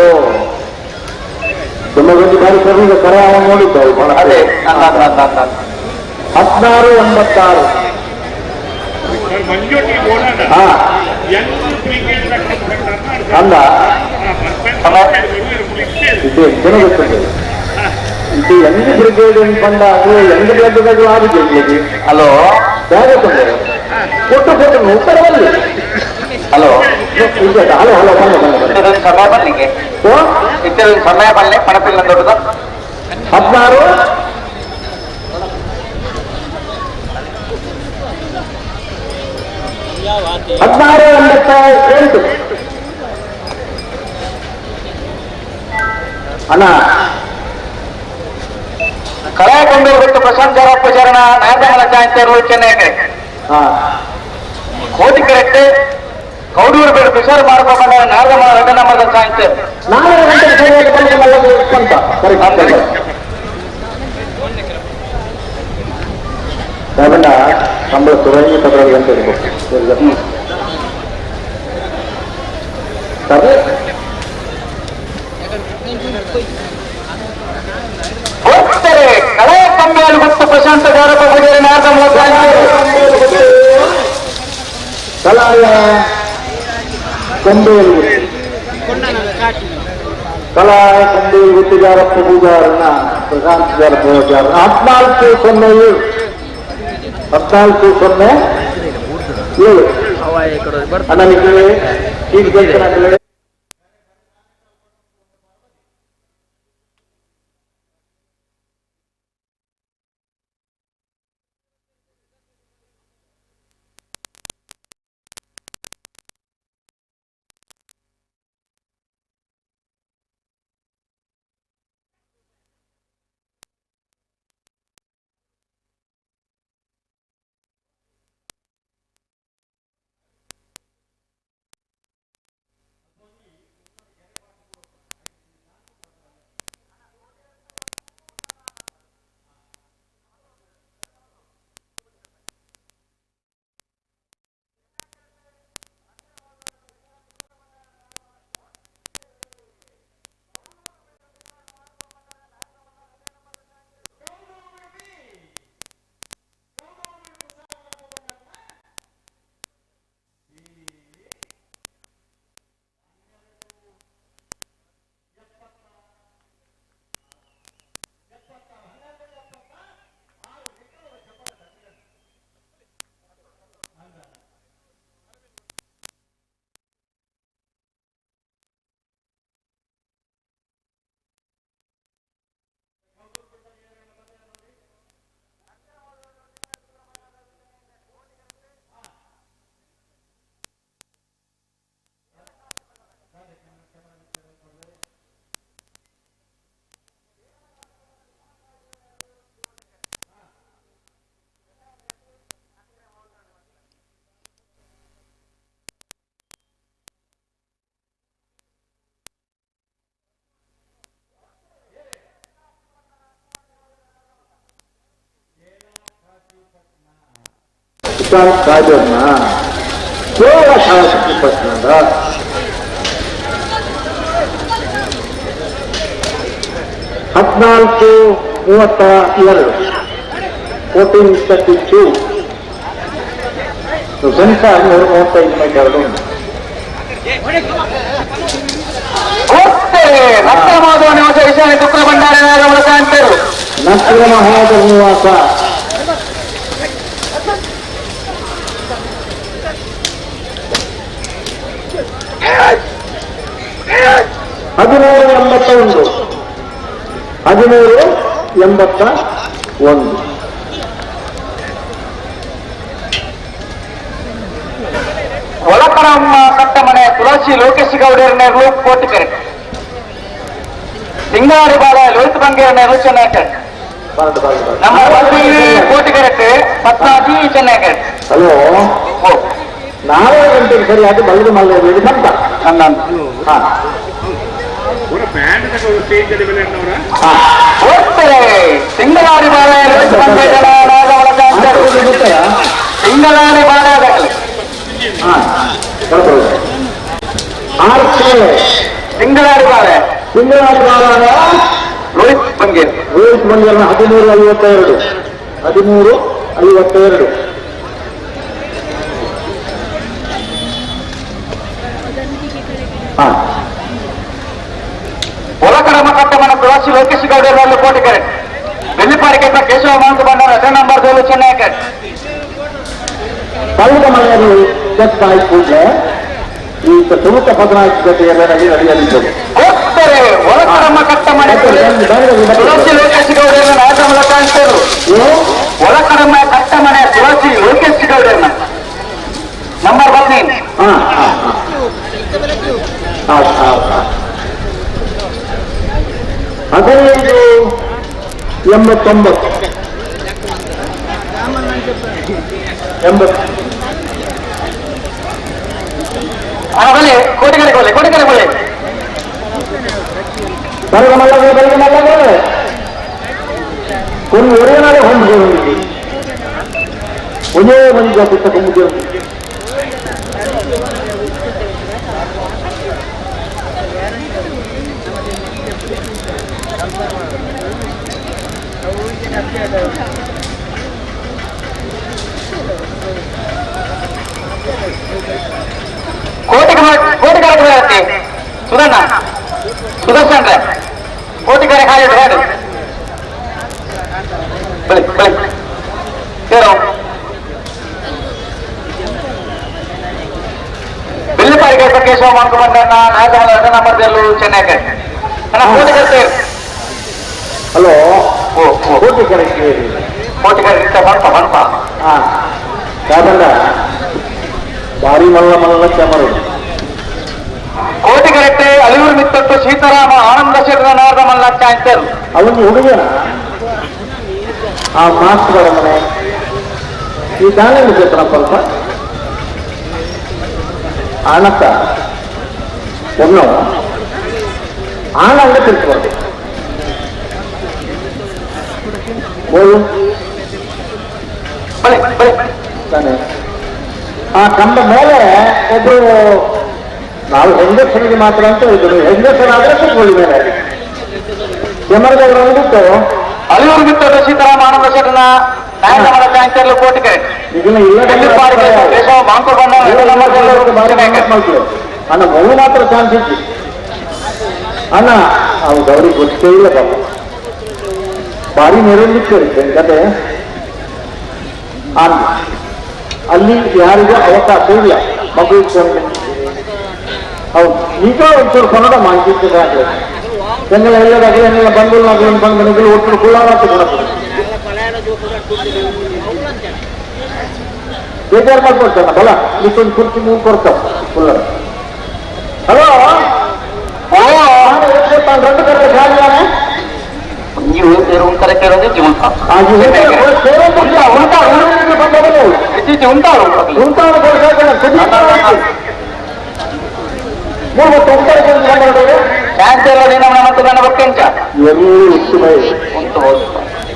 ತುಂಬ ಒಂದು ಬಾರಿ ಕರ್ನಾಟಕ ಕರ ನೋಡಿದ್ದವು. ಅದೇ 1686. ಹಾ ಅಲ್ಲ, ಇದು ಜನ ಗೊತ್ತದೆ. ಇದು ಎಂಗ್ ಬ್ರಿಗೇಡ್ ಬಂದ ಎಂಗ್ ಬ್ರಿಗೇಡ್ ಆಗಿದೆ. ಹಲೋ, ಬೇರೆ ಕೊಟ್ಟು ಕೊಟ್ಟು ಉತ್ತರವಲ್ಲಿ. ಹಲೋ ಹಲೋ ಹಲೋ, ಬನ್ನಿ ಬನ್ನಿ ಬನ್ನಿ. ಸಮಯ ಬನ್ನಿಗೆ ಇತ್ತರ ಸಮಯ ಬನ್ನಿ. ಪಣಪಿಲ್ಲ ದೊಡ್ಡದು 16 1688. ಅಣ್ಣ ಕಲಾಕೊಂಡೂರು ಬಿಟ್ಟು ಪ್ರಶಾಂತ್ ಜಾರಪ್ಪ ಚರಣ ನಾಯಕಮಲ ಚಾಂಚರು ಚೆನ್ನೈ ಕರೆಕ್ಟ್. ಕೋಟಿ ಕರೆಕ್ಟ್ ಕೌಡೂರು ಬೇಡ ತುಷಾರ್ ಮಾರಪ್ಪ ಬಂಡಾರ ನಾರದಮಲ ರಂಗನಮ್ಮದ ಸಾಹಿತ್ಯ. 4 ಗಂಟೆಗೆ ಸರಿಯಾಗಿ ಬಂದು ಅಂತ ಸಾಬಣ್ಣ ಸಂಬಳ ತುರಂಗಿ 12 ಗಂಟೆ ಇರ್ಬೇಕು. ಸರಿ ಹೋಗ್ತಾರೆ. ಕಳೆ ಕಂಬೆಯಲ್ಲಿ ಗೊತ್ತು ಪ್ರಶಾಂತ ಜಾರಪ್ಪ ಪೂಜಾರಿ ನಾರದಮಲ ಸಾಹಿತ್ಯ. ಕಲಾಯ ಕೊಂಬೇಲು ಕಲಾಯ ಕೊಂಬೇಲು ಗುತ್ತಿಗಾರಪ್ಪ ಪೂಜಾರನ್ನ ಪ್ರಶಾಂತ್ ಜಾರಪ್ಪ ಪೂಜಾರ 1407 1407. ಅಣ್ಣನಿಗೆ ಈಗ ನಿಶಾಂತ್ ರಾಜರ್ನ ಕೇವಲ ಶಾಸಕಿ ಪಟ್ಟಣದ 14:32 14:32 ಸೆನ್ಸಾರ್ 135 ಮೀಟರ್. ನಕ್ರ ಮಹಾದೇವ ನಿವಾಸ 1381 1381. ಒಳಕರಮ್ಮ ಕಟ್ಟಮನೆ ತುಳಸಿ ಲೋಕೇಶ್ ಗೌಡರ ನೇರಲು ಕೋಟಿಕೆರೆ ಸಿಂಗಾರಿ ಬಾಲ ಲೋಹಿತ್ ಬಂಗೇರ ನೇರಲು ಚೆನ್ನೈ. ನಮ್ಮ ಕೋಟಿಕೆರೆಟ್ ಪತ್ನಾಜಿ ಚೆನ್ನೈ. ಹಲೋ, 4 ಗಂಟೆಗೆ ಸರಿಯಾಗಿ ಬಲ್ಲದ ಮಲ್ಲ ಬಂತ. ಸಿಂಗಲಾರಿ ಬಾಲ ಸಿಂಗಲಾರಿ ಬಾಲ ಸಿಂಗಲಾರಿ ಬಾಲ ಸಿಂಗಲಾರಿ ಬಾಲ ರೋಹಿತ್ ಬಂಗೇರ್ ರೋಹಿತ್ ಬಂಗೇರ್ನ 13:52 13:52. ಒಳಕಡಮ ಕಟ್ಟಮನ ತುಳಸಿ ಲೋಕೇಶ್ ಗೌಡರಲ್ಲಿ ಕೋಟಿಕೆರೆ ಬೆಳ್ಳಿಪಾಡಿಕೆ ಕೇಶವ ಮಾಂತ ಬಂಡಾರ 2 ನಂಬರ್ ದೋಲು ಚೆನ್ನೈ. ಕಳೆದ ಮನೆಯಲ್ಲಿ ಕೂಡಲೇ ಈ ಸುಮುಖ 14 ಗಂಟೆಯಲ್ಲಿ ನಡೆಯಲಿದ್ದರು. ಒಳಕಡಮ ಕಟ್ಟಮನೆ ತುಳಸಿ ಲೋಕೇಶ್ ಗೌಡರನ್ನ ನಾಗಮಲ ಒಳಕಡಮ ಕಟ್ಟಮನೆ ತುಳಸಿ ಲೋಕೇಶ್ ಗೌಡರನ್ನ ನಂಬರ್ 15. 15:89 80. ಬಲೆ ಕೋಟಿಕೆರೆ ಕೊಲೆ ಕೋಟಿಕೆರೆ ಕೊಲೆ ಬರಗ ಮಲ್ಲಗೆ ಬರಗ ಮಲ್ಲಗೆ ಒಂದು ಒರೆಯನಾಳೆ ಹೊಂದಿದೆ. ಒಂದೇ ಮಂದಿ ಪುಸ್ತಕ ಮುಗಿಯ ಕೋಟಿಕೆರೆ ಸುಧಣ್ಣ ಸುದರ್ಶನ್ ರೇ ಕೋಟಿಕೆರೆ ಖಾಲಿ ಹೇಳಿ ಬಳಿ ಬಳಿ ಕೇರೋ ಬೆಳ್ಳಿಪಾಡಿಗೆ ಕೇಶವ ಮಾಂಕುಮಂಡಣ್ಣ ನಾಗಮಲ 2 ನಂಬರ್ ಬೆಲ್ಲು ಚೆನ್ನೈ. ಅಣ್ಣ ಕೋಟಿಕೆರೆ. ಹಲೋ, ಕೋಟಿಕೆರೆ ಕೋಟಿಕೆರೆ ಬಂಪ ಬಂಪ. ಹಾ ಕಾದಂಡ ಭಾರಿ ಮಲ್ಲ ಮಲ್ಲ ಕ್ಯಾಮರ. ಕೋಟಿಗೆರೆಟ್ಟೆ ಅಳಿಯೂರು ಮಿತ್ತಟ್ಟು ಸೀತಾರಾಮ ಆನಂದ ಶೆಟ್ಟರ ನಾರದ ಮಲ್ಲ ಚಾಂಚರ್. ಅವನು ಹುಡುಗನ ಆ ಮಾಸ್ಟರ್ ಮನೆ ಈ ದಾಳಿ ಸ್ವಲ್ಪ ಆಣಕ್ಕ ಒನ್ನು ಆಣ ಅಂದ್ರೆ ತಿಳ್ಕೊಬಾರ್ದು. ತಾನೆ ಆ ಕಂಬ ಮೇಲೆ ಒಬ್ರು ನಾವು ಹೆಂಗಸರಿಗೆ ಮಾತ್ರ ಅಂತ ಹೇಳಿದ್ರು. ಹೆಂಗಸರಾದ್ರೆ ಕೂತ್ಕೊಳ್ಳಿ ಮೇಲೆ ಕೆಮರದವರು ಬಿಟ್ಟು ಅಳಿಯೂರು ಬಿಟ್ಟು ಸೀತಾರಾಮ ಆನಂದ ಶೆಟ್ಟನ ನಾಯಕಮಲ ಚಾಂಚರ್ಲು ಕೋಟಿಕೆರೆ. ಅಣ್ಣ ಮಗು ಮಾತ್ರ ಚಾನ್ಸ್ ಇತ್ತು ಅಣ್ಣ. ಅವ್ರು ಅವ್ರಿಗೆ ಗೊತ್ತೇ ಇಲ್ಲ ಪಾಪ. ಭಾರಿ ನೆರಳಿತ್ತು ಕತೆ. ಅಲ್ಲಿ ಯಾರಿಗೂ ಅವಕಾಶ ಇಲ್ಲ ಮಗು ಇಟ್ಕೊಂಡು. ಹೌದು, ಈಗ ಒಂಚೂರು ಕನ್ನಡ ಮಾಹಿತಿ ಬೆಂಗಳ ಎಲ್ಲದಾಗಲಿ ಏನೆಲ್ಲ ಬಂದು ಬಂದು ಮನೆಗಳು ಒಟ್ಟು ಕುಳ್ಳಾಟ ಗುಣಪಡಿ ಬೇಜಾರು ಮಾಡ್ಕೊಳ್ತಾನ ಬಲ ಇಷ್ಟೊಂದು ಕುರ್ಚಿ ಮೂರು ಕೊಡ್ತಾವ ಕುಳ್ಳ. ಹಲೋ, రెండు ಕರೆ ಖಾಲಿಯಾನೆ ನೀವು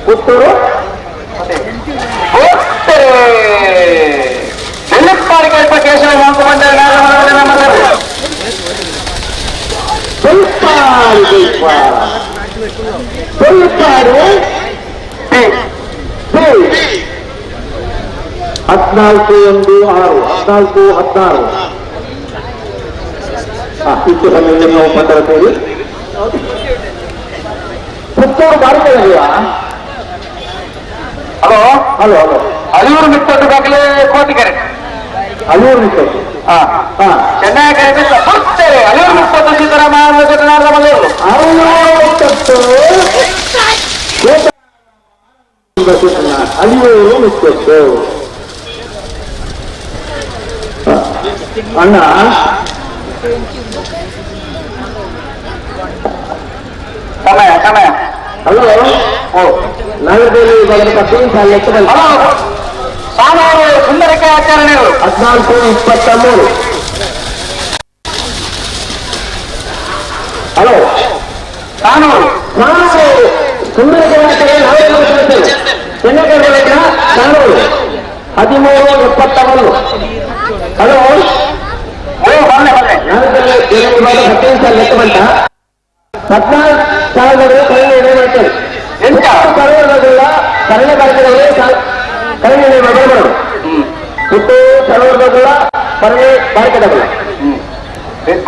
ಪುತ್ತೂರು. ಬುಳ್ಳಿಪ್ಪಾಡಿ ಕಲ್ಪ ಕೇಶವ ಮಂಕು ಬಂದರೆ 14 1 6 14 16 ಇಷ್ಟು ಸಮಯದಲ್ಲಿ ನಾವು ಮಾತಾಡ್ತೀವಿ. ಪುತ್ತೂರು ಬಾರಿಕೆಯಲ್ಲಿಯಾ? Hello hello hello Aliyur Mittottu ಕೋಟಿಕೆರೆ ಅಳಿಯೂರು ಮಿತ್ತೊಟ್ಟು ಚೆನ್ನೈ ಕರೆ ಬರ್ತಾರೆ. ಅಳಿಯೂರು ಮಿತ್ತೊಟ್ಟು ಸೀತಾರಾಮ ಮಲ್ಲೂರು ಅಳಿಯೂರು ಮಿತ್ತೊಟ್ಟು ಅಳಿಯೂರು ಮಿತ್ತೊಟ್ಟು ಅಣ್ಣ ಸಮಯ ಸಮಯ ಹಲೋ ಓ ನಗರದಲ್ಲಿ ಸಾಮಾರು ಸುಂದರಕ್ಕೆ ಆಚರಣೆಗಳು 14 23. ಹಲೋ ಸಾನೂರು ಸಾನೂರು ಸುಂದರಕ್ಕೆ ಆಚರಣೆ ಚೆನ್ನಕರ್ನಾಟಕ ಸಾನೂರು 13 71. ಹಲೋ ಬನ್ನಿ ಬನ್ನಿ ನಗರದಲ್ಲಿ 15 ಲೆಕ್ಕ ಬಂತ 14 ಸಾವಿರಗಳು ಕರೆಯ ಮಾಡ್ತಾರೆ. ಎಂತ ಸರೋವರದಲ್ಲ ಕರೆಯ ಬಾರಿಕೆಗಳು ಕರೆಯ ಬರಬಾರದು. ಮತ್ತು ಸರೋವರದಲ್ಲ ಕರೆಯ ಬಾರಿಕೆದಲ್ಲ.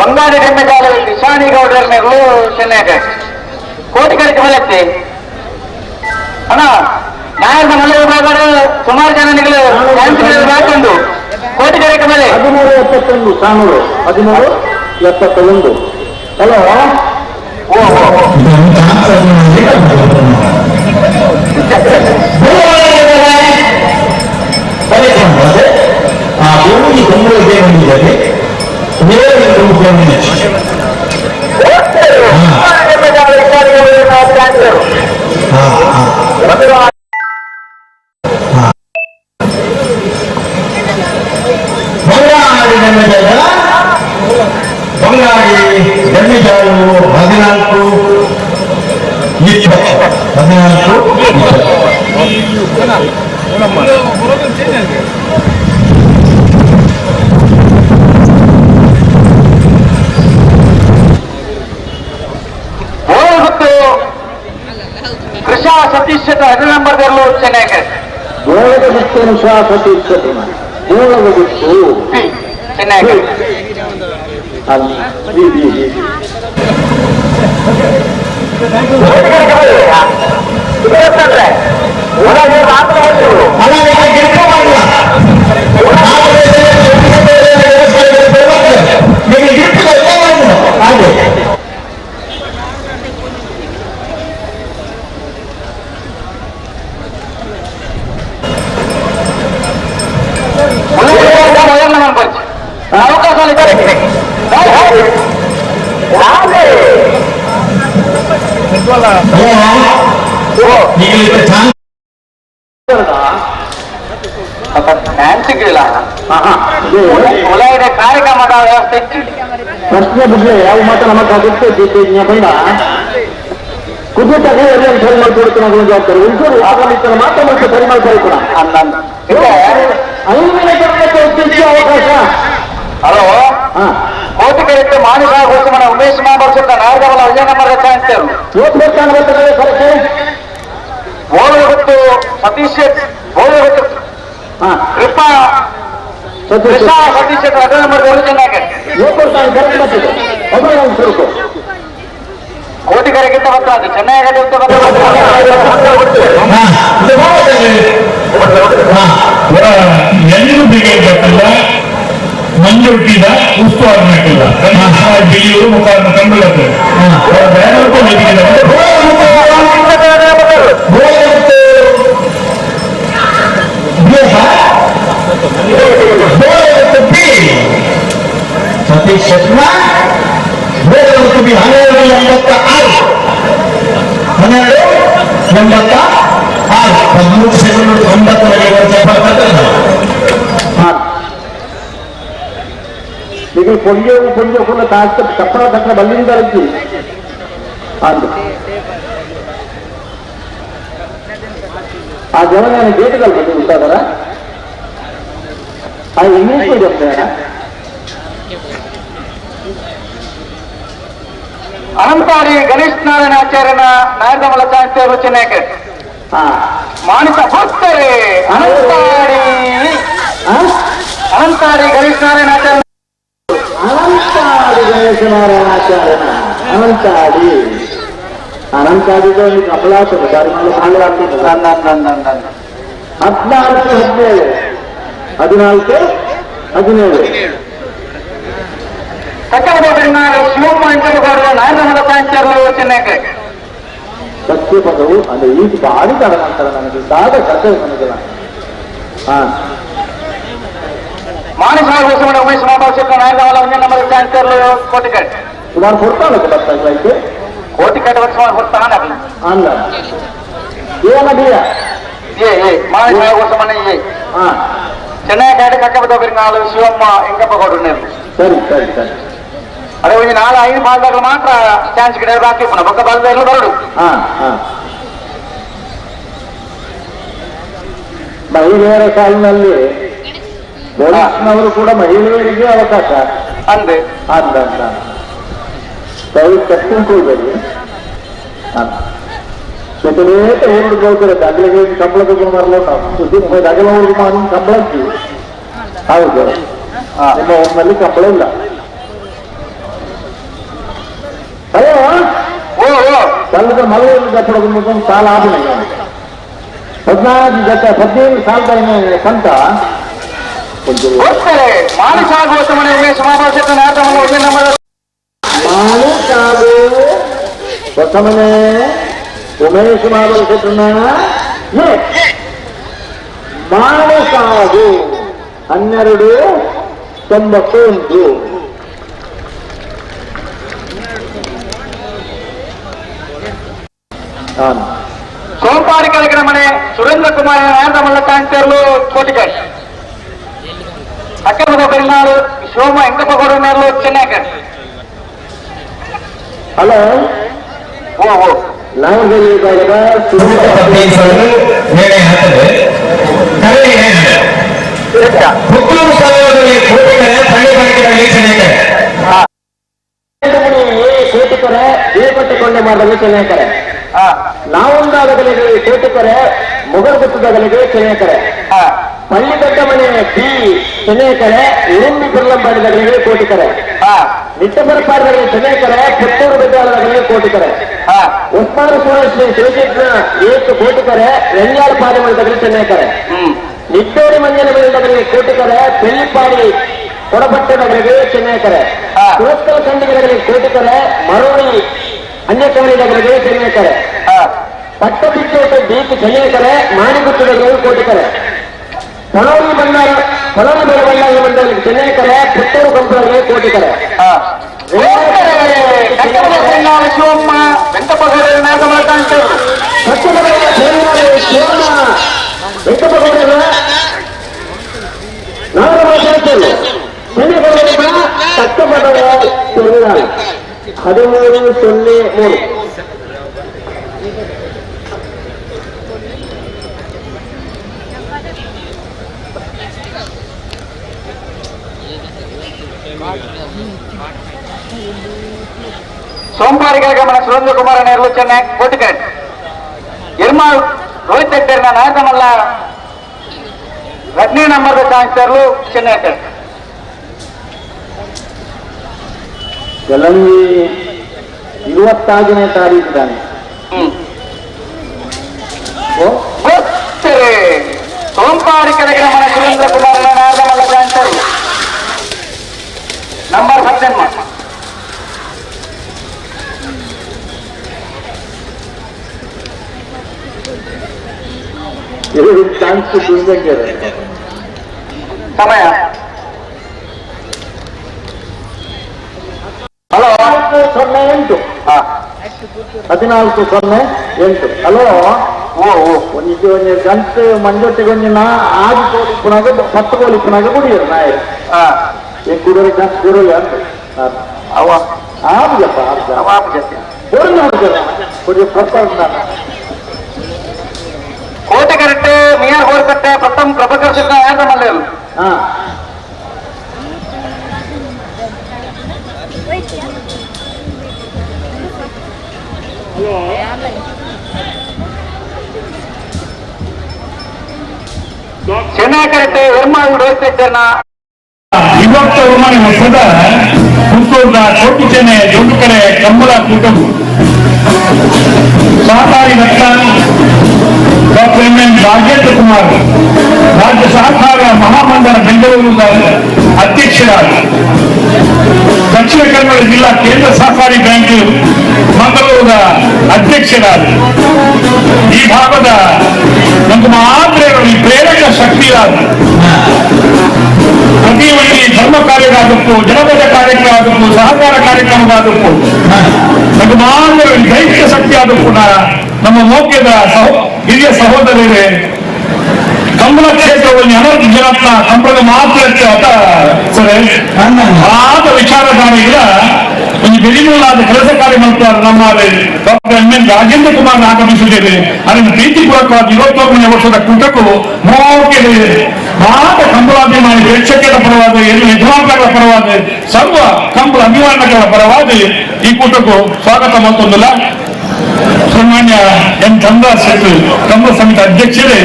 ಬಂಗಾಳಿ ಡೆಮ್ಮೆಗಾಲಲ್ಲಿ ನಿಶಾನಿ ಗೌಡರನ್ನೆಗಳು ಚೆನ್ನೈ ಕೋಟಿ ಕಡೆಗೆ ಬಲತ್ತೆ ಅಣ್ಣ. ನಾಯಕ ಮಲ್ಲ ವಿಭಾಗ ಸುಮಾರು ಜನಗಳು ಹಾಕೊಂಡು ಕೋಟಿ ಕಡೆಗೆ ಮೇಲೆ 13 71 ಸಾನೂರು 13 71. ಹಲೋ ಬಂಗಾಳಿ ದೆಮ್ಮೆಜಾಲು 14 20 14 20. ಕೃಷಾ ಸತೀಶ್ 5 ನಂಬರ್ದಲ್ಲೂ ಚೆನ್ನೈ ಗೋಳದ ಬಿಟ್ಟು ಸತೀಶ್ ಗೋಳದ ಬಿಟ್ಟು ಚೆನ್ನೈ ಕಾರ್ಯಕ್ರಮದ ವ್ಯವಸ್ಥೆ ಪ್ರಶ್ನೆ ಬಿಡ್ಲೆ ಯಾವ ಮಾತ್ರ ನಮಗೆ ಆಗುತ್ತೆ ಬಂದ ಕುದುಟಾಗ ಸರಿ ಮಾಡ್ಕೊಡ್ತೀನಿ ಜವಾಬ್ದಾರಿ ಒಂಚೂರು ಮಾತ್ರ ಮತ್ತೆ ಸರಿ ಮಾಡ್ತಾರೆ ಕೂಡ ಅವಕಾಶ. ಹಲೋ ಕೋಟಿ ಕರೆಕ್ಟ್ ಮಾಣಿಕ ಘೋಷಣೆ ಉಮೇಶ್ ಮಾಬರ್ಸುತ್ತ ನಾಗವಲ ವಿಜಯ ನಂಬರ್ ಗೋಳು ಸತೀಶ್ ಗೋಳು ಕೃಪಾ ಕೃಷಾ ಸತೀಶ್ 5 ನಂಬರ್ ಚೆನ್ನಾಗಿ ಕೋಟಿ ಕರೆಗಿಂತ ಬರ್ತದೆ ಚೆನ್ನೈ ಎಲ್ಲರೂ ಬ್ರಿಗೇಡ್ ಬರ್ತಿಲ್ಲ ಮಂಜುಟ್ಟಿದ ಉಸ್ತುವಾರಿ ಹಾಕಿಲ್ಲ ಬಿಳಿಯವರು ಮುಖ ಕಂಡುಬರ್ತದೆ ಸತೀಶ್ ಶರ್ಮಾ ಬಿ 12 86 12 86 13 ಸೆಕೆಂಡ್ 9 ಈಗ ಪೊಂಜೆ ಪೊಂಜೆ ಕೂಡ ತಪ್ಪಲ ತಕ್ಕ ಬಲ್ಲಿಂದ ಆ ಜನ ಗೇಟ್ಗಳು ಬಂದು ಉಂಟಾದಾರ. English medium Anantadi Ganesh Narayana ಆಚಾರ್ಯನ ನಾಯಕಮಲ ಚಾಂಚೇರು ಚೆನ್ನೈಕೆ ಮಾಣಿಸ ಹೋಗ್ತಾರೆ. ಅನಂತಾಡಿ ಅನಂತಾಡಿ ಗಣೇಶ್ ನಾರಾಯಣ ಆಚಾರ್ಯ, ಅನಂತಾಡಿ ಗಣೇಶ ನಾರಾಯಣ ಆಚಾರ್ಯನ ಅನಂತಾಡಿ ಅನಂತಾಡಿ ಕಮಲ 14 17 14 17 ಶಿವಮ್ಮ ನಾಯಕಮಲ ಚಾಂಚೇರು ಚೆನ್ನೈಕೆ. ಸತ್ಯ ಪದವು ಅಂದ್ರೆ ಈಗ ಭಾರಿ ತಡ ಅಂತಾರೆ ನನಗೆ ದಾದ ಕಥೆ ನನಗೆಲ್ಲ. ಮಾಣಿಸ ಉಮೇಶ್ ನಾಯಕಮಲ ಚಾಂಚೇರು ಕೋಟಿಕಟ್ ಸುಮಾರು ಕೊಡ್ತಾನಕ್ಕೆ ಬರ್ತಾ ಐತೆ ಕೋಟಿಕಟ್ ಸುಮಾರು ಕೊಡ್ತಾನ ಅಲ್ಲ ಏನದಿಯ ಏ ಏ ಮಾಣಿಸ ಹೊಸಮನೆ ಏ ಚೆನ್ನೈ ಕಾಡು ಕಕ್ಕಬದ ನಾಳು ಶಿವಮ್ಮ ಎಂಕಪ್ಪ ಗೌಡ್ರು. ಸರಿ ಸರಿ ಸರಿ. ಅದೇ ಒಂದು 4 5 ಬಾಲ್ದಾಗ ಮಾತ್ರ ಚಾನ್ಸ್ ಗಿಡ ಬಾಕಿ ಪುನಃ ಬೊಕ್ಕ ಬಾಲ್ದಾಗ ಬರಡು. ಮಹಿಳೆಯರ ಸಾಲಿನಲ್ಲಿ ಪೊಲೀಸ್ನವರು ಕೂಡ ಮಹಿಳೆಯರಿಗೆ ಅವಕಾಶ ಅಂದೆ ಅಂದ ಅಂತ ದಯವಿಟ್ಟು ತಪ್ಪಿಕೊಳ್ಬೇಡಿ. ಜೊತೆಲೇಟ ಊರು ಹೋಗ್ತಾರೆ ಅಗಲಿಗೆ ಸಂಬಳ ತಗೊಂಡು ಬರಲ್ಲ ನಾವು ಅಗಲ ಊರಿಗೆ ಮಾಡಿ ಸಂಬಳ ಹೌದು ನಿಮ್ಮ ಊರಿನಲ್ಲಿ ಸಂಬಳ ಇಲ್ಲ. ಹಲೋ ಸಲ್ಲದ ಮಲಗು ದಪ್ಪಡ ಸಾಲ ಆದ 14 ಜೊತೆ 15 ಸಾಲದ ಸಂತ ಮಾಣಿಸಾಗು ಹೊಸಮನೆ ಉಮೇಶ್ ಮಾಧವ ಶೆಟ್ಟನ ಮಾಣಿಸಾಗು 12 91. ಸೋಂಪಾರಿ ಕಲಕರ ಮನೆ ಸುರೇಂದ್ರ ಕುಮಾರ್ ನಾಯಕಮಲ್ಲ ಕಾಂಚೇರ್ಲು ಕೋಟಿಕಟ್ ಅಕ್ಕಮದ ಬೆಲ್ನಾಡು ಶಿವಮ್ಮ ಎಂಕಪ್ಪ ಗೌಡನಾರ್ಲು ಚೆನ್ನೈಕರ್. ಹಲೋ ಓ ಓ ನಾವಲ್ಲಿ ಪುತ್ತೂರು ತಾಲೂಕಿನಲ್ಲಿ ಕೋಟಿಕರೆ ಪಳ್ಳಿಬಾಗಿಲಲ್ಲಿ ಚೆನ್ನೈಕರೆ ಕೋಟಿಕರೆ ದೇವಪಟ್ಟೆಕೊಂಡೆ ಮಾಡಲು ಚೆನ್ನೈಕರೆ ನಾವೊಂದಾಗಲಿಗೆ ಕೋಟಿಕರೆ ಮೊಗಲ್ಗುತ್ತದಾಗಲಿಗೆ ಚೆನ್ನೈಕರೆ ಪಳ್ಳಿದೊಡ್ಡ ಮನೆ ಬಿ ಚೆನ್ನೈಕರೆ ಉರುಂಬಿ ಬಿರ್ಲಂಬಾಡಿದಾಗಲಿಗೆ ಕೋಟಿಕರೆ ನಿಟ್ಟಬರಪಾಡಿದಾಗಲಿ ಚೆನ್ನೈಕರೆ ಪುತ್ತೂರು ಬೆದ್ದಾಳದಾಗಲಿಗೆ ಕೋಟಿಕರೆ ಉಸ್ಮಾನ ಸುರೇಶ್ ಶಿವಶೇಖರ ಏಕು ಕೋಟಿಕರೆ ರೆಂಜಾಲ ಪಾಡಿದಾಗಲಿ ಚೆನ್ನೈಕರೆ ನಿಟ್ಟೂರಿ ಮಂಜನ ಮೇಲಿನಗರಿಗೆ ಕೋಟಿಕರೆ ಪೆಳ್ಳಿಪಾಡಿ ಕೊಡಬಟ್ಟದಗರಿಗೆ ಚೆನ್ನೈಕರೆ ಸುರತ್ಕಲ್ ಖಂಡಿಗರಿಗೆ ಕೋಟಿಕರೆ ಮರೋಳಿ ಅನ್ಯಕಾರಿನಗರಿಗೆ ಚೆನ್ನೈಕರೆ ಪಟ್ಟಬಿಚ್ಚೋಟ ಬೀಕ್ ಚೆನ್ನೈಕರೆ ಮಾಣಿಗುತ್ತದಗರಿಗೆ ಕೋಟಿಕರೆ ಪಳೋರಿ ಬಂಡಾರ ಪಳೋರಿ ಬಳ್ಳಾರಿ ಮಂಡಳಿಗೆ ಚೆನ್ನೈಕರೆ ಪುತ್ತೂರು ಕಂಪನಿಗೆ ಕೋಟಿಕರೆ ಶಿವಮ್ಮ ವೆಂಕಪ್ಪ ಗೌಡರ ನಾಯಕಮಲ ಕಾಂಚೇರು ವೆಂಕಪ್ಪ ಗೌಡರ ತಕ್ಕ 13 0 3. ಸೋಮವಾರ ಗಮನ ಸುರೇಂದ್ರ ಕುಮಾರ ನೆರಳು ಚೆನ್ನೈ ಕೋಟಿಕಟ್ ಎರ್ಮಾಳ್ ರೋಹಿತ್ ಹೆಗ್ಡೆರ್ನ ನಾಯಕಮಲ್ಲ 2ನೇ ನಂಬರ್ ಚಾನ್ಸರ್ಲು ಚೆನ್ನೈ. ಕೆಲಂಗಿ 25ನೇ ತಾರೀಕು ತಾನೆ. ಸೋಂಪಾರಿ ಕೆಳಗಿನ ಮನೆ ಸುರೇಂದ್ರ ಕುಮಾರ್ ನಾಯಕಮಲ್ಲ ಚಾನ್ಸರ್ ನಂಬರ್ 18. 2 ಚಾನ್ಸ್ ಸಮಯ ಹಲೋ 08 14 08. ಹಲೋ ಒಂಜಿ ಒಂಜಿ ಗಂಟೆ ಮಂಜೊಟ್ಟಿಗೆ ಒಂಜಿ ನಾ ಆರು ಕೋಳಿ ಪುನಾಗ 10 ಕೋಳಿ ಪುನಾಗ ಕುಡಿಯರು ನಾಯಿ ಏನ್ ಕುಡಿಯೋರು ಗಂಟು ಕುಡಿಯಲ್ಲ ಅಂತ ಅವ ಆಬ್ಜಪ್ಪ ಆಬ್ಜ ಕುಡಿಯೋ ಪ್ರಸ್ತಾವ. ಕೋಟೆ ಕರೆಕ್ಟ್ ಮಿಯಾರ್ ಹೋರ್ಕಟ್ಟೆ ಪ್ರಥಮ್ ಪ್ರಭಾಕರ್ ಸಿದ್ಧ ಮಲ್ಲೇರು. Chennai Ermal ರೋಹಿತ್ ಇವತ್ತು ವರ್ಷದ ಪುತ್ತೂರಿನ ಕೋಟಿ ಚೆನ್ನೆ ಜೋಡುಕರೆ ಕಂಬಳ ಕೂಟವು ಸಹಕಾರಿ ರತ್ನ doctor M N Rajendra Kumar ರಾಜ್ಯ ಸಹಕಾರ ಮಹಾಮಂಡಲ ಬೆಂಗಳೂರಿನ ಅಧ್ಯಕ್ಷರಾಗಿ ದಕ್ಷಿಣ ಕನ್ನಡ ಜಿಲ್ಲಾ ಕೇಂದ್ರ ಸಹಕಾರಿ ಬ್ಯಾಂಕ್ ಮಂಗಳೂರಿನ ಅಧ್ಯಕ್ಷರಾಗಿ ಈ ಭಾಗದ ನಮ್ಮ ಮಾತ್ರ ಪ್ರೇರಕ ಶಕ್ತಿಯಾಗಿ ಪ್ರತಿ ಒಂದು ಧರ್ಮ ಕಾರ್ಯವಾದಕ್ಕೂ ಜನಪದ ಕಾರ್ಯಕ್ರಮದಕ್ಕೂ ಸಹಕಾರ ಕಾರ್ಯಕ್ರಮವಾದಕ್ಕೂ ನಮ್ಮ ಮಾತ್ರ ದೈಹಿಕ ಶಕ್ತಿ ಆದಕ್ಕೂ ನಮ್ಮ ಮೌಕ್ಯದ ಹಿರಿಯ ಸಹೋದರರೇ ಕಂಬಳ ಕ್ಷೇತ್ರವನ್ನು ಅನರ್ಥ ಜನತ್ನ ಕಂಬಳದ ಮಾತ್ರ ಸರಿ ಆದ ವಿಚಾರಧಾರೆಗಳ ಒಂದು ಬೆಳಿಮೂಲಾದ ಕೆಲಸ ಕಾರ್ಯ ಮಾಡ್ತಾರೆ ನಮ್ಮ doctor M N Rajendra Kumar ಆಗಮಿಸಿದ್ದೇವೆ. ಅದನ್ನು ಪ್ರೀತಿಪೂರ್ವಕವಾಗಿ 21ನೇ ವರ್ಷದ ಕೂಟಕ್ಕೂ ಮೌಕ್ಯ ಮಾತ ಕಂಬಳಾಭಿಮಾನಿ ಪ್ರೇಕ್ಷಕರ ಪರವಾದ ಎಲ್ಲ ಯಜಮಾನಗಳ ಪರವಾದ ಸರ್ವ ಕಂಬಳ ಅಭಿಮಾನಿಗಳ ಪರವಾಗಿ ಈ ಕೂಟಕ್ಕೂ ಸ್ವಾಗತ ಮತ್ತೊಂದಿಲ್ಲ. ಸನ್ಮಾನ್ಯ ಎಂ ಚಂದ್ರ ಶೆಟ್ಟಿ ಕಂಬಳ ಸಮಿತಿ ಅಧ್ಯಕ್ಷರೇ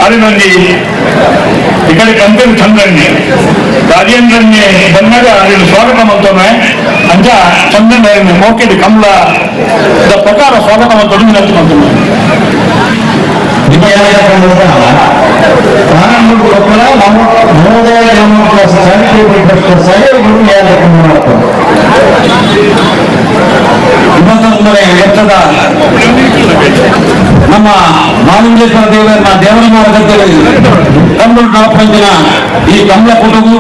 ಅದರಲ್ಲಿ ಈ ಕಡೆ ಕಂಪೇರು ಚಂದ್ರನ್ನೇ ರಾಜೇಂದ್ರನ್ನೇ ಬಂದಾಗ ಅದನ್ನು ಸ್ವಾಗತ ಮಾಡ್ತೋನೆ ಅಂಜ ಚಂದ್ರನ್ ಮೋಕೆಡಿ ಕಂಬಳ ಪ್ರಕಾರ ಸ್ವಾಗತ ಮಾಡ್ತೋದು ವಿನಂತಿ ಮಾಡ್ತೋನೆ. ಇವತ್ತೊಂದನೇ ವರ್ಷದ ನಮ್ಮ ಮಾಲಿಂಗೇಶ್ವರ ದೇವರನ್ನ ದೇವರ ಮಾರ್ಗದಲ್ಲಿ ಕಮ್ಮಳ ನಳಪಂಜಿನ ಈ ಕಮಲ ಕೂಟವು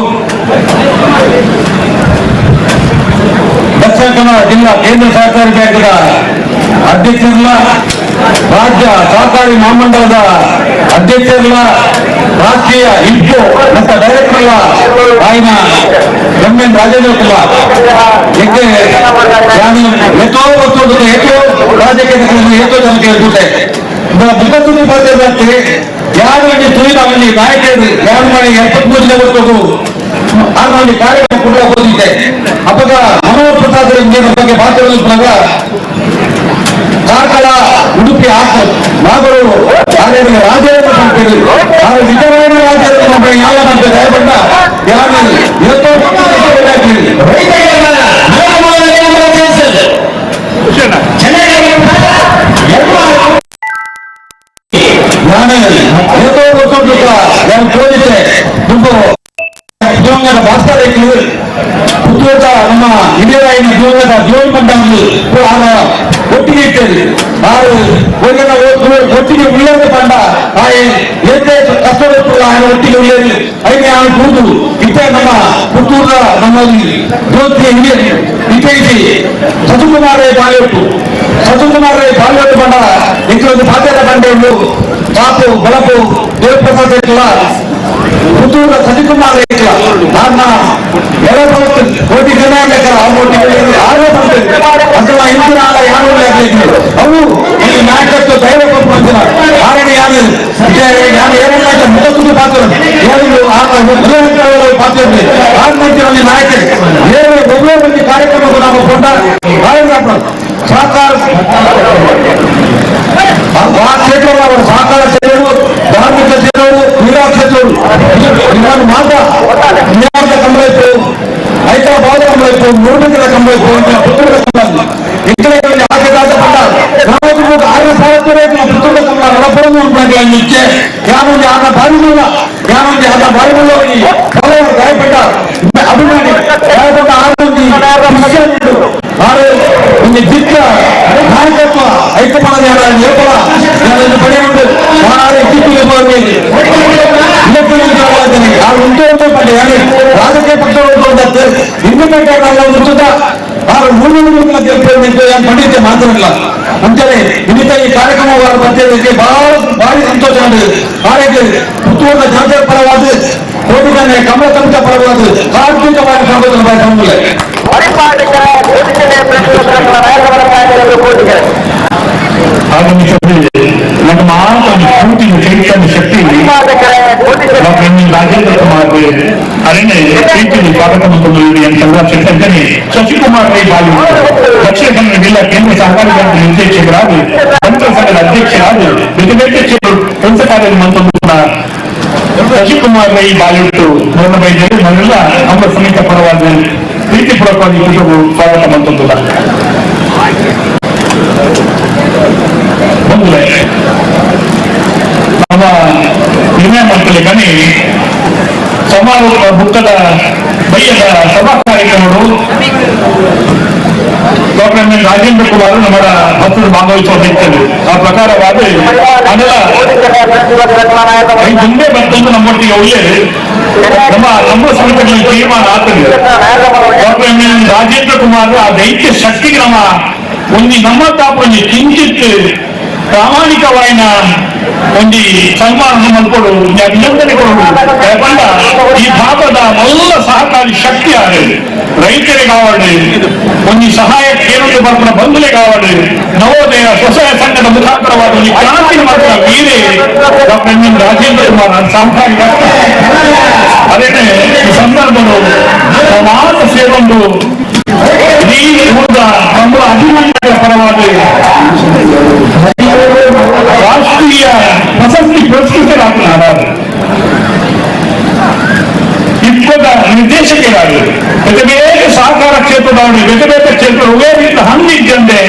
ದಕ್ಷಿಣ ಕನ್ನಡ ಜಿಲ್ಲಾ ಕೇಂದ್ರ ಸಹಕಾರಿ ಬ್ಯಾಂಕ್ನ ಅಧ್ಯಕ್ಷರಲ್ಲ, ರಾಜ್ಯ ಸಹಕಾರಿ ಮಹಾಮಂಡಲದ ಅಧ್ಯಕ್ಷರಲ್ಲ, ರಾಷ್ಟ್ರೀಯ ಇಫ್ಕೋ ಮತ್ತು ಡೈರೆಕ್ಟರ್ ఆయన ಎಂ ಎನ್ ರಾಜೇಂದ್ರ ಕುಮಾರ್ ಏಕೆ ನಾನು ಎಷ್ಟೋ ಗೊತ್ತು ಎಷ್ಟೋ ರಾಜ್ಯಕ್ಕೆ ಎಷ್ಟೋ ಜನಕ್ಕೆ ಹೇಳ್ಬಿಟ್ಟೆ ಮುಖತುಂಬಿ ಬರ್ತಿರ್ತಾರೆ ಯಾರು ತುಳಿದ ಅವನಲ್ಲಿ ನಾಯಕರು ಯಾರು ಮಾಡಿ 73 ಗೊತ್ತು ಆಗ ಕಾರ್ಯಕ್ರಮ ಕೂಡ ಹೋಗಿದ್ದೆ. ಅಪ್ಪಗ ಮನೋಹರ್ ಪ್ರಸಾದ್ ಬಗ್ಗೆ ಮಾತಾಡೋದಾಗ ಕಾರ್ಕಳ ಉಡುಪಿ ಹಾಕು ನಾಗರು ರಾಜೇಂದ್ರ ಅಂತೇಳಿ ನಿಜವಾದ ರಾಜೇಂದ್ರ ಯಾವ ಅಂತ ದಯಪಟ್ಟ ಯಾರು ನಾನು ನಾನು ತೋರಿದ್ದೆ ದುಡ್ಡು ದಿವಂಗತ ಭಾಸ್ಕರ್ ಪುತ್ತೂರ ನಮ್ಮ ಹಿರಿಯರಾಯಿನ ದಿವಂಗತ ಜೀವನ ಮಂಡಳಿ ಒಟ್ಟಿಗೆ ಇಟ್ಟೇವೆ. ಆರು ಒಟ್ಟಿಗೆ ಉಳ್ಳೇದ ತಂಡ ಏತೆ ಕಷ್ಟ ఆయన ಒಟ್ಟಿಗೆ ಉಳ್ಳೇರಿ ಐದು ಆమె ಕೂತು ಇತ್ತೆ ನಮ್ಮ ಪುತ್ತೂರ ನಮ್ಮ ಜ್ಯೋತಿ ಹಿರಿಯ ಇತ್ತೆ ಸತುಕುಮಾರ್ ರೈ ಬಾಲ್ಯೊಟ್ಟು ಸತುಕುಮಾರ್ ರೈ ಬಾಲ್ಯೊಟ್ಟು ಬಂಡ ಇಂದು ಬಾಧ್ಯత ಬಂಡೆಯನ್ನು ಕಾಪು ಬಳಪು ದೇವಪ್ರಸಾದ್ ಇಟ್ಲ ಪುತ್ತೂರ ಸತಿಕುಮಾರ್ ಇಟ್ಲ ನನ್ನ ಕೋಟಿ ಜನ ಆರೋ ಅಥವಾ ಇಂದಿನ ಯಾರು ಅವು ಈ ನಾಯಕತ್ವ ದೈವ ಕೊಟ್ಟು ಆರಣ ಯಾರು ಯಾರು ಏನೆಲ್ಲ ಮುಖ ಪಾತ್ರ ಯಾರು ಪಾತ್ರ ಆರು ಮಂದಿ ನಾಯಕರು ಏಳು ಒಬ್ಬರೇ ಮಂದಿ ಕಾರ್ಯಕ್ರಮಕ್ಕೂ ನಾವು ಕೊಂಡ ಸಹಕಾರ ಆ ಕ್ಷೇತ್ರದಲ್ಲಿ ಅವರು ಸಹಕಾರ ಕ್ಷೇತ್ರಗಳು, ಧಾರ್ಮಿಕ ಕ್ಷೇತ್ರಗಳು, ಕ್ರೀಡಾ ಕ್ಷೇತ್ರಗಳು ಇವನ್ನು ಮಾತ್ರ ಜ್ಞಾನದ ಕಂಬಳಿತ್ತು, ಹೈದರಾಬಾದ್ ಕಂಬಳಿತ್ತು, ಮೂರ್ಮಿಕದ ಕಂಬಳಿತ್ತು, ಪುತ್ತೂರ ಕಂಬ ಇತರೆ ಆಕೆದಾದ ಪಟ್ಟ ಆರು ಸಾವಿರ ಪುತ್ತೂರ ಕಂಬ ನಡಪಡಲು ಇಚ್ಛೆ ಯಾನೊಂದು ಆನ ಬಾರಿಮೂಲ ಯಾನೊಂದು ಆನ ಬಾರಿಮೂಲ ಗಾಯಪಟ್ಟ ಅಭಿಮಾನಿ ಗಾಯಪಟ್ಟ ಆರು ಆರು ಒಂದು ದಿಕ್ಕ ನಾಯಕತ್ವ ಐಕ್ಯಮಾನ ಏಪಲ ಪಡೆಯುವುದು ರಾಜಕೀಯ ಪಕ್ಷಗಳು ಇಂಡಿಪೆಂಡೆಂಟ್ ಆರು ಮೂರು ಪಂಡಿತ ಮಾತ್ರಲ್ಲ ಅಂತೇಳಿ ಇನ್ನಿತ ಈ ಕಾರ್ಯಕ್ರಮ ಬರ್ತಿದ್ದಕ್ಕೆ ಬಹಳ ಭಾರಿ ಸಂತೋಷ ಆರೋಗ್ಯ ಪುತ್ತೂರಿನ ಜನತೆ ಪರವಾದ ಕೋಟಿಗನ್ನೆ ಕಮಲ ಕಮಿತ ಪರವಾದ ಕಾರ್ತಿಕವಾಗಿ ಸ್ವಾಗತ ಬಯಸುವುದಿಲ್ಲ. ನಮ್ಮ ಪೂರ್ತಿ ಚೈತನ್ಯ ಶಕ್ತಿ ಡಾಕ್ಟರ್ ಎಂ ರಾಜೇಂದ್ರ ಕುಮಾರ್ ಅರಣ್ಯ ಪ್ರೀತಿ ಸ್ವಾಗತ ಮತ್ತು ಎನ್ Gururaj Shetty ಅಂಚನೆ ಶಶಿಕುಮಾರ್ ರೈ ಬಾಲಿ ದಕ್ಷಿಣ ಕನ್ನಡ ಜಿಲ್ಲಾ ಕೇಂದ್ರ ಸಹಕಾರಿ ಬ್ಯಾಂಕ್ ನಿರ್ದೇಶಕರಾಗಿ, ಬಂಟರ ಸಂಘದ ಅಧ್ಯಕ್ಷರಾಗಿ ಬೇರೆ ಬೇರೆ ಕೆಲಸ ಕಾರ್ಯ ಮಂತೊಂದು ಶಶಿಕುಮಾರ್ ರೈ ಬಾಲಿಟ್ಟು ಮರಣ ಬೈದರು. ಮನೆಲ್ಲ ನಮ್ಮ ಸಮಿತಿ ಪರವಾಗಿ ಪ್ರೀತಿಪೂರ್ವಕವಾಗಿ ಕುಟುಂಬ ಸ್ವಾಗತ ಮಂತೊಂದು. ಬಂಧುಗಳೇ, ನಮ್ಮ ನಿರ್ಣಯ ಮಾಡ್ಕೊಳ್ಳಿ ಕಣಿ ಸಮಾರೋಪ ಬುಕ್ಕದ ಬಯ್ಯದ ಸಭಾ ಕಾರ್ಯಕ್ರಮಗಳು doctor M N Rajendra Kumar ನಮ್ಮ ಭಕ್ತರು ಭಾಗವಹಿಸುವ ಅಧ್ಯಕ್ಷರು. ಆ ಪ್ರಕಾರವಾಗಿ ಅದರ ಮುಂದೆ ಬಂತಂದು ನಮ್ಮೊಟ್ಟಿಗೆ ಒಳ್ಳೆ ನಮ್ಮ ನಮ್ಮ ಸಮಿತಿಗಳಲ್ಲಿ ತೀರ್ಮಾನ ಆಗ್ತದೆ. Doctor M N Rajendra Kumar ಆ ದೈತ್ಯ ಶಕ್ತಿಗೆ ನಮ್ಮ ಒಂದು ನಮ್ಮ ತಾಪ ಒಂಜಿ ಕಿಂಚಿತ್ ಪ್ರಾಮಾಣಿಕವಾಯಿನ ಒಂಜಿ ಸನ್ಮಾನ ಮಲ್ಕೊಡು, ಅಭಿನಂದನೆ ಕೊಡು. ಪಂಡ ಈ ಭಾಗದ ಮೊದಲ ಸಹಕಾರಿ ಶಕ್ತಿ ಆರೆ ರೈತರಿಗಾವಳಿ, ಒಂಜಿ ಸಹಾಯ ಕೇಂದ್ರ ಬರ್ಪುನ ಬಂಧುಲೆಗಾವಳಿ, ನವೋದಯ ಸ್ವಸಹಾಯ ಸಂಘದ ಮುಖಾಂತರವಾದ ಒಂಜಿ ಕ್ರಾಂತಿ ಮಾತ್ರ ವೀರೇ doctor M N Rajendra Kumar ಸಹಕಾರಿ. ಅದೇನೆ ಈ ಸಂದರ್ಭಗಳು ಮಾತ ಸೇರೊಂದು ಈ ಊರ್ದ ನಮ್ಮ ಅಭಿಮಾನಿಗಳ ಪರವಾಗಿ ರಾಷ್ಟ್ರೀಯ ಪ್ರಶಸ್ತಿ ಪುರಸ್ಕೃತರಾಗ್ತಾರೆ. ಇಪ್ಪದ ನಿರ್ದೇಶಕರಾಗಿ ಬೇರೆ ಬೇರೆ ಸಹಕಾರ ಕ್ಷೇತ್ರದವರು ಬೇರೆ ಬೇರೆ ಕ್ಷೇತ್ರ ಉಪಯೋಗಿಸಿದ ಹಂಗಿದ್ದಂಡೆ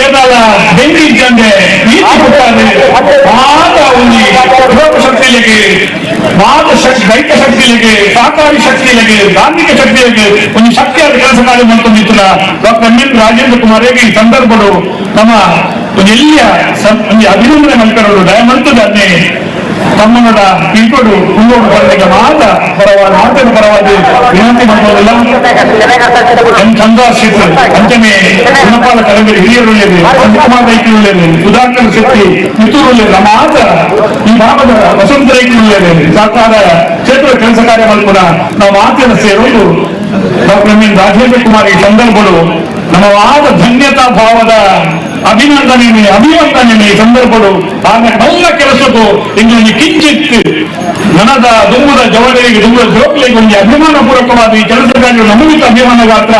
ಏನಲ್ಲ ಬೆಂಕಿದ್ದಂಡೆ ನೀತಿ ಕೊಟ್ಟಾರೆ ಮಾತ ಒಂದು ಲೋಕ ಶಕ್ತಿಗೆ, ಮಾತ ಶಕ್ತಿ, ರೈತ ಶಕ್ತಿಗೆ, ಸಹಕಾರಿ ಶಕ್ತಿಗೆ, ಧಾರ್ಮಿಕ ಶಕ್ತಿಗೆ ಒಂದು ಶಕ್ತಿಯಾದ ಕೆಲಸ ಕಾರ್ಯ ಮಾಡ್ಕೊಂಡಿತ್ತಲ್ಲ doctor M N Rajendra Kumar. ಈ ಸಂದರ್ಭಗಳು ನಮ್ಮ ಒಂದು ಎಲ್ಲಿಯ ಒಂದು ಅಭಿನಂದನೆ ಮಲ್ಕರರು ದಯಮಂತದನ್ನೇ ತಮ್ಮನೋಡ ತಿಳ್ಕೊಂಡು ಕುಂದೋಡು ಬರಲಿಕ್ಕೆ ಮಾತ ಪರವಾಗಿ ಮಾತಿನ ಪರವಾಗಿ ವಿನಂತಿ ಮಾಡ್ಬೋದಿಲ್ಲ. ಎಂ ಚಂದ್ರಾಜ್ ಶೆಟ್ಟಿ, ಅಂಚನೆ ಗುಣಪಾಲ ಕಲಂಗಡಿ ಹಿರಿಯರುಳ್ಳೇರಿ, ಕುಮಾರ್ ರೈತರುಳ್ಳೇರಿ, ಸುಧಾಕರ್ ಶೆಟ್ಟಿ ಮಿತ್ತೂರುಳ್ಳೇರಿ, ನಮ್ಮ ಆತ ಈ ಭಾಗದ ವಸಂತ ರೈತರುಳ್ಳೇರಿ ಸಹಕಾರ ಕ್ಷೇತ್ರದ ಕೆಲಸ ಕಾರ್ಯ ಮಾಡ್ಕೊಡ ನಾವು ಮಾತಿನ ಸೇರೋದು doctor M N Rajendra Kumar. ಈ ಸಂದರ್ಭಗಳು ನಮ್ಮವಾದ ಧನ್ಯತಾ ಭಾವದ ಅಭಿನಂದನೆ ಅಭಿವಂದನೆ ಈ ಸಂದರ್ಭಗಳು ಆಗ ಎಲ್ಲ ಕೆಲಸಕ್ಕೂ ಇಂಗ್ಲಿಷ್ ಕಿಂಚಿತ್ ನನದ ದುಮ್ಮದ ಜವಳಿಗೆ ದುಮ್ಮದ ಜೋಕ್ಲಿಗೆ ಒಂದು ಅಭಿಮಾನ ಪೂರ್ವಕವಾದ ಈ ಕೆಲಸ ಕಾರ್ಯ ನಮಗಿತ ಅಭಿಮಾನ ಗಾತ್ರ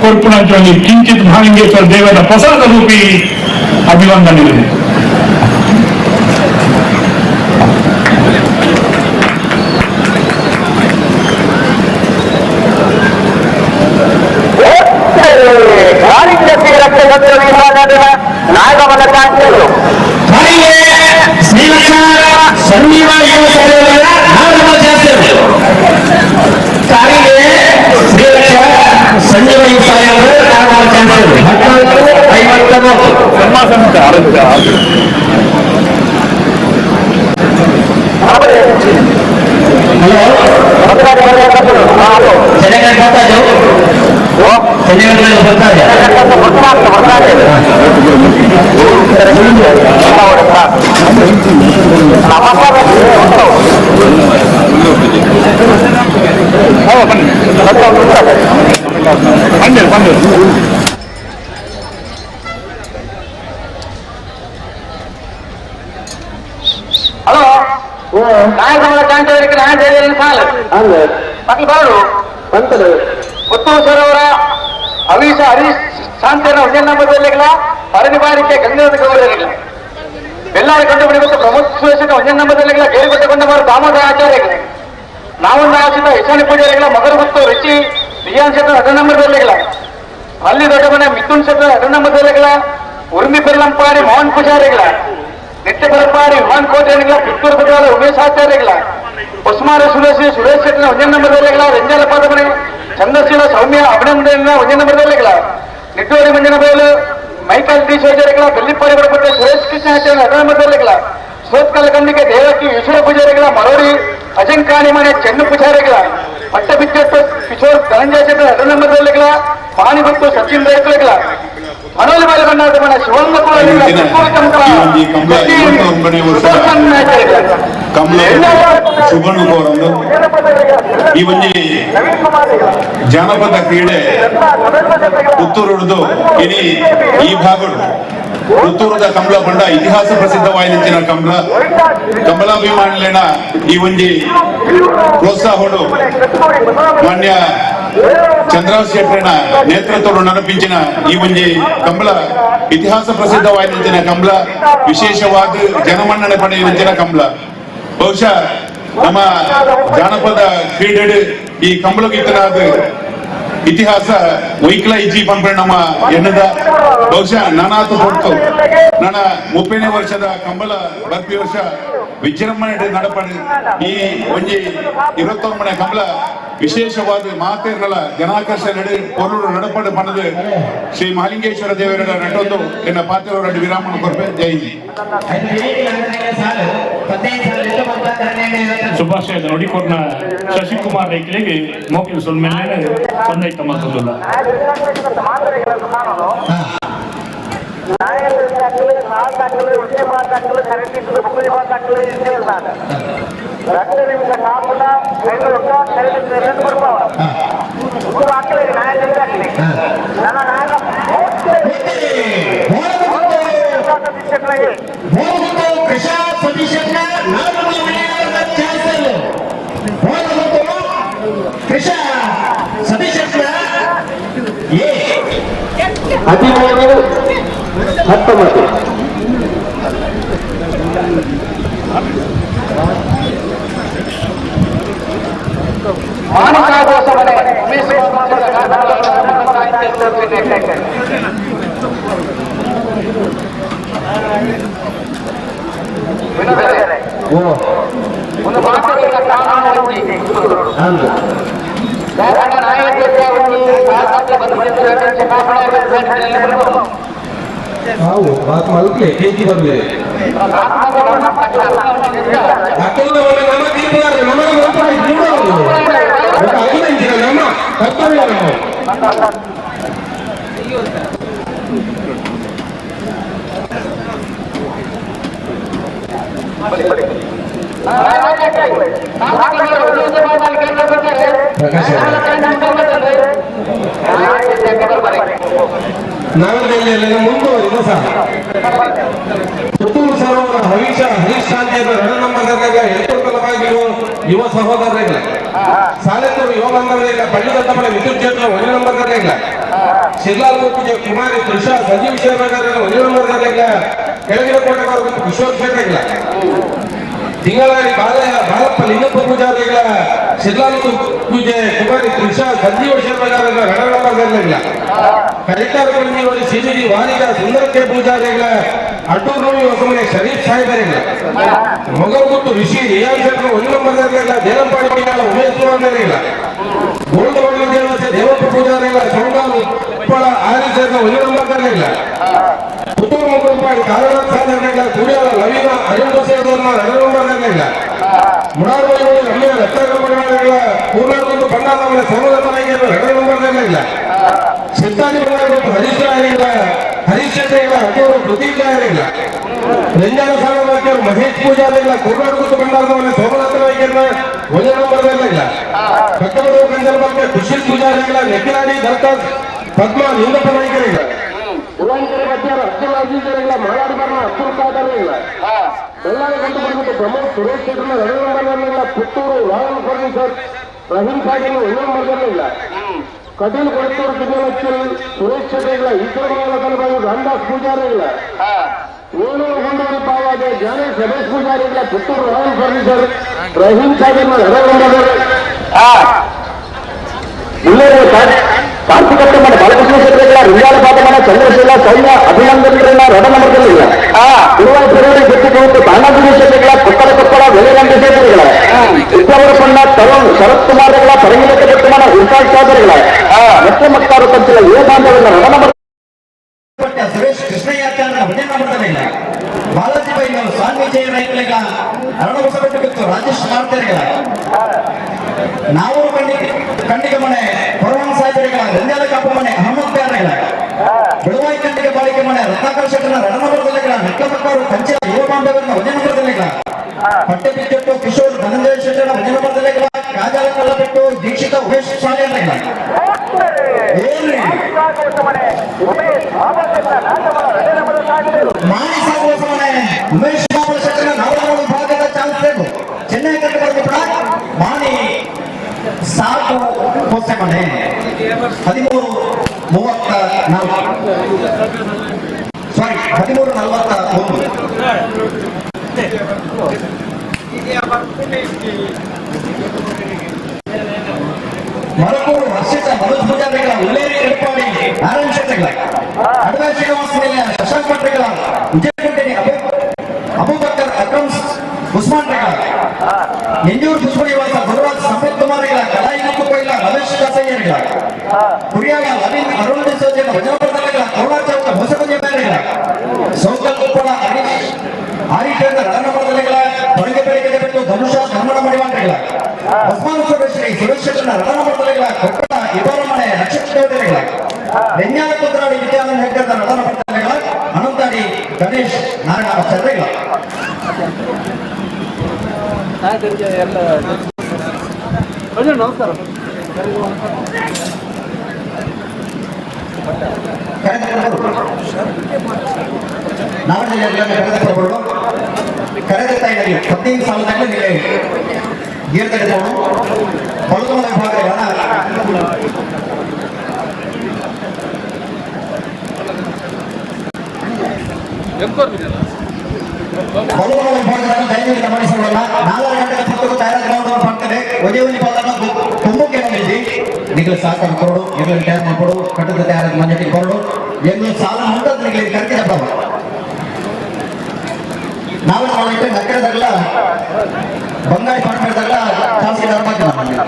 ಕೊರ್ಪುಣಂಚೊಂದು ಕಿಂಚಿತ್ ಮಹಾಲಿಂಗೇಶ್ವರ ದೇವರ ಪ್ರಸಾದ ರೂಪಿ ಅಭಿವಂದನೆ. ಪುತ್ತೂರು ಹವೀಶ ಹರೀಶ್ ಶಾಂತಿಯನ್ನು ಒಂಜನ್ನಂಬದಲ್ಲಿಲ್ಲ ಪರನಿಬಾರಿಕೆ ಗಂಗಾಧರ ಗೌರವರಿಲ್ಲ ಬೆಲ್ಲಾರಿ ಕಂಡುಬಿಡಿಬೇಕು ಪ್ರಮುಖ ಸುರೇಶನ ಒಂಜನ್ನಂಬದಲ್ಲಿಲ್ಲ ಗೇರುಗಟ್ಟೆಗೊಂಡವರು ದಾಮೋದರ ಆಚಾರ್ಯಗಳು ನಾವನ್ನ ಆಶಿತ ಯಶಾನಿ ಪೂಜಾರಿಗಳ ಮಗರಗುತ್ತು ರಿಚಿ ರಿಯಾನ್ ಶೆಟ್ಟರ್ ಅಡನಂಬರದಲ್ಲಿಲ್ಲ ಅಲ್ಲಿ ದೊಡ್ಡಮನೆ ಮಿಥುನ್ ಶೆಟ್ಟರ್ ಅಡನಂಬರದಲ್ಲಿಲ್ಲ ಉರ್ಮಿ ಪೆರ್ಲಂಪಾಡಿ ಮೋಹನ್ ಪೂಜಾರಿಗಳ ನಿತ್ಯ ಪರಪಾಡಿ ವಿಮಾನ್ ಕೋಟೆಗಳ ಪುತ್ತೂರು ಬಜಾರ ಉಮೇಶ್ ಆಚಾರ್ಯಗಳ ಉಸ್ಮಾನ ಸುರೇಶ್ ಸುರೇಶ್ ಶೆಟ್ಟರ್ ಒಂಜನ್ನಂಬರದಲ್ಲಿಲ್ಲ ರಂಜಾಲ ಪಾದಮನೆ ಚಂದ್ರಶೀಲ ಸೌಮ್ಯ ಅಭಿನಂದನ ಒಂಜನ್ನಂಬರದಲ್ಲಿಲ್ಲ ನಿಟ್ಟೋಡಿ ಮಂಜನಬೈಲು ಮೈಕಲ್ ಡಿ ಸೋಜರಿಗಳ ಬೆಳ್ಳಿಪ್ಪಾಡಿ ಬರಪಟ್ಟ ಸುರೇಶ್ ಕೃಷ್ಣ ಆಚಾರ್ಯ ಅಡನಂಬರದಲ್ಲಿಲ್ಲ ಸೋತ್ಕಲ್ ಖಂಡಿಗೆ ದೇವಕಿ ಯಶುರ ಪೂಜಾರಿಗಳ ಮರೋಡಿ ಅಜಂಕಾಣಿ ಮನೆ ಚೆನ್ನು ಪೂಜಾರಿಗಳ ಪಟ್ಟಬಿಚ್ಚಟ್ಟು ಕಿಶೋರ್ ಧನಂಜಯ ಶೆಟ್ಟರ್ ಅಡನಂಬರದಲ್ಲಿಲ್ಲ ಪಾಣಿಬತ್ತು ಸಚಿನ್ ರೈತುಗಳ ಮನೋಲಿ ಬಾಲ ಬಣ್ಣಾದ ಮನೆ ಶಿವಣ್ಣ ಈ ಒಂಜಿ ಜಾನಪದ ಕ್ರೀಡೆ ಪುತ್ತೂರುಡ್ದು ಇಡೀ ಈ ಭಾಗಡು ಪುತ್ತೂರದ ಕಂಬಳ ಪಂಡ ಇತಿಹಾಸ ಪ್ರಸಿದ್ಧವಾಯಿನ ಕಂಬಳ ಕಂಬಳಾಭಿಮಾನಿಲೇನ ಈ ಒಂಜಿ ಪ್ರೋತ್ಸಾಹೋಡು ಮಾನ್ಯ ಚಂದ್ರರಾಜ್ ಶೆಟ್ಟರನ ನೇತೃತ್ವದ ನಡಪಿಂಚಿನ ಈ ಒಂಜಿ ಕಂಬಳ ಇತಿಹಾಸ ಪ್ರಸಿದ್ಧವಾಯಿನ ಕಂಬಳ ವಿಶೇಷವಾದ ಜನಮನ್ನಣೆ ಪಡೆಯುವಂಚಿನ ಕಂಬಳ. ಬಹುಶಃ ನಮ್ಮ ಜಾನಪದ ಕ್ರೀಡೆ ಈ ಕಂಬಳಗೀತನಾದ ಇತಿಹಾಸ ವೈಕ್ಲ ಇಜ್ಜಿ ಪಂಪೆ ನಮ್ಮ ಎಣ್ಣದ ಬಹುಶಃ ನಾನಾತು ಹೊರತು ನನ್ನ 30ನೇ ವರ್ಷದ ಕಂಬಳ ಬರ್ಪಿ ವರ್ಷ ವಿಜೃಂಭಣೆ ನಡಪಡಿ ಈ ಒಂಜಿ 21ನೇ ಕಂಬಳ ವಿಶೇಷವಾದ ಮಾತೇರ್ನಲ ಜನಾಕರ್ಷಣೆ ಪೊರುಳು ನಡಪಡು ಪಣದು ಶ್ರೀ ಮಹಾಲಿಂಗೇಶ್ವರ ದೇವರ ನಟೊಂದು ಎನ್ನ ಪಾತ್ರವರ ವಿರಾಮನ ಕೊರ್ಪೆ. ಜೈ ಹಿಂದ್. ಶುಭಾಶಯದ ನುಡಿಕೊರ್ನ ಶಶಿಕುಮಾರ್ ರೈಕಲಿಗೆ ಮೋಕಿನ ಸೊಲ್ಮೆಲೆ ಸಂದೈತ ಮಾತುಲ್ಲ. ಹದಿಮೂರು 19. ನಾವು ಮಾತು ಮಲ್ಪಲೆ ಕೇಜಿ ಬರ್ಲಿ ನಮ್ಮ ಕರ್ತವ್ಯ ನಾವು. ನಾವಲ್ಲಿ ಮುಂದುವರಿದ ಸಹ ಪುತ್ತೂರು ಸರೋವರ ಹರೀಶ ಹರೀಶ್ ಶಾಂತಿಯನ್ನು ರಣ ನಂಬರ್ದಾಗ ಎತ್ತರವಾಗಿರುವ ಯುವ ಸಹೋದರರಿಲ್ಲ, ಸಾಲೆತ್ತೂರು ಯುವ ಬಾಂಧವರಿಲ್ಲ, ಪಳ್ಳಿದತ್ತಮನೆ ವಿದ್ಯುತ್ ಕ್ಷೇತ್ರ ಒಂದೇ ನಂಬರ್ದಾಗ, ಶಿರ್ಲಾಲ್ ಪೂಜೆ ಕುಮಾರಿ ತೃಷಾ ಸಂಜೀವ್ ಶೇರ್ನಗರ ಒಂದೇ ನಂಬರ್ದಾಗ, ಕೆಳಗಿನ ಕೋಟೆಗಾರ ಕಿಶೋರ್ ಶೇಖರ್, ತಿಂಗಳಾಡಿ ಬಾಲಪ್ಪ ಲಿಂಗಪ್ಪ ಪೂಜಾರಿಗಳ ಶಿರ್ಲಾಲ್ ಪೂಜೆ ಕುಮಾರಿ ತೃಷಾ ಸಂಜೀವ ಶರ್ಮಗಾರ ರಣ ನಂಬರ್ದಾಗ, ಕರಿತಾರ ಸಿಜಿಡಿ ವಾರಿಗ ಸುಂದರಕ್ಕೆ ಪೂಜಾರಿಗಳ ಅಡ್ಡೂರು ಹೊಸಮನೆ ಶರೀಫ್ ಸಾಹೇಬರಿಲ್ಲ, ಮೊಗಲ್ಗುತ್ತು ಋಷಿ ರಿಯಾನ್ ಶೆಟ್ಟರ್ ಒಂದು ನಂಬರ್ದಾಗ, ದೇಲಂಪಾಡಿ ಉಮೇಶ್ ಕುಮಾರ್ನವರಿಲ್ಲ, ಗೋಲ್ಡವಳ್ಳಿ ದೇವಸ್ಥೆ ದೇವಪ್ಪ ಪೂಜಾರಿಗಳ ಸೌಂಡಾಲ್ ಉಪ್ಪಳ ಆರಿ ಸೇರಿದ ಒಂದು ನಂಬರ್ದಾಗ, ಪುತ್ತೂರು ಮುಗುಳ್ಪಾಡಿ ಕಾಲನಾಥ್ ಸಾಧನೆಗಳ ಕುಡಿಯಾಳ ಲವೀನ ಅರುಣ್ ಬಸೇದವರನ್ನ ಎರಡು ನಂಬರ್ದಾಗ, ಮುಡಾರ್ಬಳ್ಳಿ ರಮ್ಯ ರತ್ನಾಕರ ಪೂರ್ಣಾರ್ಗುಂದು ಬಂಡಾರವರ ಸೋಮದತ್ತ ನಾಯಕರು ಎರಡು ನಂಬರ್ದಾಗ, ಸಿದ್ದಾನಿ ಬಂಡಾರ ಹರೀಶ್ ರಾಯರಿಲ್ಲ, ಹರೀಶ್ ಶೆಟ್ಟಿಗಳ ಅಟೂರು ಪ್ರದೀಪ್ ರಾಯರಿಲ್ಲ, ರಂಜಾನ ಸಾಗರ ಮಹೇಶ್ ಪೂಜಾರಿಗಳ ಕೋರ್ನಾಡುಗುತ್ತು ಬಂಡಾರದವರ ಸೋಮನಾಥ ನಾಯಕರನ್ನ ಒಂದೇ ನಂಬರ್ದಾಗ, ಕಕ್ಕಬಡವ ಕಂಜಲ್ ಬಗ್ಗೆ ಖುಷಿ ಪೂಜಾರಿಗಳ ನೆಕ್ಕಿಲಾಡಿ ದರ್ತಾಸ್ ಪದ್ಮ ಲಿಂಗಪ್ಪ ನಾಯಕರಿಲ್ಲ, ಉಳ್ಳಾಂಕೆರೆ ಮಧ್ಯಾಹ್ನ ಅಬ್ದುಲ್ ಅಜೀಜರಿಲ್ಲ, ಮಾಲಾಡಿ ಬರ್ನ ಅಬ್ದುಲ್ ಖಾದರ್ ಇಲ್ಲ, ಬೆಳ್ಳಾರಿ ಕಂಡುಬಂದ್ಬಿಟ್ಟು ಪ್ರಮೋದ್ ಸುರೇಶ್ ಶೆಟ್ಟರ್ನ ಎರಡು ನಂಬರ್ನಲ್ಲಿಲ್ಲ, ಪುತ್ತೂರು ರಾಯಲ್ ಫರ್ನಿಚರ್ ರಹೀಂ ಸಾಗಿನ ಒಂದು ನಂಬರ್ನಲ್ಲಿಲ್ಲ, ಕಟೀಲ್ ಕೊಳತ್ತೂರು ತಿಮ್ಮಲಚ್ಚಲ್ ಸುರೇಶ್ ಶೆಟ್ಟಿಗಳ ಈಶ್ವರ ರಾಮದಾಸ್ ಪೂಜಾರಿ ಇಲ್ಲ, ಏಳೂರು ಗುಂಡೂರು ಪಾವಾದೆ ಜ್ಞಾನೇಶ್ ರಮೇಶ್ ಪೂಜಾರಿ ಇಲ್ಲ, ಪುತ್ತೂರು ರಾಯಲ್ ಫರ್ನಿಚರ್ ರಹೀಂ ಸಾಗಿನ ಎರಡು ನಂಬರ್. ಕಾರ್ತಿಕತ್ತೆ ಮನೆ ಬಾಲಕೃಷ್ಣ ಶೆಟ್ಟಿಗಳ ರಿಂಗಾಲ ಪಾದಮನ ಚಂದ್ರಶೀಲ ಸೌಮ್ಯ ಅಭಿನಂದನರನ್ನ ರಣ ನಂಬರ್ದಲ್ಲಿಲ್ಲ, ಗುರುವಾರ ಪೆರೂರಿ ಬೆಟ್ಟಿಗೆ ಬಾಣಾಗುಡಿ ಶೆಟ್ಟಿಗಳ ಕೊಪ್ಪಳ ಕೊಪ್ಪಳ ವೆಲಿರಂಗ ಶೆಟ್ಟಿಗಳ ಇಬ್ಬರ ಬಣ್ಣ ತರುಣ್ ಶರತ್ ಕುಮಾರ್ಗಳ ಪರಂಗಿಲಕ್ಕೆ ಬೆಟ್ಟಮನ ಇರ್ಫಾನ್ ಚೌಧರಿಗಳ ಮೆಟ್ಟ ಮಕ್ಕಾರು ಕಂಚಿಲ ಯುವ ಬಾಂಧವರ ರಣ ನಂಬರ್. ಸುರೇಶ್ ಕೃಷ್ಣಯ್ಯಾಚಾರ್ಯರ ಒಂದೇ ನಂಬರ್ದಲ್ಲಿಲ್ಲ, ಬಾಲಾಜಿ ಬೈಲು ಸ್ವಾಮಿ ಜಯ ರೈತರಿಗ ಅರುಣ ಹೊಸಬೆಟ್ಟು ರಾಜೇಶ್ ಮಾಡ್ತಾರಿಗಳ ನಾವೂರು ಖಂಡಿಗೆ ಮನೆ ಕೊರವಣ ಸಾಹೇಬರಿಗಳ ರಂಜಾಲ ಕಾಪು ಮನೆ ಅಹಮದ್ ಪ್ಯಾರಗಳ ಬಿಳುವಾಯಿ ಖಂಡಿಗೆ ಬಾಳಿಕೆ ಮನೆ ರತ್ನಾಕರ್ ಶೆಟ್ಟರ್ನ ರಣ ನಂಬರ್ದಲ್ಲಿಗಳ ಮೆಟ್ಟಮಕ್ಕವರು ಕಂಚಿನ ಯುವ ಬಾಂಧವರನ್ನ ಒಂದೇ ನಂಬರ್ದಲ್ಲಿಗಳ ಹೊಟ್ಟೆ ಬಿಚ್ಚಟ್ಟು ಕಿಶೋರ್ ಧನಂಜಯ ಶೆಟ್ಟರ್ನ ಒಂದೇ ನಂಬರ್ದಲ್ಲಿಗಳ ಕಾಜಾಲ ಕಳ್ಳಬೆಟ್ಟು ದೀಕ್ಷಿತ ಉಮೇಶ್ ಸ್ವಾಮಿ ಏನ್ರಿ ಉಮೇಶ್ ಬಾಬು ಶೆಟ್ಟರ್ನ ನಾವಲಮೂರು ವಿಭಾಗದ ಚಾನ್ಸ್ ಬೇಕು. ಚೆನ್ನೈ ಕಟ್ಟುಕೊಂಡು ಕೂಡ ಮಾಣಿ ಸಾಕು ಹೊಸಮನೆ 13:34 ಸಾರಿ 13:41. ಮರಕೂರು ಹರ್ಷಿತ ಮನೋಜ್ ಪೂಜಾರಿಗಳ ಉಲ್ಲೇರಿ ಎಡಪಾಡಿ ನಾರಾಯಣ ಶೆಟ್ಟಿಗಳ ಅಡವೆ ಶ್ರೀನಿವಾಸ ಮೇಲೆ ಶಶಾಂಕ್ ಭಟ್ರಿಗಳ ವಿಜಯಕುಂಟೆನಿ ಅಬೂಬಕ್ಕರ್ ಅಕ್ರಮ್ ಉಸ್ಮಾನ್ ರೆಗಳ ಎಂಜೂರು ಪುಷ್ಪ ನಿವಾಸ ಗುರುರಾಜ್ ಸಂಪತ್ ಕುಮಾರ್ಗಳ ಕಲಾಯಿ ಕೊಯ್ಲ ರಮೇಶ್ ದಾಸಯ್ಯರಿಗಳ ಕುರಿಯಾಳ ನವೀನ್ ಅರುಣ್ ಡಿಸೋಜನ ವಜನಪದಗಳ ಕರುಣಾ ಚೌಕ ಹೊಸಬಂಜೆ ಮೇರೆಗಳ ಸೌಕಲ್ ಕುಪ್ಪಳ ಹರೀಶ್ ಆರಿಟೇಂದ್ರ ರಣಪದಗಳ ತೊಡಗೆ ಬೆಳಗ್ಗೆ ಬಿಟ್ಟು ಧನುಷ ಧರ್ಮಣ ಮಡಿವಾಂಡ್ರಿಗಳ ಉಸ್ಮಾನ್ ಸುರೇಶ್ರೀ ಸುರೇಶ್ ಶೆಟ್ಟರ್ನ ರಣಪದಗಳ ಕೊಕ್ಕಡ ಇಬಾರಮನೆ ನಕ್ಷತ್ರಗಳ ವೆಂಜಾನ ಕುದ್ರಾಡಿ ವಿದ್ಯಾನಂದ ಹೆಗ್ಗದ ರಣಪದಗಳ ಅನಂತಾಡಿ ಗಣೇಶ್ ನಾರಾಯಣ ಆಚಾರ್ಯಗಳ. ನಮಸ್ಕಾರ. ಕರೆದ ತಾಯಿನಲ್ಲಿ 15 ಸಾವಿರದ ಗೇರ್ದೆಡೆದವನು ಬಳುಕಮಲ ವಿಭಾಗದ ಬಳುಕಮಲ ವಿಭಾಗದ ದಯವಿಟ್ಟು ಗಮನಿಸೋಣ. 4 ಗಂಟೆಗೆ ಪುಸ್ತಕ ತಯಾರಾದ ಗ್ರೌಂಡ್ ಮಾಡ್ತಾರೆ. ಒಂದೇ ಒಂದು ಪಾದನ ತುಂಬಕ್ಕೆ ನಮಿದ್ದಿ ನಿಗಲು ಸಾಕು ಕೊರಡು ಎಗಳು ತಯಾರು ಮಾಡ್ಕೊಡು ಕಟ್ಟದ ತಯಾರಾದ ಮನೆಗೆ ಕೊರಡು ಎಗಳು ಸಾಲ ಮುಂತಾದ ನಿಗಲಿಗೆ ಕರ್ಕಿದ ಪ್ರಭಾವ ನಾವು ಮಾಡಿದ್ರೆ ನಕ್ಕರದಾಗಲ ಬಂಗಾಳಿ ಪಾಡ್ಬೇಕಾಗಲ ಖಾಸಗಿ ಧರ್ಮ ಇಲ್ಲ.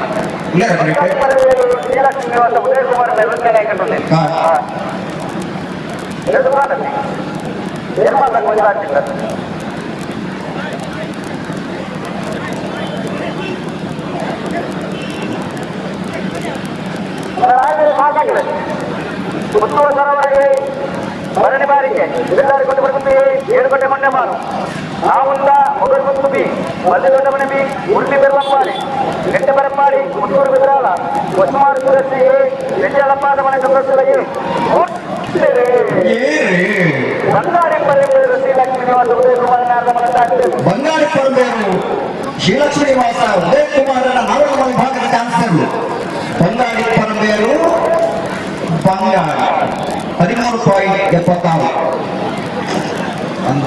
ಪುತ್ತೂರು ಸರೋವರಗೆ ಭರಣಿ ಬಾರಿಗೆ ಎಲ್ಲರಿಗೊಂಡು ಬರುತ್ತಿ ಏಳುಗಂಟೆ ಮೊನ್ನೆ ಮಾರು ನಾವುಂದ ಮೊಗಲ್ಮುತ್ತು ಬಿ ಮಲ್ಲಿದೊಡ್ಡಮನೆ ಬಿ ಉರುಳಿ ಬೆರ್ಲಂಪಾಡಿ ನೆಟ್ಟೆ ಬರಪ್ಪಾಡಿ ಪುತ್ತೂರು ಬಿದ್ರಾಲ ಹೊಸಮಾರು ಸುರಶ್ರೀ ರೆಡ್ಡಿಯಲಪ್ಪಾದ ಮನೆ ಸಂದರ್ಶನಗೆ ಬಂಗಾಳಿ ಪರಂಬೇರು ಶ್ರೀಲಕ್ಷ್ಮೀ ನಿವಾಸ ಉದಯ ಕುಮಾರನ ನಾವಲಮ ವಿಭಾಗದ ಚಾನ್ಸಲರ್ ಬಂಗಾಳಿ ಪರಂಬೇರು ಬಂಗಾಳ 13.76 ಅಂದ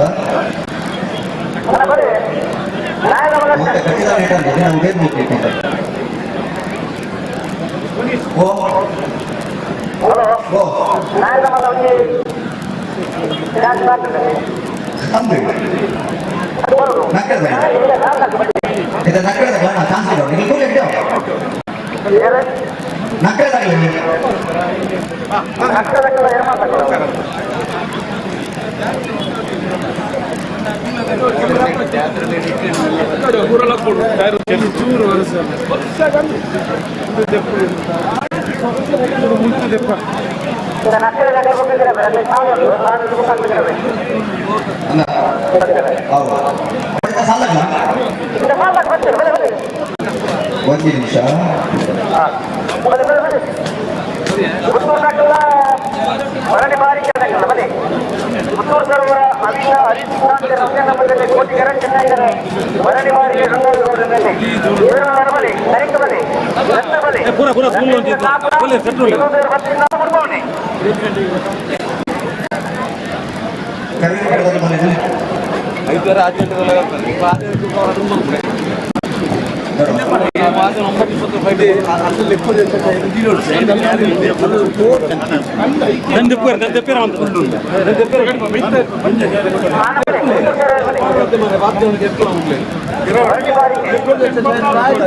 ಒಂದು ನಿಮಿಷ.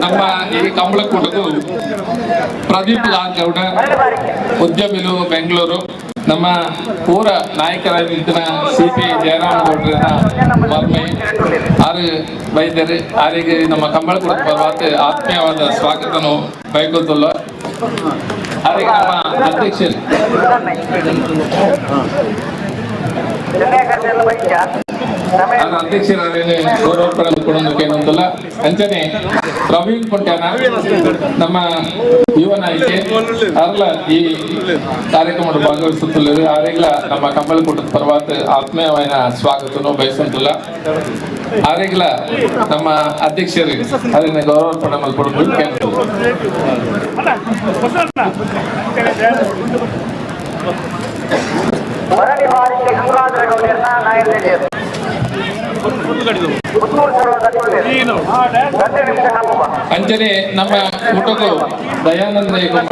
ನಮ್ಮ ಈ ಕಂಬಳಕೂಟಗೂ ಪ್ರದೀಪ್ ಲಾಲ್ ಗೌಡ ಉದ್ಯಮಿಲು ಬೆಂಗಳೂರು ನಮ್ಮ ಪೂರ ನಾಯಕರಾಗಿದ್ದ ಸಿ ಪಿ ಜಯರಾಮ್ ಗೌಡರನ್ನ ಮರ್ಮೈ ಆರು ವೈದ್ಯರು ಆರಿಗೆ ನಮ್ಮ ಕಂಬಳಕೂಟದ ಪರವಾಗಿ ಆತ್ಮೀಯವಾದ ಸ್ವಾಗತನು ಬಯಕುತ್ತಲ್ಲ. ಆರಿಗೆ ನಮ್ಮ ಅಧ್ಯಕ್ಷರು ಅಧ್ಯಕ್ಷರಾದ ಗೌರವ ಕೊಡೋದಕ್ಕೇನಂತಲ್ಲ ಅಂಚನೆ ಪ್ರವೀಣ್ ಪುಂಟ್ಯಾನ ನಮ್ಮ ಯುವ ನಾಯಕಿ ಅರ್ಲ ಈ ಕಾರ್ಯಕ್ರಮ ಭಾಗವಹಿಸುತ್ತಿಲ್ಲ ಆರೆಗ್ಲ ನಮ್ಮ ಕಂಬಳಕೂಟದ ಪರವಾದ ಆತ್ಮೀಯವಾದ ಸ್ವಾಗತವನ್ನು ಬಯಸುತ್ತಿಲ್ಲ ಆರೆಗ್ಲ ನಮ್ಮ ಅಧ್ಯಕ್ಷರು ಅದನ್ನ ಗೌರವ ಮಲ್ಪಡೋದು ಅಂಚನೆ ನಮ್ಮ ಊಟಕ್ಕೂ Dayananda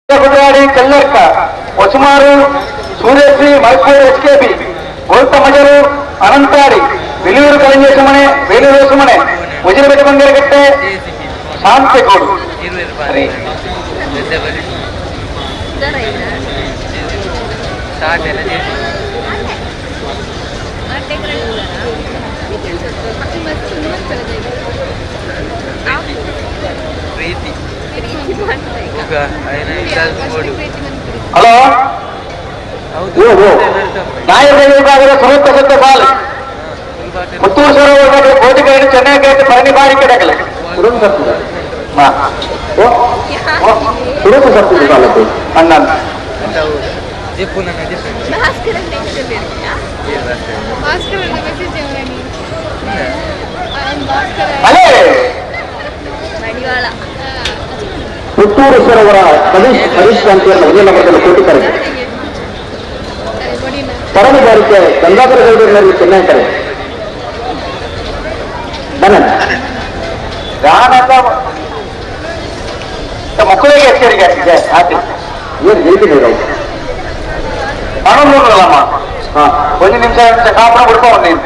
Kudladi Kalladka Hosumaru Suryashree Mysuru S K B Goltamajalu Anantadi Veliyur Kalinjeshamane Velur Hosumane Ujirabetta Bangarakatte Shantegodu. Hello ನಾಯಕ ವಿಭಾಗದ ಸುರೂಪ ಸತ್ತ ಬಾಲ್ ಪುತ್ತೂರು ಸರೋವರ ಕೋಟಿಗೇಡು ಚೆನ್ನೈ ಗೇಟ್ ಪರಣಿ ಬಾರಿ ಕೆಡಗಲೆ ಸುರೂಪ ಸತ್ತು ಬಾಲಕ್ಕೆ ಅಣ್ಣ ಅಲೇ ಪುತ್ತೂರು ಸರೋವರ ಹರೀಶ್ ಹರೀಶ್ ಕ್ರಾಂತಿಯನ್ನು ವಿಜಯನಗರದಲ್ಲಿ ಕೋಟಿಕರೆ ಪರಮಗಾರಿಕೆ ಗಂಗಾಧರ ಗೌಡರಿನಲ್ಲಿ ಚೆನ್ನೈ ಕರೆ ಬನ್ನಣ್ಣ ಮಕ್ಕಳಿಗೆ ಎಚ್ಚರಿಕೆ ಆತಿ ಏನು ಹೇಳ್ತೀನಿ ಹನ್ನೊಂದು ಒಂದು ನಿಮಿಷ ಕಾಪಡ ಬಿಡ್ಕೊಂಡು ನೀನು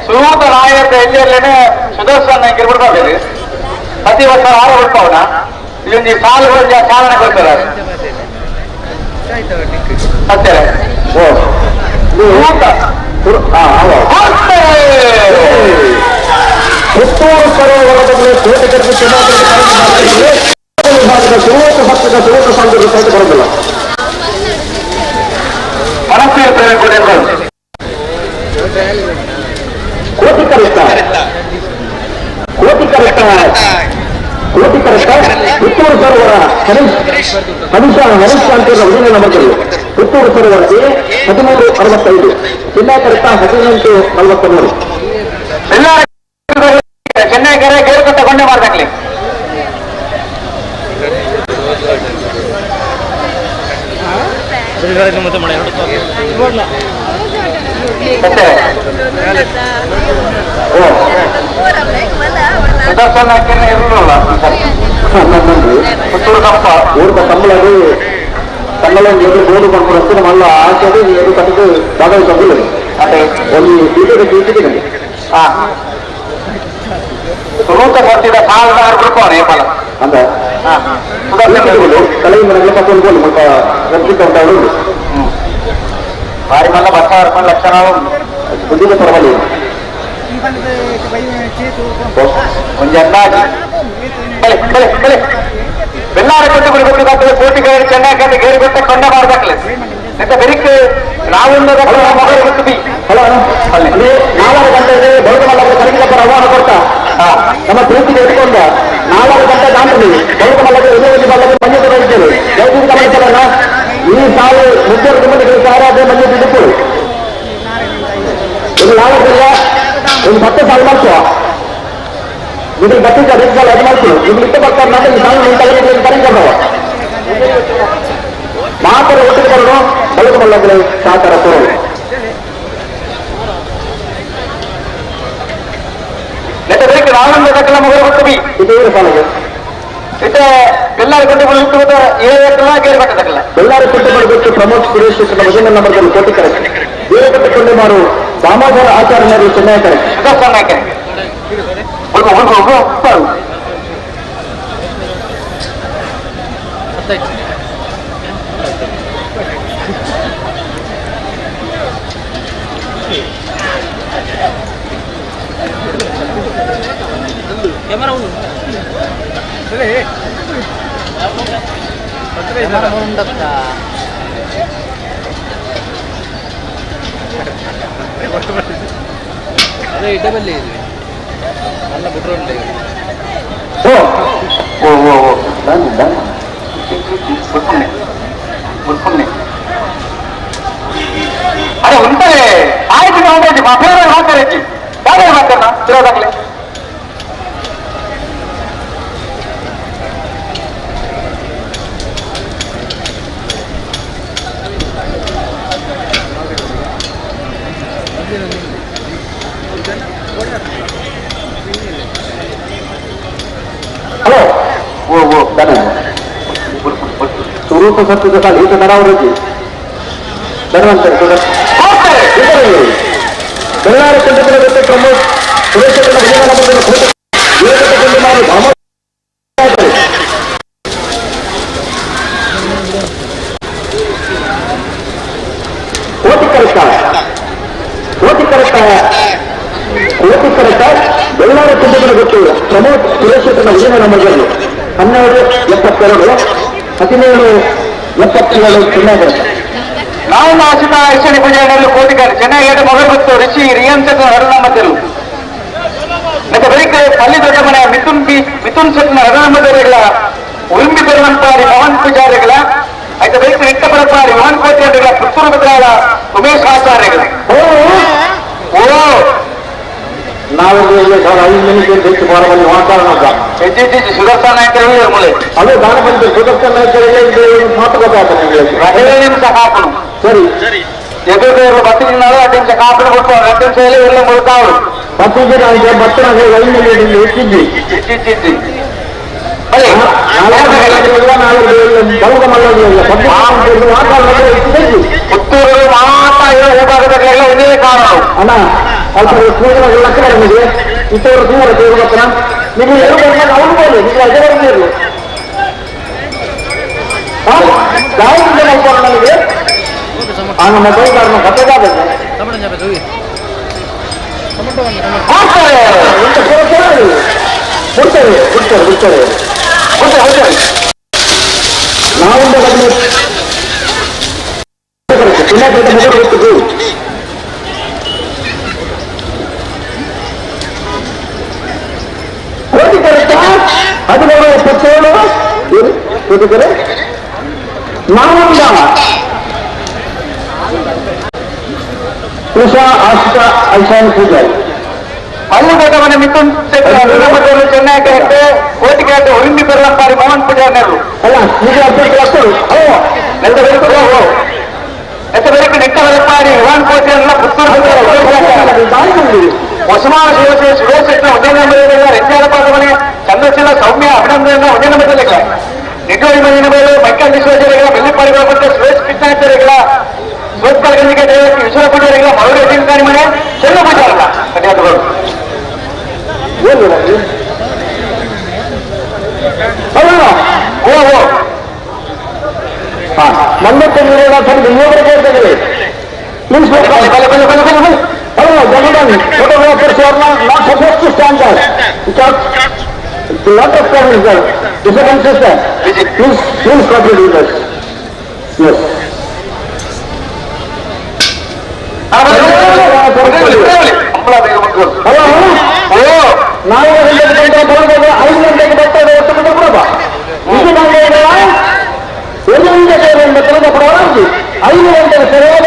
ಸುರೂತ ನಾಯಕ ಎಲ್ಲಿಯಲ್ಲೇನೆ ಸುದರ್ಶನ್ ನಂಗೆ ಬಿಡ್ಕೊಂಡಿರಿ ಪ್ರತಿ ವರ್ಷ ಆರು ಬಿಡ್ಪವನ ಇಲ್ಲಿ ಸಾಲು ಚಾಲನೆ ಕೊಡ್ತಾರೆ ಸತ್ಯ ಪುತ್ತೂರು ಸರೋವರದಲ್ಲಿ ಕೋಟಿಗರಿಗೆ ವಿಭಾಗದ ಸುರೂಪ ಸತ್ತದ ಸುರೂಪ ಸಾಂದ್ರದ ಸಹಿತ ಬರೋದಿಲ್ಲ. ಕೋಟಿಕರಿತ ಕೋಟಿಕರಿತ ಕೋಟಿಕರಿತ ಪುತ್ತೂರು ಸರೋವರ ಹರೀಶ್ ಹರೀಶ ಹರೀಶ್ ಕ್ರಾಂತಿಯ ವಿಜಯ ನಂಬರ್ಗಳು ಪುತ್ತೂರು ಸರೋವರಕ್ಕೆ 1365 ಚಿನ್ನಾಕರಿತ 1843. ಚೆನ್ನೈ ಕರೆ ಕೇಳ್ಕೊತ ಕೊಂಡೆ ಮಾಡ್ದಾಕ್ಲಿ ಸುದರ್ಶನ್ ಹಾಕಿದ್ರೆ ಇರಲಿಲ್ಲ ಪುತ್ತೂರು ಕಂಪ ಊರ್ದ ಕಂಬಳದು ಕನ್ನಡ ಎದು ಬೋರ್ಡು ಪನ್ಪುನ ಮಲ್ಲ ಆಚೆದು ಎದು ಕಟ್ಟಿದ್ದು ಭಾಗವಹಿಸೋದಿಲ್ಲ ಅದೇ ಒಂದು ಬೀಜದ ಬೀಜದಿದೆ. ಸುರೂತ ಬರ್ತಿದ್ದ ಸಾಲದಾರ ಬಿಡ್ಪವನ ಏಪಲ ಅಂದ ಕಲೆ ಮನೆಗಳ ಪಕ್ಕ ಒಂದು ಮುಲ್ಪ ರಕ್ಷಿತ ಉಂಟು ಭಾರಿ ಮಲ್ಲ ಬಸ್ಸ ಹರ್ಕೊಂಡು ಲಕ್ಷಣ ಬುದ್ಧಿದ ಪರವಾಗಿಲ್ಲ. ಒಂದು ಅಂದಾಜು ಬಲೆ ಬಲೆ ಬಲೆ ಬೆಲ್ಲಾರ ಕೊಟ್ಟು ಬಿಡಬೇಕು ಕೋಟಿಗೇರು ಚೆನ್ನಾಗಿ ಗೇರು ಗೊತ್ತ ಕೊಂಡ ಮಾಡ್ದಾಕ್ಲೆ ಎಂತ ಬೆರಿಕೆ ನಾವೊಂದು ಮಗಳು ಗೊತ್ತು ಬಿ ಹಲೋ ಅಲ್ಲಿ 4 ಗಂಟೆಗೆ ಬೌದ್ಧ ಕರಗಿದಪ್ಪರ ಆಹ್ವಾನ ಕೊಡ್ತಾ ನಮ್ಮ ಪ್ರೀತಿಗೆ ಇಟ್ಕೊಂಡ 4 ಗಂಟೆ ದಾಂಡಲಿ ಬೌದ್ಧ ಮಲ್ಲಗೆ ಉದಯದಲ್ಲಿ ಮಲ್ಲಗೆ ಮಂಜು ಇದ್ದೇವೆ. ದಯವಿಟ್ಟು ಗಮನಿಸೋಣ. ಈ ಸಾಲು ಮುದ್ದರ ಮುಂದೆ ಸಾರಾದ ಮಂಜು ಬಿಡುಕು ಇದು ಯಾವತ್ತಿಲ್ಲ ಒಂದು 10 ಸಾಲು ಮಾಡ್ತೇವೆ. ಇದು ಬತ್ತಿದ್ದ ರಿಕ್ಸಲ್ ಅದು ಮಾಡ್ತೀವಿ ಇದು ಇತ್ತ ಬರ್ತಾರೆ ಮಾತ್ರ ಈ ಸಾಲ ನಿಂತಾಗ ಕರೆಂಟ್ ಮಾತ್ರ ಒಟ್ಟಿಗೆ ಬರೋಣ ಬಲದ ಮಲ್ಲಗಳು ಸಹಕಾರ ಕೊಡೋದು. ಬೆಳ್ಳಾರಿ ಕುಟುಂಬ ಪ್ರಮೋದ್ ಸುರೇಶ್ ಮೊದಲ ನಂಬರ್ದಲ್ಲಿ ಕೋಟಿ ಕರೆಕ್ಟ್. ವೀರಕಟ್ಟ ಕೊಂಡೆಮಾರು ದಾಮೋದರ ಆಚಾರ್ಯರು ಚೆನ್ನೈ ಕರೆಕ್ಟ್. ಅರೆ ಉಂಟೆ ಆಯ್ತು ಮಾತಾಡಿ ಮಾತಾಡೋಣ ತಿರೋದಾಗ್ಲಿ. ಹಲೋ ಓ ಓ ಸ್ವರೂಪ ಸತ್ಯದ ಸಾಲ ಈತ ನಡಾವರಜ್ಜಿ ಧನ್ವಂತರಿ ಬೆಳ್ಳಾರಿ ಕುಟುಂಬದ ಜೊತೆ ಪ್ರಮೋದ್ ಸುರೇಶ್ ಕೋಟಿ ಕರೆಕ್ಟ ಕೋಟಿ ಕರೆಕ್ಟ ಕೋಟಿ ಕರೆಕ್ಟ ಬೆಳ್ಳಾರಿ ಕುಟುಂಬದ ಗೊತ್ತು ಪ್ರಮೋದ್ ಸುರೇಶ್ ವಿಜಯ ನಂಬರ್ಗಳು 12 72 17 77 ಚೆನ್ನಾಗಿ. ನಾವು ಆಶಿತ ಐಶ್ವರ್ಯ ಪೂಜೆಯಲ್ಲಿ ಕೋಟಿಗಾರ ಚೆನ್ನಾಗಿ ಮೊಗಲ್ ಮತ್ತು ಋಷಿ ರಿಯನ್ ಸೆಟ್ ಅರುಣ ಮದ್ದಲು ಮತ್ತೆ ಬಳಿಕ ಪಲ್ಲಿ ದೊಡ್ಡ ಮನೆ ಮಿಥುನ್ ಬಿ ಮಿಥುನ್ ಸೆಟ್ನ ಅರುಣ ಮದ್ದರೆಗಳ ಉರುಂಬಿ ಪೆರುವಂಪಾರಿ ಮೋಹನ್ ಪೂಜಾರಿಗಳ ಆಯ್ತು ಬಳಿಕ ನಿಟ್ಟ ಪರಪಾರಿ ಮೋಹನ್ ಕೋಟ್ಯಾರಿಗಳ ಪುತ್ತೂರು ಭದ್ರಾಳ ಉಮೇಶ್ ಆಚಾರ್ಯಗಳ. ಓ ನಾವು 5 ನಿಮಿಷ ವಾತಾವರಣ ಸುದರ್ಶನ ನಾಯಕರು ಅದೇ ದಾನ ಬಂದು ಸುದರ್ಶನ ನಾಯಕರಿಗೆ ಮಾತುಕತೆ 2 ನಿಮಿಷ ಕಾಪನು ಸರಿ ಎದುರು ಬತ್ತಿನಾಳು 2 ನಿಮಿಷ ಕಾಪನು ಕೊಟ್ಟು 2 ನಿಮಿಷ ಎಲ್ಲ ಮುಳುಕಾವರು ಬತ್ತಿಗೆ ಬತ್ತನಾಗ 5 ಹೆಚ್ಚಿದ್ವಿ ಪುತ್ತೂರು ಮಾತಾ ವಿಭಾಗದಾಗಲೆಲ್ಲ ಒಂದೇ ಕಾರಣ ಅಣ್ಣ ಅಲ್ಪ ಲಕ್ಕ ನಿಮಗೆ ಇತ್ತವರು ದೂರ ದೇವರ ನೀವು ಎರಡು ಬಂದಾಗ ಅವನು ಬೋದು ನೀವು ಅದೇ ಬಂದಿರಲಿ ಯಾವ ನನಗೆ ಆ ಮೊಬೈಲ್ ಕಾರಣ ಕತೆಗಾಗಲ್ಲ ಬಿಡ್ತಾರೆ ಬಿಡ್ತಾರೆ ಬಿಡ್ತಾರೆ ನಾವೊಂದು ಗೊತ್ತಿದ್ದು ಕೋಟಿ ಕರೆಕ್ಟಾ 13 77 ಕೋಟಿ ಕರೆ ನಾವೊಂದ ಕೃಷ ಆಶಿತ ಐಶಾನ್ ಪೂಜಾರಿ ಅಲ್ಲಿ ದೊಡ್ಡ ಮನೆ ಮಿಥುನ್ ಚೆನ್ನೈ ಕರೆಕ್ಟ್ ಕೋಟಿ ಕರೆಕ್ಟ್ ಉರುಂಬಿ ಪೆರ್ಲಂಪಾರಿ ಮೋಹನ್ ಪೂಜಾರಿ ಅಲ್ಲ ಈಗ ಎತ್ತ ಬೆಳಕು ನೆಟ್ಟ ಬರಪ್ಪಾರಿ ಇವಾನ್ ಕೋಟಿ ಅಲ್ಲ ಪುತ್ತೂರು ಹೊಸಮಾನ ಶಿವಸೇ ಸುರೇಶ್ ಶೆಟ್ಟಿ ಒಂದೇ ನಂಬರ್ ರೆಂಜಾಲಪಾದ ಮನೆ ಚಂದ್ರಶೀಲ ಸೌಮ್ಯ ಅಭಿನಂದನ ಒಂದೇ ನಂಬರ್ ನಿಟ್ಟೋಡಿ ಮನೆ ಮೇಲೆ ಮೈಕಲ್ ವಿಶ್ವೇಶ್ವರಿಗಳ ಬೆಳ್ಳಿಪಾರಿಗಳ ಮತ್ತು ಸುರೇಶ್ ಕೃಷ್ಣಾಚಾರ್ಯಗಳ ಸುರೇಶ್ ಕಲ್ಗಂಜಿಗೆ ವಿಶ್ವ ಪೂಜಾರಿಗಳ ಮರುಳಿ ಮನೆ ಚೆನ್ನ ಪೂಜಾರಲ್ಲ ಧನ್ಯವಾದಗಳು. ಓ ಓ ಮಂದಕ್ಕೆ please hello gentlemen, photographers are not supposed to stand there because a lot of problems there. Disturbances there. Please, please cooperate with us. Yes. Hello, ನಾವು 5 ಗಂಟೆಗೆ ಬರ್ತಾ ಇದೆ ಒಟ್ಟು ಬಿಡಪ್ಪ. ಇದು 5 ಗಂಟೆಗೆ ಸರಿಯಾದ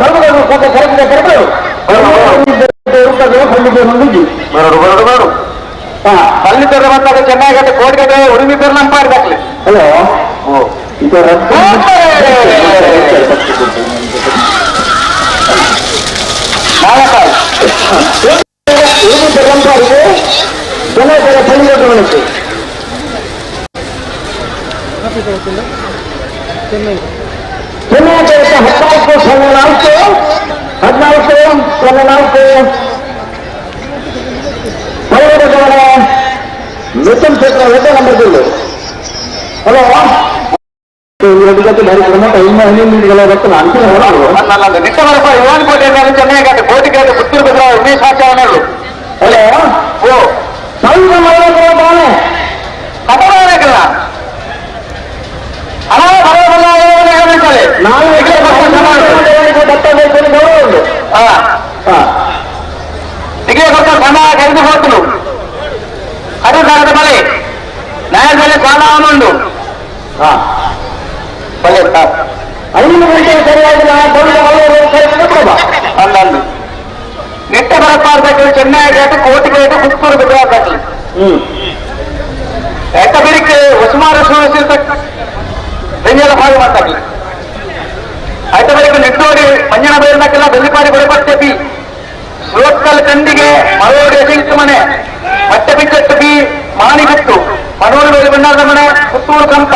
ಧರ್ಮಗಳನ್ನು ಕರೆಕ್ಟ್ ಕರೆದು ಬಂದಾಗ ಚೆನ್ನಾಗತ್ತೆ ಕೋಟಿಗಟ್ಟೆ ಉಡುಮಿ ಪೆರ್ಲಂಪಾಡಿ ದಾಖಲೆ. ಹಲೋ ಉಡುಪಿ ಪೆರ್ಲಂಪಾಡಿಗೆ ಚೆನ್ನೈ ಪಳ್ಳಿಗಟ್ಟೆ ಚೆನ್ನೈ 14 04 14 04 ಪಳ್ಳಿಗಟ್ಟೆ ಮಿಥುನ್ ಕ್ಷೇತ್ರ ಎರಡನೇ ನಂಬರ್ದಲ್ಲಿ. ಹಲೋ ಚೆನ್ನೈ ಕೋಟಿಗಟ್ಟೆ ಪುತ್ತೂರು ಬೆದ್ರ ಉಮೇಶ್ ಆಚಾರ್ಯನವರು. ಹಲೋ ಓ ಉಂಡು. ಐದು ಗಂಟೆಗೆ ಸರಿಯಾಗಿ ಅಲ್ಲಲ್ಲಿ ನೆಟ್ಟ ಬರಪಾರ್ಬೇಕು ಚೆನ್ನೈ ಗೇಟ್ ಕೋಟಿ ಗೇಟ್ ಪುತ್ತೂರು ಬಿದ್ರಾಕಿ ಎಟ್ಟ ಬಿರಿಕೆ ಸುಮಾರು ಬೆಂಜಲ ಭಾಗ ಮಾಡ್ತಾಕಿ ಆಯ್ತ ಬಳಿಕ ನೆಟ್ಟೋಡಿ ಮಂಜನ ಬೇರ್ನಾಕೆಲ್ಲ ಬೆಳ್ಳಿಪಾಡಿ ಬಡಪಟ್ಟೆ ಬಿ ಸುರತ್ಕಲ್ ಕಂಡಿಗೆ ಮರೋಡಿ ಸಿಂಕ್ ಮನೆ ಮಟ್ಟೆ ಬಿಚ್ಚಟ್ಟು ಬಿ ಮಾಣಿಗಟ್ಟು ಮನೋಡಿ ಬೇಲಿ ಬಣ್ಣಾರದ ಮನೆ ಪುತ್ತೂರು ಕಂಪ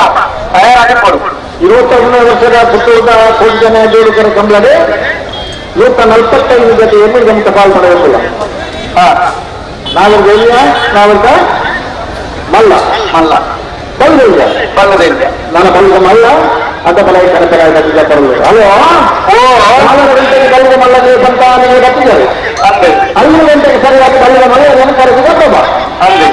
ತಯಾರಾಗಿ ಕೊಡು. 21 ವರ್ಷದ ಪುತ್ತೂರದ ಕೋಟಿ ಜನ ಜೋಡಿಕರ ಕಂಬಳದೆ 145 ಜೊತೆ ಎಮ್ಮೆ ಗಮನ ಪಾಲ್ ಮಾಡಬೇಕಲ್ಲ. ನಾವರ್ಗ ನಾವರ್ಗ ಮಲ್ಲ ಮಲ್ಲ ಬಲ್ಲದಿಲ್ಲ ಬಲ್ಲದಿಲ್ಲ ನನ್ನ ಬಲ್ಲದ ಮಲ್ಲ ಅಡ್ಡ ಬಲ ಕನಕರಾಯ ಬರಲಿಲ್ಲ. ಹಲೋ 4 ಗಂಟೆಗೆ ಬಲ್ಲದ ಮಲ್ಲಗೆ ಬಂತ ನೀವು ಬರ್ತಿದ್ದಾರೆ. 5 ಗಂಟೆಗೆ ಸರಿಯಾಗಿ ಬಲ್ಲದ ಮಲ್ಲ ಕರೆದು ಬರ್ತದ ಅಲ್ಲಿ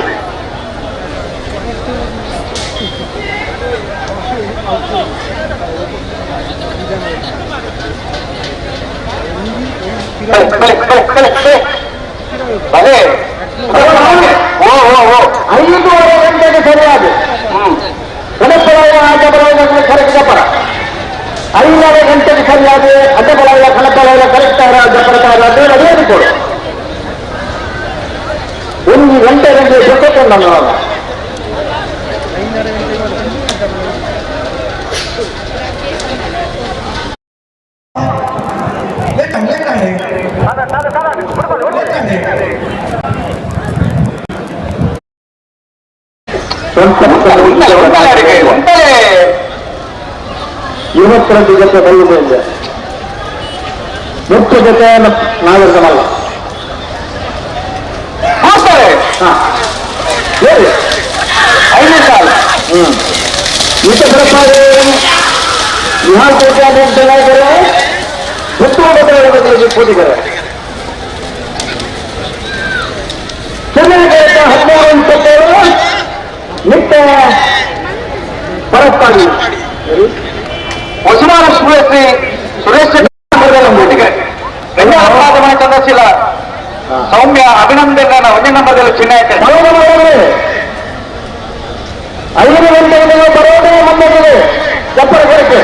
ಬಲೆ ಓ ಓ ಓ 5:30 ಗಂಟೆಗೆ ಸರಿಯಾಗಿ ಕಣಪ್ಪರಾಯ ಅಡ್ಡಬಲಾಯ ಕರೆಕ್ಟ್ ಪರ 5:30 ಗಂಟೆಗೆ ಸರಿಯಾಗಿ ಅಡ್ಡಬಲಾಯ ಕಣಪ್ಪರಾಯ ಕರೆಕ್ಟ್ ಅಡ್ಡಬಲತಾರ ಅದೇ ಕೊಡು. 1 ಗಂಟೆ ಗಂಟೆ ಗೊತ್ತೊಂದು ನಾನು ಯುವಕರ ಜೊತೆ ಬಲ್ಲದೆ ಮುಖ್ಯ ಜೊತೆ ನಾಗರಿಕನಲ್ಲ. ಹೇಳಿ 5 ಸಾಲ ನಿಹಾಲ್ ಕೋಟೆ ನಾಯಕರೇ ಪುತ್ತೂರು ಕೂತಿದ್ದಾರೆ. ಚೆನ್ನೈ 13:27 ನಿತ್ಯ ಪರಸ್ಪಾಡಿ ಹೊಸಮಾನ ಸುರೇಶ್ ಸುರೇಶ್ ಚಂದ್ರಶೀಲ ಸೌಮ್ಯ ಅಭಿನಂದನ ಒಂದೇ ನಂಬರ್ದಲ್ಲಿ ಚಿನ್ನ 5 ಗಂಟೆಗೆ ಬರೋದೇ ಮಂದಿದೆ ಚಪ್ಪರ ಕೊರಕೆ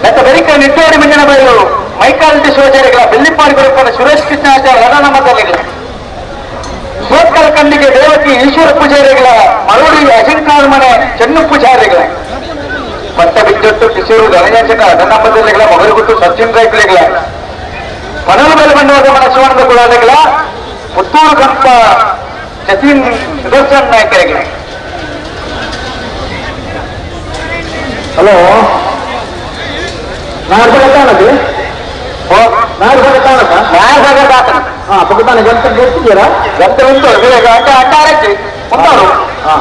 ಗತ ಬೆರಿಕ ನಿಟ್ಟೋಡಿ ಮಂಜನ ಬಯಲು ಮೈಕಾಲ್ ಶಿವಾಚಾರ್ಯಗಳ ಬೆಳ್ಳಿಪಾಡಿ ಬರುತ್ತಾರೆ ಸುರೇಶ್ ಕೃಷ್ಣಾಚಾರ್ಯ ರಣ ನಂಬರ್ದಲ್ಲಿ ಸೋತ್ಕಲ ಕಂಡಿಗೆ ದೇವಕಿ ಈಶ್ವರ ಪೂಜಾರಿಗಳ ಮರುಳಿ ಅಜಿಂಕಾರ ಮನೆ ಚೆನ್ನು ಪೂಜಾರಿಗಳ ಮತ್ತೆ ಬಿಚ್ಚೊಟ್ಟು ಕಿಶೋರು ಧನಂಜನ ಧನಪದಲಿಗಳ ಮೊಗಲುಗುಟ್ಟು ಸಚಿನ್ ರೈಕ್ಲಿಗಳ ಮನಲು ಮೇಲೆ ಬಂಡುವಾಗ ಮನ ಶಿವಾನಂದ ಕುಲಾಲಿಗಳ ಪುತ್ತೂರು ಗಂಪ ಜತೀನ್ ಸುದರ್ಶನ್ ನಾಯಕರಿಗಳ. ಹಲೋ ನಾಲ್ಕು ಬಗತಾನದು ನಾಲ್ಕು ಬಗತಾನದ ನಾಲ್ಕು ಬಗತಾನ ಹಾಂ ಬಗತಾನ ಗಂಟೆ ಗೊತ್ತಿದ್ದೀರಾ? ಗಂಟೆ ಉಂಟು ಗಂಟೆ ಅಟ್ಟಾರಕ್ಕೆ ಉಂಟು. ಹಾಂ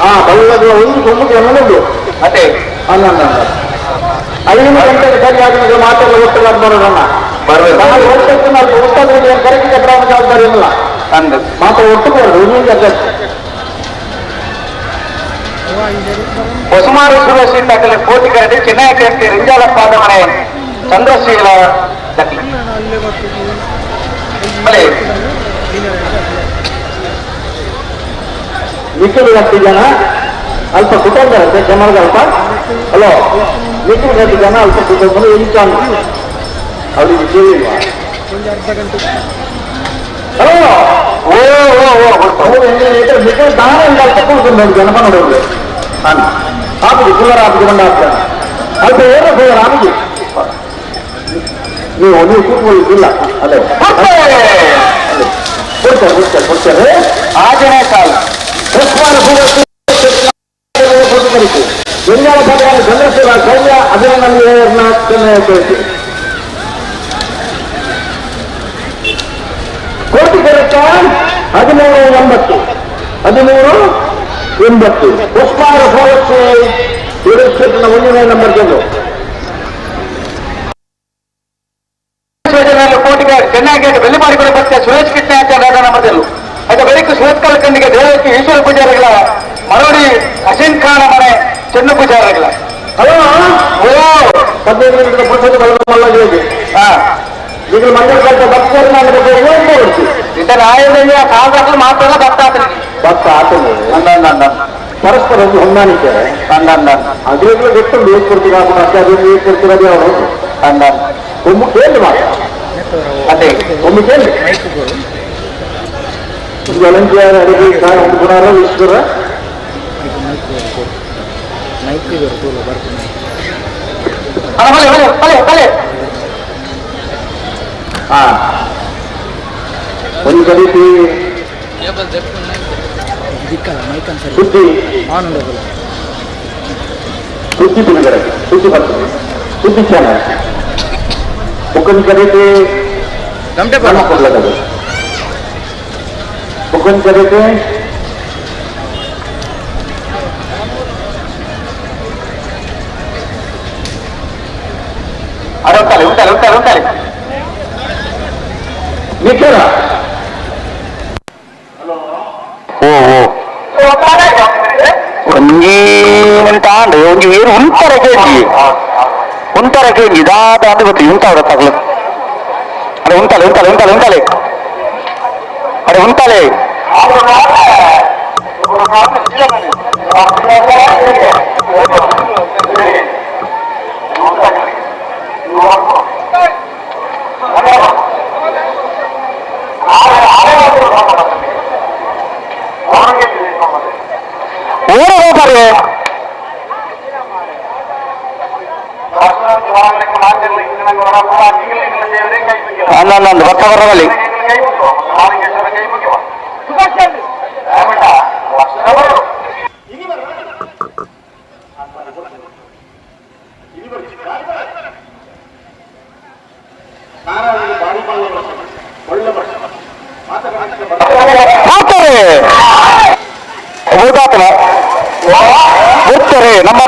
ಹಾಂ ಬಲ್ಲದ ಒಂದು ಕೊಂಬುಗೆ ಅನ್ನೋದು ಅದೇ ಅಲ್ಲ ಅಲ್ಲ 5 ಗಂಟೆಗೆ ಸರಿಯಾಗಿ ನೀವು ಮಾತಾಡಲು ಒಟ್ಟು ಬರೋಣ ಬರಬೇಕು. ಒಟ್ಟಕ್ಕೆ ನಾವು ಒಟ್ಟಾದ್ರೆ ಕರೆಕ್ಟ್ ಪ್ರಾರಂಭ ಜವಾಬ್ದಾರಿ ಇಲ್ಲ ಅಂದು ಮಾತ್ರ ಒಟ್ಟು ಬರೋದು ಇನ್ನೊಂದು ಅಡ್ಜಸ್ಟ್. ಹೊಸಮಾರು ಸುರೇಶ್ ದಾಖಲೆ ಕೋಟಿ ಕರಡಿ ಚೆನ್ನೈ ಕರೆಕ್ಟ್ ರಿಂಜಾಲ ಪಾದಮನೆ ಚಂದ್ರಶೀಲ ದಾಖಲೆ ಬಲೆ ನಿಖಿಲ್ ಗಟ್ಟಿ ಜನ ಅಲ್ಪ ಕುಟುಂಬ ಇರುತ್ತೆ ಕ್ಯಾಮರಾದ ಅಲ್ಪ. ಹಲೋ ನಿಖಿಲ್ ಗಟ್ಟಿ ಜನ ಅಲ್ಪ ಕುಟುಂಬ ಎಂತ ಅವರಿಗೆ ಕೇಳಿಲ್ವಾ? ಓ ಓ ಓ ದಾನ ಜನಪನೋಡು ಆಪುಜಿ ಕುಲ್ಲರ ಆಪುಜಿ ಬಂಡ ಆಪ್ತಾನೆ ಅಲ್ಪ ಏನ ಕುಲ್ಲರ ಆಪುಜಿ ನೀವು ನೀವು ಕೂತ್ಕೊಳ್ಳಿ ಇಲ್ಲ ಅಲ್ಲೇ ಕೊಡ್ತಾರೆ ಕೊಡ್ತಾರೆ ಕೊಡ್ತಾರೆ ಆಜನೇ ಕಾಲ ಬೆಂಗಾಲ ಭಾಗದ ಚಂದ್ರಶೇಖರ ಸೌಮ್ಯ ಅಭಿನಂದನೆ ಕೋಟಿ ಕರೆಕ್ಟ 13.80 13.80 ಉಸ್ಮಾನ ಫೋರಸ್ ಕ್ಷೇತ್ರದ 1ನೇ ನಂಬರ್ ಜನರು ಕೋಟಿಗೆ ಚೆನ್ನಾಗಿ ಬೆಳ್ಳಿಮಾಡಿಕೊಂಡು ಮತ್ತೆ ಸುರೇಶ್ ಕಿಟ್ನಾಚಾರ್ಯ ನಂಬರ್ದಲ್ಲೂ అయితే ಬೆಳಿಗ್ಗೆ ಸುರೇಶ್ ಕಣ್ಣಿಗೆ ದೇವಕ್ಕೆ ಈಶ್ವರ ಪೂಜಾರಿಗಳ ಮರೋಡಿ ಹಸೀನ್ ಖಾನ್ ಮನೆ ಚೆನ್ನ ಪೂಜಾರಿಗಳ. ಹಲೋ ಓ 15 ನಿಮಿಷದ ಪುರುಷದ ಬಲದ ಈಗ ಮಂಗಳ ಭಕ್ತರು ಇತನ ಆಯುರ್ವೇದ ಕಾಲದಲ್ಲಿ ಮಾತ್ರ ಭಕ್ತ ಭಕ್ತ ಆತನು ಪರಸ್ಪರ ಒಂದು ಹೊಂದಾಣಿಕೆ ಅಗ್ರಿಗಳು ಗೊತ್ತುಂಟು ಏನ್ ಕೊಡ್ತೀರಾ ಅದೇ ಏನ್ ಕೊಡ್ತೀರಾ ಅದೇ ಅವರು ಒಮ್ಮೆ ಕೇಳಿ ಮಾತ್ರ ಅದೇ ಒಮ್ಮೆ ಕೇಳಿ ಅಲಂಕಾರ ಅಡಿಗೆ ಒಂದು ಗುಣಾರ ಈಶ್ವರ ಹಾ ಒಂದು ಕಡೆಗೆ ಸುದ್ದಿ ಸುದ್ದಿ ಬಿಡುಗಡೆ ಸುದ್ದಿ ಬರ್ತದೆ ಸುದ್ದಿ ಚಾನಲ್ ಮುಖಂಡ ಕಡೆಗೆ ಕೊಡ್ಲಕ್ಕದು ಮುಖಂಡ ಕಡೆಗೆ ಅರೆ ಉಂಟಾಲೆ ಉಂಟಾಲೆ ಉಂಟಾಲೆ ಉಂಟಾಲೆ ನಿಖರ ಓ ಓ ಒಂಜಿ ತಾಂಡು ಒಂಜಿ ಏನು ಉಂತರ ಕೆಜಿ ಉಂತರ ಕೆಜಿ ದಾದ ಅಂತ ಗೊತ್ತು ಉಂತಾವ್ರ ತಗಲು ಅರೆ ಉಂಟಾಲೆ ಉಂಟಾಲೆ ಉಂಟಾಲೆ ಉಂಟಾಲೆ ಅರೆ ಉಂಟಾಲೆ ಊರು ಹೋಗ್ತಾರೆ ಅಲ್ಲ ಬರ್ತಾ ಬರವಲ್ಲಿ ಬರ್ತಾರೆ ನಮ್ಮ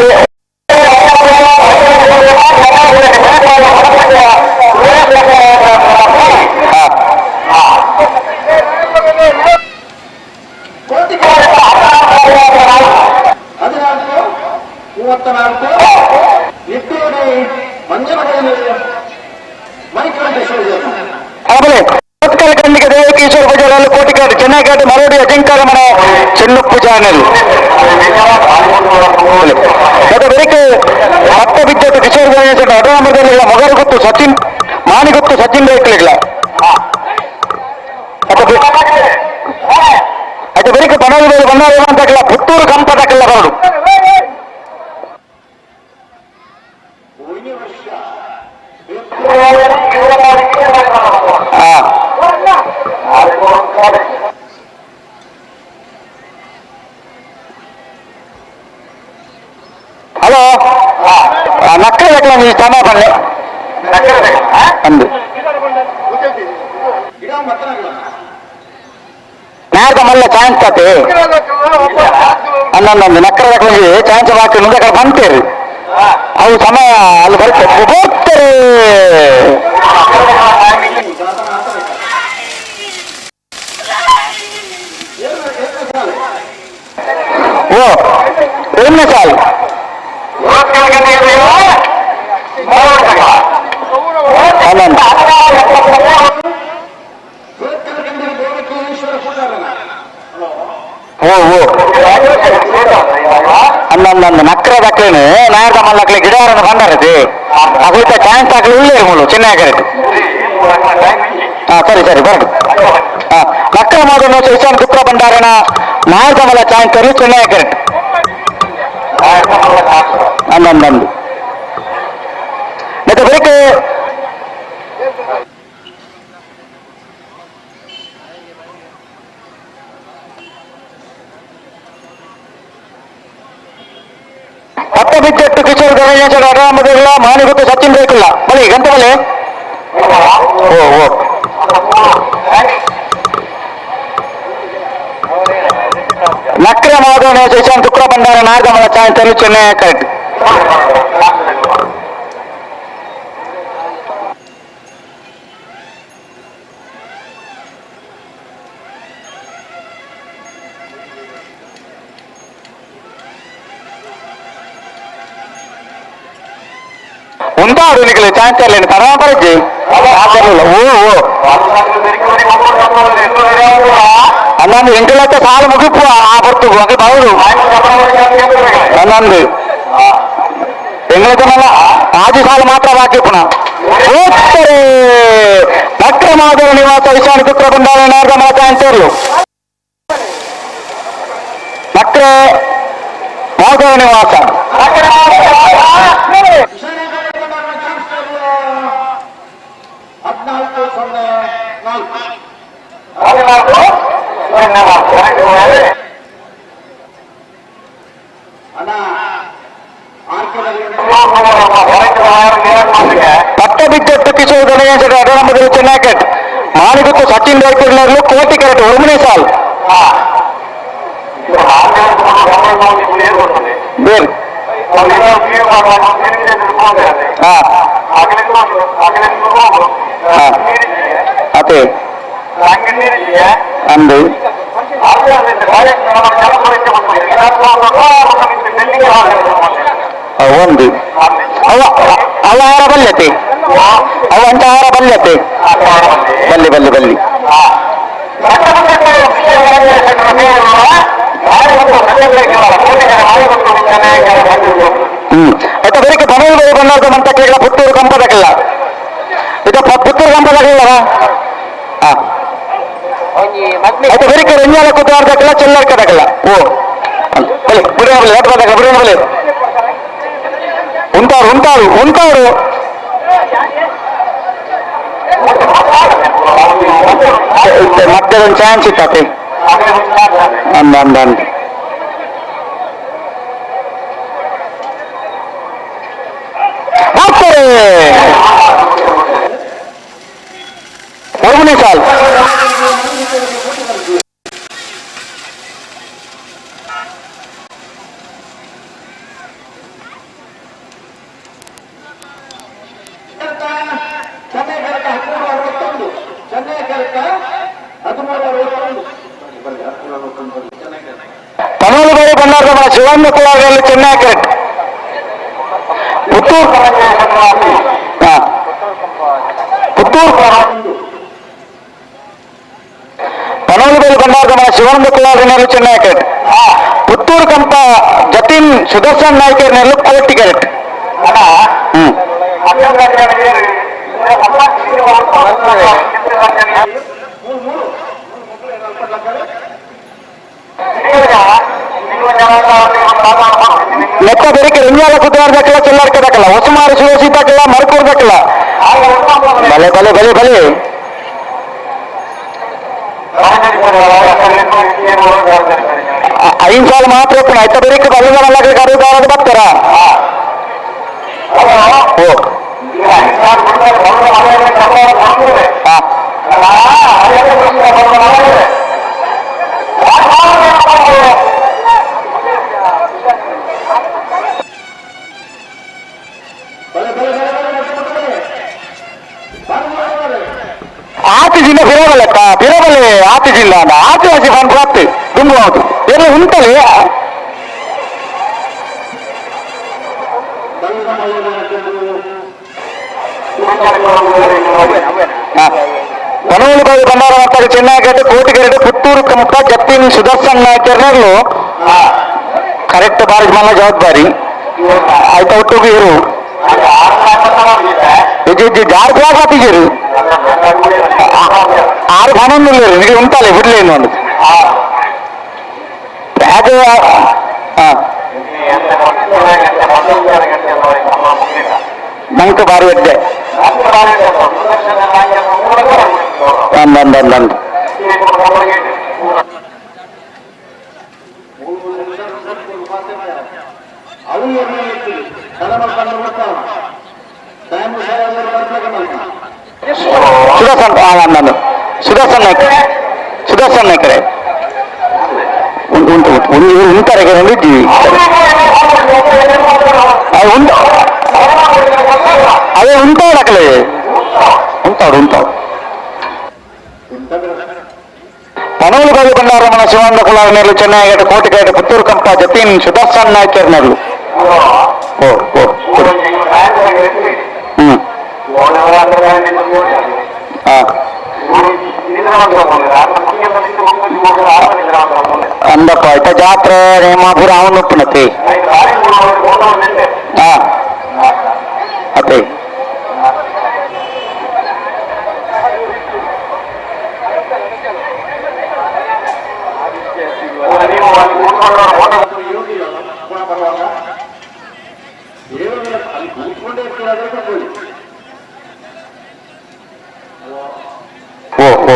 ಖಂಡಿಗೆ ದೇವಕ್ಕೆ ಈಶ್ವರ ಪೂಜಾರಲ್ಲಿ ಕೋಟಿಕಾಡು ಚೆನ್ನೈಕಾಡು ಮರೋಡಿ ಅಜಿಂಕಾರ ಮನೆ ಚೆನ್ನು ಪೂಜಾನಲ್ಲಿ ಮತ್ತೆ ಬೆಳಿಗ್ಗೆ ಹತ್ತ ಬಿದ್ದಟ್ಟು ಕಿಶೋರ್ ಅಡಾಮದಲ್ಲಿ ಮೊಗರು ಸಚಿನ್ ಮಾನಿಗುತ್ತು ಸಚಿನ್ ಬೇಕಲಿಲ್ಲ ಅದು ಬೆಳಿಗ್ಗೆ ಬಣ್ಣಾರಿ ಬಣ್ಣಾರಿ ಅಂತ ಪುತ್ತೂರು ಕಂಪದಕ್ಕೆಲ್ಲ ಬರಡು ಹಲೋ ನಕ್ಕರೆ ನೀವು ತಮ್ಮ ಬನ್ನಿ ಅಂದು ನಾರ್ದ ಮಲ್ಲ ಚಾನ್ಸ್ ಆತೆ ಅನ್ನೊಂದು ನಕ್ಕರೆ ಚಾನ್ಸ್ ಬಾಕಿ ಮುಂದೆ ಕಡೆ ಬಂತೇರಿ ಅವು ಸಮಯ ಅಲ್ಲಿ ಬರ್ತದೆ ಹೋಗ್ತಾರೆ. ಓ ಎಣ್ಣೆ ಸಾಲು ಹನ್ನೊಂದು ಓ ಓ ಹನ್ನೊಂದು ನಕ್ರೆ ದಕ್ಲೇನು ನಾಯಕ ಮಲ್ಲಕ್ಲೆ ಗಿಡವರನ್ನು ಬಂದಾರತಿ ಅಗುತ್ತ ಚಾನ್ಸ್ ಹಾಕಲಿ ಉಳ್ಳೇರು ಮುಳು ಚಿನ್ನ ಹಾಕರೈತಿ. ಹಾಂ ಸರಿ ಸರಿ ಬರಡು. ನಕ್ರ ಮಾದನ ಇಶಾನ್ ಕುತ್ರ ಭಂಡಾರನ ನಾಲ್ಕಮಲ ಚಾಂಚರು ಚೆನ್ನೈ ಕರೆಕ್ಟ್ ಅಂದಂದು ಮತ್ತೆ ಬರೀಕೆ ಪತ್ತ ಬಿದ್ದೆಟ್ಟು ಕಿಶೋರ್ ಗಣೇಶ ಆರಾಮದಿಲ್ಲ ಮಾನಿಗುತ್ತು ಸಚಿನ್ ಬೇಕಿಲ್ಲ ಬಲಿ ಗಂಟೆ ಬಲಿ ಓ ಓ ನಕ್ರ ಮಾದನ ಶಶಾಂತ್ ತುಕ್ರ ಭಂಡಾರ ನಾಗಮಲ ಚಾಂಚರು ಚೆನ್ನೈ ಕರೆಕ್ಟ್ ఉంటాడు నీకు ఛాన్స్ లేని పరమపరిచి ఓ ఓ అన్నాను ఇంటిలో సాలు ముగింపు ఆ పొత్తు ఒక బావుడు అన్నందు ఎంగళైతే మళ్ళా ఆది సాలు మాత్రం బాకీ పునః నక్రమాదర నివాస విషయాన్ని కుట్రకుండాలి నార్గమల ఛాన్సర్లు నక్ర మాధవ నివాస ಪಟ್ಟ ಬಿದ್ದೆಟ್ಟು ಕಿಶೋರ್ ಗಣೇಶ ಅಡನಮದಲ್ಲಿ ಚೆನ್ನೈ ಮಾನಿಗುತ್ತು ಸಚಿನ್ ರಾಯ್ಪುರ್ನವರು ಕೋಟಿ ಕರೆಕ್ಟ್ ಒಮ್ಮನೆ ಸಾಲು ಬೇರೆ ಅದೇ ಅಂದು ಒಂದು ಅವ ಅವ ಆರ ಬಲ್ಲತೆ ಅವ ಅಂತ ಆರ ಬಲ್ಲತೆ ಬಲ್ಲಿ ಬಲ್ಲಿ ಬಲ್ಲಿ ಆಯ್ತಾ ಬೇರೆ ಬನೂರು ಬೇರೆ ಬಂದಾಗ ಮಂತಕ್ಕಿಲ್ಲ ಪುತ್ತೂರು ಕಂಪದಕ್ಕಿಲ್ಲ ಇದು ಪುತ್ತೂರು ಕಂಪದಕ್ಕಿಲ್ಲವಾ ಹಾ ಆಯ್ತಾ ಬೇರೆ ರಂಜಾಲ ಕೂತಾಡ್ದಕ್ಕಿಲ್ಲ ಚೆಲ್ಲಾಡ್ಕದಕ್ಕಿಲ್ಲ ಓ ಬಲಿ ಬಿಡಿ ಬಲಿ ಎಟ್ ಬಂದಾಗ ಬಿಡಿ ಬಲಿ ఉంటారు ఉంటారు ఉంటారు ಮಧ್ಯದ ಒಂದು ಚಾನ್ಸ್ ಇತ್ತತೆ ಅಂದ ಅಂದ ಅಂದ ಹೋಗ್ತಾರೆ ಮೂರನೇ ಸಾಲು ತಮಿಳು ಬೇರೆ ಬಂದಾಗ ಶಿವಾನಂದ ಕುಲಾಗಲ್ಲಿ ಚೆನ್ನೈ ಕರೆಕ್ಟ್ ಪುತ್ತೂರು ಪುತ್ತೂರು ಪನೋಲು ಬೇರೆ ಬಂದಾಗ ಶಿವಾನಂದ ಕುಲಾಗನಲ್ಲಿ ಚೆನ್ನೈ ಕರೆಕ್ಟ್ ಪುತ್ತೂರು ಕಂಪ ಜತಿನ್ ಸುದರ್ಶನ್ ನಾಯ್ಕರ್ನಲ್ಲಿ ಕೋಟಿ ಕರೆಕ್ಟ್ ಹ್ಮ್ ಲೆಕ್ಕ ಬೆರಿಕೆ ರಂಜಾಲ ಕುದ್ದಾಡ್ದಕ್ಕಿಲ್ಲ ಚೆಲ್ಲಾಡ್ಕದಕ್ಕಿಲ್ಲ ಹೊಸಮಾರು ಸುರೇಶಿದ್ದಕ್ಕಿಲ್ಲ ಮರಕೂರ್ದಕ್ಕಿಲ್ಲ ಬಲೆ ಬಲೆ ಬಲೆ ಬಲೆ ಐದು ಸಾಲ ಮಾತ್ರ ಆಯ್ತಾ ಬೆರಿಕೆ ಬಲ್ಲದ ಕರುದಾರದ ಬರ್ತಾರ ಓ ಆತಿ ಜಿಲ್ಲೆ ಬಿರಬಲ್ಲಕ್ಕ ಬಿರಬಲ್ಲೆ ಆತಿ ಜಿಲ್ಲಾ ಅಂದ ಆದಿವಾಸಿ ಫನ್ ಪ್ರಾಪ್ತಿ ದುಂಬು ಹೌದು ಎಲ್ಲ ಉಂಟಲ್ಲಿ ಪನೋಲು ಬಾಯಿ ಬಂಡಾರ ಮಾಡ್ತಾರೆ ಚೆನ್ನೈ ಕೋಟಿಗೆರಡು ಪುತ್ತೂರು ಕಮುಕ್ಕ ಜತ್ತಿನ್ ಸುದರ್ಶನ್ ನಾಯ್ಕರ್ನರ್ಲು ಕರೆಕ್ಟ್ ಬಾರಿ ಮಲ್ಲ ಜವಾಬ್ದಾರಿ ಆಯ್ತಾ ಒಟ್ಟಿಗೆ ಇರು ಜಾರ್ ಕ್ಲಾಸ್ ಹಾಕಿದ್ದೀರಿ ಆರು ಪನ್ನೊಂದು ನಿಮಗೆ ಉಂಟಲ್ಲ ಬಿಡ್ಲಿ ಒಂದು ಅದು ನಂಗೆ ಬಾರಿ ಎದ್ದೆ ಒಂದು ಸುದರ್ಶನ್ ನಾನು ಸುದರ್ಶನ್ ನಾಯ್ಕ ಸುದರ್ಶನ್ ನಾಯ್ಕರೇ ಉಂಟು ಉಂಟು ಒಂದು ಉಂಟಾರೆ ಇದ್ದೀವಿ ಉಂಟು ಅದೇ ಉಂಟಾಡಕಲೇ ఉంటాడు ఉంటాడు. పనులు కలుగుతున్నారు మన శివానంద కులాల నేర్లు చెన్నై కోటికేట పుత్తూరు కంప జతీన్ సుదర్శన్ నాయకర్ నేర్లు. ఓ ఓ అందಪ್ಪ ಇತ್ತ ಜಾತ್ರೆ ನೇಮಾಪುರ ಅವನು ಉಪ್ಪುನತಿ ಅತ್ತೆ ಓ ಓ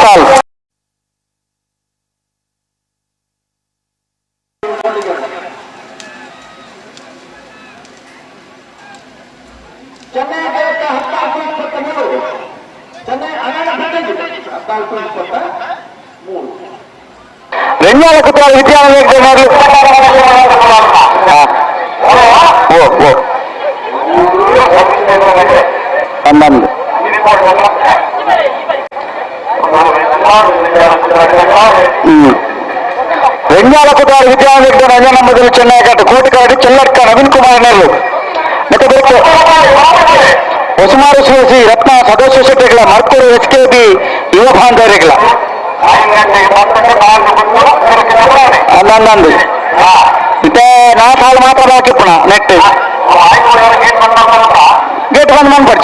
ಸಾಲ್ ರೆಂಜಾಲ ಕುತ್ತಾಲ ವಿದ್ಯಾಲಯ ಓ ಓ 11 ರೆಂಜಾಲ ಕುತ್ತಾಲ ವಿದ್ಯಾಲಯ ರಂಜನ ಚೆನ್ನೈ ಕೋಟಿಕಾಡಿ ಚೆಲ್ಲಡ್ಕ ನವೀನ್ ಕುಮಾರ್ ನೆರ್ಲು ಮತ್ತೆ ಬೇಕು ಹೊಸಮಾರು ಶ್ರೀ ರತ್ನ ಸದಸ್ಯ ಶೆಟ್ಟಿಗಳ ಮರ್ಕೂರು ಎಸ್ ಕೆ ಬಿ ಯುವ ಬಾಂಧವರಿಗಳ ಅಂದಂದು ಇತ್ತೆ ನಾ ಸಾಲು ಮಾತ್ರ ಬಾಕಿ ಪುನಃ ನೆಟ್ ಗೇಟ್ ಬಂದ್ ಬಂದ್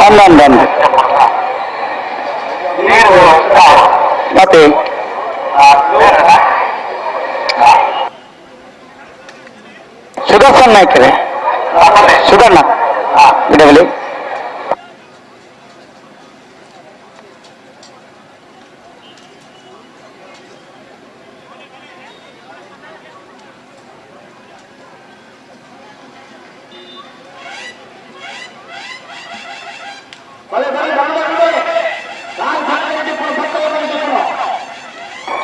ಅಂದಂದು ಮತ್ತೆ ಸುದರ್ಶನ್ ನಾಯ್ಕರೇ ಸುಧಣ್ಣ ಬಿಡವಲಿ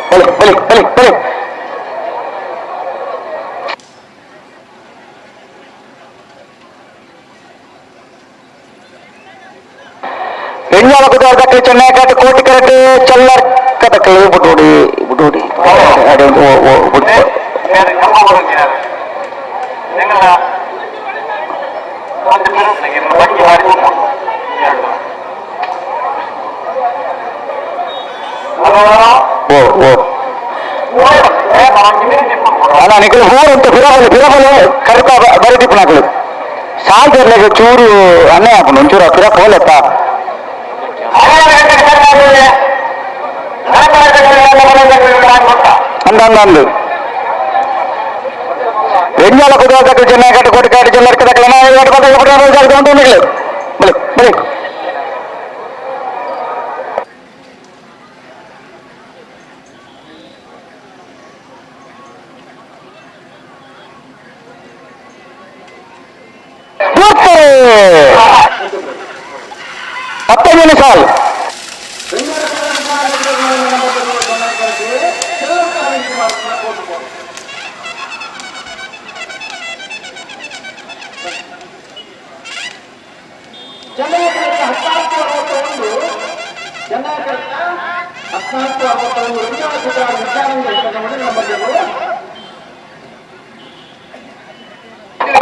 ಬಲಿ ಬಲಿ ಬಲಿ ಬಲಿ ರೆಂಜಾಲ ಕುದಾರ್ದಕ್ಕೆ ಚೆನ್ನೈ ಕೋಟಿ ಕರೆಕ್ಟ್ ಚಲ್ಲರ್ ಕದಕಲು ಬುಡೋಡಿ ಬುಡೋಡಿ ಓ ಓ ಓ ಓ ಅಲ್ಲ ನಿಖಲು ಫೋನ್ ಉಂಟು ಫಿರಬಲೆ ಫಿರಬಲೆ ಕರೆತ ಬರದಿಪ್ಪನಾಕಲು ಸಾಲ್ ತೆರ್ಲೆಗ್ ಚೂರು ಅನ್ಯಾಯ ಆಪುಂಡು ಒಂಚೂರು ಫಿರ ಪೋಲೆತ್ತ ಅಂದ ಅಂದ ರೆಂಜಾಲ ಕುದುರೆ ಚೆನ್ನೈ ಕಟ್ಟು ಕೋಟಿ ಜಿಲ್ಲೆ ಬಲಿ ಬಲಿ 15 ಸಾಲ್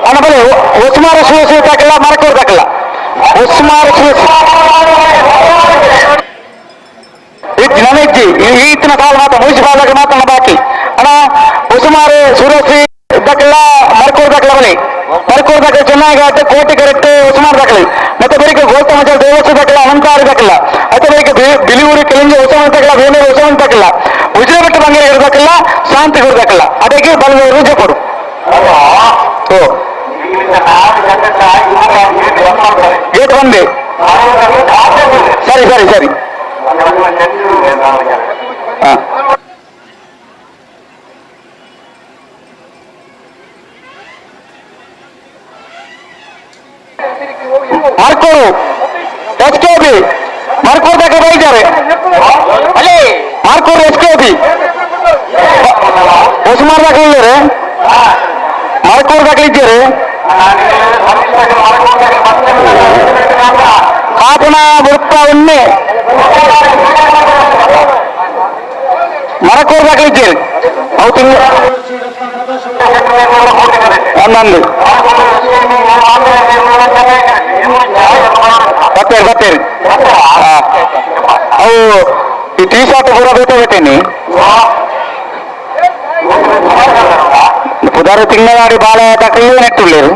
ಅಣ್ಣ ಉಸ್ಮಾರು ಸೂಸು ತಾಕಿಲ್ಲ ಮರಕೂರು ತಾಕಿಲ್ಲ ಉಸ್ಮಾರು ಸೂಸು ಇಜ್ಜಿ ನನ್ನ ಇಜ್ಜಿ ಈತಿನ ಕಾಲ ಮಾತ್ರ ಮುಗಿಸಿ ಬಾಲಾಗ ಮಾತ್ರ ಬಾಕಿ ಅಣ್ಣ ಉಸುಮಾರು ಸೂರಸಿ ದಕ್ಕಿಲ್ಲ ಮರಕೂರು ದಾಖಲೆ ಬಲಿ ಮರಕೂರು ದಾಖಲೆ ಚೆನ್ನಾಗಿ ಆಟ ಕೋಟಿ ಕರೆಕ್ಟ್ ಉಸುಮಾರು ದಾಖಲೆ ಮತ್ತೆ ಬರೀಕೆ ಗೌತಮ ದೇವಸ್ಥಾನ ದಾಖಲೆ ಅನಂತಾರಿ ದಾಖಲ ಮತ್ತೆ ಬರೀಕೆ ಬಿಲಿಯೂರು ಕೆಲಿಂಜ ಉಸಮನ್ ದಾಖಲ ಬೇಲೂರು ಉಸಮನ್ ದಾಖಲ ಉಜಿರೆಬೆಟ್ಟು ಬಂಗೇರಿ ದಾಖಲ ಶಾಂತಿಗೂರು ದಾಖಲ ಅದಕ್ಕೆ ಬಲದವರು ಜಪರು ಓ ಗೇಟ್ ಒಂದೇ ಸರಿ ಸರಿ ಸರಿ ಹಾ ಮರ್ಕೂರು S K B Markur ತಕ ಬೈತಾರೆ ಅಲ್ಲಿ ಮರ್ಕೂರು S K B Usmar ದಾಖಲೆ ಇದ್ದಾರೆ ಮರ್ಕೂರು ದಾಖಲೆ ಇದ್ದಾರೆ ಕಾಪುನ ಬುರ್ಪ ಉಣ್ಣೆ ಮರಕೂರು ದಾಖಲೆ ಇದ್ದೀರಿ ಅವು ತಿಂಗಳು ಒಂದೊಂದು ಬತ್ತೇರಿ ಬತ್ತೇರಿ ಅವು ಈ ಟೀ ಶರ್ಟ್ ಪೂರ ಬೇಕಾಗತ್ತೇನಿ ಪುದಾರು ತಿಂಗಳಾಡಿ ಬಾಳೆ ತಕ್ಕಲ್ಲಿ ನೆಟ್ಟುಳ್ಳೇರು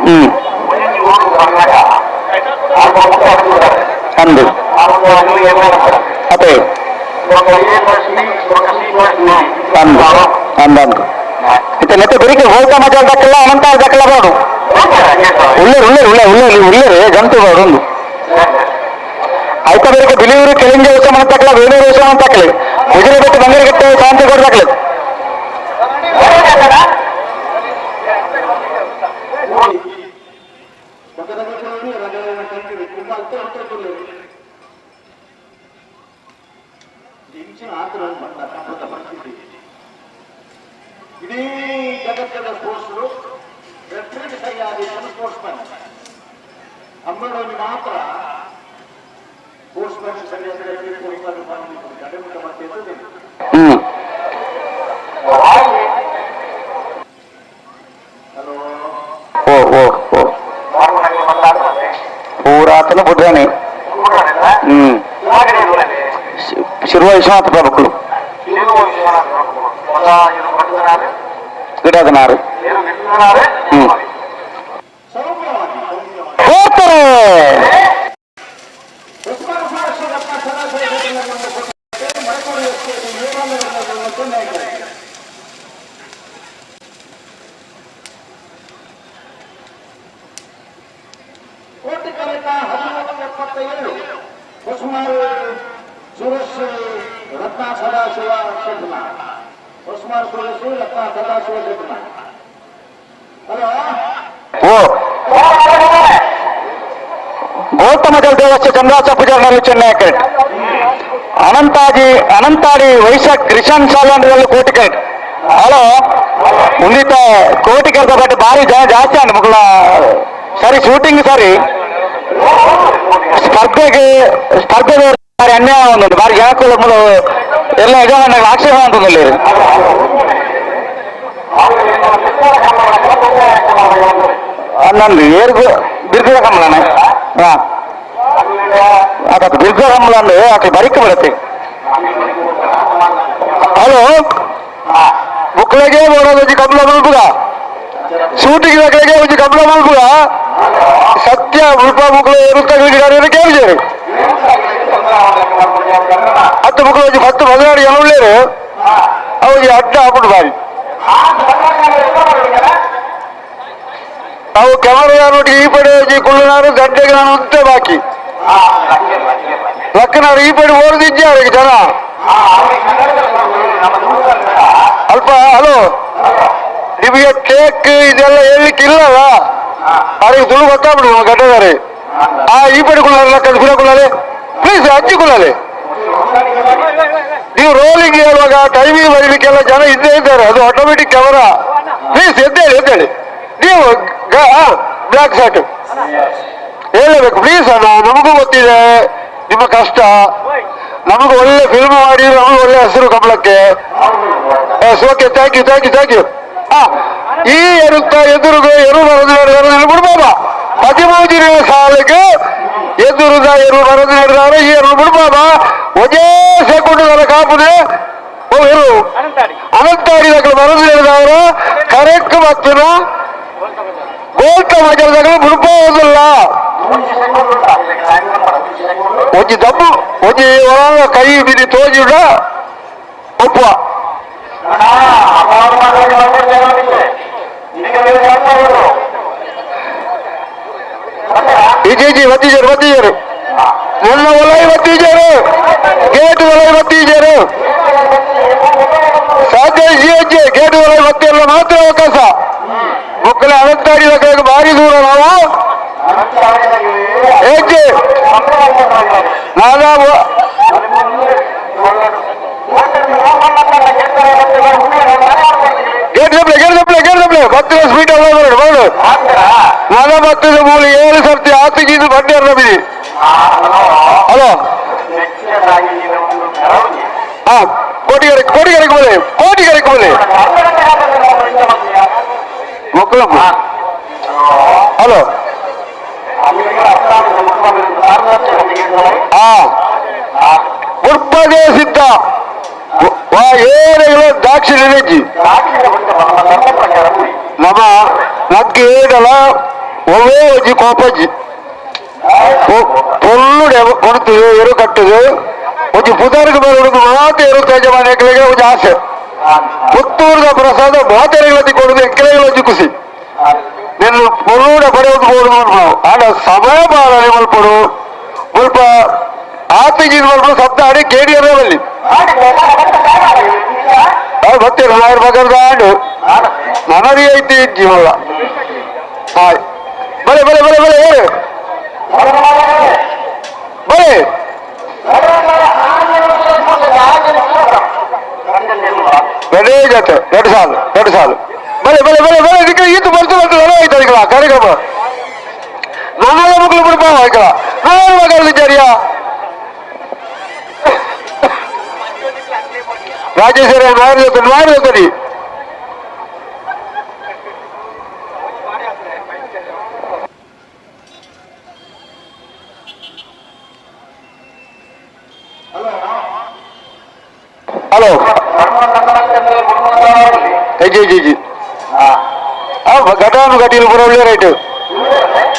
ಹ್ಮ್ ಅಂದು ಅದೇ ಅಂದು ಅಂದು ಅಂದು ಇತ್ತೆ ನೆತ್ತೆ ಬೆರಿಕೆ ಹೋಗ್ತಾ ಮಜಾ ದಕ್ಕಲ್ಲ ಅನಂತ ದಕ್ಕಲ್ಲ ಬಾಡು ಉಳ್ಳೇರು ಉಳ್ಳೇರು ಉಳ್ಳೆ ಉಳ್ಳೇರು ಉಳ್ಳೇರು ಗಂಟು ಬಾಡು ಒಂದು ಆಯ್ತಾ ಬೆರಿಕೆ ಬಿಲಿಯೂರು ಕೆಲಿಂಜ ಹೊಸ ಮನೆ ತಕ್ಕಲ ಬೇಲೂರು ಹೊಸ ಮನೆ ತಕ್ಕಲೆ ಉಜಿರೆಬೆಟ್ಟು ಬಂಗರಗಟ್ಟೆ ಶಾಂತಿಗೌಡ ತಕ್ಕಲೆ ಇಡೀ ಜಗತ್ತದ ಸ್ಪೋರ್ಟ್ಸ್ ರೆಫ್ರಿಗೆ ಸರಿಯಾದ ಸ್ಪೋರ್ಟ್ಸ್ ಮ್ಯಾನ್ ಅಂಬಡೋನಿ ಮಾತ್ರ ಸ್ಪೋರ್ಟ್ಸ್ ಮ್ಯಾನ್ ಸರಿಯಾದ referee sports man ಕಡಿಮೆ ಮಾಡ್ತಿದ್ದು ಹ್ಮ್ ಓ ಓ ಓ ಪೂರಾತನ ಬುದ್ಧನೇ ಹ್ಮ್ ಶಿರುವ ವಿಶ್ವನಾಥ ಪ್ರಭುಗಳು ಗಿಡದನಾರು ಹ್ಮ್ ಹೋಗ್ತಾರೆ ಕೋಟಿ ಕರೆತ 1377 ಹೊಸಮಾರು ಸುರಶ್ ರತ್ನ ಸದಾಶಿವ ಶೆಟ್ನ ಹೊಸಮಾರು ಸುರಶ್ ರತ್ನ ಸದಾಶಿವ ಶೆಟ್ನ ಹಲೋ ಓ ಗೌತಮ ದೇವಸ್ಥಾನ ಚಂದ್ರಾಸ ಪೂಜಾರಿನಲ್ಲಿ ಚೆನ್ನೈ ಕರೆಕ್ಟ್ ಅನಂತಾಜಿ ಅನಂತಾಡಿ ವೈಶಾಖ್ ಕ್ರಿಶನ್ ಸಾಲಂಡ್ರಲ್ಲಿ ಕೋಟಿ ಕರೆಕ್ಟ್ ಹಲೋ ಉಂದಿತ ಕೋಟಿ ಕರೆದ ಬಟ್ ಭಾರಿ ಜನ ಜಾಸ್ತಿ ಅಂಡ್ ಮಕ್ಕಳ ಸರಿ ಶೂಟಿಂಗ್ ಸರಿ ಸ್ಪರ್ಧೆಗೆ ಸ್ಪರ್ಧೆ ಭಾರಿ ಅನ್ಯಾಯ ಒಂದು ಭಾರಿ ಜನಕ್ಕೂ ಮೂಲ ಎಲ್ಲ ಯಜಮಾನ ಆಕ್ಷೇಪ ಅಂತಂದಲ್ಲಿ ನಂದು ಏರ್ಗು ಬಿರ್ಜ ಕಮಲನೆ ಹಾ ಅದಕ್ಕೆ ಬಿರ್ಜ ಕಮಲ ಅಂದ್ರೆ ಆಕೆ ಬರಿಕ ಬರುತ್ತೆ ಹಲೋ ಬುಕ್ಲೆಗೆ ಬೋಡೋದು ಕಮಲ ಮಲ್ಪುಗ ಶೂಟಿಂಗ್ ದಾಖಲೆಗೆ ಒಂಜಿ ಕಮಲ ಮಲ್ಪುಗ ಸತ್ಯ ಮುಲ್ಪ ಬುಕ್ಲೆ ಏರುತ್ತ ಕೇಳಿದ್ದೇವೆ ಹತ್ತು ಬುಕ್ಲೆ ಒಂಜಿ 10 16 ಜನ ಉಳ್ಳೇರು ಅವು ಅಡ್ಡ ಹಾಕ್ಬಿಟ್ಟು ಬಾರಿ ನಾವು ಕ್ಯಾಮರಾನೊಟ್ಟಿಗೆ ಈ ಪಡೆ ಒಂಜಿ ಕುಳ್ಳುನಾರು ಗಡ್ಡೆಗೆ ನಾನು ಉಂತೆ ಬಾಕಿ ಲಕ್ಕನಾರು ಈ ಪಡೆ ಓಡದಿದ್ದಾರೆ ಜನ ಅಲ್ಪ ಹಲೋ ನಿಮಗೆ ಕೇಕ್ ಇದೆಲ್ಲ ಹೇಳಲಿಕ್ಕೆ ಇಲ್ಲಲ್ಲ ಅವ್ರಿಗೆ ತುಳು ಗೊತ್ತಾಗ್ಬಿಡು ಗಡ್ಡೆದಾರೆ ಆ ಈ ಪಡೆ ಕುಳ್ಳಾರೆ ಲಕ್ಕನ ಕುಲ ಕುಳ್ಳಾಲೆ ಪ್ಲೀಸ್ ಅಜ್ಜಿ ಕುಳ್ಳಾಲೆ ನೀವು ರೋಲಿಂಗ್ ಹೇಳುವಾಗ ಟೈಮಿಂಗ್ ಬರೀಲಿಕ್ಕೆಲ್ಲ ಜನ ಇದ್ದೇ ಇದ್ದಾರೆ ಅದು automatic camera please ಎದ್ದೇಳಿ ಎದ್ದೇಳಿ ನೀವು ಬ್ಲ್ಯಾಕ್ ಶರ್ಟ್ ಹೇಳಬೇಕು ಪ್ಲೀಸ್ ಅಣ್ಣ ನಮಗೂ ಗೊತ್ತಿದೆ ನಿಮ್ಮ ಕಷ್ಟ ನಮಗೆ ಒಳ್ಳೆ ಫಿಲ್ಮ್ ಮಾಡಿ ನಮಗೆ ಒಳ್ಳೆ ಹೆಸರು ಕಂಬಳಕ್ಕೆ. Okay, thank you thank you thank you. ಈ ಎರುತ್ತ ಎದುರುಗ ಎರು ಬರದು ಬಿಡ್ಬೋದ 13 ಸಾಲಿಗೆ ಎದುರುದ ಎರು ಬರದು ನಡೆದವರು ಈ ಎರು ಬಿಡ್ಬೋದ ಒಂದೇ ಸೆಕೆಂಡ್ ಕಾಪುದೆ ಓ ಎರು ಅನಂತಾಡಿ ಬರದು ನಡೆದವರು ಕರೆಕ್ಟ್ ಮತ್ತು ಗೋಲ್ತ ಮಜಲದಾಗ ಬಿಡ್ಬೋದಿಲ್ಲ. ಒಂಜಿ ದಬ್ಬು ಒಂಜಿ ಒಳಗ ಕೈ ಬಿಡಿ ತೋಜಿಡ ಒಪ್ಪುವ ಇಜಿ ಒತ್ತಿಜರು ಒತ್ತಿಜರು ನನ್ನ ಒಲೈ ಒತ್ತಿಜರು ಗೇಟ್ ಒಲೈ ಒತ್ತಿಜರು ಸಾಧ್ಯ ಜಿ ಗೇಟ್ ಒಲೈ ಒತ್ತಿರಲ್ಲ ಮಾತ್ರ ಅವಕಾಶ. ಮಕ್ಕಳ ಅನಂತಾಡಿ ಭಾರಿ ದೂರ ನಾವು ಏಕೆ ನಾನಾ ಗೇಟ್ ದಪ್ಲೆ ಗೇಟ್ ದಪ್ಲೆ ಗೇಟ್ ದಪ್ಲೆ ಬತ್ತಿನ ಸ್ಪೀಡ್ ಬರಡು ನಾನಾ ಬತ್ತದ ಮೂಲ 7 ಸರ್ತಿ ಆತಿಗಿದ್ದು ಬಂಡಿ ಬಿಡಿ. ಹಲೋ ಹಾ ಕೋಟಿಗರೆ ಕೋಟಿಗರೆಗೆ ಬಲೆ ಕೋಟಿಗರೆಗೆ ಬಲೆ ಮಕ್ಕಳು. ಹಲೋ ಹಾ ಮುಪ್ಪದೇ ಸಿದ್ಧ ಏನೆಲ್ಲ ದಾಕ್ಷಿಣ್ಯ ನಮ್ಮ ನಕ್ಕೆ ಏಡಲ ಒವೇ ಒಂಜಿ ಕೋಪಜ್ಜಿ ಪೊಲ್ಲು ಕೊಡ್ತದೆ ಎರು ಕಟ್ಟುದು ಒಂಜಿ ಪುದರ್ಗೆ ಬರೋದು ಮಾತು ಎರು ಯಜಮಾನ ಎಕ್ಕಲಿಗೆ ಒಂಜಿ ಆಸೆ ಪುತ್ತೂರದ ಪ್ರಸಾದ ಮಾತೆರೆಗಳತ್ತಿ ಕೊಡುದು ಎಕ್ಕಲೆಗಳ ಒಂಜಿ ಖುಷಿ ನಿನ್ನ ಪೊಲ್ಲುಡ ಬರೆಯೋದು ಬೋಡು ನಾವು ಆಡ ಸಮಯ ಬಾಳನೆ ಮಲ್ಪಡು ಮುಲ್ಪ ಆತಿಗೆ ಮಲ್ಪ ಶಬ್ದ ಆಡಿ ಕೇಡಿಯರೇ ಬಲ್ಲಿ ಬರ್ತೀರ ನಾಯರ್ ಬಗರ್ದ ಆಡು ನನರಿ ಐತಿ ಜೀವಲ್ಲ. ಹಾಯ್ ಬಲೆ ಬಲೆ ಬಲೆ ಬಲೆ ಹೇಳು ಬಲೆ ಬಲೇ ಜೊತೆ ಎರಡು ಸಾಲು ಎರಡು ಸಾಲು ಬಲೆ ಬಲೆ ಬಲೆ ಬಲೆ ಇದಕ್ಕೆ ಈತು ಬರ್ತು ಬರ್ತು ಬಲೆ ಆಯ್ತು ಅದಕ್ಕೆ ಕಾರ್ಯಕ್ರಮ ನನ್ನೆಲ್ಲ ಮಕ್ಕಳು ಬಿಡ್ಬಾ ಆಯ್ಕಲ್ಲ ನಾನು ಮಗಲಿದ್ದಾರಿಯಾ ರಾಜೇಶ್ವರ ನಾಯರ್ ಜೊತೆ ನಾಯರ್ ಜೊತೆ hello G G G ಘಟಾನು ಘಟೀಲು ಬರೋಳ್ಳೆ ರೈಟ್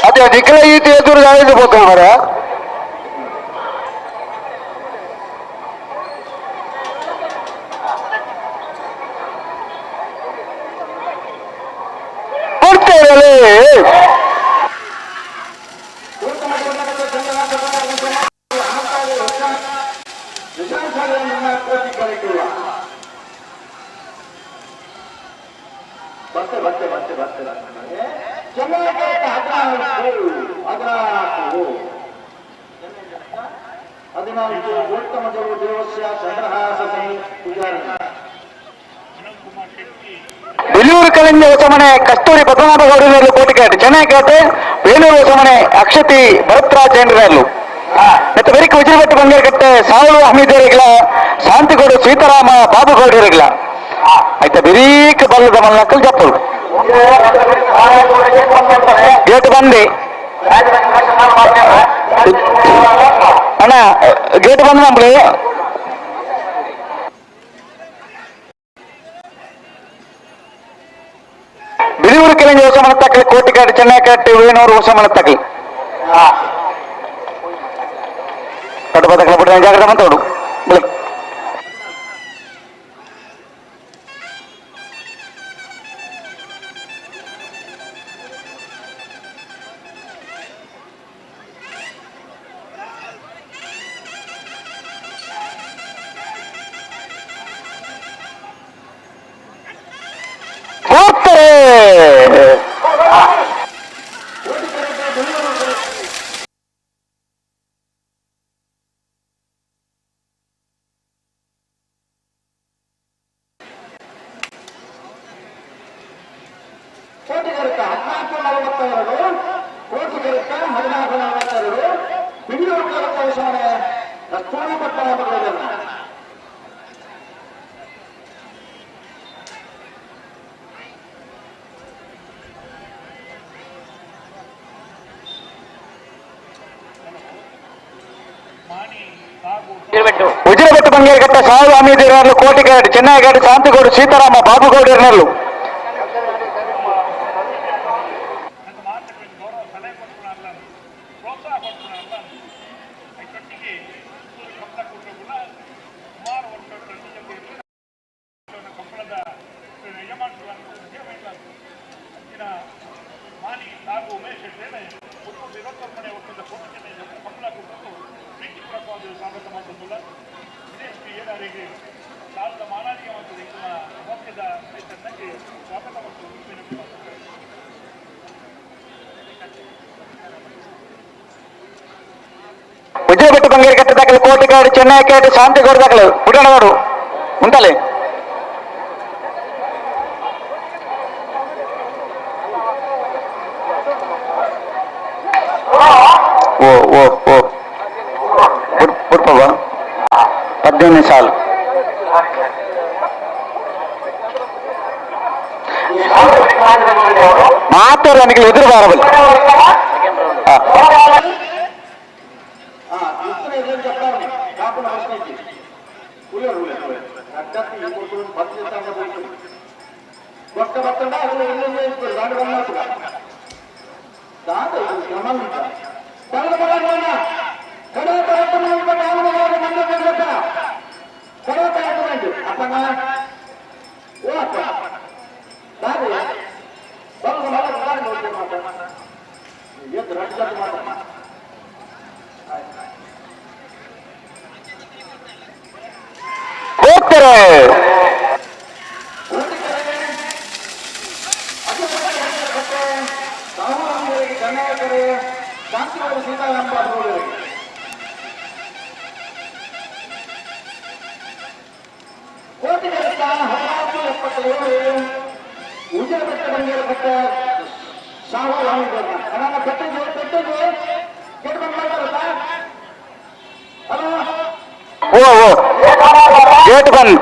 ಅದೇ ನಿಖಲ ಈತ ಎದುರು ಆಯ್ತು పోతాం ಮರ ಕೊಡ್ತೇವೆ ಬೆಲೂರು ಕಲಿಂಜ ಹೊಸಮನೆ ಕಸ್ತೂರಿ ಪದ್ಮನಾಭಗೌಡರಲ್ಲಿ ಕೋಟಿಕಾಟ್ ಚೆನ್ನೈಕಾಟೆ ಬೇಲೂರು ಹೊಸಮನೆ ಅಕ್ಷತಿ ಭರತ್ರಾಜ್ ಜೈನರಲ್ಲೂ ಮತ್ತು ಬೆರಿಕೆ ಉಜಿರಬೆಟ್ಟು ಬಂಗೇರ್ಕಟ್ಟೆ ಸಾವಲು ಅಹಮೀದರಿಗಳ ಶಾಂತಿಗೌಡ ಸೀತಾರಾಮ ಬಾಬುಗೌಡರಿಗಳ ಆಯ್ತಾ ಬಿರೀಕ್ ಬಲ್ಲದ ಮಲ್ಲಕ್ಕಲ್ ಜಪ್ಪರು ಗೇಟ್ ಬಂದಿ ಅಣ್ಣ ಗೇಟ್ ಬಂದ್ ನಂಬ್ರಿ ಬಿಳಿಯೂರು ಕೆಳಂಜಿ ಹೊಸ ಮನೆ ಕೋಟಿಕಾಡು ಚೆನ್ನೈಕಾಟೆ ವೇಣೂರು ಹೊಸ ಮನೆ ತಕಲಿ ಕಟ್ಟುಪದ ಬಿಟ್ಟು ಜಾಗ್ರತೆ ಮಂತೋಡು ಬೆಳಿ ಹೋಗ್ತಾರೆ. ಕೋಟಿಗರುತ್ತ 14:42, ಕೋಟಿಗರುತ್ತ 14:42. ಪಿಡಿಯೋಣ ಕಸ್ತೂರಿ ಪದ್ಮನಾಭ. ಉಜಿರಬೆಟ್ಟು ಬಂಗೇರ್ಘಟ್ಟ ಸಾವು ಅಮೀದಿರಲು ಕೋಟಿಗೇಟ್ ಚೆನ್ನೈಗೇಟ್ ಶಾಂತಿಗೌಡ ಸೀತಾರಾಮ ಬಾಬುಗೌಡ ಇರನಲ್ಲು. ಉಜಿರಬೆಟ್ಟು ಬಂಗೇರ್ಘಟ್ಟ ದಾಖಲೆ ಕೋಟಿಗಾಡು ಚೆನ್ನೈಗೇಟ್ ಶಾಂತಿಗೌಡ ದಾಖಲೆ ಪುಟ್ಟಣಗೌಡು ಉಂಟಲೆ. ಓ ಓ ಓ ಬುಡ್ಪವ್ವ 18 ಸಾಲು. ಮಾತಾಡ ನನಗೆ ಎದುರು ಬಾರಬಲ್ಲ. ಹೋಗ್ತಾರೆ. ಓ ಓ ಗೇಟ್ ಬಂದ್.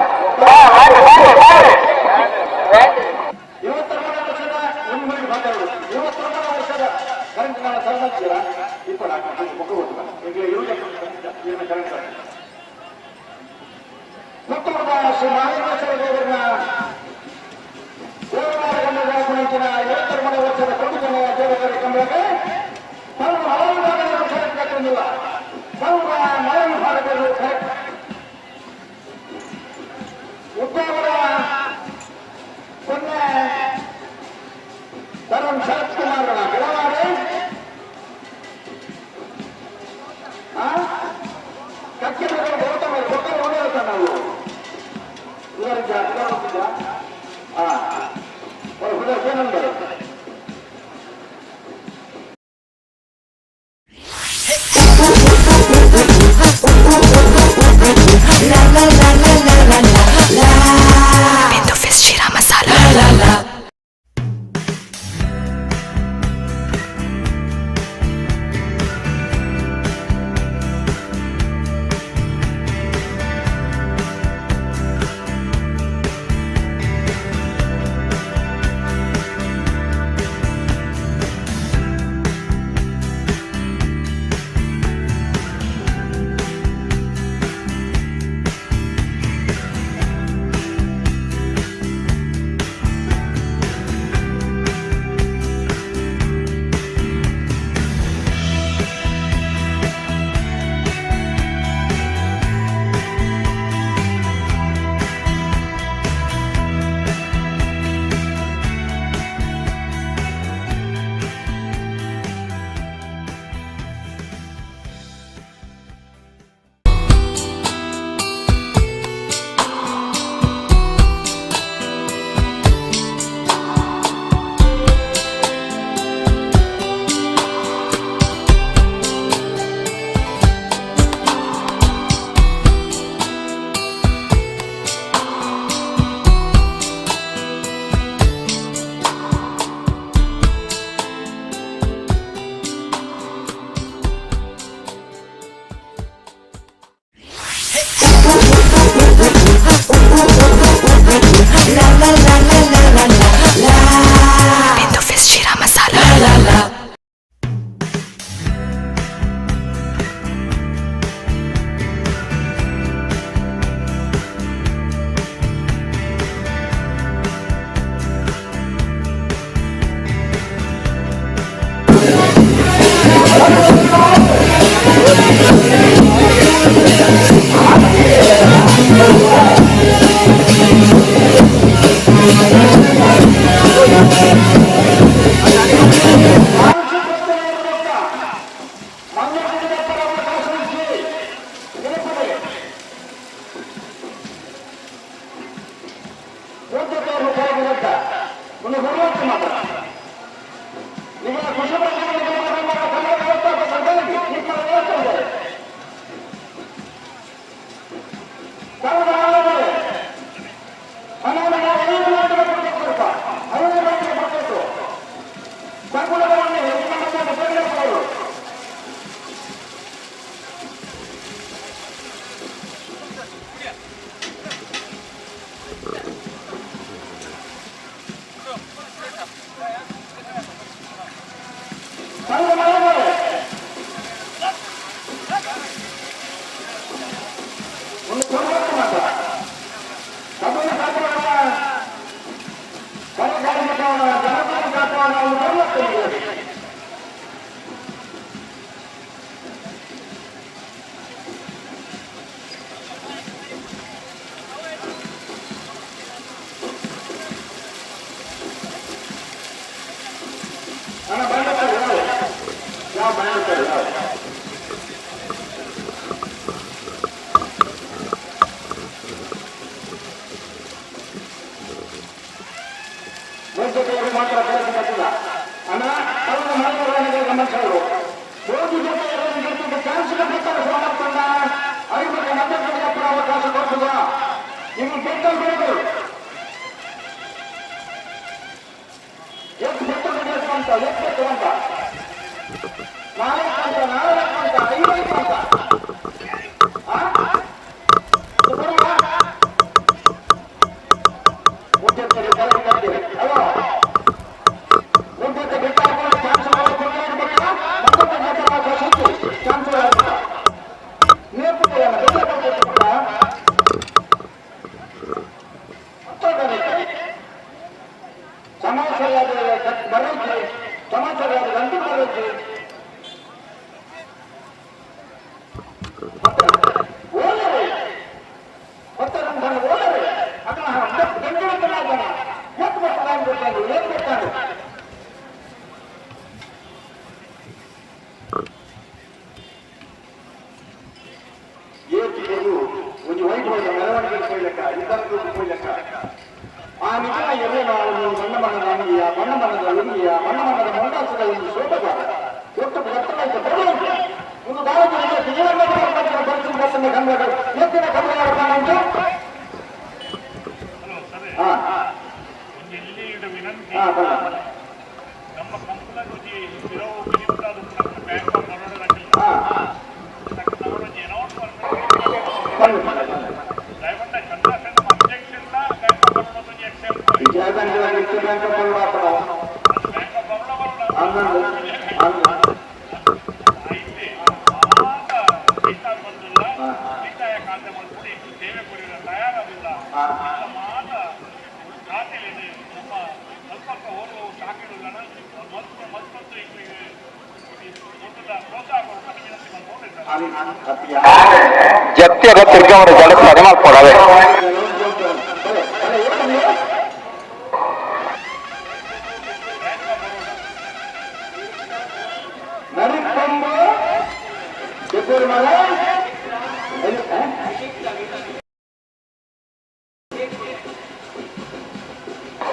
ಜಪ್ತಿಯಾಗ ತಿರ್ಗಾವರ ಜಡಕ್ ಮನೆ ಮಾಡ್ಕೊಡವೆ.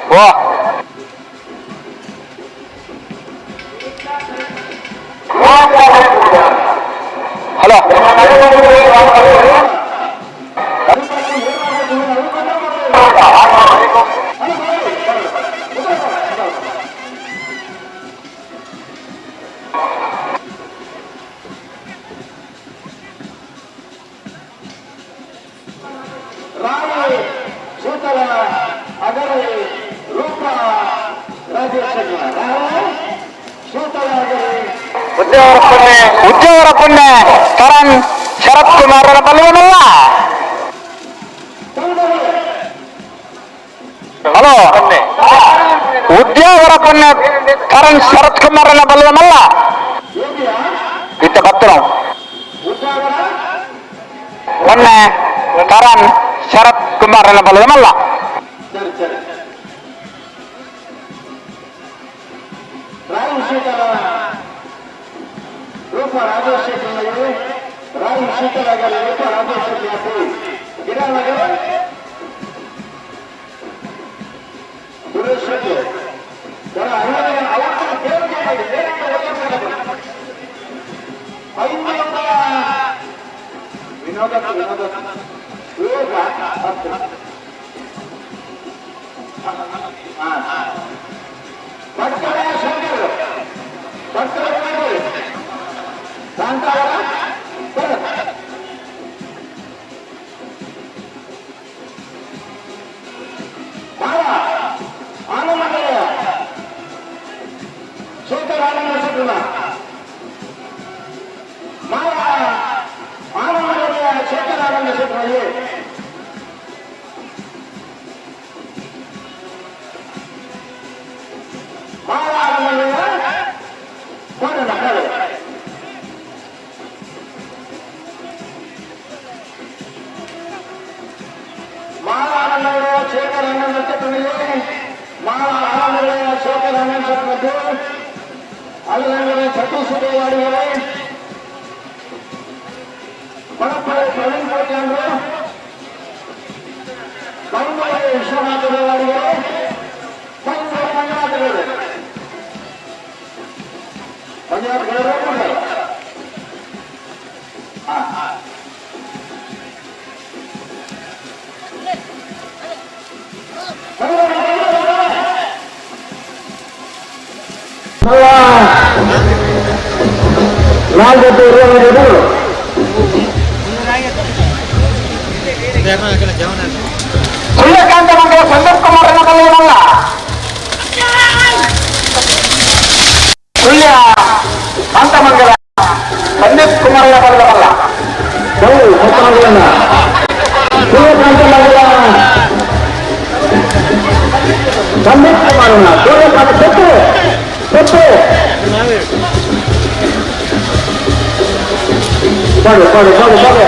ಹಲೋ ಉದ್ಯೋಗರ ಪುಣ್ಯ ಕರಣ್ ಶರತ್ ಕುಮಾರರ ಬಲವನಲ್ಲ. ಹಲೋ ಉದ್ಯೋಗರ ಪುಣ್ಯ ಕರಣ್ ಶರತ್ ಕುಮಾರನ ಬಲವನಲ್ಲ. ಇತ್ತ ಬತ್ತು ಪುಣ್ಯ ಕರಣ್ ಶರತ್ ಕುಮಾರನ ಬಲವನಲ್ಲ. ಸುರೇಶ್ ಶೆಟ್ಟಿ ಬರ ವಿನೋದ ವಿನೋದ ಭಟ್ಕಳ ಶಂಕರ್ ಭಟ್ಕಳ ಕಾಂತಾವರ ಆನಂದ ಶೇಖರ್ ಆನಂದ ಶೆಟ್ಟನ ಮಾವ ಆನಂದ ಶೇಖರ್ ಆನಂದ ಶೆಟ್ಟರಲ್ಲಿ ಮಾವ ಆನಂದ ಕೊಡೋಣ ಕೊಡು ಮಾವ ಆನಂದ ಶೇಖರ್ ಆನಂದ ಶೆಟ್ಟನಲ್ಲಿ ಮಾವ ಆನಂದ ಶೇಖರ್ ಆನಂದ ಶೆಟ್ಟನದ್ದು ಅಲ್ಲದೆ ಸತೀಶ್ ದೇವಾಡಿಗರೇ ಮಣಪ್ಪಳ್ಳಿ ಪ್ರವೀಣ್ ಕೋಟ್ಯಾಂಡ್ರು ಬೈಂದೂರು ವಿಶ್ವನಾಥ ದೇವಾಡಿಗರೇ ಬೈಂದೂರು ಮಂಜುನಾಥ ಗೌಡರು ಮಂಜುನಾಥ ಗೌಡರು ಕೊಡ್ತಾರೆ ನಾಲ್ಕು ಸೂರ್ಯಕಾಂತ ಮಂಗಳ ಸಂದೀಪ್ ಕುಮಾರ್ ಕಲ್ಯಾಣಲ್ಲ ಸುಳ್ಯ ಕಾಂತಮಂಗಲ ಸಂದೀಪ್ ಕುಮಾರ್ ಬಲ್ಲವಲ್ಲ ಸೂರ್ಯಕಾಂತ ಮಂಗಲ ಸಂದೀಪ್ ಕುಮಾರ್ ಸೂರ್ಯಕಾಂತ ಸೆಟ್ಟು ಸೆಟ್ಟು ಕೊಡು ಕೊಡು ಕೊಡು ಕೊಡು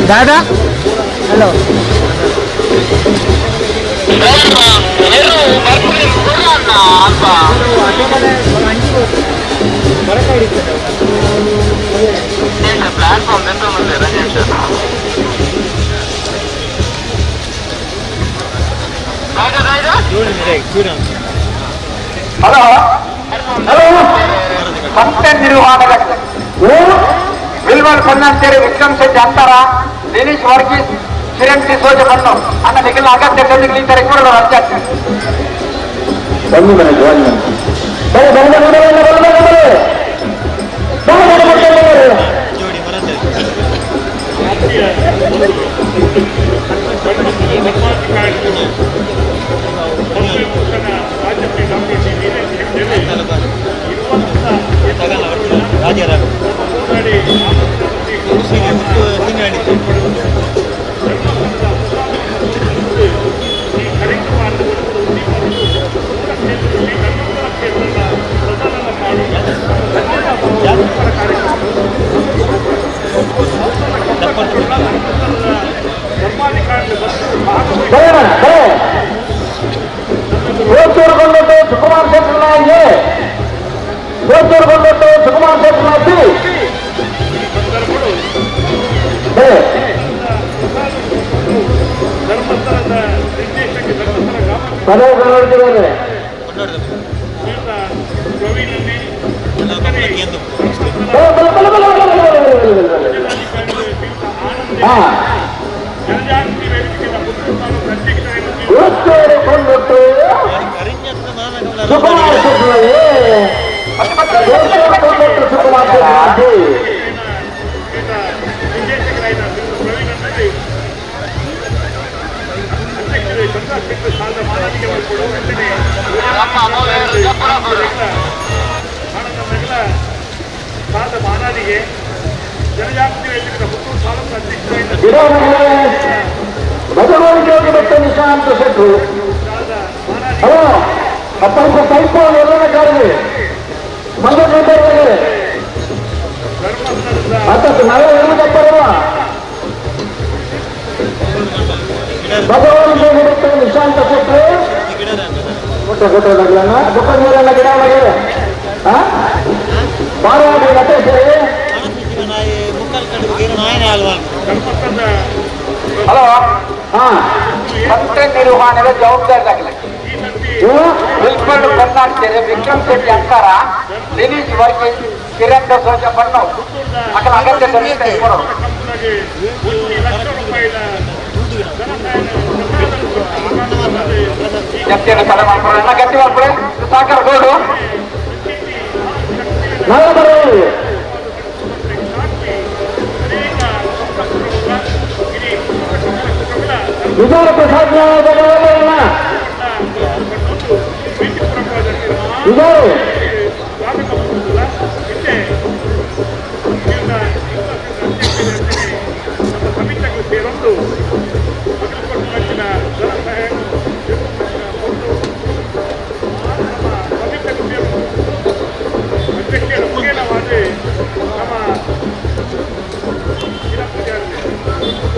ದಾದಾ ಹಲೋ ಹಲೋ ಹಲೋ ಸಂತೆ ನಿರ್ವಹಣೆ ವಿಲ್ವಲ್ ಪೊನ್ನಂತೇರಿ ವಿಕ್ರಮ್ ಶೆಟ್ಟಿ ಅಂತರ ದಿನೇಶ್ ವರ್ಗೀಸ್ ಕಿರಣ್ ಡಿಸೋಜ ಬನ್ನು ಅನ್ನ ನಿಖಿಲ್ ಅಗತ್ಯ ಈ ಕೂಡ ಅಧ್ಯಕ್ಷ ಒಂದು ಮನೆ ಒಂದು ಬನ್ನಿ ಬನ್ನಿ ಬನ್ನಿ ಬನ್ನಿ ಬನ್ನಿ ಬನ್ನಿ ಬನ್ನಿ ಬನ್ನಿ ಬನ್ನಿ ಬನ್ನಿ ಬರೋಣ ಬರೋ ಕೋಚೂರು ಬಂದದ್ದು ಸುಕುಮಾರ್ ಶೆಟ್ಟರ್ನ ಎ ಕೋಚೂರು ಬಂದದ್ದು ಸುಕುಮಾರ್ ಶೆಟ್ಟರ್ನ ಬಿ ಬೇ ಪದೇ ನೋಡ್ತಿದ್ದಾರೆ ಹಾ ಕೋಚೂರು ಬಂದದ್ದು ಸುಕುಮಾರ್ ಶೆಟ್ಟರ್ನ ಎ ಕೋಚೂರು ಬಂದದ್ದು ಸುಕುಮಾರ್ ಶೆಟ್ಟರ್ನ ಬಿ ಬದಲಾವಣೆಗೆ ಮತ್ತು ನಿಶಾಂತ ಶೆಟ್ರು ಹಲೋ ಅಪ್ಪ ಪೈಪು ಎಲ್ಲರ ಕಾರಿಗೆ ಮಂಗ ಆತ ನಾವೇ ಹೇಳುದಪ್ಪರಲ್ಲ ಭಗವಾನ್ ಮತ್ತು ನಿಶಾಂತ ಶೆಟ್ರು ಕೊಟ್ಟ ಕೊಟ್ಟೋದಾಗ್ಲನ್ನ ಬೊಕ್ಕ ನೀರೆಲ್ಲ ಗಿಡ ಒಳಗೆ ಬಾರಾಡಿ ಹಲೋ ತಂತ್ರ ನಿರ್ವಹಣೆಯ ಜವಾಬ್ದಾರಿ ವಿಲ್ಫರ್ಡ್ ಕರ್ನಾಟಕ ವಿಕ್ರಮ್ ಶೆಟ್ಟಿ ಅಂಕಾರ ಲಿನೀಶ್ ವರ್ಗೀಸ್ ಕಿರಣ್ ಸೋಜ ಬಣ್ಣು ಅಕಲ ಅಗತ್ಯ ಸರ್ವಿಸ್ ಕೊಡೋದು. ಗಟ್ಟಿಯನ್ನು ತಡೆ ಮಾಡ್ಕೊಳ್ಳೋಣ, ಗಟ್ಟಿ ಮಾಡ್ಕೊಳ್ಳಿ ಸಾಕಾರ ಗೋಡು. ವಿಚಾರ ಪ್ರಸಾದ್ ವಿಚಾರ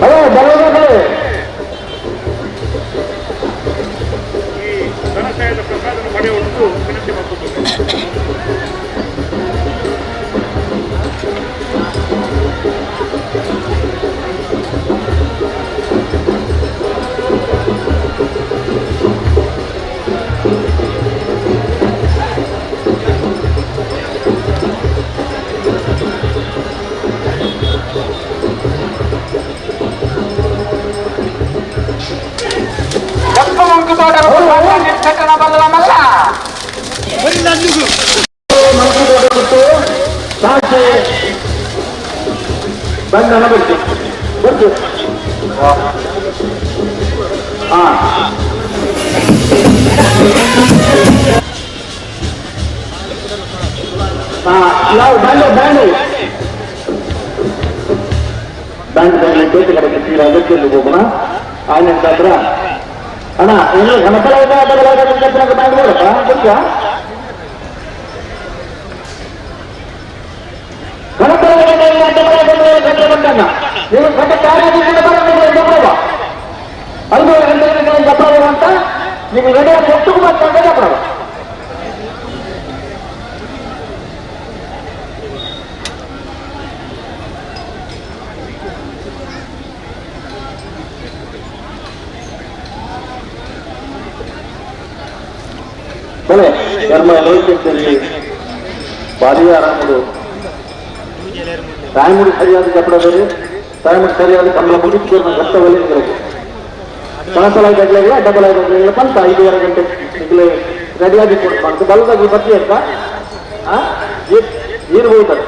ಹಲೋ ಬರೋದಾಗಲೇ ಬಂಧನ ಬರ್ತೀವಿ ಬರ್ತೀವಿ. ಹಾಂ ನಾವು ಬ್ಯಾಂಡ್ ಬ್ಯಾಂಡ್ ಬ್ಯಾಂಡ್ ಬ್ಯಾಂಡ್ ತೀರಾ ಅಗತ್ಯ ಹೋಗೋಣ. ಆನಂತರ ಅಣ್ಣ ಏನು ಗಣಪಲ ಬ್ಯಾಂಡ್ ನೋಡಪ್ಪ ಗೊತ್ತಾ? ನೀವು ಗಂಟೆ ಐದು ಗಂಟೆಗೆ ಜಪ್ರವ ಅಂತ ನೀವು ರೆಡಿ ಒಟ್ಟಿಗೆ ಬರ್ತಾರೆ ಜಪ್ರವ. ಬಲೆ ಧರ್ಮ ಭಾರಿ ಆರಾಮದು ತಾಯ್ಮುಡಿ ಸರಿಯಾದ ಜಪಡಬೇಡಿ. ತಾಯ್ಮುಡಿ ಸರಿಯಾದ ಕಮಲ ಮುಗಿತು ಕರ್ತವ್ಯ ಕಣಸಲಾಗಿ ಆಗಲಿಲ್ಲ ಡಬಲ್ ಆಗಿ ಆಗಲಿಲ್ಲ ಬಂತ 5:30 ಗಂಟೆ ಈಗಲೇ ರೆಡಿಯಾಗಿ ಕೊಡ್ಬಾರ್ದು. ಬಲದಾಗಿ ಬರ್ತಿ ಅಂತ ನೀರು ಹೋಗ್ತಾರೆ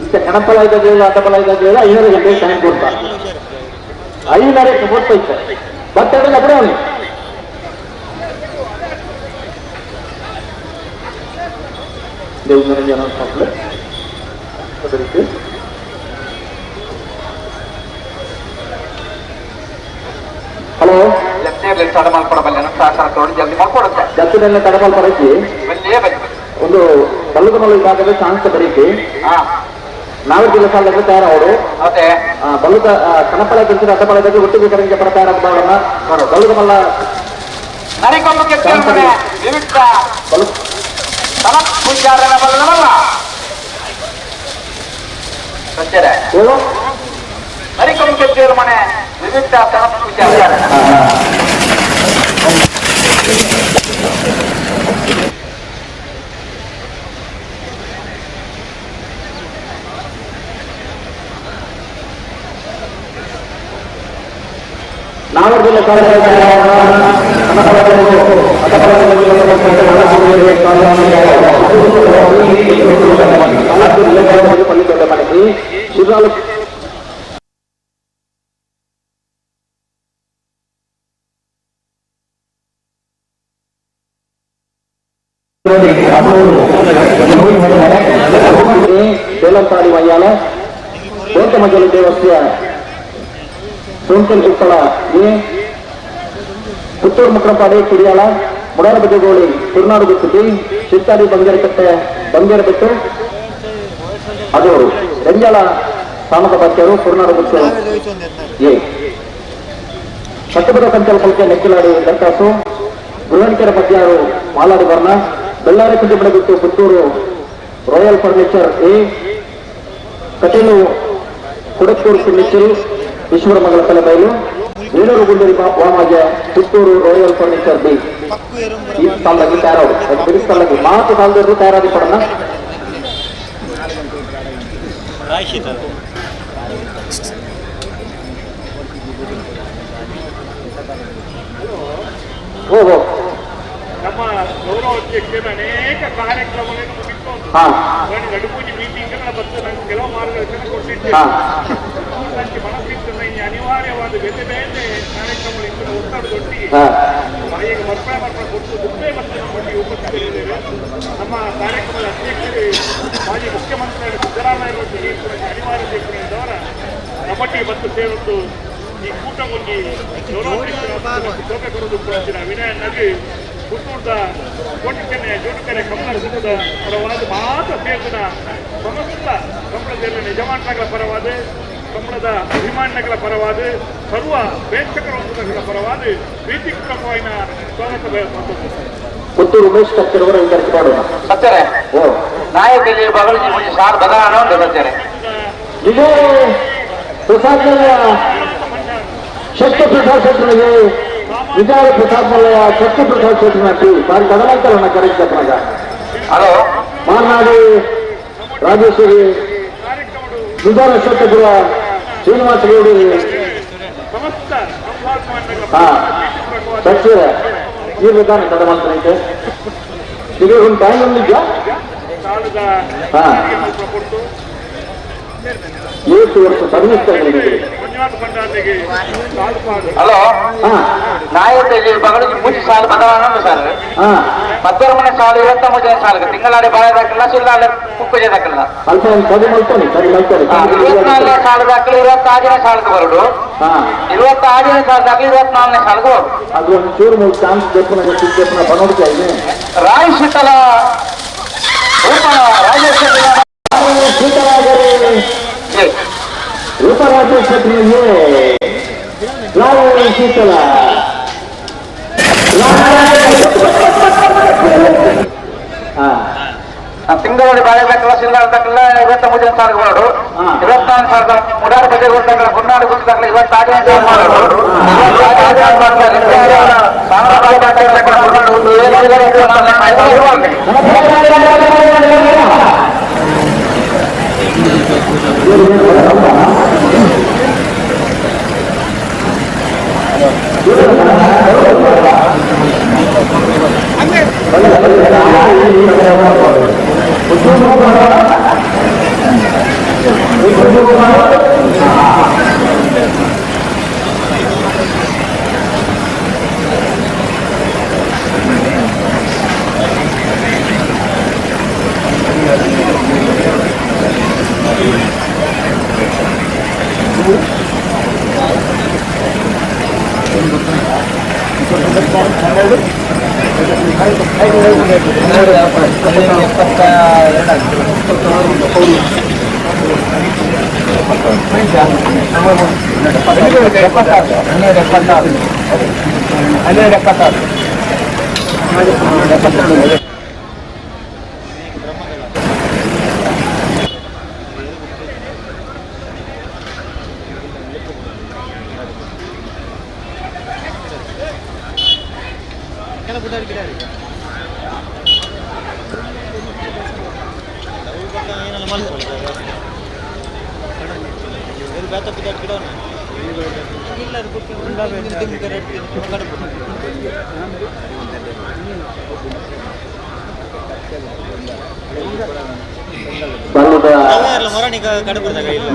ಈಗ ಕಣಪಲ ಆಗಲಿಲ್ಲ ಡಬಲ್ ಆಗಿ ಆಗಲಿಲ್ಲ 5:30 ಗಂಟೆಗೆ ಟೈಮ್ ಕೊಡ್ತಾರೆ. 5:30 ಕೊಡ್ತೈತೆ ಬರ್ತಾರೆ ಅಪ್ಪడే ಅವನಿಗೆ. ದೇವನಿಗೆ ಅನೌನ್ಸ್ ಮಾಡ್ತಾರೆ. ಅದೇ ರೀತಿ ಹಲೋ ತಡ ಮಾಡ್ಕೊಡಬಲ್ಲ ಸಹಕಾರ ತೋಡಿ ಜಲ್ದಿ ಮಾಡ್ಕೊಡುತ್ತೆ. ಜತ್ತಿನೆಲ್ಲ ತಡ ಮಾಡ್ಕೊಡಕ್ಕೆ ಒಂದು ಬಲ್ಲದ ವಿಭಾಗದ ಚಾನ್ಸ್ ಬರೀತಿ ನಾವೇ ಜಿಲ್ಲೆ ಸಾಲಕ್ಕೆ ತಯಾರವರು ಬಲ್ಲದ ಕಣಪಲ ಕೆಲಸದ ಅಡ್ಡಪಲದಾಗಿ ಒಟ್ಟಿಗೆ ಕರೆಗೆ ತಯಾರಾಗಬಾರಣ ಬಲ್ಲದ ಮಲ್ಲ ಮನೆ ವಿವಿಧ ನಾವರ್ಜಿಲ್ಲ ಶಿವರಾಲು ಬೇಲಂಪಾಡಿ ವಯ್ಯಾಲ ಗೋತಮಜಲು ದೇವಸ್ಥಿಯ ಸೋಂಕಲ್ ಉಪ್ಪಳ ಎ ಪುತ್ತೂರು ಮುಕ್ರಪಾಡಿ ಕುಡಿಯಾಳ ಮುಡಾರಬಜಗೋಳಿ ತುರ್ನಾಡು ಗುತ್ತಿ ಚಿತ್ತಾಡಿ ಬಂಗೇರಕಟ್ಟೆ ಬಂಗೇರಬೆಟ್ಟು ಅದೋರು ರಂಜಾಳ ಸಾಮಕ ಬಾಕ್ಯರು ಕುರ್ನಾಡು ಗುತ್ತು ಎ ಸತ್ಯಪದ ಸಂಚಾಲ ಕಲಿಕೆ ನೆಕ್ಕಿಲಾಡಿ ದರ್ಕಾಸು ಬೃಹಣಿಕೆರೆ ಪದ್ಯಾರು ಮಾಲಾಡಿ ವರ್ಣ Bellare ಕುಂಟಿಮಡಗುತ್ತು Puttur Royal furniture A, Kateel Kudathur Pinnichil Ishwaramangala Talebailu, Venur Gunderi Vamaja Puttur royal furniture B. ಈ ಸ್ಥಳದಾಗಿ ತಯಾರಾವು ಸ್ಥಳದಾಗಿ ಮಾತು ಸಾಲದವರು ತಯಾರಾದಿ ಪಡೋಣ. ಓಹೋ ನಮ್ಮ ಗೌರವ ಅಧ್ಯಕ್ಷರು ಅನೇಕ ಕಾರ್ಯಕ್ರಮಗಳನ್ನು ಮುಗಿಸಿಕೊಂಡು ನಡುಪೂಜೆ ಮೀಟಿಂಗ್ ಮತ್ತು ನಾನು ಕೆಲವು ಮಾರ್ಗದರ್ಶನ ಕೊಟ್ಟಿದ್ದೇನೆ. ಮನಸ್ಸಿತ್ತು ಅನಿವಾರ್ಯವಾದ ಬೇರೆ ಬೇರೆ ಕಾರ್ಯಕ್ರಮಗಳು ಒತ್ತಡದೊಟ್ಟಿಗೆ ಈಗ ಮರ್ಪಣೆ ಮರ್ಪಣೆ ಕೊಟ್ಟು ದುಡ್ಡೇ ಮತ್ತು ನಮ್ಮೊಟ್ಟಿಗೆ ಉಪಸ್ಥಿತರಿದ್ದೇವೆ. ನಮ್ಮ ಕಾರ್ಯಕ್ರಮದ ಅಧ್ಯಕ್ಷರು ಮಾಜಿ ಮುಖ್ಯಮಂತ್ರಿ ಸಿದ್ದರಾಮಯ್ಯ ಅನಿವಾರ್ಯ ನಮ್ಮೊಟ್ಟಿಗೆ ಬಂದು ಸೇರೊಂದು ಈ ಕೂಟಗೊಂದು ಗೌರವ ಕೊಡೋದು ವಿನಯನ್ನಾಗಿ ಪುತ್ತೂರದ ಕೋಟಿಕೆನೆ ಜೋಡುಕೆರೆ ಕಮಲ ಸಂಘದ ಪರವಾದ ಮಾತ್ರ ಸೇರಿದ ಸಮಸ್ತ ಕಂಬಳದಲ್ಲಿ ಯಜಮಾನಗಳ ಪರವಾದ, ಕಂಬಳದ ಅಭಿಮಾನಿಗಳ ಪರವಾದ, ಸರ್ವ ಪ್ರೇಕ್ಷಕರ ಪರವಾದ ಪ್ರೀತಿಪೂರ್ವಕವಾದ ಸ್ವಾಗತ. ಪುತ್ತೂರು ಉಮೇಶ್ ಕಚ್ಚರವರು ಕರೆಸಿಕೊಳ್ಳೋಣ. ಸತ್ಯರೇ ನಾಯಕಲ್ಲಿ ಬಗಳು ಸಾರ್ ಬದಲಾವಣೆ ಉಂಟು ಸತ್ಯರೇ. ಇದು ಪ್ರಸಾದ್ ಶಕ್ತಿ ಪ್ರಸಾದ್ ಶೆಟ್ಟರಿಗೆ ವಿಜಯ ಪ್ರಸಾದ್ ಮಲ್ಲಯ್ಯ ಶಕ್ತಿ ಪ್ರಸಾದ್ ಶೆಟ್ಟರ್ ಬಾರಿ ಬದಲಾಗ್ತಾರಣ್ಣ ಕರೆಕ್ಟ್. ಹಲೋ ಮಾರ್ನಾಡಿ ರಾಜೇಶ್ವರಿ ವಿಜಯ ಶೆಟ್ಟಪುರ ಶ್ರೀನಿವಾಸ ಗೌಡಿ ಹಾ ಸಚಿವ ಈ ವಿಧಾನ ಕಡ ಮಾಡ್ತಾನೈತೆ. ಇದು ಒಂದು ಟೈಮ್ ಒಂದಿದ್ಯಾ? ಹಾ 7 ವರ್ಷ ಸರ್ವಿಸ್. ಹಲೋ ನಾಯಕಲ್ಲಿ ಬಗಳಿಗೆ ಮುಂಚೆ ಸಾಲು ಬದಲಾವಣೆ ಸರ್. ಮಧ್ಯಾಹ್ನ ಸಾಲು 23 ಸಾಲು ತಿಂಗಳಾಡಿ ಬಾಳೆ ದಾಖಲ ಸುಲ್ಲಾಲೆ ಕುಕ್ಕುಜೆ ದಾಖಲ 24ನೇ ಸಾಲು ದಾಖಲೆ 26ನೇ ಸಾಲಕ್ಕೆ ಬರೋಡು, 26ನೇ ಸಾಲು ದಾಖಲೆ 24ನೇ ಸಾಲಕ್ಕೆ ಬರೋಡು. ಅದು ಒಂದು ಚೂರು ಮೂರು ಚಾನ್ಸ್ ಬನ್ನೋದಕ್ಕೆ ರಾಯ್ ಶೀತಲ ರೂಪರಾಜೇಶ್ವರಿಗೆ ರಾಯ ಶೀತಲ ತಿಂಗಳಲ್ಲಿ ಬಾಳೆ ದಾಖಲ ಸಿಲ್ಲಾಳ ದಾಖಲ 23ನೇ ಸಾಲಕ್ಕೆ ಬರೋಡು, 24 ಸಾವಿರದ ಮುಡಾರು ಬಜೆ ದಾಖಲ ಹೊನ್ನಾಡು ಗುಂಡು ದಾಖಲೆ 26ನೇ ಸಾಲ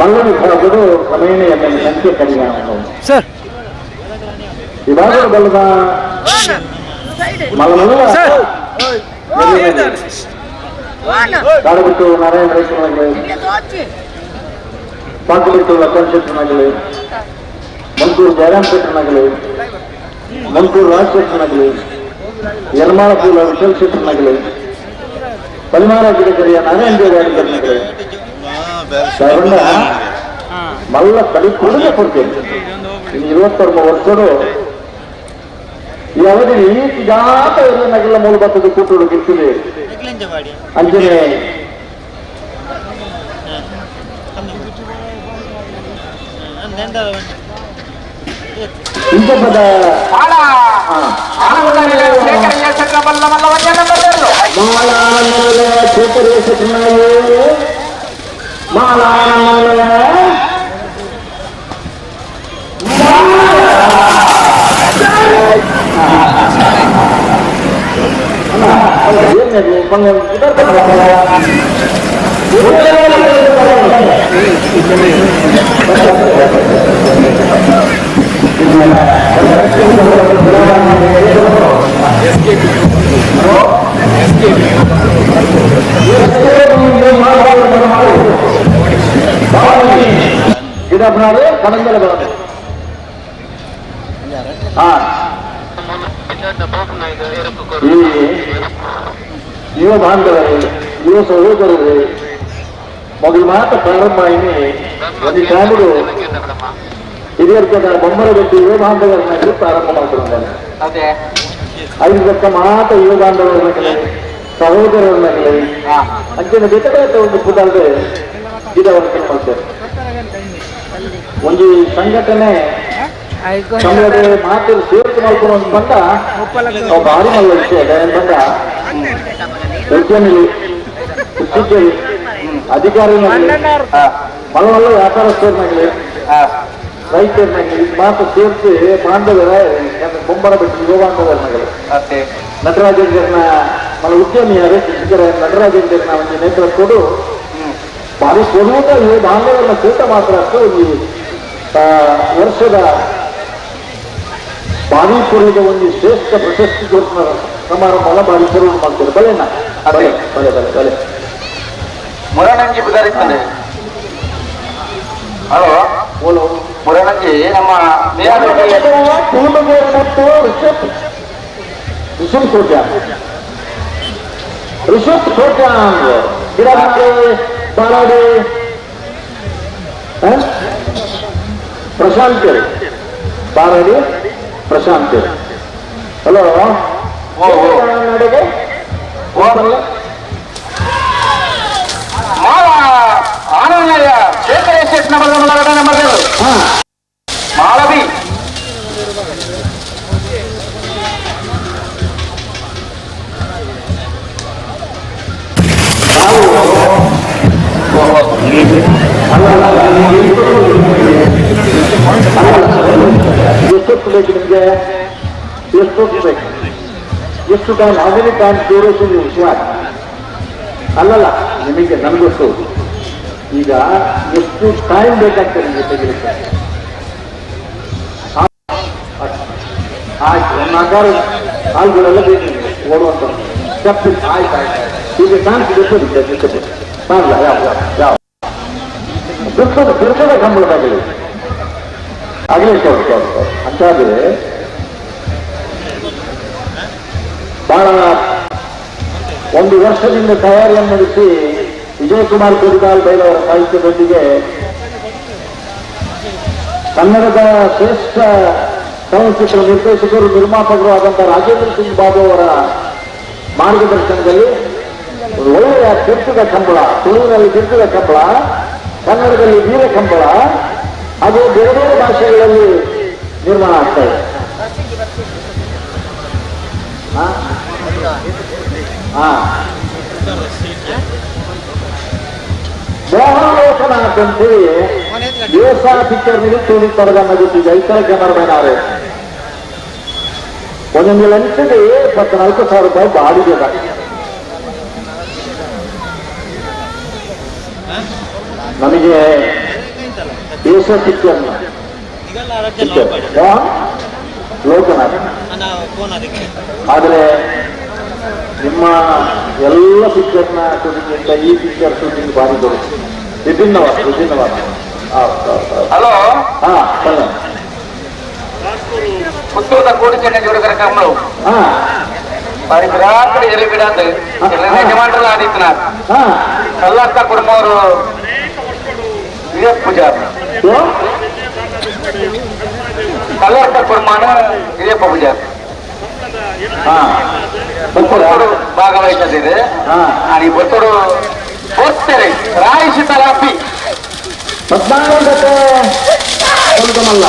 ಮಲ್ಲನ ಭಾಗಗಳು ಕ್ರಮೇಣ ಸಂಖ್ಯೆ ಕಡಿಮೆ. ಸರ್ ಇವಾಗ ಬಲ್ಲದ ಮಲ್ಲ ಕಾಡಬಿಟ್ಟು ನಾರಾಯಣ ರೈತನಾಗಲಿ, ಪಾಕಬಿಟ್ಟು ಲಕ್ಕನ್ ಶೆಟ್ಟನಾಗಲಿ, ಮಂಕೂರು ಜಯರಾಮ್ ಶೆಟ್ಟನಾಗಲಿ, ಮಂಕೂರು ರಾಜ್ ಶೆಟ್ಟನಾಗಲಿ, ಯಲಮಾಳ ಪೂಲ ವಿಶಾಲ್ ಶೆಟ್ಟನಾಗಲಿ, ಪಲಿಮಾರ ಗಿಡಕರಿಯ ನಾರಾಯಣ ದೇವ ಮಲ್ಲ ಕಡಿ ಕೊಡುಗೆ ಕೊಡ್ತೇನೆ. ಇನ್ನು 29 ವರ್ಷಗಳು ಈ ಅವಧಿ ಈ ಜಾತ ಎಲ್ಲ ಮೂಲ ಬರ್ತದೆ ಕೂಟೋಡು ಗಿರ್ತದೆ. ಅಂಜನೆ ಯುವ ಬಾಂಧವರೇ, ಯುವ ಸಹೋದರರೇ, ಮೊದಲು ಮಾತ್ರ ಪ್ರಾರಂಭ ಆಯ್ನಿ ಒಂದು ಕಾಲುಡು ಹಿರಿಯರ್ಕದ ಬೊಮ್ಮರ ಬಿಟ್ಟು ಯುವ ಬಾಂಧವರನ್ನ ಪ್ರಾರಂಭ ಮಾಡ್ತಿದ್ದಾರೆ. ಐದು ಲಕ್ಷ ಮಾತ್ರ ಯುವ ಬಾಂಧವರನ್ನ, ಸಹೋದರರನ್ನ ಅಂಚಿನ ಬೇತೆ ಒಂದು ಪುಟಾಲ್ದೆ ಗಿಡವನ್ನು ಮಾಡ್ತಾರೆ. ಒಂದು ಸಂಘಟನೆ ಮಾತು ಸೇರ್ತು ಮಾಡ್ಕೊಂಡು ಬಂದ ಭಾರಿ ಮಲ್ಲ ವಿಷಯ ಬಂದ ಉದ್ಯಮಿಲಿ, ಕೃಷಿಕರು, ಅಧಿಕಾರಿನಾಗಲಿ, ಮಲ್ಲ ವ್ಯಾಪಾರಸ್ಥರನ್ನಾಗಲಿ, ರೈತರನ್ನಾಗಲಿ ಮಾತು ಸೇರಿಸಿ ಬಾಂಧವರ ಬೊಂಬರ ಬಿಟ್ಟು ಯುವ ಬಾಂಧವರನ್ನಾಗಲಿ ನಟರಾಜೇಂದ್ರನ ಮಲ್ಲ ಉದ್ಯಮಿಯಾರು ಕೃಷಿಕರ ನಟರಾಜೇಂದ್ರನ ಒಂದು ನೇತೃತ್ವಡು ಭಾರಿ ಸ್ವರೂಪ ಯುವ ಬಾಂಧವರನ್ನ ಕೂಟ ಮಾತ್ರ ಈ ವರ್ಷದ ಭಾರಿ ಪೂರ್ವದ ಒಂದು ಶ್ರೇಷ್ಠ ಪ್ರಶಸ್ತಿ ಸಮಾರಂಭ ಭಾರಿ ಪೂರ್ವ ಮಾಡ್ತಾರೆ. ಬಲೆನಾ ಬಲೆ ಬಲೆ ಬಲೆ ಬಲೆ ಮುರಣಂಜಿ ಬುಧಾರಿಸ್ತದೆ. ಹಲೋ ಓಲೋ ಮುರಣಂಜಿ ನಮ್ಮ ಮತ್ತು ರಿಷಬ್ ರಿಷಬ್ ಕೋಟ್ಯಾನ್, ರಿಷಬ್ ಕೋಟ್ಯಾನ್ ಗಿಡಮಾಲೆ ಬಾಲಾಡಿ ಪ್ರಶಾಂತ್ ಬಾರಾಡಿ ಪ್ರಶಾಂತ್. ಹಲೋ ಮಾಳವಿ ಎಷ್ಟೊತ್ತು ಬೇಕು ನಿಮಗೆ? ಎಷ್ಟೊತ್ತು ಬೇಕು? ಎಷ್ಟು time? How many times duration you require? ಅಲ್ಲಲ್ಲ, ನಿಮಗೆ ನನಗೊತ್ತು ಈಗ ಎಷ್ಟು ಟೈಮ್ ಬೇಕಾಗ್ತದೆ ನಿಮಗೆ ತೆಗಿಲಿಕ್ಕೆ? ಆಯ್ತು, ಒಂದು ನಾಲ್ಕಾರು ಹಾಲ್ಗಳೆಲ್ಲ ಬೇಕು ನಿಮಗೆ ಓಡುವಂಥ ಸ್ಟೆಪ್. ಆಯ್ತು ಆಯ್ತು, ಈಗ ಚಾನ್ಸ್ ಗೊತ್ತಿದೆ ಗೊತ್ತಿದೆ. ಯಾವ ಯಾವ ಯಾವ ಬಿರ್ತದ ಬಿರ್ತದ ಕಂಬಳದಾಗಲಿ ಆಗಲೇ ಸರ್ ಸರ್ ಅಂತಾದರೆ ಬಹಳ ಒಂದು ವರ್ಷದಿಂದ ತಯಾರಿಯನ್ನು ನಡೆಸಿ ವಿಜಯಕುಮಾರ್ ಕುರಿಗಾಲ್ ಬೈಲವರ ಸಾಹಿತ್ಯದೊಂದಿಗೆ ಕನ್ನಡದ ಶ್ರೇಷ್ಠ ಚಲನಚಿತ್ರ ನಿರ್ದೇಶಕರು ನಿರ್ಮಾಪಕರು ಆದಂತಹ ರಾಜೇಂದ್ರ ಸಿಂಗ್ ಬಾಬು ಅವರ ಮಾರ್ಗದರ್ಶನದಲ್ಲಿ ಒಳ್ಳೆಯ ತಿರ್ತದ ಕಂಬಳ, ತುಳುವಿನಲ್ಲಿ ತಿರ್ತದ ಕಂಬಳ, ಕನ್ನಡದಲ್ಲಿ ವೀರ ಕಂಬಳ ಹಾಗೂ ಬೇರೆ ಬೇರೆ ಭಾಷೆಗಳಲ್ಲಿ ನಿರ್ಮಾಣ ಆಗ್ತಾ ಇದೆ. ಮೋಹನ್ ಲೋಕನಾಥ್ ಅಂತೇಳಿ ದೇಶ ಪಿಕ್ಚರ್ ಮೇಲೆ ತುಳಿ ಪರದನ್ನ ಗೊತ್ತಿದೆ. ಐತರ ಕ್ಯಾಮರಾಮನ್ ಅವರೇ ಒಂದೊಂದು ಲಂಚಗೆ 24,000 ರೂಪಾಯಿ ಬಾಡಿಗೆ. ನಮಗೆ ದೇಶ ಪಿಕ್ಚರ್ ಮೋಹನ್ ಲೋಕನಾಥ್. ಆದರೆ ನಿಮ್ಮ ಎಲ್ಲ ಪಿಕ್ಚರ್ನ ಶೂಟಿಂಗ್ ಈ ಪಿಕ್ಚರ್ ಶೂಟಿಂಗ್ ಭಾರಿ ದೊಡ್ಡ ವಿಭಿನ್ನವಾದ ವಿಭಿನ್ನವಾದ. ಹಲೋ ಹಾ ಬಲ್ಲ ಪುತ್ತೂರದ ಕೋಟಿ ಚೆನ್ನ ಜೋಡಿದರ ಕಮ್ಮಳು ಬಾರಿ ಬಿರಾಟ್ ಎಲೆ ಬಿಡ ಅಂತ ಎಲ್ಲ ಯಜಮಾನರಲ್ಲ ಆದಿತ್ಯನಾಥ್ ಕಲ್ಲಕ್ಕ ಕುಟುಂಬವರು ಹಿರಿಯ ಪೂಜಾರಿ ಕಲ್ಲರ್ಕ ಕುಟುಂಬನ ಹಿರಿಯಪ್ಪ ಪೂಜಾರಿ ಬತ್ತೋಡು ಭಾಗವಹಿಸದಿದೆ. ಈ ಬತ್ತೋಡು ಹೋಗ್ತಾರೆ ರಾಯಿಸಿ ತಲಾಪಿ 14 ಬಲಗಮಲ್ಲ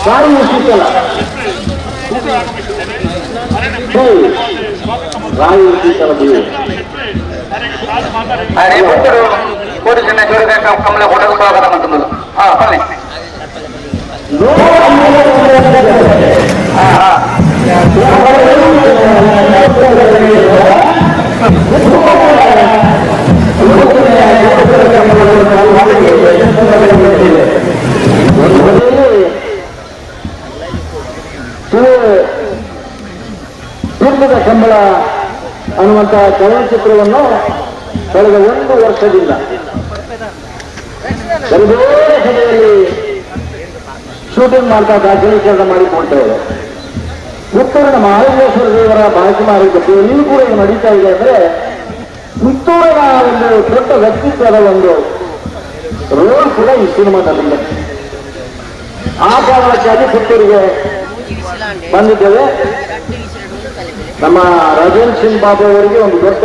ರಾಯಿ ಶೀತಲ ರಾಯಿ ಶೀತಲ ಕೋಟಿ ಜನ ಕಮಲ ಹೋಟೆಲ್ ಸ್ವಾಗತ ಮಂತಂದು. ಬನ್ನಿ. ದುರ್ಗದ ಕಂಬಳ ಅನ್ನುವಂತಹ ಚಲನಚಿತ್ರವನ್ನು ಕಳೆದ 1 ವರ್ಷದಿಂದ ಬೇರೆ ಬೇರೆ ಕಡೆಯಲ್ಲಿ ಶೂಟಿಂಗ್ ಮಾಡ್ತಾ ದಾಖಲೀಕರಣ ಮಾಡಿಕೊಳ್ತಾ ಇದೆ. ಪುತ್ತೂರಿನ ಮಹಾಲಿಂಗೇಶ್ವರ ದೇವರ ಬಾಲಕುಮಾರಿ ಗದ್ದೆಯಲ್ಲಿಯೂ ಕೂಡ ಇದು ನಡೀತಾ ಇದೆ. ಅಂದರೆ ಪುತ್ತೂರಿನ ಒಂದು ದೊಡ್ಡ ವ್ಯಕ್ತಿತ್ವದ ಒಂದು ರೋಲ್ ಕೂಡ ಈ ಸಿನಿಮಾದಲ್ಲಿದೆ. ಆ ಕಾರಣಕ್ಕಾಗಿ ಪುತ್ತೂರಿಗೆ ಬಂದಿದ್ದೇವೆ. ನಮ್ಮ ರಾಜೇಂದ್ರ ಸಿಂಗ್ ಬಾಬು ಅವರಿಗೆ ಒಂದು ದೊಡ್ಡ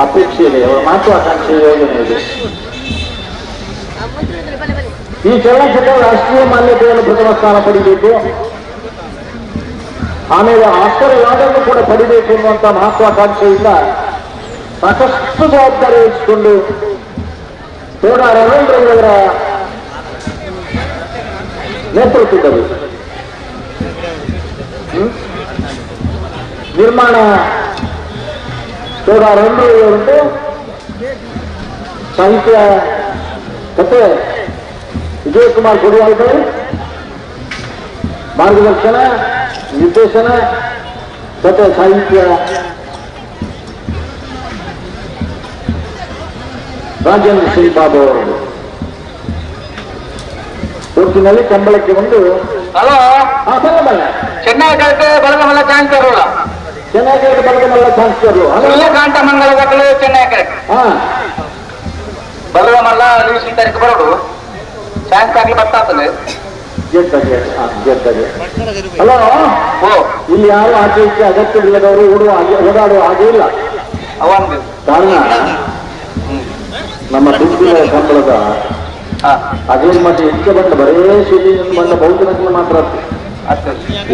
ಅಪೇಕ್ಷೆ ಇದೆ, ಅವರ ಮಹತ್ವಾಕಾಂಕ್ಷೆ ಯೋಜನೆ ಇದೆ. ಈ ಚಲನಚಿತ್ರ ರಾಷ್ಟ್ರೀಯ ಮಾನ್ಯತೆಯನ್ನು ಪ್ರಥಮ ಸ್ಥಾನ ಪಡಿಬೇಕು, ಆಮೇಲೆ ಆಸ್ಕರ್ ಅವಾರ್ಡನ್ನು ಕೂಡ ಪಡಿಬೇಕು ಎನ್ನುವಂತಹ ಮಹತ್ವಾಕಾಂಕ್ಷೆಯಿಂದ ಸಾಕಷ್ಟು ಜವಾಬ್ದಾರಿ ವಹಿಸಿಕೊಂಡು ತೋಡ ರವೀಂದ್ರವರ ನೇತೃತ್ವದಲ್ಲಿ ನಿರ್ಮಾಣ ತೋಡ ರವೀಂದ್ರವರಂತೆ, ಸಾಹಿತ್ಯ ಕತೆ ವಿಜಯಕುಮಾರ್ ಗುಡಿಯಾಳ್ಕರ್, ಮಾರ್ಗದರ್ಶನ ನಿರ್ದೇಶನ ಕತೆ ಸಾಹಿತ್ಯ ರಾಜೇಂದ್ರ ಸಿಂಗ್ ಬಾಬು ಅವರು. ಒಟ್ಟಿನಲ್ಲಿ ಕಂಬಳಕ್ಕೆ ಒಂದು ಹಲೋ ಚೆನ್ನಾಗಿ ಬಲಗಮಲ್ಲ ಚಾನ್ಸ್ ತರೋಲ್ಲ, ಚೆನ್ನಾಗಿ ಬಲಗಮಲ್ಲ ಚಾನ್ಸ್ ತರಲು ಕಾಂತ ಮಂಗಲ ಚೆನ್ನಾಗಿ ಬಲಗಮಲ್ಲ ನೀವು ತಾರೀಕು ಬರೋಡು ಚಾನ್ಸ್ ಆಗ್ಲಿ ಬರ್ತಾತದೆ. ಹಲೋ, ಇಲ್ಲಿ ಯಾರು ಆಚೆ ಈಚೆ ಅಗತ್ಯವಿಲ್ಲದವರು ಓಡಾಡುವ ಹಾಗೆ ಇಲ್ಲ. ಕಾರಣ ನಮ್ಮ ದುಡ್ಡಿನ ಕಂಬಳದ ಅದೇನ್ ಮತ್ತೆ ಹೆಚ್ಚು ಬಂದ ಬರೇ ಶೂಟಿಂಗ್ ಬಂದ ಬಹುಜನಕ್ಕೆ ಮಾತ್ರ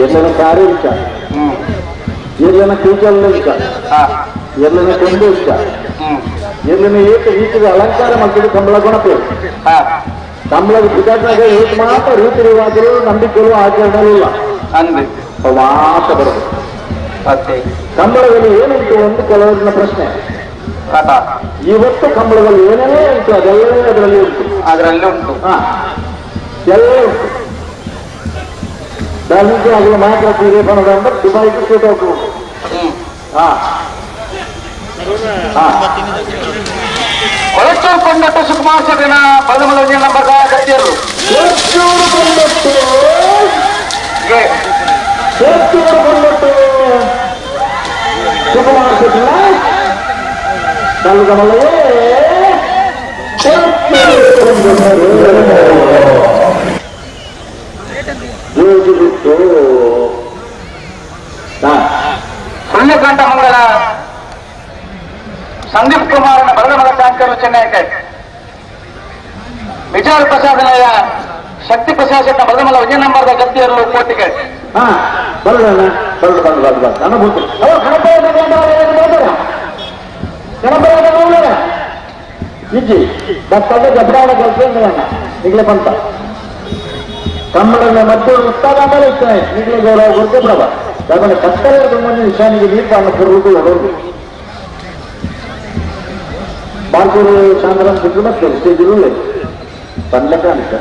ಎಲ್ಲನ ಕಾರು ಇಷ್ಟ, ಎಲ್ಲನ ಕೂಚಲ್ಲ ಇಷ್ಟ, ಎಲ್ಲನ ಕೊಂದು ಇಷ್ಟ, ಎಲ್ಲನ ಏಕ ರೀತಿಯ ಅಲಂಕಾರ ಮಾಡ್ತಿದ್ದು ಕಂಬಳ ಗುಣಪೇರು. ಕಂಬಳದ ಗುಜರಾತ್ನಾಗ ಏಕ ಮಾತ್ರ ರೀತಿ ರಿವಾಜರು ನಂಬಿಕೆಗಳು ಆಚರಣೆಗಳಿಲ್ಲ, ಮಾತ್ರ ಬರೋದು. ಕಂಬಳದಲ್ಲಿ ಏನುಂಟು ಒಂದು ಕೆಲವರಿನ ಪ್ರಶ್ನೆ. ಇವತ್ತು ಕಂಬಳದಲ್ಲಿ ಏನೇನೇ ಉಂಟು ಅದೆಲ್ಲ ಅದರಲ್ಲಿ ಉಂಟು, ಅದರಲ್ಲಿ ಉಂಟು, ಎಲ್ಲ ಉಂಟು. ಬ್ಯಾಲೆನ್ಸ್ ಆಗಲು ಮಾತ್ರ ಸೀರೆ ಬಣದ ಅಂದ್ರೆ ದುಬೈಗೆ ಸೂಟ್ ಹೋಗ್ಬೋದು. ಕೊಳಚೂರು ಕೊಂಡಟ್ಟು ಸುಕುಮಾರ್ ಶೆಟ್ಟಿನ ಬಲಮಲ ನಂಬರ್ ಗಟ್ಟಿಯರು. ಕೊಳಚೂರು ಕೊಂಡಟ್ಟು, ಕೊಳಚೂರು ಕೊಂಡಟ್ಟು ಸುಕುಮಾರ್ ಶೆಟ್ಟಿನ ಬಲಗಮಲವೇ ಸುಳ್ಯಕಾಂತ ಮಂಗಲ ಸಂದೀಪ್ ಕುಮಾರನ ಬಲಗಮಲ ಚಾಂಕರು ಚೆನ್ನೈ ವಿಜಯ ಪ್ರಸಾದನಯ ಶಕ್ತಿ ಪ್ರಸಾದ್ ಶೆಟ್ಟ ಬಲಗಮಲ ವಿಜಯ ನಂಬರ್ದ ಗತಿಯರು ಕೋಟಿಗೆ. ಬರೋಣ ಬರೋಣ ಬಂದು ಬಂದು ಬಂದು ಅನುಭೂತಿ ಗಣಪತಿ ಇಜ್ಜಿ ಬರ್ತದೆ ಗಬ್ಬಾಡ ಕೆಲಸ ಈಗಲೇ ಬಂತ ಕನ್ನಡನ ಮಧ್ಯೆ ಉತ್ತಾದ ಮೇಲೆ ಈಗಲೇ ಗೌರವ ಕೊಡ್ತೇ ಪ್ರಭ. ಯಾಕಂದ್ರೆ ಕತ್ತಲೆ ತುಂಬ ನಿಶಾನಿಗೆ ನೀರು ಕೊಡುವುದು ಹೊಡೋದು ಬಾಲ್ಕೂರು ಶಾಂತರಾಮ್ ಬಿಟ್ಟರು ಮತ್ತೆ ಸ್ಟೇಜ್ ಬಂದ್ಲಕ್ಕ ಅಂತ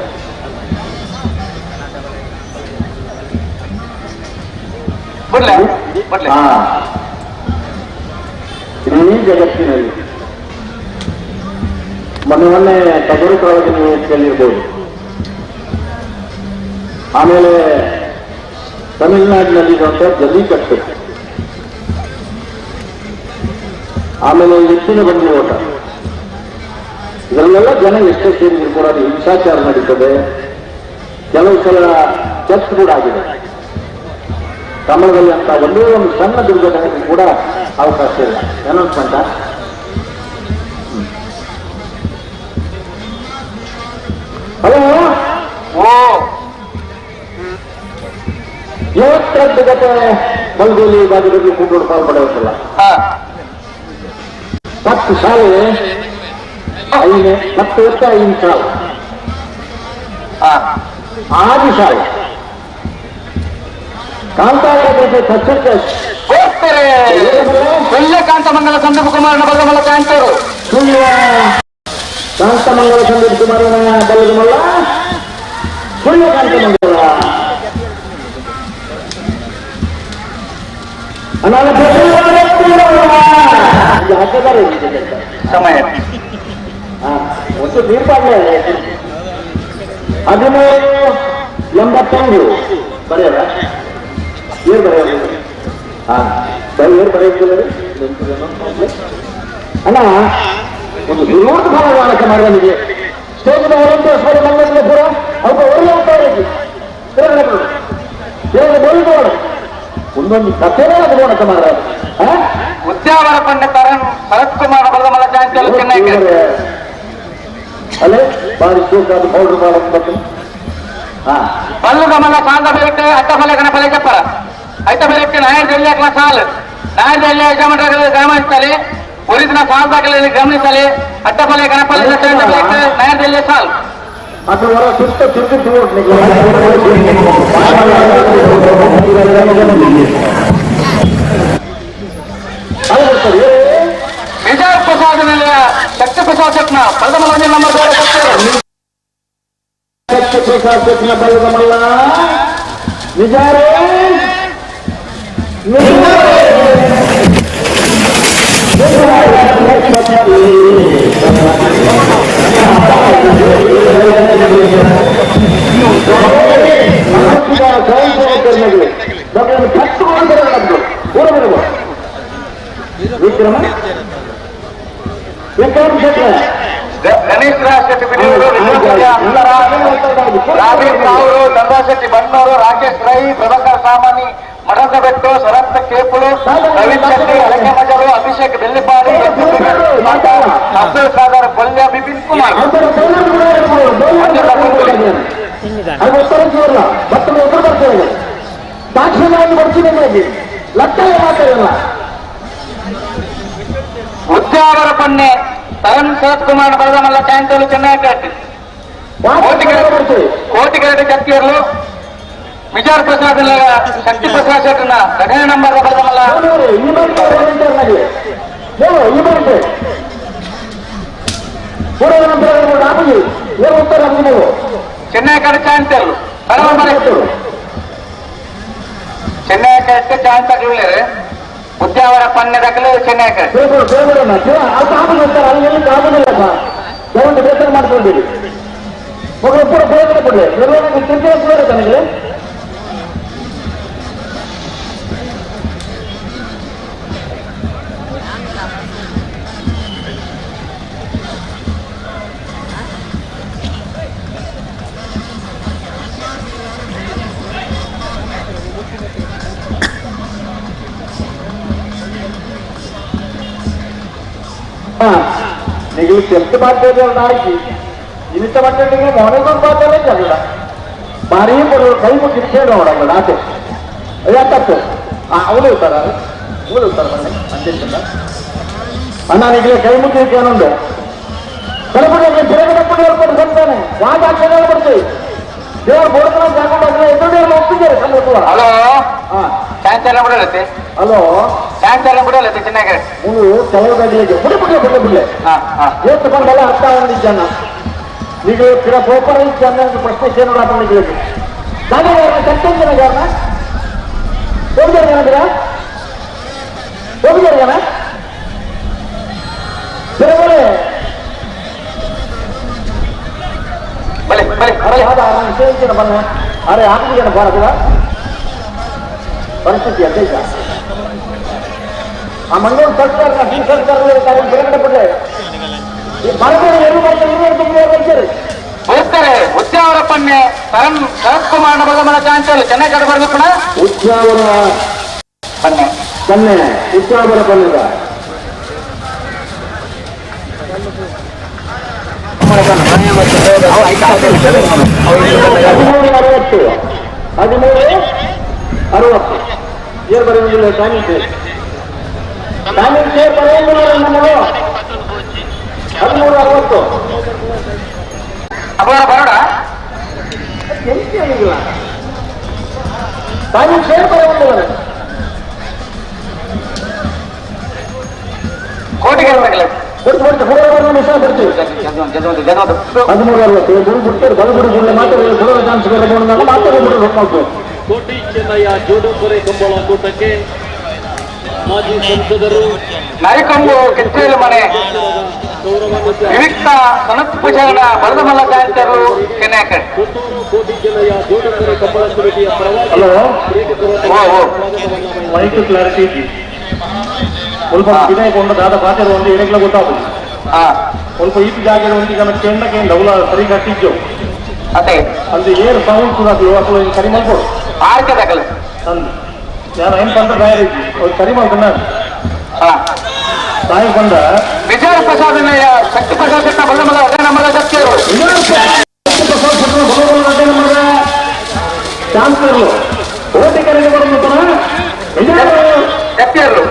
ಇಡೀ ಜಗತ್ತಿನಲ್ಲಿ ಮೊನ್ನೆ ಮೊನ್ನೆ ಟಗರು ಕಾಳಗಿ ನೀವು ಕೇಳಿರ್ಬೋದು. ಆಮೇಲೆ ತಮಿಳುನಾಡಿನಲ್ಲಿರುವಂತಹ ಜಲ್ಲಿಕಟ್ಟು, ಆಮೇಲೆ ಎತ್ತಿನ ಬಂಡಿ ಓಟ, ಇದರಲ್ಲೆಲ್ಲ ಜನ ಎಷ್ಟೇ ಸೇರಿದ್ರು ಕೂಡ ಅದು ಹಿಂಸಾಚಾರ ನಡೀತದೆ. ಕೆಲವು ಸಲ ಚರ್ಚ್ ಕೂಡ ಆಗಿದೆ. ಕಮಲದಲ್ಲಿ ಅಂತ ಒಂದೇ ಒಂದು ಸಣ್ಣ ದುರ್ಘಟನೆಗೂ ಕೂಡ ಅವಕಾಶ ಇಲ್ಲ. ಅನೌನ್ಸ್ಮೆಂಟ್ ಹಲೋ ಓ 52 ಗಂಟೆ ಬಲ್ಗೋಲಿ ವಿಭಾಗದಲ್ಲಿ ಕೂಟೋಡು ಪಾಲ್ ಪಡೆಯುತ್ತಿಲ್ಲ. 10 ಶಾಲೆ 5 10 ವರ್ಷ 5 ಶಾಲೆ ಆದಿ ಶಾಲೆ ಕಾಂತಾರ ಕಚ್ಚಕ್ಕೆ ಹೋಗ್ತಾರೆ. ಒಳ್ಳೆ ಕಾಂತಮಂಗಲ ಸಂದೀಪ್ ಕುಮಾರನ ಬಲ್ಲಮಲ್ಲ ಕಾಂತರು. ಕಾಂತಮಂಗಲ ಸಂದೀಪ್ ಕುಮಾರನ ಬಲ್ಲಮಲ್ಲ ಸುಳ್ಳು ಕಾಂತಮಂಗಲ ಸಮಯ ಒಂದು ತೀರ್ಪಾಗ್ಲೇ 1385 ಬರೆಯಲ್ಲ ಏನ್ ಬರೆಯೋದು? ಹಾ ಸರಿ, ಏನ್ ಬರೆಯುತ್ತಿಲ್ಲ ಅಣ್ಣ? ಒಂದು ದೂರದ ಭಾಗ ಮಾಡುವ ನಿಮಗೆ ಸ್ಟೇಜ್ ಮಂಗಲ ಪೂರ ಅವ್ರು ಒಳ್ಳೆ ಬೋಳಿಗೋಡು ಒಂದೊಂದು ಕಥೆನೇ ಅದು ನೋಡಕ್ಕೆ ಮಾಡೋದು. ಉದ್ಯಾವರ ಪಂಡಿತರನ್ ಶರತ್ ಕುಮಾರ್ ಬಲದಮಲ್ಲ ಚಾಂಚಲ್ ಚೆನ್ನೈ. ಅಲ್ಲೇ ಬಾರಿ ಸೂಕ್ತ ಪೌಡರ್ ಮಾಡೋದು. ಬಲ್ಲದ ಮಲ್ಲ ಸಾಂದ ಬೇರೆ ಅಟ್ಟಫಲ ಗಣಪಲೆ ಚಪ್ಪರ ಐತ ಬೇರೆ ನಾಯರ್ ಜಲ್ಯಾಕ್ಲ ಸಾಲ್ ನಾಯರ್ ಜಲ್ಯ ಯಜಮಾನರ ಗಮನಿಸಲಿ ಒರಿದಿನ ಸಾಲ್ ದಾಖಲೆ ಗಮನಿಸಲಿ ಅಟ್ಟಫಲೆ ಗಣಪಲೆ ನಾಯರ್ ಜಲ್ಯ ಸಾಲ್ ಅದು ಹೊರ ಸುತ್ತ ತಿರುಗಿ ವಿಜಯ ಪ್ರಸಾದ್ ನಿಲಯ ಶಕ್ತಿ ಪ್ರಸಾದ್ ಶೆಟ್ನ ಬಲ್ಲದ ಮಲ್ಲ ನಂಬರ್ ಶಕ್ತಿ ಪ್ರಸಾದ್ ಶೆಟ್ನ ಬಲ್ಲದ ಮಲ್ಲ ನಿಜಾರೇ ವಿಕ್ರಮ ವಿಕ್ರಮ್ ಶೆಟ್ಟ ಗಣೇಶ್ ರಾಜ್ ಶೆಟ್ಟಿ ಬಿಡಿಯೂರು, ರಾಬೀರ್ ತಾವೂರು, ಚಂದ್ರ ಶೆಟ್ಟಿ ಬಣ್ಣೂರು, ರಾಕೇಶ್ ರೈ, ಪ್ರಭಾಕರ್ ಸಾಮಾನಿ, ಮಠದ ಬೆಟ್ಟು, ಶರತ್ ಕೇಪುಳು, ರವೀಂದ್ರ ಶೆಟ್ಟಿ ಅಲಕೆಮಜರು, ಅಭಿಷೇಕ್ ಬೆಳ್ಳಿಪಾಡಿ, ಅಬ್ದುಲ್ ಖಾದರ್ ಕೊಲ್ಯ, ಬಿಪಿನ್ ಕುಮಾರ್. ಉದ್ಯಾವರ ಪನ್ನೆ ತರುಣ್ ಶರತ್ ಕುಮಾರ್ ಬರದಮಲ್ಲ ಚಾಂತೋಲು ಚೆನ್ನೈ ಕೋಟಿಗೆರಡು ಜತ್ತಿಯರ್ಲು ವಿಚಾರ ಪ್ರಸಾದ್ ಶಕ್ತಿ ಪ್ರಸಾದ್ ಶೆಟ್ಟನ ಎರಡನೇ ನಂಬರ್ ಬರದಮಲ್ಲ ಚೆನ್ನೈ ಕಡೆ ಚಾಂತೇರ್ಲು ಚೆನ್ನೈ ಕಡೆ ಚಾಂತ ಉದ್ಯಾವರ ಪನ್ನೆ ದಾಖಲೆ ಚೆನ್ನೈ ಕಡೆ ಮಾಡ್ಕೊಂಡಿರಿ ಮಗಳು ಪೂರ ಪ್ರಯೋಜನ ಕೊಡಲಿ ನನಗೆ. ನಿಗಲು ಕೆಂಪು ಬಾಧ್ಯತೆ ಆಯ್ತು ಇನಿತ ಮಟ್ಟಕ್ಕೆ ಮೌನಗೊಂದು ಬಾಧ್ಯತೆ ಚಲ್ಲ ಭಾರಿ ಬರೋ ಕೈ ಮುಗಿ ನೋಡಲ್ಲ ನಾತೆ ಯಾಕತ್ತು ಅವಳು ಇರ್ತಾರ ಅವಳು ಇರ್ತಾರ ಬನ್ನಿ ಅಧ್ಯಕ್ಷ ಅಣ್ಣ ನಿಗಲೇ ಕೈ ಮುಗಿ ಏನೊಂದು ಕಲಬುರಗಿ ತಿರುಗಡಪ್ಪು ಹೇಳ್ಕೊಂಡು ಬರ್ತಾನೆ ಯಾಕೆ ಅಕ್ಷರ ಬರ್ತೀವಿ ದೇವ್ರ ಬೋರ್ಡ್ ಹಾಕೊಂಡು ಎದುರು ಹೋಗ್ತಿದ್ದಾರೆ. ಹಲೋ ಚಾನ್ಸ್ ಬಿಡಲತ್ತೆ. ಹಲೋ ಚಾನ್ಸ್ ಬಿಡಲತ್ತೆ ಚೆನ್ನಾಗಿ ಮೂರು ಕೆಲವು ಗಂಟೆಗೆ ಬುಡಿ ಬುಡ್ಲೆ ಬುಡ್ಲೆ ಬುಡ್ಲೆ ಏತು ಬಂದಲ್ಲ ಅರ್ಥ ಒಂದು ಜನ ಈಗ ಕಿರ ಪೋಪರ ಜನ ಪ್ರಶ್ನೆ ಏನು ನಿಗಳಿಗೆ ದಾದ ಕಟ್ಟೊಂದು ಜನ ಹೋಗಿದ್ದಾರೆ ಜನ ಹೋಗಿದ್ದಾರೆ ಜನ ಬೇರೆ ಬಲೆ ಬಲೆ ಅರೆ ಹೌದಾ ಸೇರಿನ ಬನ್ನ ಅರೆ ಹಾಕಿದ್ದೇನೆ ಭಾರತದ ಪರಿಸ್ಥಿತಿ ಅಂತ ಈಗ ಆ ಮಂಗಳೂರು ಸರ್ಕಾರ ಡಿ ಸರ್ಕಾರ ಬೇರೆ ಬಿಡಲೆ ಈ ಭಾರತದ ಎರಡು ಬರ್ತಾರೆ ಇವರು ಹೋಗ್ತಾರೆ. ಉದ್ಯಾವರ ಪನ್ನೆ ತರುಣ್ ಶರತ್ ಕುಮಾರ್ ಬಲಮಲ ಚಾಂಚಲ್ ಚೆನ್ನೈ ಕಡೆ ಬರ್ಬೇಕು ಉದ್ಯಾವರ ಪನ್ನೆ ಪನ್ನೆ ಉದ್ಯಾವರ ಪನ್ನೆದ 13:60 13:60 ಏರ್ ಬರೋದಿಲ್ಲ ಟೈಮಿಂಗ್ ಟೈಮಿಂಗ್ ಸೇರ್ ಬರೋದಿಲ್ಲ ನಮ್ಮದು 13:60 ಅಪರ ಬರೋಡ ಇಲ್ಲ ಟೈಮಿಂಗ್ ಸೇರ್ ಬರೋದಿಲ್ಲ ಕೋಟಿಗೆ ಬರ್ತೀವಿ 13:60 ಬಿಡ್ತಾರೆ ಬಲಗುಡಿ ಗುಳ್ಳೆ ಮಾತಾಡಿ ಬಿಡೋ ಚಾನ್ಸ್ ಮಾತಾಡಿ. ಕೋಟಿ ಚೆನ್ನಯ್ಯ ಜೋಡುಕೊರೆ ಕಂಬಳ ಕೂಟಕ್ಕೆ ಮಾಜಿ ಸಂಸದರು ನರಿಕೊಂಬು ಕೆತ್ತೇಲು ಮನೆ ವಿವಿಕ್ತ ಸನತ್ ಪೂಜಾರನ ಬರದಮಲ್ಲ ಜಾಯಂತರು ಚೆನ್ನೈ. ಕೋಟಿ ಚೆನ್ನಯ್ಯ ಜೋಡುಕೊರೆ ಕಂಬಳ ಸಮಿತಿಯ ಪರವಾಗಿ ಹಲೋ ಮೈಕ್ ಕ್ಲಾರಿಟಿ ಸ್ವಲ್ಪ ವಿನಯಗೊಂಡ ದಾದ ಪಾತ್ರ ಒಂದು ಎಡಗ್ಲ ಗೊತ್ತಾಗುದು. ಸ್ವಲ್ಪ ಈತ ಜಾಗ ಒಂದು ಈಗ ಕೆಂಡ ಕೆಂಡ ಅವಲ ಸರಿ ಕಟ್ಟಿದ್ದು ಅದೇ ಅಲ್ಲಿ ಏರ್ ಸೌಂಡ್ ಕೂಡ ಅಸಲು ಸರಿ ಮಾಡ್ಕೊಡು ಆರ್ಕೆದಾಗಲ್ಲ ಅಂದು ನಾನು ಏನು ಬಂದ ತಯಾರಿ ಅವ್ರು ಸರಿ ಮಾಡ್ಕೊಂಡ ತಾಯಿ ಬಂದ ವಿಜಯ ಪ್ರಸಾದ್ ಶಕ್ತಿ ಪ್ರಸಾದ್ ಶೆಟ್ಟ ಬಲ್ಲಮಲ್ಲ ಅದೇ ನಮ್ಮದ ಶಕ್ತಿಯವರು ಪ್ರಸಾದ್ ಶೆಟ್ಟ ಬಲ್ಲಮಲ್ಲ ಅದೇ ನಮ್ಮದ ಚಾನ್ಸಲರ್ ಓಟಿ ಕರೆಗೆ ಬರೋದು ವಿಜಯ ಶಕ್ತಿಯವರು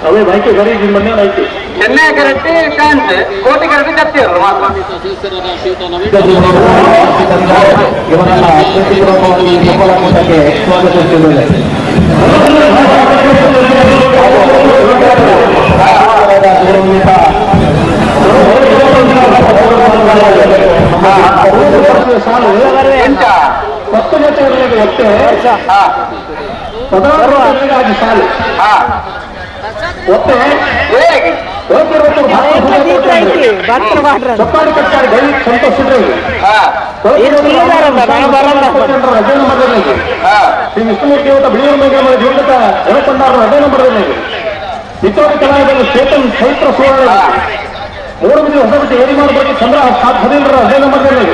ಅವೇ ಬೈಕ್ ಸರಿ ಮೊನ್ನೆ ಐತಿ ಚೆನ್ನೈ ಕರೆಕ್ಟ್ ಚಾನ್ಸ್ ಕೋಟಿ ಕರೆಕ್ಟ್ ಶಕ್ತಿಯವರು ಮಾತ್ರ. ಇವರನ್ನ ಪ್ರೀತಿಪೂರ್ವಕವಾಗಿ ಕಂಬಳ ಕೂಟಕ್ಕೆ ಸ್ವಾಗತಿಸುತ್ತಿದ್ದೇವೆ. ಸಾಲು 10 ಜೊತೆ ಒತ್ತೆ 16 ಸಾಲು ಒತ್ತೆ ಚಪ್ಪಾಡಿ ಕಟ್ಟಾಡಿ ದೈವಿಕ ಸಂತೋಷ ಅದೇ ನಂಬರ್ದಲ್ಲಿ ಶ್ರೀ ವಿಷ್ಣುಮೂರ್ತಿ ದೇವತ ಬಿಳಿಯೂರು ಮೇಘ ಜೀವಂತ ಜಲಪಂಡಾರ ಅದೇ ನಂಬರ್ದಲ್ಲಿ ಇತೋಡಿ ಕಲಾವಿದರು ಚೇತನ್ ಚೈತ್ರ ಸುವರ್ಣ ಮೂಡುಬಿದಿರೆ ಹೊಸಬಟ್ಟಿ ಏರಿ ಮಾಡಬೇಕು ಚಂದ್ರ 715 ಅದೇ ನಂಬರ್ದಲ್ಲಿ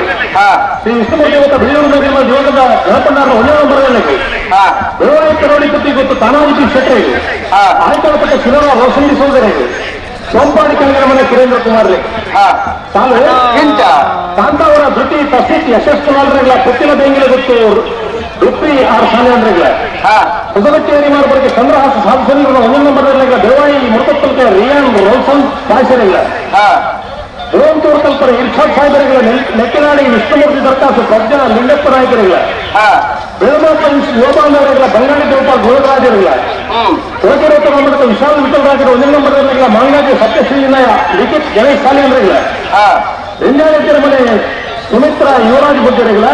ಶ್ರೀ ವಿಷ್ಣುಮೂರ್ತಿ ದೇವತ ಬಿಳಿಯೂರು ಮೇಘ ಜೀವಂತ ಜಲಪಂಡಾರ ಒಂದೇ ನಂಬರ್ದಲ್ಲಿ ಬೆಳವಣಿಗೆ ಕರೋಡಿಪತಿ ಗೊತ್ತು ತಾನಾಜಿಪಿ ಶೆಟ್ಟರ್ ಆಯ್ತಾಳಪಟ್ಟ ಶಿವರ ರೋಷನ್ ಸೋದರಿಗೆ ಸೋಂಪಾಡಿ ಕೆಳಗಿನ ಮನೆ ಸುರೇಂದ್ರ ಕುಮಾರ್ ಸಾಲು ಕಾಂತಾವರ ಧೃತಿ ತಸಿತ್ ಯಶಸ್ಸು ನಾಲ್ರೆಗಳ ಪುತ್ತಿನ ಬೆಂಗಿಲ ಗೊತ್ತು ರುಪ್ಪಿ ಆರು ಸಾಲೆ ಅಂದ್ರೆಗಳ ಹೊಸಬಟ್ಟಿಯರಿ ಮಾಡಬರಿಗೆ ಚಂದ್ರಹಾಸ ಸಾಧು ಒಂದೇ ನಂಬರ್ ದೇವಾಯಿ ಮುರ್ತಪ್ಪಲ್ಕ ರಿಯಾನ್ ರೋಲ್ಸನ್ ಸಾಯಿಸರಿಲ್ಲ ರೋಂತೂರು ಕಲ್ಪರ ಇರ್ಷಾದ್ ಸಾಹೇಬರಿಗಳ ನೆಕ್ಕಿನಾಡಿ ವಿಷ್ಣುಮೂರ್ತಿ ದರ್ಕಾಸು ಪ್ರಜ್ಞಾ ಲಿಂಗಪ್ಪ ನಾಯಕರಿಗಳ ಬೆಳಮಾಪ ಯೋಬಾಂಧವರಿಗಳ ಬಂಗಾಳಿ ದೇವಪಾಲ್ ಗೋವಿಂದರಾಜರಿಗಳ ಕೋಟಿರೋತ ಮೂಲಕ ವಿಶಾಲ್ ವಿಠಲರಾಜರ ಒಂದೇ ನಂಬರ್ ಮಾಂಗಾಜಿ ಸತ್ಯಶ್ರೀ ಲಿಖಿತ್ ಗಣೇಶ್ ಸಾಲಿ ಅಂದ್ರಿಗಳ ಲಿಂಗಾಯತರ ಮನೆ ಸುಮಿತ್ರ ಯುವರಾಜ್ ಬುದ್ಧರಿಗಳ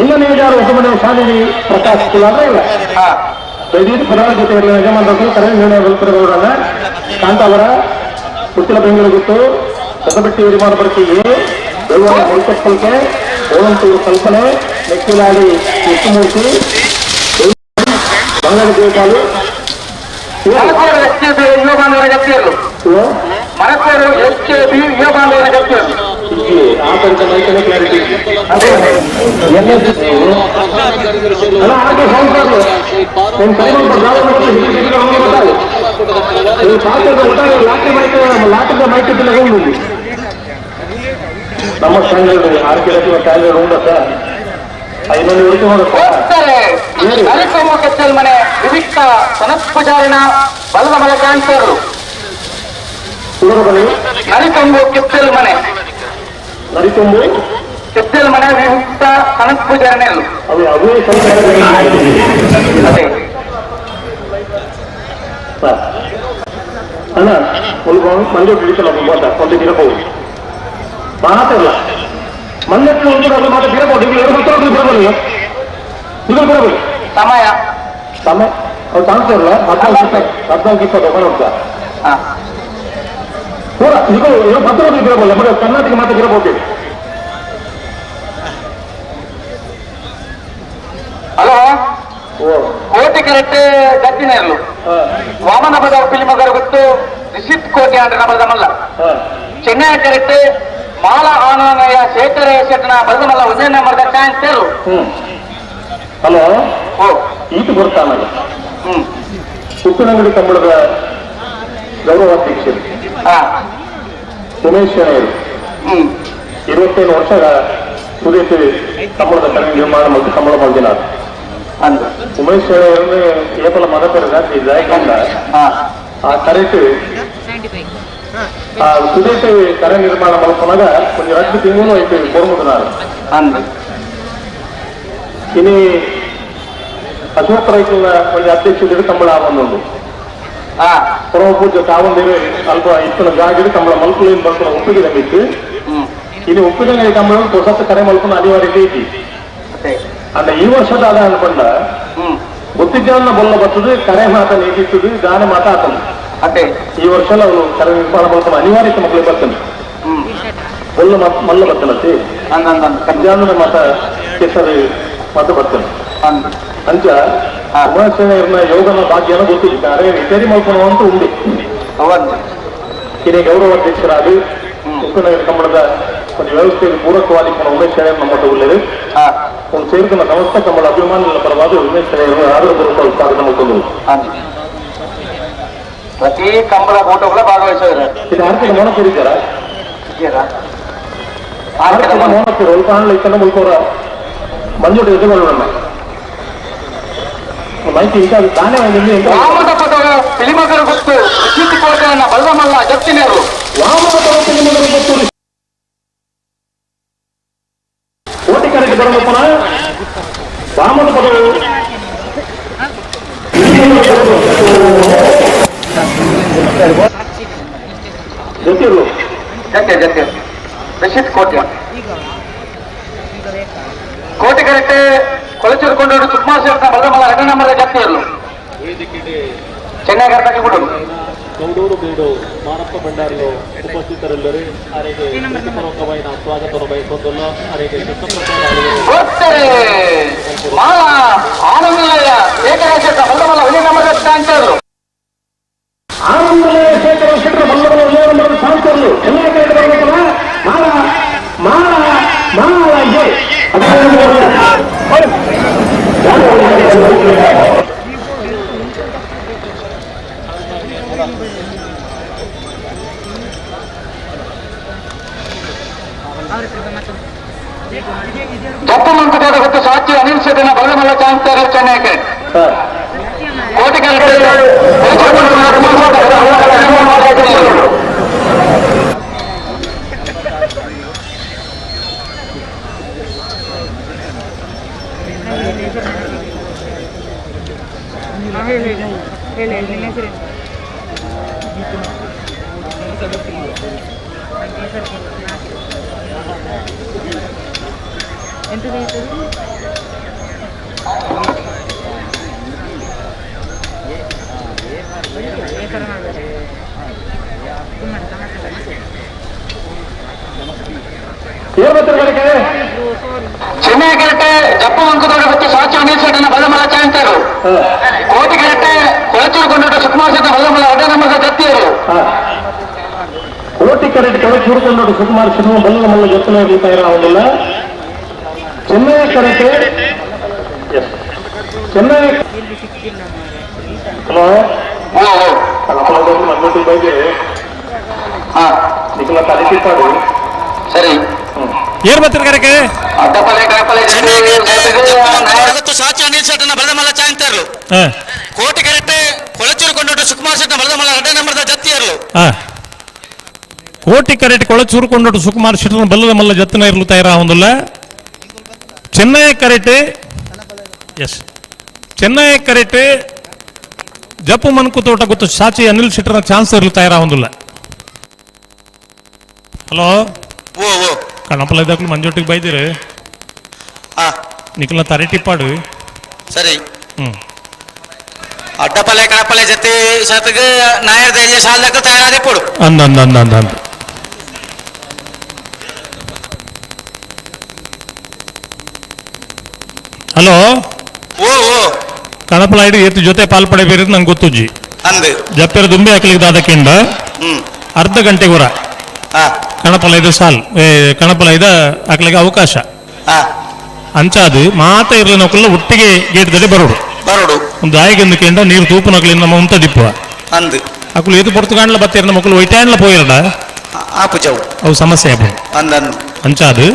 ಇನ್ನನೇಜಾರು ಹೊಸಮನೆ ಶಾಲಿನಿ ಪ್ರಕಾಶ್ ಕುಲಾದ್ರೆ ಇಲ್ಲ ದೈದೀಪ ಪ್ರಧಾನ ಜೊತೆ ಯಜಮಾನರು ಕರೆ ನಿರ್ಣಯ ಕಾಂತಾವರ ಪುತ್ತಿಲ ಬೆಂಗಳೂರು ಗೊತ್ತು ಹೊಸಬಟ್ಟಿ ವಿಮಾನ ಬರ್ತೀವಿ ಬೆಳವಣಿಗೆ ಮುರುಕಪ್ಪಲ್ಕೆ ಓಣಂತೂರು ಕಲ್ಪನೆ Nekkiladi Vishnumurthy Bangali Devapalu Manakur S K B ಯುವ ಬಾಂಧವರ ಜಪ್ತಿಯರು ಮಣಕೂರು ಎಸ್ ಕೆ ಬಿ ಯುವ ಬಾಂಧವರ ಜಪ್ತಿಯರು ಆ ತನಕ ಮೈಕಲ್ಲೇ ಕ್ಲಾರಿಟಿ ಅಲ್ಲ ಹಾಗೆ ಲಾಟದ ಮೈಕ್ ನಮ್ಮ ಸ್ಟ್ಯಾಂಡರ್ಡ್ ಆರ್ ಕೆ ಸ್ಟ್ಯಾಂಡರ್ಡ್ ಉಂಡ ಸರ್ ಐನೂರು ಹೋಗ್ತಾರೆ ನರಿಕೊಂಬು ಕೆತ್ತಲ್ ಮನೆ ವಿವಿಕ್ತ ಸನತ್ ಪೂಜಾರಿನ ಬಲದ ಮಲೆ ಕಾಣ್ತಾರರು ನರಿಕೊಂಬು ಕೆತ್ತಲ್ ಮನೆ ನರಿಕೊಂಬು ಕೆತ್ತಲ್ ಮನೆ ವಿವಿಕ್ತ ಸನತ್ ಪೂಜಾರಿನ ಅವೇ ಅವೇ ಅದೇ ಅಣ್ಣ ಒಂದು ಮಂಜು ಹಿಡಿತಲ್ಲ ಒಂದು ದಿನಬಹುದು ಮಾತಿಲ್ಲ ಮಂಜಕ್ಕೆ ಒಂದು ಅದು ಮಾತು ಬಿಡಬಹುದು ಈಗ ಎರಡು ಹೊತ್ತು ಬಿಡಬಹುದು ಇದು ಬಿಡಬಹುದು ಸಮಯ ಸಮಯ ಅವ್ರು ಕಾಣ್ತಾ ಇಲ್ಲ 14 14 20 ಹೋಗ್ತಾ ಪೂರ ಈಗ 10 ಬಿಡಬಹುದು ನಮಗೆ ಕರ್ನಾಟಕ ಮಾತು ಬಿಡಬಹುದು. ಹಲೋ ಕೋಟಿ ಕರೆಕ್ಟ್ ಗದ್ದಿನ ಇರಲು ವಾಮನ ಬದ ಪಿಲಿಮಗರ ಗೊತ್ತು ರಿಷಿತ್ ಕೋಟಿ ಅಂದ್ರೆ ನಮ್ಮಲ್ಲ ಚೆನ್ನೈ ಕರೆಕ್ಟ್ ಮಾಲ ಆನಂದಯ್ಯ ಶೇಖರ ಶೆಟ್ಟನ ಬರದಮಲ್ಲ ಒಂದೇ ನಂಬರ್ ಚಾನ್ಸ್ ಹಲೋ ಈತ ಬರ್ತಾನಲ್ಲ ಉಪ್ಪಿನಂಗಡಿ ಕಂಬಳದ ಗೌರವಾಧ್ಯಕ್ಷರು ಉಮೇಶ್ ಶೆಣೆಯರು 27 ವರ್ಷ ಸುದೇಶ್ ಕಂಬಳದ ಕರೆ ನಿರ್ಮಾಣ ಮತ್ತು ಕಂಬಳ ಮಂಜುನಾಥ್ ಉಮೇಶ್ ಶೆಣೆಯರನ್ನೇ ಏಪಲ ಮದಪೆರ ಜಾಯಕಂಡ ಆ ಕರೆಟ್ ಆ ಸುದೇಶ್ ಕರೆ ನಿರ್ಮಾಣ ಮಲ್ಪನಾಗ ಕೊಂಚ 2 ತಿಂಗಳು ಐತೆ ಕೊರ್ಮುದನಾರು ಇನಿ ಅಶೋಕ್ ರೈತನ ಒಂದು ಅಧ್ಯಕ್ಷರು ಕಂಬಳ ಆವೊಂದು ಪರಮ ಪೂಜೆ ತಾವಂದಿರು ಅಲ್ಪ ಇತ್ತಿನ ಜಾಗಿಡು ಕಂಬಳ ಮಲ್ಪುಲೇನು ಬರ್ಪುನ ಒಪ್ಪಿಗೆ ನಮಿತ್ತು ಇನ್ನು ಒಪ್ಪಿಗೆ ಕಂಬಳ ಹೊಸತ್ತು ಕರೆ ಮಲ್ಪುನ ಅನಿವಾರ್ಯತೆ ಐತಿ ಅಂಡ ಈ ವರ್ಷದ ಅದ ಅನ್ಕೊಂಡ ಗೊತ್ತಿದ್ದಾನ ಬೊಲ್ಲ ಬರ್ತದೆ ಕರೆ ಮಾತ ನೀತಿತ್ತದೆ ದಾನ ಮಾತ ಆತನ ಈ ವರ್ಷ ಅವನು ಕರೆ ನಿರ್ಮಾಣ ಮಲ್ಪುನ ಅನಿವಾರ್ಯತೆ ಮಕ್ಕಳಿಗೆ ಬರ್ತಾನೆ ಬೊಲ್ಲ ಮಲ್ಲ ಬರ್ತನತಿ ಕಜ್ಜಾನ ಮಾತ ಕೇಸರಿ ಮಾತ ಬರ್ತಾನೆ ಅಂಚ ಉಮಾಶಯರ್ನ ಯೋಗನ ಭಾಗ್ಯನ ಗೊತ್ತಿಲ್ಲ ಕರೆ ರಿಪೇರಿ ಮಲ್ಪುನ ಅಂತ ಉಂಡು ಹಿರಿಯ ಗೌರವಾಧ್ಯಕ್ಷರಾಗಿ ಉಕ್ಕನಗರ ಕಂಬಳದ ಒಂದು ವ್ಯವಸ್ಥೆಗೆ ಪೂರಕವಾಗಿ ಉಮೇಶ್ ಶೆಣೆಯರ್ ನಮ್ಮ ಉಳ್ಳೇರು ಒಂದು ಸೇರಿದ ಸಮಸ್ತ ಕಂಬಳ ಅಭಿಮಾನಿಗಳ ಪರವಾಗಿ ಉಮೇಶ್ ಶೆಣೆಯರು ಆದರಪೂರ್ವಕ ಸ್ವಾಗತ ಮಾಡಿಕೊಂಡು ಪ್ರತಿ ಕಂಬಳ ಕೂಟಗಳ ಭಾಗವಹಿಸಿದ್ರೆ ಇದು ಆರ್ಥಿಕ ಮೋನಪುರಿದ್ದಾರ ಆರ್ಥಿಕ ಮೋನಪುರ ಉಲ್ಪಾಣ ಇತ್ತನ ಮುಲ್ಕೋರ ಮಂಜೂರು ಎದುರುಗೊಳ್ಳೋಣ ಮಾಹಿತಿ ఇంకా ತಾನೇ ವಾಮನ ಪದವ ಪಿಲಿಮಗರು ಗೊತ್ತು ವಿದ್ಯುತ್ ಕೋಟೆಯನ್ನ ಬಲ್ಲಮಲ್ಲ ಜಪ್ತಿನೇರು ವಾಮನ ಪದವ ಪಿಲಿಮಗರು ಗೊತ್ತು ಕೋಟಿ ಕರೆಗೆ ಬರಮಪ್ಪನ ವಾಮನ ಪದವು ಜೊತೆಯರು ಜೊತೆ ಜೊತೆ ರಶೀದ್ ಕೋಟೆ ಕೋಟೆ ಕರೆಕ್ಟ್ ಕೊಳಚೂರು ಕೊಂಡೋಡು ಸುಕುಮಾರ್ ಸೇರ್ತ ಬಲ್ಲಮಲ್ಲ ಎರಡು ನಂಬರ್ ಜಪ್ತಿಯರ್ಲು ಚೆನ್ನೈ ಕರ್ನಾಟಕ ಬಿಡು ಗೌಡೂರು ಬೀಡು ಮಾರಪ್ಪ ಭಂಡಾರಿಲು ಉಪಸ್ಥಿತರಿಲ್ಲರು ಅರೆಗೆ ಪ್ರೀತಿಪೂರ್ವಕವಾದ ಸ್ವಾಗತವನ್ನು ಬಯಸುವುದಿಲ್ಲ ಅರೆಗೆ ಮಾಲ ಆನಂದಲಯ ಏಕರಾಶೇಖರ ಬಲ್ಲಮಲ್ಲ ಒಂದೇ ನಂಬರ್ ಅಂತಾರು ಆನಂದಲಯ ಶೇಖರ ಶೆಟ್ಟರ ಬಲ್ಲಮಲ್ಲ ಒಂದೇ ನಂಬರ್ ಶಾಂತರ್ಲು ಚೆನ್ನೈ ಕರೆಕ್ಟ್ ಬರಬೇಕಲ್ಲ ಮಾಲ ಮಾಲ ಮಾಲ ಇದೆ ಜಪ್ಪು ಮಂಕುಟದ ಹೊತ್ತು ಸಾಕ್ಷಿ ಅನಿಲ್ ಸೇದನ ಬಲ್ಲಮಲ್ಲ ಚಾನ್ಸರ್ ಚೆನ್ನೈ ಕೋಟೆ ಚೆನ್ನೈ ಕರೆಕ್ಟ್ ಜಪ್ಪು ಮಂಕುದೋಡ ಹೊತ್ತು ಸಾಕ್ಷಿ ಅನಿಲ್ ಸೇದನ ಬಲ್ಲಮಲ್ಲ ಚಾನ್ಸರ್ ಕೋಟೆ ಕರೆಕ್ಟ್ ಕೊಳಚೂರು ಕೊಂಡೋಟ ಸುಕುಮಾರ್ ಸೇದನ ಬಲ್ಲಮಲ್ಲ ಅಡ್ಡ ನಂಬರ್ ಜತ್ತಿಯರು ಕೋಟಿ ಕರೆಕ್ಟ್ ಕೊಳಚೂರು ಕೊಂಡೋಟ ಸುಕುಮಾರ್ ಶೆಟ್ಟಿ ಬಲ್ಲ ಮಲ್ಲ ಜೊತೆ ತಯಾರಾಗುವುದಿಲ್ಲ ಚೆನ್ನೈ ಕರೆಕ್ಟ್ ಚೆನ್ನೈ ಹಲೋ ಮಣ್ಣು ಬಗ್ಗೆ ನಿಖಲ ತಲೆ ಸರಿ ಏನ್ ಬರ್ತೀರಿ ಕರೆಕ್ಕೆ ಸಾಚಿ ಅನಿಲ್ ಶೆಟ್ಟನ ಬಲದಮಲ್ಲ ಚಾಂತರ್ಲು ಕೋಟೆ ಕರೆಕ್ಟ್ ಕೊಳಚೂರು ಕೊಂಡೋಟ ಸುಕುಮಾರ್ ಶೆಟ್ಟನ ಬಲದಮಲ್ಲ ಎರಡನೇ ನಂಬರ್ದ ಜತ್ತಿಯರ್ಲು ಕೋಟಿ ಕರೆಕ್ಟ್ ಕೊಳಚೂರು ಕೊಂಡೋಟ ಸುಕುಮಾರ್ ಶೆಟ್ಟನ ಬಲ್ಲದ ಮಲ್ಲ ಜತ್ತನ ಇರಲು ತಯಾರಾಗುವುದಿಲ್ಲ ಚೆನ್ನೈ ಕರೆಕ್ಟ್ ಎಸ್ ಚೆನ್ನೈ ಕರೆಕ್ಟ್ ಜಪ್ಪು ಮನ್ಕು ತೋಟ ಗೊತ್ತು ಸಾಚಿ ಅನಿಲ್ ಶೆಟ್ಟರ್ನ ಚಾನ್ಸ್ ಇರಲು ತಯಾರಾಗುವುದಿಲ್ಲ ಹಲೋ ಓ ಓ ಕಣಪಲ ಇದ್ದಾಗಲೂ ಮಂಜೊಟ್ಟಿಗೆ ಬೈದಿರಿ ನಿಖಲ ತರೆಟಿಪ್ಪಾಡು ಸರಿ ಅಡ್ಡಪಲ್ಲೆ ಕಣಪಲ್ಲೆ ಜೊತೆ ಸತ್ಗೆ ನಾಯರ್ ಧೈರ್ಯ ಸಾಲದಕ್ಕೆ ತಯಾರಾದಿ ಕೊಡು ಅಂದ ಅಂದ ಅಂದ ಅಂದ ಅಂದ ಹಲೋ ಓ ಓ ಕಣಪಲ ಐಡಿ ಎತ್ತು ಜೊತೆ ಪಾಲ್ಪಡೆ ಬೇರೆ ನಂಗೆ ಗೊತ್ತುಜ್ಜಿ ಅಂದು ಜಪ್ಪೆರ ದುಂಬೆ ಹಾಕ್ಲಿಕ್ಕೆ ದಾದಕ್ಕಿಂದ ಅರ್ಧ ಗಂಟೆಗೆ ಕಣಪಲ ಇದು ಸಾಲ್ ಕಣಪಲ ಇದ ಹಾಕ್ಲಿಕ್ಕೆ ಅವಕಾಶ ಅಂಚಾದು ಮಾತ ಇರಲಿ ನೌಕಲ್ಲ ಒಟ್ಟಿಗೆ ಗೇಟ್ದಲ್ಲಿ ಬರೋಡು ಬರೋಡು ಒಂದು ಆಯಿಗೆಂದು ಕೇಂದ್ರ ನೀರು ತೂಪು ನಕಲಿ ನಮ್ಮ ಉಂತ ದಿಪ್ಪುವ ಅಂದು ಅಕುಲು ಏತು ಪೊರ್ತುಗಾಂಡ್ಲ ಬತ್ತೀರ್ನ ಮಕ್ಕಳು ಒಯ್ಟಾಂಡ್ಲ ಪೋಯಿರಡ ಆಪುಜವು ಅವು ಸಮಸ್ಯೆ ಆಪುಂಡು ಅಂದನ್ ಅಂಚಾದು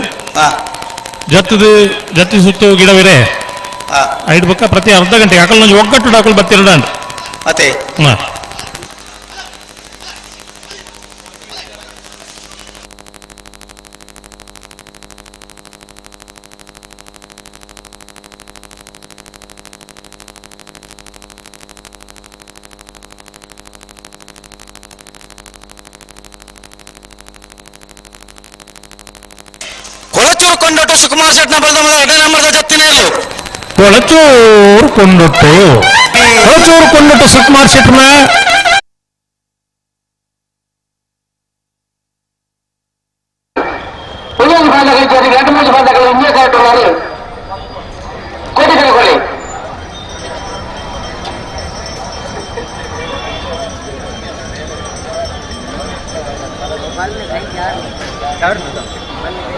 ಜತ್ತದು ಜತ್ತಿ ಸುತ್ತು ಗಿಡವಿರೆ ಐದು ಬೊಕ್ಕ ಪ್ರತಿ ಅರ್ಧ ಗಂಟೆ ಅಕಲ್ ಒಂಜಿ ಒಗ್ಗಟ್ಟು ಅಕುಲು ಬತ್ತಿರಡ ಅತೆ ಕೊಳಚೂರು ಕೊಂಡೊಟ್ಟು ಸುಕುಮಾರ್ ಶೆಟ್ನ ಬರೆದ ಎರಡನೇ ನಂಬರ್ದ ಜತ್ತಿನೇಲು ಕೊಳಚೂರು ಕೊಂಡೊಟ್ಟು ಕೊಳಚೂರು ಕೊಂಡೊಟ್ಟು ಸುಕುಮಾರ್ ಶೆಟ್ನ ಒಂದೊಂದು ಬಾಂಧಗಳು ಜೊತೆಗೆ ಎರಡು ಮೂರು ಬಾಂಧಗಳು ಇನ್ನೇ ಕಾಟುವರು ಕೋಟಿ ಕಳ್ಕೊಳ್ಳಿ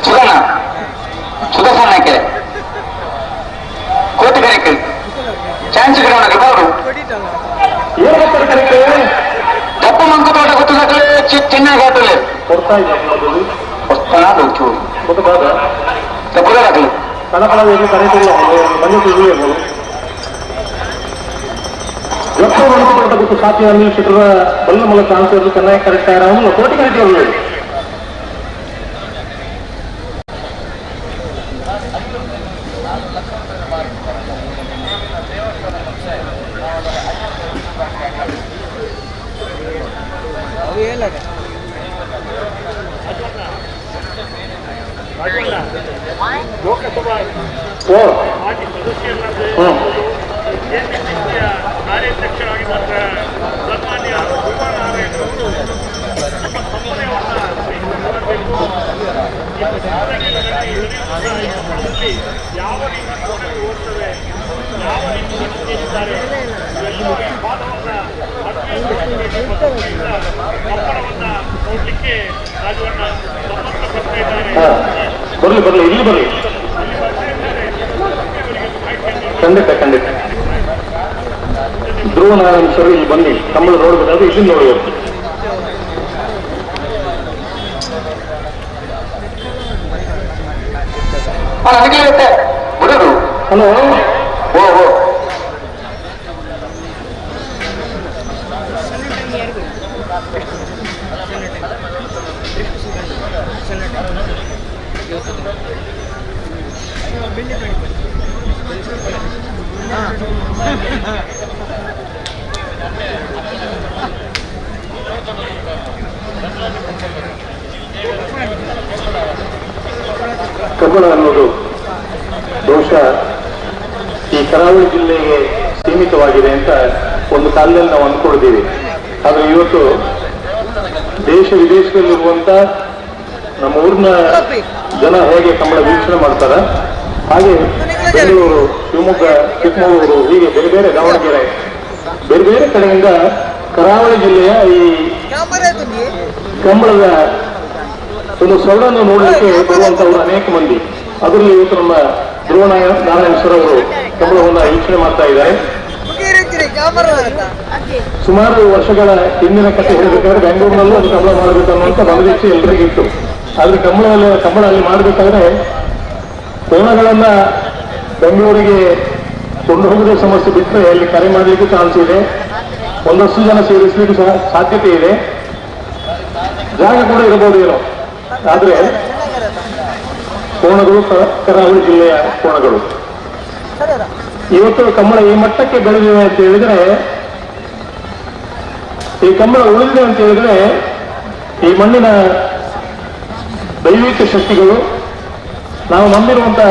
ಸುಧನ ಸುದರ್ಶನ ನಾಯ್ಕರೆ ಕೋಟಿ ಕರೆಕ್ಟ್ ಚಾನ್ಸ್ ಗಿಡವನಕ್ಕೆ ಬಾರು ದಪ್ಪ ಮಂಕು ತೋಟ ಗೊತ್ತು ಚೆನ್ನಾಗಿ ಆಟಲೆ ಸಾಥಿ ಅನಿಲ್ ಶೆಟ್ಟರ ಬಲ್ಲ ಮಲ್ಲ ಚಾನ್ಸ್ ಚೆನ್ನಾಗಿ ಕರೆಕ್ಟ್ ಆಯ್ರ ಕೋಟಿ ಕರೆಕ್ಟ್ ಲೋಕಸಭಾ ಮಾಜಿ ಸದಸ್ಯರಾದ ಕಾರ್ಯಾಧ್ಯಕ್ಷರಾಗಿ ಮಾತ್ರ ಸನ್ಮಾನ್ಯ ಧ್ರುವನಾರಾಯಣರವರು ನಮ್ಮ ಕಂಪನಿಯನ್ನು ಮಾಡಬೇಕು. ಈ ಯಾವ ರೀತಿ ಕೋಣಗಳು ಓಡ್ತವೆ, ಯಾವ ರೀತಿ ನಡೆದಿದ್ದಾರೆ, ಇವೆಲ್ಲ ವಾದವನ್ನು ಕಂಬಳವನ್ನು ನೋಡಲಿಕ್ಕೆ ರಾಜವನ್ನ ಸಂಬಂಧಪಡ್ತಾ ಇದ್ದಾರೆ. ಬರಲಿ ಬರಲಿ ಇಲ್ಲಿ ಬರಲಿ. ಖಂಡಿತ ಖಂಡಿತ ಧ್ರುವ ನಾರಾಯಣ ಸರ್ ಇಲ್ಲಿ ಬನ್ನಿ. ಕಂಬಳ ನೋಡ್ಬೇಕಾದ್ರೆ ಇಲ್ಲಿ ನೋಡಬೇಕು. ಹಲೋ ಓ ಕಂಬಳ ಅನ್ನೋದು ಬಹುಶಃ ಈ ಕರಾವಳಿ ಜಿಲ್ಲೆಗೆ ಸೀಮಿತವಾಗಿದೆ ಅಂತ ಒಂದು ಕಾಲದಲ್ಲಿ ನಾವು ಅಂದ್ಕೊಂಡಿದ್ದೀವಿ. ಆದರೆ ಇವತ್ತು ದೇಶ ವಿದೇಶದಲ್ಲಿರುವಂತ ನಮ್ಮ ಊರಿನ ಜನ ಹೇಗೆ ಕಂಬಳ ವೀಕ್ಷಣೆ ಮಾಡ್ತಾರ, ಹಾಗೆ ಬೆಂಗಳೂರು, ಶಿವಮೊಗ್ಗ, ಚಿಕ್ಕಮಗಳೂರು ಹೀಗೆ ಬೇರೆ ಬೇರೆ ದಾವಣಗೆರೆ ಬೇರೆ ಬೇರೆ ಕಡೆಯಿಂದ ಕರಾವಳಿ ಜಿಲ್ಲೆಯ ಈ ಕಂಬಳದ ಒಂದು ಸೊಗಡನ್ನು ನೋಡಲಿಕ್ಕೆ ಬರುವಂತವರು ಅನೇಕ ಮಂದಿ. ಅದರಲ್ಲಿ ಇವತ್ತು ನಮ್ಮ ಧ್ರುವ ನಾರಾಯಣ ಸರ್ ಅವರು ಕಂಬಳವನ್ನು ವೀಕ್ಷಣೆ ಮಾಡ್ತಾ ಇದ್ದಾರೆ. ಸುಮಾರು ವರ್ಷಗಳ ಹಿಂದಿನ ಕಥೆ ಹೇಳಬೇಕಾದ್ರೆ ಬೆಂಗಳೂರಿನಲ್ಲೂ ಒಂದು ಕಂಬಳ ಮಾಡಬೇಕು ಅನ್ನುವಂಥ ಮನದೀಕ್ಷೆ ಎಲ್ರಿಗಿತ್ತು. ಆದ್ರೆ ಕಂಬಳ ಅಲ್ಲಿ ಮಾಡಬೇಕಾದ್ರೆ ಕೋಣಗಳನ್ನ ಬೆಂಗಳೂರಿಗೆ ಕೊಂಡು ಹೋಗದೆ ಸಮಸ್ಯೆ ಬಿಟ್ಟರೆ ಅಲ್ಲಿ ಕರೆ ಮಾಡಲಿಕ್ಕೂ ಚಾನ್ಸ್ ಇದೆ, ಒಂದಷ್ಟು ಜನ ಸೇರಿಸಲಿಕ್ಕೂ ಸಹ ಸಾಧ್ಯತೆ ಇದೆ, ಜಾಗ ಕೂಡ ಇರಬಹುದು ಏನೋ. ಆದ್ರೆ ಕೋಣಗಳು ಕರಾವಳಿ ಜಿಲ್ಲೆಯ ಕೋಣಗಳು ಇವತ್ತು ಕಂಬಳ ಈ ಮಟ್ಟಕ್ಕೆ ಬೆಳೆದಿದೆ ಅಂತ ಹೇಳಿದ್ರೆ, ಈ ಕಂಬಳ ಉಳಿದಿದೆ ಅಂತ ಹೇಳಿದ್ರೆ ಈ ಮಣ್ಣಿನ ದೈವಿಕ ಶಕ್ತಿಗಳು, ನಾವು ನಂಬಿರುವಂತ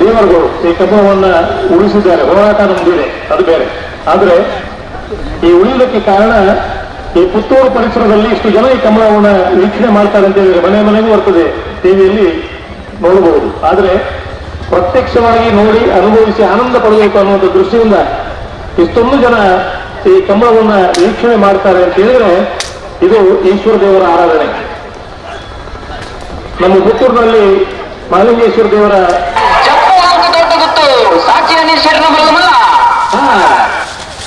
ದೇವರುಗಳು ಈ ಕಂಬಳವನ್ನ ಉಳಿಸಿದ್ದಾರೆ. ಹೋರಾಟ ನಮ್ದಿದೆ, ಅದು ಬೇರೆ. ಆದ್ರೆ ಈ ಉಳಿಯುವುದಕ್ಕೆ ಕಾರಣ ಈ ಪುತ್ತೂರು ಪರಿಸರದಲ್ಲಿ ಇಷ್ಟು ಜನ ಈ ಕಂಬಳವನ್ನ ವೀಕ್ಷಣೆ ಮಾಡ್ತಾರೆ ಅಂತ ಹೇಳಿದ್ರೆ ಮನೆ ಮನೆಗೂ ಬರ್ತದೆ, ಟಿವಿಯಲ್ಲಿ ನೋಡಬಹುದು. ಆದ್ರೆ ಪ್ರತ್ಯಕ್ಷವಾಗಿ ನೋಡಿ ಅನುಭವಿಸಿ ಆನಂದ ಪಡಬೇಕು ಅನ್ನುವಂಥ ದೃಷ್ಟಿಯಿಂದ ಇಷ್ಟೊಂದು ಜನ ಈ ಕಂಬಳವನ್ನ ವೀಕ್ಷಣೆ ಮಾಡ್ತಾರೆ ಅಂತ ಹೇಳಿದ್ರೆ ಇದು ಈಶ್ವರ ದೇವರ ಆರಾಧನೆ. ನಮ್ಮ ಪುತ್ತೂರಿನಲ್ಲಿ ಮಹಾಲಿಂಗೇಶ್ವರ ದೇವರ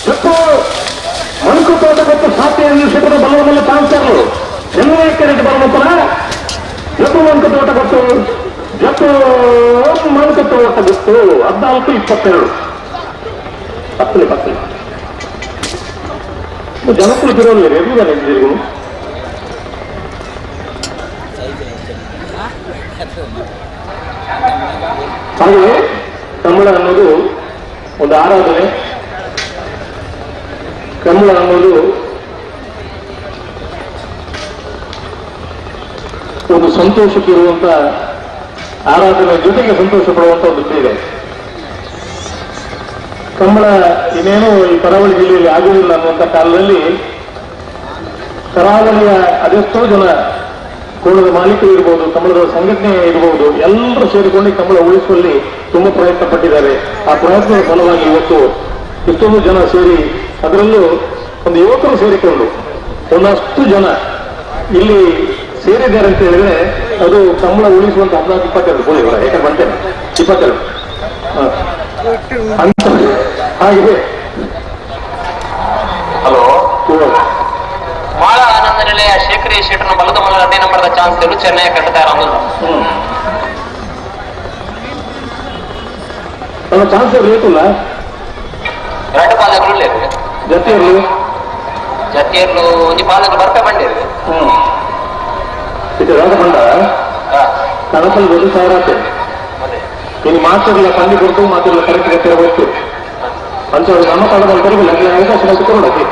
ಜಪ್ಪು ಮಣಕು ತೋಟ ಗೊತ್ತು ಸಾಕ್ಷಿ ಗುತ್ತು 14-22. ಪತ್ತಲೆ ಪತ್ತಲೆ ಜನಕ್ಕೂ ಬಿರೋಲ್ಲ ಎದುರು. ಹಾಗೆ ಕಂಬಳ ಅನ್ನೋದು ಒಂದು ಆರಾಧನೆ. ಕಂಬಳ ಅನ್ನೋದು ಒಂದು ಸಂತೋಷಕ್ಕಿರುವಂತ ಆರಾಧನೆ ಜೊತೆಗೆ ಸಂತೋಷ ಪಡುವಂತ ಒಂದು ಕ್ರೀಡೆ ಕಂಬಳ. ಇನ್ನೇನು ಈ ಕರಾವಳಿ ಜಿಲ್ಲೆಯಲ್ಲಿ ಆಗುವುದಿಲ್ಲ ಅನ್ನುವಂಥ ಕಾಲದಲ್ಲಿ ಕರಾವಳಿಯ ಅದೆಷ್ಟೋ ಜನ ಕೋಣದ ಮಾಲೀಕರು ಇರ್ಬೋದು, ಕಂಬಳದ ಸಂಘಟನೆ ಇರಬಹುದು, ಎಲ್ಲರೂ ಸೇರಿಕೊಂಡು ಕಂಬಳ ಉಳಿಸುವಲ್ಲಿ ತುಂಬಾ ಪ್ರಯತ್ನ ಪಟ್ಟಿದ್ದಾರೆ. ಆ ಪ್ರಯತ್ನದ ಫಲವಾಗಿ ಇವತ್ತು ಇಷ್ಟೊಂದು ಜನ ಸೇರಿ, ಅದರಲ್ಲೂ ಒಂದು ಯುವಕರು ಸೇರಿಕೊಂಡು ಒಂದಷ್ಟು ಜನ ಇಲ್ಲಿ ಸೇರಿದ್ದಾರೆ ಅಂತ ಹೇಳಿದ್ರೆ ಅದು ಕಂಬಳ ಉಳಿಸುವಂತ 14-22 ಕೋಳಿ ಯಾಕಂದ್ರೆ ಬಂತೇನೆ 22 ಅಂತ ಹಾಗೆ. ಹಲೋ, ಮಾಳ ಆನಂದ ನಿಲಯ ಶೇಖರಿ ಶೆಟ್ಟರ್ನ ಬಲದ ಮಲ 2 ನಂಬರ್ದ ಚಾನ್ಸ್ ಚೆನ್ನೈ ಕಟ್ಟುತ್ತಾ ಇರೋದು. ನನ್ನ ಚಾನ್ಸ್ ರೇಟುಲ್ಲ 2 ಪಾಲಕರು ಜೊತೆಯಲ್ಲೂ ಜೊತೆಯಲ್ಲೂ ಒಂಜಿ ಪಾಲಕರು ಬರ್ಪೆ ಬಂಡಿರು. ಇದು ರಾಧ ಬಂಡ ಕಣಸಲ್ಲಿ 1,000 ಆತೆ ಇನ್ನು ಮಾತಿರಲ್ಲ ಪಂಡಿ ಕೊಡ್ತು ಮಾತಿರಲ್ಲ ಕರೆಕ್ಟ್ ಗೊತ್ತಿರಬೇಕು ಅಂತ ನಮ್ಮ ಕಾಲದಲ್ಲಿ ಬರಲಿಲ್ಲ ಅವಕಾಶ ಕೊಡೋಕೆ.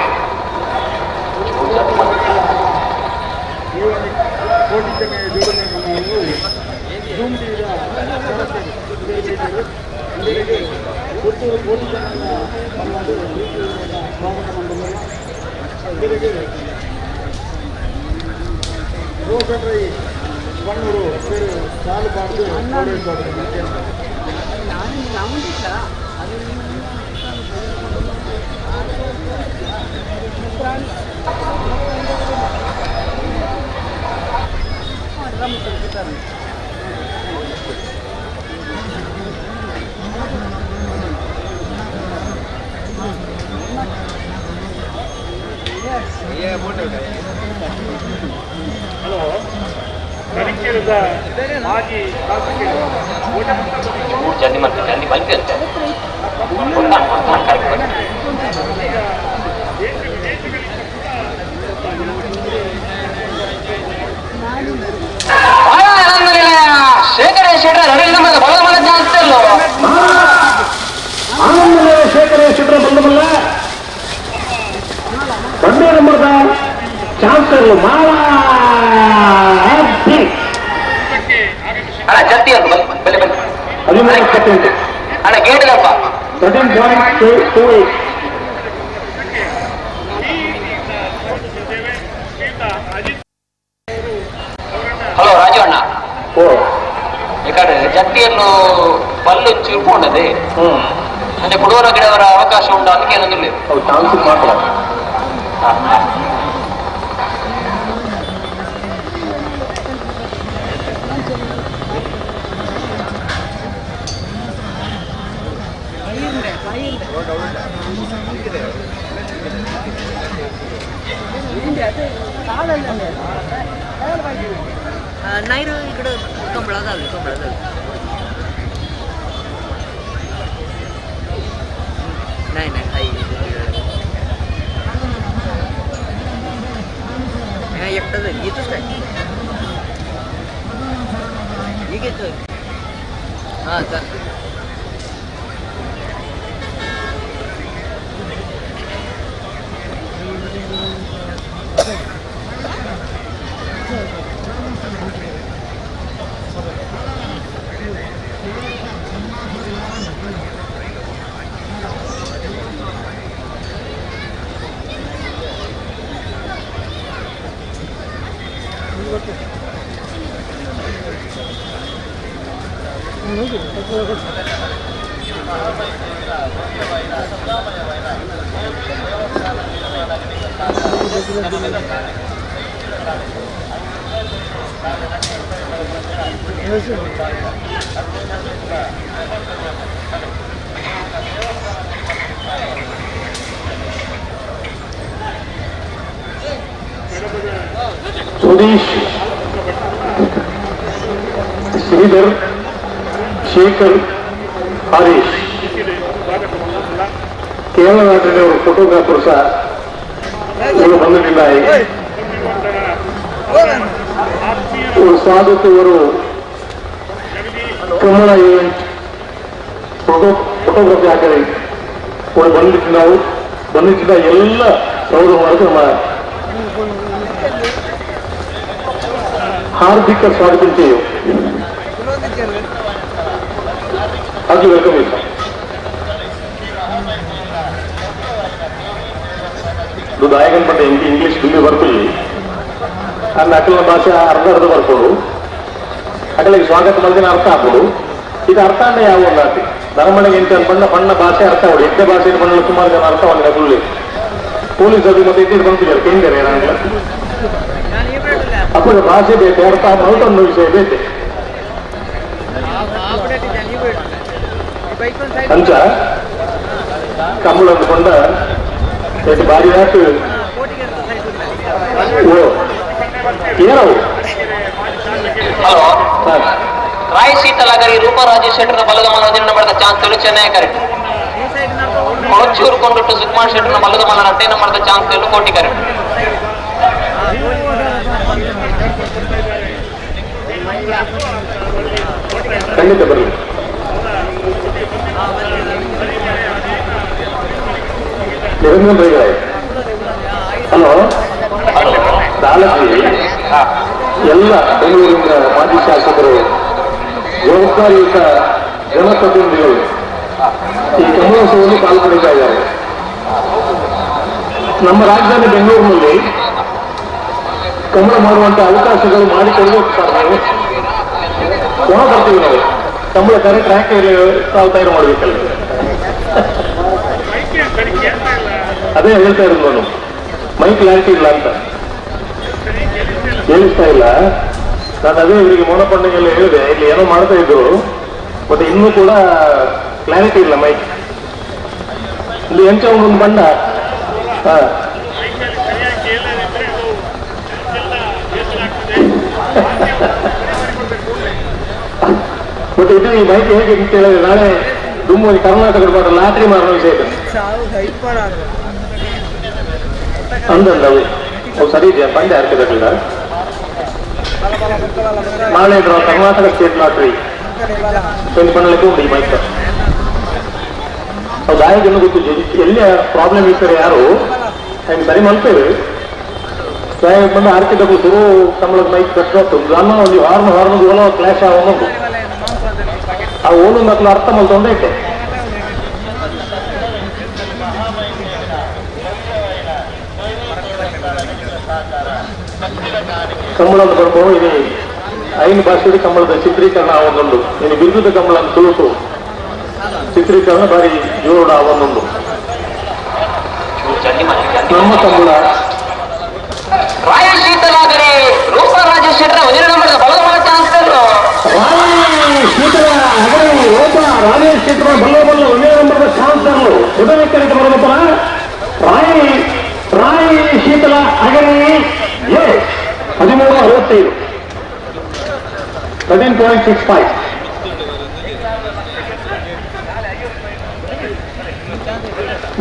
ಹಲೋ, ತರೀಕೆರೆದ ಮಾಜಿ ಶಾಸಕರು ಜಲ್ದಿ ಮಾಡ್ತೀನಿ, ಜಲ್ದಿ ಬಂತು ಅಂತೆ. ಶೇಖರ ಶೆಟ್ಟರ್ 2 ನಂಬರ್ ಬಲದ ಮಲ ಚಾನ್ಸ್ ಆನಂದ ಶೇಖರ ಶೆಟ್ಟರ್ ಬಂದಮಲ್ಲ 1 ನಂಬರ್ದ ಚಾನ್ಸ್ ಮಾಳ ಅಣ್ಣ ಜಲ್ದಿ ಅಂತ ಬನ್ನಿ ಬನ್ನಿ. 13-28. ಅಣ್ಣ ಗೇಟ್ ಅಪ್ಪ 13.28. ಹಲೋ ರಾಜು ಅಣ್ಣ, ಈ ಕಡೆ ಜತ್ತಿಯನ್ನು ಬಲ್ಲು ಚುರುಕೊಂಡದೆ ಅಂದ್ರೆ ಕುಡೋರ ಗಿಡವರ ಅವಕಾಶ ಉಂಟು, ಅದಕ್ಕೆ ಏನೊಂದಿಲ್ಲ. ಚಾನ್ಸ್ ಮಾತ್ರ. ನೈರು ಈ ಕಡೆ ಕಂಬಳದಲ್ಲ ಕಂಬಳದಲ್ಲ नाही नाही आई हा एकटाच आहे, येतोच काय ठीक आहे. हां चालतं. ಸುದೀಶ್, ಶ್ರೀಧರ್, ಶೇಖರ್, ಹರೀಶ್ ಕೇರಳ ನಾಟಿನವರು ಫೋಟೋಗ್ರಾಫರ್ ಸಹ ಇವರು ಬಂದಿದ್ದಾರೆ. ಇವರು ಸ್ವಾಗತ ಇವರು ಕಮಲ ಇವೆಂಟ್ ಫೋಟೋಗ್ರಫಿ ಹಾಕಿ ಇವರು ಬಂದಿದ್ದು ನಾವು ಬಂದಿದ್ದ ಎಲ್ಲ ಸೌರಭ ನಮ್ಮ ಹಾರ್ದಿಕ ಸ್ವಾಗತ ಹಾಗೆ welcome sir. ಇದು ದಾಯಕನ್ ಪಟ್ಟ ಇಂಗ್ಲೀಷ್ ಬಿಲ್ಲಿ ಬರ್ತೀವಿ ಅಲ್ಲಿ ಅಕಲ ಭಾಷೆ ಅರ್ಧ ಅರ್ಧ ಬರ್ಬೋದು. ಅಕಲಿಗೆ ಸ್ವಾಗತ ಮಲ್ದಿನ ಅರ್ಥ ಆಗ್ಬೋದು. ಇದು ಅರ್ಥ ಅಂದ್ರೆ ಯಾವ ಒಂದು ಆತಿ ಧರ್ಮಣಿಗೆ ಎಂತ ಬಣ್ಣ ಬಣ್ಣ ಭಾಷೆ ಅರ್ಥ ಆಗೋದು. ಎದ್ದ ಭಾಷೆ ಬಣ್ಣ ಸುಮಾರು ಜನ ಅರ್ಥ ಆಗೋದು. ಅಕುಲ್ಲಿ ಪೊಲೀಸ್ ಅದು ಮತ್ತೆ ಎದ್ದು ಬಂತಿದ್ದಾರೆ ಕೇಂದ್ರ ಏನಾಗಲ್ಲ. ಅప్పుడు ಭಾಷೆ ಬೇಕು ಅರ್ಥ ಮಲ್ತೊಂದು ವಿಷಯ ಬೇಕು ಅಂಚ ಕಂಬಳ ಅಂದ್ಕೊಂಡ ಭಾರಿ ಆಯ್ತು. ಓ ಏನವು ಹಲೋ ರಾಯ್ ಶೀತಲಾಗರಿ ರೂಪಾ ರಾಜೇಶ್ ಶೆಟ್ಟರ್ನ ಬಲದ ಮನೋಜನ ಮಾಡಿದ ಚಾನ್ಸ್ ತೆಲು ಚೆನ್ನೈ ಕರೆಕ್ಟ್. ಕೊಳಚೂರು ಕೊಂಡಿಟ್ಟು ಸುಕುಮಾರ್ ಶೆಟ್ಟರ್ನ ಬಲದ ಮನ ರಟ್ಟೆನ ಮಾಡಿದ ಚಾನ್ಸ್ ತೆಲು ಕೋಟಿ ಕರೆಕ್ಟ್. ಖಂಡಿತ ಬರಲಿ. ನಿರಂಜನ್ ರೈಗಳೇ ಹಲೋ ದಾಲಜಿ ಎಲ್ಲ ಬೆಂಗಳೂರಿನ ಮಾಜಿ ಶಾಸಕರು ಜವಾಬ್ದಾರಿಯುತ ಜನಪ್ರತಿನಿಧಿಗಳು ಈ ಕಮಲೋತ್ಸವವನ್ನು ಪಾಲ್ಪಡಿತಾ ಇದ್ದಾರೆ. ನಮ್ಮ ರಾಜಧಾನಿ ಬೆಂಗಳೂರಿನಲ್ಲಿ ಕಮಲ ಮಾಡುವಂತಹ ಅವಕಾಶಗಳು ಮಾಡಿಕೊಡ್ಬೇಕು ಸರ್. ನೀವು ಕೊಣ ಬರ್ತೀವಿ ನಾವು ಕಮಲ ಕರೆ ಟ್ರ್ಯಾಕ್ ತಾವು ತಯಾರು ಮಾಡಬೇಕಲ್ಲ, ಅದೇ ಹೇಳ್ತಾ ಇರೋದು ನಾನು. ಮೈಕ್ ಕ್ಲಾರಿಟಿ ಇಲ್ಲ ಅಂತ ಕೇಳಿಸ್ತಾ ಇಲ್ಲ. ನಾನು ಅದೇ ಇವರಿಗೆ ಮೌನಪಂಡಿಗೆಲ್ಲ ಹೇಳಿದೆ, ಇಲ್ಲಿ ಏನೋ ಮಾಡ್ತಾ ಇದ್ರು ಬಟ್ ಇನ್ನೂ ಕೂಡ ಕ್ಲಾರಿಟಿ ಇಲ್ಲ ಮೈಕ್. ಇಲ್ಲಿ ಎಂಚ ಒಂದು ಬಣ್ಣ ಹಾ ಬಟ್ ಇದು ಈ ಮೈಕ್ ಹೇಗೆ ಅಂತ ಹೇಳಿದ್ರೆ ನಾಳೆ ದುಮ್ಮು ಕರ್ನಾಟಕದ ಮಾತ್ರ ಲಾಟ್ರಿ ಮಾರೋ ವಿಷಯ ಇದೆ ಅಂದಂದವು ಅವು ಸರಿ ಇದೆಯಾ ಬಂಡೆ ಹಾಕಿದಾಗಲ್ಲ. ನಾಳೆ ಕರ್ನಾಟಕ ಸ್ಟೇಟ್ ಲಾಟ್ರಿ ಪಣ್ಣಲಿಕ್ಕೆ ಉಂಟು ಈ ಮೈಕ್. ಅವು ಗಾಯಕನ್ನು ಗೊತ್ತು ಎಲ್ಲಿ ಪ್ರಾಬ್ಲಮ್ ಇರ್ತಾರೆ ಯಾರು ಹಂಗೆ ಸರಿ ಮಾಡ್ತೇವೆ. ಗಾಯಕ ಬಂದು ಆರ್ಕಿದಾಗ ಶುರು ಕಮಲದ ಮೈಕ್ ಕಟ್ಟೋದು ನನ್ನ ಒಂದು ಹಾರ್ನ್ ಹಾರ್ನ್ ಓಲೋ ಕ್ಲಾಶ್ ಆಗೋದು ಆ ಓಲು ಮಕ್ಕಳು ಅರ್ಥ ಮಲ್ತೊಂದೇ ಇಟ್ಟೆ. ಕಂಬಳ ಅಂತ ಬರ್ಬೋದು. ಇದು ಐನು ಭಾಷೆಯಲ್ಲಿ ಕಂಬಳದ ಚಿತ್ರೀಕರಣ ಒಂದೊಂದು ಇನ್ನು ಬಿರುದುದ ಕಂಬಳ ಅಂತ ತುಳುಕು ಚಿತ್ರೀಕರಣ ಭಾರಿ ಜೋರುಡ ಒಂದೊಂದು ನಮ್ಮ ಕಂಬಳ. ರಾಯ ಶೀತಲಾಗರಿ ರೂಪಾ ರಾಜೇಶ್ ಶೆಟ್ಟರ್ ಒಂದೇ ನಂಬರ್ ಬಲದ ಮನ ಚಾನ್ಸ್ ಶೀತಲ ಹಗರಿ ರೂಪಾ ರಾಜೇಶ್ ಶೆಟ್ಟರ್ ಬಲ್ಲ ಬಲ್ಲ ಒಂದೇ ನಂಬರ್ದ ಚಾನ್ಸರ್ಲು ಉದಯಕರಿತ ಬರಬಪ್ಪನ ರಾಯಿ ರಾಯಿ ಶೀತಲ ಹಗರಿ ಎ 13.65 13.65.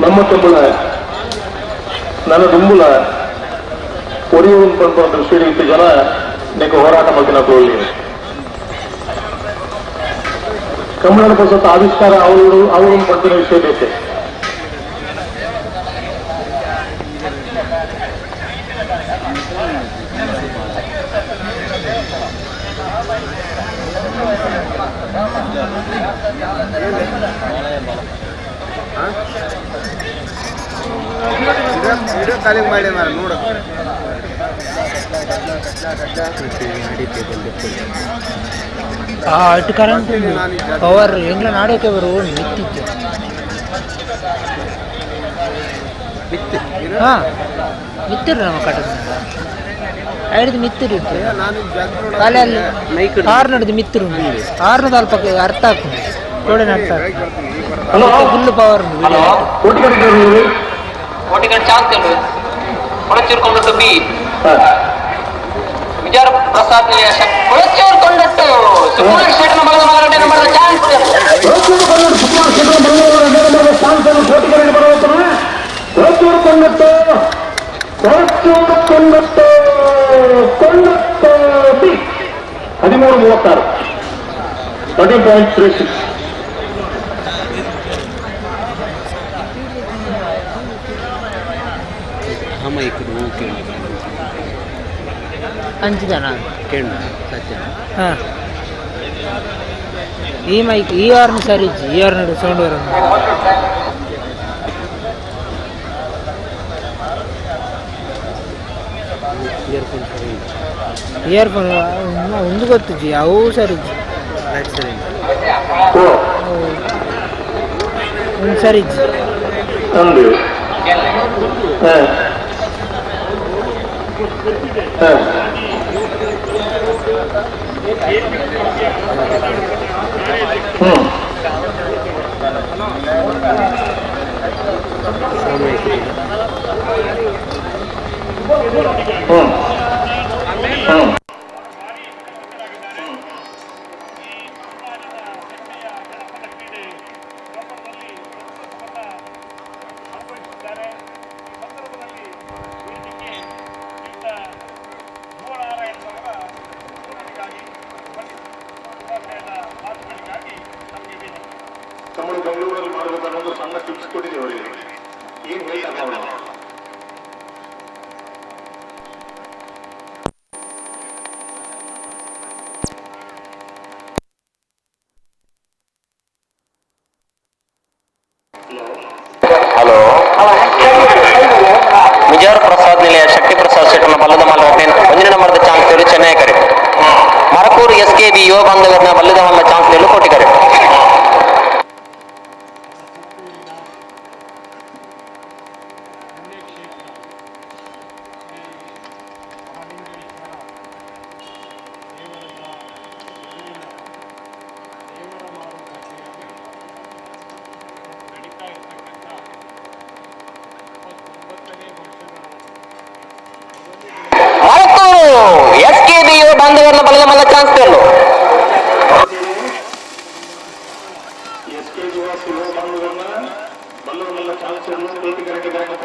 ನಮ್ಮ ಕಂಬಳ ನನ್ನ ದುಂಬುಲ ಒರಿಯೂರು ಪಂಪಂದ್ರೆ ಶ್ರೀ ಜನ ನೀಕು ಹೋರಾಟ ಮಾಡ್ತೀನಿ ಹೋಗಿ ಕಂಬಳದ ಸ್ವಲ್ಪ ಆವಿಷ್ಕಾರ ಅವರು ಅವರು ಪಡ್ತಿನ ವಿಷಯ ಬೇಕೆ. ವಿಡಿಯೋ ಕಾಲಿಂಗ್ ಮಾಡಿ ಮಾರ ನೋಡು. ಅటు ಕರೆಂಟ್ ಪವರ್ ಎಂಗ್ಲ ನಾಡೋಕೆ ಬರು ಮಿತ್ತಿತ್ತು. ಹಾಂ ಮಿತ್ತಿರು ನಮ್ಮ ಕಟ್ಟದ ಐದು ಮಿತ್ತಿರು ಇತ್ತು ಕಾಲಲ್ಲಿ ಆರ್ನಡ್ದು ಮಿತ್ತಿರು ಆರ್ನದ ಅಲ್ಪ ಅರ್ಥ ಆಗ್ತದೆ ತೋಡೆ ಅರ್ಥ ಆಗ್ತದೆ ಫುಲ್ ಪವರ್ ಕೋಟಿಗಡೆ ಚಾನ್ಸ್ ಕೊಳಚೂರು ಕೊಂಡು ಬಿ ವಿಜಯ ಪ್ರಸಾದ್ ಕೊಳಚೂರು ಕೊಂಡಟ್ಟು ಸುಕುಮಾರ್ ಶೆಟ್ಟನ ಬಲದ ಮಲಗಡೆ ನಂಬರ್ ಚಾನ್ಸ್ ಸುಕುಮಾರ್ ಶೆಟ್ಟನ ಬಲದ ಚಾನ್ಸ್ ಅನ್ನು ಕೋಟಿಗರಿಗೆ ಬರುತ್ತಾರೆ. ಕೊಳಚೂರು ಕೊಂಡಟ್ಟು ಕೊಳಚೂರು ಕೊಂಡಟ್ಟು ಕೊಂಡಟ್ಟು 13:36 13.36. ಅಂಚಿದನಾ ಹಾಂ ಈ ಮೈಕ್ ಈ ಆರ್ನ್ ಸರಿ ಈ ಆರ್ನ್ ಸೌಂಡ್ ಬರೋದು. ಇಯರ್ಫೋನ್ ಒಂದು ಗೊತ್ತಿಜ್ಜಿ ಅವು ಸರಿ ಒಂದು ಸರಿ ತಮ್ಮಳು ಬೆಂಗಳೂರಲ್ಲಿ ಮಾಡಬೇಕನ್ನೋದು ಸಣ್ಣ ಟಿಪ್ಸ್ ಕೊಟ್ಟಿದ್ದೀವಿ ಅವರಿಗೆ. ಏನು ಹೇಳ್ತಾರೆ ನೋಡೋಣ. ಹಲೋ ವಿಜಯ ಪ್ರಸಾದ್ ನಿಲಯ ಶಕ್ತಿ ಪ್ರಸಾದ್ ಶೆಟ್ಟನ ಬಲ್ಲದ ಮಲ್ಲ ಒಂದಿನ ನಂಬರ್ದ ಚಾನ್ಸ್ ತೇರು ಚೆನ್ನೈ ಕರೆ. ಮರಕೂರು ಎಸ್ ಕೆ ಬಿ ಯುವ ಬಾಂಧವರನ್ನ ಬಲ್ಲದ ಮಲ್ಲ ಚಾನ್ಸ್ ತೇರು ಕೋಟಿ ಕರೆ. ಎಸ್ ಕೆ ಬಿ ಯುವ ಬಾಂಧವರನ್ನ ಬಲದ ಮಲ್ಲ ಚಾನ್ಸ್ ತೇರು. ಎಸ್ ಕೆ ಯುವ ಬಾಂಧವರನ್ನ ಬಲ್ಲದ ಮಲ್ಲ ಚಾನ್ಸ್ ಅನ್ನು ಕೋಟಿ ಕರೆಗೆ ಬರಕಪ್ಪ.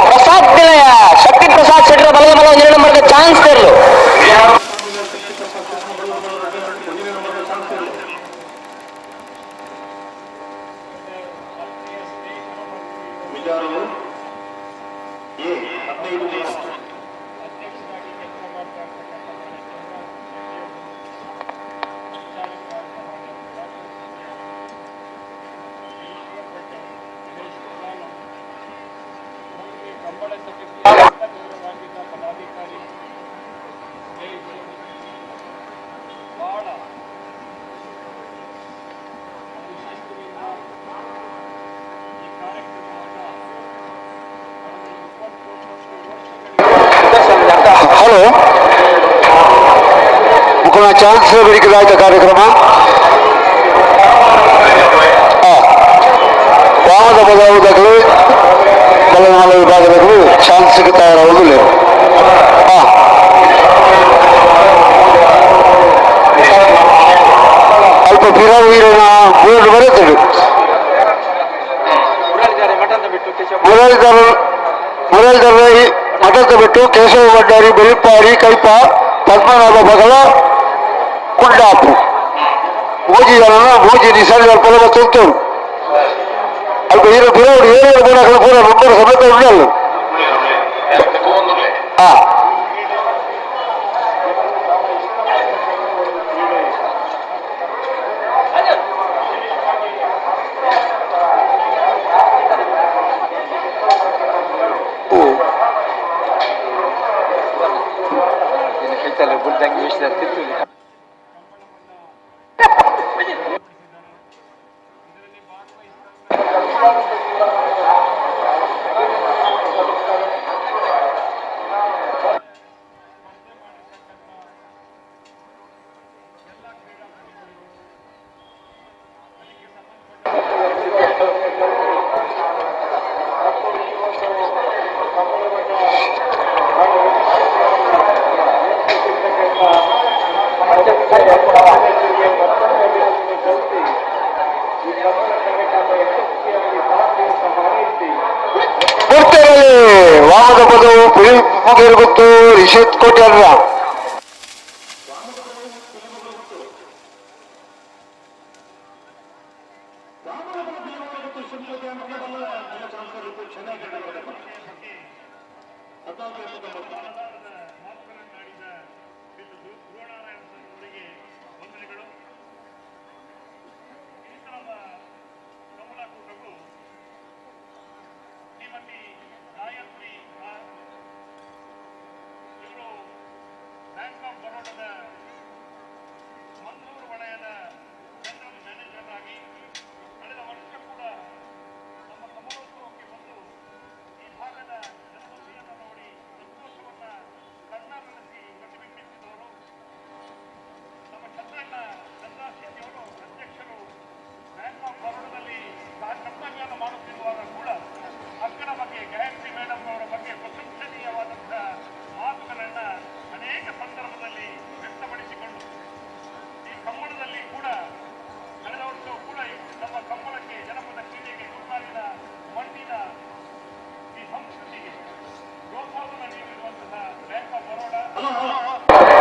ಪ್ರಸಾದ್ ನಿಲಯ ಶಕ್ತಿ ಪ್ರಸಾದ್ ಶೆಟ್ಟರ ಬಲದ ಮಲ್ಲ ಒಂದೆರಡು ನಂಬರ್ದ ಚಾನ್ಸ್ ತೇರ್ಲು. ಹಲೋ ಮುಖನ ಚಾನ್ಸ್ ಬೇಡಿಕೆದಾಯ್ತ ಕಾರ್ಯಕ್ರಮ ವಾಮದ ಬದಲಾವುದಕ್ಕೂ ಬಲನಾಲ ವಿಭಾಗದಕ್ಕೂ ಚಾನ್ಸ್ ಸಿಗುತ್ತಾ ಇರೋದಿಲ್ಲ. ಅಲ್ಪ ವೀರನ ಬೋರ್ಡ್ ಬರುತ್ತದೆ. ಮುರಳೀಧರ ಮಠದ ಬಿಟ್ಟು ಕೇಶವ ಭಂಡಾರಿ ಬೆಳಿಪಾರಿ ಕೈಪ ಪದ್ಮನಾಭ ಬಗಲ ಕುಂಡಾಪು ಮೋಜಿ ಜನ ಮೋಜಿ ನಿಸರ್ಗ ಪೊಲವ ತುಂತೂರು ಅಲ್ಪ ಇರೋ ಬಿರೋಡು ಏಳು ಗುಣಗಳು ಪೂರ ನಂಬರ್ ಸಮೇತ ಉಂಡಲ್ಲ. ಕೈತಲ್ಲ ಬುಡ್ದಂಗೆ ವಿಷಯ ತಿಂತು. ವಾಮದ ಪದವು ಪುಲಿಮುಗೇರು ರಿಷಿತ್ ಕೋಟ್ಯಾರ.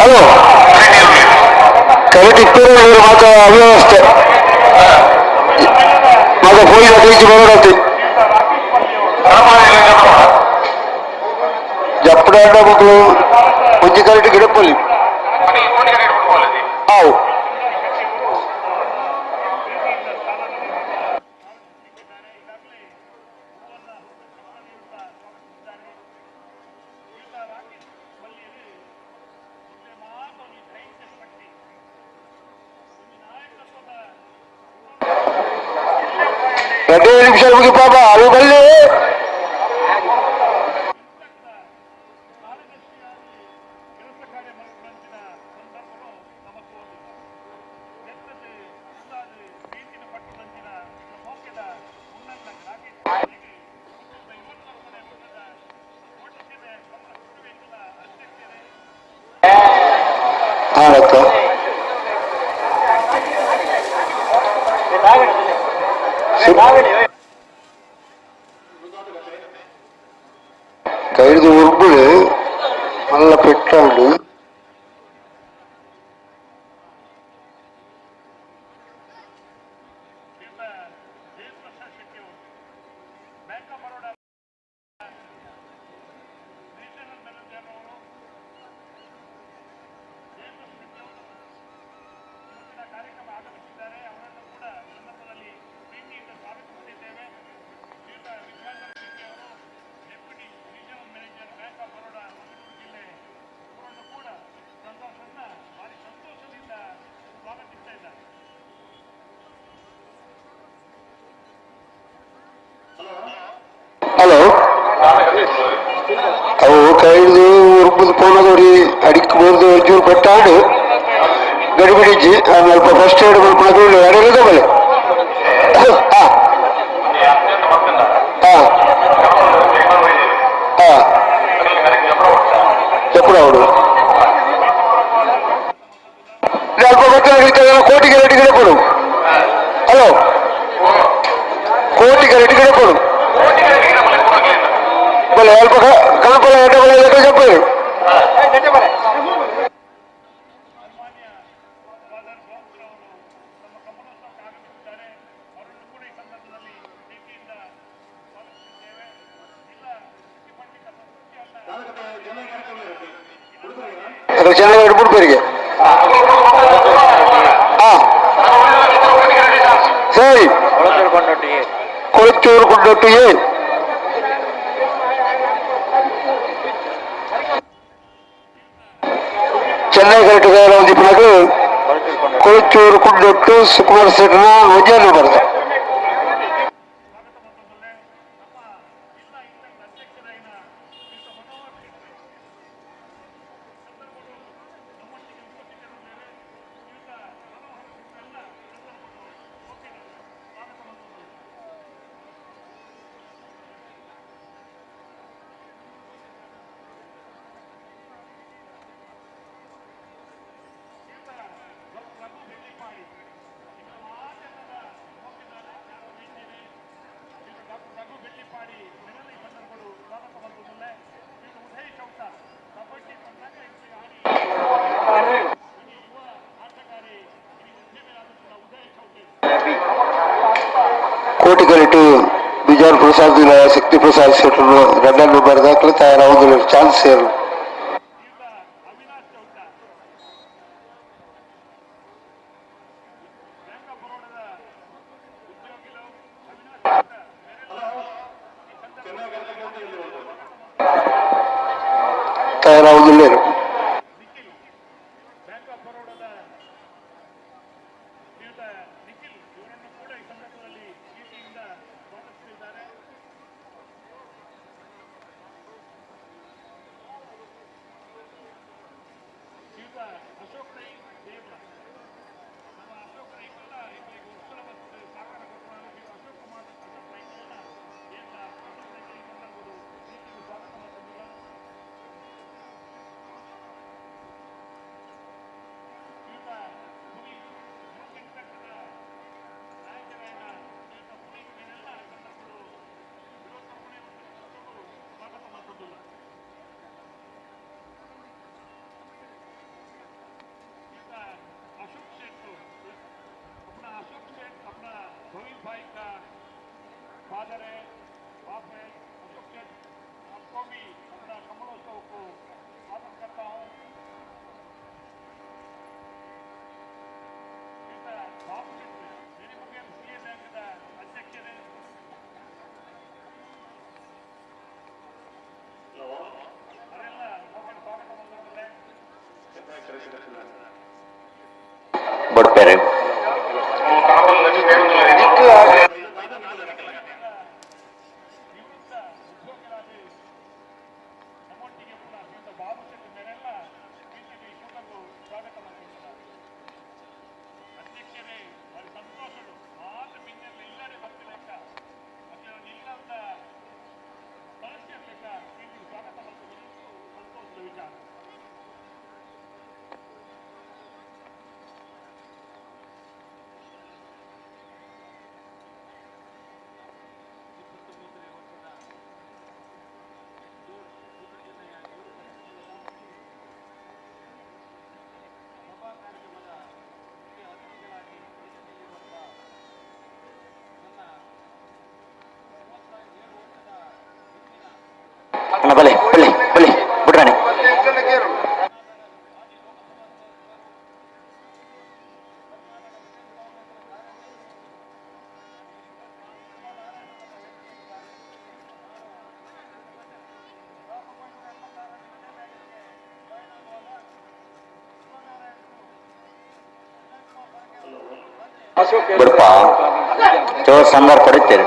ಹಲೋ ಕರೆಕ್ಟ್ ಇತ್ತು ಮಾತ್ರ ಅವ್ಯವಸ್ಥೆ ಮಾತ್ರ ಪೊಲೀಸ್ ಅತಿ ಬರೋಡತ್ತಿ ಜಪ್ಪಡ ಮಕ್ಕಳು ಒಂಜಿ ಕರೆಕ್ಟ್ ಗಿಡಪಲ್ಲಿ ಆವು. 2 ನಿಮಿಷ ಮುಗಿ ಪಾಪ ಅದು ಬಲ್ಲಿ. ಕೈದು ಉರ್ಬುಡು ಮಲ್ಲ ಪೆಟ್ಟಾಂಡು. ಹಲೋ ಅವು ಕೈದು ಉರ್ಬುದು ಪೋನದವ್ರಿ ಅಡಿಕ್ ಬರ್ದು ಒಂಚೂರು ಪೆಟ್ಟಾಂಡು ಗಡಿಬಿಡಿಜ್ಜಿ. ಆಮೇಲೆ ಫಸ್ಟ್ ಏಡ್ ಮಲ್ಪುನದು ಅಡಿಗೆ ಬಲೆ. ಹಾ ಹಾ ಹಾ ಜಪ್ಪಡ ಅವಡು ಅಲ್ಪ ಗೊತ್ತಾಗಿರ್ತದೆ. ಕೋಟಿಗೆ ರೆಡಿ ಗಿಡ ಕೊಡು. ಹಲೋ ಕೋಟಿಗೆ ರೆಡಿ ಗಿಡ ಕೊಡು. ಬಲೆ ಅಲ್ಪ ಕಣಪಲ ಎಡ್ಡ ಬಲೆ ಎಡ್ಡ ಜಪ್ಪು. ಅದು ಚೆನ್ನಾಗಿ ಹಿಡ್ಬಿಡ್ಬೇರಿಗೆ. ಹಾ ಸರಿ. ಕೊಳಚೂರು ಕೊಂಡೊಟ್ಟಿಗೆ Chennai correct ತಯಾರಾದಿಪ್ಪನಗಳು ಕೊಳಚೂರು ಕುಂಡೊಟ್ಟು ಸುಕುಮಾರ್ ಶೆಟ್ಟನ ಒಂಜೇ ಬರದ. ಕೋಟಿಗರಿಟು ಬಿಜಾರ್ ಪ್ರಸಾದ್ ಶಕ್ತಿ ಪ್ರಸಾದ್ ಶೆಟ್ಟರು ರನ್ನನ್ನು ಬರೆದಾಕಲು ತಯಾರಾಗುವುದಿಲ್ಲ ಚಾನ್ಸ್ ಸೇರು. ತಯಾರಾಗುವುದಿಲ್ಲ. ಬಡ್ಪೇರೆ ಬಲೆ ಬಲೆ ಬಲೆ ಬಿಡ್ರಾಣಿ. ಬಿಡಪ್ಪ ಜೋರ್ ಸಂಬಾರ್ ಪಡಿತೀರಿ.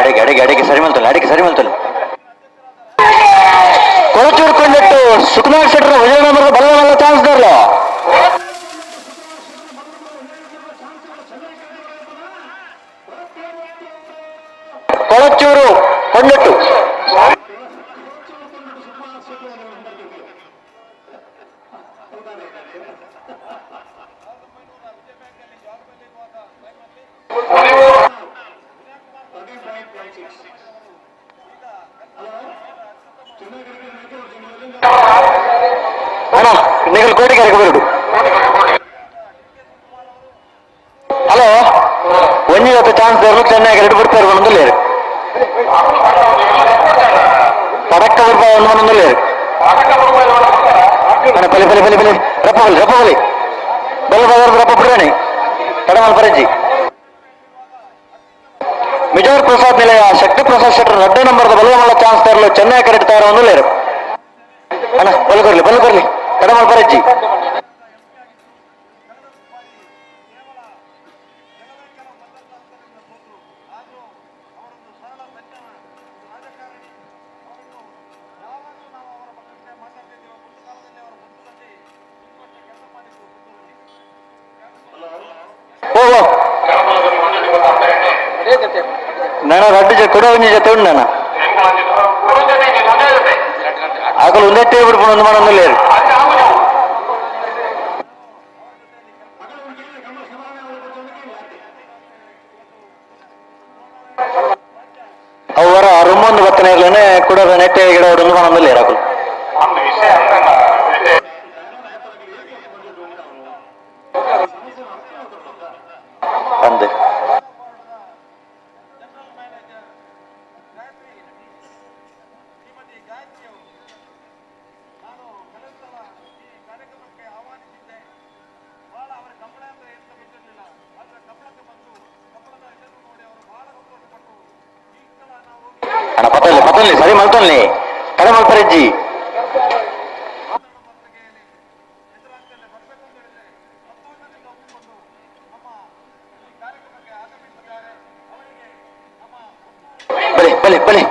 ಅಡಿಗೆ ಅಡಿಗೆ ಅಡಿಗೆ ಸರಿ ಮಲ್ತಲ್ಲ, ಅಡಿಗೆ ಸರಿ ಮಲ್ತಲ್ಲ. ಕೊಳಚೂರು ಕೊಂಡಿಟ್ಟು ಸುಕುಮಾರ್ ಶೆಟ್ಟರ್ ವಿಜಯನಗರದ ಬಲ್ಲ ಬಲ್ಲ ಚಾನ್ಸ್ ದಾರ್ಲ. ಕೊಳಚೂರು ಕೊಂಡಟ್ಟು ಅಣ್ಣ ನೀವು ಕೋಟಿಗೆ ಬರುಡು. ಹಲೋ ಒಂಜಿ ಇವತ್ತು ಚಾನ್ಸ್ ದೇರ್ಲು ಚೆನ್ನೈ ಎರಡು ಬಿಡ್ತಾರೆ ಒಂದೊಂದು ಪಡಕ್ಕ ಬರ್ಪ ಒಂದೊಂದು. ಅಣ್ಣ ಬಲೆ ಬಲೆ ಬಲೆ ಬಲೆ ರಪ್ಪ ಬಲೆ ರಪ್ಪ ಬಲೆ ಬಲ್ಲ ಬದಲು ರಪ್ಪ ಬಿಡ್ರಾಣಿ ತಡಮಲ್ ಪರಜ್ಜಿ. ಮಿಜಾರ್ ಪ್ರಸಾದ್ ನಿಲಯ ಶಕ್ತಿ ಪ್ರಸಾದ್ ಶೆಟ್ಟರ್ ರಡ್ಡೆ ನಂಬರ್ದ ಬಲಮಲ್ಲ ಚಾನ್ಸ್ ತರಲು ಚೆನ್ನೈ ಕರೆಕ್ಟ್ ತಯಾರ ಒಂದು ಲೇರು. ಅಣ್ಣ ಬಲ್ ಬರ್ಲಿ ಬಲ್ ಬರ್ಲಿ ಕಡಮಲ್ ಬರಜ್ಜಿ. ನಾನು ರಡ್ಡು ಜೊತೆ ಕೂಡ ಒಂಜಿ ಜೊತೆ ಉಂಡು ನಾನು ಆಗಲು ಒಂದೇ ಟೇಬಲ್ ಒಂದು ಮಾಡೋದು ಲೇರು. ಅವರ ರುಮ್ಮೊಂದು ಬತ್ತನೆ ಇರ್ಲೇನೆ ಕೂಡ ನೆಟ್ಟೆ ಗಿಡ ಒಂದು ಮಾಡೋದು ಲೇರು ಆಗಲು. ಅಂದೆ ಅಣ್ಣ ಪತ್ತಲ್ಲಿ ಪತ್ತಲ್ಲಿ ಸರಿ ಮಲ್ತೊಲ್ಲಿ ತಡೆ ಮಲ್ಪರೆಜ್ಜಿ. ಬಲೆ ಬಲೆ ಬಲೆ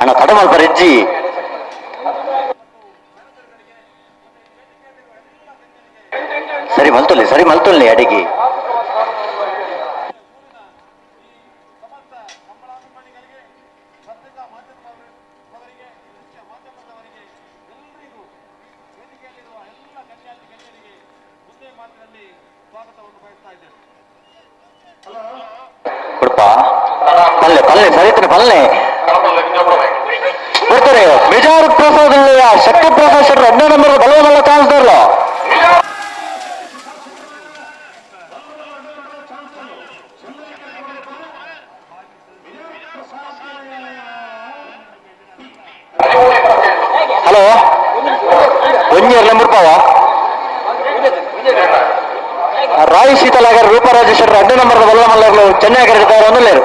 ಅಣ್ಣ ತಡ ಮಲ್ಪರೆಜ್ಜಿ. ಸರಿ ಮಲ್ತೊಲ್ಲಿ ಸರಿ ಮಲ್ತೊಲ್ಲಿ ಅಡಿಗೆ. ಕೊಡಪ್ಪ ಪಲ್ಲೆ ಪಲ್ಲೆ ಸರಿತನೆ ಪಲ್ಲೆ ಬರ್ತಾರೆ. ಮಿಜಾರ್ ಪ್ರಸಾದ್ ಶಕ್ತಿ ಪ್ರಸಾದ್ ಶೆಟ್ಟರ್ 2 ನಂಬರ್ ಬಲವಲ್ಲ ಚಾನ್ಸ್ ತರಲು. ಹಲೋ ಒಂಜಿ ನಂಬರ್ ಪಾವ ರಾಯ್ ಶೀತಲಾಗರ್ ರೂಪರಾಜ ಶೆಟ್ಟರ್ 2 ನಂಬರ್ ಬಲವಲ್ಲ ಚೆನ್ನೈ ಕರೆಕ್ಟ್ ಒಂದು ಲೇರು.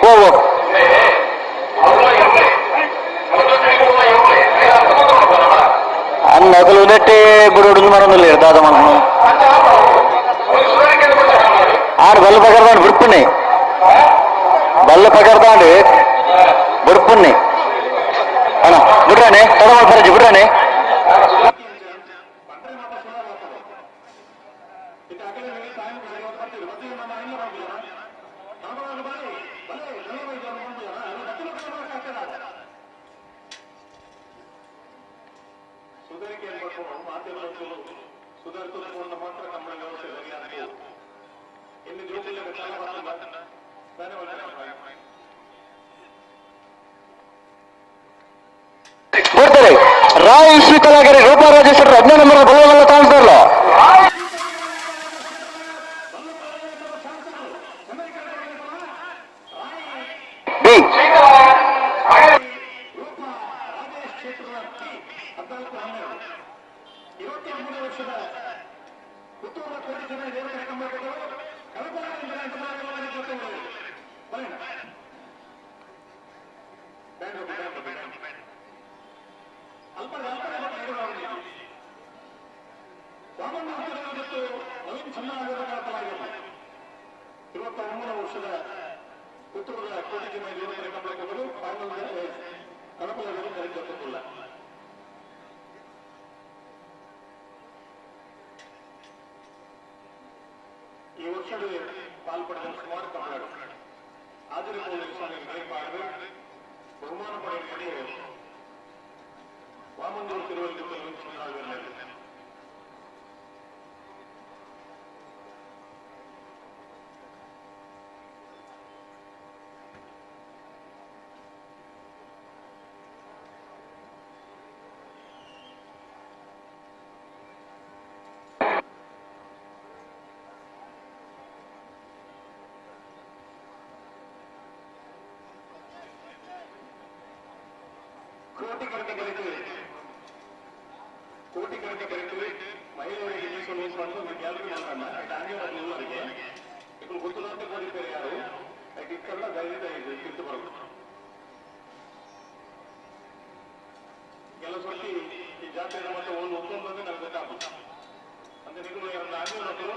ಓ ಓ ಅನ್ನ ಅಗಲು ನೆಟ್ಟೆ ಬುಡೋಡು ಮರೊಂದು ದಾದ ಮನ ಆರು ಬಲ್ಲ ಪಗರ್ದಾಂಡ್ ಬುಡ್ಪುನ್ನೆ ಬಲ್ಲ ಪಗರ್ದಾಂಡ್ ಬುಡ್ಪುನ್ನೆ ಅಣ್ಣ ಬಿಡ್ರಾನೆ ತಡ ಮಾಡ್ಬಾರಜ್ಜಿ ಬಿಡ್ರಾನೆ. ಬರ್ತಾರೆ ರಾಯ್ ಶೀತಲಾಗರೆ ರೂಪರಾಜೇಶ್ವರ 2 ನಂಬರ್ ಬಲವಲ್ಲ ಚಾನ್ಸ್ ತರಲು. ಬಿ ಈ ವರ್ಷದ ಪಾಲ್ಪಡೆದ ಸುಮಾರು ಕಮಲಗಳು ಆಧುನಿಕ ಸ್ವಾಮಿ ಬಹುಮಾನ ಪಡೆಯುವ ವಾಮನ ವಾಮಂದೂರು ತಿರುವಲ್ಲಿ ಕೋಟಿ ಕರೆತ ಬರೀತೀವಿ ಮಹಿಳೆಯರಿಗೆ ಮೀಸಲು ಬಂದು ಗ್ಯಾಲರಿ ಮಾಡ್ತಾನೆ ಆಂಗ್ಲವರಿಗೆ ఇప్పుడు గుర్తులంటే కోడి ಯಾರು ఇక్కడ ದಯವಿಟ್ಟು ತಿಂತು ಬರಬೇಕು. ಕೆಲವು ಸರ್ತಿ ಈ ಜಾತ್ರೆ ಮತ್ತೆ ಒಂದು ಒಪ್ಪಂದ್ರೆ ನಮ್ಗೆ ಗೊತ್ತಾಗುತ್ತೆ. ಅಂದ್ರೆ ನೀವು ಆಂಗ್ಲವರು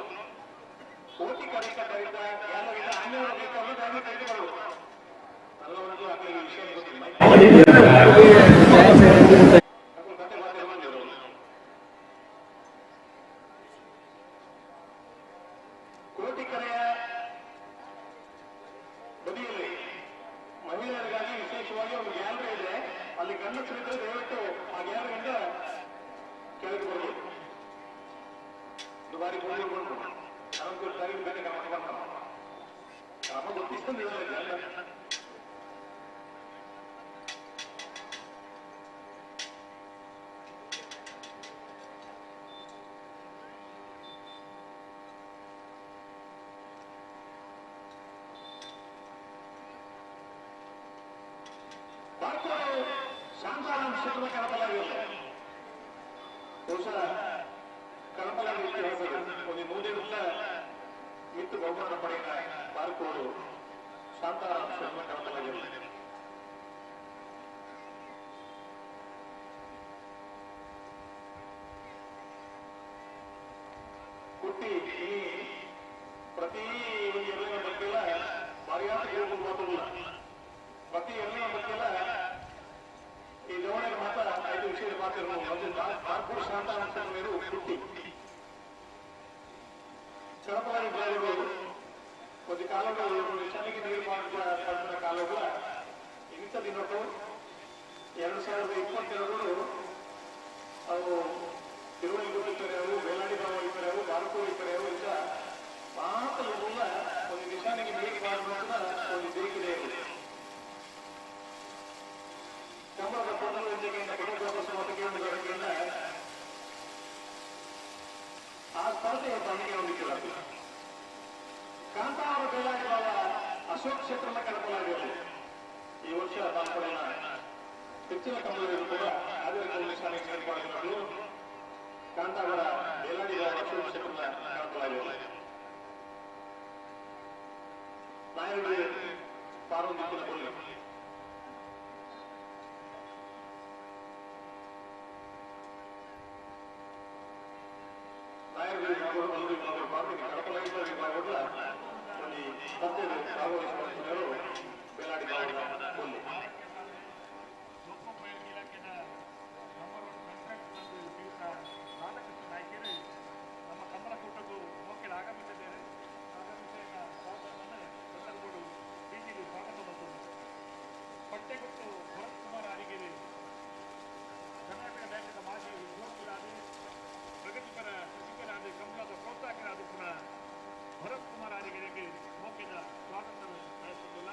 ಕೋಟಿ ಕರೆತ ಕರೀತ ಗ್ಯಾಲರಿಯಿಂದ ಆಂಗ್ಲವರು ಬೇಕಾದ್ರೆ ದಯವಿಟ್ಟು ತೆಗೆದು ಬರಬೇಕು. ನಲ್ಲವರೆಗೂ ಆ ವಿಷಯ ಗೊತ್ತಿಲ್ಲ. ಕೋಟಿಕೆರೆಯ ಬದಿಯಲ್ಲಿ ಮಹಿಳೆಯರಿಗಾಗಿ ವಿಶೇಷವಾಗಿ ಒಂದು ಗ್ಯಾಲರಿ ಇದೆ. ಅಲ್ಲಿ ಗಂಡಸರಿದ್ದರೆ ದಯವಿಟ್ಟು ಆ ಗ್ಯಾಲರಿಯಿಂದ ಕೆಳಗೆ ಬರಬೇಕು. ದುಬಾರಿ ಕೊಂಡು ಬೇರೆ ಕ್ರಮ ಗೊತ್ತಿస్తుంది. ಶಾಂತಾರಾಮ್ ಕ್ಷೇತ್ರದ ಕಣಪಲಾಗಿಲ್ಲ. ಬಹುಶಃ ಕಣಪಲಾಗಿ ಇತಿಹಾಸದ ಒಂದು ನೂರಿಲ್ಲ ಮಿತ್ತು ಬಹುಮಾನ ಪಡೆದ ಬಾರ್ಕೋಡು ಶಾಂತಾರಾಮ್ ಕ್ಷೇತ್ರದ ಕಣಪಲಾಗಿಲ್ಲ. ಕುಟ್ಟಿ ಈ ಪ್ರತಿ ಒಂದು ಎಲ್ಲರ ಬಗ್ಗೆಲ್ಲ ಭಾರಿಯಾದ ಹೇಳ್ಬೋದು. ಪ್ರತಿ ಎಲ್ಲರ ಬಗ್ಗೆಲ್ಲ ಈ ಜವಳಿಗೆ ಮಾತ್ರ ಐದು ವಿಷಯದ ಮಾತ್ರ ಒಂದು ಬಾರ್ಕೂರು ಶಾಂತಾರಾಮ್ ಕ್ಷೇತ್ರ ಕುಟ್ಟಿ ಚರಪಲಾಗಿ ಡ್ರೈವರ್ಗಳು ಒಂದು ಕಾಲಗಳು ನಿಶಾನಿಗೆ ನೀರು ಮಾಡಿದ ಕಾಲಗಳ ಇಂಥ ದಿನಕ್ಕೂ 2022 ಅವು ತಿರುವಳಿಗುಡ್ಡ ಇಪ್ಪರೆಯವು, ಬೇಲಾಡಿ ಬಾವ ಇಪ್ಪರೆಯವು, ಬಾರ್ಕೂರು ಇಪ್ಪರೆಯವು, ಇಂಥ ಮಾತ್ರ ಒಂದು ನಿಶಾನಿಗೆ ನೀರು ಮಾಡುವಂತ ಒಂದು ಬೇಕಿದೆ. ಕಂಬಳದ ಆ ಸ್ಪರ್ಧೆಯ ತನಿಖೆ ಹೊಂದಿಕ್ಕಿಲ್ಲ. ಕಾಂತಾವರ ಬೇಲಾಡಿ ಬಾವ ಅಶೋಕ್ ಕ್ಷೇತ್ರದ ಕಡಪಲಾಗಿರಲಿ ಈ ವರ್ಷ ಪಾಲ್ಪಡೆಯ ಹೆಚ್ಚಿನ ಕಂಬಳವರು ಕೂಡ ಆಧುನಿಕ ನಿಶಾನೆಗೆ ಏರ್ಪಾಡಿಸಿದರು. ಕಾಂತಾವರ ಬೇಲಾಡಿ ಬಾವ ಅಶೋಕ್ ಕ್ಷೇತ್ರದ ಕಡಪಲಾಗಿರಲಿ ನಾಯಕರು ಪಾರೊಂದಿಕ್ಕಿನ ಕೊಲ್ಲ ನಮ್ಮ ಕಮಲಕೂಟಕ್ಕೂ ಮೋಕೆಲ್ ಆಗಮಿಸಿದ್ದೇನೆ. ಆಗಮಿಸಿದ ಸಂದರ್ಭಗಳು ಬೀದಿಗೆ ಸ್ವಾಗತ ಬರ್ತದೆ. ಪಟ್ಟೆಗುಟ್ಟು ಭರತ್ ಕುಮಾರ್ ಅರಿಗೆರೆ, ಕರ್ನಾಟಕ ಬ್ಯಾಂಕಿನ ಮಾಜಿ ಉದ್ಯೋಗಿಗಳಾದ ಪ್ರಗತಿಪರ ಕೃಷಿಕರಾದ ಕಂಬಳದ ಪ್ರೋತ್ಸಾಹಕರಾದ ಕೂಡ ಭರತ್ ಕುಮಾರ್ ಅರಿಗೆರೆಗೆ ಮೋಕೆದ ಸ್ವಾಗತ ಬಯಸುತ್ತಿಲ್ಲ.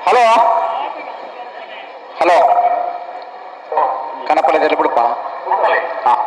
ಹಲೋ ಹಲೋ ಕನಪಲೆ ಬಿಡಪ್ಪ. ಹಾಂ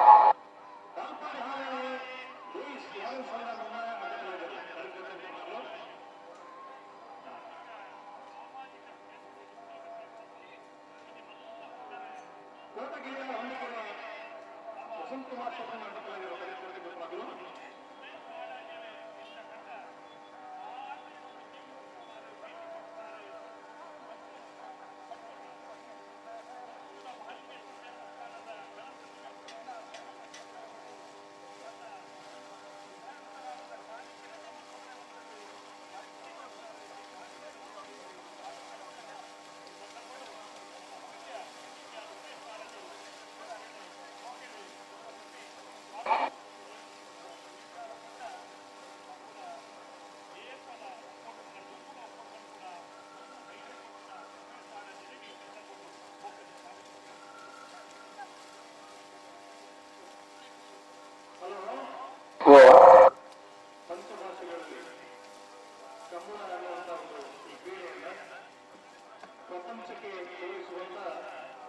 ಪ್ರಪಂಚಕ್ಕೆ ತೋರಿಸುವಂತ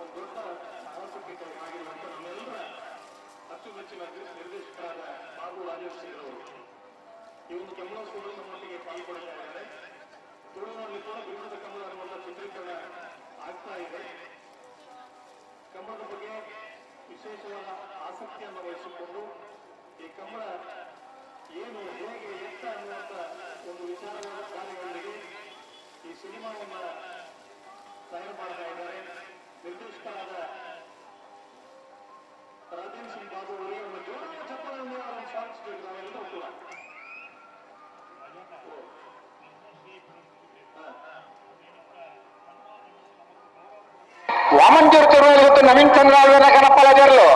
ಒಂದು ದೊಡ್ಡ ಸಾಹಸಕ್ಕೆ ಆಗಿರುವಂತ ನಮ್ಮೆಲ್ಲರ ಅಚ್ಚುಮೆಚ್ಚಿನ ನಿರ್ದೇಶಕರಾದ ಬಾಬು ರಾಜೇಶ್ ಸಿಂಗ್ ಅವರು ಈ ಒಂದು ಕಮಲೋತ್ಸವದಲ್ಲಿ ನಮ್ಮೊಟ್ಟಿಗೆ ಪಾಲ್ಗೊಳ್ತಾ ಇದ್ದಾರೆ. ತುಳುನಾಡಲ್ಲಿ ಕೂಡ ಬಿರುದ ಕಮಲ ಅನ್ನುವಂಥ ಚಿತ್ರೀಕರಣ ಆಗ್ತಾ ಇದೆ. ಕಮಲದ ಬಗ್ಗೆ ವಿಶೇಷವಾದ ಆಸಕ್ತಿಯನ್ನು ವಹಿಸಿಕೊಂಡು ಈ ಕಮಲ ಏನು, ಹೇಗೆ, ಎತ್ತ ಅನ್ನುವಂಥ ಒಂದು ವಿಚಾರವಾದ ಕಾರ್ಯಗಳೊಂದಿಗೆ ಈ ಸಿನಿಮಾವನ್ನ ತಯಾರು ಮಾಡ್ತಾ ಇದ್ದಾರೆ. ನಿರ್ದೇಶಕರಾದ ರಾಜೇಂದ್ರ ಸಿಂಗ್ ಬಾಬು ಅವರಿಗೆ ಒಂದು ಜೋರಾದ ಚಪ್ಪಾಳೆಯನ್ನು ಅವರನ್ನು ಸ್ವಾಗತಿಸಬೇಕು ನಾವೆಲ್ಲರೂ ಕೂಡ. ವಾಮಂಜೂರು ತಿರುವಲ್ಲಿ ನವೀನ್ ಚಂದ್ರ ಆಳ್ವೆನ ಕನಪಲ ಜರ್ಲು.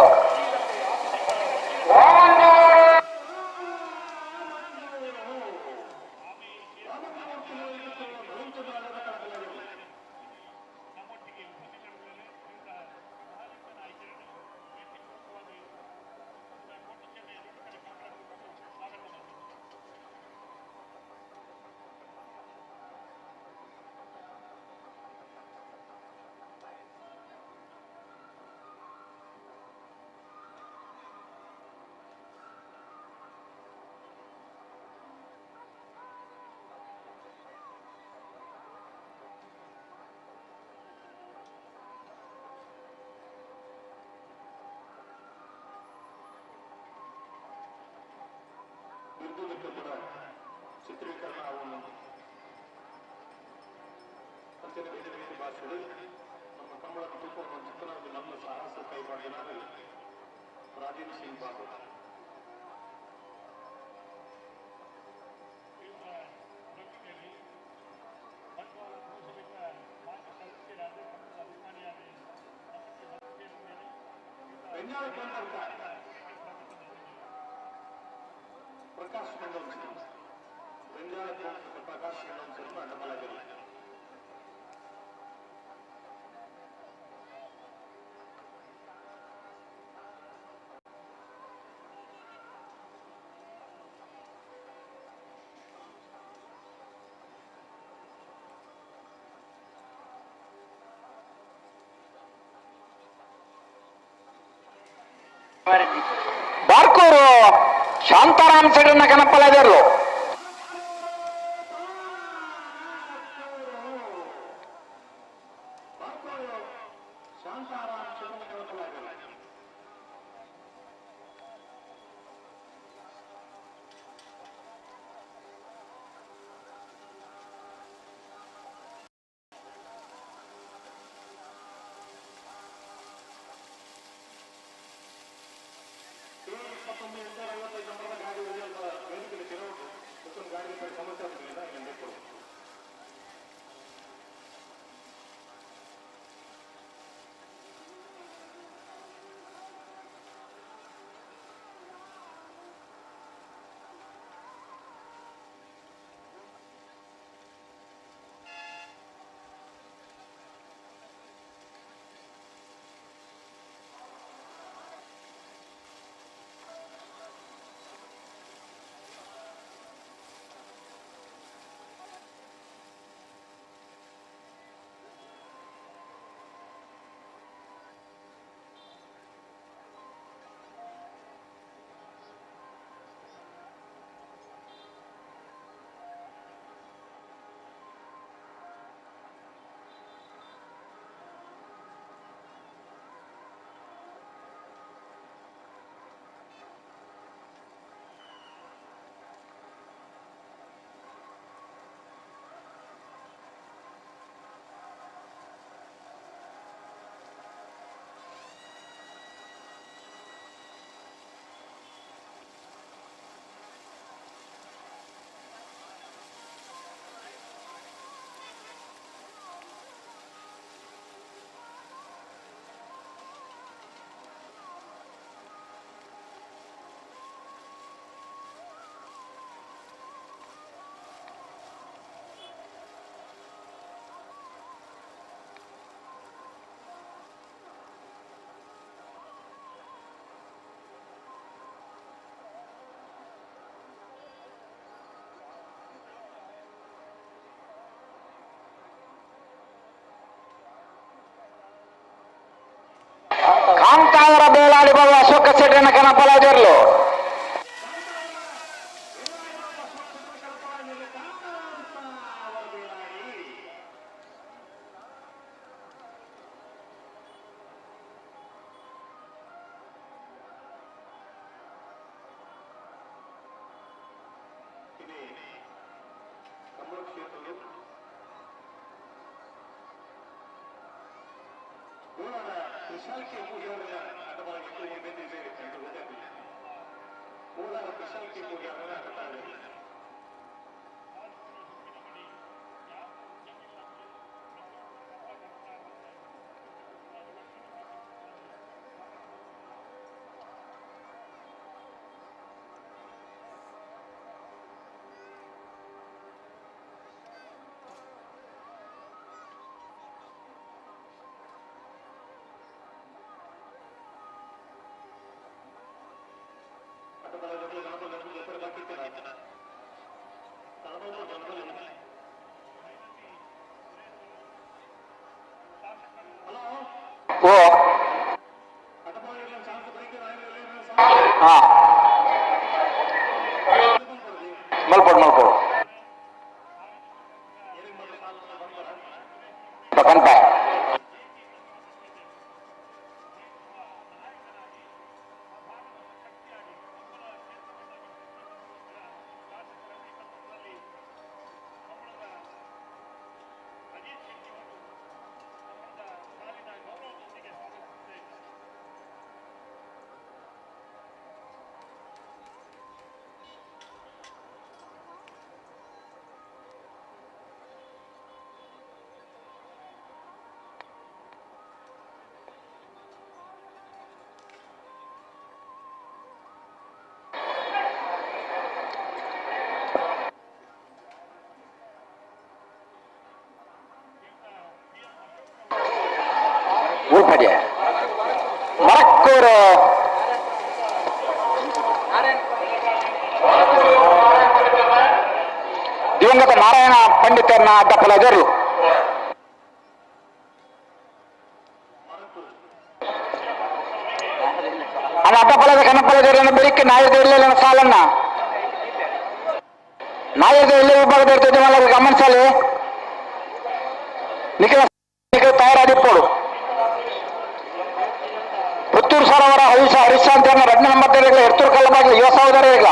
ಯೂಟ್ಯೂಬ್ ಕೂಡ ಚಿತ್ರೀಕರಣ ಆವೊಂದು ಅಂಚನೆ ಬೇರೆ ಬೇರೆ ಭಾಷೆಗಳು ನಮ್ಮ ಕಂಬಳದ ತೂಕೊಂಡು ಚಿತ್ರನ ನಮ್ಮ ಸಾಹಸ ಕೈ ಮಾಡಿದ ರಾಜೀವ್ ಸಿಂಗ್ ಬಾಬು. ಪ್ರಕಾಶ್ ಮೆಂಡೋನ್ಸ್ ಬೆಂಗಾಲ ಪ್ರಕಾಶ್ ಮೆಂಡೋನ್ಸ್ ಅಡ್ಡಬಲಗಿರಿ. ಬಾರ್ಕೂರು ಶಾಂತಾರಾಮ್ ಸೆಡ್ರನ್ನ ಕನಪಲಾದರು. ಕಾಂತಾವರ ಬೇಲಾಡಿ ಬಾಬು ಅಶೋಕ ಶೆಟ್ಟರನ್ನ ಕನಪಲಾಜರ್ಲು. ಓ ಹಾ ಮಲ್ಪೋಡು ಮಲ್ಪೋಡು ಪನ್ಪ. ಪಡೆಯ ಮರಕ್ಕೂರು ದಿವಂಗತ ನಾರಾಯಣ ಪಂಡಿತರನ್ನ ಅಡ್ಡಪಲದರು. ಅದು ಅಡ್ಡಪಲದ ಕನಪಲದರನ್ನು ಬೆಳಿಗ್ಗೆ ನಾಯಕ ಇರಲಿಲ್ಲ ಸಾಲನ್ನ ನಾಯಕ ಇಲ್ಲೇ ವಿಭಾಗದ ಇರ್ತದೆ ಗಮನಿಸಲಿ ನಿಖಿಲ ತಯಾರಾದಿಪ್ಪೋಡು. ಪುತ್ತೂರು ಸರೋವರ ಹರೀಶ ಹರಿಶಾಂತಿ ಅನ್ನ 2 ನಂಬರ್ ಎರ್ತೂರು ಕಲ್ಲಬಾಗಿಲು ಯುವ ಸಹೋದರ ಇಲ್ಲ.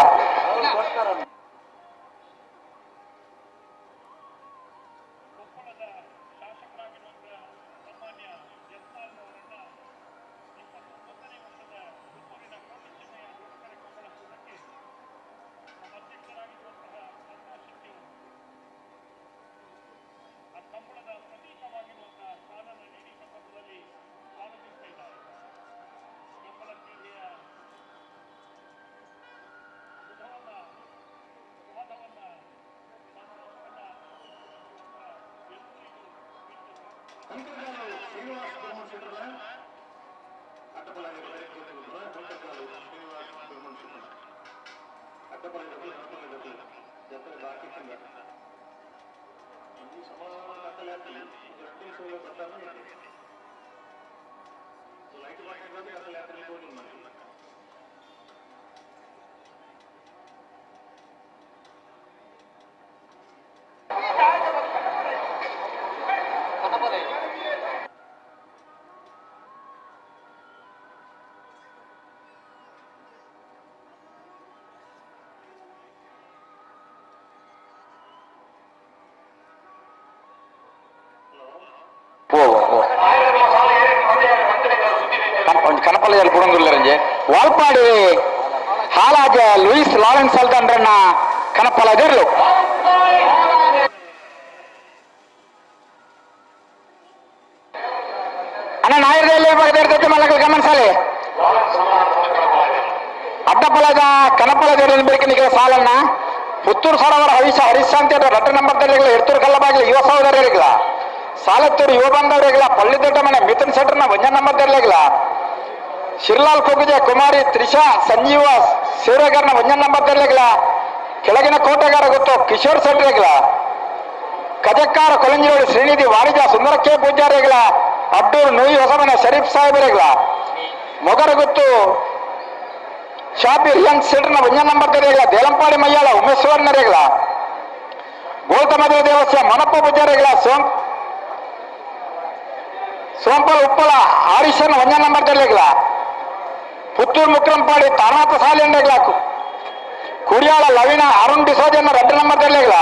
ಕನಪಲ್ಲದಲ್ಲಿ ಬುಡಂಗುಲ್ಲರಂಜೆ ವಾಲ್ಪಾಡಿ ಹಾಲಾಜ ಲೂಯಿಸ್ ಲಾರೆನ್ಸ್ ಅಲ್ದಂಡ್ರನ್ನ ಕನಪಲ್ಲದರ್ಲು. ಅಣ್ಣ ನಾಯರದಲ್ಲಿ ಮಲ್ಲಗಳು ಗಮನಿಸಲಿ ಅಡ್ಡಪಲದ ಕನಪಲದ ಬೇಕಿನ ಸಾಲನ್ನ ಪುತ್ತೂರು ಸರೋವರ ಹರೀಶ ಹರಿಶಾಂತಿ 2 ನಂಬರ್ ಎರ್ತೂರು ಕಲ್ಲಬಾಗಿಲು ಯುವ ಸಹೋದರರಿಗಳ ಸಾಲತ್ತೂರು ಯುವ ಬಂದವರಿಗಳ ಪಳ್ಳಿ ದೊಡ್ಡ ಮನೆ ಮಿಥುನ್ ಶೆಟ್ಟರ್ನ 1 ನಂಬರ್ ದರ್ಲಿಗಳ ಶಿರ್ಲಾಲ್ ಕೊಗುಜೆ ಕುಮಾರಿ ತ್ರಿಷಾ ಸಂಜೀವ ಸೇವೆಗಾರನ 1 ನಂಬರ್ ದರ್ಲಿಗಳ ಕೆಳಗಿನ ಕೋಟೆಗಾರ ಗೊತ್ತು ಕಿಶೋರ್ ಶೆಟ್ಟರಿಗಳ ಕಜಕ್ಕಾರ ಕೊಲಂಜಿರೋಡು ಶ್ರೀನಿಧಿ ವಾಣಿಜ್ಯ ಸುಂದರ ಕೆ ಪೂಜಾರಿಗಳ ಅಡ್ಡೂರು ನೂಯಿ ಹೊಸಮನೆ ಶರೀಫ್ ಸಾಹೇಬರಿಗಳ ಮೊಗರಗುತ್ತು ಶಾಪಿ ರಿಯನ್ ಶೆಟ್ಟರ್ನ 1 ನಂಬರ್ ದರ್ಲಿಗಳ ದೇಲಂಪಾಡಿ ಮಯ್ಯಾಳ ಉಮೇಶ್ವರನರಿಗಳ ಗೋಲ್ತಮದೇವ ದೇವಸ್ಥಾನ ಮನಪ್ಪ ಪೂಜಾರಿಗಳ ಸೋಂಪಲ್ ಉಪ್ಪಳ ಆರಿಶನ್ 1 ನಂಬರ್ ದರ್ಲಿಗಳ ಪುತ್ತೂರು ಮುಕ್ರಂಪಾಡಿ ತಾರನಾಥ ಸಾಲಿಂಡಗಳ ಕುಡಿಯಾಳ ಲವಿನ ಅರುಣ್ ಡಿಸೋಜನ್ನ 2 ನಂಬರ್ ದರ್ಲಿಗಳ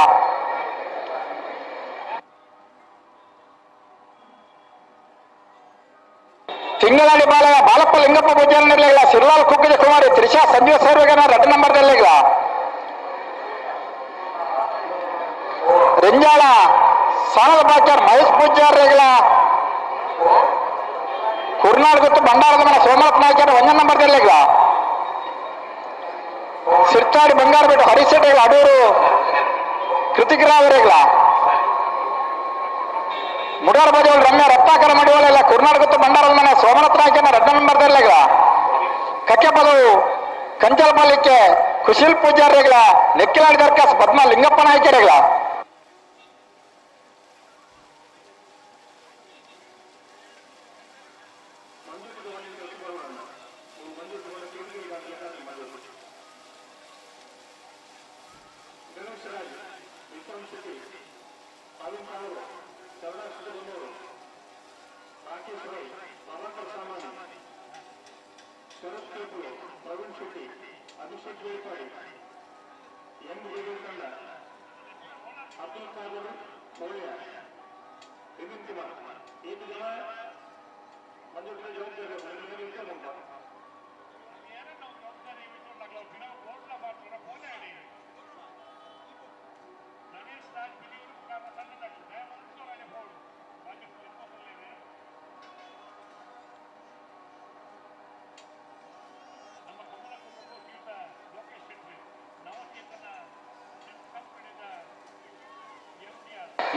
ತಿಂಗಳಾಡಿ ಬಾಲಯ ಬಾಲಪ್ಪ ಲಿಂಗಪ್ಪ ಪೂಜಾರಿಗಳ ಶಿರ್ಲಾಲ್ ಕುಕ್ಕಜ ಕುಮಾರಿ ತ್ರಿಷಾ ಸಂಜೀವ ಸರ್ವೇಗನ 2 ನಂಬರ್ ದರ್ಲಿಗಳ ರೆಂಜಾಳ ಸಾನದ ಬಾಕ್ಯಾರ್ ಮಹೇಶ್ ಪೂಜಾರಿಗಳ ಕುರ್ನಾಡ್ ಗೊತ್ತು ಬಂಡಾರದ ಮನೆ ಸೋಮನಾಥ್ ನಾಯ್ಕರ 1 ನಂಬರ್ ದರ್ಲಿಗಳ ಸಿರ್ತಾಡಿ ಬಂಗಾರಪೇಟೆ ಹರಿಶೆಟ್ಟಿಗಳ ಅಡೂರು ಕೃತಿಕರಾವರಿಗಳ ಮುಡಾರ್ ಬಜವಲ್ ರಮ್ಯ ರತ್ನಾಕರ ಮಡಿವಾಳೆಲ್ಲ ಕುರ್ನಾಡ್ ಗೊತ್ತು ಬಂಡಾರದ ಮನೆ ಸೋಮನಾಥ್ ನಾಯ್ಕನ 2 ನಂಬರ್ ದರ್ಲಿಗಳ ಕಕ್ಕೆಪದವು ಕಂಚಲಪಲ್ಲಿಕ್ಕೆ ಕುಶಿಲ್ ಪೂಜಾರಿಗಳ ನೆಕ್ಕಿಲಾಡಿ ದರ್ಕಾಸ್ ಪದ್ಮ ಲಿಂಗಪ್ಪ ನಾಯ್ಕರಿಗಳ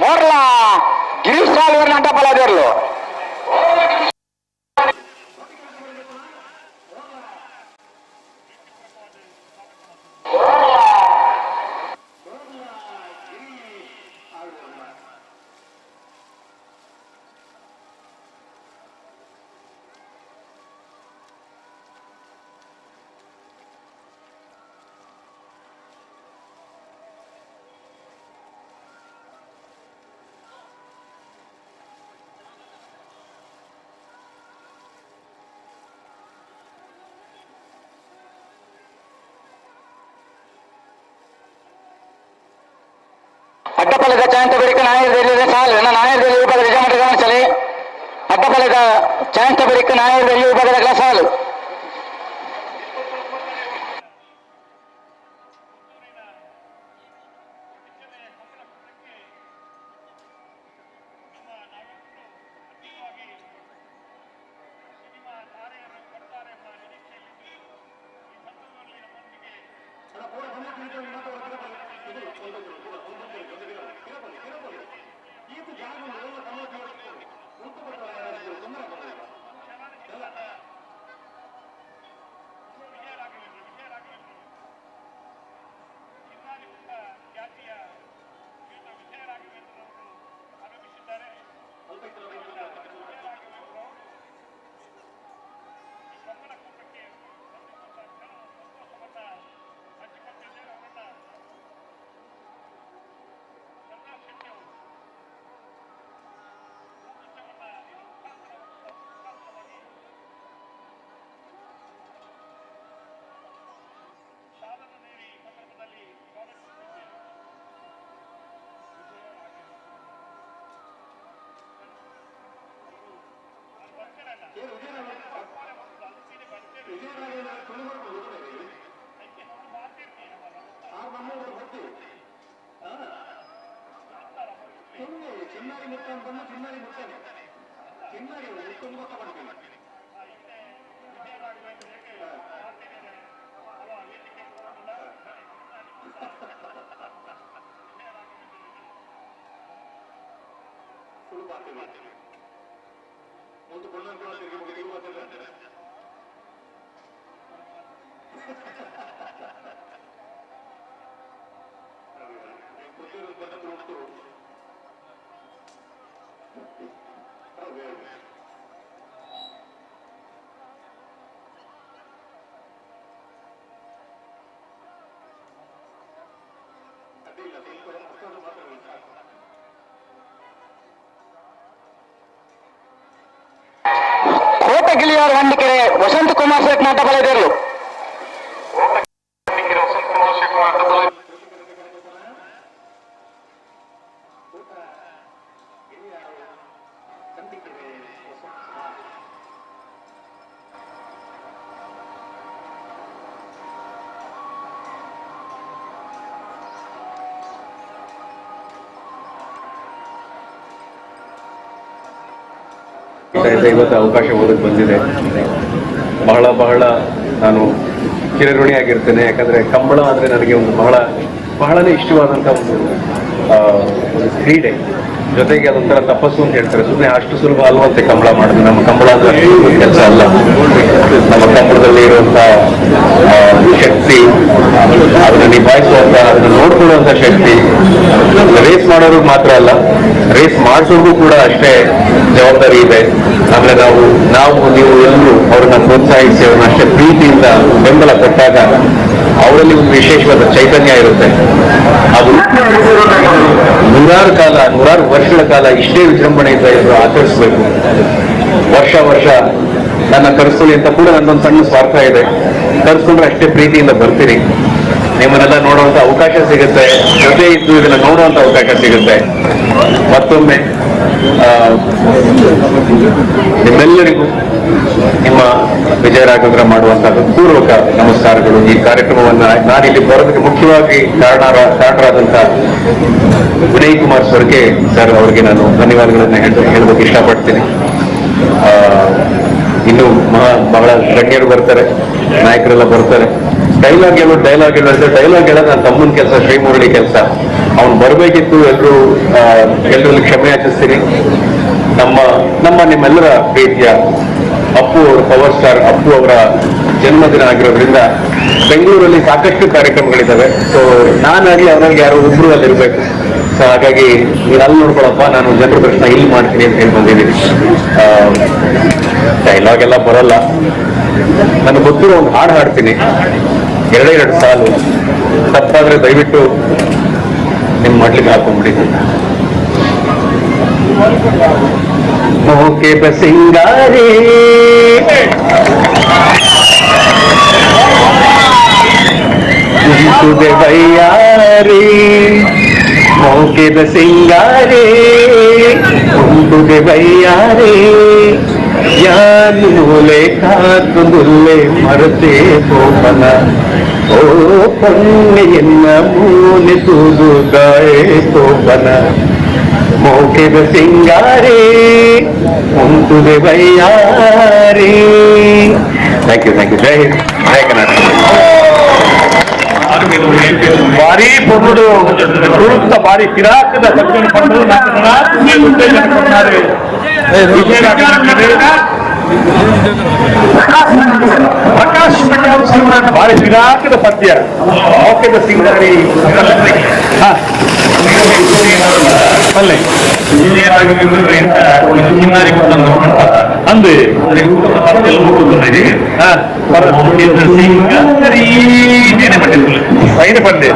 ಮೋರ್ಲಾ ಗಿರೀಶ್ ಸಾಲ್ವರ್ ಅಡ್ಡಪಲದರ್ಲು. ಅಡ್ಡಪಲದ ಚಾಂತ ಬರಿಕ ನಾಯರ್ ಸಾಲು ನಾಯರ್ ವಿಭಾಗದ ಯಜಮಾನರು ಗಮನಿಸಲಿ. ಅಡ್ಡಪಲದ ಚಾಂತ ಬರಿಕ ನಾಯರ್ ವಿಭಾಗದ ಸಾಲು. ಕೋಟಗಿಲಿಯಾರ್ ಹಂಡಿಕೆರೆ ವಸಂತ ಕುಮಾರ್ ಶೆಟ್ ನಾಟ ಬಲದೇರು. ಇವತ್ತು ಅವಕಾಶ ಓದಕ್ಕೆ ಬಂದಿದೆ. ಬಹಳ ಬಹಳ ನಾನು ಚಿರಋಣಿಯಾಗಿರ್ತೇನೆ. ಯಾಕಂದರೆ ಕಂಬಳ ಅಂದರೆ ನನಗೆ ಒಂದು ಬಹಳ ಬಹಳನೇ ಇಷ್ಟವಾದಂಥ ಒಂದು ಒಂದು ಕ್ರೀಡೆ. ಜೊತೆಗೆ ಅದೊಂಥರ ತಪಸ್ಸು ಅಂತ ಹೇಳ್ತಾರೆ. ಸುಮ್ಮನೆ ಅಷ್ಟು ಸುಲಭ ಅಲ್ವಂತೆ ಕಂಬಳ ಮಾಡೋದು. ನಮ್ಮ ಕಂಬಳ ಅಂದರೆ ಅಷ್ಟು ಕೆಲಸ ಅಲ್ಲ. ನಮ್ಮ ಕಂಬಳದಲ್ಲಿ ಇರುವಂಥ ಶಕ್ತಿ, ಅದನ್ನು ನಿಭಾಯಿಸುವಂಥ, ಅದನ್ನು ನೋಡ್ಕೊಳ್ಳುವಂಥ ಶಕ್ತಿ ರೇಸ್ ಮಾಡೋರಿಗೆ ಮಾತ್ರ ಅಲ್ಲ, ರೇಸ್ ಮಾಡಿಸೋರ್ಗೂ ಕೂಡ ಅಷ್ಟೇ ಜವಾಬ್ದಾರಿ ಇದೆ. ಆಮೇಲೆ ನಾವು ನಾವು ನೀವು ಎಲ್ಲರೂ ಅವ್ರನ್ನ ಪ್ರೋತ್ಸಾಹಿಸಿ ಅವ್ರನ್ನ ಅಷ್ಟೇ ಪ್ರೀತಿಯಿಂದ ಬೆಂಬಲ ಕೊಟ್ಟಾಗ ಅವರಲ್ಲಿ ಒಂದು ವಿಶೇಷವಾದ ಚೈತನ್ಯ ಇರುತ್ತೆ. ಅದು ನೂರಾರು ವರ್ಷಗಳ ಕಾಲ ಇಷ್ಟೇ ವಿಜೃಂಭಣೆಯಿಂದ ಎಲ್ಲರೂ ಆಚರಿಸಬೇಕು. ವರ್ಷ ವರ್ಷ ನನ್ನ ಕರೆಸ್ಕೊಳ್ಳಿ ಅಂತ ಕೂಡ ನನ್ನೊಂದು ಸಣ್ಣ ಸ್ವಾರ್ಥ ಇದೆ. ಕರೆಸ್ಕೊಂಡ್ರೆ ಅಷ್ಟೇ ಪ್ರೀತಿಯಿಂದ ಬರ್ತೀನಿ. ನಿಮ್ಮನ್ನೆಲ್ಲ ನೋಡುವಂತ ಅವಕಾಶ ಸಿಗುತ್ತೆ, ಜೊತೆ ಇದ್ದು ಇದನ್ನ ನೋಡುವಂತ ಅವಕಾಶ ಸಿಗುತ್ತೆ. ಮತ್ತೊಮ್ಮೆ ನಿಮ್ಮೆಲ್ಲರಿಗೂ ನಿಮ್ಮ ವಿಜಯ ರಾಘವೇಂದ್ರ ಮಾಡುವಂತಹ ಪೂರ್ವಕ ನಮಸ್ಕಾರಗಳು. ಈ ಕಾರ್ಯಕ್ರಮವನ್ನ ನಾನಿಲ್ಲಿ ಬರೋದಕ್ಕೆ ಮುಖ್ಯವಾಗಿ ಕಾರಣರಾದಂತಹ ವಿನಯ್ ಕುಮಾರ್ ಸೊರಕೆ ಸರ್ ಅವರಿಗೆ ನಾನು ಧನ್ಯವಾದಗಳನ್ನ ಹೇಳೋದಕ್ಕೆ ಇಷ್ಟಪಡ್ತೀನಿ. ಇನ್ನು ಬಹಳ ಗಣ್ಯರು ಬರ್ತಾರೆ, ನಾಯಕರೆಲ್ಲ ಬರ್ತಾರೆ. ಡೈಲಾಗ್ ಹೇಳೋ ಡೈಲಾಗ್ ಹೇಳೋ ಡೈಲಾಗ್ ಹೇಳೋದು ನನ್ನ ತಮ್ಮನ ಕೆಲಸ, ಶ್ರೀಮುರಳಿ ಕೆಲಸ. ಅವ್ನು ಬರಬೇಕಿತ್ತು. ಎಲ್ಲರಲ್ಲಿ ಕ್ಷಮೆ ಯಾಚಿಸ್ತೀನಿ. ನಮ್ಮ ನಮ್ಮ ನಿಮ್ಮೆಲ್ಲರ ಪ್ರೀತಿಯ ಅಪ್ಪು ಅವರು, ಪವರ್ ಸ್ಟಾರ್ ಅಪ್ಪು ಅವರ ಜನ್ಮದಿನ ಆಗಿರೋದ್ರಿಂದ ಬೆಂಗಳೂರಲ್ಲಿ ಸಾಕಷ್ಟು ಕಾರ್ಯಕ್ರಮಗಳಿದ್ದಾವೆ. ಸೊ ನಾನಾಗಲಿ ಅವನಲ್ಲಿ ಯಾರೋ ಒಬ್ರು ಅಲ್ಲಿರ್ಬೇಕು. ಸೊ ಹಾಗಾಗಿ ನೀನು ಅಲ್ಲಿ ನೋಡ್ಕೊಳಪ್ಪ, ನಾನು ಜನರ ದರ್ಶನ ಇಲ್ಲಿ ಮಾಡ್ತೀನಿ ಅಂತ ಹೇಳಿ ಬಂದಿದ್ದೀನಿ. ಡೈಲಾಗ್ ಎಲ್ಲ ಬರಲ್ಲ, ನನಗೆ ಗೊತ್ತಿರೋ ಒಂದು ಹಾಡು ಹಾಡ್ತೀನಿ, ಎರಡೇ ಸಾಲು. ತಪ್ಪಾದ್ರೆ ದಯವಿಟ್ಟು ನಿಮ್ಮ ಮಡ್ಲಿಗೆ ಹಾಕೊಂಡ್ಬಿಡಿ. ಮೋಕೆ ಬಸಿಂಗಾರಿ ಬೈಯಾರಿ ಮೋಕೆದ ಸಿಂಗಾರೇ ಉಂಟುದೆ ಬಯ್ಯಾರೇ ಯಾನು ಮೂಲೆ ಕಾತುಂದುಲ್ಲೆ ಮರತೆ ಪೋಪನ ಓ ಪೊನ್ನೆ ಎನ್ನ ಮೂಲೆ ತೂದು ದಾಯೆ ಪೋಪನ ಮೋಕೆದ ಸಿಂಗಾರೇ ಉಂಟುದೆ ಬಯ್ಯಾರೇ. Thank you, thank you. Jai Hind, Jai Karnataka. ಭಾರಿ ಪೊರ್ಲುಡು ತುಳುತ್ತ ಭಾರಿ ಪಿರಾಕದ ಸಜ್ಜನ ಪಂಡರು ಉತ್ತೇಜನ ಕೊಡ್ತಾರೆ. ಪ್ರಕಾಶ್ ಭಾರಿ ಪಿರಾಕದ ಪದ್ಯ ಮೋಕೆದ ಸಿಂಗಾರಿ. ಅಲ್ಲೇ ಅಂದೆ ಪೈನ ಪಂದೆ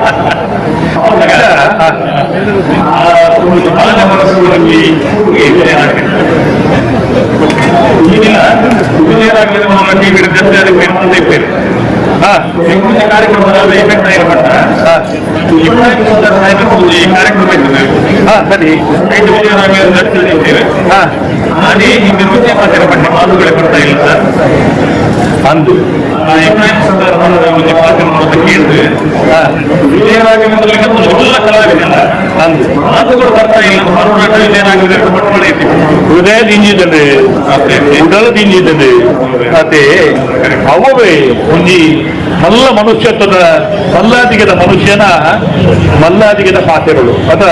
ಸರಿ ಅಂದು ಹೃದಯ ದಿಂಜಿದಂಡೆ ಉಡಲ ದಿಂಜಿದಂಡೆ ಅದೇ ಅವೇ ಒಂಜಿ ಮಲ್ಲ ಮನುಷ್ಯತ್ವದ ಮಲ್ಲಾದಿಗದ ಮನುಷ್ಯನ ಮಲ್ಲಾದಿಗದ ಪಾತೆಗಳು ಅದ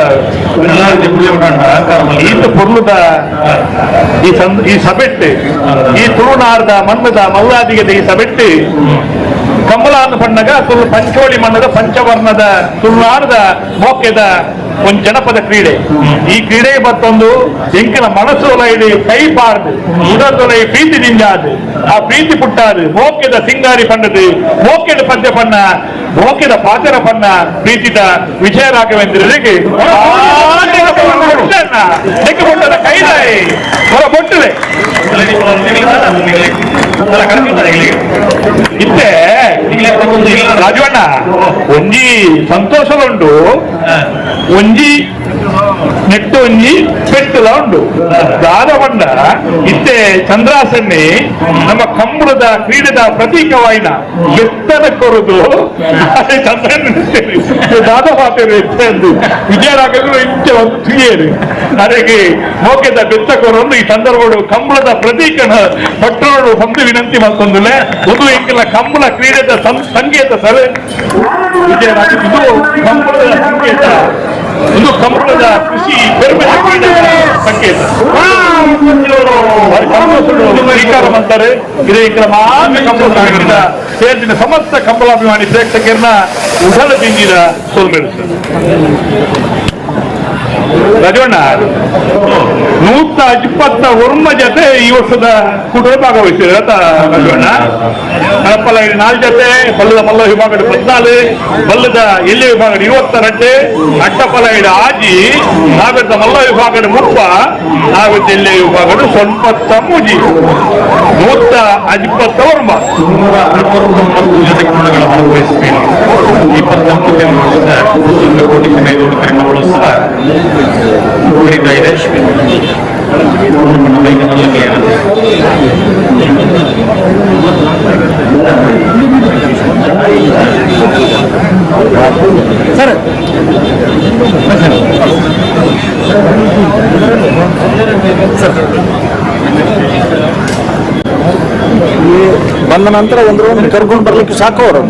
ಈತ ಪೊರ್ಲುದ ಈ ಸಬೆಟ್ಟು ಈ ತುಳುನಾರ್ದ ಮಣ್ಣದ ಮಲ್ಲಾದಿಗದ ಈ ಸಬೆಟ್ಟು ಕಮಲ ಪಣ್ಣಗ ತುಳು ಪಂಚೋಳಿ ಮಣ್ಣದ ಪಂಚವರ್ಣದ ತುಳುನಾಡದ ಮೋಕೆದ ಒಂದು ಜನಪದ ಕ್ರೀಡೆ. ಈ ಕ್ರೀಡೆ ಮತ್ತೊಂದು ಎಂಕಿನ ಮನಸ್ಸು ಒಲೈಡು ಕೈ ಪಾರ್ದು ಉಡದೊಲೈ ಪ್ರೀತಿ ದಿಂಜಾದು ಆ ಪ್ರೀತಿ ಪುಟ್ಟಾದು ಮೋಕೆದ ಸಿಂಗಾರಿ ಪಣ್ಣದು ಮೋಕೆದ ಪದ್ಯ ಪಣ್ಣ ಮೋಕೆದ ಪಾತೆರ ಪಣ್ಣ ಪ್ರೀತಿದ ವಿಜಯ ರಾಘವೇಂದ್ರರಿಗೆ ಕೈದಾಯಿ ಹೊರ ಬೊಟ್ಟಲೆ ಇತ್ತೆ ರಾಜವಣ್ಣ ಒಂಜಿ ಸಂತೋಷಲುಂಡು ಒಂಜಿ ನೆಟ್ಟು ಒಂಜಿ ಪೆಟ್ಟುಲ ಉಂಡು ದಾದ ಪಂಡ ಇತ್ತೆ ಚಂದ್ರಾಸನ್ನಿ ನಮ್ಮ ಕಂಬಳದ ಕ್ರೀಡೆದ ಪ್ರತೀಕವಾಯಿನ ಬೆತ್ತನ ಕೊರದು ಚಂದ್ರನ್ ದಾದ ಪಾತೆರು ಇತ್ತೆ ವಿಜಯರಾಘವರು ಇತ್ತೆ ಒಂದು ತುಯಿಯರು ಅದಕ್ಕೆ ಮೋಕೆದ ಬೆತ್ತ ಕೊರೊಂದು ಈ ಸಂದರ್ಭಡು ಕಂಬಳದ ಪ್ರತೀಕನ ಭಟ್ಟರೋಡು ಹೊಂದು ವಿನಂತಿ ಮತ್ತೊಂದುಲೆ ಒಂದು ಎಂಕೆಲ್ಲ ಕಂಬಳ ಕ್ರೀಡೆದ ಸಂಕೇತ ಸರ್ ವಿಜಯರಾಘ ಇದು ಕಂಬಳದ ಸಂಕೇತ ಇದು ಕಂಬಳದ ಕೃಷಿ ಪೆರ್ಮೆದ ಕ್ರೀಡೆಯ ಸಂಕೇತ ಸ್ವೀಕಾರ ಮಾಡ್ತಾರೆ. ಇದೇ ಮಾತ್ರ ಕಂಬಳ ಸೇರಿನ ಸಮಸ್ತ ಕಂಬಳಾಭಿಮಾನಿ ಪ್ರೇಕ್ಷಕರನ್ನ ಉಡಲ ದಿಂಜಿದ ಸೋಲ್ಮೇಳು. ರಾಜವಣ್ಣ 129 ಜೊತೆ ಈ ವರ್ಷದ ಕೂಟದ ಭಾಗವಹಿಸಿದ್ರು ರಾಜವಣ್ಣ. ಕಡಪಲ 4 ಜೊತೆ, ಬಲ್ಲದ ಮಲ್ಲ ವಿಭಾಗ 14, ಬಲ್ಲದ ಎಲ್ಲಿ ವಿಭಾಗ 22, ಅಟ್ಟಪಲ 6, ನಾವೆತ್ತ ಮಲ್ಲ ವಿಭಾಗ 30, ನಾವೆತ್ತ ಎಲ್ಲಿ ವಿಭಾಗ 93, 129. ಸರ್ ಬಂದ ನಂತರ ಒಂದು ರೌಂಡ್ ಕರ್ಕೊಂಡು ಬರ್ಲಿಕ್ಕೆ ಸಾಕು ಅವರು.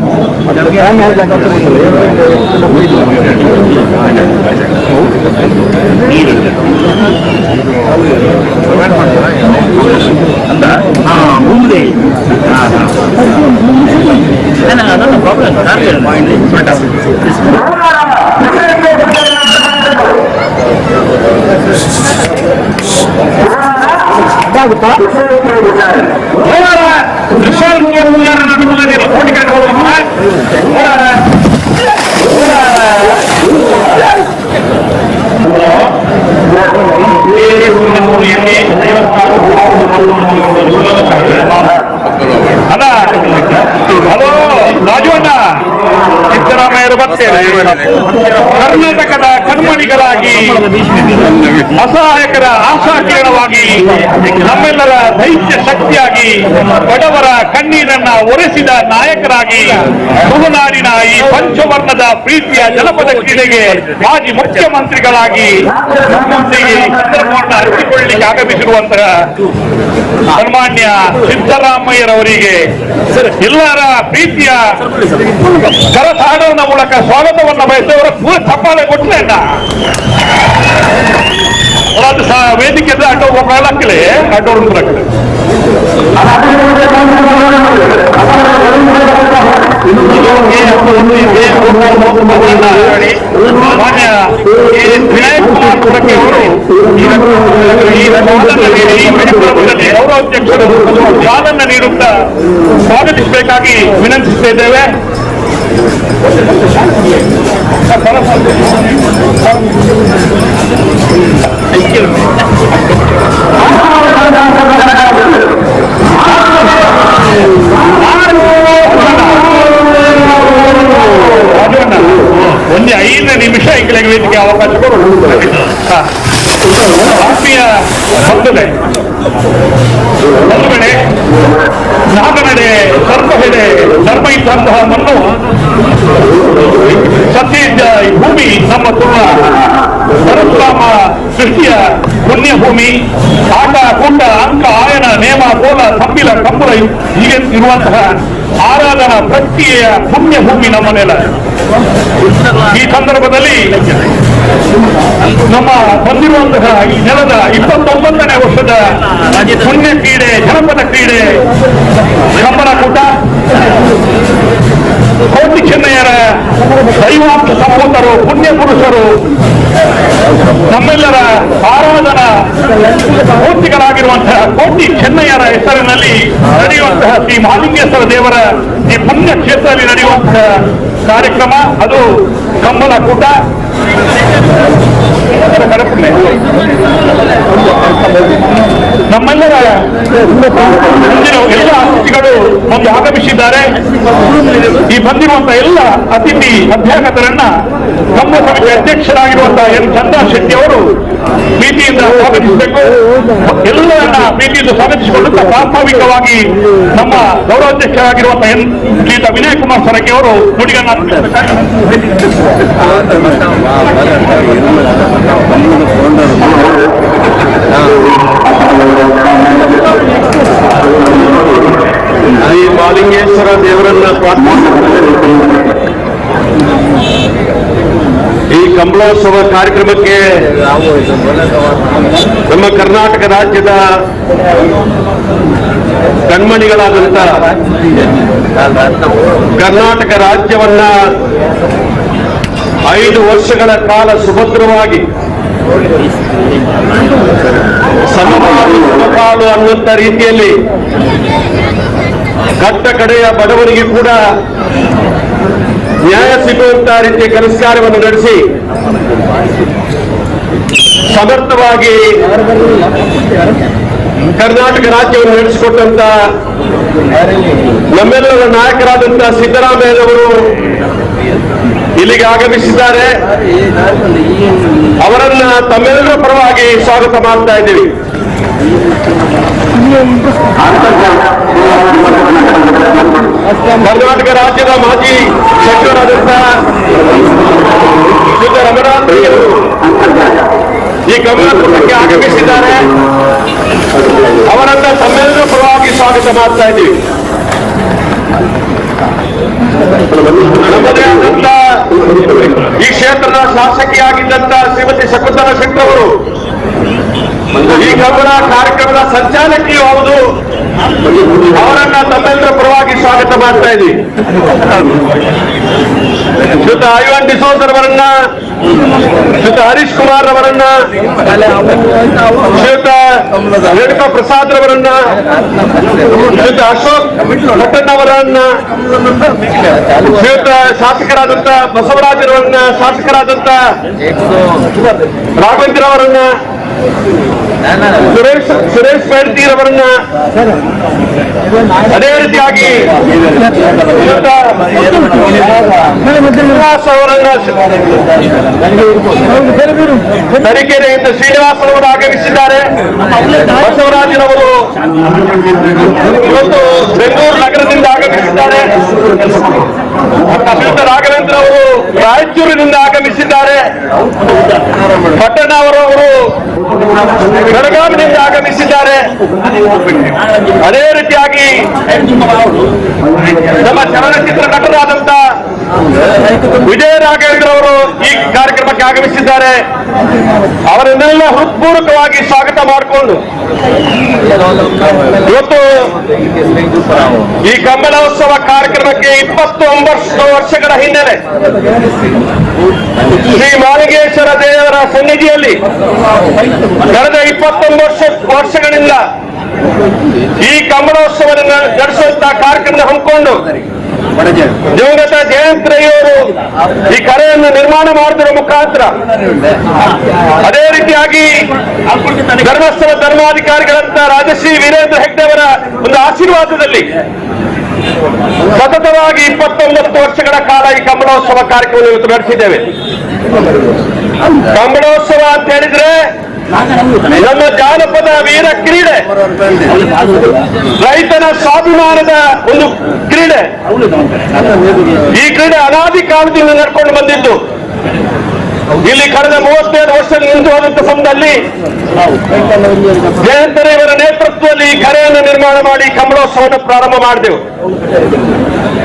ಹಲೋ ರಾಜು ಅಣ್ಣ, ಸಿದ್ದರಾಮಯ್ಯರು ಆಗಮಿಸಿದವರು ಬರ್ತೇವೆ. ಕರ್ನಾಟಕದ ಕಣ್ಮಣಿಗಳಾಗಿ, ಅಸಹಾಯಕರ ಆಶಾಕಿರಣವಾಗಿ, ನಮ್ಮೆಲ್ಲರ ದೈತ್ಯ ಶಕ್ತಿಯಾಗಿ, ಬಡವರ ಕಣ್ಣೀರನ್ನ ಒರೆಸಿದ ನಾಯಕರಾಗಿ, ತುಳುನಾಡಿನ ಈ ಪಂಚವರ್ಣದ ಪ್ರೀತಿಯ ಜನಪದ ಕ್ರೀಡೆಗೆ ಮಾಜಿ ಮುಖ್ಯಮಂತ್ರಿಗಳಾಗಿ ನಮ್ಮೊಂದಿಗೆ ಸಂದರ್ಭವನ್ನು ಹಂಚಿಕೊಳ್ಳಲಿಕ್ಕೆ ಆಗಮಿಸಿರುವಂತಹ ಸನ್ಮಾನ್ಯ ಸಿದ್ದರಾಮಯ್ಯರವರಿಗೆ ಎಲ್ಲರ ಪ್ರೀತಿಯ ಕರತಾಡೋನ ಮೂಲಕ ಸ್ವಾಗತವನ್ನು ಬಯಸಿದವರ ಪೂರ ಚಪ್ಪಾಳೆ ಕೊಟ್ಟರೆ ಅದು ವೇದಿಕೆ ಅಡ್ಡ ಹಾಕಲಿ ಅಡ್ಡೋರು ಹಾಕಲಿ. ಮಾನ್ಯ ವಿನಾಯಕ್ ಕುಮಾರ್ ಕೊರಕೆ ಅವರು ಈ ಕಾರ್ಯಕ್ರಮದಲ್ಲಿ ಗೌರವಾಧ್ಯಕ್ಷರು ಜಾಲನ್ನ ನೀಡುತ್ತಾ ಸ್ವಾಗತಿಸಬೇಕಾಗಿ ವಿನಂತಿಸ್ತಾ ಇದ್ದೇವೆ. ಒಂದು 5 ನಿಮಿಷ ಎಂಗಳಿಗೆ ವೇದಿಕೆ ಅವಕಾಶ ಕೊಡು. ಆತ್ಮೀಯ ಬಂಧುಗಳೇ, ಬಂಧುಗಳೇ, ನಾಗನಡೆ ಸರ್ಪಹೆಡೆ ಧರ್ಮ ಇದ್ದಂತಹ ಮಣ್ಣು ಸತ್ಯ ಇದ್ದ ಈ ಭೂಮಿ ನಮ್ಮ ತುಳುನಾಡು. ಪರಶುರಾಮ ಸೃಷ್ಟಿಯ ಪುಣ್ಯ ಭೂಮಿ. ಆಟ ಕೂಟ ಅಂಕ ಆಯನ ನೇಮ ಕೋಲ ತಂಬಿಲ ಕಂಬಳ ಹೀಗೆ ಇರುವಂತಹ ಆರಾಧನಾ ಪ್ರಕ್ರಿಯೆಯ ಪುಣ್ಯ ಭೂಮಿ ನಮ್ಮ ನೆಲ. ಈ ಸಂದರ್ಭದಲ್ಲಿ ನಮ್ಮ ಬಂದಿರುವಂತಹ ಈ ನೆಲದ 29ನೇ ವರ್ಷದ ಪುಣ್ಯ ಕ್ರೀಡೆ, ಜನಪದ ಕ್ರೀಡೆ ಕಂಬಳಕೂಟ, ಕೋಟಿ ಚೆನ್ನಯ್ಯರ ದೈವಾಂಶ ಸಂಭೂತರು, ಪುಣ್ಯ ಪುರುಷರು, ನಮ್ಮೆಲ್ಲರ ಆರಾಧನಾ ಮೂರ್ತಿಗಳಾಗಿರುವಂತಹ ಕೋಟಿ ಚೆನ್ನಯ್ಯರ ಹೆಸರಿನಲ್ಲಿ ನಡೆಯುವಂತಹ ಶ್ರೀ ಮಹಾಲಿಂಗೇಶ್ವರ ದೇವರ ಈ ಪುಣ್ಯ ಕ್ಷೇತ್ರದಲ್ಲಿ ನಡೆಯುವಂತಹ ಕಾರ್ಯಕ್ರಮ ಅದು ಕಂಬಳಕೂಟ. ನಮ್ಮೆಲ್ಲರ ಮುಂದಿನ ಎಲ್ಲ ಅತಿಥಿಗಳು ಒಂದು ಆಗಮಿಸಿದ್ದಾರೆ. ಈ ಬಂದಿರುವಂತಹ ಎಲ್ಲ ಅತಿಥಿ ಅಭ್ಯಾಗತರನ್ನ ಕಂಬಳ ಸಮಿತಿ ಅಧ್ಯಕ್ಷರಾಗಿರುವಂತಹ ಎನ್ ಚಂದಾ ಶೆಟ್ಟಿ ಅವರು ಪ್ರೀತಿಯಿಂದ ಸ್ವಾಗತಿಸಬೇಕು. ಎಲ್ಲರನ್ನ ಪ್ರೀತಿಯಿಂದ ಸ್ವಾಗತಿಸಿಕೊಳ್ಳುತ್ತಾ ಪ್ರಾಸ್ತಾವಿಕವಾಗಿ ನಮ್ಮ ಗೌರವಾಧ್ಯಕ್ಷರಾಗಿರುವಂತಹ ಎನ್ ಶ್ರೀಯುತ ವಿನಯ್ ಕುಮಾರ್ ಸರಕೆ ಅವರು ನುಡಿಗನ್ನ ಶ್ರೀ ಮಾಲಿಂಗೇಶ್ವರ ದೇವರನ್ನ ಈ ಕಂಬಳೋತ್ಸವ ಕಾರ್ಯಕ್ರಮಕ್ಕೆ ನಮ್ಮ ಕರ್ನಾಟಕ ರಾಜ್ಯದ ಕಣ್ಮಣಿಗಳಾದಂಥ ಕರ್ನಾಟಕ ರಾಜ್ಯವನ್ನ 5 ವರ್ಷಗಳ ಕಾಲ ಸುಭದ್ರವಾಗಿ ಸಮಬಾಳು ಸಮಪಾಲು ಅನ್ನುವಂಥ ರೀತಿಯಲ್ಲಿ ಕಟ್ಟ ಕಡೆಯ ಬಡವರಿಗೆ ಕೂಡ ನ್ಯಾಯ ಸಿಗುವಂತಹ ರೀತಿಯ ಕೆಲಸ ಕಾರ್ಯವನ್ನು ನಡೆಸಿ ಸಮರ್ಥವಾಗಿ ಕರ್ನಾಟಕ ರಾಜ್ಯವನ್ನು ನಡೆಸಿಕೊಟ್ಟಂತ ನಮ್ಮೆಲ್ಲರ ನಾಯಕರಾದಂತಹ ಸಿದ್ದರಾಮಯ್ಯನವರು ಇಲ್ಲಿಗೆ ಆಗಮಿಸಿದ್ದಾರೆ. ಅವರನ್ನ ತಮ್ಮೆಲ್ಲರ ಪರವಾಗಿ ಸ್ವಾಗತ ಮಾಡ್ತಾ ಇದ್ದೀವಿ. ಕರ್ನಾಟಕ ರಾಜ್ಯದ ಮಾಜಿ ಸಚಿವರಾದಂತಹ ಶ್ರೀ ರಮನಾಥ್ ಅವರು ಈ ಕಮಲಕೂಟಕ್ಕೆ ಆಗಮಿಸಿದ್ದಾರೆ. ಅವರನ್ನ ತಮ್ಮೆಲ್ಲರ ಪರವಾಗಿ ಸ್ವಾಗತ ಮಾಡ್ತಾ ಇದ್ದೀವಿ. ನಮ್ಮದೇ ಆದಂತ ಈ ಕ್ಷೇತ್ರದ ಶಾಸಕಿಯಾಗಿದ್ದಂತ ಶ್ರೀಮತಿ ಶಕುಂತಲಾ ಶೆಟ್ಟಿ ಅವರು ಈ ಕಂಬಳ ಕಾರ್ಯಕ್ರಮದ ಸಂಚಾಲಕಿಯೂ ಹೌದು. ಅವರನ್ನ ತಮ್ಮೆಲ್ಲರ ಪರವಾಗಿ ಸ್ವಾಗತ ಮಾಡ್ತಾ ಇದ್ದೀವಿ. ಶ್ರೀಯುತ ಐವನ್ ಡಿಸೋಜರ್ ಅವರನ್ನ, ಶ್ರೀಯುತ ಹರೀಶ್ ಕುಮಾರ್ ಅವರನ್ನ, ಶ್ರೀಯುತ ರೇಣುಕಾ ಪ್ರಸಾದ್ ರವರನ್ನ, ಶ್ರೀಯುತ ಅಶೋಕ್ ಅವರನ್ನ, ಶ್ರೀಯುತ ಶಾಸಕರಾದಂತ ಬಸವರಾಜರವರನ್ನ, ಶಾಸಕರಾದಂತ ರಾಘವೇಂದ್ರ ಅವರನ್ನ, Suresh Suresh ಬೈಡ್ತಿರವರನ್ನ, ಅದೇ ರೀತಿಯಾಗಿ ಶ್ರೀನಿವಾಸ್ ಅವರನ್ನ, ತರೀಕೆರೆಯಿಂದ ಶ್ರೀನಿವಾಸ್ ಅವರು ಆಗಮಿಸಿದ್ದಾರೆ. ಬಸವರಾಜನವರು ಇವತ್ತು ಬೆಂಗಳೂರು ನಗರದಿಂದ ಆಗಮಿಸಿದ್ದಾರೆ. ಶ್ರೀಯುತ ರಾಘವೇಂದ್ರ ಅವರು ರಾಯಚೂರಿನಿಂದ ಆಗಮಿಸಿದ್ದಾರೆ. ಪಟ್ಟಣ ಅವರು ಬೆಳಗಾವಿನಿಂದ ಆಗಮಿಸಿದ್ದಾರೆ. ಅದೇ ರೀತಿಯಾಗಿ ನಮ್ಮ ಚಲನಚಿತ್ರ ನಟರಾದಂತ ವಿಜಯ ರಾಘವೇಂದ್ರ ಅವರು ಈ ಕಾರ್ಯಕ್ರಮಕ್ಕೆ ಆಗಮಿಸಿದ್ದಾರೆ. ಅವರನ್ನೆಲ್ಲ ಹೃತ್ಪೂರ್ವಕವಾಗಿ ಸ್ವಾಗತ ಮಾಡಿಕೊಂಡು ಇವತ್ತು ಈ ಕಂಬಳೋತ್ಸವ ಕಾರ್ಯಕ್ರಮಕ್ಕೆ 29 ವರ್ಷಗಳ ಹಿನ್ನೆಲೆ ಶ್ರೀ ಮಾಲಿಂಗೇಶ್ವರ ದೇವರ ಸನ್ನಿಧಿಯಲ್ಲಿ ಕಳೆದ 29 ವರ್ಷಗಳಿಂದ ಈ ಕಂಬಳೋತ್ಸವವನ್ನು ನಡೆಸುವಂತಹ ಕಾರ್ಯಕ್ರಮ ಹಮ್ಮಿಕೊಂಡು ದಿವಂಗತ ಜಯಂತ್ ರೈಯವರು ಈ ಕರೆಯನ್ನು ನಿರ್ಮಾಣ ಮಾಡುವುದರ ಮುಖಾಂತರ, ಅದೇ ರೀತಿಯಾಗಿ ಧರ್ಮಸ್ಥಳ ಧರ್ಮಾಧಿಕಾರಿಗಳಂತ ರಾಜಶ್ರೀ ವೀರೇಂದ್ರ ಹೆಗ್ಡೆ ಅವರ ಒಂದು ಆಶೀರ್ವಾದದಲ್ಲಿ ಸತತವಾಗಿ 29 ವರ್ಷಗಳ ಕಾಲ ಈ ಕಂಬಳೋತ್ಸವ ಕಾರ್ಯಕ್ರಮ ಇವತ್ತು ನಡೆಸಿದ್ದೇವೆ. ಕಂಬಳೋತ್ಸವ ಅಂತ ಹೇಳಿದ್ರೆ ನಮ್ಮ ಜಾನಪದ ವೀರ ಕ್ರೀಡೆ, ರೈತನ ಸ್ವಾಭಿಮಾನದ ಒಂದು ಕ್ರೀಡೆ. ಈ ಕ್ರೀಡೆ ಅನಾದಿ ಕಾಲದಿಂದ ನಡ್ಕೊಂಡು ಬಂದಿದ್ದು. ಇಲ್ಲಿ ಕಳೆದ 37 ವರ್ಷ ನಿಂತು ಹೋದಂತ ಸಮಯದಲ್ಲಿ ಜಯಂತರವರ ನೇತೃತ್ವದಲ್ಲಿ ಈ ಕರೆಯನ್ನು ನಿರ್ಮಾಣ ಮಾಡಿ ಕಂಬಳೋತ್ಸವವನ್ನು ಪ್ರಾರಂಭ ಮಾಡಿದೆವು.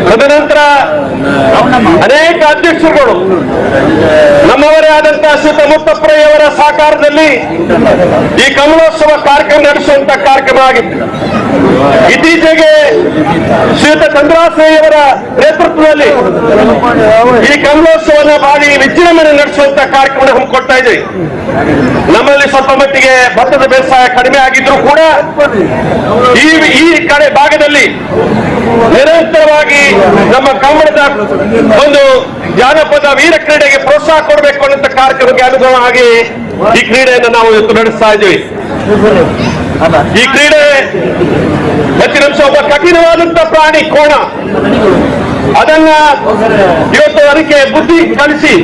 ತದನಂತರ ಅನೇಕ ಅಧ್ಯಕ್ಷರುಗಳು ನಮ್ಮವರೇ ಆದಂತಹ ಶ್ರೀ ಮುತ್ತಪ್ರಯ್ಯವರ ಸಹಕಾರದಲ್ಲಿ ಈ ಕಮಲೋತ್ಸವ ಕಾರ್ಯಕ್ರಮ ನಡೆಸುವಂತಹ ಕಾರ್ಯಕ್ರಮ ಆಗಿತ್ತು. ಇತ್ತೀಚೆಗೆ ಶ್ರೀಯುತ ಚಂದ್ರಾಸಯ್ಯವರ ನೇತೃತ್ವದಲ್ಲಿ ಈ ಕಮಲೋತ್ಸವನ ಭಾರಿ ವಿಜೃಂಭಣೆ ನಡೆಸುವಂತಹ ಕಾರ್ಯಕ್ರಮ ಹಮ್ಮಿಕೊಡ್ತಾ ಇದ್ದೀವಿ. ನಮ್ಮಲ್ಲಿ ಸ್ವಲ್ಪ ಮಟ್ಟಿಗೆ ಭತ್ತದ ಬೇಸಾಯ ಕಡಿಮೆ ಆಗಿದ್ರು ಕೂಡ ಈ ಕಡೆ ಭಾಗದಲ್ಲಿ ನಿರಂತರವಾಗಿ ನಮ್ಮ ಕನ್ನಡದ ಒಂದು ಜಾನಪದ ವೀರ ಕ್ರೀಡೆಗೆ ಪ್ರೋತ್ಸಾಹ ಕೊಡಬೇಕು ಅನ್ನೋ ಕಾರ್ಯಕ್ರಮಕ್ಕೆ ಅನುಗುಣವಾಗಿ ಈ ಕ್ರೀಡೆಯನ್ನು ನಾವು ಇವತ್ತು ನಡೆಸ್ತಾ ಇದ್ದೀವಿ. ಈ ಕ್ರೀಡೆ ಹೆಚ್ಚಿನ ಅಂಶ ಒಬ್ಬ ಕಠಿಣವಾದಂತಹ ಪ್ರಾಣಿ ಕೋಣ, ಅದನ್ನ ಇವತ್ತು ಅದಕ್ಕೆ ಬುದ್ಧಿ ಕಲಿಸಿ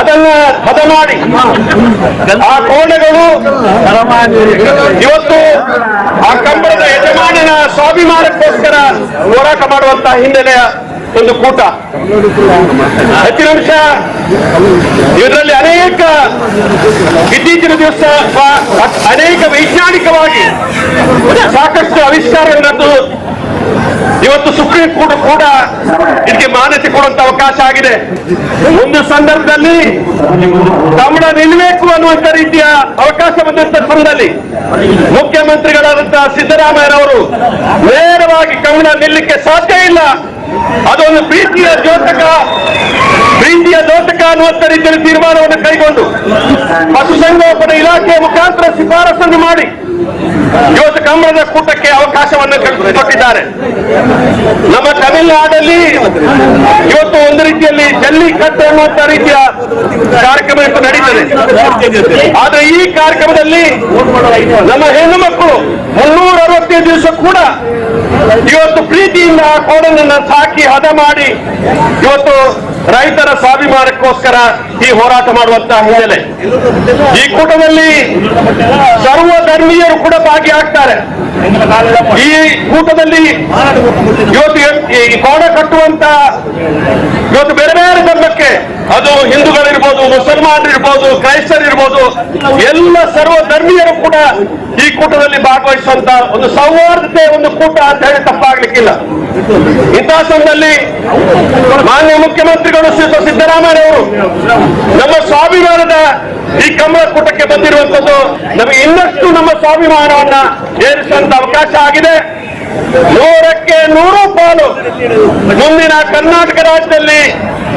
ಅದನ್ನ ಹದ ಮಾಡಿ ಆ ಕೋಣಗಳು ಇವತ್ತು ಆ ಕಂಬಳದ ಯಜಮಾನನ ಸ್ವಾಭಿಮಾನಕ್ಕೋಸ್ಕರ ಹೋರಾಟ ಮಾಡುವಂತಹ ಹಿನ್ನೆಲೆಯ ಒಂದು ಕೂಟ. ಹೆಚ್ಚಿನ ಅಂಶ ಇದರಲ್ಲಿ ಅನೇಕ ಇತ್ತೀಚಿನ ದಿವಸ ಅನೇಕ ವೈಜ್ಞಾನಿಕವಾಗಿ ಸಾಕಷ್ಟು ಆವಿಷ್ಕಾರಗಳನ್ನು ಇವತ್ತು ಸುಪ್ರೀಂ ಕೋರ್ಟ್ ಕೂಡ ಇದಕ್ಕೆ ಮಾನ್ಯತೆ ಕೊಡುವಂತ ಅವಕಾಶ ಆಗಿದೆ. ಒಂದು ಸಂದರ್ಭದಲ್ಲಿ ಕನ್ನಡ ನಿಲ್ಲಬೇಕು ಅನ್ನುವಂತ ರೀತಿಯ ಅವಕಾಶ ಬಂದಂತ ಸಂದರ್ಭದಲ್ಲಿ ಮುಖ್ಯಮಂತ್ರಿಗಳಾದಂತಹ ಸಿದ್ದರಾಮಯ್ಯನವರು ನೇರವಾಗಿ ಕನ್ನಡ ನಿಲ್ಲಕ್ಕೆ ಸಾಧ್ಯ ಇಲ್ಲ, ಅದೊಂದು ಪ್ರೀತಿಯ ದ್ಯೋತಕ ಅನ್ನುವಂತ ರೀತಿಯಲ್ಲಿ ತೀರ್ಮಾನವನ್ನು ಕೈಗೊಂಡು ಪಶುಸಂಗೋಪನಾ ಇಲಾಖೆಯ ಮುಖಾಂತರ ಶಿಫಾರಸನ್ನು ಮಾಡಿ ಇವತ್ತು ಕಂಬಳದ ಕೂಟಕ್ಕೆ ಅವಕಾಶವನ್ನು ಕೊಟ್ಟಿದ್ದಾರೆ. ನಮ್ಮ ತಮಿಳುನಾಡಲ್ಲಿ ಇವತ್ತು ಒಂದು ರೀತಿಯಲ್ಲಿ ಜಲ್ಲಿಕಟ್ಟು ಅನ್ನುವಂತ ರೀತಿಯ ಕಾರ್ಯಕ್ರಮ ಇವತ್ತು ನಡೀತದೆ. ಆದ್ರೆ ಈ ಕಾರ್ಯಕ್ರಮದಲ್ಲಿ ನಮ್ಮ ಹೆಣ್ಣು ಮಕ್ಕಳು 365 ದಿವಸ ಕೂಡ ಇವತ್ತು ಪ್ರೀತಿಯಿಂದ ಆ ಕೋಡನನ್ನು ಸಾಕಿ ಹದ ಮಾಡಿ ಇವತ್ತು ರೈತರ ಸ್ವಾಭಿಮಾನಕ್ಕೋಸ್ಕರ ಈ ಹೋರಾಟ ಮಾಡುವಂತಹ ಹಿನ್ನೆಲೆ ಈ ಕೂಟದಲ್ಲಿ ಸರ್ವ ಧರ್ಮೀಯರು ಕೂಡ ಭಾಗಿಯಾಗ್ತಾರೆ. ಈ ಕೂಟದಲ್ಲಿ ಇವತ್ತು ಈ ಕೋಣ ಕಟ್ಟುವಂತ ಇವತ್ತು ಬೇರೆ ಬೇರೆ ಧರ್ಮಕ್ಕೆ, ಅದು ಹಿಂದೂಗಳಿರ್ಬೋದು, ಮುಸಲ್ಮಾನರಿರ್ಬೋದು, ಕ್ರೈಸ್ತರಿರ್ಬೋದು, ಎಲ್ಲ ಸರ್ವ ಧರ್ಮೀಯರು ಕೂಡ ಈ ಕೂಟದಲ್ಲಿ ಭಾಗವಹಿಸುವಂತ ಒಂದು ಸೌಹಾರ್ದತೆ ಒಂದು ಕೂಟ ಅಂತ ಹೇಳಿ ತಪ್ಪಾಗ್ಲಿಕ್ಕಿಲ್ಲ. ಇಂತಹ ಸಮಯದಲ್ಲಿ ಮಾನ್ಯ ಮುಖ್ಯಮಂತ್ರಿಗಳು ಶ್ರೀ ಸಿದ್ದರಾಮಯ್ಯವರು ನಮ್ಮ ಸ್ವಾಭಿಮಾನದ ಈ ಕಮಲ ಕೂಟಕ್ಕೆ ಬಂದಿರುವಂತದ್ದು ನಮಗೆ ಇನ್ನಷ್ಟು ನಮ್ಮ ಸ್ವಾಭಿಮಾನವನ್ನ ಏರಿಸುವಂತ ಅವಕಾಶ ಆಗಿದೆ. 100ಕ್ಕೆ 100 ಪಾಲು ಮುಂದಿನ ಕರ್ನಾಟಕ ರಾಜ್ಯದಲ್ಲಿ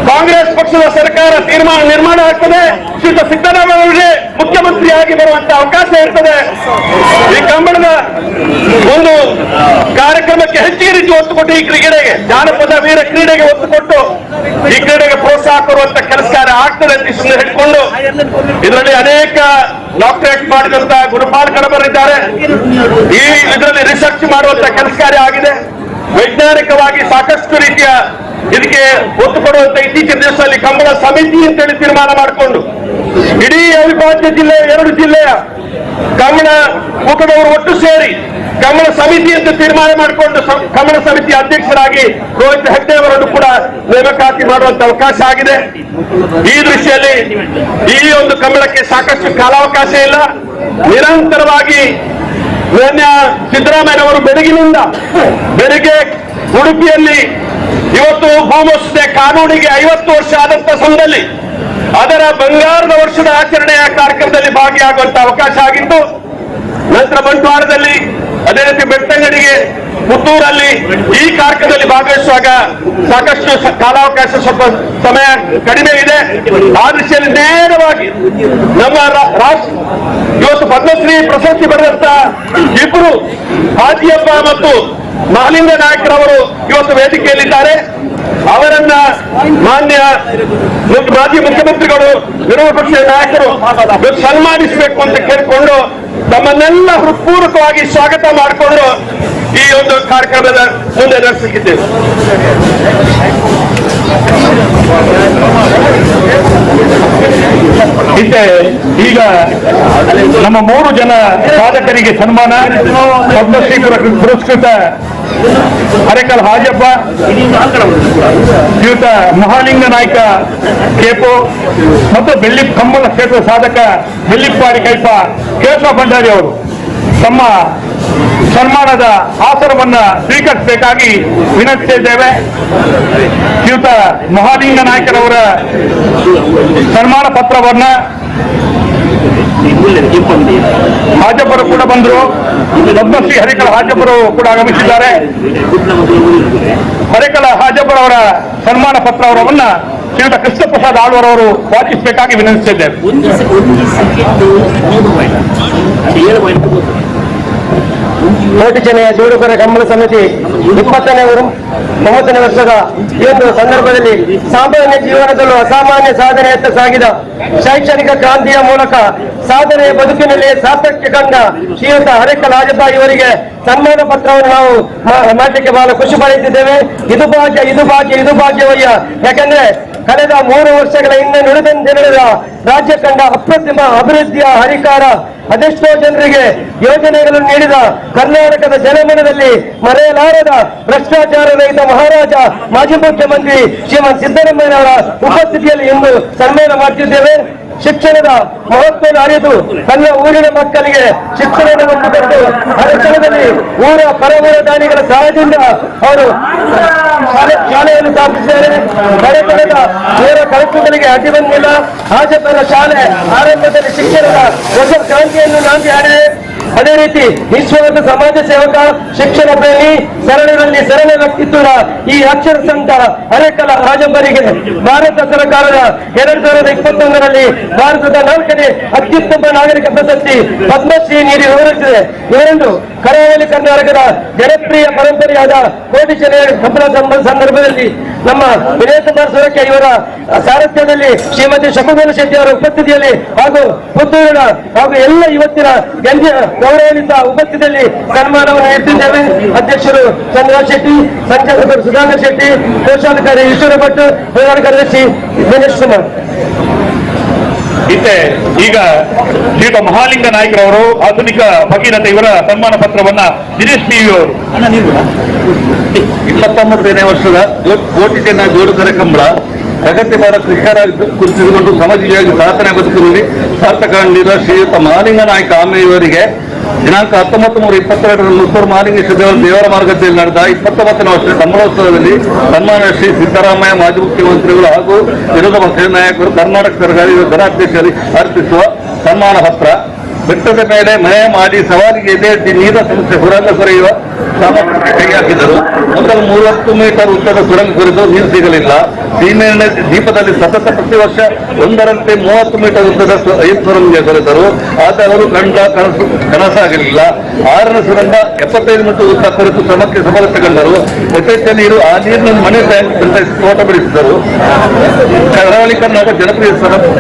Congress ಪಕ್ಷದ ಸರ್ಕಾರ ತೀರ್ಮಾನ ನಿರ್ಮಾಣ ಆಗ್ತದೆ. ಶ್ರೀಯುತ ಸಿದ್ದರಾಮಯ್ಯ ಮುಖ್ಯಮಂತ್ರಿಯಾಗಿ ಬರುವಂತ ಅವಕಾಶ ಇರ್ತದೆ. ಈ ಕಂಬಳದ ಒಂದು ಕಾರ್ಯಕ್ರಮಕ್ಕೆ ಹೆಚ್ಚಿನ ರೀತಿ ಒತ್ತು ಕೊಟ್ಟು ಈ ಕ್ರೀಡೆಗೆ, ಜಾನಪದ ವೀರ ಕ್ರೀಡೆಗೆ ಒತ್ತು ಕೊಟ್ಟು ಈ ಕ್ರೀಡೆಗೆ ಪ್ರೋತ್ಸಾಹ ಕೊಡುವಂತ ಕೆಲಸ ಕಾರ್ಯ ಆಗ್ತದೆ ಅಂತ ಸುಮ್ಮನೆ ಹೇಳಿಕೊಂಡು, ಇದರಲ್ಲಿ ಅನೇಕ ಡಾಕ್ಟರೇಟ್ ಮಾಡಿದಂತ ಗುರುಪಾಲ್ ಕಡಬರಿದ್ದಾರೆ. ಈ ಇದರಲ್ಲಿ ರಿಸರ್ಚ್ ಮಾಡುವಂತ ಕೆಲಸ ಕಾರ್ಯ ಆಗಿದೆ. ವೈಜ್ಞಾನಿಕವಾಗಿ ಸಾಕಷ್ಟು ರೀತಿಯ ಇದಕ್ಕೆ ಒತ್ತು ಕೊಡುವಂತ ಇತ್ತೀಚಿನ ದಿವಸದಲ್ಲಿ ಕಂಬಳ ಸಮಿತಿ ಅಂತೇಳಿ ತೀರ್ಮಾನ ಮಾಡಿಕೊಂಡು ಇಡೀ ಅವಿಭಾಜ್ಯ ಜಿಲ್ಲೆಯ 2 ಜಿಲ್ಲೆಯ ಕಂಬಳ ಕೂಟದವರು ಒಟ್ಟು ಸೇರಿ ಕಂಬಳ ಸಮಿತಿ ಅಂತ ತೀರ್ಮಾನ ಮಾಡಿಕೊಂಡು ಕಂಬಳ ಸಮಿತಿ ಅಧ್ಯಕ್ಷರಾಗಿ ರೋಹಿತ್ ಹೆಗ್ಡೆ ಅವರನ್ನು ಕೂಡ ನೇಮಕಾತಿ ಮಾಡುವಂತ ಅವಕಾಶ ಆಗಿದೆ. ಈ ದೃಷ್ಟಿಯಲ್ಲಿ ಈ ಒಂದು ಕಂಬಳಕ್ಕೆ ಸಾಕಷ್ಟು ಕಾಲಾವಕಾಶ ಇಲ್ಲ. ನಿರಂತರವಾಗಿ ಮಾನ್ಯ ಸಿದ್ದರಾಮಯ್ಯನವರು ಬೆಳಗಿನಿಂದ ಬೆಳಿಗ್ಗೆ ಉಡುಪಿಯಲ್ಲಿ ಇವತ್ತು ಭೂಮಸೂದೆ ಕಾನೂನಿಗೆ 50 ವರ್ಷ ಆದಂತ ಸಂದರ್ಭದಲ್ಲಿ ಅದರ ಬಂಗಾರದ ವರ್ಷದ ಆಚರಣೆಯ ಕಾರ್ಯಕ್ರಮದಲ್ಲಿ ಭಾಗಿಯಾಗುವಂತ ಅವಕಾಶ ಆಗಿತ್ತು. ನಂತರ ಬಂಟ್ವಾಳದಲ್ಲಿ, ಅದೇ ರೀತಿ ಬೆಳ್ತಂಗಡಿಗೆ, ಪುತ್ತೂರಲ್ಲಿ ಈ ಕಾರ್ಯಕ್ರಮದಲ್ಲಿ ಭಾಗವಹಿಸುವಾಗ ಸಾಕಷ್ಟು ಕಾಲಾವಕಾಶ, ಸ್ವಲ್ಪ ಸಮಯ ಕಡಿಮೆ ಇದೆ. ಆ ದೃಷ್ಟಿಯಲ್ಲಿ ನೇರವಾಗಿ ನಮ್ಮ ರಾಷ್ಟ್ರ ಇವತ್ತು ಪದ್ಮಶ್ರೀ ಪ್ರಶಸ್ತಿ ಪಡೆದಂತ ಇಬ್ಬರು ಹಾಜಿಯಪ್ಪ ಮತ್ತು ಮಹಾಲಿಂಗ ನಾಯಕರವರು ಇವತ್ತು ವೇದಿಕೆಯಲ್ಲಿದ್ದಾರೆ. ಅವರನ್ನ ಮಾನ್ಯ ಮಾಜಿ ಮುಖ್ಯಮಂತ್ರಿಗಳು, ವಿರೋಧ ಪಕ್ಷದ ನಾಯಕರು ಸನ್ಮಾನಿಸಬೇಕು ಅಂತ ಕೇಳಿಕೊಂಡು ತಮ್ಮನ್ನೆಲ್ಲ ಹೃತ್ಪೂರ್ವಕವಾಗಿ ಸ್ವಾಗತ ಮಾಡಿಕೊಂಡು ಈ ಒಂದು ಕಾರ್ಯಕ್ರಮದ ಮುಂದೆ ನಡೆಸಿದ್ದೇವೆ. ಈಗ ನಮ್ಮ 3 ಜನ ಸಾಧಕರಿಗೆ ಸನ್ಮಾನ. ಪದ್ಮಶ್ರೀ ಪುರಸ್ಕೃತ ಅರೆಕಲ್ ಹಾಜಪ್ಪ, ಶ್ರೀಯುತ ಮಹಾಲಿಂಗ ನಾಯ್ಕ ಕೇಪು ಮತ್ತು ಬೆಳ್ಳಿ ಕಂಬಳ ಕ್ಷೇತ್ರದ ಸಾಧಕ ಬೆಳ್ಳಿಪ್ಪಾಡಿ ಕೈಪ ಕೇಶವ ಭಂಡಾರಿ ಅವರು ತಮ್ಮ ಸನ್ಮಾನದ ಆಸನವನ್ನು ಸ್ವೀಕರಿಸಬೇಕಾಗಿ ವಿನಂತಿಸಿದ್ದೇವೆ. ಶ್ರೀಯುತ ಮಹಾಲಿಂಗ ನಾಯ್ಕರವರ ಸನ್ಮಾನ ಪತ್ರವನ್ನ ಹಾಜಬ್ಬರು ಕೂಡ ಬಂದರು. ಪದ್ಮಶ್ರೀ ಹರಿಕಲ ಹಾಜಬ್ಬರು ಕೂಡ ಆಗಮಿಸಿದ್ದಾರೆ. ಹರಿಕಲ ಹಾಜಬ್ಬರವರ ಸನ್ಮಾನ ಪತ್ರವನ್ನ ಶ್ರೀಯುತ ಕೃಷ್ಣ ಪ್ರಸಾದ್ ಆಳ್ವರವರು ವಾಚಿಸಬೇಕಾಗಿ ವಿನಂತಿಸಿದ್ದೇವೆ. ಕೋಟಿ ಚೆನ್ನಯ್ಯ ಜೋಡುಕರ ಕಂಬಳ ಸಮಿತಿ 29ನೇ ವರ್ಷದ ಈ ಒಂದು ಸಂದರ್ಭದಲ್ಲಿ ಸಾಮಾನ್ಯ ಜೀವನದಲ್ಲೂ ಅಸಾಮಾನ್ಯ ಸಾಧನೆಯತ್ತ ಸಾಗಿದ ಶೈಕ್ಷಣಿಕ ಕ್ರಾಂತಿಯ ಮೂಲಕ ಸಾಧನೆಯ ಬದುಕಿನಲ್ಲಿ ಸಾರ್ಥಕ್ಯ ಕಂಡ ಶ್ರೀಯುತ ಹರಿಕಲ್ ಹಾಜಪ್ಪ ಇವರಿಗೆ ಸನ್ಮಾನ ಪತ್ರವನ್ನು ನಾವು ಮಾಡಲಿಕ್ಕೆ ಬಹಳ ಖುಷಿ ಪಡೆಯುತ್ತಿದ್ದೇವೆ. ಇದು ಭಾಗ್ಯ, ಇದು ಭಾಗ್ಯ, ಇದು ಭಾಗ್ಯವಯ್ಯ. ಯಾಕಂದ್ರೆ ಕಳೆದ 3 ವರ್ಷಗಳ ಹಿಂದೆ ನುಡಿದಂತೆ ನಡೆದ ರಾಜ್ಯ ಕಂಡ ಅಪ್ರತಿಮ ಅಭಿವೃದ್ಧಿಯ ಹರಿಕಾರ, ಅದೆಷ್ಟೋ ಜನರಿಗೆ ಯೋಜನೆಗಳನ್ನು ನೀಡಿದ ಕರ್ನಾಟಕದ ಜನಮನದಲ್ಲಿ ಮರೆಯಲಾರದ ಭ್ರಷ್ಟಾಚಾರ ರಹಿತ ಮಹಾರಾಜ ಮಾಜಿ ಮುಖ್ಯಮಂತ್ರಿ ಶ್ರೀಮಾನ್ ಸಿದ್ದರಾಮಯ್ಯನವರ ಉಪಸ್ಥಿತಿಯಲ್ಲಿ ಇಂದು ಸನ್ಮಾನ ಮಾಡ್ತಿದ್ದೇವೆ. ಶಿಕ್ಷಣದ ಮಹತ್ವವನ್ನು ಅರಿತು ತನ್ನ ಊರಿನ ಮಕ್ಕಳಿಗೆ ಶಿಕ್ಷಣವನ್ನು ಕೊಟ್ಟು ಅರಕ್ಷಣದಲ್ಲಿ ಊರ ಪರವೂರ ದಾನಿಗಳ ಸಹಾಯದಿಂದ ಅವರು ಶಾಲೆಯನ್ನು ಸ್ಥಾಪಿಸಿದ್ದಾರೆ. ಬಡತನದ ಊರ ಕಳಕುಗಳಿಗೆ ಅಡ್ಡಿ ಬಂದಿಲ್ಲ. ಹಾಜಪ್ಪನ ಶಾಲೆ ಆರಂಭದಲ್ಲಿ ಶಿಕ್ಷಣದ ಹೊಸ ಕ್ರಾಂತಿಯನ್ನು ನಾಂದಿ ಹಾಡಿದೆ. ಅದೇ ರೀತಿ ನಿಸ್ವಾರ್ಥ ಸಮಾಜ ಸೇವಕ, ಶಿಕ್ಷಣ ಪ್ರೇಮಿ, ಸರಳರಲ್ಲಿ ಸರಳ ವ್ಯಕ್ತಿತ್ವದ ಈ ಅಕ್ಷರ ಸಂತ ಅರೆಕಲ ಹಾಜಬ್ಬರಿಗೆ ಭಾರತ ಸರ್ಕಾರದ 2021ರಲ್ಲಿ ಭಾರತದ 4ನೇ ಅತ್ಯುತ್ತಮ ನಾಗರಿಕ ಪ್ರಶಸ್ತಿ ಪದ್ಮಶ್ರೀ ನೀಡಿ ಗೌರವಿಸಿದೆ. ಇವರನ್ನು ಕರಾವಳಿ ಕರ್ನಾಟಕದ ಜನಪ್ರಿಯ ಪರಂಪರೆಯಾದ ಕೋಟಿ ಚೆನ್ನಯ್ಯ ಕಂಬಳ ಸಂದರ್ಭದಲ್ಲಿ ನಮ್ಮ ವಿನಯ್ ಕುಮಾರ್ ಸೊರಕೆ ಇವರ ಸಾರಥ್ಯದಲ್ಲಿ ಶ್ರೀಮತಿ ಶಕುಂತಲಾ ಶೆಟ್ಟಿ ಅವರ ಉಪಸ್ಥಿತಿಯಲ್ಲಿ ಹಾಗೂ ಪುತ್ತೂರಿನ ಹಾಗೂ ಎಲ್ಲ ಇವತ್ತಿನ ಗಣ್ಯ ಗೌರವಾನ್ವಿತ ಉಪಸ್ಥಿತಿಯಲ್ಲಿ ಸನ್ಮಾನವನ್ನು ನೀಡುತ್ತಿದ್ದೇವೆ. ಅಧ್ಯಕ್ಷರು ಚಂದ್ರ ಶೆಟ್ಟಿ, ಸಂಚಾಲಕರು ಸುಧಾಕರ್ ಶೆಟ್ಟಿ, ಕೋಶಾಧಿಕಾರಿ ಈಶ್ವರ ಭಟ್, ಪ್ರಧಾನ ಕಾರ್ಯದರ್ಶಿ ದಿನೇಶ್ ಕುಮಾರ್. ಇತ್ತೆ ಈಗ ಶ್ರೀಯುತ ಮಹಾಲಿಂಗ ನಾಯ್ಕರವರು ಆಧುನಿಕ ಭಗೀರಥ ಇವರ ಸನ್ಮಾನ ಪತ್ರವನ್ನ ದಿನೇಶ್ ಪಿ ಅವರು. 29ನೇ ವರ್ಷದ ಕೋಟಿ ಜನ ಜೋಡುಕರ ಕಂಬಳ ಪ್ರಗತಿಪರ ಕೃಷಿಕರ ಗುರುತಿಸಿಕೊಂಡು ಸಮಾಜವಾಗಿ ಸಾಧನೆ ಬದುಕಿನಲ್ಲಿ ಸಾರ್ಥಕ ನೀಡಿದ ಶ್ರೀಯುತ ಮಹಾಲಿಂಗ ನಾಯ್ಕ ಆಮೆಯವರಿಗೆ ದಿನಾಂಕ 19/3/22 ಮುತ್ತೂರು ಮಹಾಲಿಂಗೇಶ್ವರ ದೇವರ ಮಾರ್ಗದಲ್ಲಿ ನಡೆದ 29ನೇ ವರ್ಷದ ಕಂಬಳೋತ್ಸವದಲ್ಲಿ ಸನ್ಮಾನ್ಯ ಶ್ರೀ ಸಿದ್ದರಾಮಯ್ಯ ಮಾಜಿ ಮುಖ್ಯಮಂತ್ರಿಗಳು ಹಾಗೂ ವಿರೋಧ ಪಕ್ಷದ ನಾಯಕರು ಕರ್ನಾಟಕ ಸರ್ಕಾರ ಧನಾಧ್ಯಕ್ಷರಲ್ಲಿ ಅರ್ಪಿಸುವ ಸನ್ಮಾನ ಪತ್ರ. ಬೆಟ್ಟದ ಮೇಲೆ ಮನೆ ಮಾಡಿ ಸವಾಲಿಗೆ ಎದೆ ನೀರ ಸಮಸ್ಯೆ ಸುರಂಗ ಕೊರೆಯುವ ಸಾಮರ್ಥ್ಯಕ್ಕೆ ಕೈ ಹಾಕಿದರು. ಮೊದಲು 30 ಮೀಟರ್ ಉದ್ದದ ಸುರಂಗ ಕೊರೆದು ನೀರು ಸಿಗಲಿಲ್ಲ. ಸೀಮೆಎಣ್ಣೆ ದೀಪದಲ್ಲಿ ಸತತ ಪ್ರತಿ ವರ್ಷ ಒಂದರಂತೆ 30 ಮೀಟರ್ ಉದ್ದದ 5 ಸುರಂಗ ಕೊರೆದರು. ಆದರೆ ಅವರು ಕಂಡ ಕನಸಾಗಲಿಲ್ಲ. 6ನೇ ಸುರಂಗ 75 ಮೀಟರ್ ಉದ್ದ ಕೊರೆತು ಶ್ರಮಕ್ಕೆ ಸಫಲತೆ ಕಂಡರು. ಯಥೇಚ್ಛ ನೀರು, ಆ ನೀರಿನ ಮನೆ ಟ್ಯಾಂಕ್ ತೋಟ ಬೆಳೆಸಿದರು. ಕರಾವಳಿ ಕರ್ನಾಟಕ ಜನಪ್ರಿಯ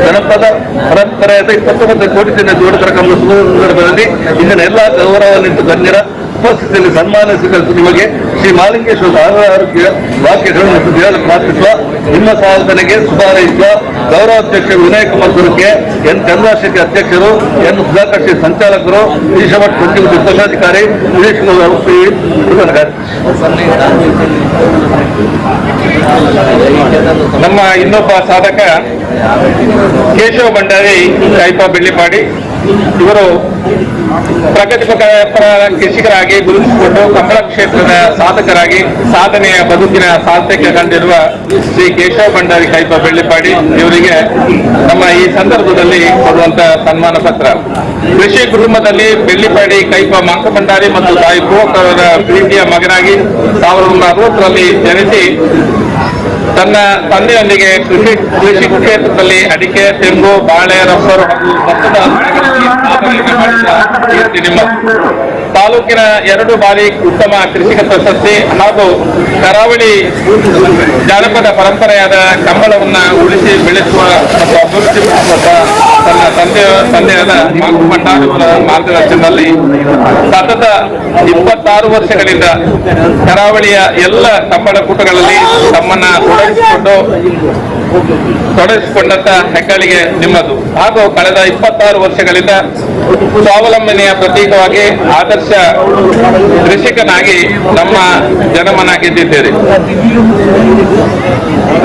ಜನಪದ ಪರಂಪರೆಯಾದ 29 ಕೋಟಿ ಜನ ಜೋಡುಕರ ಕಂಬಳ ಸಂದರ್ಭದಲ್ಲಿ ಇಂದಿನ ಎಲ್ಲ ಗೌರವಾನ್ವಿತ ಗಣ್ಯರ ಉಪಸ್ಥಿತಿಯಲ್ಲಿ ಸನ್ಮಾನಿಸಿದ ನಿಮಗೆ ಶ್ರೀ ಮಾಲಿಂಗೇಶ್ವರ ಆರೋಗ್ಯ ವಾಕ್ಯಗಳು ಮತ್ತು ದೇವರ ಪ್ರಾರ್ಥಿಸುವ ನಿಮ್ಮ ಸಾಧನೆಗೆ ಶುಭ ಹಾರೈಸುವ ಗೌರವಾಧ್ಯಕ್ಷ ವಿನಯ್ ಕುಮಾರ್ ಸುರಕೆ, ಎನ್ ಚಂದ್ರಶೇಖರ್ ಅಧ್ಯಕ್ಷರು, ಎನ್ ಸುಧಾಕರ್ ಶೆಟ್ಟಿ ಸಂಚಾಲಕರು, ಈಶಭಟ್ ಸಂಜೀವ್ ಕೋಶಾಧಿಕಾರಿ, ಸುರೇಶ್ ಕುಮಾರ್. ನಮ್ಮ ಇನ್ನೊಬ್ಬ ಸಾಧಕ ಕೇಶವ ಭಂಡಾರಿ ಕೈಪ ಬೆಳ್ಳಿಪಾಡಿ, ಇವರು ಪ್ರಗತಿಪರ ಕೃಷಿಕರಾಗಿ ಗುರುತಿಸಿಕೊಂಡು ಕಂಬಳ ಕ್ಷೇತ್ರದ ಸಾಧಕರಾಗಿ ಸಾಧನೆಯ ಬದುಕಿನ ಸಾರ್ಥಕ್ಯ ಕಂಡಿರುವ ಶ್ರೀ ಕೇಶವ ಭಂಡಾರಿ ಕೈಪ ಬೆಳ್ಳಿಪಾಡಿ ಇವರಿಗೆ ನಮ್ಮ ಈ ಸಂದರ್ಭದಲ್ಲಿ ಕೊಡುವಂತಹ ಸನ್ಮಾನ ಪತ್ರ. ಕೃಷಿ ಕುಟುಂಬದಲ್ಲಿ ಬೆಳ್ಳಿಪಾಡಿ ಕೈಪ ಮಾಂಕ ಭಂಡಾರಿ ಮತ್ತು ತಾಯಿ ಪೂವಕ್ಕವರ ಪ್ರೀತಿಯ ಮಗನಾಗಿ 1960ರಲ್ಲಿ ಜನಿಸಿ ತನ್ನ ತಂದೆಯೊಂದಿಗೆ ಕೃಷಿ ಕ್ಷೇತ್ರದಲ್ಲಿ ಅಡಿಕೆ, ತೆಂಗು, ಬಾಳೆ, ರಬ್ಬರು ಹಾಗೂ ಭತ್ತದ ಬೆಳೆಗಳಲ್ಲಿ ಮಾಡಿದ ಕೀರ್ತಿ ನಿಮ್ಮ. ತಾಲೂಕಿನ 2 ಬಾರಿ ಉತ್ತಮ ಕೃಷಿಕ ಪ್ರಶಸ್ತಿ ಹಾಗೂ ಕರಾವಳಿ ಜಾನಪದ ಪರಂಪರೆಯಾದ ಕಂಬಳವನ್ನು ಉಳಿಸಿ ಬೆಳೆಸುವ ಮತ್ತು ಅಭಿವೃದ್ಧಿಪಡಿಸುವ ತನ್ನ ತಂದೆಯಾದ ಮಾಂಕು ಭಂಡಾರಿಯವರ ಮಾರ್ಗದರ್ಶನದಲ್ಲಿ ಸತತ 26 ವರ್ಷಗಳಿಂದ ಕರಾವಳಿಯ ಎಲ್ಲ ಕಂಬಳ ಕೂಟಗಳಲ್ಲಿ ತಮ್ಮನ್ನ ತೊಡಗಿಸಿಕೊಂಡಂತ ಹೆಗ್ಗಳಿಕೆ ನಿಮ್ಮದು. ಹಾಗೂ ಕಳೆದ 26 ವರ್ಷಗಳಿಂದ ಸ್ವಾವಲಂಬನೆಯ ಪ್ರತೀಕವಾಗಿ ಆದರ್ಶ ಕೃಷಿಕನಾಗಿ ನಮ್ಮ ಜನಮನ ಗೆದ್ದಿದ್ದೀರಿ.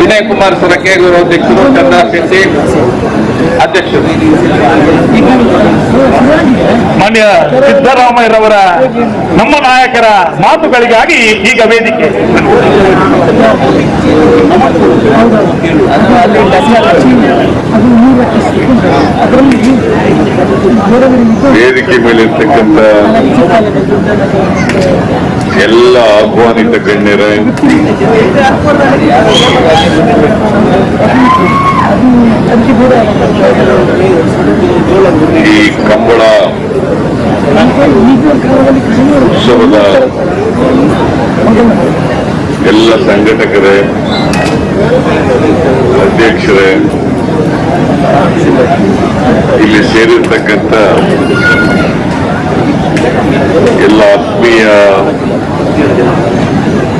ವಿನಯ್ ಕುಮಾರ್ ಸೊರಕೆ ಗೌರವಾಧ್ಯಕ್ಷರು, ಚಂದ್ರ ಶೆಟ್ಟಿ ಅಧ್ಯಕ್ಷರು. ಮಾನ್ಯ ಸಿದ್ದರಾಮಯ್ಯರವರ ನಮ್ಮ ನಾಯಕರ ಮಾತುಗಳಿಗಾಗಿ ಈಗ ವೇದಿಕೆ. ವೇದಿಕೆ ಮೇಲಿರ್ತಕ್ಕಂಥ ಎಲ್ಲ ಆಹ್ವಾನಿತ ಗಣ್ಯರೇ, ಈ ಕಂಬಳ ಉತ್ಸವದ ಎಲ್ಲ ಸಂಘಟಕರೇ, ಅಧ್ಯಕ್ಷರೇ, ಇಲ್ಲಿ ಸೇರಿರ್ತಕ್ಕಂಥ ಎಲ್ಲ ಆತ್ಮೀಯ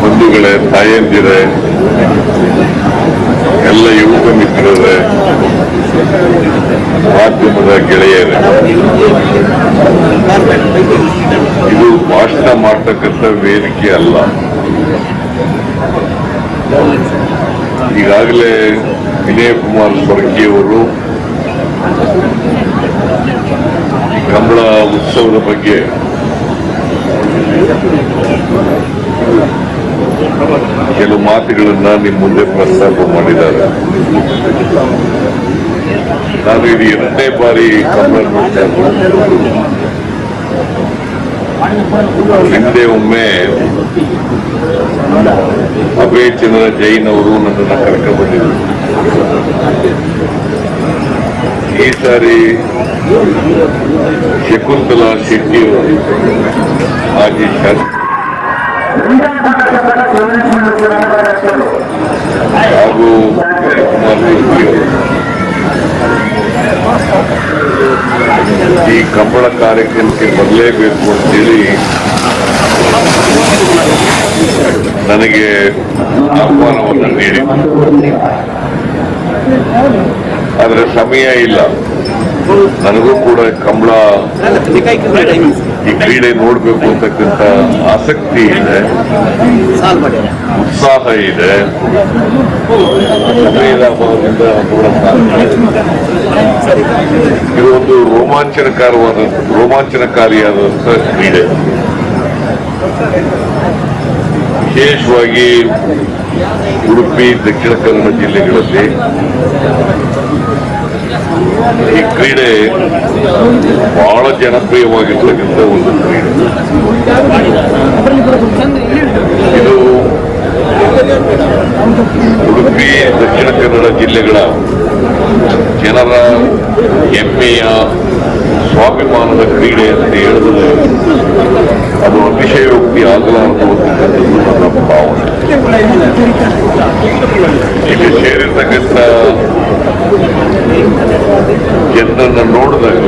ಬಂಧುಗಳೇ, ತಾಯಂದಿರೇ, ಎಲ್ಲ ಯುವಕ ಮಿತ್ರರೇ, ಮಾಧ್ಯಮದ ಗೆಳೆಯರೇ, ಇದು ಭಾಷಣ ಮಾಡ್ತಕ್ಕಂಥ ವೇದಿಕೆ ಅಲ್ಲ. ಈಗಾಗಲೇ ವಿನಯ್ ಕುಮಾರ್ ಸ್ವರ್ಗಿಯವರು ಕಂಬಳ ಉತ್ಸವದ ಬಗ್ಗೆ ಕೆಲವು ಮಾತುಗಳನ್ನ ನಿಮ್ಮ ಮುಂದೆ ಪ್ರಸ್ತಾಪ ಮಾಡಿದ್ದಾರೆ. ನಾನು ಇದು ಎರಡನೇ ಬಾರಿ ಕಂಬಳ ನೋಡ್ತಾ ಇದ್ದೀನಿ. ಹಿಂದೆ ಒಮ್ಮೆ ಅಭಯ್ ಚಂದ್ರ ಜೈನ್ ಅವರು ನನ್ನನ್ನು ಕರ್ಕೊಂಡು ಬಂದಿದ್ದರು. ಈ ಸಾರಿ ಶಕುಂತಲಾ ಶೆಟ್ಟಿ ಅವರು ಮಾಜಿ ಶಾಸಕ ಹಾಗೂ ಕುಮಾರ್ ಶೆಟ್ಟಿ ಅವರು ಈ ಕಂಬಳ ಕಾರ್ಯಕ್ರಮಕ್ಕೆ ಬರಲೇಬೇಕು ಅಂತೇಳಿ ನನಗೆ ಆಹ್ವಾನವನ್ನು ನೀಡಿದ್ರು. ಆದರೆ ಸಮಯ ಇಲ್ಲ. ನನಗೂ ಕೂಡ ಕಂಬಳ ಈ ಕ್ರೀಡೆ ನೋಡಬೇಕು ಅಂತಕ್ಕಂಥ ಆಸಕ್ತಿ ಇದೆ, ಉತ್ಸಾಹ ಇದೆ. ಸಮಯದ ಅಭಾವದಿಂದ ಇದು ಒಂದು ರೋಮಾಂಚನಕಾರಿಯಾದಂಥ ಕ್ರೀಡೆ. ವಿಶೇಷವಾಗಿ ಉಡುಪಿ, ದಕ್ಷಿಣ ಕನ್ನಡ ಜಿಲ್ಲೆಗಳಲ್ಲಿ ಈ ಕ್ರೀಡೆ ಬಹಳ ಜನಪ್ರಿಯವಾಗಿರ್ತಕ್ಕಂಥ ಒಂದು ಕ್ರೀಡೆ. ಇದು ಉಡುಪಿ, ದಕ್ಷಿಣ ಕನ್ನಡ ಜಿಲ್ಲೆಗಳ ಜನರ ಹೆಮ್ಮೆಯ ಸ್ವಾಭಿಮಾನದ ಕ್ರೀಡೆ ಅಂತ ಹೇಳಿದ್ರೆ ಅದು ಅತಿಶಯೋಕ್ತಿ ಆಗಲಾರದು ಅಂತಕ್ಕಂಥದ್ದು ನನ್ನ ಭಾವನೆ. ಇಲ್ಲಿ ಸೇರಿರ್ತಕ್ಕಂಥ ಜನರನ್ನು ನೋಡಿದಾಗ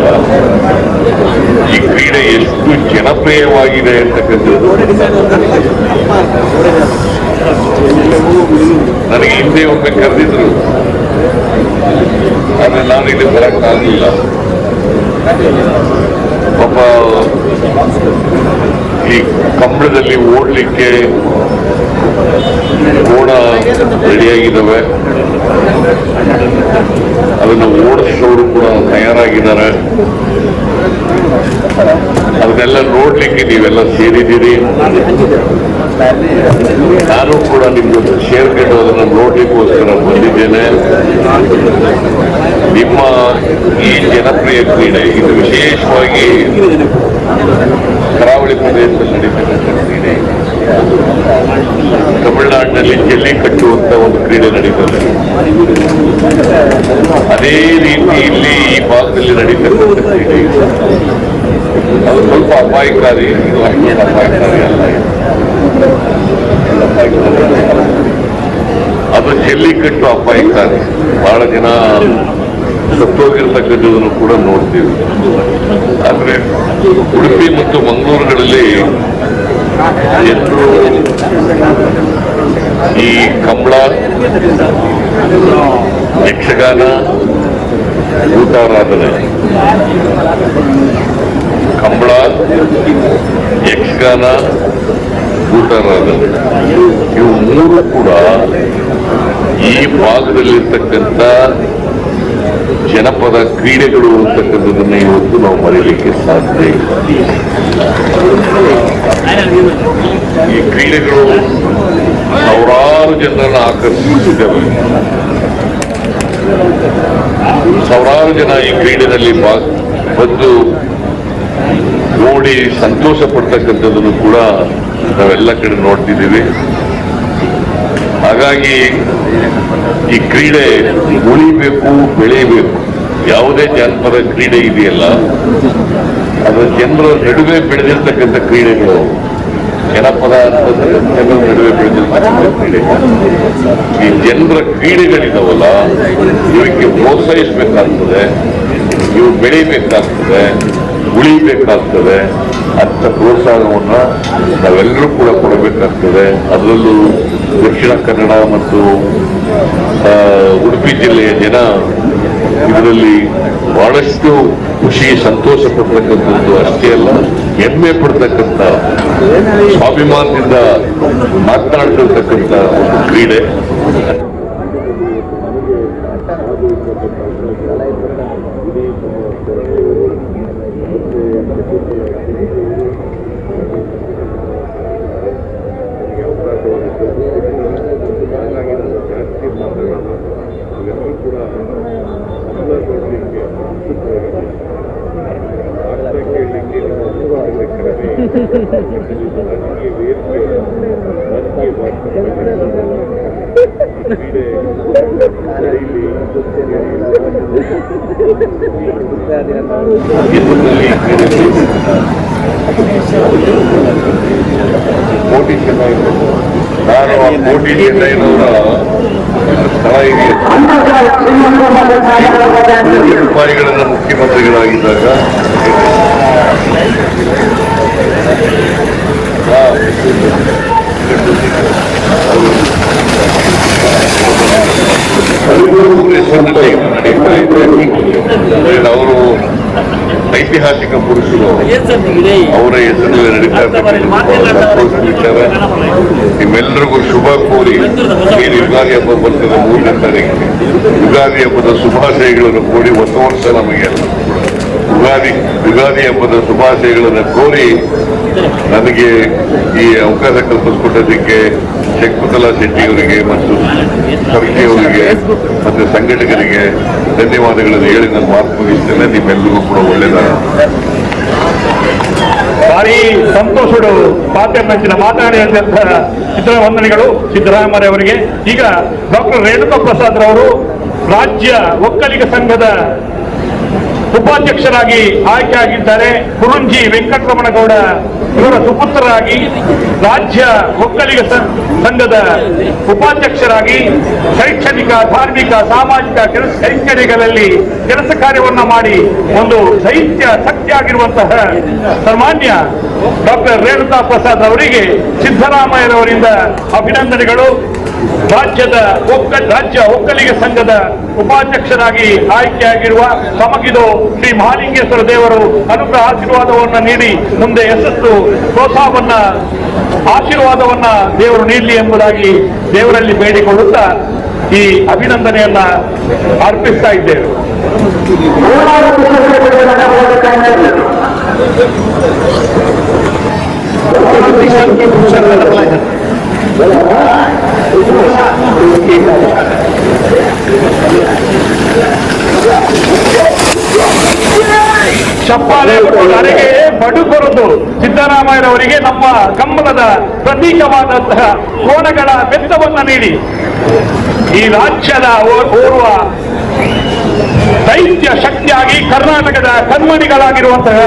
ಈ ಕ್ರೀಡೆ ಎಷ್ಟು ಜನಪ್ರಿಯವಾಗಿದೆ ಅಂತಕ್ಕಂಥದ್ದು ನನಗೆ ಹಿಂದೆ ಒಮ್ಮೆ ಕರೆದಿದ್ರು, ಆದರೆ ನಾನು ಇಲ್ಲಿ ಬರಕ್ಕಾಗಲಿಲ್ಲ. ಪಾಪ ಈ ಕಂಬಳದಲ್ಲಿ ಓಡಲಿಕ್ಕೆ ಕೋಣ ರೆಡಿಯಾಗಿದ್ದಾವೆ, ಅದನ್ನು ಓಡಿಸೋರು ಕೂಡ ತಯಾರಾಗಿದ್ದಾರೆ. ಅದನ್ನೆಲ್ಲ ನೋಡ್ಲಿಕ್ಕೆ ನೀವೆಲ್ಲ ಸೇರಿದ್ದೀರಿ. ನಾನು ಕೂಡ ನಿಮ್ಮ ಜೊತೆ ಸೇರ್ಕೊಂಡು ಅದನ್ನು ನೋಡ್ಲಿಕ್ಕೋಸ್ಕರ ಬಂದಿದ್ದೇನೆ. ನಿಮ್ಮ ಈ ಜನಪ್ರಿಯ ಕ್ರೀಡೆ ಇದು ವಿಶೇಷವಾಗಿ ಕರಾವಳಿ ಪ್ರದೇಶದಲ್ಲಿ ನಡೀತಕ್ಕಂಥ ಕ್ರೀಡೆ. ತಮಿಳುನಾಡಿನಲ್ಲಿ ಜಲ್ಲಿಕಟ್ಟು ಅಂತ ಒಂದು ಕ್ರೀಡೆ ನಡೀತದೆ, ಅದೇ ರೀತಿ ಇಲ್ಲಿ ಈ ಭಾಗದಲ್ಲಿ ನಡೀತಕ್ಕಂಥ ಕ್ರೀಡೆ ಇದು. ಅದು ಸ್ವಲ್ಪ ಅಪಾಯಕಾರಿ, ಇದು ಅಷ್ಟೊಂದು ಅಪಾಯಕಾರಿ ಅಲ್ಲ. ಅದು ಜಲ್ಲಿಕಟ್ಟು ಅಪಾಯಕಾರಿ, ಬಹಳ ಜನ ಸತ್ತೋಗಿರ್ತಕ್ಕಂಥದ್ದನ್ನು ಕೂಡ ನೋಡ್ತೀವಿ. ಆದರೆ ಉಡುಪಿ ಮತ್ತು ಮಂಗಳೂರುಗಳಲ್ಲಿ ಜನರು ಈ ಕಂಬಳ, ಯಕ್ಷಗಾನ, ಭೂತಾರಾಧನೆ, ಕಂಬಳ, ಯಕ್ಷಗಾನ, ಭೂತಾರಾಧನೆ ಇವು ಮೂರು ಕೂಡ ಈ ಭಾಗದಲ್ಲಿರ್ತಕ್ಕಂಥ ಜನಪದ ಕ್ರೀಡೆಗಳು ಅಂತಕ್ಕಂಥದ್ದನ್ನು ಇವತ್ತು ನಾವು ಮರೀಲಿಕ್ಕೆ ಸಾಧ್ಯ ಇಲ್ಲ. ಈ ಕ್ರೀಡೆಗಳು ಸಾವಿರಾರು ಜನರನ್ನು ಆಕರ್ಷಿಸಿದ್ದಾವೆ. ಸಾವಿರಾರು ಜನ ಈ ಕ್ರೀಡೆಯಲ್ಲಿ ಬಂದು ನೋಡಿ ಸಂತೋಷ ಪಡ್ತಕ್ಕಂಥದ್ದನ್ನು ಕೂಡ ನಾವೆಲ್ಲ ಕಡೆ ನೋಡ್ತಿದ್ದೀವಿ. ಹಾಗಾಗಿ ಈ ಕ್ರೀಡೆ ಉಳಿಬೇಕು, ಬೆಳೆಯಬೇಕು. ಯಾವುದೇ ಜಾನಪದ ಕ್ರೀಡೆ ಇದೆಯಲ್ಲ, ಅದು ಜನರ ನಡುವೆ ಬೆಳೆದಿರ್ತಕ್ಕಂಥ ಕ್ರೀಡೆಗಳು. ಜನಪದ ಅಂತಂದ್ರೆ ಜನರ ನಡುವೆ ಬೆಳೆದಿರ್ತಕ್ಕಂಥ ಕ್ರೀಡೆ. ಈ ಜನರ ಕ್ರೀಡೆಗಳಿದಾವಲ್ಲ, ಇವಕ್ಕೆ ಪ್ರೋತ್ಸಾಹಿಸಬೇಕಾಗ್ತದೆ, ಇವು ಬೆಳೀಬೇಕಾಗ್ತದೆ, ಉಳಿಬೇಕಾಗ್ತದೆ. ಅಂತ ಪ್ರೋತ್ಸಾಹವನ್ನು ನಾವೆಲ್ಲರೂ ಕೂಡ ಕೊಡಬೇಕಾಗ್ತದೆ. ಅದರಲ್ಲೂ ದಕ್ಷಿಣ ಕನ್ನಡ ಮತ್ತು ಉಡುಪಿ ಜಿಲ್ಲೆಯ ಜನ ಇದರಲ್ಲಿ ಬಹಳಷ್ಟು ಖುಷಿ ಸಂತೋಷ ಪಡ್ತಕ್ಕಂಥದ್ದು ಅಷ್ಟೇ ಅಲ್ಲ, ಹೆಮ್ಮೆ ಪಡ್ತಕ್ಕಂಥ, ಸ್ವಾಭಿಮಾನದಿಂದ ಮಾತನಾಡ್ತಿರ್ತಕ್ಕಂಥ ಒಂದು ಕ್ರೀಡೆ. ಕೋಟಿ ಚೆನ್ನೈ, ನಾನು ಆ ಕೋಟಿ ಚೆನ್ನೈನವರ ಸ್ಥಳ ಇದೆ. ರೂಪಾಯಿಗಳನ್ನ ಮುಖ್ಯಮಂತ್ರಿಗಳಾಗಿದ್ದಾಗ ನಡೀತಾ ಇದೆ. ಅವರು ಐತಿಹಾಸಿಕ ಪುರುಷರು, ಅವರ ಹೆಸರಲ್ಲಿ ನಡೀತಾ ಇರ್ತಕ್ಕಂಥ ವಿಚಾರ. ನಿಮ್ಮೆಲ್ಲರಿಗೂ ಶುಭ ಕೋರಿ ಏನು ಯುಗಾದಿ ಹಬ್ಬ ಬರ್ತದೆ 3ನೇ ತಾರೀಕಿಗೆ, ಯುಗಾದಿ ಹಬ್ಬದ ಶುಭಾಶಯಗಳನ್ನು ಕೋರಿ ಹೊಸ ವರ್ಷ ನಮಗೆಲ್ಲ ಕೂಡ Ugadi Ugadi ಹಬ್ಬದ ಶುಭಾಶಯಗಳನ್ನು ಕೋರಿ ನನಗೆ ಈ ಅವಕಾಶ ಕಲ್ಪಿಸಿಕೊಟ್ಟದಕ್ಕೆ ಶಕುಂತಲಾ ಶೆಟ್ಟಿ ಅವರಿಗೆ ಮತ್ತು ಖರ್ಗೆ ಅವರಿಗೆ ಮತ್ತು ಸಂಘಟಕರಿಗೆ ಧನ್ಯವಾದಗಳನ್ನು ಹೇಳಿ ನಾನು ಮಾತು ಮುಗಿಸ್ತೇನೆ. ನಿಮ್ಮೆಲ್ಲರಿಗೂ ಕೂಡ ಒಳ್ಳೆಯದಾಗಲಿ. ಭಾರಿ ಸಂತೋಷಡು ಪಾತ್ಯ ಮಾತನಾಡಿದಂತಹ ಚಿತ್ರವಂದನೆಗಳು ಸಿದ್ದರಾಮಯ್ಯ ಅವರಿಗೆ. ಈಗ ಡಾಕ್ಟರ್ ರೇಣುಕಾ ಪ್ರಸಾದ್ ರವರು ರಾಜ್ಯ ಒಕ್ಕಲಿಗ ಸಂಘದ ಉಪಾಧ್ಯಕ್ಷರಾಗಿ ಆಯ್ಕೆಯಾಗಿದ್ದಾರೆ. ಕುರುಂಜಿ ವೆಂಕಟರಮಣಗೌಡ ಇವರ ಸುಪುತ್ರರಾಗಿ ರಾಜ್ಯ ಒಕ್ಕಲಿಗ ಸಂಘದ ಉಪಾಧ್ಯಕ್ಷರಾಗಿ ಶೈಕ್ಷಣಿಕ, ಧಾರ್ಮಿಕ, ಸಾಮಾಜಿಕ ಕೆಲಸ ಕೈಂಕರ್ಯಗಳಲ್ಲಿ ಕೆಲಸ ಕಾರ್ಯವನ್ನು ಮಾಡಿ ಒಂದು ದೈತ್ಯ ಶಕ್ತಿಯಾಗಿರುವಂತಹ ಸನ್ಮಾನ್ಯ ಡಾಕ್ಟರ್ ರೇಣುಕಾ ಪ್ರಸಾದ್ ಅವರಿಗೆ ಸಿದ್ದರಾಮಯ್ಯರವರಿಂದ ಅಭಿನಂದನೆಗಳು. ರಾಜ್ಯ ಒಕ್ಕಲಿಗ ಸಂಘದ ಉಪಾಧ್ಯಕ್ಷರಾಗಿ ಆಯ್ಕೆಯಾಗಿರುವ ತಮಗಿದು ಶ್ರೀ ಮಹಾಲಿಂಗೇಶ್ವರ ದೇವರು ಅನುಗ್ರಹ ಆಶೀರ್ವಾದವನ್ನು ನೀಡಿ ಮುಂದೆ ಯಶಸ್ಸು ಪ್ರೋತ್ಸಾಹವನ್ನ ಆಶೀರ್ವಾದವನ್ನ ದೇವರು ನೀಡಲಿ ಎಂಬುದಾಗಿ ದೇವರಲ್ಲಿ ಬೇಡಿಕೊಳ್ಳುತ್ತಾ ಈ ಅಭಿನಂದನೆಯನ್ನ ಅರ್ಪಿಸ್ತಾ ಇದ್ದೇವೆ. ಚಪ್ಪಾಳೆ ಅರೆಗೆ ಬಡು ಕೊರದು ಸಿದ್ದರಾಮಯ್ಯರವರಿಗೆ ನಮ್ಮ ಕಂಬಳದ ಪ್ರತೀಕವಾದಂತಹ ಕೋಣಗಳ ಬೆತ್ತವನ್ನು ನೀಡಿ ಈ ರಾಜ್ಯದ ಓರ್ವ ದೈತ್ಯ ಶಕ್ತಿಯಾಗಿ ಕರ್ನಾಟಕದ ಕಣ್ಮಣಿಗಳಾಗಿರುವಂತಹ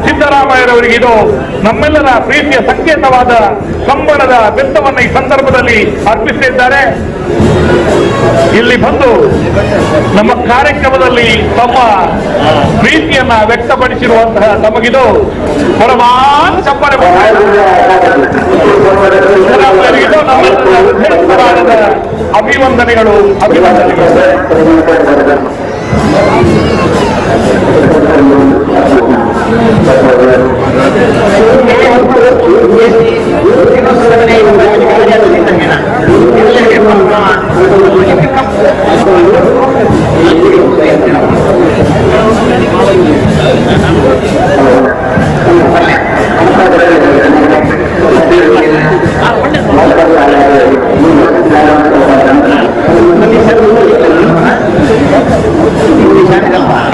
ಸಿದ್ದರಾಮಯ್ಯರವರಿಗೆ ಇದು ನಮ್ಮೆಲ್ಲರ ಪ್ರೀತಿಯ ಸಂಕೇತವಾದ ಕಂಬಳದ ಬೆತ್ತವನ್ನು ಈ ಸಂದರ್ಭದಲ್ಲಿ ಅರ್ಪಿಸಿದ್ದಾರೆ. ಇಲ್ಲಿ ಬಂದು ನಮ್ಮ ಕಾರ್ಯಕ್ರಮದಲ್ಲಿ ತಮ್ಮ ಪ್ರೀತಿಯನ್ನ ವ್ಯಕ್ತಪಡಿಸಿರುವಂತಹ ತಮಗಿದು ಪರಮಾನ್ ಚಪ್ಪಾಳೆ. ಸಿದ್ದರಾಮಯ್ಯರಿಗಿದು ನಮ್ಮ ಅಭಿವಂದನೆಗಳು, ಅಭಿವಂದನೆಗಳು.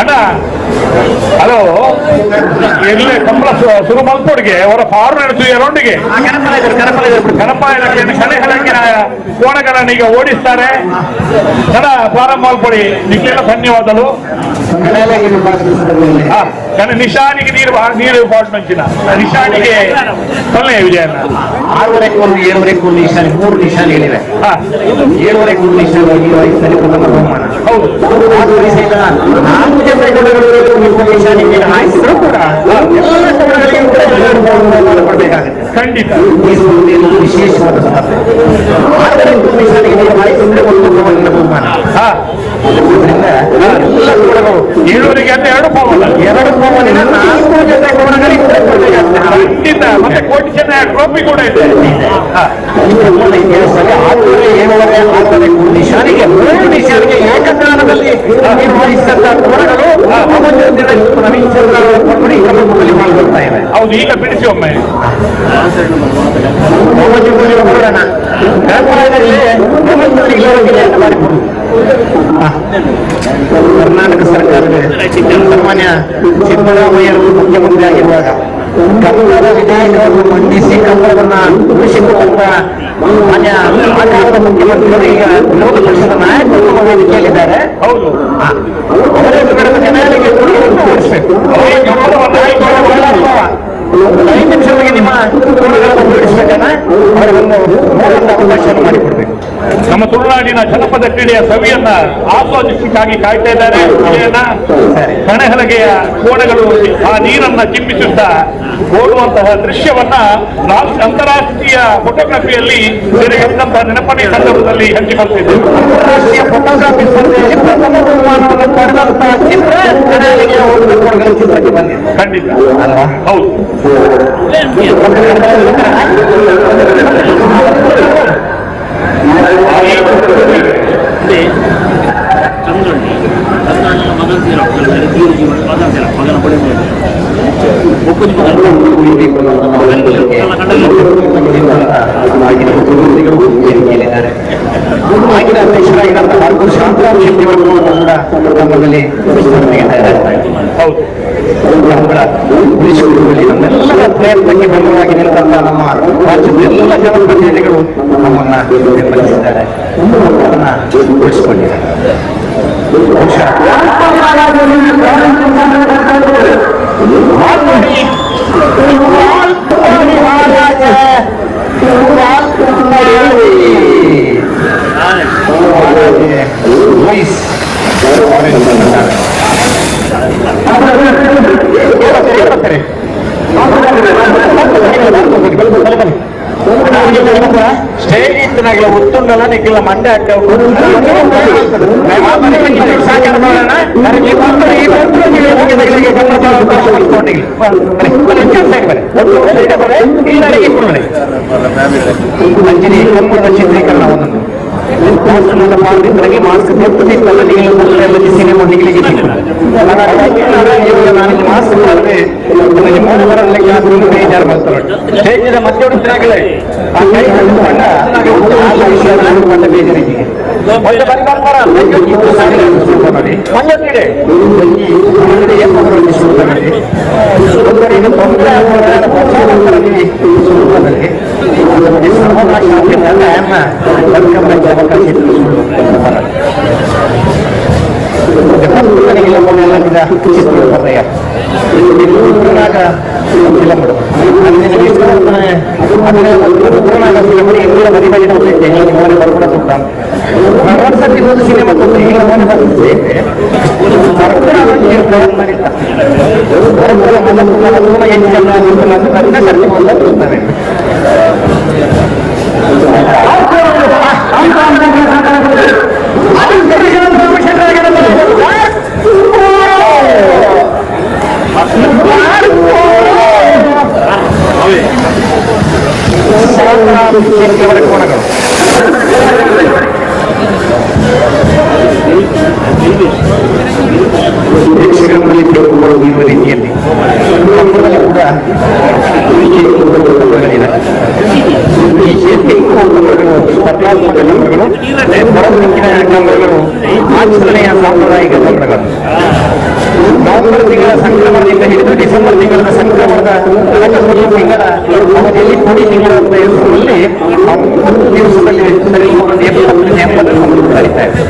ಅಣ್ಣ ಹಲೋ, ಎಲ್ಲೇ ಕಂಬಳ ಶುರು ಮಲ್ಪೋಡಿಗೆ ಅವರ ಫಾರು ನಡೆಸು ಎರೊಂಡಿಗೆ ಕನಪ ಕಣೆ ಹಲಕಿನ ಕೋಣಗಳನ್ನು ಈಗ ಓಡಿಸ್ತಾರೆ. ಸರ ಪ್ರಾರಂಭ ಮಲ್ಪೊಡಿ, ನಿಮ್ಗೆಲ್ಲ ಧನ್ಯವಾದಗಳು. ನಿಶಾನಿಗೆ ನೀರು ನೀರು ಪಾಟ್ ಮಂಚಿನ ನಿಶಾನಿಗೆ ಸೊನ್ನೆ ವಿಜಯನ 6:30 ಒಂದು 7:30 ಒಂದು ನಿಶಾನೆ, 3 ನಿಶಾನೆಗಳಿವೆ. 7:30 ಒಂದು ನಿಶಾನೆ ಪ್ರಥಮ ಬಹುಮಾನ. ಹೌದು, 4 ಜನ ನಿಶಾನಿಗೆ ಹಾಯಿಸಿದ್ರು ಕೂಡ ಎಲ್ಲ ಕೋಣಗಳಿಗೂ ಕೂಡ ಬಹುಮಾನ ಕೊಡಬೇಕಾಗುತ್ತೆ. ಖಂಡಿತ ಈ ಸ್ಪರ್ಧೆಯಲ್ಲಿ ವಿಶೇಷವಾದ ಸ್ಪರ್ಧೆ. 6:30 ನಿಶಾನಿಗೆ ನೀರು ಹಾಯಿಸಿದ್ರೆ ಒಂದು ಬಹುಮಾನ. ಅದರಿಂದ ಎಲ್ಲ ಕೋಣಗಳು 7:30 ಅಂದ್ರೆ 2 ಪವನ, 2 ಪವನಿನ 4 ಜೊತೆ ಕೋಣಗಳಿಗೆ ಕೂಡ ಕೊಡಬೇಕಾಗ್ತದೆ. ಖಂಡಿತ. ಮತ್ತೆ ಕೋಟಿ ಜನ ಟ್ರೋಫಿ ಕೂಡ ಇದೆ. ಇತಿಹಾಸದಲ್ಲಿ 6:30, 7:30, 6:30 ನಿಶಾನಿಗೆ 3 ನಿಶಾನಿಗೆ ಏಕಕಾಲದಲ್ಲಿ ನಿರ್ವಹಿಸಿದಂತಹ ಕೋಣಗಳು ನವೀನ್ ಚಂದ್ರ ಕ್ರಮದಲ್ಲಿ ಪಾಲ್ಗೊಳ್ತಾ ಇವೆ. ಹೌದು, ಈಗ ಬಿಡಿಸಿ ಒಮ್ಮೆ ಕರ್ನಾಟಕ ಸರ್ಕಾರದ ಸನ್ಮಾನ್ಯ ಸಿದ್ದರಾಮಯ್ಯರು ಮುಖ್ಯಮಂತ್ರಿ ಆಗಿರುವಾಗ ಕಂಬಳದ ವಿಧೇಯಕವನ್ನು ಮಂಡಿಸಿ ಕಂಬಳವನ್ನ ಉಳಿಸಿಕೊಟ್ಟಂತ ಮಾನ್ಯ ಆ ಕಾಲದ ಮುಖ್ಯಮಂತ್ರಿಗಳು ಈಗ ವಿರೋಧ ಪಕ್ಷದ ನಾಯಕತ್ವ ವೇದಿಕೆಯಲ್ಲಿದ್ದಾರೆ. ಹೌದು, ಅವರೇ ಕನ್ನಡಕ್ಕೆ ಓಡಿಸಬೇಕು. 5 ನಿಮಿಷದೊಳಗೆ ನಿಮ್ಮ ಕೋಣಗಳನ್ನು ಉಳಿಸಬೇಕನ್ನ ಅವರಿಗೊಂದು ನೋಡುವಂತ ಅವಕಾಶವನ್ನು ಮಾಡಿಕೊಡ್ಬೇಕು. ನಮ್ಮ ತುಳುನಾಡಿನ ಜನಪದ ಕ್ರೀಡೆಯ ಸವಿಯನ್ನ ಆಸ್ವಾದಿಸಲಿಕ್ಕಾಗಿ ಕಾಯ್ತಾ ಇದ್ದಾರೆ. ಕಣಹಲಗೆಯ ಕೋಣಗಳು ಆ ನೀರನ್ನ ಚಿಮ್ಮಿಸುತ್ತಾ ಓಡುವಂತಹ ದೃಶ್ಯವನ್ನ ಅಂತಾರಾಷ್ಟ್ರೀಯ ಫೋಟೋಗ್ರಫಿಯಲ್ಲಿ ಸೆರೆಹಿಡಿದಂತಹ ನೆನಪನ್ನ ಈ ಸಂದರ್ಭದಲ್ಲಿ ಹಂಚಿಕೊಳ್ತಿದ್ದೇವೆ. ಅಂತಾರಾಷ್ಟ್ರೀಯ ಫೋಟೋಗ್ರಫಿ ಸ್ಪರ್ಧೆಯಲ್ಲಿ ಪ್ರಥಮ ಬಹುಮಾನವನ್ನು ಪಡೆದಂತಹ ಚಿತ್ರ ಕಣಹಲಗೆಯ ಓಡುವ ಕೋಣಗಳ ಚಿತ್ರಕ್ಕೆ ಬಂದಿದೆ. ಖಂಡಿತ, ಹೌದು. ಆಗಿನ ಅಧ್ಯಕ್ಷರಾಗಿದ್ದಂತಹ ಬಾರ್ಕೂರು ಶಾಂತರಾಮ್ ಶೆಟ್ಟಿ ಅವರು ಕೂಡ ನಮ್ಮಲ್ಲಿ ಹೌದು, ನಮ್ಮಗಳ ಉಳಿಸಿಕೊಳ್ಳುವಲ್ಲಿ ನಮ್ಮೆಲ್ಲರ ಪ್ರಯತ್ನಕ್ಕೆ ಬೆಂಬಲವಾಗಿ ನಿಂತಹ ನಮ್ಮ ರಾಜ್ಯದ ಎಲ್ಲ ಜನಪ್ರತಿನಿಧಿಗಳು ನಮ್ಮನ್ನ ಬೆಂಬಲಿಸಿದ್ದಾರೆ, ಅದನ್ನ ಉಳಿಸಿಕೊಂಡಿದ್ದಾರೆ. ಬಹುಶಃ ಸ್ಟೇಜ್ ಇತ್ತನಾಗಲ ಒತ್ತುಂಡಲ್ಲ ನಿಕ್ಕಿಲ್ಲ ಮಂಡೆ ಅಡ್ಡ ಸಹಕಾರ ಮಾಡೋಣ. ಅಂಜನಿ ಕಂಬಳದ ಚಿತ್ರೀಕರಣ ಒಂದೊಂದು ಮಾಸ್ಕ್ ಸಿನಿಮಾ mask ಬೇಜಾರು ಬರ್ತಾರೆ. ಸ್ಟೇಜಿನ ಮಧ್ಯೆ ಬೇಜಾರಿಗೆ ಸಿನಿಮಾ ಕೋಣಗಳು ಯಕ್ಷಗಾನದಲ್ಲಿ ಪ್ರಯೋಗಗಳು ಇರುವ ರೀತಿಯಲ್ಲಿ ಕಂಬಳದಲ್ಲಿ ಕೂಡ ಕಂಬಗಳಿವೆ. ಈ ಕಂಬಗಳು ಸ್ಪರ್ಧಾತ್ಮಕ ಕಂಬಗಳು, ಹೊರದಿಕ್ಕಿನ ಕಂಬಗಳು ಆಚರಣೆಯ ಸಾಂಪ್ರದಾಯಿಕ ಕಂಬಗಳು. ನವೆಂಬರ್ ತಿಂಗಳ ಸಂಕ್ರಮಣದಿಂದ ಹಿಡಿದು ಡಿಸೆಂಬರ್ ತಿಂಗಳ ಸಂಕ್ರಮಣದ ತನಕ ಒಂದು ತಿಂಗಳ ಅವಧಿಯಲ್ಲಿ ಕೋಡಿ ತಿಂಗಳ ಹೆಸರಲ್ಲಿ ಒಂದು ದಿವಸದಲ್ಲಿ ಸರಿ ಒಂದು 70 80 ಕಂಬಗಳು ನಡೀತಾ ಇದೆ.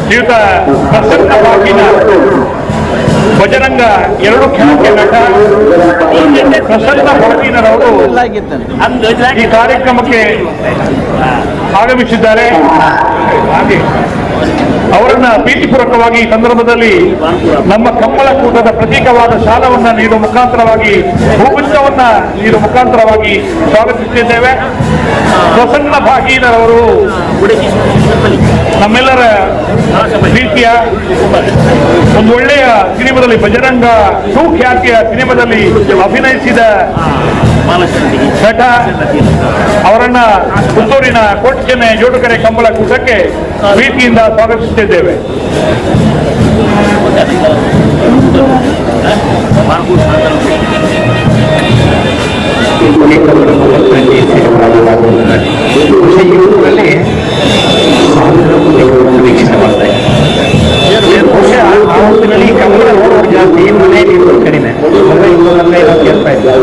ಶ್ರೀಯುತ ಪ್ರಸನ್ನ ಬಾಗಿನ ಬಜರಂಗ ಎರಡು ಖ್ಯಾತಿಯ ನಟ ಪ್ರಸನ್ನ ಬಾಗಿನರವರು ಈ ಕಾರ್ಯಕ್ರಮಕ್ಕೆ ಆಗಮಿಸಿದ್ದಾರೆ. ಅವರನ್ನ ಪ್ರೀತಿಪೂರ್ವಕವಾಗಿ ಈ ಸಂದರ್ಭದಲ್ಲಿ ನಮ್ಮ ಕಂಬಳ ಕೂಟದ ಪ್ರತೀಕವಾದ ಶಾಲವನ್ನು ನೀಡುವ ಮುಖಾಂತರವಾಗಿ, ಹೂಗುಚ್ಛವನ್ನ ನೀಡುವ ಮುಖಾಂತರವಾಗಿ ಸ್ವಾಗತಿಸುತ್ತಿದ್ದೇವೆ. ಪ್ರಸನ್ನ ಭಾಗೀನರವರು ನಮ್ಮೆಲ್ಲರ ಪ್ರೀತಿಯ ಒಂದು ಒಳ್ಳೆಯ ಸಿನಿಮಾದಲ್ಲಿ, ಬಜರಂಗ ಸುಖ್ಯಾತಿಯ ಸಿನಿಮಾದಲ್ಲಿ ಅಭಿನಯಿಸಿದ ನಟ. ಅವರನ್ನ ಪುತ್ತೂರಿನ ಕೋಟಿಚೆನ್ನೆ ಜೋಡುಕರೆ ಕಂಬಳ ಕೂಟಕ್ಕೆ ಪ್ರೀತಿಯಿಂದ ಸ್ವಾಗತಿಸುತ್ತಿದ್ದೇವೆ. ವೀಕ್ಷಣೆ ಮಾಡ್ತಾ ಇದ್ದಾರೆ. ಬಹುಶಃ ಆ ಹೊತ್ತಿನಲ್ಲಿ ಕಂಬಳ ನೋಡೋರು ಜಾಸ್ತಿ, ಮನೆಯಲ್ಲಿ ಇರೋರು ಕಡಿಮೆ. ಕೇಳ್ತಾ ಇದ್ದಾರೆ.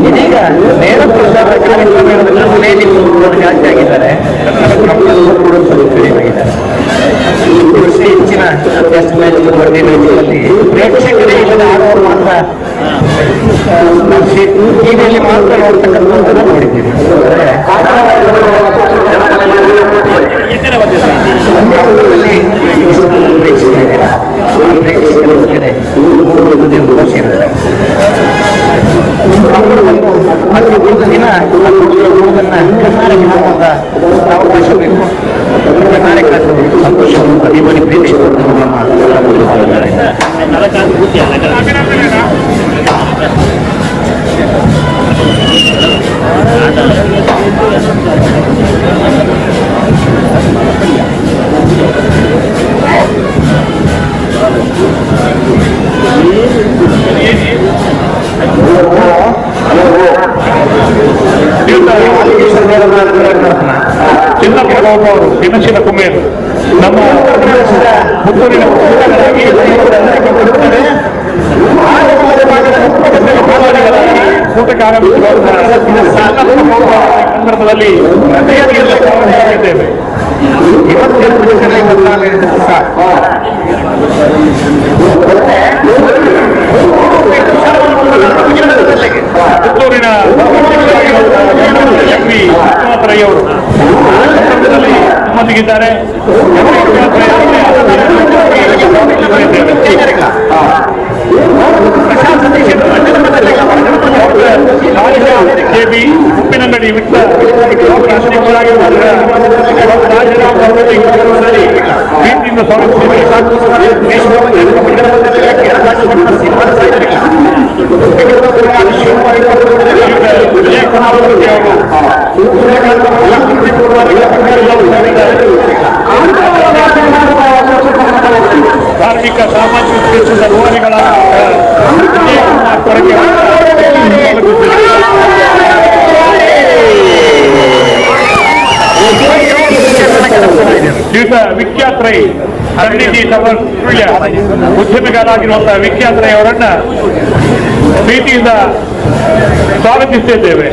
ಇದೀಗ ನೇರ ಪ್ರಸಾರ ಕಾರ್ಯಕ್ರಮಗಳಲ್ಲಿ ಮನೆಯಲ್ಲಿ ನೋಡೋರು ಜಾಸ್ತಿ ಆಗಿದ್ದಾರೆ, ಕಂಬಳ ನೋಡೋರು ಸ್ವಲ್ಪ ಕಡಿಮೆ ಆಗಿದ್ದಾರೆ. ಹೆಚ್ಚಿನ ಟೆಸ್ಟ್ ಮ್ಯಾಚ್ ನಲ್ಲಿ ಪ್ರೇಕ್ಷಕರೇ ಇಲ್ಲದೆ ಆಡೋರು ಮಾತ್ರ ಟಿವಿಯಲ್ಲಿ ಮಾತ್ರ ನೋಡ್ತಕ್ಕಂಥದ್ದನ್ನು ನೋಡಿದ್ದೀವಿ. ದಿನ ಅವಕಾಶ ಬೇಕು. ಕಾರ್ಯಕರ್ತರು ಸಂತೋಷ ಅಭಿಮಾನಿ ಪ್ರೇಕ್ಷಕರು ನಮ್ಮ ಚಿನ್ನಪ್ಪ ಅವರು ದಿನಶೀಲ ಕುಮೇರ್ ನಮ್ಮ ಪುತ್ತೂರಿನ ಕೂಟಕ್ಕೆ ಆಗಮಿಸಿರುವ ಸಂದರ್ಭದಲ್ಲಿ ಇದ್ದೇವೆ. ಪುತ್ತೂರಿನ ಎಂ ವಿ ವಿಶ್ವನಾಥ ರೈ ಅವರು ಸಂದರ್ಭದಲ್ಲಿ ನಮ್ಮೊಂದಿಗಿದ್ದಾರೆ. ಕೆಬಿ ಉಪ್ಪಿನಂಗಡಿ ವಿಟ್ಲ ಪ್ರೀತಿಯಿಂದ ಸ್ವಾಗತಿಸಿದ್ದೇವೆ. ಧಾರ್ಮಿಕ ಸಾಮಾಜಿಕ ಕ್ಷೇತ್ರದ ರೂವಾರಿಗಳ ಕೊರಕೆ ಶ್ರೀಯುತ ವಿಖ್ಯಾತ್ ರೈ ಸನ್ನಿಧಿ ಸುಳ್ಯ ಉದ್ಯಮಿಗಾರಾಗಿರುವಂತಹ ವಿಖ್ಯಾತ್ ರೈ ಅವರನ್ನ ಪ್ರೀತಿಯಿಂದ ಸ್ವಾಗತಿಸುತ್ತಿದ್ದೇವೆ.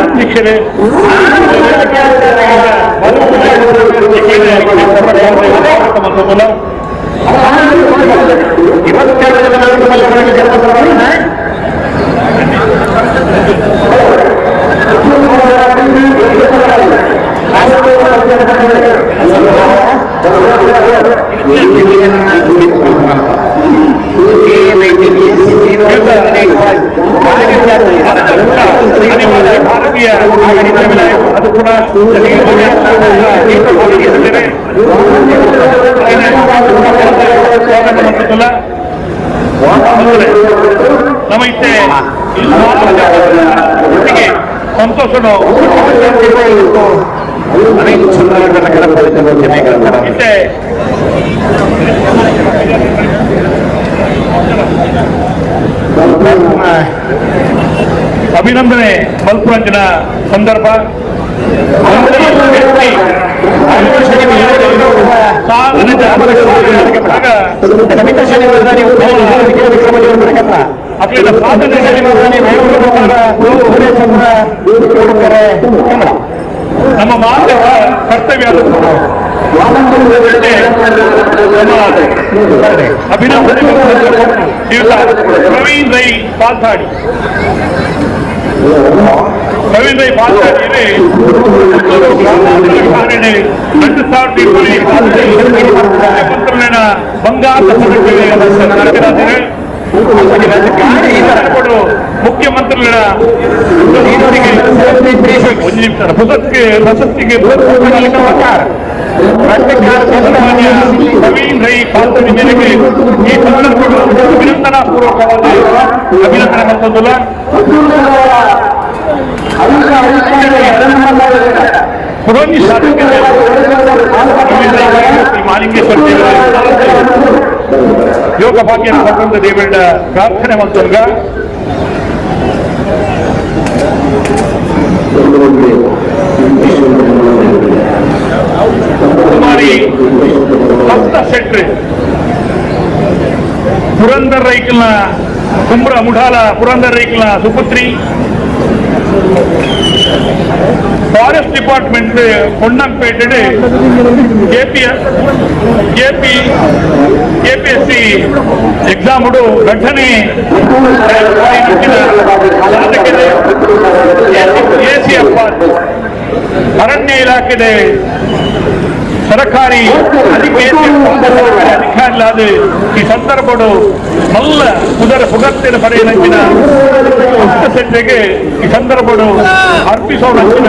ಅಧ್ಯಕ್ಷರೇ, ಭಾರತೀಯ ಅದು ಕೂಡ ನಮ್ಮ ಇತ್ತೆ ಒಟ್ಟಿಗೆ ಸಂತೋಷ ಇತ್ತೆ ಅಭಿನಂದನೆ ಮಲ್ಪುರಂಜನ ಸಂದರ್ಭ ನಮ್ಮ ಮಾನವ ಕರ್ತವ್ಯ ಅಭಿನಂದನೆ ಪ್ರವೀಣ್ ರೈ ಪಾಲ್ತಾಡಿ. ಪ್ರವೀಣ್ ರೈ ಪಾಲ್ತಾಡಿ 2020 ಬಂಗಾರ ಮುಖ್ಯಮಂತ್ರಿಗಳ ಪ್ರಶಸ್ತಿಗೆ ಪ್ರವೀಣ್ ರೈ ಪಾಲ್ತಾಡಿ ಮೇರೆಗೆ ಈ ಸಂದರ್ಭ ಅಭಿನಂದನಾ ಪೂರ್ವಕವಾದ ಅಭಿನಂದನೆ ಮತ್ತೊಂದಲ್ಲ. ಪುರೋನಿ ಸಾಧಕ ಮಾಲಿಂಗೇಶ್ವರ ದೇವರ ಯೋಗ ಭಾಗ್ಯ ಸ್ವತಂತ್ರ ದೇವರ ಪ್ರಾರ್ಥನೆ ಮಂತುರ್ಗ ಕುಮಾರಿ ಸಪ್ತ ಶೆಟ್ರಿ ಪುರಂದರ್ ರೈಕಲ್ನ Kumbra Mudala Purandar ರೈಕ್ಲ ಸುಪುತ್ರಿ forest department Ponnampet KPSC exam ಘಟನೆ ಎಸಿಎಫ್ ಅರಣ್ಯ ಇಲಾಖೆ ಸರಕಾರಿ ಅಧಿಕಾರಿಲಾದ ಈ ಸಂದರ್ಭಡು ಮಲ್ಲ ಉದರ ಪುಗತ್ತಿನ ಪಡೆಯನಂಚಿನ ಸೆಟ್ಟೆಗೆ ಈ ಸಂದರ್ಭಡು ಅರ್ಪಿಸೋಣಂಚಿನ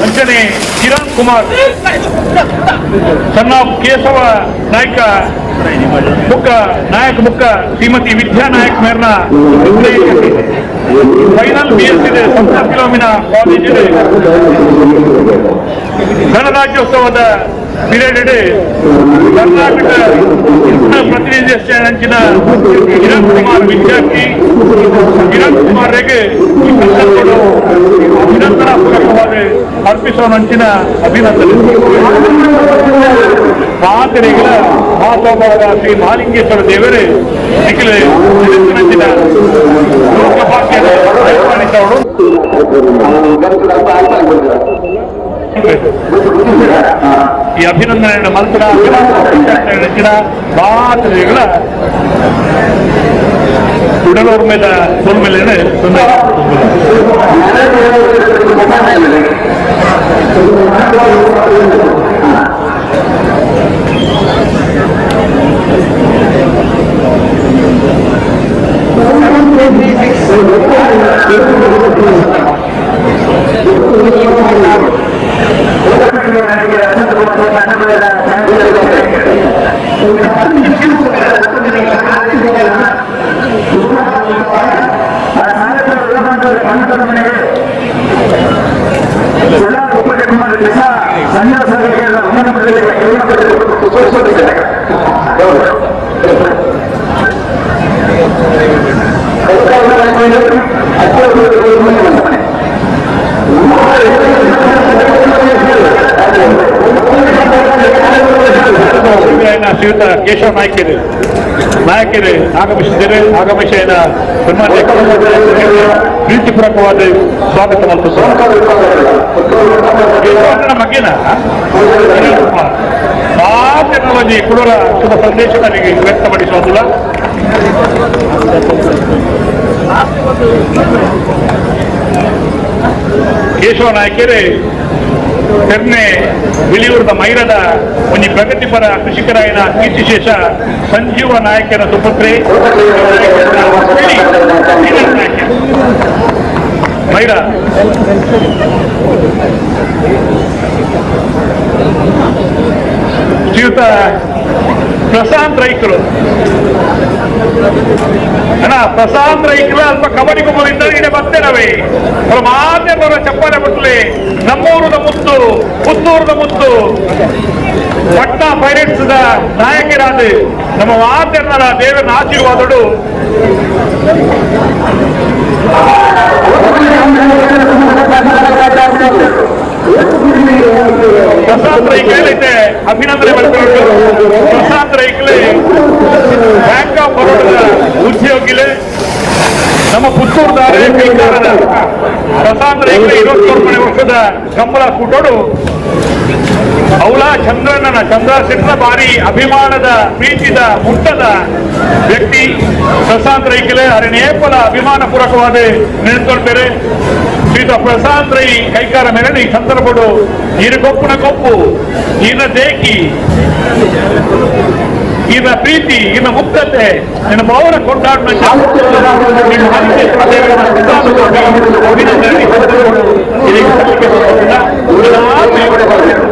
ಅಂಚನೆ ಕಿರಣ್ ಕುಮಾರ್ ಸನ್ ಆಫ್ ಕೇಶವ ನಾಯ್ಕ ಮುಕ್ಕ ನಾಯಕ್ ಮುಕ್ಕ ಶ್ರೀಮತಿ ವಿದ್ಯಾ ನಾಯಕ್ ಮೇರ್ನ final B S C ಸಂತ ಫಿಲೋಮಿನಾ ಕಾಲೇಜ್ ಗಣರಾಜ್ಯೋತ್ಸವದ ಪೀರಿಯಡ್ ಕರ್ನಾಟಕ ಪ್ರತಿನಿಧಿಸಿದ ಕಿರಣ್ ಕುಮಾರ್ ವಿದ್ಯಾರ್ಥಿ ಕಿರಣ್ ಕುಮಾರ್ ಗೆ ಈ ಸಂದರ್ಭಗಳು ಅಭಿನಂದನಾಪೂರ್ವಕವಾದ ಅರ್ಪಿಸುವ ಅಭಿನಂದನೆ. ಮಾತೆರೆಗಳ ಮಹಾಸೋಮವಾದ ಶ್ರೀ ಮಹಾಲಿಂಗೇಶ್ವರ ದೇವರೇ ನಿಖಿಲ ಲೋಕಭಾಗ್ಯದ ದಯಪಾಲಿಸೋಡು. ಈ ಅಭಿನಂದನೆಯನ್ನು ಮಲ್ಪಡ ಅಭಿನಂದನೆ ಮಾತುಗಳ ಉಡಲೋರ್ ಮೇಲೆ ಸೋಲ್ಮೇಲೆ ತೊಂದರೆ. ಶ್ರೀಯುತ ಕೇಶವ ನಾಯ್ಕರು ನಾಯಕರು ಆಗಮಿಸಿದ್ದಾರೆ. ಆಗಮಿಸಿದ ಸನ್ಮಾನ್ಯ ಪ್ರೀತಿಪೂರ್ವಕವಾದ ಸ್ವಾಗತ ಮಗ್ಗಿನ ಟೆಕ್ನಾಲಜಿ ಕೊಡೋರ ಶುಭ ಸಂದೇಶ ನನಗೆ ವ್ಯಕ್ತಪಡಿಸುವುದಿಲ್ಲ. ಕೇಶವ ನಾಯ್ಕರೇ ತೆರ್ನೆ ಬಿಳಿಯೂರದ ಮೈರದ ಒಂಜಿ ಪ್ರಗತಿಪರ ಕೃಷಿಕರಾಯನ ಕೀರ್ತಿಶೇಷ ಸಂಜೀವ ನಾಯಕರ ಸುಪುತ್ರಿ ಮೈರ ಶ್ರೀಯುತ ಪ್ರಶಾಂತ್ ರೈಕರು ಅಣ್ಣ ಪ್ರಶಾಂತ್ ರೈಕರು ಅಲ್ಪ ಕಬಡ್ಡಿ ಕುಮಾರ್ ಇಡೆ ಬರ್ತೇನವೇ ಅವ್ರ ಮಾತೆ ಬರೋ ಚಪ್ಪಾಳೆ ಬಿಟ್ಟಲಿ. ನಮ್ಮೂರದ ಮುತ್ತು ಪುತ್ತೂರದ ಮುತ್ತು ಪಟ್ನಾ ಪೈರೇಟ್ಸ್ ನಾಯಕರಾದ ನಮ್ಮ ಮಾತೆನ್ನರ ದೇವನ ಆಶೀರ್ವಾದಡು ಪ್ರಶಾಂತ್ ರೈಕಲೈತೆ ಅಭಿನಂದನೆ ಮಾಡ್ಕೊಂಡು. ಪ್ರಶಾಂತ್ ರೈಕಲೆ ಬ್ಯಾಂಕ್ ಆಫ್ ಬರೋಡದ ಉದ್ಯೋಗಿಲೆ ನಮ್ಮ ಪುತ್ತೂರುದಾರೆ ಕೈಗಾರದ ಪ್ರಶಾಂತ್ ರೈಕಲೆ 21 ವರ್ಷದ ಕಂಬಳ ಕೂಟೋಡು ಅವಳ ಚಂದ್ರನ ಚಂದ್ರ ಶೆಟ್ಟರ ಬಾರಿ ಅಭಿಮಾನದ ಪ್ರೀತಿದ ಮುಟ್ಟದ ವ್ಯಕ್ತಿ ಪ್ರಶಾಂತ್ ರೈಕಲೆ ಅರಣ್ಯೇಪಲ ಅಭಿಮಾನ ಪೂರ್ವಕವಾದ ನಿಂತ್ಕೊಳ್ತಾರೆ. ಶ್ರೀತ ಪ್ರಶಾಂತ್ ರೈ ಕೈಕಾರ ಮೇಲೆ ಈ ಸಂದರ್ಭಡು ಈರ ಕೊಪ್ಪುನ ಕೊಪ್ಪು ಈನ ದೇಕಿ ಈನ ಪ್ರೀತಿ ಈನ ಮುಕ್ತತೆ ನಿನ್ನ ಮೌನ ಕೊಂಡಾಡ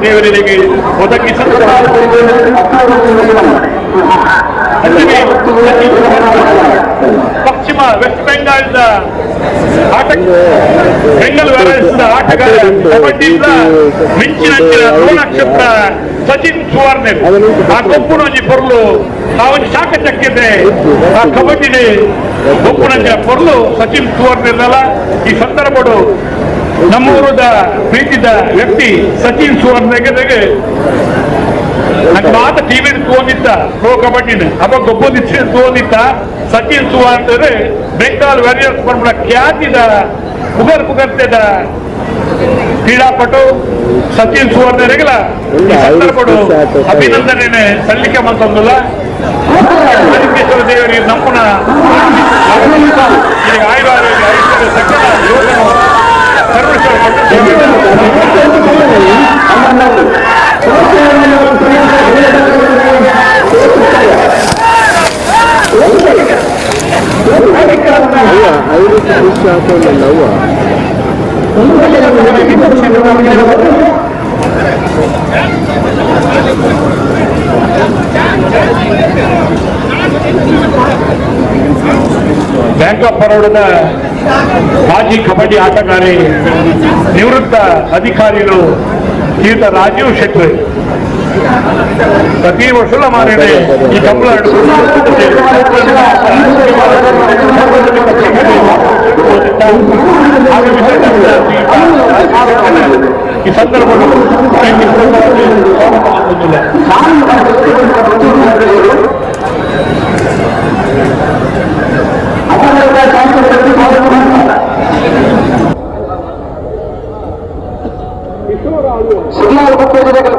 ದೇವರಿಗೆ ಒದಗಿಸ ಪಶ್ಚಿಮ ವೆಸ್ಟ್ ಬೆಂಗಾಲ್ದ ಆಟ ಬೆಂಗಲ್ ವ್ಯಾರಸ್ದ ಆಟಗಾರ ಕಬಡ್ಡಿಯಿಂದ ಮಿಂಚಿನಂಚಿನ ನಕ್ಷತ್ರ ಸಚಿನ್ ಸುವರ್ಣರ್ ಆ ಕೊಪ್ಪುನೊಂಜಿ ಪೊರ್ಲು ಆ ಒಂಜಿ ಶಾಖ ಚಕ್ಕಿದೆ ಆ ಕಬಡ್ಡಿ ಕೊಪ್ಪುನಂಚಿನ ಪೊರ್ಲು ಸಚಿನ್ ಸುವರ್ಣರ್ನಲ್ಲ. ಈ ಸಂದರ್ಭಡು ನಮ್ಮೂರದ ಪ್ರೀತಿದ ವ್ಯಕ್ತಿ ಸಚಿನ್ ಸುವರ್ಣಗೆ ನಂಗೆ ಮಾತ ಟಿವಿ ತೋಂದಿತ್ತ ಪ್ರೊ ಕಬಡ್ಡಿನ ಅಪ್ಪ ಗೊಬ್ಬೊಂದಿತ್ತು ತೋಂದಿತ್ತ ಸಚಿನ್ ಸುವರ್ಣ ಬೆಂಗಾಲ್ ವಾರಿಯರ್ಸ್ ಪರ್ಪುನ ಖ್ಯಾತಿದ ಪುಗರ್ ಪುಗರ್ತೆದ ಕ್ರೀಡಾಪಟು ಸಚಿನ್ ಸುವರ್ಣರೆಗಲ ಈ ಸಂದರ್ಭಡು ಅಭಿನಂದನೆ ಸಲ್ಲಿಕೆ ಮಂತೊಂದುಲ್ಲ. ಆದಿತ್ಯೇಶ್ವರ ದೇವರಿಗೆ ನಮ್ಮನ ಆಯುರಾರೋಗ್ಯ ಐಶ್ವರ್ಯ ಸಕಲ ಯೋಜನೆ ಸರ್ವೇಶ್ವರ ಬ್ಯಾಂಕ್ ಆಫ್ ಬರೋಡದ ಮಾಜಿ ಕಬಡ್ಡಿ ಆಟಗಾರಿ ನಿವೃತ್ತ ಅಧಿಕಾರಿಗಳು ಶ್ರೀಯುತ ರಾಜೀವ್ ಶೆಟ್ಟಿ ಪ್ರತಿ ವರ್ಷ ಮಾರನೆ ಈ ಕಂಬಳ ಈ ಸಂದರ್ಭದಲ್ಲಿ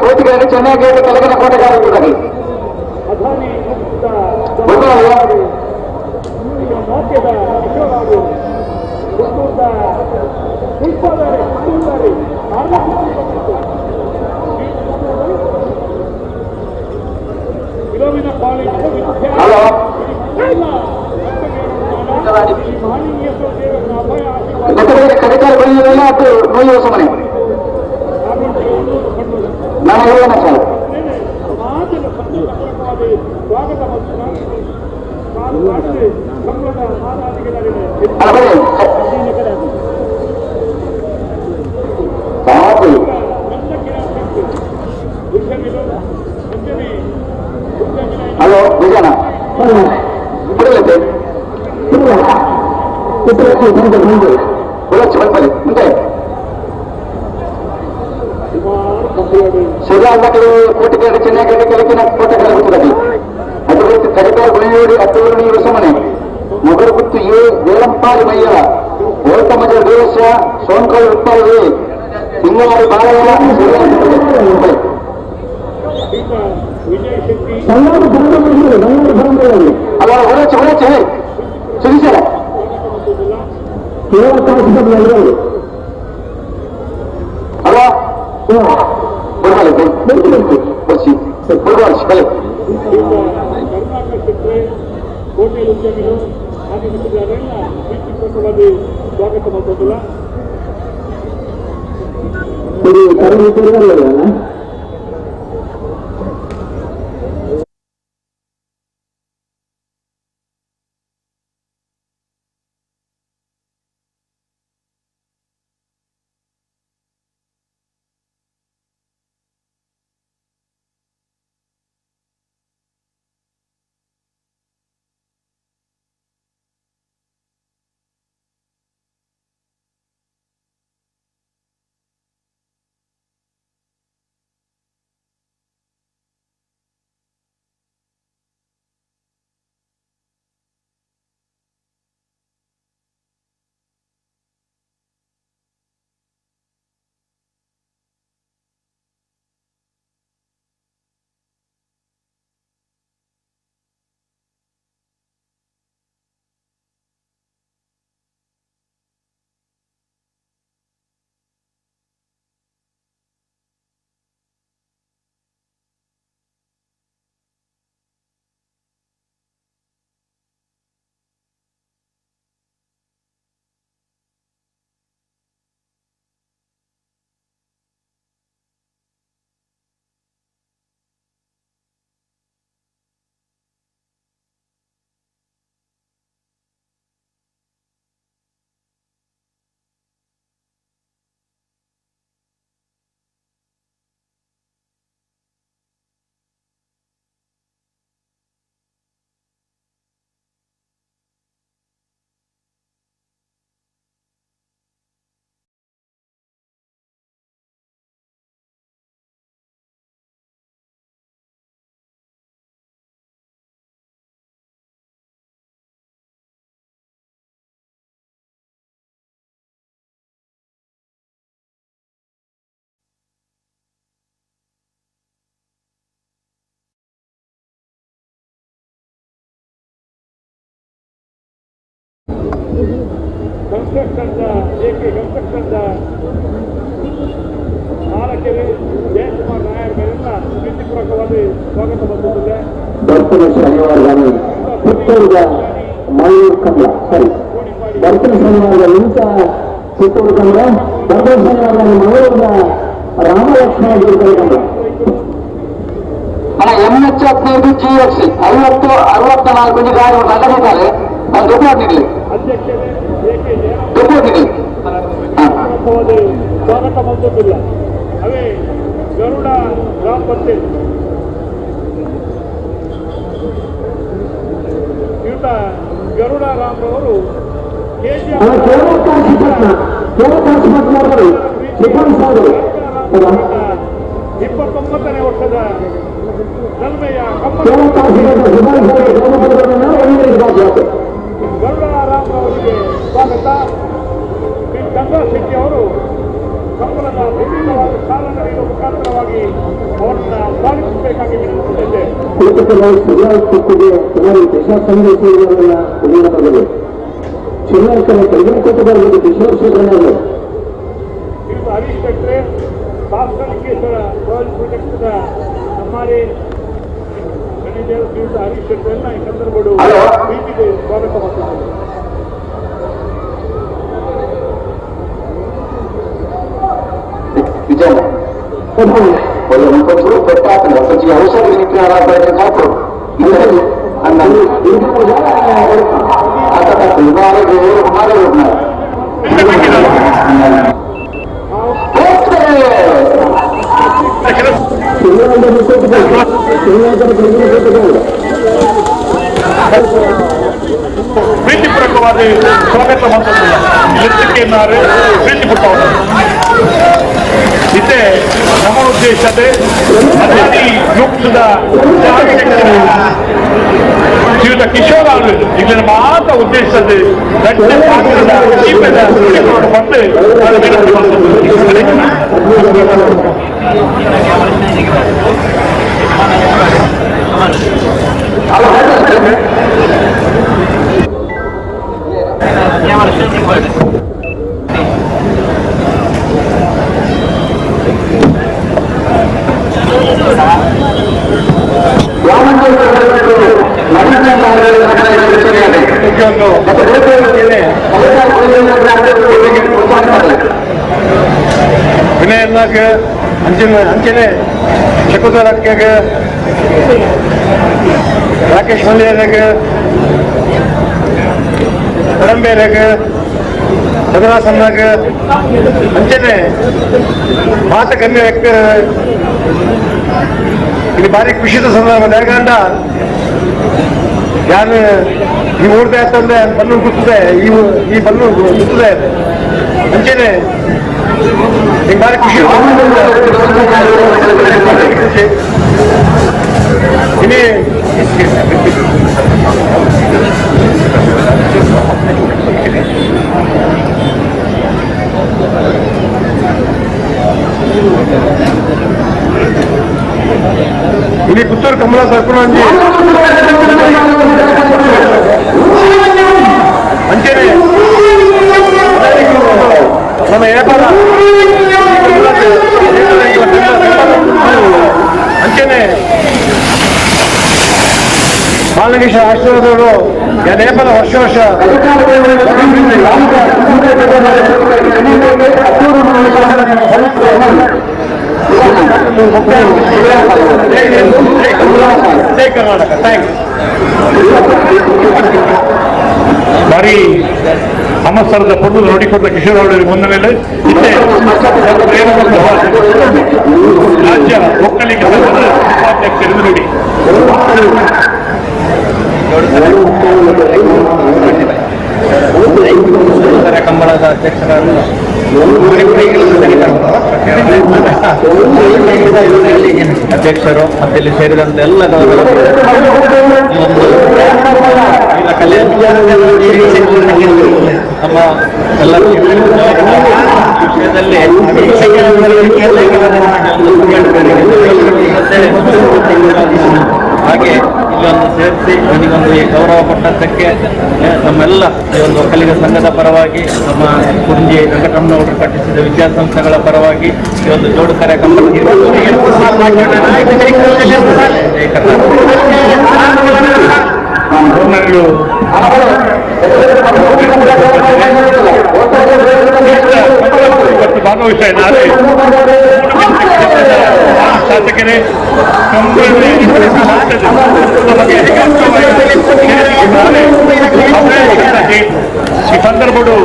ಕೋಟಿಗಾರಿ ಚೆನ್ನಾಗಿ ಕೆಳಗಿನ ಕೋಟೆಗಾರರು ಕಡೆಕಾಲ ಬೆಳೆಯುವುದಿಲ್ಲ ಅದು ನೋಯುವ ಸಮಯ ನಾನು ಹೇಳೋಣ ಸರ್. ಹಲೋ ವಿಜಯನ ಮುಂದೆ ಸರಿಯಾದ ಕೋಟೆಗಾರ ಚೆನ್ನಾಗಿ ಕೆಲಕಿನ ಕೋಟೆಗಾರ ಗೊತ್ತಿರಲಿ ಅದು ಕಡಿಮೆ ಗುಳಿಯೋಡಿ ಅತ್ತೂರು ಹೊಸಮನೆ ಮೊಗರುಗುತ್ತು ಎ ವೇಲಂಪಾಡಿ ಮಯ್ಯ ಓಲ್ತಮಜ ವೀರಶ ಸೋಂಕಲ್ ಉಪ್ಪಾಡಿ ತಿಂಗಳಾಡಿ ಬಾಲಯ್ಯ ಅಲ್ಲ ಹೊರಚೆ ಹೊರಚೆ ಸುಧೀಶರ ಹಲೋ ಸ್ವಾಗತ ಮಾಡ್ತದಲ್ಲ. Construction J K construction Nalakere Jayakumar Nair ಮೇಲೆಲ್ಲ ಪ್ರೀತಿಪೂರ್ವಕವಾಗಿ ಸ್ವಾಗತ ಬಂದಿದೆ. ಬರ್ತನ ಶನಿವಾರದಾನಿ ಪುತ್ತೂರದ ಮಯೂರ್ ಕಮಲ ಸರಿ ಬರ್ತನ ಶನಿವಾರದ ಲಿಂಕ ಪುತ್ತೂರು ಕಮಲ ಬರ್ತನ ಶನಿವಾರದಾನಿ ಮಂಗಳೂರದ ರಾಮಲಕ್ಷ್ಮಣ ಗುರುಕರ ಕಮಲ. ಅಣ್ಣ MH 15 GX 50 64 ಗಾಡಿ ಅಲ್ಲದಿದ್ದಾರೆ ಅದು ದುಡ್ಡು ದುಡ್ಡು ಸ್ವಾಗತ ಬಂದಿಲ್ಲ. ಅವೇ ಗರುಡ ಗ್ರಾಮ ಪಂಚಾಯತ್ ಶ್ರೀಯುತ ಗರುಡ ರಾಮ್ರವರು ಇಪ್ಪತ್ತೊಂಬತ್ತನೇ ವರ್ಷದ ನಲ್ಮೆಯ ಗರುಡ ರಾಮ್ರವರಿಗೆ ಸ್ವಾಗತ. ಶ್ರೀ ಗಂಗಾ ಶೆಟ್ಟಿ ಅವರು ಕಂಬಳದ ವಿಭಿನ್ನವಾದ ಚಾಲನೆ ನೀಡುವ ಮುಖಾಂತರವಾಗಿ ಅವರನ್ನ ಸ್ವಾಗತಿಸಬೇಕಾಗಿ ವಿನಂತಿಸಿದ್ದೇವೆ. ಶ್ರೀಯುತ ಹರೀಶ್ ಶೆಟ್ರೆ ಶಾಸನಕೇಶ್ವರ ರಾಯಲ್ ಪ್ರಾಜೆಕ್ಟ್ನ ನಮ್ಮಾರಿ ಗಣಿದೇವ ಶ್ರೀಯುತ ಹರೀಶ್ ಶೆಟ್ಟರೆಲ್ಲ ಈ ಸಂದರ್ಭಗಳು ಪ್ರೀತಿಗೆ ಸ್ವಾಗತ ಮಾಡ್ತಿದ್ದಾರೆ. ಪ್ರೀತಿಪೂರ್ವಕವಾದ ಸ್ವಾಗತ ಮಾಡ್ತಿಲ್ಲ. ಪ್ರೀತಿಪೂರ್ವಕವಾದ ಇದೇ ನಮ್ಮ ಉದ್ದೇಶತೆ ಅದೇ ಯುಕ್ತದ ಶ್ರೀಯುತ ಕಿಶೋರ್ ಅವರು ಇದರ ಮಾತ ಉದ್ದೇಶದ ಬಂದು ವಿನಯನ್ನಾಗ ಅಂಚನೆ ಶಕುಂತಲಕ್ಕಾಗ ರಾಕೇಶ್ ಮಲ್ಯರಾಗ ಕಡಂಬೇರಾಗ ಚಂದ್ರಾಸನ್ನಾಗ ಅಂಚನೆ ಮಾತ ಕಮ್ಮಿ ಇಲ್ಲಿ ಭಾರಿ ಖುಷಿದ ಸಂದರ್ಭ. ಯಾಕಂಡ ಯಾರು ಈ ಊರ್ದೆ ಅಂತಂದ್ರೆ ಬಲ್ಲೂರು ಗುತ್ತದೆ, ಈ ಬಲ್ಲೂರು ಗುತ್ತದೆ ಅಂಚನೆ ಈಗ ಭಾರಿ ಖುಷಿ. ಇಲ್ಲಿ ಇಲ್ಲಿ ಪುತ್ತೂರು ಕಮಲ ಸರ್ಕಲ್ ಅಂಚನೆ ನಮ್ಮ ಏಪಲ ಅಂಚನೆ ಬಾಲಕೇಶ ಆಶ್ರಮದವರು ನೇಪಲ ವರ್ಷ ವರ್ಷ ಜೈ ಕರ್ನಾಟಕ. Thanks. ಭಾರಿ ಸಮಸ್ತರದ ಪೊರ್ಲು ನೋಡಿಕೊಂಡ ಕಿಶೋರ್ ಅವರ ಮುಂದಿನ ರಾಜ್ಯ ಒಕ್ಕಲಿಗ ಸಂಘದ ಉಪಾಧ್ಯಕ್ಷರು ನೋಡಿ. ಕಂಬಳದ ಅಧ್ಯಕ್ಷರಾದ ಅಧ್ಯಕ್ಷರು ಮತ್ತೆ ಇಲ್ಲಿ ಸೇರಿದಂತೆ ಎಲ್ಲ ನಮ್ಮ ಎಲ್ಲ ವಿಷಯದಲ್ಲಿ ಹಾಗೆ ಇಲ್ಲೊಂದು ಸೇರಿಸಿ ನನಗೊಂದು ಈ ಗೌರವ ಕೊಟ್ಟದ್ದಕ್ಕೆ ನಮ್ಮ ನಮ್ಮೆಲ್ಲ ಈ ಒಂದು ಒಕ್ಕಲಿಗ ಸಂಘದ ಪರವಾಗಿ, ನಮ್ಮ ಕುಂಜಿ ವೆಂಕಟರಮಣಗೌಡರು ಕಟ್ಟಿಸಿದ ವಿದ್ಯಾಸಂಸ್ಥೆಗಳ ಪರವಾಗಿ ಈ ಒಂದು ಜೋಡು ಕಾರ್ಯಕ್ರಮ. ಜೈ ಕರ್ನಾಟಕ. ಭಾಗವಹಿಸ್ತಾ ಇದ್ದಾರೆ ಶಾಸಕರೇ. ಈ ಸಂದರ್ಭಡು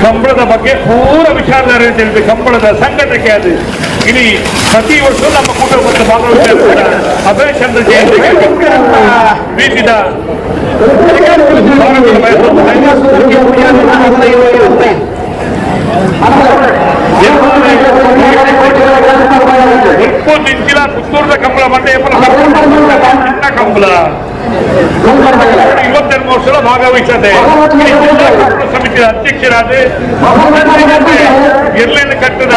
ಕಂಬಳದ ಬಗ್ಗೆ ಪೂರ ವಿಚಾರಧಾರೆ ಅಂತ ಹೇಳಿದ್ರೆ ಕಂಬಳದ ಸಂಘಟಕ್ಕೆ ಅದು ಇಲ್ಲಿ ಪ್ರತಿ ವರ್ಷ ನಮ್ಮ ಕೂಟ ಭಾಗವಹಿಸ್ತಾ ಅಭಯ ಚಂದ್ರ ಜಯಂತಿ ಪ್ರೀತಿದ ಇಂಚಿಲ ಪುತ್ತೂರದ ಕಂಬಳ ಮತ್ತೆ ಕಂಬಳ 22 ವರ್ಷ ಭಾಗವಹಿಸದೆ ಸಮಿತಿಯ ಅಧ್ಯಕ್ಷರಾದ ಎರ್ಲೇನ ಕಟ್ಟದ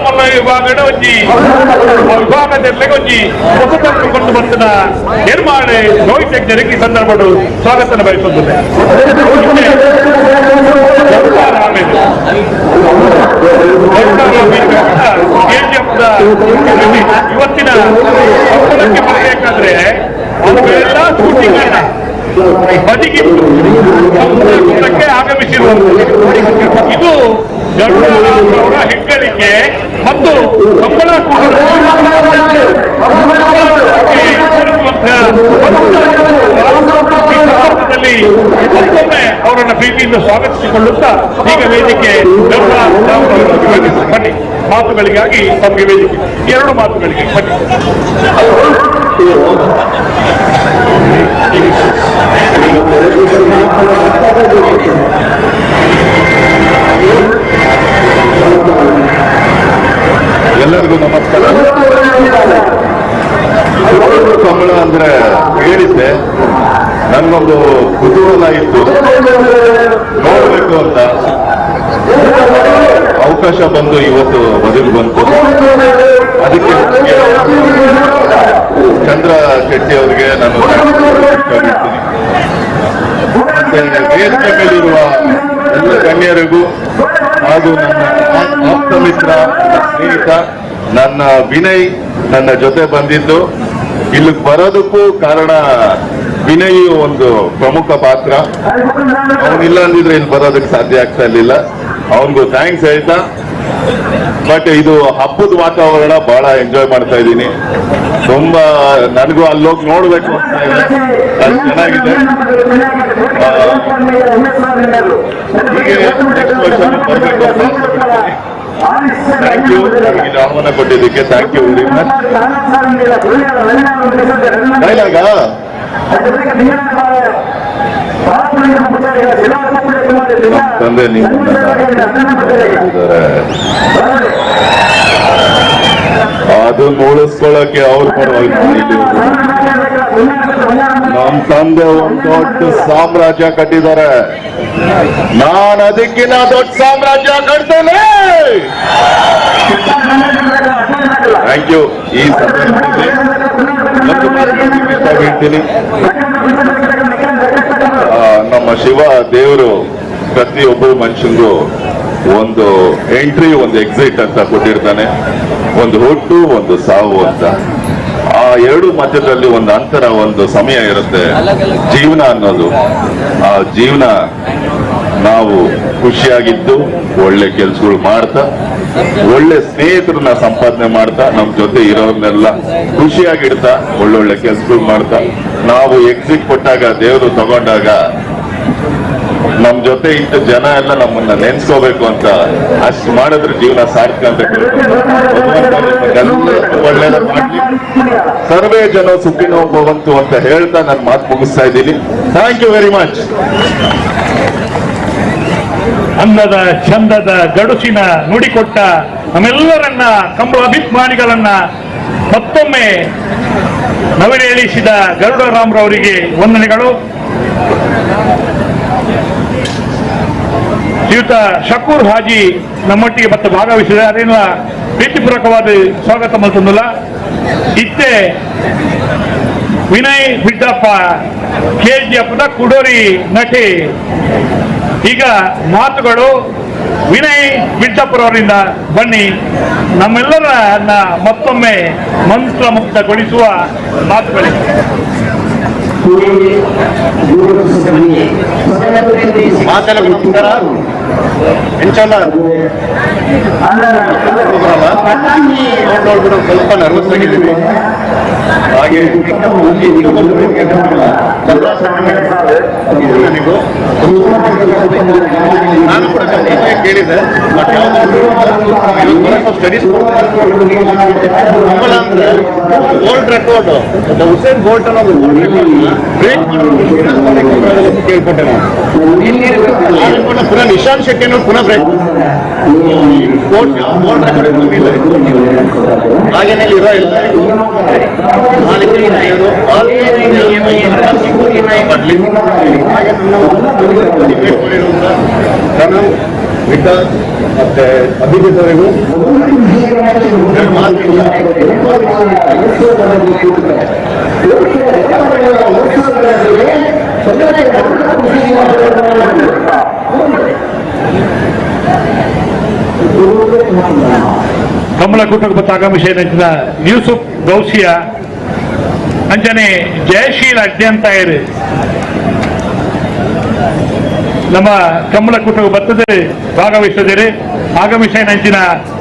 ಮಲ್ಲ ವಿಭಾಗದ ಒಂಜಿ ವಿಭಾಗದ ಒಂಜಿ ಹೊಸತನ್ನು ಕೊಂಡು ಬಂದ ನಿರ್ಮಾಣ ರೋಹಿತ್ ಹೆಗ್ಗಡೆಗೆ ಈ ಸಂದರ್ಭ ಸ್ವಾಗತ ಬಯಸುತ್ತದೆ. ಇವತ್ತಿನ ಕಂಬಳಕ್ಕೆ ಬರಬೇಕಾದ್ರೆ ಅವೆಲ್ಲ ಶೂಟಿಂಗ್ ಅನ್ನ ಬದಿಗಿಟ್ಟು ಕಂಬಳಕ್ಕೆ ಆಗಮಿಸಿರುವಂತದ್ದು ಇದು ಗರುಡರಾಮರವರ ಹೆಗ್ಗಳಿಕೆ ಮತ್ತು ಕಂಬಳ ಸಂದರ್ಭದಲ್ಲಿ ಮತ್ತೊಮ್ಮೆ ಅವರನ್ನು ಪ್ರೀತಿಯಿಂದ ಸ್ವಾಗತಿಸಿಕೊಳ್ಳುತ್ತಾ ಈಗ ವೇದಿಕೆ ಗರುಡ ಬನ್ನಿ ಮಾತುಗಳಿಗಾಗಿ ತಮಗೆ ವೇದಿಕೆ ಎರಡು ಮಾತುಗಳಿಗೆ ಬನ್ನಿ. ಎಲ್ಲರಿಗೂ ನಮಸ್ಕಾರ. ಕಂಬಳ ಅಂದ್ರೆ ಹೇಳಿದ್ದೆ, ನನ್ಗೊಂದು ಕುತೂಹಲ ಇತ್ತು ನೋಡಬೇಕು ಅಂತ. ಅವಕಾಶ ಬಂದು ಇವತ್ತು ಬದುಕು ಬಂತು. ಅದಕ್ಕೆ ಚಂದ್ರ ಶೆಟ್ಟಿ ಅವರಿಗೆ ನಾನು ಇಷ್ಟಪಡ್ತೀನಿ. ಮತ್ತೆ ವೇದಿಕೆ ಮೇಲಿರುವ ಎಲ್ಲ ಗಣ್ಯರಿಗೂ ಹಾಗೂ ನನ್ನ ಆಪ್ತ ಮಿತ್ರ, ಸ್ನೇಹಿತ, ನನ್ನ ವಿನಯ್ ನನ್ನ ಜೊತೆ ಬಂದಿದ್ದು. ಇಲ್ಲಿಗೆ ಬರೋದಕ್ಕೂ ಕಾರಣ ವಿನಯ್ ಒಂದು ಪ್ರಮುಖ ಪಾತ್ರ. ಅವನಿಲ್ಲ ಅಂದಿದ್ರೆ ಇಲ್ಲಿ ಬರೋದಕ್ಕೆ ಸಾಧ್ಯ ಆಗ್ತಾ ಇರ್ಲಿಲ್ಲ. ಅವನಿಗೂ thanks ಹೇಳ್ತಾ, ಬಟ್ ಇದು ಹಬ್ಬದ ವಾತಾವರಣ, ಬಹಳ ಎಂಜಾಯ್ ಮಾಡ್ತಾ ಇದ್ದೀನಿ. ತುಂಬಾ ನನಗೂ ಅಲ್ಲೋಗಿ ನೋಡ್ಬೇಕು ಅಂತ ಇದೆ, ಅದು ಚೆನ್ನಾಗಿದೆ. ಹೀಗೆ ನೆಕ್ಸ್ಟ್ ವರ್ಷ ಬರಬೇಕು ಅಂತ ಆಸೆ ಪಡ್ತೀನಿ. Thank you, ನನಗೆ ಆಹ್ವಾನ ಕೊಟ್ಟಿದ್ದಕ್ಕೆ thank you very much. ಡೈಲಾಗಾ? ತಂದೆ ನಿಮ್ಮನ್ನ ಅದನ್ನ ಉಳಿಸ್ಕೊಳ್ಳೋಕೆ ಅವ್ರ ಪರವಾಗಿ ನಮ್ ತಂದೆ ಒಂದು ದೊಡ್ಡ ಸಾಮ್ರಾಜ್ಯ ಕಟ್ಟಿದ್ದಾರೆ. ನಾನು ಅದಕ್ಕಿಂತ ದೊಡ್ಡ ಸಾಮ್ರಾಜ್ಯ ಕಟ್ತೇನೆ. Thank you. ಈ ಸಂದರ್ಭದಲ್ಲಿ ಒಂದು ಮಾತು ಇಷ್ಟ ಹೇಳ್ತೀನಿ. ನಮ್ಮ ಶಿವ ದೇವರು ಪ್ರತಿಯೊಬ್ಬರು ಮನುಷ್ಯನಿಗೂ ಒಂದು ಎಂಟ್ರಿ, ಒಂದು ಎಕ್ಸಿಟ್ ಅಂತ ಕೊಟ್ಟಿರ್ತಾನೆ. ಒಂದು ಹುಟ್ಟು, ಒಂದು ಸಾವು ಅಂತ. ಆ ಎರಡು ಮಧ್ಯದಲ್ಲಿ ಒಂದು ಅಂತರ, ಒಂದು ಸಮಯ ಇರುತ್ತೆ ಜೀವನ ಅನ್ನೋದು. ಆ ಜೀವನ ನಾವು ಖುಷಿಯಾಗಿದ್ದು, ಒಳ್ಳೆ ಕೆಲಸಗಳು ಮಾಡ್ತಾ, ಒಳ್ಳೆ ಸ್ನೇಹಿತರನ್ನ ಸಂಪಾದನೆ ಮಾಡ್ತಾ, ನಮ್ಮ ಜೊತೆ ಇರೋರ್ನೆಲ್ಲ ಖುಷಿಯಾಗಿಡ್ತಾ, ಒಳ್ಳೊಳ್ಳೆ ಕೆಲಸಗಳು ಮಾಡ್ತಾ, ನಾವು ಎಕ್ಸಿಟ್ ಕೊಟ್ಟಾಗ, ದೇವರು ತಗೊಂಡಾಗ ನಮ್ ಜೊತೆ ಇದ್ದ ಜನ ಎಲ್ಲ ನಮ್ಮನ್ನ ನೆನ್ಸ್ಕೋಬೇಕು ಅಂತ ಅಷ್ಟು ಮಾಡಿದ್ರೆ ಜೀವನ ಸಾರ್ಥಕ ಅಂತ ಕೇಳ್ಕೊಂಡು ಒಳ್ಳೇದ ಮಾಡ್ಲಿ. ಸರ್ವೇ ಜನ ಸುಖಿನೋ ಭವಂತು ಅಂತ ಹೇಳ್ತಾ ನಾನು ಮಾತು ಮುಗಿಸ್ತಾ ಇದ್ದೀನಿ. Thank you very much. ಅಂದದ ಚಂದದ ಗಡುಸಿನ ನುಡಿಕೊಟ್ಟ ನಮ್ಮೆಲ್ಲರನ್ನ, ಕಂಬಳ ಅಭಿಮಾನಿಗಳನ್ನ ಮತ್ತೊಮ್ಮೆ ನವಿಲೇಳಿಸಿದ ಗರುಡರಾಮ್ರವರಿಗೆ ವಂದನೆಗಳು. ಶ್ರೀಯುತ ಶಕೂರ್ ಹಾಜಿ ನಮ್ಮೊಟ್ಟಿಗೆ ಮತ್ತೆ ಭಾಗವಹಿಸಿದ ಅದೇನ ಪ್ರೀತಿಪೂರ್ವಕವಾದ ಸ್ವಾಗತ ಮಲ್ತೊಂದುಲ್ಲ. ಇತ್ತೆ ವಿನಯ್ ಬಿಡ್ಡಪ್ಪ ಕೆಜಿಎಫ್ನ ಕುಡೋರಿ ನಟಿ. ಈಗ ಮಾತುಗಳು ವಿನಯ್ ಬಿಡ್ಡಪ್ಪರವರಿಂದ. ಬನ್ನಿ, ನಮ್ಮೆಲ್ಲರನ್ನ ಮತ್ತೊಮ್ಮೆ ಮಂತ್ರಮುಗ್ಧಗೊಳಿಸುವ ಮಾತುಗಳಿವೆ. ಸ್ವಲ್ಪ ನರ್ವಸ್ ಆಗಿದ್ದೀವಿ. ಹಾಗೆ ನನಗೂ ನಾನು ಕೂಡ ಕೇಳಿದೆ, ಬಟ್ ಸ್ಟಡೀಸ್ ಅಂದ್ರೆ world record Usain Bolt ಅನ್ನೋದು ಬ್ರೇಕ್ ಕೇಳ್ಪಟ್ಟೆ ನಾನು. ಪುನಃ ನಿಶಾಂತ್ ಶೆಟ್ಟಿ ಅನ್ನೋದು ಪುನಃ break world record ಇಲ್ಲ. ಹಾಗೇನೆ ಇರೋ ಇಲ್ಲ ವಿಕಾಸ್ ಮತ್ತೆ ಅಭಿಜಿತ್ ಅವರಿಗೂ ಕಮಲಕೂಟಕ್ಕೆ ಮತ್ತು ಆಗಮಿಸಿದ ಯೂಸುಫ್ ಗೌಸಿಯಾ ಅಂಜನೆ ಜಯಶೀಲ ಅಡ್ಯಂತಾಯರು ನಮ್ಮ ಕಮಲಕೂಟಕ್ಕೆ ಬರ್ತದೆ ಭಾಗವಹಿಸಿದರೆ ಆಗಮಿಸಿದ ನಂಚಿನ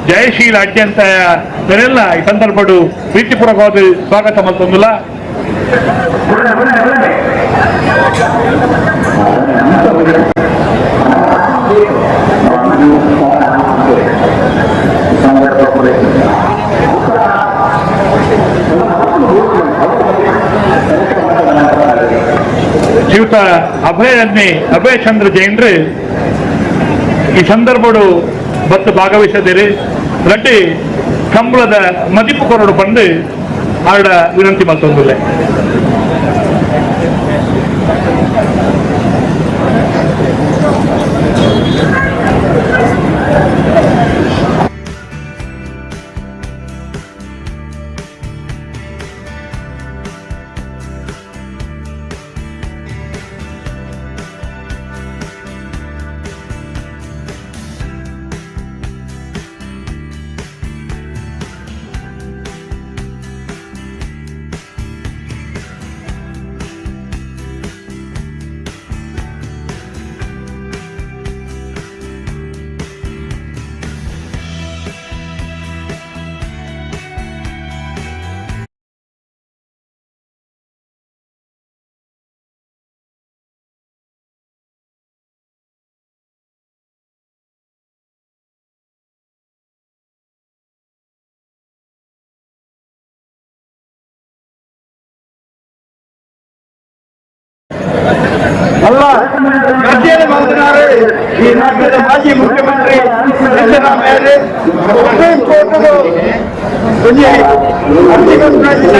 ಜಯಶೀಲ ಅಡ್ಯಂತಾಯ ಇವರೆಲ್ಲ ಈ ಸಂದರ್ಭಡು ಪ್ರೀತಿಪೂರ್ವಕವಾದ ಸ್ವಾಗತ ಮತ್ತೊಂದಿಲ್ಲ. ಶ್ರೀಯುತ ಅಭಯ ಚಂದ್ರ ಜೈನ್ರು ಈ ಸಂದರ್ಭಡು ಬತ್ತು ಭಾಗವಹಿಸದಿರಿ. ರಡ್ಡಿ ಕಂಬಳದ ಮದಿಪು ಕೊರಡು ಬಂದು ಆಡ ವಿನಂತಿ ಮತ್ತೊಂದಿಲ್ಲ. ಅಲ್ಲ ಗರ್ಜನೆ ಮಾಡ್ತಾರೆ ಈ ರಾಜ್ಯದ ಮಾಜಿ ಮುಖ್ಯಮಂತ್ರಿ ಸಿದ್ದರಾಮಯ್ಯ ಸುಪ್ರೀಂ ಕೋರ್ಟ್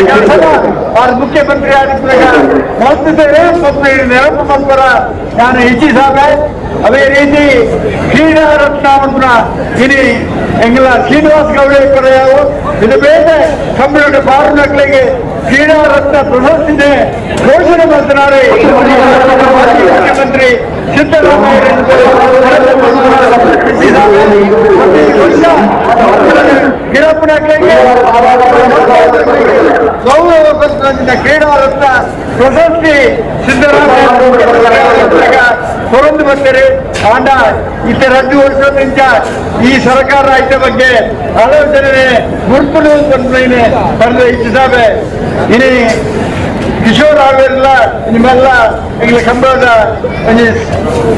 ಕೆಲಸ ಮುಖ್ಯಮಂತ್ರಿ ಆಗಿದ್ದಾಗ ಮಾಡ್ತಿದ್ದೇವೆ. ಸ್ವಲ್ಪ ನೆನಪು ಬಂದರ ನಾನು ಇಚ್ಛಿಸಾವೆ. ಅದೇ ರೀತಿ ಕ್ರೀಡಾ ರತ್ನ ಇನಿ ಎಂಗಲ ಶ್ರೀನಿವಾಸ ಗೌಡೇಶ್ವರಯ್ಯವು ಇದು ಬೇರೆ ಕಂಬಳದ ಬಾರುನಗಳಿಗೆ ಕ್ರೀಡಾ ರತ್ನ ಪ್ರಶಸ್ತಿದೆ ಘೋಷಣೆ ಮಾಡ್ತಾರೆ ಮುಖ್ಯಮಂತ್ರಿ ಸಿದ್ದರಾಮಯ್ಯ. ಗಿರಪ್ಪನಗಳಿಗೆ ಗೌರವ ಕ್ರೀಡಾ ರತ್ನ ಪ್ರಶಸ್ತಿ ಸಿದ್ದರಾಮಯ್ಯ ಹೊರದು ಬರ್ತಾರೆ. ಆಂಡ ಇತ್ತ ರದ್ದು ವರ್ಷದಿಂದ ಈ ಸರ್ಕಾರ ಇದ್ದ ಬಗ್ಗೆ ಆಲೋಚನೆ ಗುರುಪುಲು ಪಡೆದ ಇಚ್ಛಿಸಾವೆ. ಇನಿ ಕಿಶೋರ್ ಅವೆಲ್ಲ ನಿಮ್ಮೆಲ್ಲ ಈಗ ಕಂಬಳದ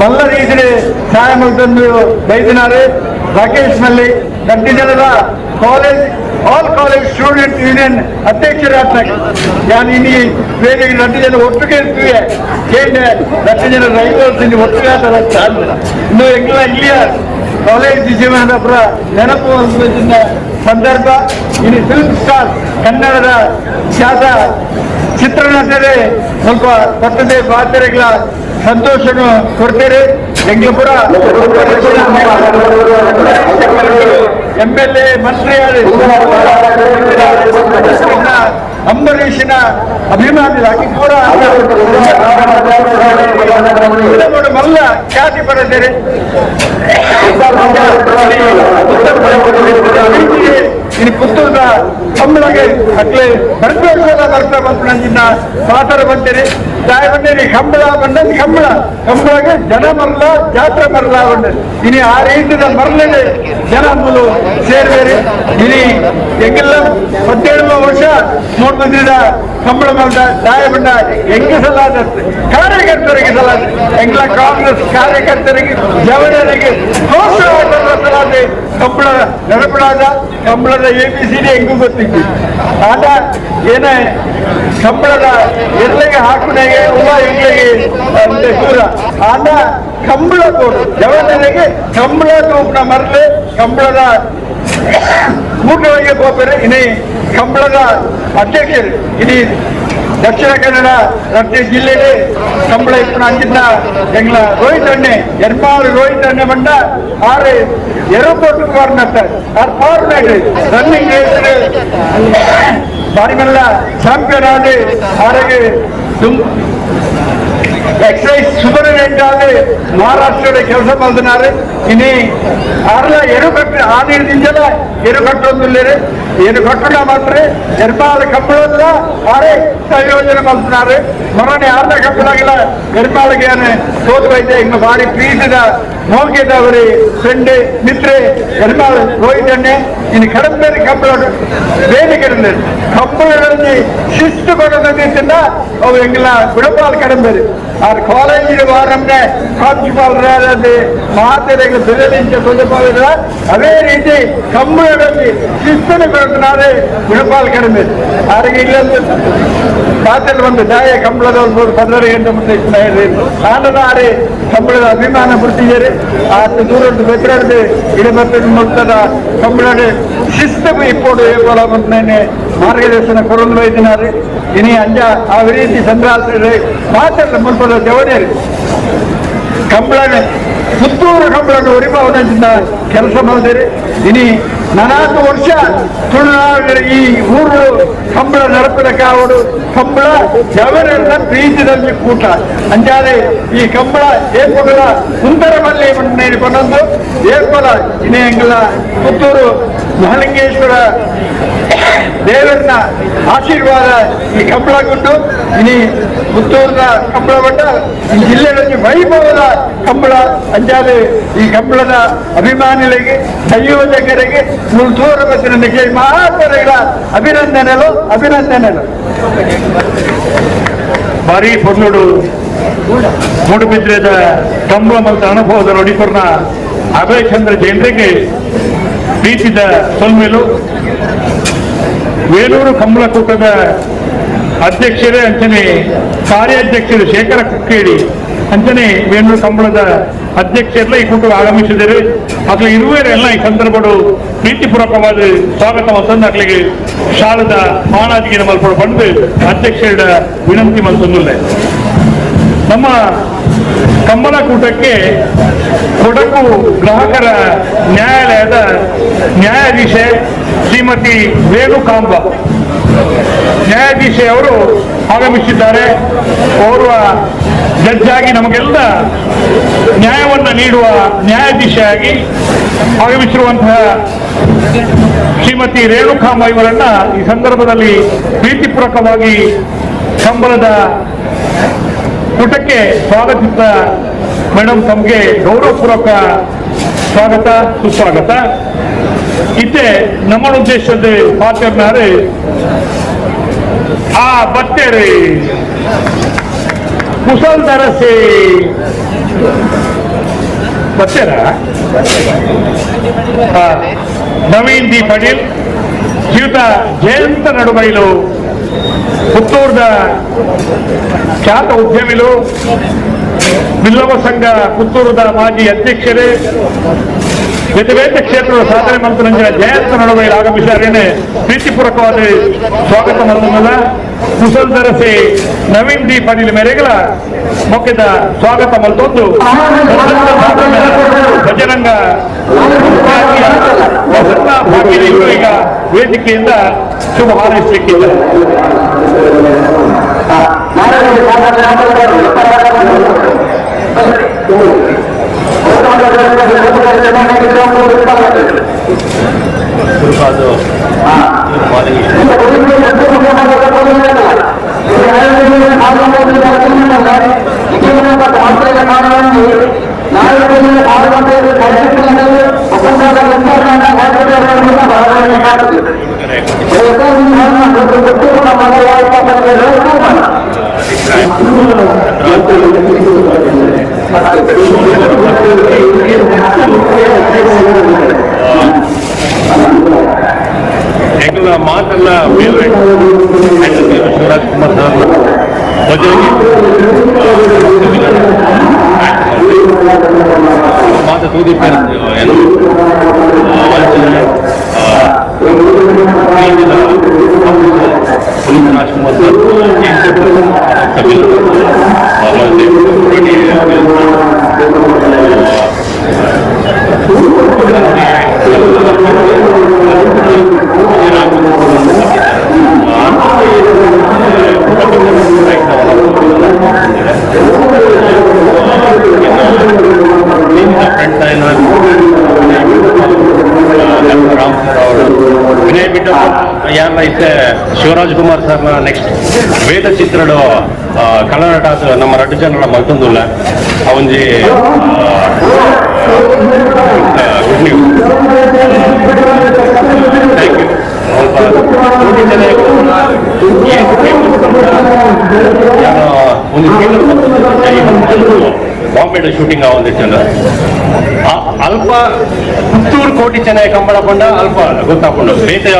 ಮಲ್ಲ ರೀತಿಯಲ್ಲಿ ಸಹಾಯ ತಂದು ಬೈದಿನಾರೆ. ರಾಕೇಶ್ ಮಲ್ಲಿ ಗಂಟಿ ಜನರ college all college student union ಅಧ್ಯಕ್ಷರಾದ ನಾನು ಇನ್ನು ಬೇರೆ ರಡ್ಡು ಜನ ಒಟ್ಟಿಗೆ ಇರ್ತೀವಿ ಕೇಂದ್ರ ರಡ್ಡು ಜನ ರೈತರು ಒಟ್ಟಿಗೆ ಇನ್ನು ಎಂಗ್ಲ ಇಲ್ಲಿಯ ಕಾಲೇಜ್ ಜೀವನದ ಪುರ ನೆನಪು ಸಂದರ್ಭ. ಇನ್ನು ಫಿಲ್ಮ್ ಸ್ಟಾರ್ ಕನ್ನಡದ ಖ್ಯಾತ ಚಿತ್ರನಟರೇ ಸ್ವಲ್ಪ ಪಟ್ಟದೆ ಪಾತ್ರೆಗಳ ಸಂತೋಷನು ಕೊಡ್ತೀರಿ. ಎಂಗ್ಲಪುರ MLA ಮಂತ್ರಿ ಅಂಬರೀಷನ ಅಭಿಮಾನಿಯಾಗಿ ಪೂರ ಮಲ್ಲ ಖ್ಯಾತಿ ಪಡೆದಿರಿ. ಇನ್ನು ಪುತ್ತೂರದ ಕಂಬಳಗೆ ಅಟ್ಲೆ ಬರ್ಬೇಕಲ್ಲ ಬರ್ತಾ ಬಂದ ಪಾತ್ರ ಬಂದಿರಿ ತಾಯಿ ಬಂದಿರಿ ಕಂಬಳ ಬಂದದ್ದು ಕಂಬಳ ಕಂಬಳಗೆ ಜನ ಮರಲ ಜಾತ್ರೆ ಮರಲ ಬಂದದ್ದು. ಇನಿ ಆ ರೀತಿಯ ಮರಲೇ ಜನ ಮೂಲು ಸೇರ್ಬೇರಿ. ಇನಿ ಎಂಗೆಲ್ಲ 17 ವರ್ಷ ಮೂರು ಬಂದಿದ್ದ ಕಂಬಳ ಬಂದ ತಾಯಿ ಬಂದ ಹೆಂಗೆ ಸಲಾದ ಕಾರ್ಯಕರ್ತರಿಗೆ ಸಲಾದ ಎಂಗ್ಲ ಕಾಂಗ್ರೆಸ್ ಕಾರ್ಯಕರ್ತರಿಗೆ ಜವನರಿಗೆ ಪ್ರೋತ್ಸಾಹ ಸಲಾದೆ ಕಂಬಳ ನಡಪಡಾದ ಕಂಬಳದ ABCD ಹೆಂಗೂ ಗೊತ್ತಿತ್ತು. ಆಟ ಏನೇ ಕಂಬಳದ ಎರ್ಲಿಗೆ ಹಾಕುನೆಗೆ ಉಲ್ಲ ಎಂಗ್ಲಿಗೆ ಅಂತ ದೂರ ಆಟ ಕಂಬಳ ತೋರು ಜವನರಿಗೆ ಕಂಬಳ ತೂಪನ ಮರಲೆ ಕಂಬಳದ ಕೂಟವಾಗಿ ಹೋಗ್ತಾರೆ. ಇನಿ ಕಂಬಳದ ಅಧ್ಯಕ್ಷರು ಇಡೀ ದಕ್ಷಿಣ ಕನ್ನಡ ರಾಜ್ಯ ಜಿಲ್ಲೆಯಲ್ಲಿ ಕಂಬಳ ಇಪ್ಪನ ಅಂಚಿನ ಎಂಗ್ಲ ರೋಹಿತ್ ಅಣ್ಣೆ ಎರ್ಮಾರು ರೋಹಿತ್ ಅಣ್ಣೆ ಬಂಡ ಆರು ಏರೋಪೋರ್ಟ್ ಕಾರ್ನತ್ತ ಆರು format running race ಬಾರಿ ಮೆಲ್ಲ ಚಾಂಪಿಯನ್ ಆಗಿ ಆರೋಗ್ಯ ಎಕ್ಸೈಸ್ ಸೂಪರಿಂಟೆಂಡೆಂಟ್ ಆಗಿ ಮಹಾರಾಷ್ಟ್ರದ ಕೆಲಸ ಮಾಡ್ತಿದ್ದಾರೆ. ಇನಿ ಆರ್ಲ ಎರುಕಟ್ಟು ಆ ನೀರಿನಿಂದಲ ಎರುಕಟ್ಟೊಂದಿಲ್ಲೇರಿ ಎರುಕಟ್ಟುನ ಮಾತ್ರ ಎರ್ಮಾಲ ಕಂಬಳಲ್ಲ ಆರೇ ಸಂಯೋಜನೆ ಮಾಡ್ತಿದ್ದಾರೆ. ಮೊನ್ನೆ ಆರ್ಲ ಕಂಬಳಾಗಿಲ್ಲ ಎರ್ಮಾಲಿಗೆ ಸೋತು ವೈದ್ಯ ಇನ್ನು ಭಾರಿ ಪ್ರೀತಿದ ಮೋಗಿದವರಿ ಫ್ರೆಂಡ್ ಮಿತ್ರೆ ಎರ್ಮಾಲ್ ರೋಹಿತ್ ಅಣ್ಣೆ ಇನ್ನು ಕಡಂಬೇರಿ ಕಂಬಳ ಬೇರೆ ಕಡಂಬೇರಿ ಕಂಬಳಗಳಲ್ಲಿ ಶಿಸ್ತು ಕೊಡೋದ್ರಿಂದ ಅವು ಎಂಗೆಲ್ಲ ಗುಣಪಾಲ್ ಕಡಂಬೇರಿ ಆರ್ ಕಾಲೇಜಿನ ವಾರಮ್ನೆ ಪ್ರಾಂಶುಪಾಲರಾದ ಮಹಾತೆರೆಗಳು ಬೆಲೆಲಿಂಚ ತೊಂದರೆ. ಅದೇ ರೀತಿ ಕಂಬಳದಲ್ಲಿ ಶಿಸ್ತನ್ನು ಕೊಡುತ್ತಾರೆ ಗುಣಪಾಲ್ ಕಡಿಮೆ. ಆರಿಗೆ ಇಲ್ಲೊಂದು ಮಾತಲ್ಲಿ ಒಂದು ದಾಯ ಕಂಬಳದ ಒಂದು 12 ಗಂಟೆ ಮುಂದೆ ಆನಂದ ಆರೆ ಕಂಬಳದ ಅಭಿಮಾನ ಬಿಡ್ತಿದ್ದಾರೆ. ಆತ ದೂರ ಬೆತ್ತರದು ಇಡಬತ್ತ ಮೊತ್ತದ ಕಂಬಳದ ಶಿಸ್ತು ಇಪ್ಪೋಡು ಏಪೋಲ ಬಂದ ಮಾರ್ಗದರ್ಶನ ಕೊರೊಂದು ವೈದ್ಯನಾರು. ಇನಿ ಅಂಜ ಆ ರೀತಿ ಸಂದ್ರಾಸರು ಮಾತಲ್ಲ ಮುಲ್ಪದ ಜವನೇರು ಕಂಬಳನೆ ಪುತ್ತೂರು ಕಂಬಳನ್ನು ಒರಿಭವನದಿಂದ ಕೆಲಸ ಮಾಡಿದಿರಿ. ಇನಿ 4 ವರ್ಷ ತುಳುನಾಡಿನ ಈ ಊರು ಕಂಬಳ ನಡಪಿನ ಕಾವಡು ಕಂಬಳ ಜವನರ ಪ್ರೀತಿದಲ್ಲಿ ಕೂಟ ಅಂಜಾರೆ ಈ ಕಂಬಳ ಏಪೊಲ ಸುಂದರ ಮಲ್ಲಿ ಕೊಂಡೊಂದು ಏಪೊಲ ಇನಿ ಎಂಗಲ ಪುತ್ತೂರು ಮಹಾಲಿಂಗೇಶ್ವರ ದೇವರನ್ನ ಆಶೀರ್ವಾದ ಈ ಕಂಬಳಗುಂಡು. ಇನಿ ಪುತ್ತೂರಿನ ಕಂಬಳ ಬಂಡ ಈ ಜಿಲ್ಲೆಯಲ್ಲಿ ವೈಭವದ ಕಂಬಳ ಅಂಜಾಲೆ ಈ ಕಂಬಳದ ಅಭಿಮಾನಿಗಳಿಗೆ ಸಂಯೋಜಕರಿಗೆ ಮುಲ್ತೂರು ಬತ್ತಿನ ಮಹಾತ್ಮಗಳ ಅಭಿನಂದನೆಗಳು ಅಭಿನಂದನೆಗಳು. ಭಾರಿ ಪೊರ್ಲುಡು ಮೂಡುಬಿದ್ರೆದ ಕಂಬಳ ಮತ್ತು ಅನುಭವದ ನೋಡಿಕೊರ್ನ ಅಭಯಚಂದ್ರ ಜೈನರಿಗೆ ಪ್ರೀತಿದ ಸೊಲ್ಮೆಲು. ವೇಲೂರು ಕಂಬಳಕೂಟದ ಅಧ್ಯಕ್ಷರೇ ಅಂಚನೆ ಕಾರ್ಯಾಧ್ಯಕ್ಷರು ಶೇಖರ ಕುಕ್ಕೇಡಿ ಅಂಚನೆ ವೇಣೂರು ಕಂಬಳದ ಅಧ್ಯಕ್ಷರೆಲ್ಲ ಈ ಕೂಟಕ್ಕೆ ಆಗಮಿಸಿದರು. ಅದ್ರ ಇರುವರೆಲ್ಲ ಈ ಸಂದರ್ಭಡು ಪ್ರೀತಿಪೂರ್ವಕವಾದ ಸ್ವಾಗತ ಮತ್ತೊಂದು ಅಕ್ಲಿಗೆ ಶಾಲದ ಮಾನಾಜಿಗೆ ಮಲ್ಪಡು ಬಂದು ಅಧ್ಯಕ್ಷರ ವಿನಂತಿ ಮಲ್ತೊಂದುಲ್ಲೆ. ನಮ್ಮ ಕಂಬಳಕೂಟಕ್ಕೆ ಕೊಡಗು ಗ್ರಾಹಕರ ನ್ಯಾಯಾಲಯದ ನ್ಯಾಯಾಧೀಶೆ ಶ್ರೀಮತಿ ರೇಣುಕಾಂಬ ನ್ಯಾಯಾಧೀಶೆ ಅವರು ಆಗಮಿಸಿದ್ದಾರೆ. ಓರ್ವ ಜಡ್ಜ್ ಆಗಿ ನಮಗೆಲ್ಲ ನ್ಯಾಯವನ್ನು ನೀಡುವ ನ್ಯಾಯಾಧೀಶೆಯಾಗಿ ಆಗಮಿಸಿರುವಂತಹ ಶ್ರೀಮತಿ ರೇಣುಕಾಂಬ ಇವರನ್ನ ಈ ಸಂದರ್ಭದಲ್ಲಿ ಪ್ರೀತಿಪೂರ್ವಕವಾಗಿ ಕಂಬಳದ ಕೂಟಕ್ಕೆ ಸ್ವಾಗತಿಸಿದ ಮೇಡಮ್ ತಮಗೆ ಗೌರವಪೂರ್ವಕ ಸ್ವಾಗತ ಸುಸ್ವಾಗತ. ಇತ್ತೆ ನಮ್ಮ ಉದ್ದೇಶದ ಪಾತ್ರನಾರು ಆ ಬತ್ತೇರಿ ಕುಶಲ್ ದರಸೆ ಬತ್ತೇರ ನವೀನ್ ಡಿ ಪಾಟೀಲ್ ಶ್ರೀಯುತ ಜಯಂತ ನಡುಬೈಲು ಪುತ್ತೂರ್ದ ಖ್ಯಾತ ಉದ್ಯಮಿಲು ಬಿಲ್ಲವ ಸಂಘ ಪುತ್ತೂರದ ಮಾಜಿ ಅಧ್ಯಕ್ಷರೇ ಬೇತೆ ಬೇತೆ ಕ್ಷೇತ್ರದ ಸಾಧನೆ ಮಂತ್ರಂಜನ ಜಯಂತ ನಡುವೆ ಆಗಮಿಸಿದರೆ ಪ್ರೀತಿಪೂರ್ವಕವಾದ ಸ್ವಾಗತ ಮಂತನಲ್ಲ ಕುಶಲ್ ದರಸೆ ನವೀನ್ ಡಿ ಪಾಟೀಲ್ ಮೇರೆಗಳ ಮೊಕ್ಕೆದ ಸ್ವಾಗತ ಮಲ್ತೊಂದು ಬಜರಂಗ ಪ್ರಸನ್ನ ಪಾಟೀಲ್ ಇವರು ಈಗ ವೇದಿಕೆಯಿಂದ ಶುಭ ಹಾರೈಸಲಿಕ್ಕಿದ್ದಾರೆ. ಎಂಗಳ ಮಾತೆಲ್ಲ ಫೇವರೇಟ್ ಶಿವರಾಜ್ ಕುಮಾರ್ ಸರ್ ಬಜರಂಗಿ ಮಾತ ತೂದಿಪ್ಪ ಪುನೀತ್ ರಾಜ್ಕುಮಾರ್ ಸರ್ ವಿನಯ್ ಬಿಟ್ಟ ಯಾರ ಇತ್ತೆ ಶಿವರಾಜ್ ಕುಮಾರ್ ಸರ್ನ ನೆಕ್ಸ್ಟ್ ವೇದ ಚಿತ್ರಡು ಕನ್ನಡ ನಮ್ಮ ರಡ್ಡು ಜನರ ಮಲ್ತೊಂದುಲ್ಲ ಅವಂಜಿ good news. Thank you. ಒಂದು ಬಾಂಬೆ ಶೂಟಿಂಗ್ ಆವೊಂದಿತ್ತಲ್ಲ ಅಲ್ಪ ಪುತ್ತೂರು ಕೋಟಿ ಚೆನ್ನೈ ಕಂಬಳ ಪಂಡ ಅಲ್ಪ ಗೊತ್ತಾಪುಂಡು ಬೇತೆ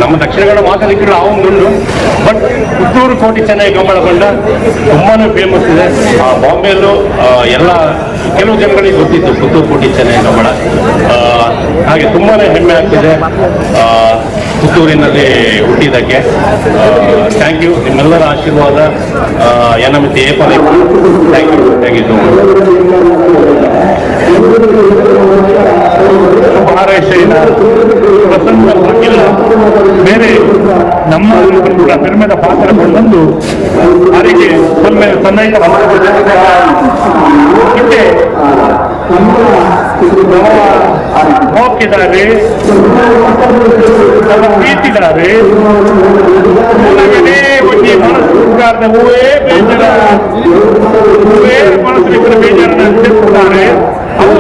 ನಮ್ಮ ದಕ್ಷಿಣ ಕನ್ನಡ ಮಾತಾಡಲಿಕ್ಕೆ ಆವೊಂದುಂಡು ಬಟ್ ಪುತ್ತೂರು ಕೋಟಿ ಚೆನ್ನೈ ಕಂಬಳ ಪಂಡ ತುಂಬಾನೇ ಫೇಮಸ್ ಇದೆ. ಬಾಂಬೆಯಲ್ಲೂ ಎಲ್ಲ ಕೆಲವು ಜನಗಳಿಗೆ ಗೊತ್ತಿತ್ತು ಪುತ್ತೂರು ಕೋಟಿ ಚೆನ್ನೈ ಕಂಬಳ. ಹಾಗೆ ತುಂಬಾನೇ ಹೆಮ್ಮೆ ಆಗ್ತಿದೆ ಪುತ್ತೂರಿನಲ್ಲಿ ಹುಟ್ಟಿದ್ದಕ್ಕೆ. Thank you, ನಿಮ್ಮೆಲ್ಲರ ಆಶೀರ್ವಾದ ಏನಮಿತಿ ಏಪಲ್. Thank you, thank you so much. Maharashtra ಪ್ರಸನ್ನ ವಕೀಲ ಬೇರೆ ನಮ್ಮ ಪೆರ್ಮೆದ ಪಾತ್ರ ಬಂದು ಅವರಿಗೆ ಸೊನ್ನೆ ಸನ್ನೈತ ಹೋಗಿದ್ದಾರೆ, ಪ್ರೀತಿದ್ದಾರೆ. ಹೂವೇ ಬೇಜಾರ, ಹೂವೇ ಮನಸ್ಸಿನ ಬೇಜಾರನ್ನು ಸೇರಿಸುತ್ತಾರೆ. ಅವು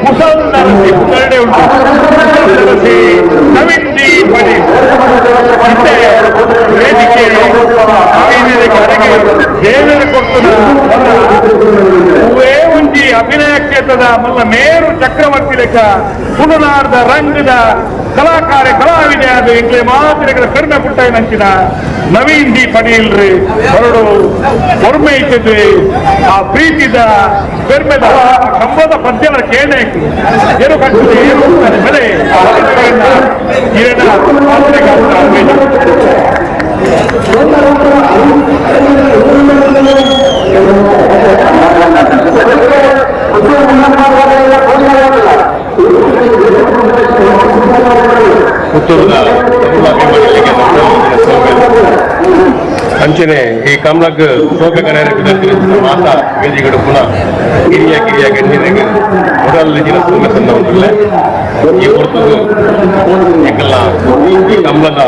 ಕುಶಲ್ ನರಸಿ ಕರಡೆ ಉಂಟು, ನರಸಿ ನವೀನ್ ಜಿ ಪಟೇಲ್ ಮತ್ತೆ ವೇದಿಕೆ ದೇವರ ಕೊಡ್ತದ ಹೂವೇ ಒಂಜಿ ಅಭಿನಯ ಕ್ಷೇತ್ರದ ಮಲ್ಲ ಮೇರು ಚಕ್ರವರ್ತಿ ಲೆಕ್ಕ ತುಳುನಾಡದ ರಂಗದ ಕಲಾಕಾರ ಕಲಾವಿದೆ ಅದು ಎಂಕ್ಲೆ ಮಾತಿನ ಕಡಿಮೆ ಪುಟ್ಟ ನವೀನ್ ಡಿ ಪಟೇಲ್ ರೀ ಹೊರಡು ಹೊರ್ಮೆ ಇಟ್ಟಿದ್ರಿ. ಆ ಪ್ರೀತಿದ ಪೆರ್ಮೆದ ಕಂಬದ ಪದ್ಯದ ಕೇಳಿ ಏನು ಕಟ್ಟಿದೆ ಏನು ಬೆಲೆ ಪುತ್ತೂರದ ಅಂಚನೆ ಈ ಕಮಲಕ್ ಶೋಭೆ ಕನ್ನಡ ಮಾತಾ ವೇದಿಗಳು ಪುನಃ ಕಿರಿಯ ಕಿರಿಯ ಗಣ್ಯರಿಗೆ ಉಡಲ್ ಜಿನ ಸೋಮೆ ಸಂದ ಉಂಟುಲ್ಲೆ ಈ ಹೊರತು ಎಂಕಲ್ಲ ಈ ಕಮಲದ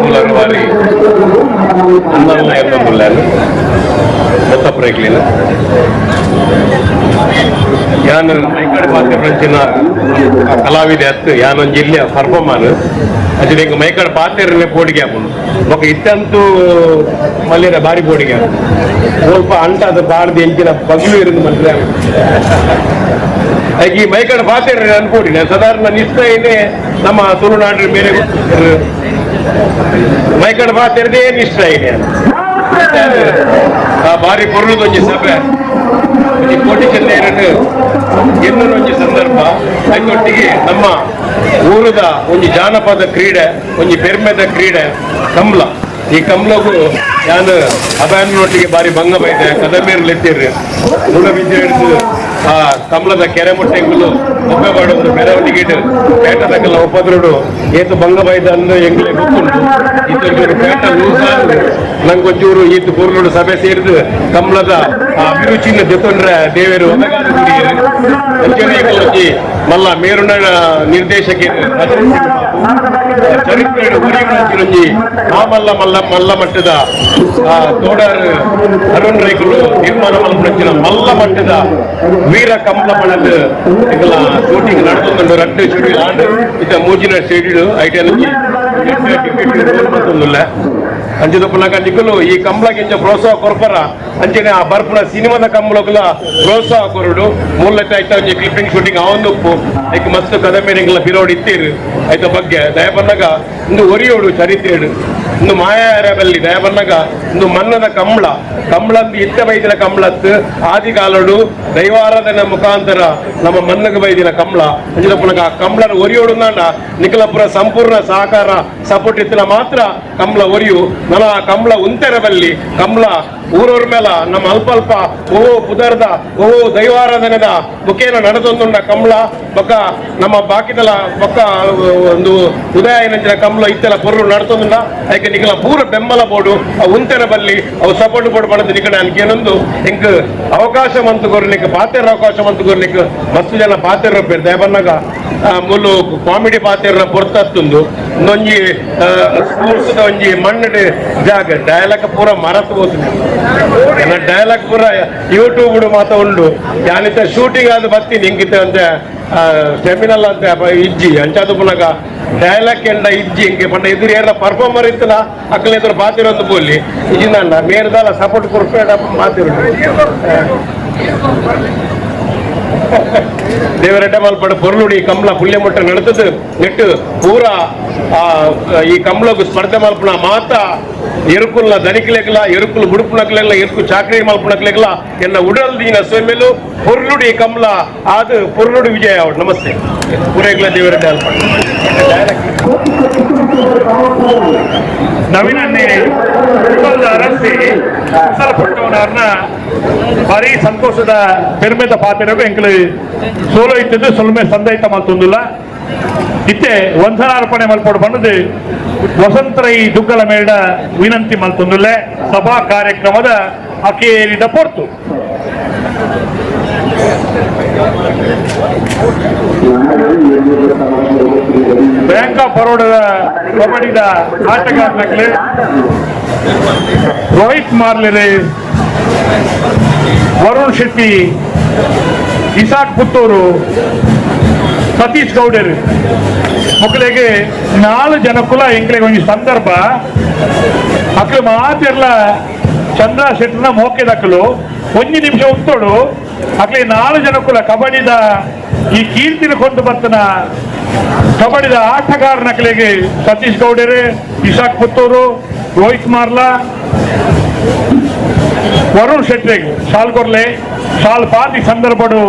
ಮೂಲವಾರಿ ಅನ್ನಲ್ಲ ಎಂದೊಂದುಲ್ಲ ಮೊತ್ತ ಪ್ರಯತ್ನ ಯಾನು ಮೈಕಡೆ ಪಾತ್ರ ಫ್ರೆಂಚಿನ ಕಲಾವಿದೆ ಅತ್ತು ಯಾನೊಂದು ಜಿಲ್ಲೆಯ ಪರ್ಫಾರ್ಮರ್ ಅದು ಎಂಕ್ ಮೈಕಡೆ ಪಾತ್ರೆ ಪೋಡಿಗೆ ಹಾಕೊಂಡು ಬೊಕ ಇತ್ತಂತೂ ಮಲ್ಲಿರ ಬಾರಿ ಪೋಡಿಗೆ ಸ್ವಲ್ಪ ಅಂಟ ಅದು ಬಾರ್ದು ಎಂಚಿನ ಬಗ್ಲು ಇருந்து ಮಲ್ರೆ ಈ ಮೈಕಡೆ ಪಾತ್ರೆ ಅನ್ಕೋಡಿ ನಾನು ಸಾಧಾರಣ ನಿಷ್ಠ ಏನೇ ನಮ್ಮ ತುಳುನಾಡಿನ ಬೇರೆ ಮೈಕಡೆ ಪಾತ್ರೆದೇ ನಿಷ್ಠ ಇದೆ. ಆ ಬಾರಿ ಪೊರ್ಲುದೊಂಜಿ ಸಭೆ ಒಂಜಿ ಕೋಟಿ ಚೆನ್ನೈರನ್ನು ಎನ್ನೊಂಜಿ ಸಂದರ್ಭ ಸಂದರ್ಭ. ಅದರೊಟ್ಟಿಗೆ ನಮ್ಮ ಊರದ ಒಂಜಿ ಜಾನಪದ ಕ್ರೀಡೆ, ಒಂಜಿ ಪೆರ್ಮೆದ ಕ್ರೀಡೆ ಕಂಬ್ಲ. ಈ ಕಂಬ್ಲಗು ಯಾನು ಅಭಯಾನೊಟ್ಟಿಗೆ ಬಾರಿ ಭಂಗ ಬೈದೆ ಕದಮೇರು ಲೆತ್ತಿರ್ರಿ ಮೂಲ ವಿದ್ಯೆ ಹಿಡಿದು ಆ ಕಂಬ್ಲದ ಕೆರೆ ಮೊಟ್ಟೆಗಳು ಒಬ್ಬೆ ಬಾಡೊಂದು ಮೆರವಣಿಗೆ ಪೇಟದಕ್ಕೆಲ್ಲ ಉಪದ್ರಡು ಏತು ಭಂಗ ಬೈದ ಅಂದು ಎಂಗ್ಲೆ ಗೊತ್ತುಂಟು. ಈತೊಂಚೂರು ಪೇಟ ಲೂಸ ನಂಗೊಂಚೂರು ಈತು ಪೂರ್ಣೋಡು ಸಭೆ ಸೇರಿದು ಕಂಬ್ಲದ ಆ ಅಭಿರುಚಿನ ದೆತ್ತೊಂಡ್ರೆ ದೇವರು ಒಂಜಿ ಮಲ್ಲ ಮೇರುಣ ನಿರ್ದೇಶಕರು ಚರಿತ್ರೆ ಒಂಜಿ ಮಾಮಲ್ಲ ಮಲ್ಲ ಮಲ್ಲ ಮಟ್ಟದ ತೋಡರ್ ಅರುಣ್ ರೈಕುಲು ನಿರ್ಮಾಣ ಮಲ್ಪುನಂಚಿನ ಮಲ್ಲ ಮಟ್ಟದ ವೀರ ಕಂಬ್ಲ ಪಣದ ಎಂಕಲ ಶೂಟಿಂಗ್ ನಡೆದೊಂದುಂಡು. ರಡ್ಡು ಶೆಡ್ಯೂಲ್ ಆಂಡ್ ಇತ್ತ ಮೂಜಿನ ಶೆಡ್ಯೂಲ್ ಐಟೆನ್ ಟಿಕೆಟ್ ಮಲ್ತೊಂದುಲ್ಲ. ಅಂಚದ ಪುನಕ ನಿಕುಲು ಈ ಕಂಬ್ಲಕ್ಕಿಂಚ ಪ್ರೋತ್ಸಾಹ ಕೊರ್ಪರ ಅಂಚನೆ ಆ ಬರ್ಪುನ ಸಿನಿಮಾದ ಕಂಬ್ಲಕುಲ ಪ್ರೋತ್ಸಾಹ ಕೊರಡು ಮೂಲತ ಐತ ಒಂಜಿ ಕ್ಲಿಪ್ಪಿಂಗ್ ಶೂಟಿಂಗ್ ಆವೊಂದುಪ್ಪು ಐಕ್ ಮಸ್ತ್ ಕದಮೇರೆ ಎಂಕಲ ಬಿರೋಡ್ ಇತ್ತೀರು ಐತ ಬಗ್ಗೆ ದಯಪನ್ನಗ ಇಂದು ಒರಿಯೋಡು ಚರಿತ್ರೆಡು ಇಂದು ಮಾಯಾರ ಬಲ್ಲಿ ದಯಪನ್ನಗ ಇಂದು ಮನ್ನದ ಕಂಬ್ಳ ಕಂಬ್ಳಂದು ಇತ್ತ ಬೈದಿನ ಕಂಬ್ಳತ್ತು ಆದಿಕಾಲಡು ದೈವಾರಾಧನೆ ಮುಖಾಂತರ ನಮ್ಮ ಮನ್ನಗ ಬೈದಿನ ಕಂಬ್ಳ. ಅಂಚದ ಪುನಕ ಆ ಕಂಬ್ಳನ ಒರಿಯೋಡು ನಾಂಡ ನಿಖಲಪುರ ಸಂಪೂರ್ಣ ಸಹಕಾರ ಸಪೋರ್ಟ್ ಇತ್ತಿನ ಮಾತ್ರ ಕಂಬ್ಳ ಒರಿಯು. ನನ್ನ ಆ ಕಂಬ್ಳ ಉಂತೆರ ಬಲ್ಲಿ ಕಂಬ್ಳ ಊರವ್ರ ಮೇಲ ನಮ್ಮ ಅಲ್ಪ ಅಲ್ಪ ಓ ಪುದರ್ದ ಓ ದೈವಾರಾಧನೆದ ಮುಖೇನ ನಡೆದೊಂದುಂಡ ಕಂಬ್ಳ ಬೊಕ್ಕ ನಮ್ಮ ಬಾಕಿದಲ ಬೊಕ್ಕ ಒಂದು ಉದಯ ಏನಂಚಿನ ಕಂಬ್ಳ ಇತ್ತೆಲ್ಲ ಪೊರ್ಲು ನಡ್ತೊಂದುಂಡ. ಅದಕ್ಕೆ ನಿಖಲ ಪೂರ ಬೆಂಬಲ ಬೋಡು ಆ ಉಂತೆರ ಬಲ್ಲಿ ಅವು ಸಪೋರ್ಟ್ ಬೋರ್ಡ್ ಪಡೆದು ನಿಕಡ ಏನೊಂದು ಎಂಕ್ ಅವಕಾಶ ಮಂತು ಕೊರ್ಲಿಕ್ಕೆ ಪಾತೆರ ಅವಕಾಶ ಮಂತು ಕೊರ್ಲಿಕ್ಕೆ ಮಸ್ತ್ ಜನ ಪಾತೆರ ಪೇರು ದಯಬನ್ನಾಗ ಮುಲ್ಲು ಕಾಮಿಡಿ ಪಾತೆರ ಪೊರ್ತತ್ತುಂದು ಒಂಜಿ ಸ್ಪೋರ್ಟ್ಸ್ ಒಂಜಿ ಮಣ್ಣು ಜಾಗ ಡೈಲಾಗ್ ಪೂರ ಮರತು ಹೋతుంది. ಡೈಲಾಗ್ ಪೂರ ಯೂಟ್ಯೂಬ್ ಮಾತ ಉಂಡು. ಯಾನಿತ ಶೂಟಿಂಗ್ ಆದ ಬತ್ತೀನಿ ಇಂಕಿತ ಅಂತ ಸೆಮಿನಲ್ ಅಂತ ಇಜ್ಜಿ ಅಂಚಾದ ಪುನಗ ಡೈಲಾಗ್ ಎಂಡ ಇಜ್ಜಿ ಇಂಕೆ ಪಂಡ ಎದುರು ಏರ ಪರ್ಫಾರ್ಮರ್ ಇತ್ತಲ್ಲ ಅಕ್ಕಲ ಎದುರು ಬಾತಿರೋದು ಬೋಲಿ ಇಜ್ಜಿನ ಮೇರ್ದಾಲ ಸಪೋರ್ಟ್ ಕೊರ್ಪೇಡ ಮಾತಿರು ದೇವರೆಡ್ಡ ಮಲ್ಪಡ ಪೊರ್ಲುಡಿ ಕಂಬ್ಳ ಪುಲ್ಯಮೊಟ್ಟ ನಡತದ ನೆಟ್ಟು ಪೂರ ಈ ಕಂಬ್ಳಗು ಸ್ಪರ್ಧೆ ಮಲ್ಪುನ ಮಾತ ಎರುಕುಲ್ನ ದನಿಕ್ಲೆಗ್ಲ ಎರುಕುಲು ಬುಡುಪುನಕ್ಲೆಗ್ಲ ಎರುಕು ಚಾಕ್ರಿ ಮಲ್ಪುನಕ್ಲೆಗ್ಲ ಎನ್ನ ಉಡಲ್ ದೀನ ಸೊಮ್ಮೆಲು ಪೊರ್ಲುಡಿ ಕಂಬ್ಳ ಅದು ಪೊರ್ಲುಡಿ ವಿಜಯ. ನಮಸ್ತೆ ಪೂರೇಗ್ಲ ದೇವರೆಡ್ಡ ಅಲ್ಪಡ. ನವೀನನ್ನೇ ಅರಸಿ ಪಟ್ಟವನವ್ರನ್ನ ಭಾರಿ ಸಂತೋಷದ ಪೆರ್ಮೆದ ಪಾತೆರಗು ಎಂಕಲು ಸೋಲೋ ಇತ್ತಿದ್ದು ಸೊಲ್ಮೆ ಸಂದೈತ ಮಲ್ತೊಂದುಲ್ಲ. ಇತ್ತೆ ವಂದನಾರ್ಪಣೆ ಮಲ್ಪೊಡು ಬಂದದ್ದು ವಸಂತರೈ ದುಗ್ಗಲ ಮೇಡ ವಿನಂತಿ ಮಲ್ತೊಂದುಲ್ಲೆ ಸಭಾ ಕಾರ್ಯಕ್ರಮದ ಅಕೇರಿದ ಪೊರ್ತು. ಬ್ಯಾಂಕ್ ಆಫ್ ಬರೋಡದ ಕಬಡ್ಡಿದ ಆಟಗಾರನಕ್ಲೆ ರೋಹಿತ್ ಮಾರ್ಲೆರೆ, ವರುಣ್ ಶೆಟ್ಟಿ, ಇಸಾಕ್ ಪುತ್ತೂರು, ಸತೀಶ್ ಗೌಡರು ಮಕ್ಕಳಿಗೆ 4 ಜನಕ್ಕುಲ ಎಂಕ್ಲೆಗೆ ಒಂಜಿ ಸಂದರ್ಭ ಅಕ್ಲು ಮಾತೆರ್ಲ ಚಂದ್ರ ಶೆಟ್ಟರ್ನ ಮೋಕೆದಕ್ಕಲು ಒಂಜಿ ನಿಮಿಷ ಉತ್ತೋಡು ಅಕ್ಲೆ 4 ಜನಕ್ಕುಲ ಕಬಡ್ಡಿದ ಈ ಕೀರ್ತಿನ ಕೊಂಡು ಬರ್ತನ ಕಬಡ್ಡಿದ ಆಟಗಾರನಕ್ಲೆಗೆ ಸತೀಶ್ ಗೌಡರು, ಇಸಾಕ್ ಪುತ್ತೂರು, ರೋಹಿತ್ ಮಾರ್ಲಾ, ವರುಣ್ ಶೆಟ್ರಿಗೆ ಶಾಲ್ ಕೊರ್ಲೆ ಶಾಲ್ ಪಾತಿ ಸಂದರ್ಭಡು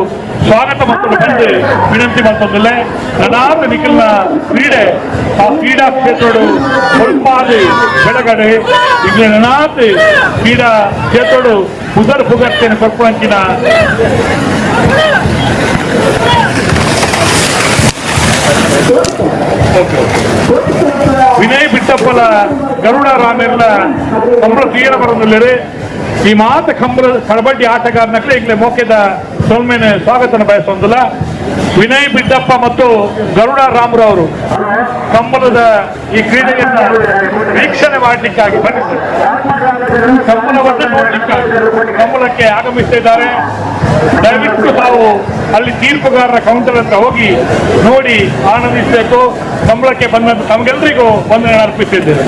ಸ್ವಾಗತ ಮತ್ತು ಬಂದು ವಿನಂತಿ ಮಾಡ್ತದಲ್ಲೇ ನನಾದ ನಿಖಲ್ನ ಕ್ರೀಡೆ ಆ ಕ್ರೀಡಾ ಕ್ಷೇತ್ರಡು ಹೊಲ್ಪಾದಿ ಬೆಳಗಡೆ ಇಲ್ಲಿ ನನಾದ ಕ್ರೀಡಾ ಕ್ಷೇತ್ರಡು ಪುಗರ್ ಪುಗರ್ತೇನೆ ಕೊರ್ಪುವಂಚಿನ ವಿನಯ್ ಬಿಟ್ಟಪ್ಪಲ ಗರುಡ ರಾಮೇರ್ಲ ಕಂಬಳ ತೀರ ಬರೋದಿಲ್ಲರೆ ಈ ಮಾತ ಕಂಬಳ ಕಬಡ್ಡಿ ಆಟಗಾರನಕ್ಲೆ ಈಗಲೇ ಮೋಕೆದ ಸೊಲ್ಮೇನೆ ಸ್ವಾಗತನ ಬಯಸೊಂದಿಲ್ಲ. ವಿನಯ್ ಬಿಟ್ಟಪ್ಪ ಮತ್ತು ಗರುಡ ರಾಮರವರು ಕಂಬಳದ ಈ ಕ್ರೀಡೆಯನ್ನು ವೀಕ್ಷಣೆ ಮಾಡಲಿಕ್ಕಾಗಿ ಬನ್ನಿ ಕಂಬಳವನ್ನು ನೋಡಲಿಕ್ಕಾಗಿ ಕಂಬಳಕ್ಕೆ ಆಗಮಿಸ್ತಿದ್ದಾರೆ. ದಯವಿಟ್ಟು ತಾವು ಅಲ್ಲಿ ತೀರ್ಪುಗಾರರ ಕೌಂಟರ್ ಹತ್ರ ಹೋಗಿ ನೋಡಿ ಆನಂದಿಸಬೇಕು. ಕಂಬಳಕ್ಕೆ ಬಂದ ತಮಗೆಲ್ಲರಿಗೂ ವಂದನೆ ಅರ್ಪಿಸಿದ್ದೇನೆ.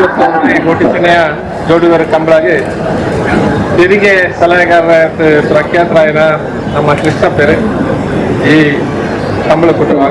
21ನೇ ಕೋಟಿ ಚೆನ್ನಯ ಜೋಡುಗರ ಕಂಬಳಗೆ ತೆರಿಗೆ ಸಲಹೆಗಾರರ ಪ್ರಖ್ಯಾತರಾಯನ ನಮ್ಮ ಕೃಷ್ಣಪ್ಪರೆ ಈ ಕಂಬಳ ಕುಟುಂಬ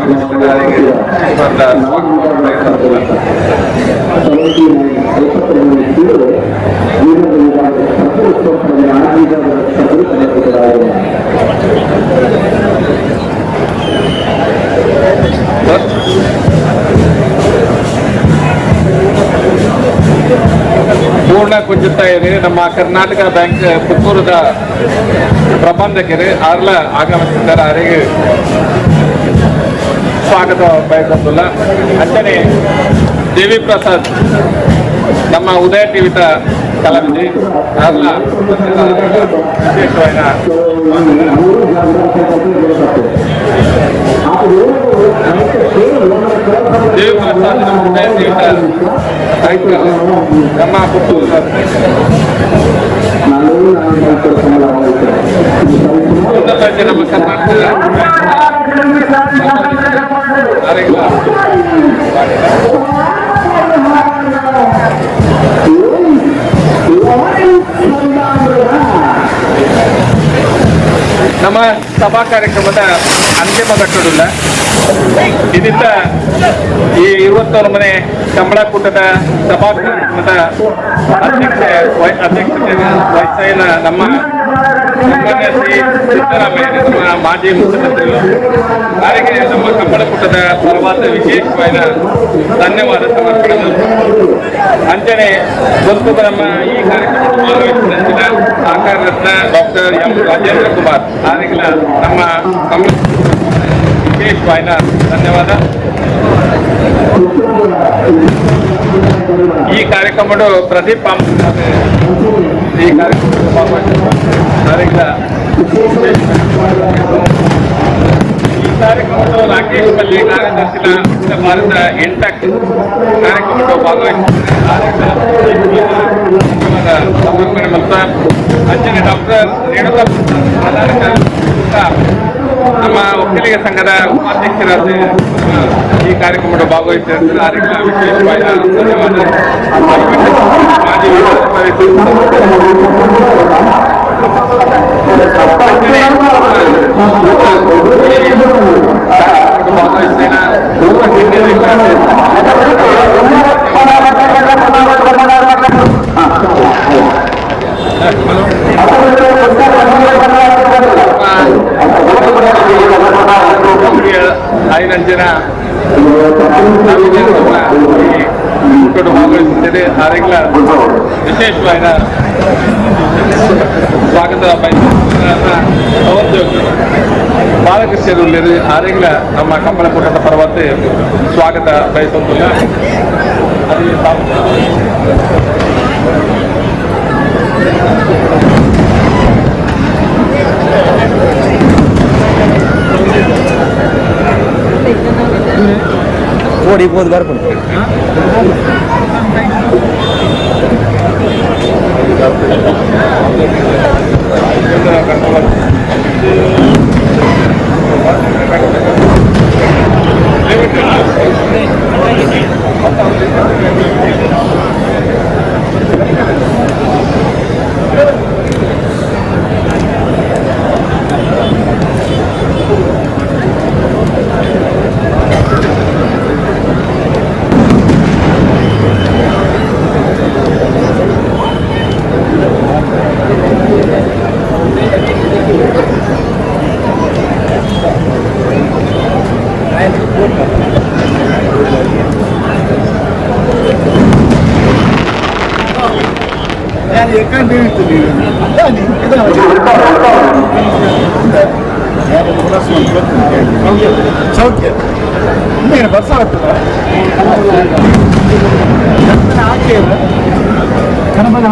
ಪೂರ್ಣ ಕುಂಜುತ್ತಾ ಇದೆ. ನಮ್ಮ ಕರ್ನಾಟಕ ಬ್ಯಾಂಕ್ ಪುತ್ತೂರದ ಪ್ರಬಂಧಕರು ಆರ್ಲ ಆಗಮಿಸಿದ್ದಾರೆ. ಅವರಿಗೆ ಸ್ವಾಗತ ಬಯಸಲ್ಲ. ಅಂಚನೆ ದೇವಿ ಪ್ರಸಾದ್ ನಮ್ಮ ಉದಯ ಟಿವಿತ ಕಲಾವಿದೆ ಆರ್ಲ ವಿಶೇಷವಾದ ದೇವಿ ಪ್ರಸಾದ್ ನಮ್ಮ ಉದಯ ಟಿವಿತ ನಮ್ಮ ಪುತ್ತೂರು ನಮ್ಮ ಕರ್ನಾಟಕ ನಮ್ಮ ಸಭಾ ಕಾರ್ಯಕ್ರಮದ ಅಂತಿಮ ಘಟ್ಟವಿಲ್ಲ. ಇದರಿಂದ ಈ 21ನೇ ಕಂಬಳಕೂಟದ ಸಭಾ ಕಾರ್ಯಕ್ರಮದ ಅಧ್ಯಕ್ಷತೆ ವಹಿಸಿದ ನಮ್ಮ ಸನ್ಮಾನ್ಯ ಶ್ರೀ ಸಿದ್ದರಾಮಯ್ಯ ನಮ್ಮ ಮಾಜಿ ಮುಖ್ಯಮಂತ್ರಿಗಳು ಅವರಿಗೆ ನಮ್ಮ ಕಂಬಳಕೂಟದ ಪರವಾದ ವಿಶೇಷವಾದ ಧನ್ಯವಾದ ಸಮರ್ಪಣೆ. ಅಂಚನೆ ಗೊತ್ತು ನಮ್ಮ ಈ ಕಾರ್ಯಕ್ರಮವನ್ನು ಭಾಗವಹಿಸಿದ ಆಕಾರ ರತ್ನ ಡಾಕ್ಟರ್ ಎಂ ರಾಜೇಂದ್ರ ಕುಮಾರ್ ಅವರಿಗೆಲ್ಲ ನಮ್ಮ ವಿಶೇಷವಾದ ಧನ್ಯವಾದ. ಈ ಕಾರ್ಯಕ್ರಮವು ಪ್ರದೀಪ್ ಈ ಕಾರ್ಯಕ್ರಮ ಈ ಕಾರ್ಯಕ್ರಮದ ರಾಕೇಶ್ ಮಲ್ಲಿ ಕಾರ್ಯದರ್ಶಿನ ಅಖಿಲ ಭಾರತ ಎಂಟಕ್ ಕಾರ್ಯಕ್ರಮದ ಭಾಗವಹಿಸಿದ್ದಾರೆ. ಸಮರ್ಪಣೆ ಮತ್ತು ಅಂಚನೆ ಡಾಕ್ಟರ್ ರೇಣುಕಾ ಪ್ರಧಾನ ನಮ್ಮ ಒಕ್ಕಲಿಗ ಸಂಘದ ಉಪಾಧ್ಯಕ್ಷರಾದ ಈ ಕಾರ್ಯಕ್ರಮದ ಭಾಗವಹಿಸಿದ್ದಾರೆ. ಅವರಿಗೆಲ್ಲ ವಿಶೇಷವಾದ ಧನ್ಯವಾದ. ಮಾಜಿ ವಿಧಾನ ಪರಿಷತ್ ಐನಂಜನ ಭಾಗವಹಿಸುತ್ತೇವೆ. ಅವರಿಗೆಲ್ಲ ವಿಶೇಷವಾದ ಸ್ವಾಗತ ಬಾಲಕೃಷ್ಣರು ಅವರಿಗೆಲ್ಲ ನಮ್ಮ ಕಂಬಳಕೂಟದ ಪರವಾಗಿ ಸ್ವಾಗತ ಬಯಸುತ್ತಿಲ್ಲ. ಓಡಿ ಹೋದ್ ಬರ್ಕೊಂಡು ಸ್ವಾಗತ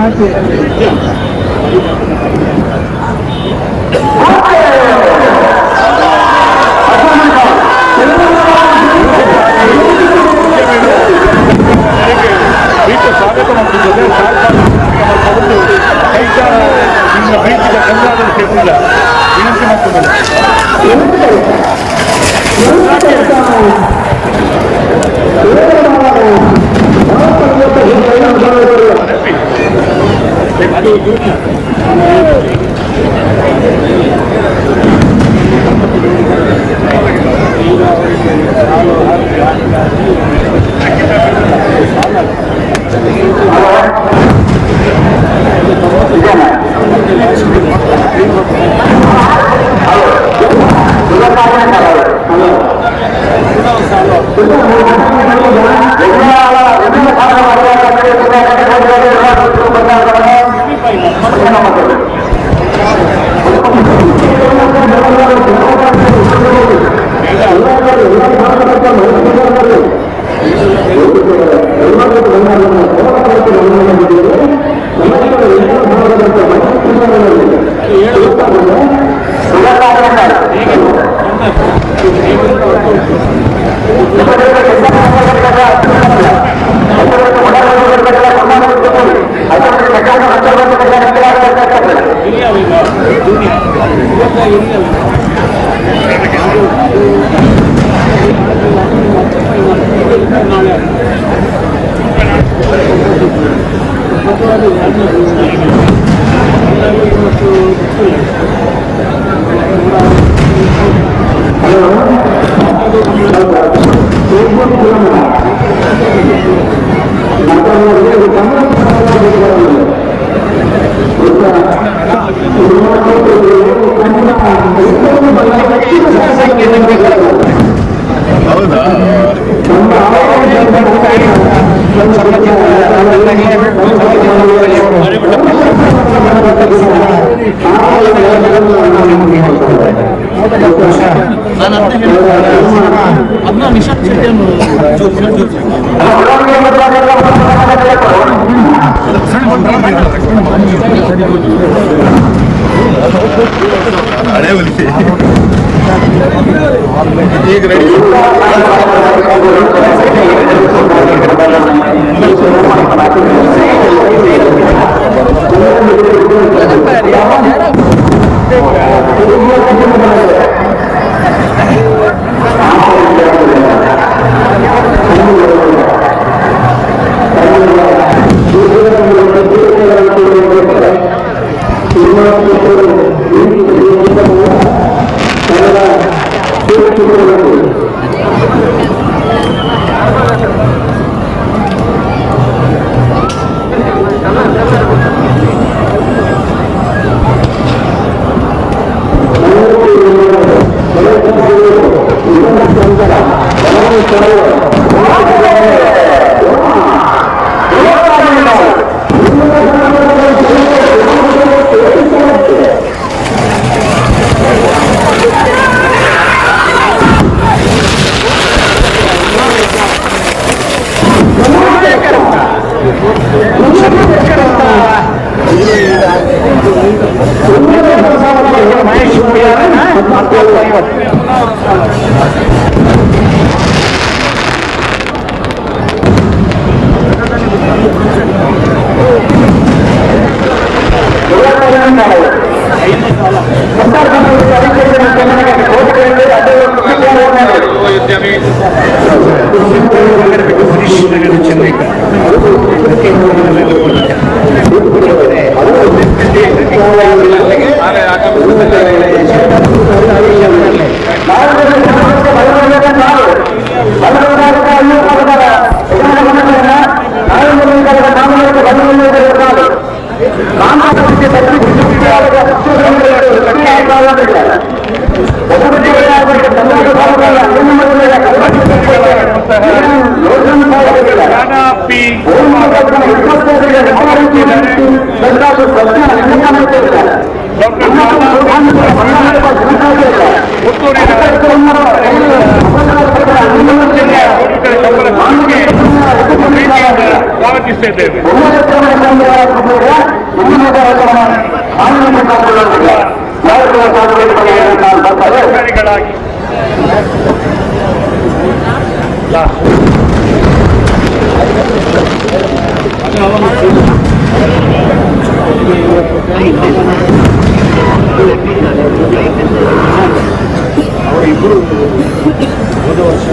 ಮಾಡ್ತಿದ್ದೇವೆ. ವಿನಂತಿ ಮಾಡ್ತಿದ್ದೇನೆ. ಅವರಿಬ್ಬರು ಹೋದ ವರ್ಷ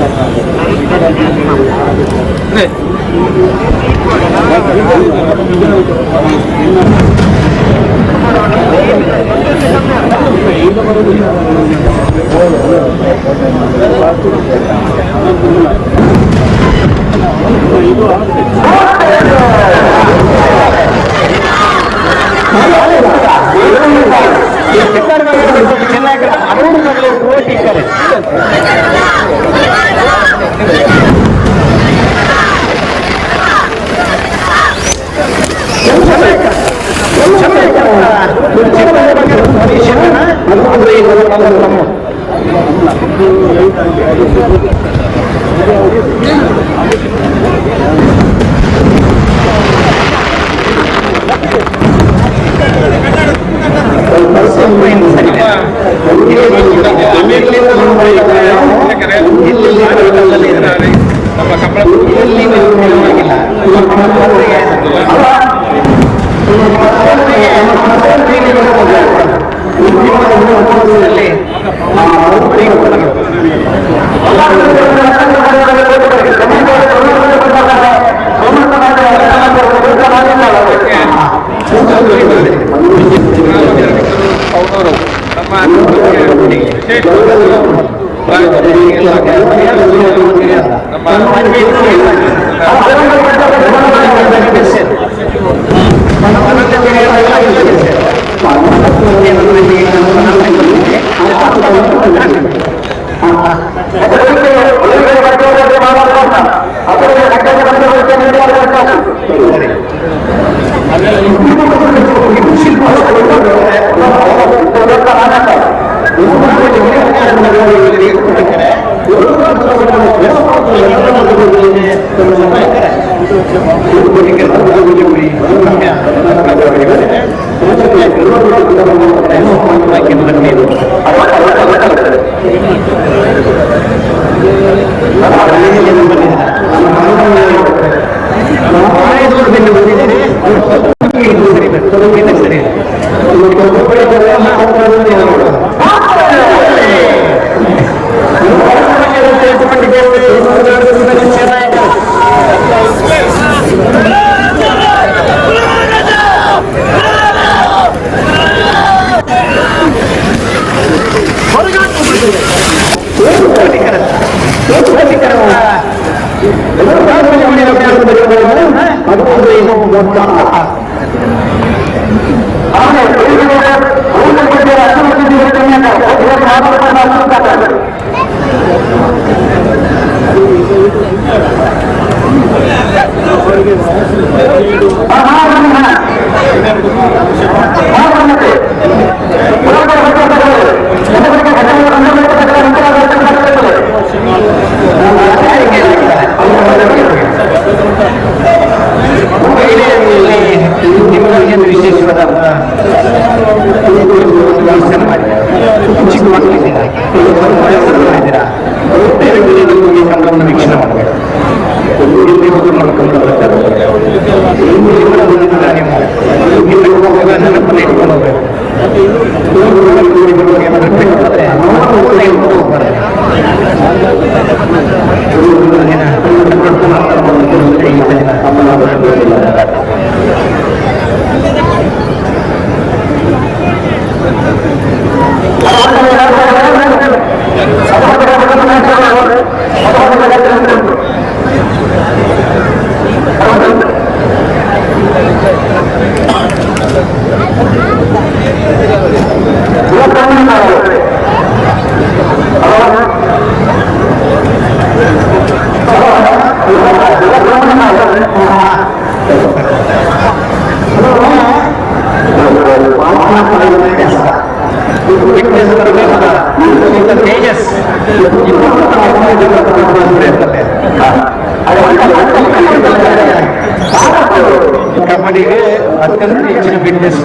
ಕಬಡ್ಡಿಗೆ ಅತ್ಯಂತ ಹೆಚ್ಚಿನ ಫಿಟ್ನೆಸ್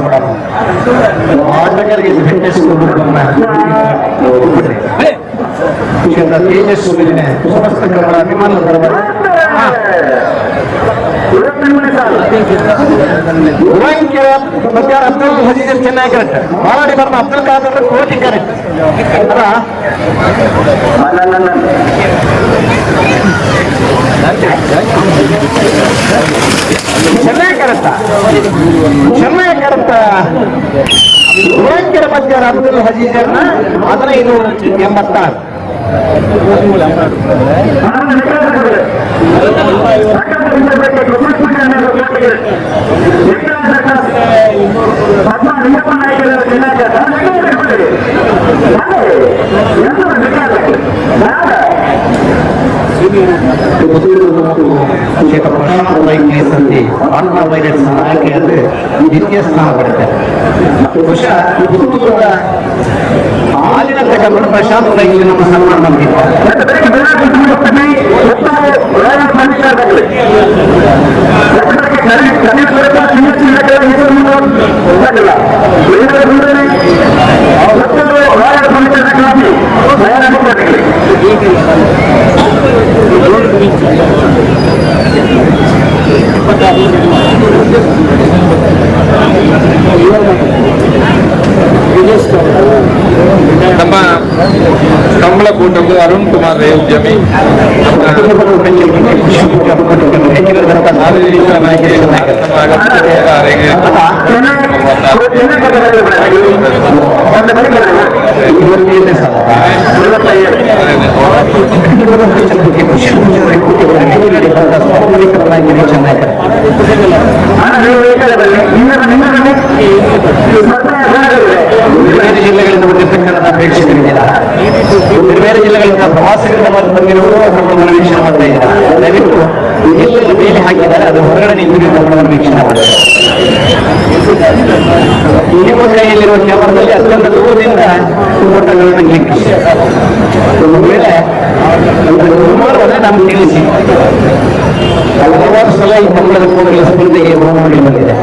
ಆಟಗಾರರಿಗೆ ಫಿಟ್ನೆಸ್ ತೇಜಸ್ ಸಮಸ್ತ ಕನ್ನಡ ಅಭಿಮಾನ ಅಬ್ದುಲ್ ಹಜೀಜ್ ಚೆನ್ನಾಗಿ ಕರೆಕ್ಟ್ ಮಾಲಾಡಿ ಬರ್ಮ ಅಬ್ದುಲ್ ಖಾದರ್ ಕೋಟಿ ಕರೆಕ್ಟ್ ಅಲ್ಲ. ಚೆನ್ನಾಗಿ ಕರೆಕ್ಟ ಚೆನ್ನಾಗಿ ಕರೆಕ್ಟ. ಯುವಕರ ಮಧ್ಯ ಅಬ್ದುಲ್ ಹಜೀಜರ್ನ 1586. ದ್ವಿತೀಯ ಸ್ಥಾನ ಪಡೆದಿದ್ದಾರೆ. ಬಹುಶಃ ಪುತ್ತೂರದ ಹಾಲಿನ ತಗೊಂಡು ಪ್ರಶಾಂತ್ ರೈ ನಮ್ಮ ಸನ್ಮಾನ ಮಾಡಿದ್ದಾರೆ. ನಮ್ಮ ಕಂಬಳಕೂಟದ ಅರುಣ್ ಕುಮಾರ್ ರೇ ಉದ್ಯಮಿ, ಬೇರೆ ಜಿಲ್ಲೆಗಳಿಂದ ಬಂದಿರತಕ್ಕಂಥ ಪ್ರೇಕ್ಷಕರಿದ್ದೀರಾ, ಬೇರೆ ಬೇರೆ ಜಿಲ್ಲೆಗಳಿಂದ ಪ್ರವಾಸಿಗರಿಂದ ಬಂದಿರುವವರು ಕಂಬಳವನ್ನು ವೀಕ್ಷಣೆ ಮಾಡ್ತಾ ಇದ್ದೀರಾ. ದಯವಿಟ್ಟು ಎಲ್ಲೆಲ್ಲಿ ಬೇಲಿ ಹಾಕಿದ್ದಾರೆ ಅದು ಹೊರಗಡೆ ನಿಂತು ಕಂಬಳವನ್ನು ವೀಕ್ಷಣೆ ಮಾಡ್ತಾರೆ. ನಿಮ್ಮ ಕೈಯಲ್ಲಿರುವ ಕ್ಯಾಮರಾದಲ್ಲಿ ಅತ್ಯಂತ ದೂರದಿಂದ ಫೋಟೋಗಳನ್ನು ಕ್ಲಿಕ್. ಒಂದು ವೇಳೆ ಸುಮಾರು ನಮ್ಗೆ ತಿಳಿಸಿ. ಹಲವಾರು ಸಲ ಈ ಕಂಬಳದ ಕೋಣಗಳ ಸ್ಪರ್ಧೆಗೆ ಬಹುಮಾನ ಬಂದಿದೆ.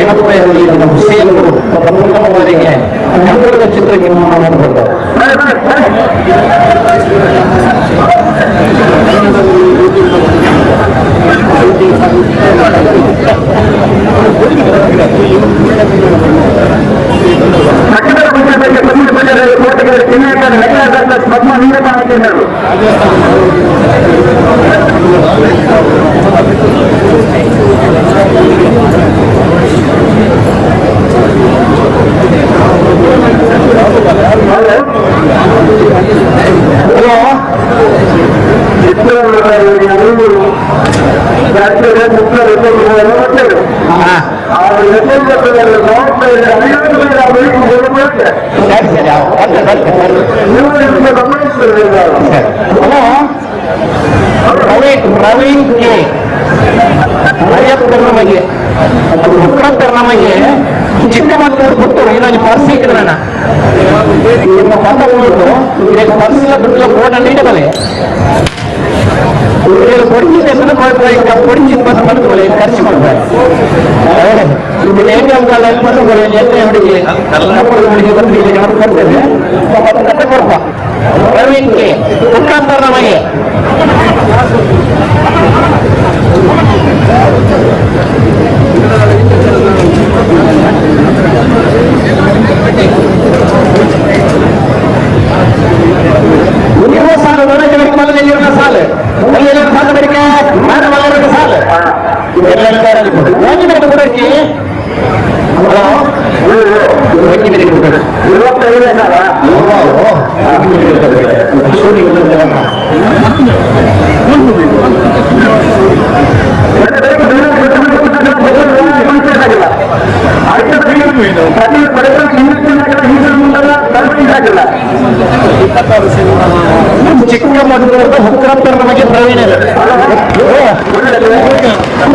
ಮಂಗಳೂರಿನ ಹುಸೇನ್ ಅವರು ಪ್ರಥಮ ಬಾರಿಗೆ ಕಂಬಳದ ಚಿತ್ರಕ್ಕೆ ಬಹುಮಾನ ಬಂದರು. ಪ್ರವೀಣ್ ಕೆ ನಮಗೆ ನಮಗೆ ಚಿಕ್ಕಮಗಳೂರು ಬಿಟ್ಟು ಇನ್ನೊಂದು ಪರ್ಸ್ ಇಟ್ಟಿದ್ರಣ್ಣ ನಿಮ್ಮ ಪಂದ ಉಂಟು ಪರ್ಸ್ ಬಿಟ್ಟು ಫೋನ್ ನೀಡಬಲೆ ಕೊಡಿಸಿ ಬಂದು ಖರ್ಚು ಮಾಡ್ತಾರೆ. ಪ್ರವೀಣ್ ಕೆ ಮುಖಾಂತರ ನಮಗೆ ಸಾಲು ಚಿಕ್ಕಮಗಳೂರು ಹುಕ್ಕರಪ್ಪರ ನಮಗೆ ಪ್ರವೀಣ. ನಮ್ಮ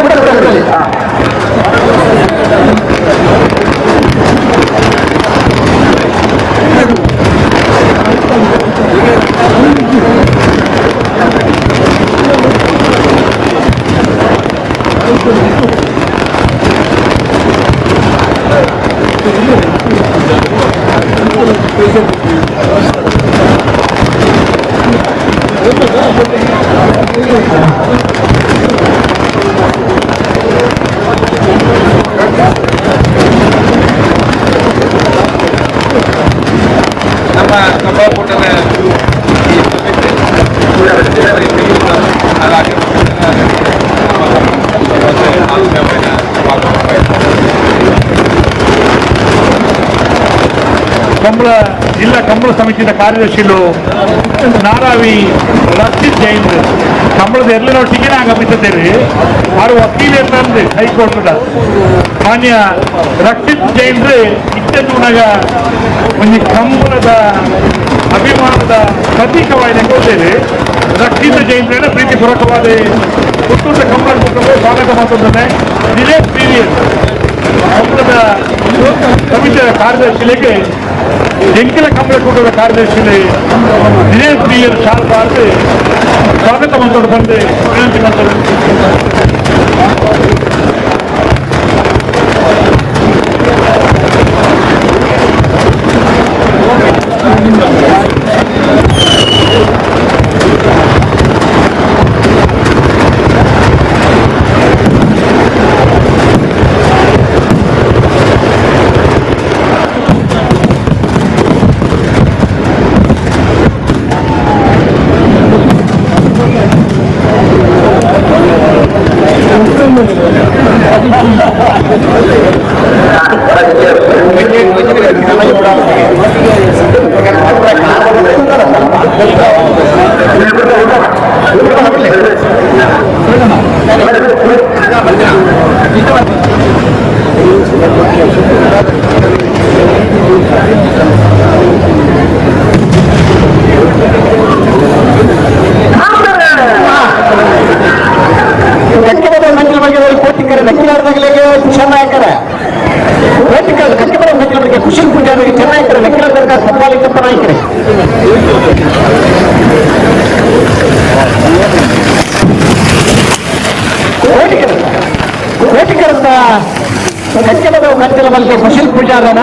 ಕಂಬಳಕೂಟದ ಈ ಸಭೆಗೆ Kambala ಜಿಲ್ಲಾ ಕಂಬಳ ಸಮಿತಿಯ ಕಾರ್ಯದರ್ಶಿಲು ನಾರಾವಿ ರಕ್ಷಿತ್ ಜೈನ್ ಕಂಬಳದ ಎಲ್ಲರೊಟ್ಟಿಗೆ ಆಗಮಿಸಿದ್ದೇವೆ. ಆರು ವಕೀಲರು ಹೈಕೋರ್ಟ್ ಮಾನ್ಯ ರಕ್ಷಿತ್ ಜೈನ್ರೆ ಇತ್ತೆಂದು ಒಂಜಿ ಕಂಬಳದ ಅಭಿಮಾನದ ಪ್ರತೀಕವಾದ ಕೊಡ್ತೇವೆ. ರಕ್ಷಿತ್ ಜೈನ್ರೆ ಪ್ರೀತಿಪೂರ್ವಕವಾದ ಪುತ್ತೂರು ಕಂಬಳ ಸ್ವಾಗತ ಮಾಡ್ತಂದ್ರೆ ದಿನೇಶ್ ಪಿ ಕಂಬಳದ ಸಮಿತಿಯ ಕಾರ್ಯದರ್ಶಿಗೆ ಎಂಕಿಲ ಕಂಬಳ ಕೂಟದ ಕಾರ್ಯದರ್ಶಿ ದಿನೇಶ್ ಪಿ ಶಾಲ್ ಬಾರ್ದು ಸ್ವಾಗತ ಮಾಡ್ಕೊಂಡು ಬಂದು ವಿನಂತಿ ಮಾಡ್ತಾರೆ. ಕುಶಲ್ ಪೂಜಾರನ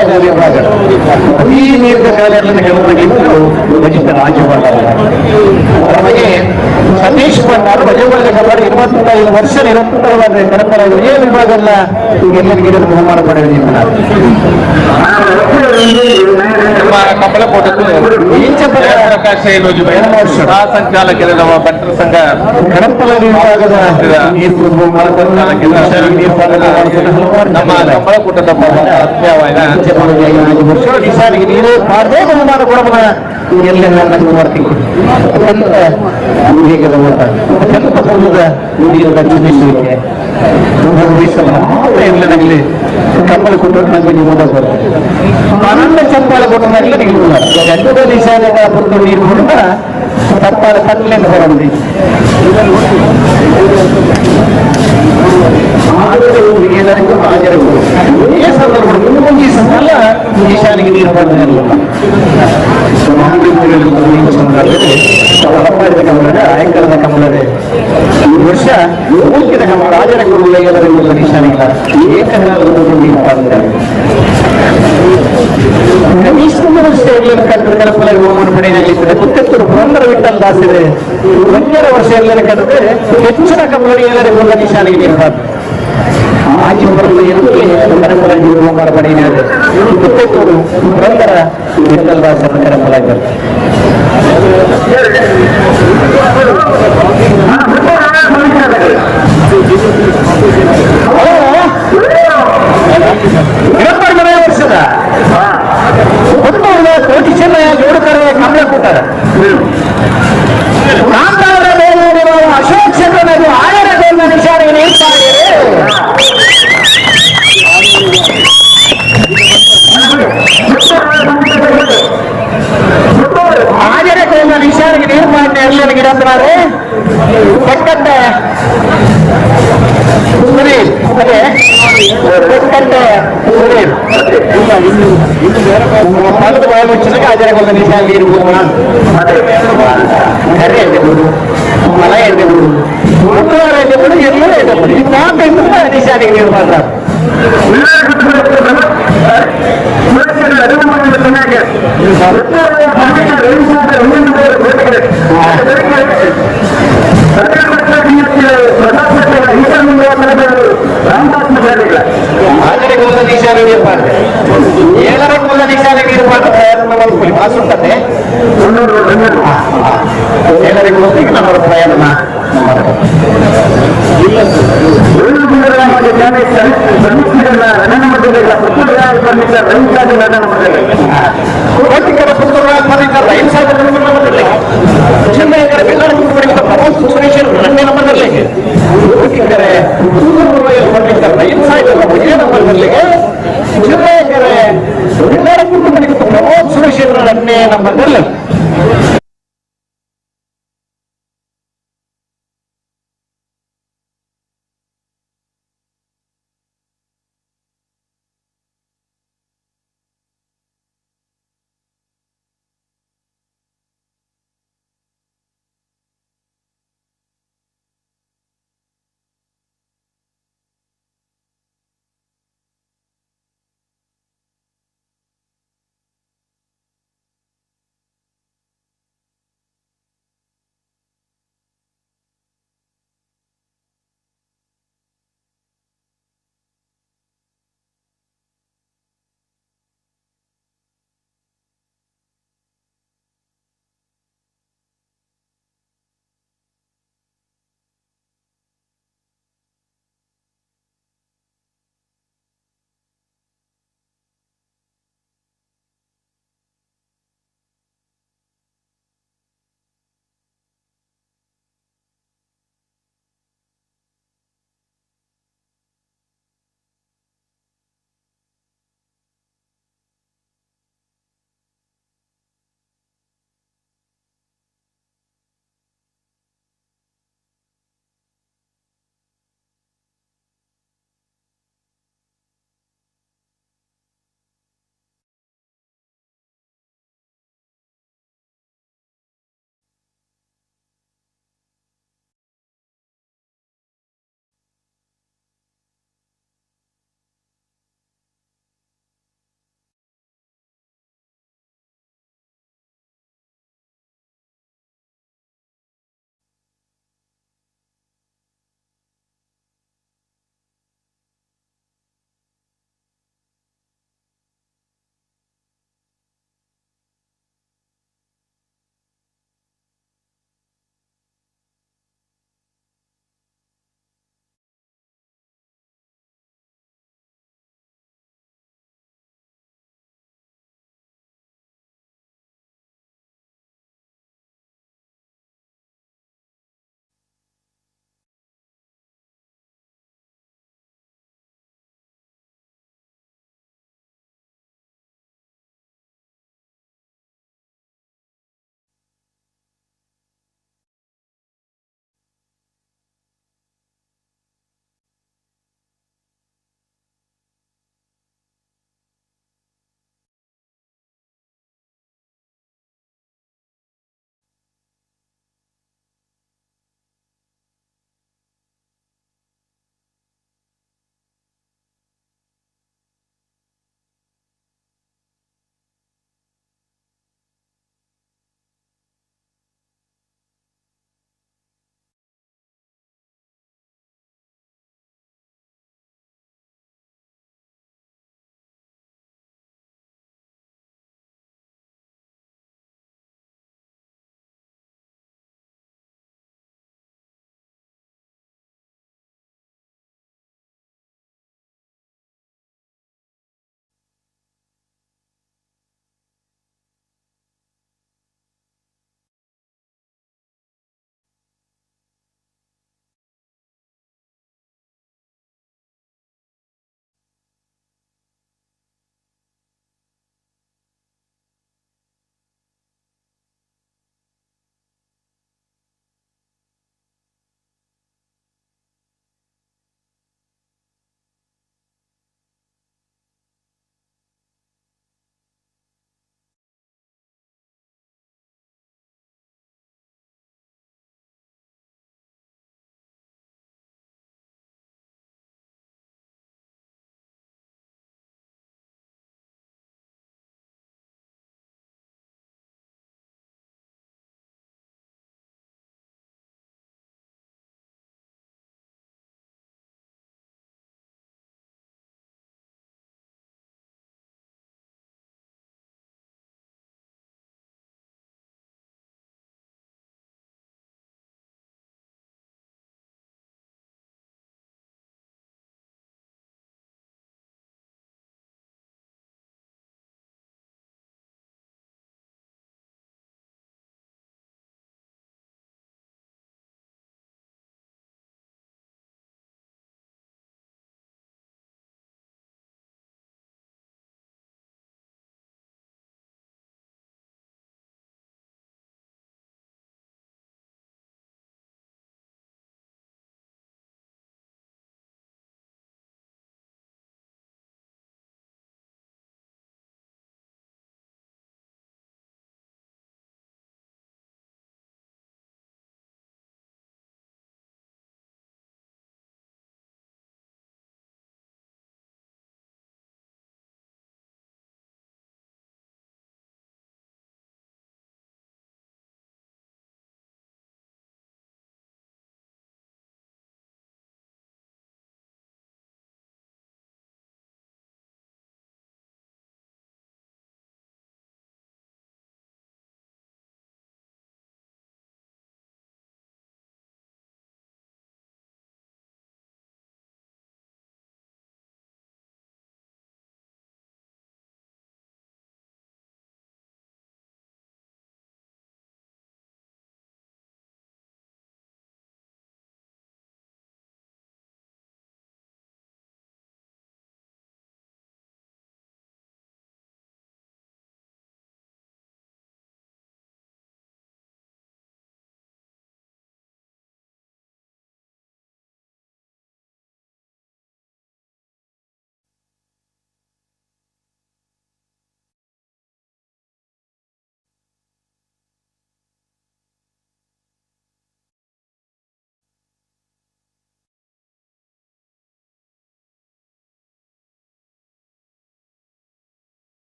1586. ಅತಿ ದೀರ್ಘಕಾಲ ವಜಿಷ್ಠ ರಾಜ್ಯಪಾಲ ನಮಗೆ ಸತೀಶ್ ಭಂಡಾರು ವಜಬಳ್ಳಿ ಕಬಡ್ಡಿ 25 ವರ್ಷ ನಿರಂತರವಾದ ಕಡಪರ ఏ ವಿಭಾಗಲ್ಲ ಎಲ್ಲರಿಗೆ ಬಹುಮಾನ ಪಡೆದಿದ್ದಾರೆ. ನಮ್ಮ ಕಂಬಳಕೋಟೆ ಸಂಚಾಲಕರ ನಮ್ಮ ಭಟ್ರ ಸಂಘ ಕಡಪಲ ವಿಭಾಗದ ನಮ್ಮ ಕಂಬಳಕೂಟದ ಆತ್ಮೀಯವಾದ ನೀರೇ ಪಾಡದೆ ಬಹುಮಾನ ಕೊಡಬಲ್ಲ ಎಲ್ಲೆಲ್ಲ ಮಾಡ್ತೀವಿ. ಅತ್ಯಂತ ವೇಗದ ಓಟ, ಅತ್ಯಂತ ಪೂರ್ಣದ ನೀರಿನ ಚುನಾಯಿಸುವಿಕೆ ಎಲ್ಲದಲ್ಲಿ ಕಂಬಳ ಕೊಟ್ಟರು ನಮಗೆ ನೀವು ಆನಂದ ಚಪ್ಪಾಳೆ ಕೊಟ್ಟರೆ ನೀವು ಗಡ್ಡದ ನಿಶಾನೆಗಳ ಪುರ್ತು ನೀರು ಕೊಟ್ಟ ಚಪ್ಪಾಳೆ ತಟ್ಟಲೆ ಹೊರಂದಿ ఏ సందర్భంలో ఈ సందర్భంలో దేశానికి నీరు పడలేదు. ಆಯಂಕರದ ಕಮಲದೆ ಈ ವರ್ಷ ಮೂಲ್ಕಿದ ಕಮಲ ರಾಜರ ಗುರುಗಳ ನಿಶಾನಿಗಳ ಪುತ್ತೂರು ಪುರಂದರ ವಿಠಲ್ ದಾಸಿದೆ 1.5 ವರ್ಷ ಎಲ್ಲರ ಕಟ್ಟಿದ್ರೆ ಹೆಚ್ಚಿನ ಕಮಲಡಿ ಎಲ್ಲರಿಗೂ ನಿಶಾನಿಗೆ ನೀರು ಆಜಿ ಪಡೆಯಿದೆ. ಪುತ್ತೂರು ಪುರಂದರ ವಿಠಲ್ ದಾಸರ ಕರಪಲಾಗಿದ್ದಾರೆ. ಇರಪ್ಪರ ವರ್ಷದ ಪುತ್ತೂರಿನ ಕೋಟಿ ಚೆನ್ನಯ್ಯ ಜೋಡುಕರೆ ಕಮಲ ಕೂಟಾರ ಕಾಂತಾರ ಬೇಲೂರಿನ ಅಶೋಕ್ ಚಂದ್ರನದು ಆಯರ ಗೋಲ್ನ ನಿಶಾನೆಗೆ ನೀಡ್ತಾರೆ. ಆಜರ ಗೋಲ್ನ ನಿಶಾನೆಗೆ ನೀರು ಮಾಡಿ ಎಲ್ಲರಿಗೆ ಗಿಡತ್ತಾರೆ. ಪಕ್ಕಂತೆ ಸುನೀಲ್ ಅದೇ ಪಕ್ಕಂತೆ ಸುನೀಲ್ ಪದದ ಬಾಯಿ ಆಜರ ಗೋಲ್ನ ನಿಶಾನೆ ನೀರು ಕರೆ ಮಲ ನಿಶಾನೆಗೆ ನೀರು ಮಾಡ್ತಾರೆ. ಏಳರ ಮೂಲ ನಿಶಾನೆಗೆ ನೀರು ಮಾಡ್ತಾರೆ ಪ್ರಯಾಣ ಮಾಡ್ಕೊಳ್ಳಿ ಪಾಸುಂಟದೆ ಏಳರಿಗೆ ನಮ್ಮ ಪ್ರಯಾಣ ಪ್ರಮೋದ್ ಸುರೇಶ್ ನಂಬರ್.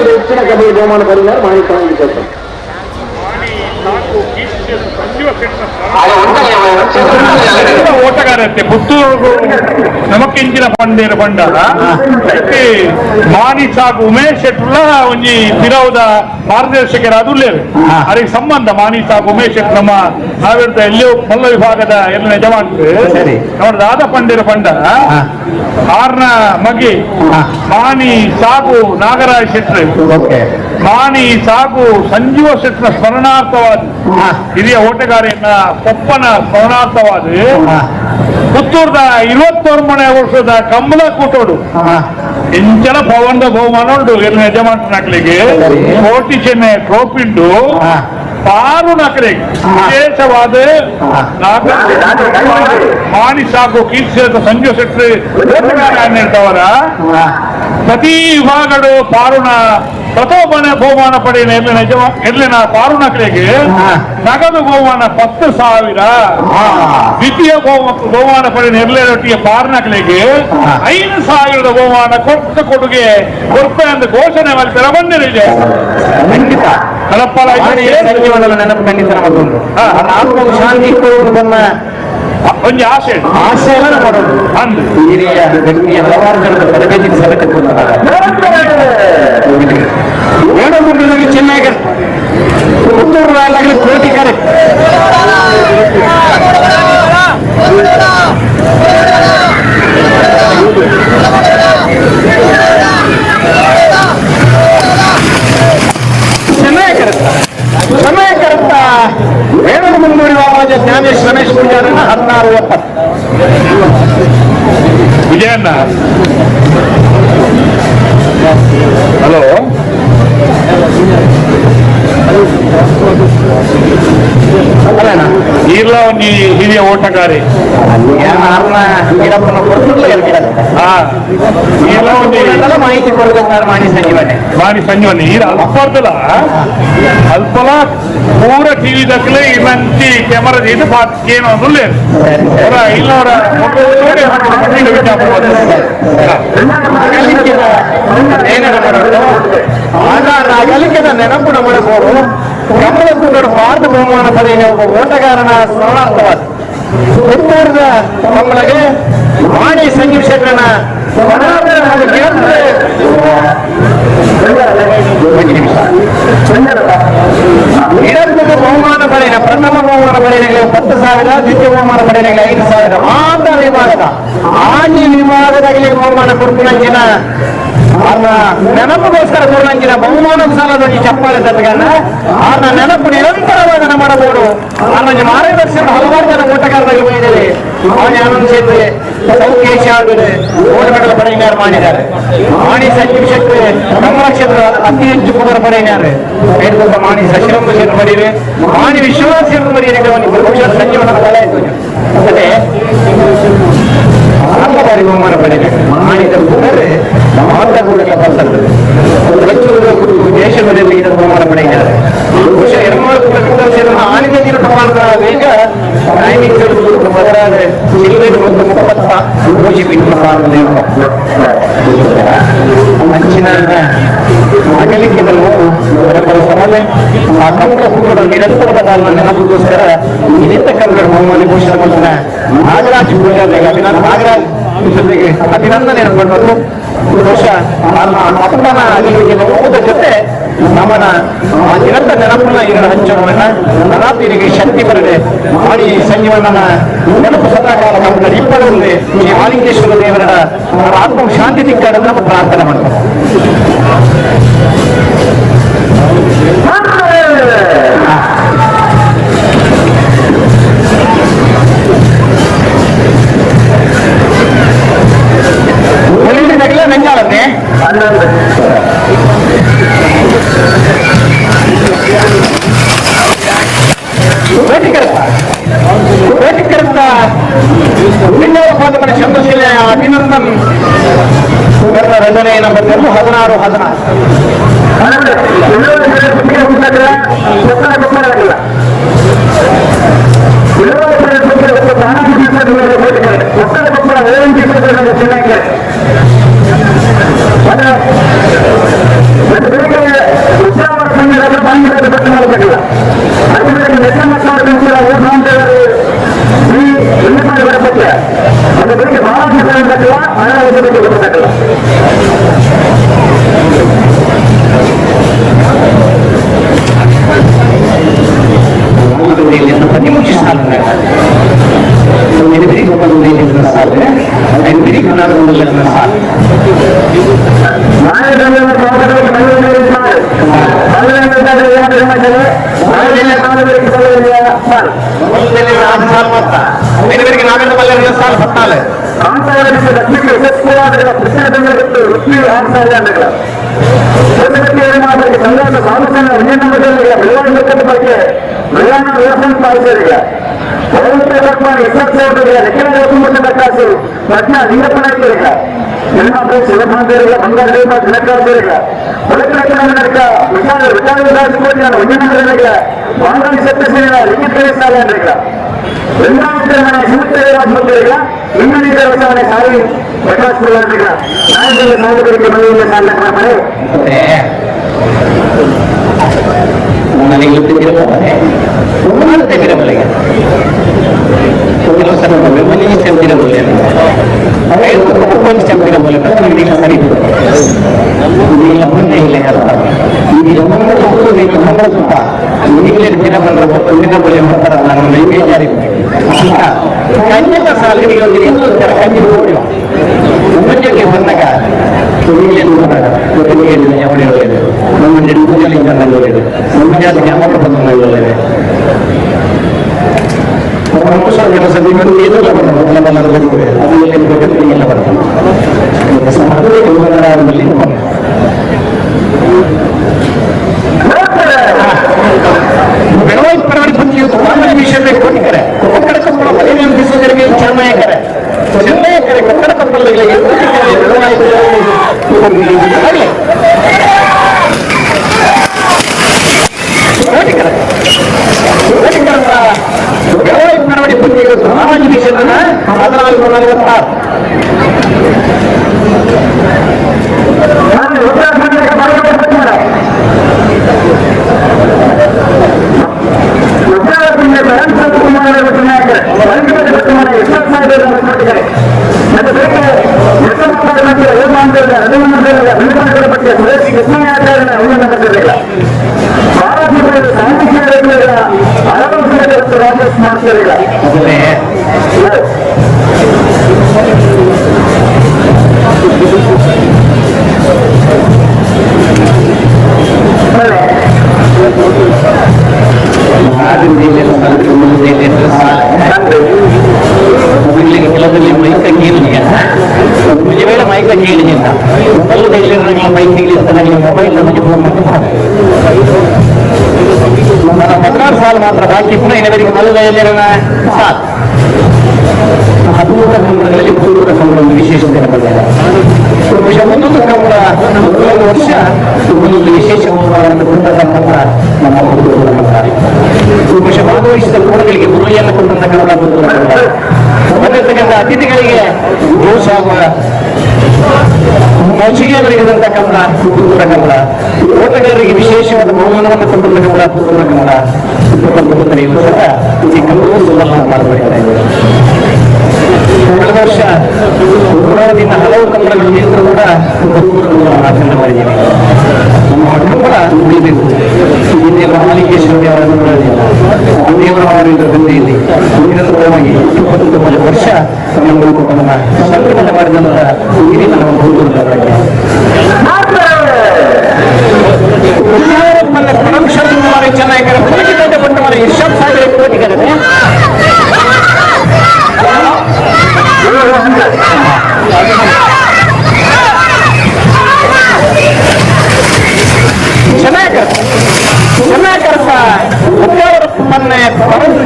ಹೆಚ್ಚಿನ ಕಬಡ್ಡಿ ಬಹುಮಾನ ಪಡೆದಿದ್ದಾರೆ ಮಾಣಿ ಸಾಗು. ಓಟಗಾರತ್ತೆ ಪುತ್ತೂರು ನಮಕ್ಕಿಂಚಿನ ಪಂಡೇರ ಪಂಡ ಮಾಣಿ ಸಾಕು ಉಮೇಶ್ ಶೆಟ್ಟರ್ಲ ಒಂಜಿ ಪಿರವುದ ಮಾರ್ಗದರ್ಶಕರಾದ ಉಲ್ಲೇರು ಅದಕ್ಕೆ ಸಂಬಂಧ ಮಾಣಿ ಸಾಕು ಉಮೇಶ್ ಶೆಟ್ಟರ್ ನಮ್ಮ ನಾವಿರ್ತ ಎಲ್ಲಿಯೋ ಮಲ್ಲ ವಿಭಾಗದ ಎಲ್ಲ ಯಜಮಾನ್ರು ನೋಡ ದಾದ ಪಂಡೇರ ಪಂಡ ಆರ್ನ ಮಗಿ ಮಾಣಿ ಸಾಕು ನಾಗರಾಜ್ ಶೆಟ್ರು ಮಾಣಿ ಸಾಕು ಸಂಜೀವ ಶೆಟ್ಟರ ಸ್ಮರಣಾರ್ಥವಾದ ಹಿರಿಯ ಓಟಗಾರಿಯನ್ನ ಪೊಪ್ಪನ ಸ್ಮರಣಾರ್ಥವಾದ ಪುತ್ತೂರ್ದ 21 ವರ್ಷದ ಕಮಲ ಕೂಟೋಡು ಇಂಚನ ಪವನ್ದ ಬಹುಮಾನ ಉಂಟು ಎಲ್ಲ ಯಜಮಾನಕ್ಲಿಗೆ ಕೋಟಿ ಚೆನ್ನೆ ಟ್ರೋಫಿ ಉಂಟು ಪಾರು ನಕಲಿಗೆ ವಿಶೇಷವಾದ ಮಾಣಿ ಸಾಕು ಕೀರ್ತಿ ಸಂಜು ಶೆಟ್ಟಿ ಓಟಗಾರ ಹೇಳ್ತವರ ಪ್ರತಿ ವಿಭಾಗಡು ಪಾರುನ ಪ್ರಥಮ ಬಹುಮಾನ ಪಡೆಯನ ಎಲ್ಲಿನ ಪಾರುನಕರಿಗೆ ನಗದು ಬಹುಮಾನ 10,000, ದ್ವಿತೀಯ ಬಹುಮಾನ ಪಡೆಯನ ಎಲ್ಲರೊಟ್ಟಿಗೆ ಪಾರುನಕರಿಗೆ 5,000 ಬಹುಮಾನ ಕೊಟ್ಟ ಕೊಡುಗೆ ಕೊಡ್ಪೆ ಅಂತ ಘೋಷಣೆ ಮಾಡ್ತಾರೆ ಬಂದಿದೆ. ನೆನಪು ಖಂಡಿತ ಶಾಂತಿ ಒಂದು ಆಸೆ ಆಸೆ ಎಲ್ಲ ಮಾಡೋದು ಹಿರಿಯ ವ್ಯಕ್ತಿಯ ಹಲವಾರು ಜನರ ತರಬೇತಿ ಸಲಹೆ ಏಳು ಚೆನ್ನಾಗಿ ಪುತ್ತೂರು ರಾಯಲಾಗಲಿ ಕೋಟಿ ಕರೆ ಚೆನ್ನಾಗಿ ಕರೆತ ಸಮಯ ಕರೆತ ವೇಣು ಮುಂದೂರಿ ವಾಮಾಜ ಜ್ಞಾನೇಶ್ ರಮೇಶ್ ಪೂಜಾರನ್ನ 16-70. ವಿಜಯಣ್ಣ ಹಲೋ ಇಲ್ಲ ಒಂದು ಹಿರಿಯ ಓಟಗಾರಿ ಮಾಹಿತಿ ಕೊಡಬೇಕು ಮಾಣಿ ಸಂಜೀವನೆ ಮಾಣಿ ಸಂಜೀವನಿ ಈ ಅಲ್ಪರ್ದಲ್ಲ ಅಲ್ಪಲ ಪೂರ ಟಿವಿ ದಕ್ಕಲೆ ಇವಂತಿ ಕ್ಯಾಮರಾ ಇದು ಏನು ಅನ್ನೋಲ್ಲ ಇಲ್ಲವರ ಅಗಲಿಕೆದ ನೆನಪು ಮಾಡಬಹುದು. ಕಮಲ ಕೂಡರು ಭಾರತ ಬಹುಮಾನ ಪಡೆಯ ಒಬ್ಬ ಓಟಗಾರನ ಸ್ಮರಣಾರ್ಥವಾದ ಪುತ್ತೂರದ ಕಮಲಗೆ ಮಾಣಿ ಸಂಜೀವ್ ಶೆಟ್ಟರನ ಬಹುಮಾನ ಪಡೆಯ ಪ್ರಥಮ ಬಹುಮಾನ ಪಡೆಯ 10,000, ದ್ವಿತೀಯ ಬಹುಮಾನ ಪಡೆಯ 5,000 ಮಾತ್ರ ವಿಭಾಗದ ಆಣಿ ವಿಭಾಗದಾಗಲಿ ಬಹುಮಾನ ಕೊಡ್ಪುನಂಚಿನ ನೆನಪುಗೋಸ್ಕರ ಕೊಡುವಂಚಿನ ಬಹುಮಾನ ಸಾಲದಲ್ಲಿ ಚಪ್ಪಾಳೆ ತಟ್ಟಗನ್ನ ಆರ್ನ ನೆನಪು ನಿರಂತರವಾಗಿ ಮಾಡಬಹುದು. ಆರ್ನ ಮಾರ್ಗದರ್ಶನ ಹಲವಾರು ಜನ ಓಟಗಾರರಾಗಿ ಬಂದಿದ್ದಾರೆ. ಆನಂದ್ ಸೇತುವೆ ಸೌಕೇಶ್ ಓಟಗಾರರ ಪಡೆಯಿನಾರು ಮಾಡಿದ್ದಾರೆ. ಮಾಣಿ ಸಂಜೀವ್ ಶೆಟ್ಟಿ ಕಮಲ ಕ್ಷೇತ್ರ ಅತಿ ಹೆಚ್ಚು ಪುನರ್ ಪಡೆಯಿನಾರು ಮಾಣಿ ಶಶಿರಂಗ ಶೆಟ್ಟಿ ಪಡೆಯಿರಿ, ಮಾಣಿ ವಿಶ್ವನಾಥ್ ಶೆಟ್ಟಿ ಪಡೆಯಿರಿ. ಬಹುಶಃ ಸಂಜೀವನ ಕಲೆ ಆಯ್ತು ಅದೇ ಬಾರಿ ಬಹುಮಾನ ಪಡೆಯಬೇಕು. ಮಾಡಿದ ಕೂಡಲೇ ಮಾತ ಕೂಡ ಬರ್ತದೆ. ದೇಶದಲ್ಲಿ ಇದರ ಬಹುಮಾನ ಪಡೆಯಿದ್ದಾರೆ. ಬಹುಶಃ ಎರ್ಮಾಳು ಆನಿದ ನೀರು ಪ್ರಮಾಣದ ವೇಗ ಅಂಚಿನ ಅಗಲಿಕೆ ಸಮಾನೆ ಆ ಕಮಲ ಕೂಡಲು ನಿರಂತರದ ನೆನಪಿಗೋಸ್ಕರ ನಿಂತ ಕನ್ನಡ ಬಹುಮಾನ ಘೋಷಣೆ ಮಾಡ್ತಾನೆ ನಾಗರಾಜ್ ಪೂಜಾರಿಗೆ ನಾಗರಾಜ್ ಜೊತೆಗೆ ಅಭಿನಂದನೆ ಪಡುವುದು. ಬಹುಶಃ ಅಪ್ಪನ ಅಗಲಿಕೆ ನೋವುದ ಜೊತೆ ನಮ್ಮನ ಆ ನಿರಂತರ ನೆನಪನ್ನ ಈಗ ಹಂಚೋಣ. ನನಾತಿರಿಗೆ ಶಕ್ತಿ ಬರದೆ ಮಾಡಿ ಸಂಜೀವನನ ನೆನಪು ಸದಾಕಾಲ ನಮ್ಮ ಇಪ್ಪರಲ್ಲಿ ಈ ಮಾಲಿಂಗೇಶ್ವರ ದೇವರ ಆತ್ಮ ಶಾಂತಿ ತಿಕ್ಕಡನ್ನು ನಮ್ಮ ಪ್ರಾರ್ಥನೆ ಮಾಡ್ತಾರೆ. ನಂಜಾಳನ್ನೇ ಚಂದ್ರಶೀಲ ಅಭಿನಂದನ್ ಮುದ್ದನೆ ನಂಬರ್ 16 16.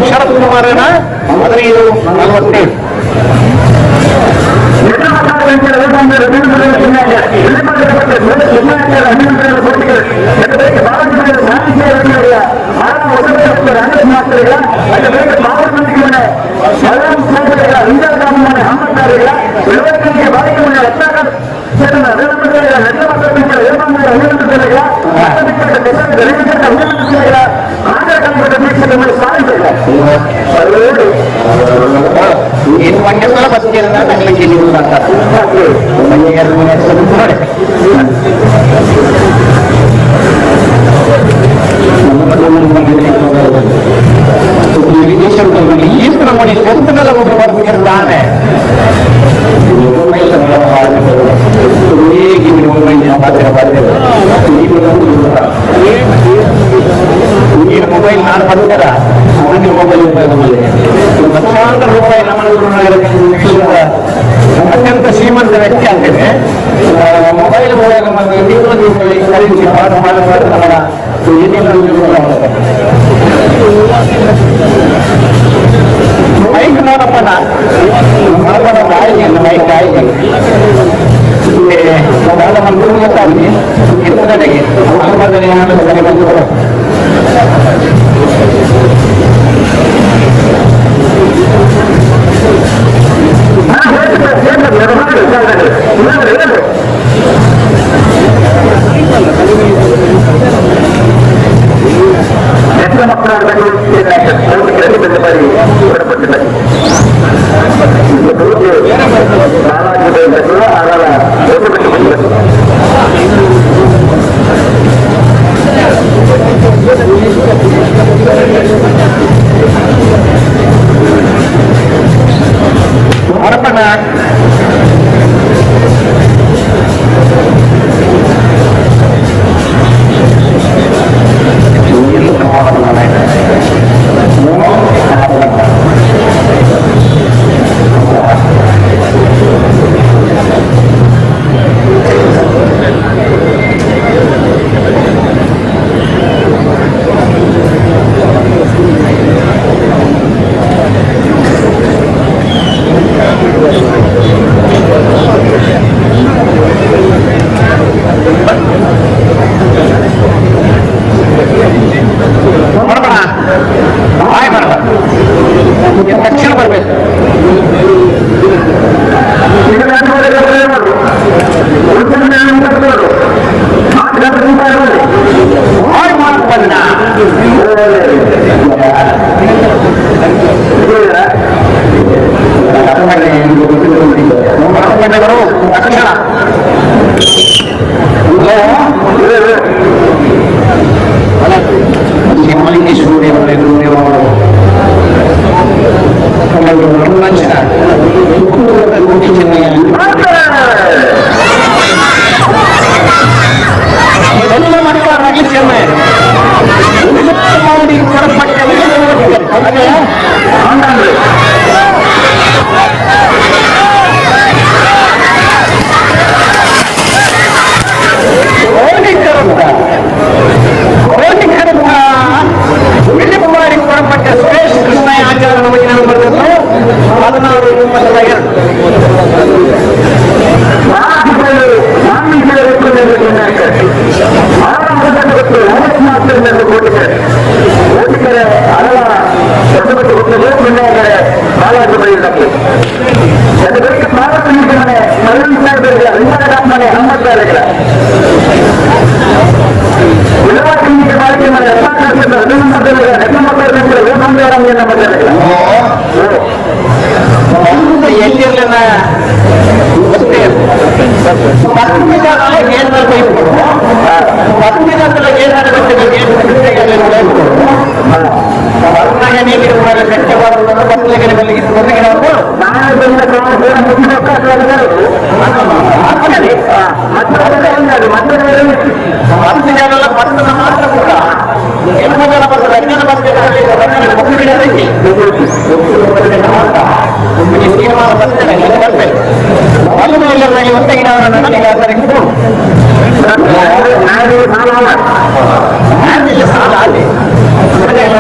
ಶರತ್ ಕುಮಾರನ 15 47. ಅತ್ಯಂತ ಶ್ರೀಮಂತ ವ್ಯಕ್ತಿ ಆಗ್ತದೆ. ಮೊಬೈಲ್ ಮೂಲಕ ಖರೀದಿಸಿ ಮೈಕ್ ನೋಡಪ್ಪನ ಮೈಕ್ ಆಯ್ತು ತಕ್ಷಣ ಬರಬೇಕು.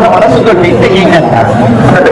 ಮನಸ್ಸು ದೊಡ್ಡ ಇದ್ದ ಅಂತ ಮರ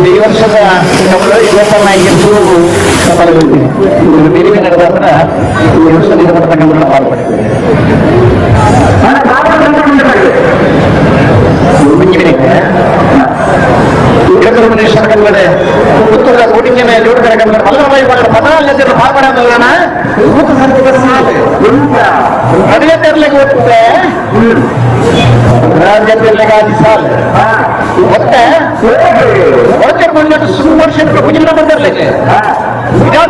ಈ ವರ್ಷದ ಈ ವರ್ಷದ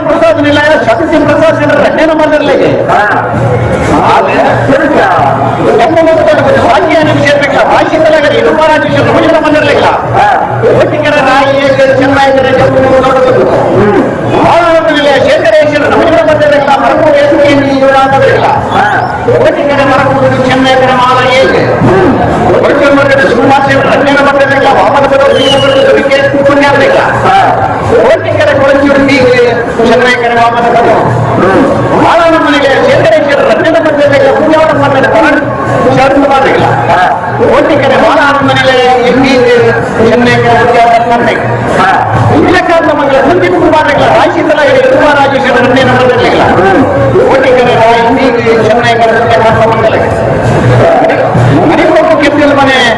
ಪ್ರಸಾದ್ ನಿಲಯ ಸತ್ಯ ಪ್ರಸಾದ್ ರಚನೆ ಮಾಡಿರಲಿಕ್ಕೆ ಮನೆ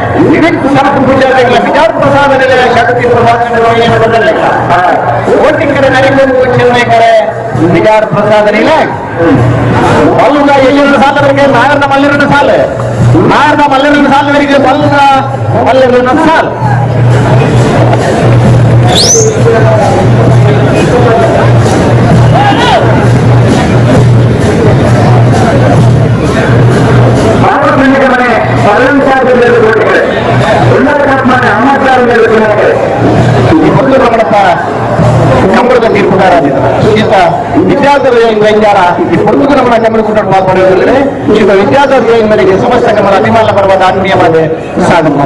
ಮಾತ ಕಂಬಳದ ತೀರ್ಪುಗಾರಾಗಿದ್ದರು. ಶ್ರೀಯುತ ವಿದ್ಯಾಧರ ವೆಂಜಾರ ಈ ಪೊರ್ತುಗು ನಮ್ಮ ಕನ್ನಡ ಕೂಟ ಪಾಲ್ಪಡೆಯುವುದಿಲ್ಲ. ಶ್ರೀಯುತ ವಿದ್ಯಾಧರ ಜೈನ್ ಮೇರೆಗೆ ಸಮಸ್ತ ಕಮಲ ಅಭಿಮಾನ ಪರ್ವದ ಆತ್ಮೀಯವಾದ ಸ್ವಾಗತ.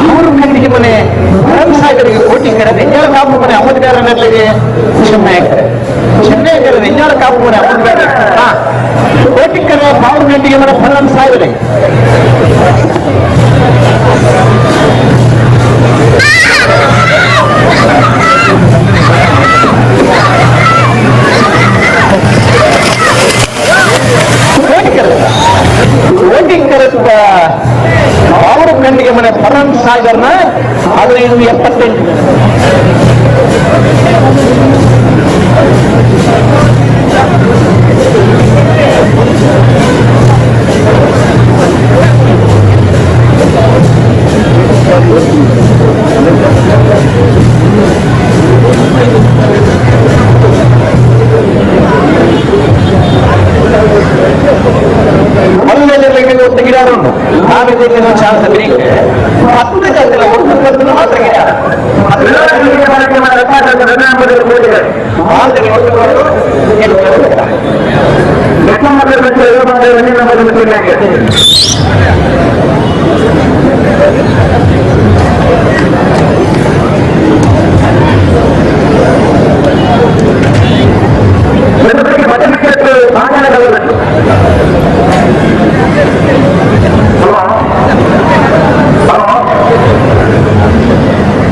ಮೂರು ಖಂಡಿಗೆ ಮನೆ ಸಾಗರಿಗೆ ಕೋಟಿ ಕರೆ ನೆಂಜಾಳ ಕಾಪು ಮನೆ ಅಹಮದ್ಗಾರನಲ್ಲಿಗೆ ಚೆನ್ನೈಕರೆ ಚೆನ್ನೈಕರೆ ನೆಂಜಾಳ ಕಾಪು ಮನೆ ಅಹಮದ್ಗಾರ ಹಾ ಕೋಟಿ ಕರೆ ಬಾವು ಗಂಟಿಗೆ ಮನೆ ಫಲಂ ಸಾಗರೆ ಕೋಟಿ ಕರೆ ಅವರು ಖಂಡಿಗೆ ಮನೆ ಫಲಂ ಸಾಗರ್ನ 1578. ಮೊದಲನೇ ಗಿಡಾರುಂಟು ನಾವಿದ್ದೇನೆ ಚಾನ್ಸ್ ಹತ್ತು ಜಾತಿಲ್ಲ ಒಂದು ಬಂದು ಮಾತ್ರ ಗಿಡ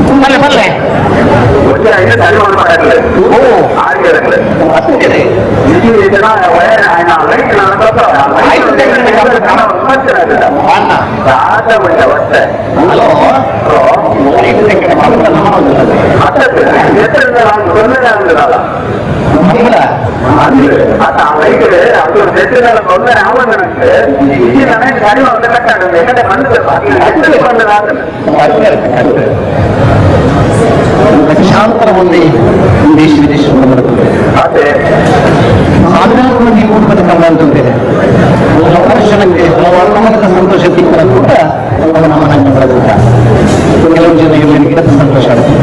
ಬಲ್ಲೆ ಬಲ್ಲೆ ಲಕ್ಷಾಂತರ ಮಂದಿ ದೇಶ ವಿದೇಶ ಸಾವಿರಾರು ಮಂದಿ ಕುಟುಂಬದ ಕಮಲ ಹಲವಾರು ಜನಕ್ಕೆ ಹಲವಾರು ನಮ್ಮದ ಸಂತೋಷ ತಿಕ್ಕರ ಕೂಡ ನಮ್ಮ ಬೆಳೆದಿಲ್ಲ. ಕೆಲವು ಜನ ಇರಲಿ ಗಿಡದ ಸಂತೋಷ ಆಗುತ್ತೆ,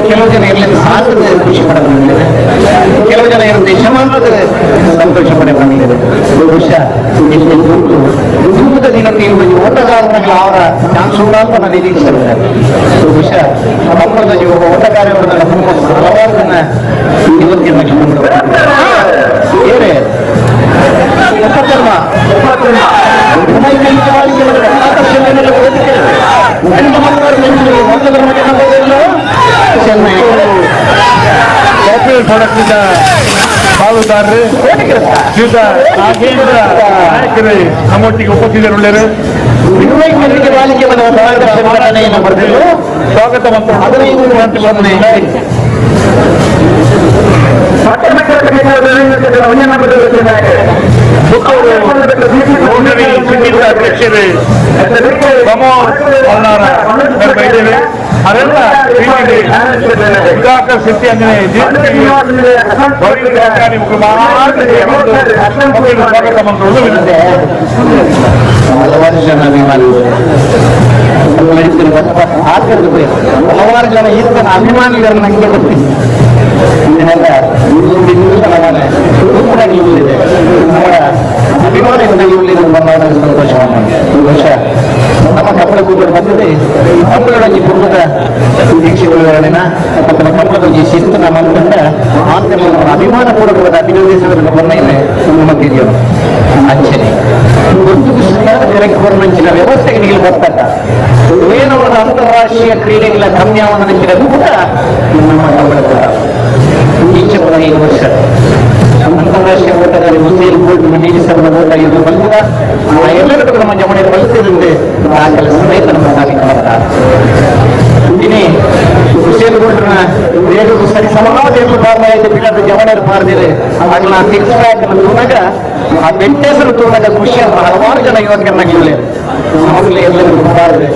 ಕೆಲವು ಜನ ಇರಲಿ ಸಾಕದ ಖುಷಿ ಪಡಬಂದಿದೆ, ಕೆಲವು ಜನ ಇರೋ ದೇಶಮಾನದ ಸಂತೋಷ ಪಡೆ ಬಂದಿದೆ. ಬಹುಶಃ ದುಃಖದ ದಿನಕ್ಕೆ ಓಟಗಾರನ ಅವರ ಚಾನ್ಸ್ ಅಂತ ನಾನು ನಿರೀಕ್ಷಿಸಿದ್ದೇನೆ. ಬಹುಶಃ ಕಂಬಳದ ಒಬ್ಬ ಓಟಗಾರ ಹಲವಾರು ಜನ ಇವತ್ತಿನ ಏನೇ ಕ್ಯಾಪಿಟಲ್ ಪ್ರಾಡಕ್ಟ್ನಿಂದ ಪಾಲುದಾರರು ಶ್ರೀಯುತ ನಾಗೇಂದ್ರ ನಾಯಕರು ನಮ್ಮೊಟ್ಟಿಗೆ ಉಪಸ್ಥಿತರುಳ್ಳರು. ಸ್ವಾಗತ ಮತ್ತು ರೋಟರಿ ಸಿಟಿದ ಅಧ್ಯಕ್ಷರು ಪ್ರಮೋದ್ ಮಲ್ನಾರ ಇದ್ದೇವೆ. ಅದೆಲ್ಲ ಸುಧಾಕರ್ ಶೆಟ್ಟಿ ಅಂಜನೆ ಸ್ವಾಗತ ಮಂತ್ರವನ್ನು ಹಲವಾರು ಜನ ಅಭಿಮಾನಿಗಳು ಹಲವಾರು ಜನ ಈತನ ಅಭಿಮಾನಿಗಳನ್ನು ನನಗೆ ಗೊತ್ತಿದೆ. ಅಭಿಮಾನಿಗಳು ಸಂತೋಷ. ಬಹುಶಃ ನಮ್ಮ ಕಪ್ಪಳ ಕೂಟರು ಬಂದಿದೆ ಕಂಬಳೊಳಗೆ ಕುಟುಂಬದ ವೀಕ್ಷಕರುಗಳನ್ನ ಮತ್ತು ನಮ್ಮ ಕಂಬಳದೊಂದು ಶಿಸ್ತನ್ನ ಮಂತ್ರ ಆಂತರಿಕ ಅಭಿಮಾನ ಪೂರ್ವಕವಾದ ಅಭಿನಂದಿಸುವುದನ್ನು ಬಂದ ನಮ್ಮ ಹಿರಿಯರು ಅಂಚನೆ ಮಂಚಿನ ವ್ಯವಸ್ಥೆಗೆ ಬರ್ತಕ್ಕ ಏನೋ ಒಂದು ಅಂತಾರಾಷ್ಟ್ರೀಯ ಕ್ರೀಡೆಗಳ ಗಮ್ಯವನ್ನು ಕೂಡ ನಮ್ಮ ಕಂಬಳ ಕೂಡ ಈಚೆ 15 ವರ್ಷ ಅಂತಾರಾಷ್ಟ್ರೀಯ ಓಟದಲ್ಲಿ ಮುಸೇಲ್ ಬೋಲ್ಟ್ ಮನೇಲಿ ಓಟ ಇದು ಬಂದ ಆ ಎಲ್ಲರಿಗೂ ನಮ್ಮ ಜಮಣೆ ಬಳಸಿದಂತೆ ಆ ಕೆಲಸ ಸಮೇತ ನಮ್ಮ ಸಾಧಿಕ ಇನಿ ಹುಸೇನ್ ಬೋಲ್ಟ್ನ ವೇಗಕ್ಕೂ ಸರಿ ಸಮವಾದ ಬಾರ್ದ ಬಿಡದ ಜವಣರು ಬಾರದಿದೆ ಆಗಲ ಸಿಕ್ಸ್ ಪ್ಯಾಕ್ ತೂನಾಗ ಆ ಬೆಟ್ಟೆಸರು ತೋಡದ ಖುಷಿಯ ಹಲವಾರು ಜನ ಯುವಕರನ್ನಾಗಿಲ್ಲ ನಮ್ಮಲ್ಲಿ ಎಲ್ಲರೂ ಗೊತ್ತಾದ್ರೆ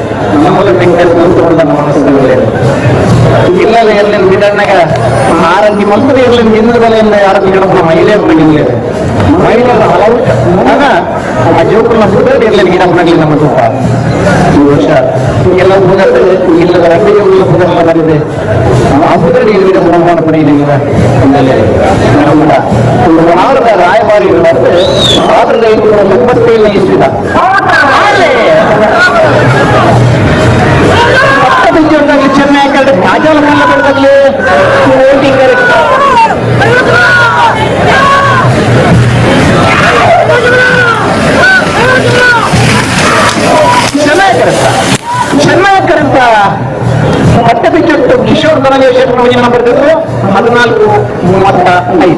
ನಮ್ಮಲ್ಲಿ ಬೆಟ್ಟೆಸರು ತೋಡದ ಮನಸ್ಸಿಲ್ಲ ಇಲ್ಲಲ್ಲ ಎಲ್ಲೆಲ್ಲಿ ಬಿಡಣ್ಣಾಗ ಆರಂತಿ ಮೊದಲು ಇರಲಿ ಹಿಂದಿನ ಬೆಲೆಯಿಂದ ಆರಂತಿ ಗಿಡ ಮಹಿಳೆಯರು ಮಹಿಳೆಯರ ಹಲವು ಆ ಜೋಕರ್ನ ಬುಡಗಡೆ ಇರಲಿ ಗಿಡ ಮನಗಲಿ ನಮ್ಮ ತೂಕ ಈ ವರ್ಷ ಎಲ್ಲ ಹೋಗತ್ತೆ ಇಲ್ಲದ ರಂಬಿಗೆ ಹೋಗಲ್ಲ ಬಂದಿದೆ ಆ ಬುಡಗಡೆ ಇಲ್ಲಿಗೆ ಬಹುಮಾನ ಪಡೆಯಲಿಲ್ಲ ನಮ್ಮ ರಾಯಭಾರಿ 1997 ಇಸ್ವಿದ ಪಕ್ಕ ಚೆನ್ನೈ ಕಡೆ ಕಾಜಾಲ ಕಲ್ಲ ಬೆಳೆದಾಗಲಿ ಚೆನ್ನೈ ಕರೆಂತ ಪಟ್ಟ ಬಿಚ್ಚೊಟ್ಟು ಕಿಶೋರ್ ಧನಂಜಯ ಶೆಟ್ಟರ್ ಬರೆದಿದ್ರು 14:35.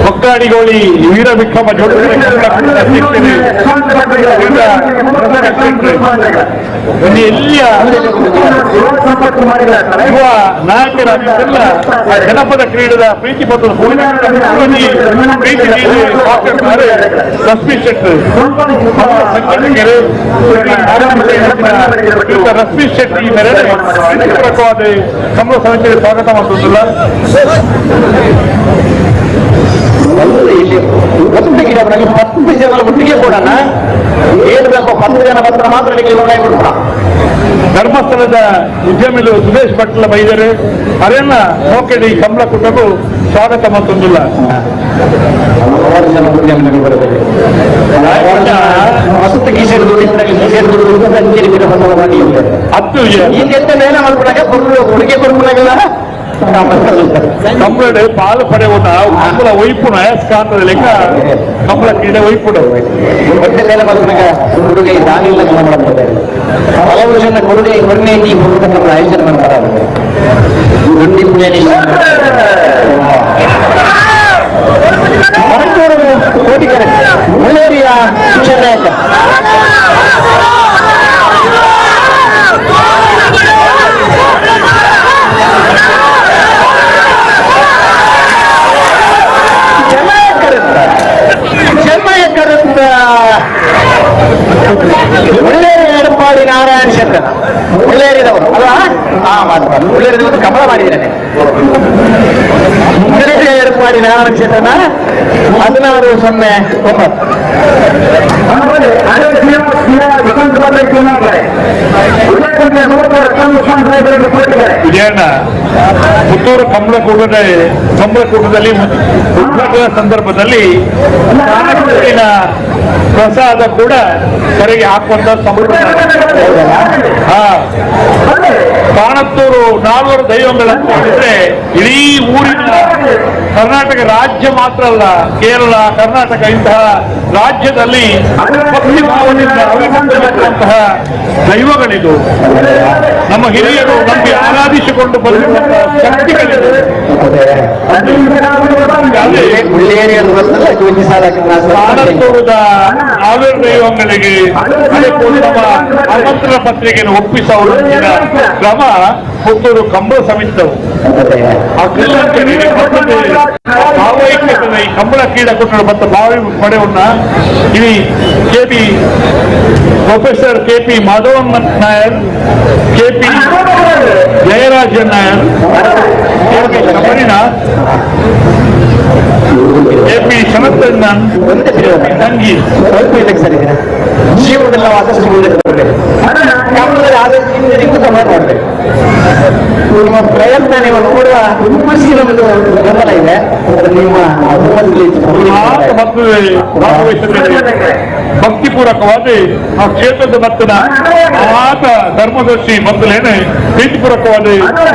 ಕೊಕ್ಕಾಡಿಗೋಳಿ ವೀರ ವಿಕ್ರಮ ಎಲ್ಲಿಯ ಯುವ ನಾಯಕರಾಗಿದ್ದೆಲ್ಲ ಜನಪದ ಕ್ರೀಡೆದ ಪ್ರೀತಿ ಪತ್ರ ಪ್ರೀತಿ ರಶ್ಮಿ ಶೆಟ್ಟಿ ಸಂಘಟಕರು ರಶ್ಮಿ ಶೆಟ್ಟಿ ಮೇರೆಗೆ ಪ್ರೀತಿಪೂರ್ವಕವಾದ ಕಮಲ ಸಮಿತಿಗೆ ಸ್ವಾಗತ ಮಾಡುವುದಿಲ್ಲ. ಇಲ್ಲಿ ಒಂದು ಗಿಡಗಳಲ್ಲಿ 10 ಜನ ಒಟ್ಟಿಗೆ ಕೊಡೋಣ, ಏನು ಬೇಕೋ 10 ಜನ ಬಂದ್ರೆ ಮಾತ್ರ ಬಿಡ್ತಾರ. ಧರ್ಮಸ್ಥಳದ ಉದ್ಯಮಿಲು ಸುದೇಶ್ ಭಟ್ಲ ಬೈದರು ಅದನ್ನ ಮೋಕೆಡಿ ಕಮಲ ಕುಟುಂಬ ಸ್ವಾಗತ ಮತ್ತೊಂದಿಲ್ಲ. ಕಮಲಡೆ ಪಾಲು ಪಡೆಯುವ ಕಮಲ ಒಯ್ಪುಣ ಅಯಸ್ಕಾಂತದ ಲೆಕ್ಕ ಕಮಲ ಕ್ರೀಡೆ ಒಯ್ಪುಣ ಕೊಡುಗೆ ದಾನಿಲ್ಲ ಮಾಡ್ತಾರೆ. ಹಲವು ಜನ ಕೊಡುಗೆ ಕೊಡುಗೆ ಆಯೋಜನೆ ಮಾಡ್ತಾರೆ. ಕೋಟಿಕರೆ ಮುಳ್ಳೇರಿಯ ಶಿಕ್ಷಣ ಮುಳ್ಳೇರಿ ಎಡಪಾಡಿ ನಾರಾಯಣ ಶೆಟ್ಟರ್ ಮುಳ್ಳೇರಿದವರು ಅಲ್ವಾ? ಹಾ, ಮಾತು ಮುಳ್ಳೇರಿದವರು ಕಮಲ ಮಾಡಿದ್ದೇನೆ. ಮುಳ್ಳೇರಿ ಎಡಪಾಡಿ ನಾರಾಯಣ ಶೆಟ್ಟರ್ನ 16-09. ವಿಜಯಣ್ಣ, ಪುತ್ತೂರು ಕಮಲಕೂಟದಲ್ಲಿ ಉದ್ಘಾಟನಾ ಸಂದರ್ಭದಲ್ಲಿ ಪ್ರಸಾದ ಕೂಡ ಕರೆಗೆ ಹಾಕುವಂತ ಸಂಪ್ರದಾಯ. ಕಾಣತ್ತೂರು ನಾಲ್ವರು ದೈವಗಳಂತ ಹೇಳಿದ್ರೆ ಇಡೀ ಊರಿನ ಕರ್ನಾಟಕ ರಾಜ್ಯ ಮಾತ್ರ ಅಲ್ಲ, ಕೇರಳ, ಕರ್ನಾಟಕ ಇಂತಹ ರಾಜ್ಯದಲ್ಲಿ ಭಕ್ತಿ ಭಾವದಿಂದ ಅವಿಭಕ್ತವಾದಂತಹ ದೈವಗಳಿದು. ನಮ್ಮ ಹಿರಿಯರು ನಮಗೆ ಆರಾಧಿಸಿಕೊಂಡು ಬಂದಿರುವಂತಹ ಶಕ್ತಿಗಳಿದು. ಕಾಣತ್ತೂರದ ನಾಲ್ವರು ದೈವಗಳಿಗೆ ಆಮಂತ್ರಣ ಪತ್ರಿಕೆಯನ್ನು ಒಪ್ಪಿಸುವ ಕ್ರಮ ಪುತ್ತೂರು ಕಂಬಳ ಸಮಿತಿದವು. ಆ ಭಾವೈಕ್ಯತೆ ಈ ಕಂಬಳ ಕ್ರೀಡಾಕೂಟಗಳು ಮತ್ತು ಭಾವಿ ಪಡೆಯನ್ನ ಇಲ್ಲಿ K P professor K P Madhavan Nair, K P Jayarajan Nair, K P Sabarinath, K P Sharathannan, ತಂಗಿ ಜೀವನದಲ್ಲಿ ನಾವು ಆದಷ್ಟು ಮುಂದೆ ಬರಬೇಕು. ಆದಷ್ಟು ಮಾಡಬೇಕು. ನಿಮ್ಮ ಪ್ರಯತ್ನ ನೀವು ನೋಡುವ ಖುಷಿ ನಮ್ಮದು ಬೆಂಬಲ ಇದೆ. ಭಕ್ತಿಪೂರ್ವಕವಾದ ಆ ಕ್ಷೇತ್ರದ ಭಕ್ತನ ಆತ ಧರ್ಮದರ್ಶಿ ಬಂದಲೇನೆ ಪ್ರೀತಿಪೂರ್ವಕವಾದ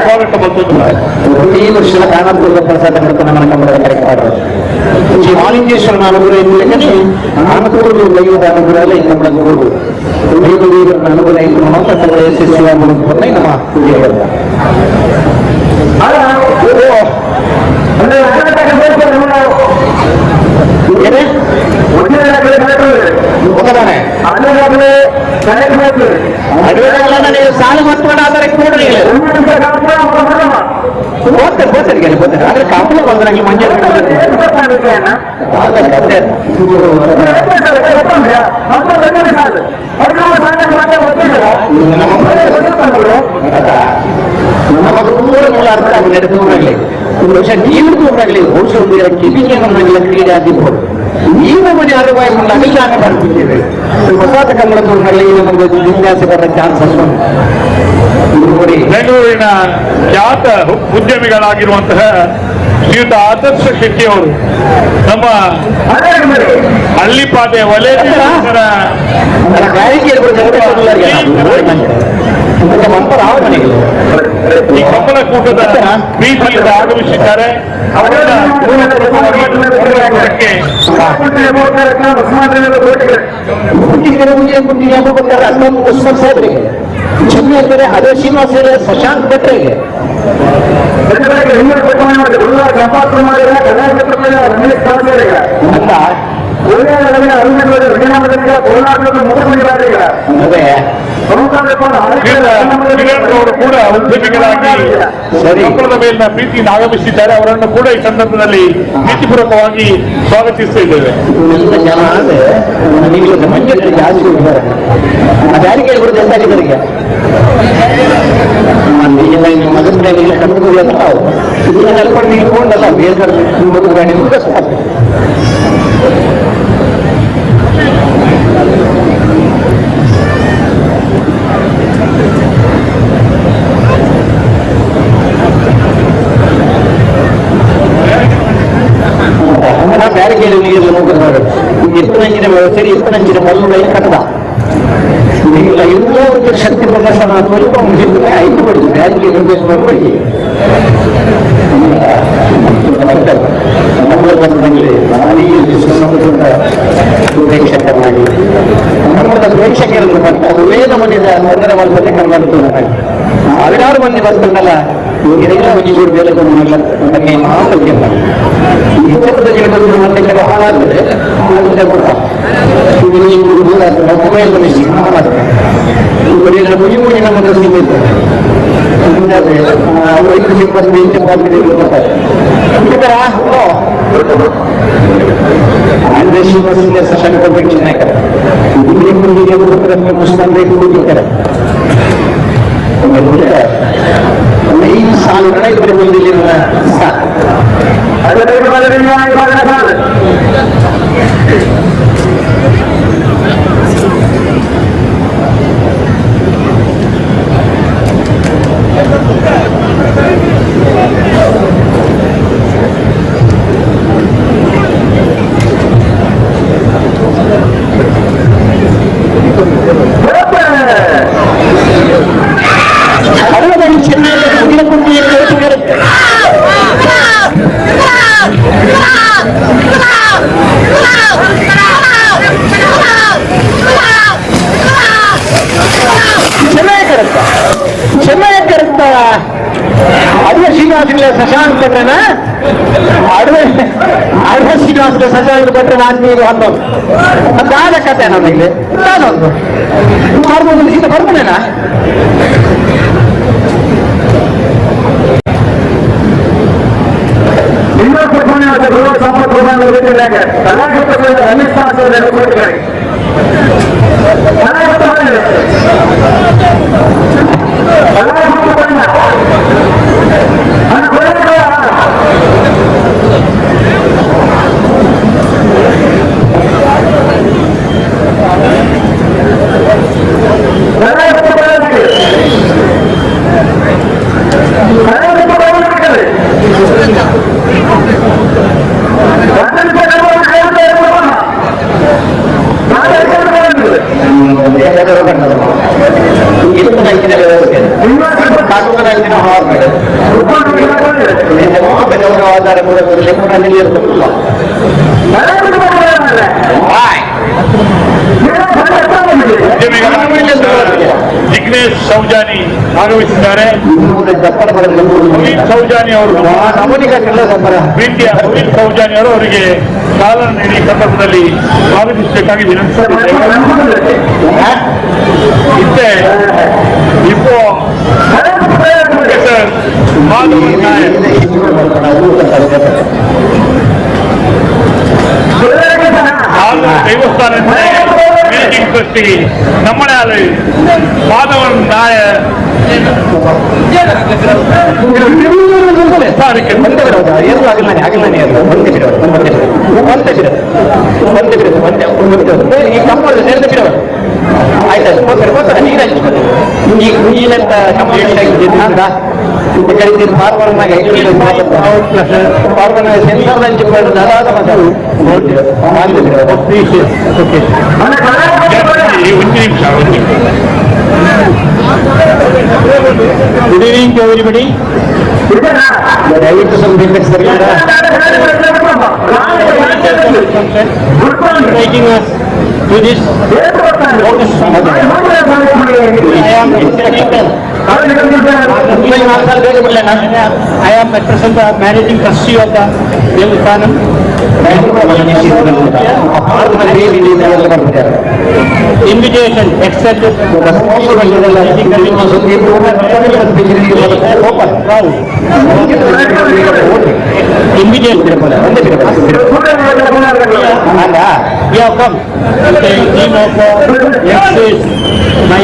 ಸ್ವಾಗತ ಬರ್ತದೆ. ಪ್ರತಿ ವರ್ಷದ ಕಾಣಪುರದ ಪ್ರಸಾದ ಮಾಡ್ತಾನೆ ನಮ್ಮ ಕಂಬಳದ ಕಾರ್ಯಕ್ರಮ. ಶ್ರೀ ಮಾಲಿಂಗೇಶ್ವರನ ಅನುಗ್ರಹ ಇದ್ದರೆ ಆನಕೂರು ದೈವದ ಅನುಗ್ರಹ ಎಲ್ಲ ಈ ಕಂಬಳದ ಗುರು ದೈವದ ಅನುಗ್ರಹ ಇದ್ದು ಮಾತ್ರ ಕಂಬಳ ಯಶಸ್ವಿಯಾಗುವುದನ್ನೇ ನಮ್ಮ ಪೂಜೆ. ಸಾಲು ಮತ್ತೊಂದು ಆದರೆ ಕೂಡ್ರಿ ಹೋಗ್ತಾರೆ ಹೋಗ್ತಾರೆ ಹೋಗ್ತಾರೆ. ಆದ್ರೆ ಕಾಪುಲ ಬಂದ್ರಾಗಿ ಮಂಜೆ ನಮ್ಮ ದೂರ ಅರ್ಥ ಆಗಿದೆ. ದೂರಾಗಲಿ ಬಹುಶಃ ನೀವು ದೂರಾಗಲಿ ಬಹುಶಃ ಕಿವಿಗೆ ನಮ್ಮನ್ನೆಲ್ಲ ಕ್ರೀಡೆ ಆಗಿರ್ಬೋದು. ನೀವು ಮನೆ ಅನುಭವ ಅಭಿಯಾನ ಬರ್ತಿದ್ದೇವೆ. ಹೊಸಾದ ಕನ್ನಡ ತೋರಿನಲ್ಲಿ ನಮಗೆ ವಿನ್ಯಾಸ ಬರೋ ಚಾನ್ಸಸ್ ನೋಡಿ. ಬೆಂಗಳೂರಿನ ಖ್ಯಾತ ಉದ್ಯಮಿಗಳಾಗಿರುವಂತಹ ಶ್ರೀಯುತ ಆದರ್ಶ ಶೆಟ್ಟಿಯವರು ನಮ್ಮ ಹಳ್ಳಿಪಾದೆ ವಲಯ ಈ ಕಂಬಳ ಕೂಟದ ಪ್ರೀತಿಯಿಂದ ಆಗಮಿಸಿದ್ದಾರೆ. ಅವರನ್ನ ಅದೇ ಶ್ರೀನಿವಾಸ ಶಶಾಂಕ್ ಭಟ್ರಿಗೆ ಅವರು ಕೂಡ ಉದ್ಯಮಿಗಳಾಗಿ ಕಂಬಳದ ಮೇಲಿನ ಪ್ರೀತಿಯಿಂದ ಆಗಮಿಸಿದ್ದಾರೆ. ಅವರನ್ನು ಕೂಡ ಈ ಸಂದರ್ಭದಲ್ಲಿ ಪ್ರೀತಿಪೂರ್ವಕವಾಗಿ ಸ್ವಾಗತಿಸ್ತಾ ಇದ್ದೇವೆ. ಸರಿ ಮಲ್ಲು ಕಟ್ಟದ ಶಕ್ತಿ ಪ್ರದರ್ಶನ ಐದು ಪಡಿತು ಬ್ಯಾರಿಗೆ ನಿರ್ದೇಶ ಮಾಡಿ ಪ್ರೇಕ್ಷಕ ಮಾಡಿ ನಮ್ಮ ಪ್ರೇಕ್ಷಕರು ವೇದ ಮನೆಯ ತೊಂದರೆ ಮಾಡ್ತಾರೆ ಕರ್ನಾಟಕ ಸಾವಿರಾರು ಮಂದಿ ಬರ್ತಾರಲ್ಲ ಮಂಜೂರು ಬೇಲೆ ಹಾಳಾಗ್ತದೆ. ಶಶಾಂಕ್ ಭಟ್ರನ ಅಡವೆ ಅಡವೆ ಶ್ರೀನಿವಾಸ ಶಶಾಂಕ್ ಭಟ್ರನ ಆತ್ಮೀಯ ಹನ್ನೊಂದು ಅದಾದ ಕತೆ ನಮಗೆ ನಾನೊಂದು ಮಾಡ್ಬೋದು ಸೀತ ಬರ್ತಾನೇನಾ. Jignesh Saujani ಆಗಮಿಸಿದ್ದಾರೆ. ಸುನೀಲ್ ಸೌಜಾನಿ ಅವರು, ಪ್ರೀತಿಯ ಸುನೀಲ್ ಸೌಜಾನಿ ಅವರು ಅವರಿಗೆ ಶಾಲನ್ನು ನೀಡಿ ಸಂದರ್ಭದಲ್ಲಿ ಸ್ವಾಗತಿಸಬೇಕಾಗಿ ವಿನಂತಿಸುತ್ತಿದ್ದೇವೆ. ಇತ್ತೆ ಇಪ್ಪೋ ಪ್ರೊಫೆಸರ್ ಮಾಧವನ್ ನಾಯಕ್ ದೇವಸ್ಥಾನ ಮ್ಯಾನೇಜಿಂಗ್ ಟ್ರಸ್ಟಿ ನಮ್ಮನೆ ಮಾಧವನ್ ನಾಯರ್ ಒಂದು ನಿಮಿಷ. Good evening to everybody. ದಯವಿಟ್ಟು ಸ್ವಲ್ಪ Taking us to this I am at present the managing trustee of the Devasthanam. Invitation accepted. Invitation. We have come with a team of my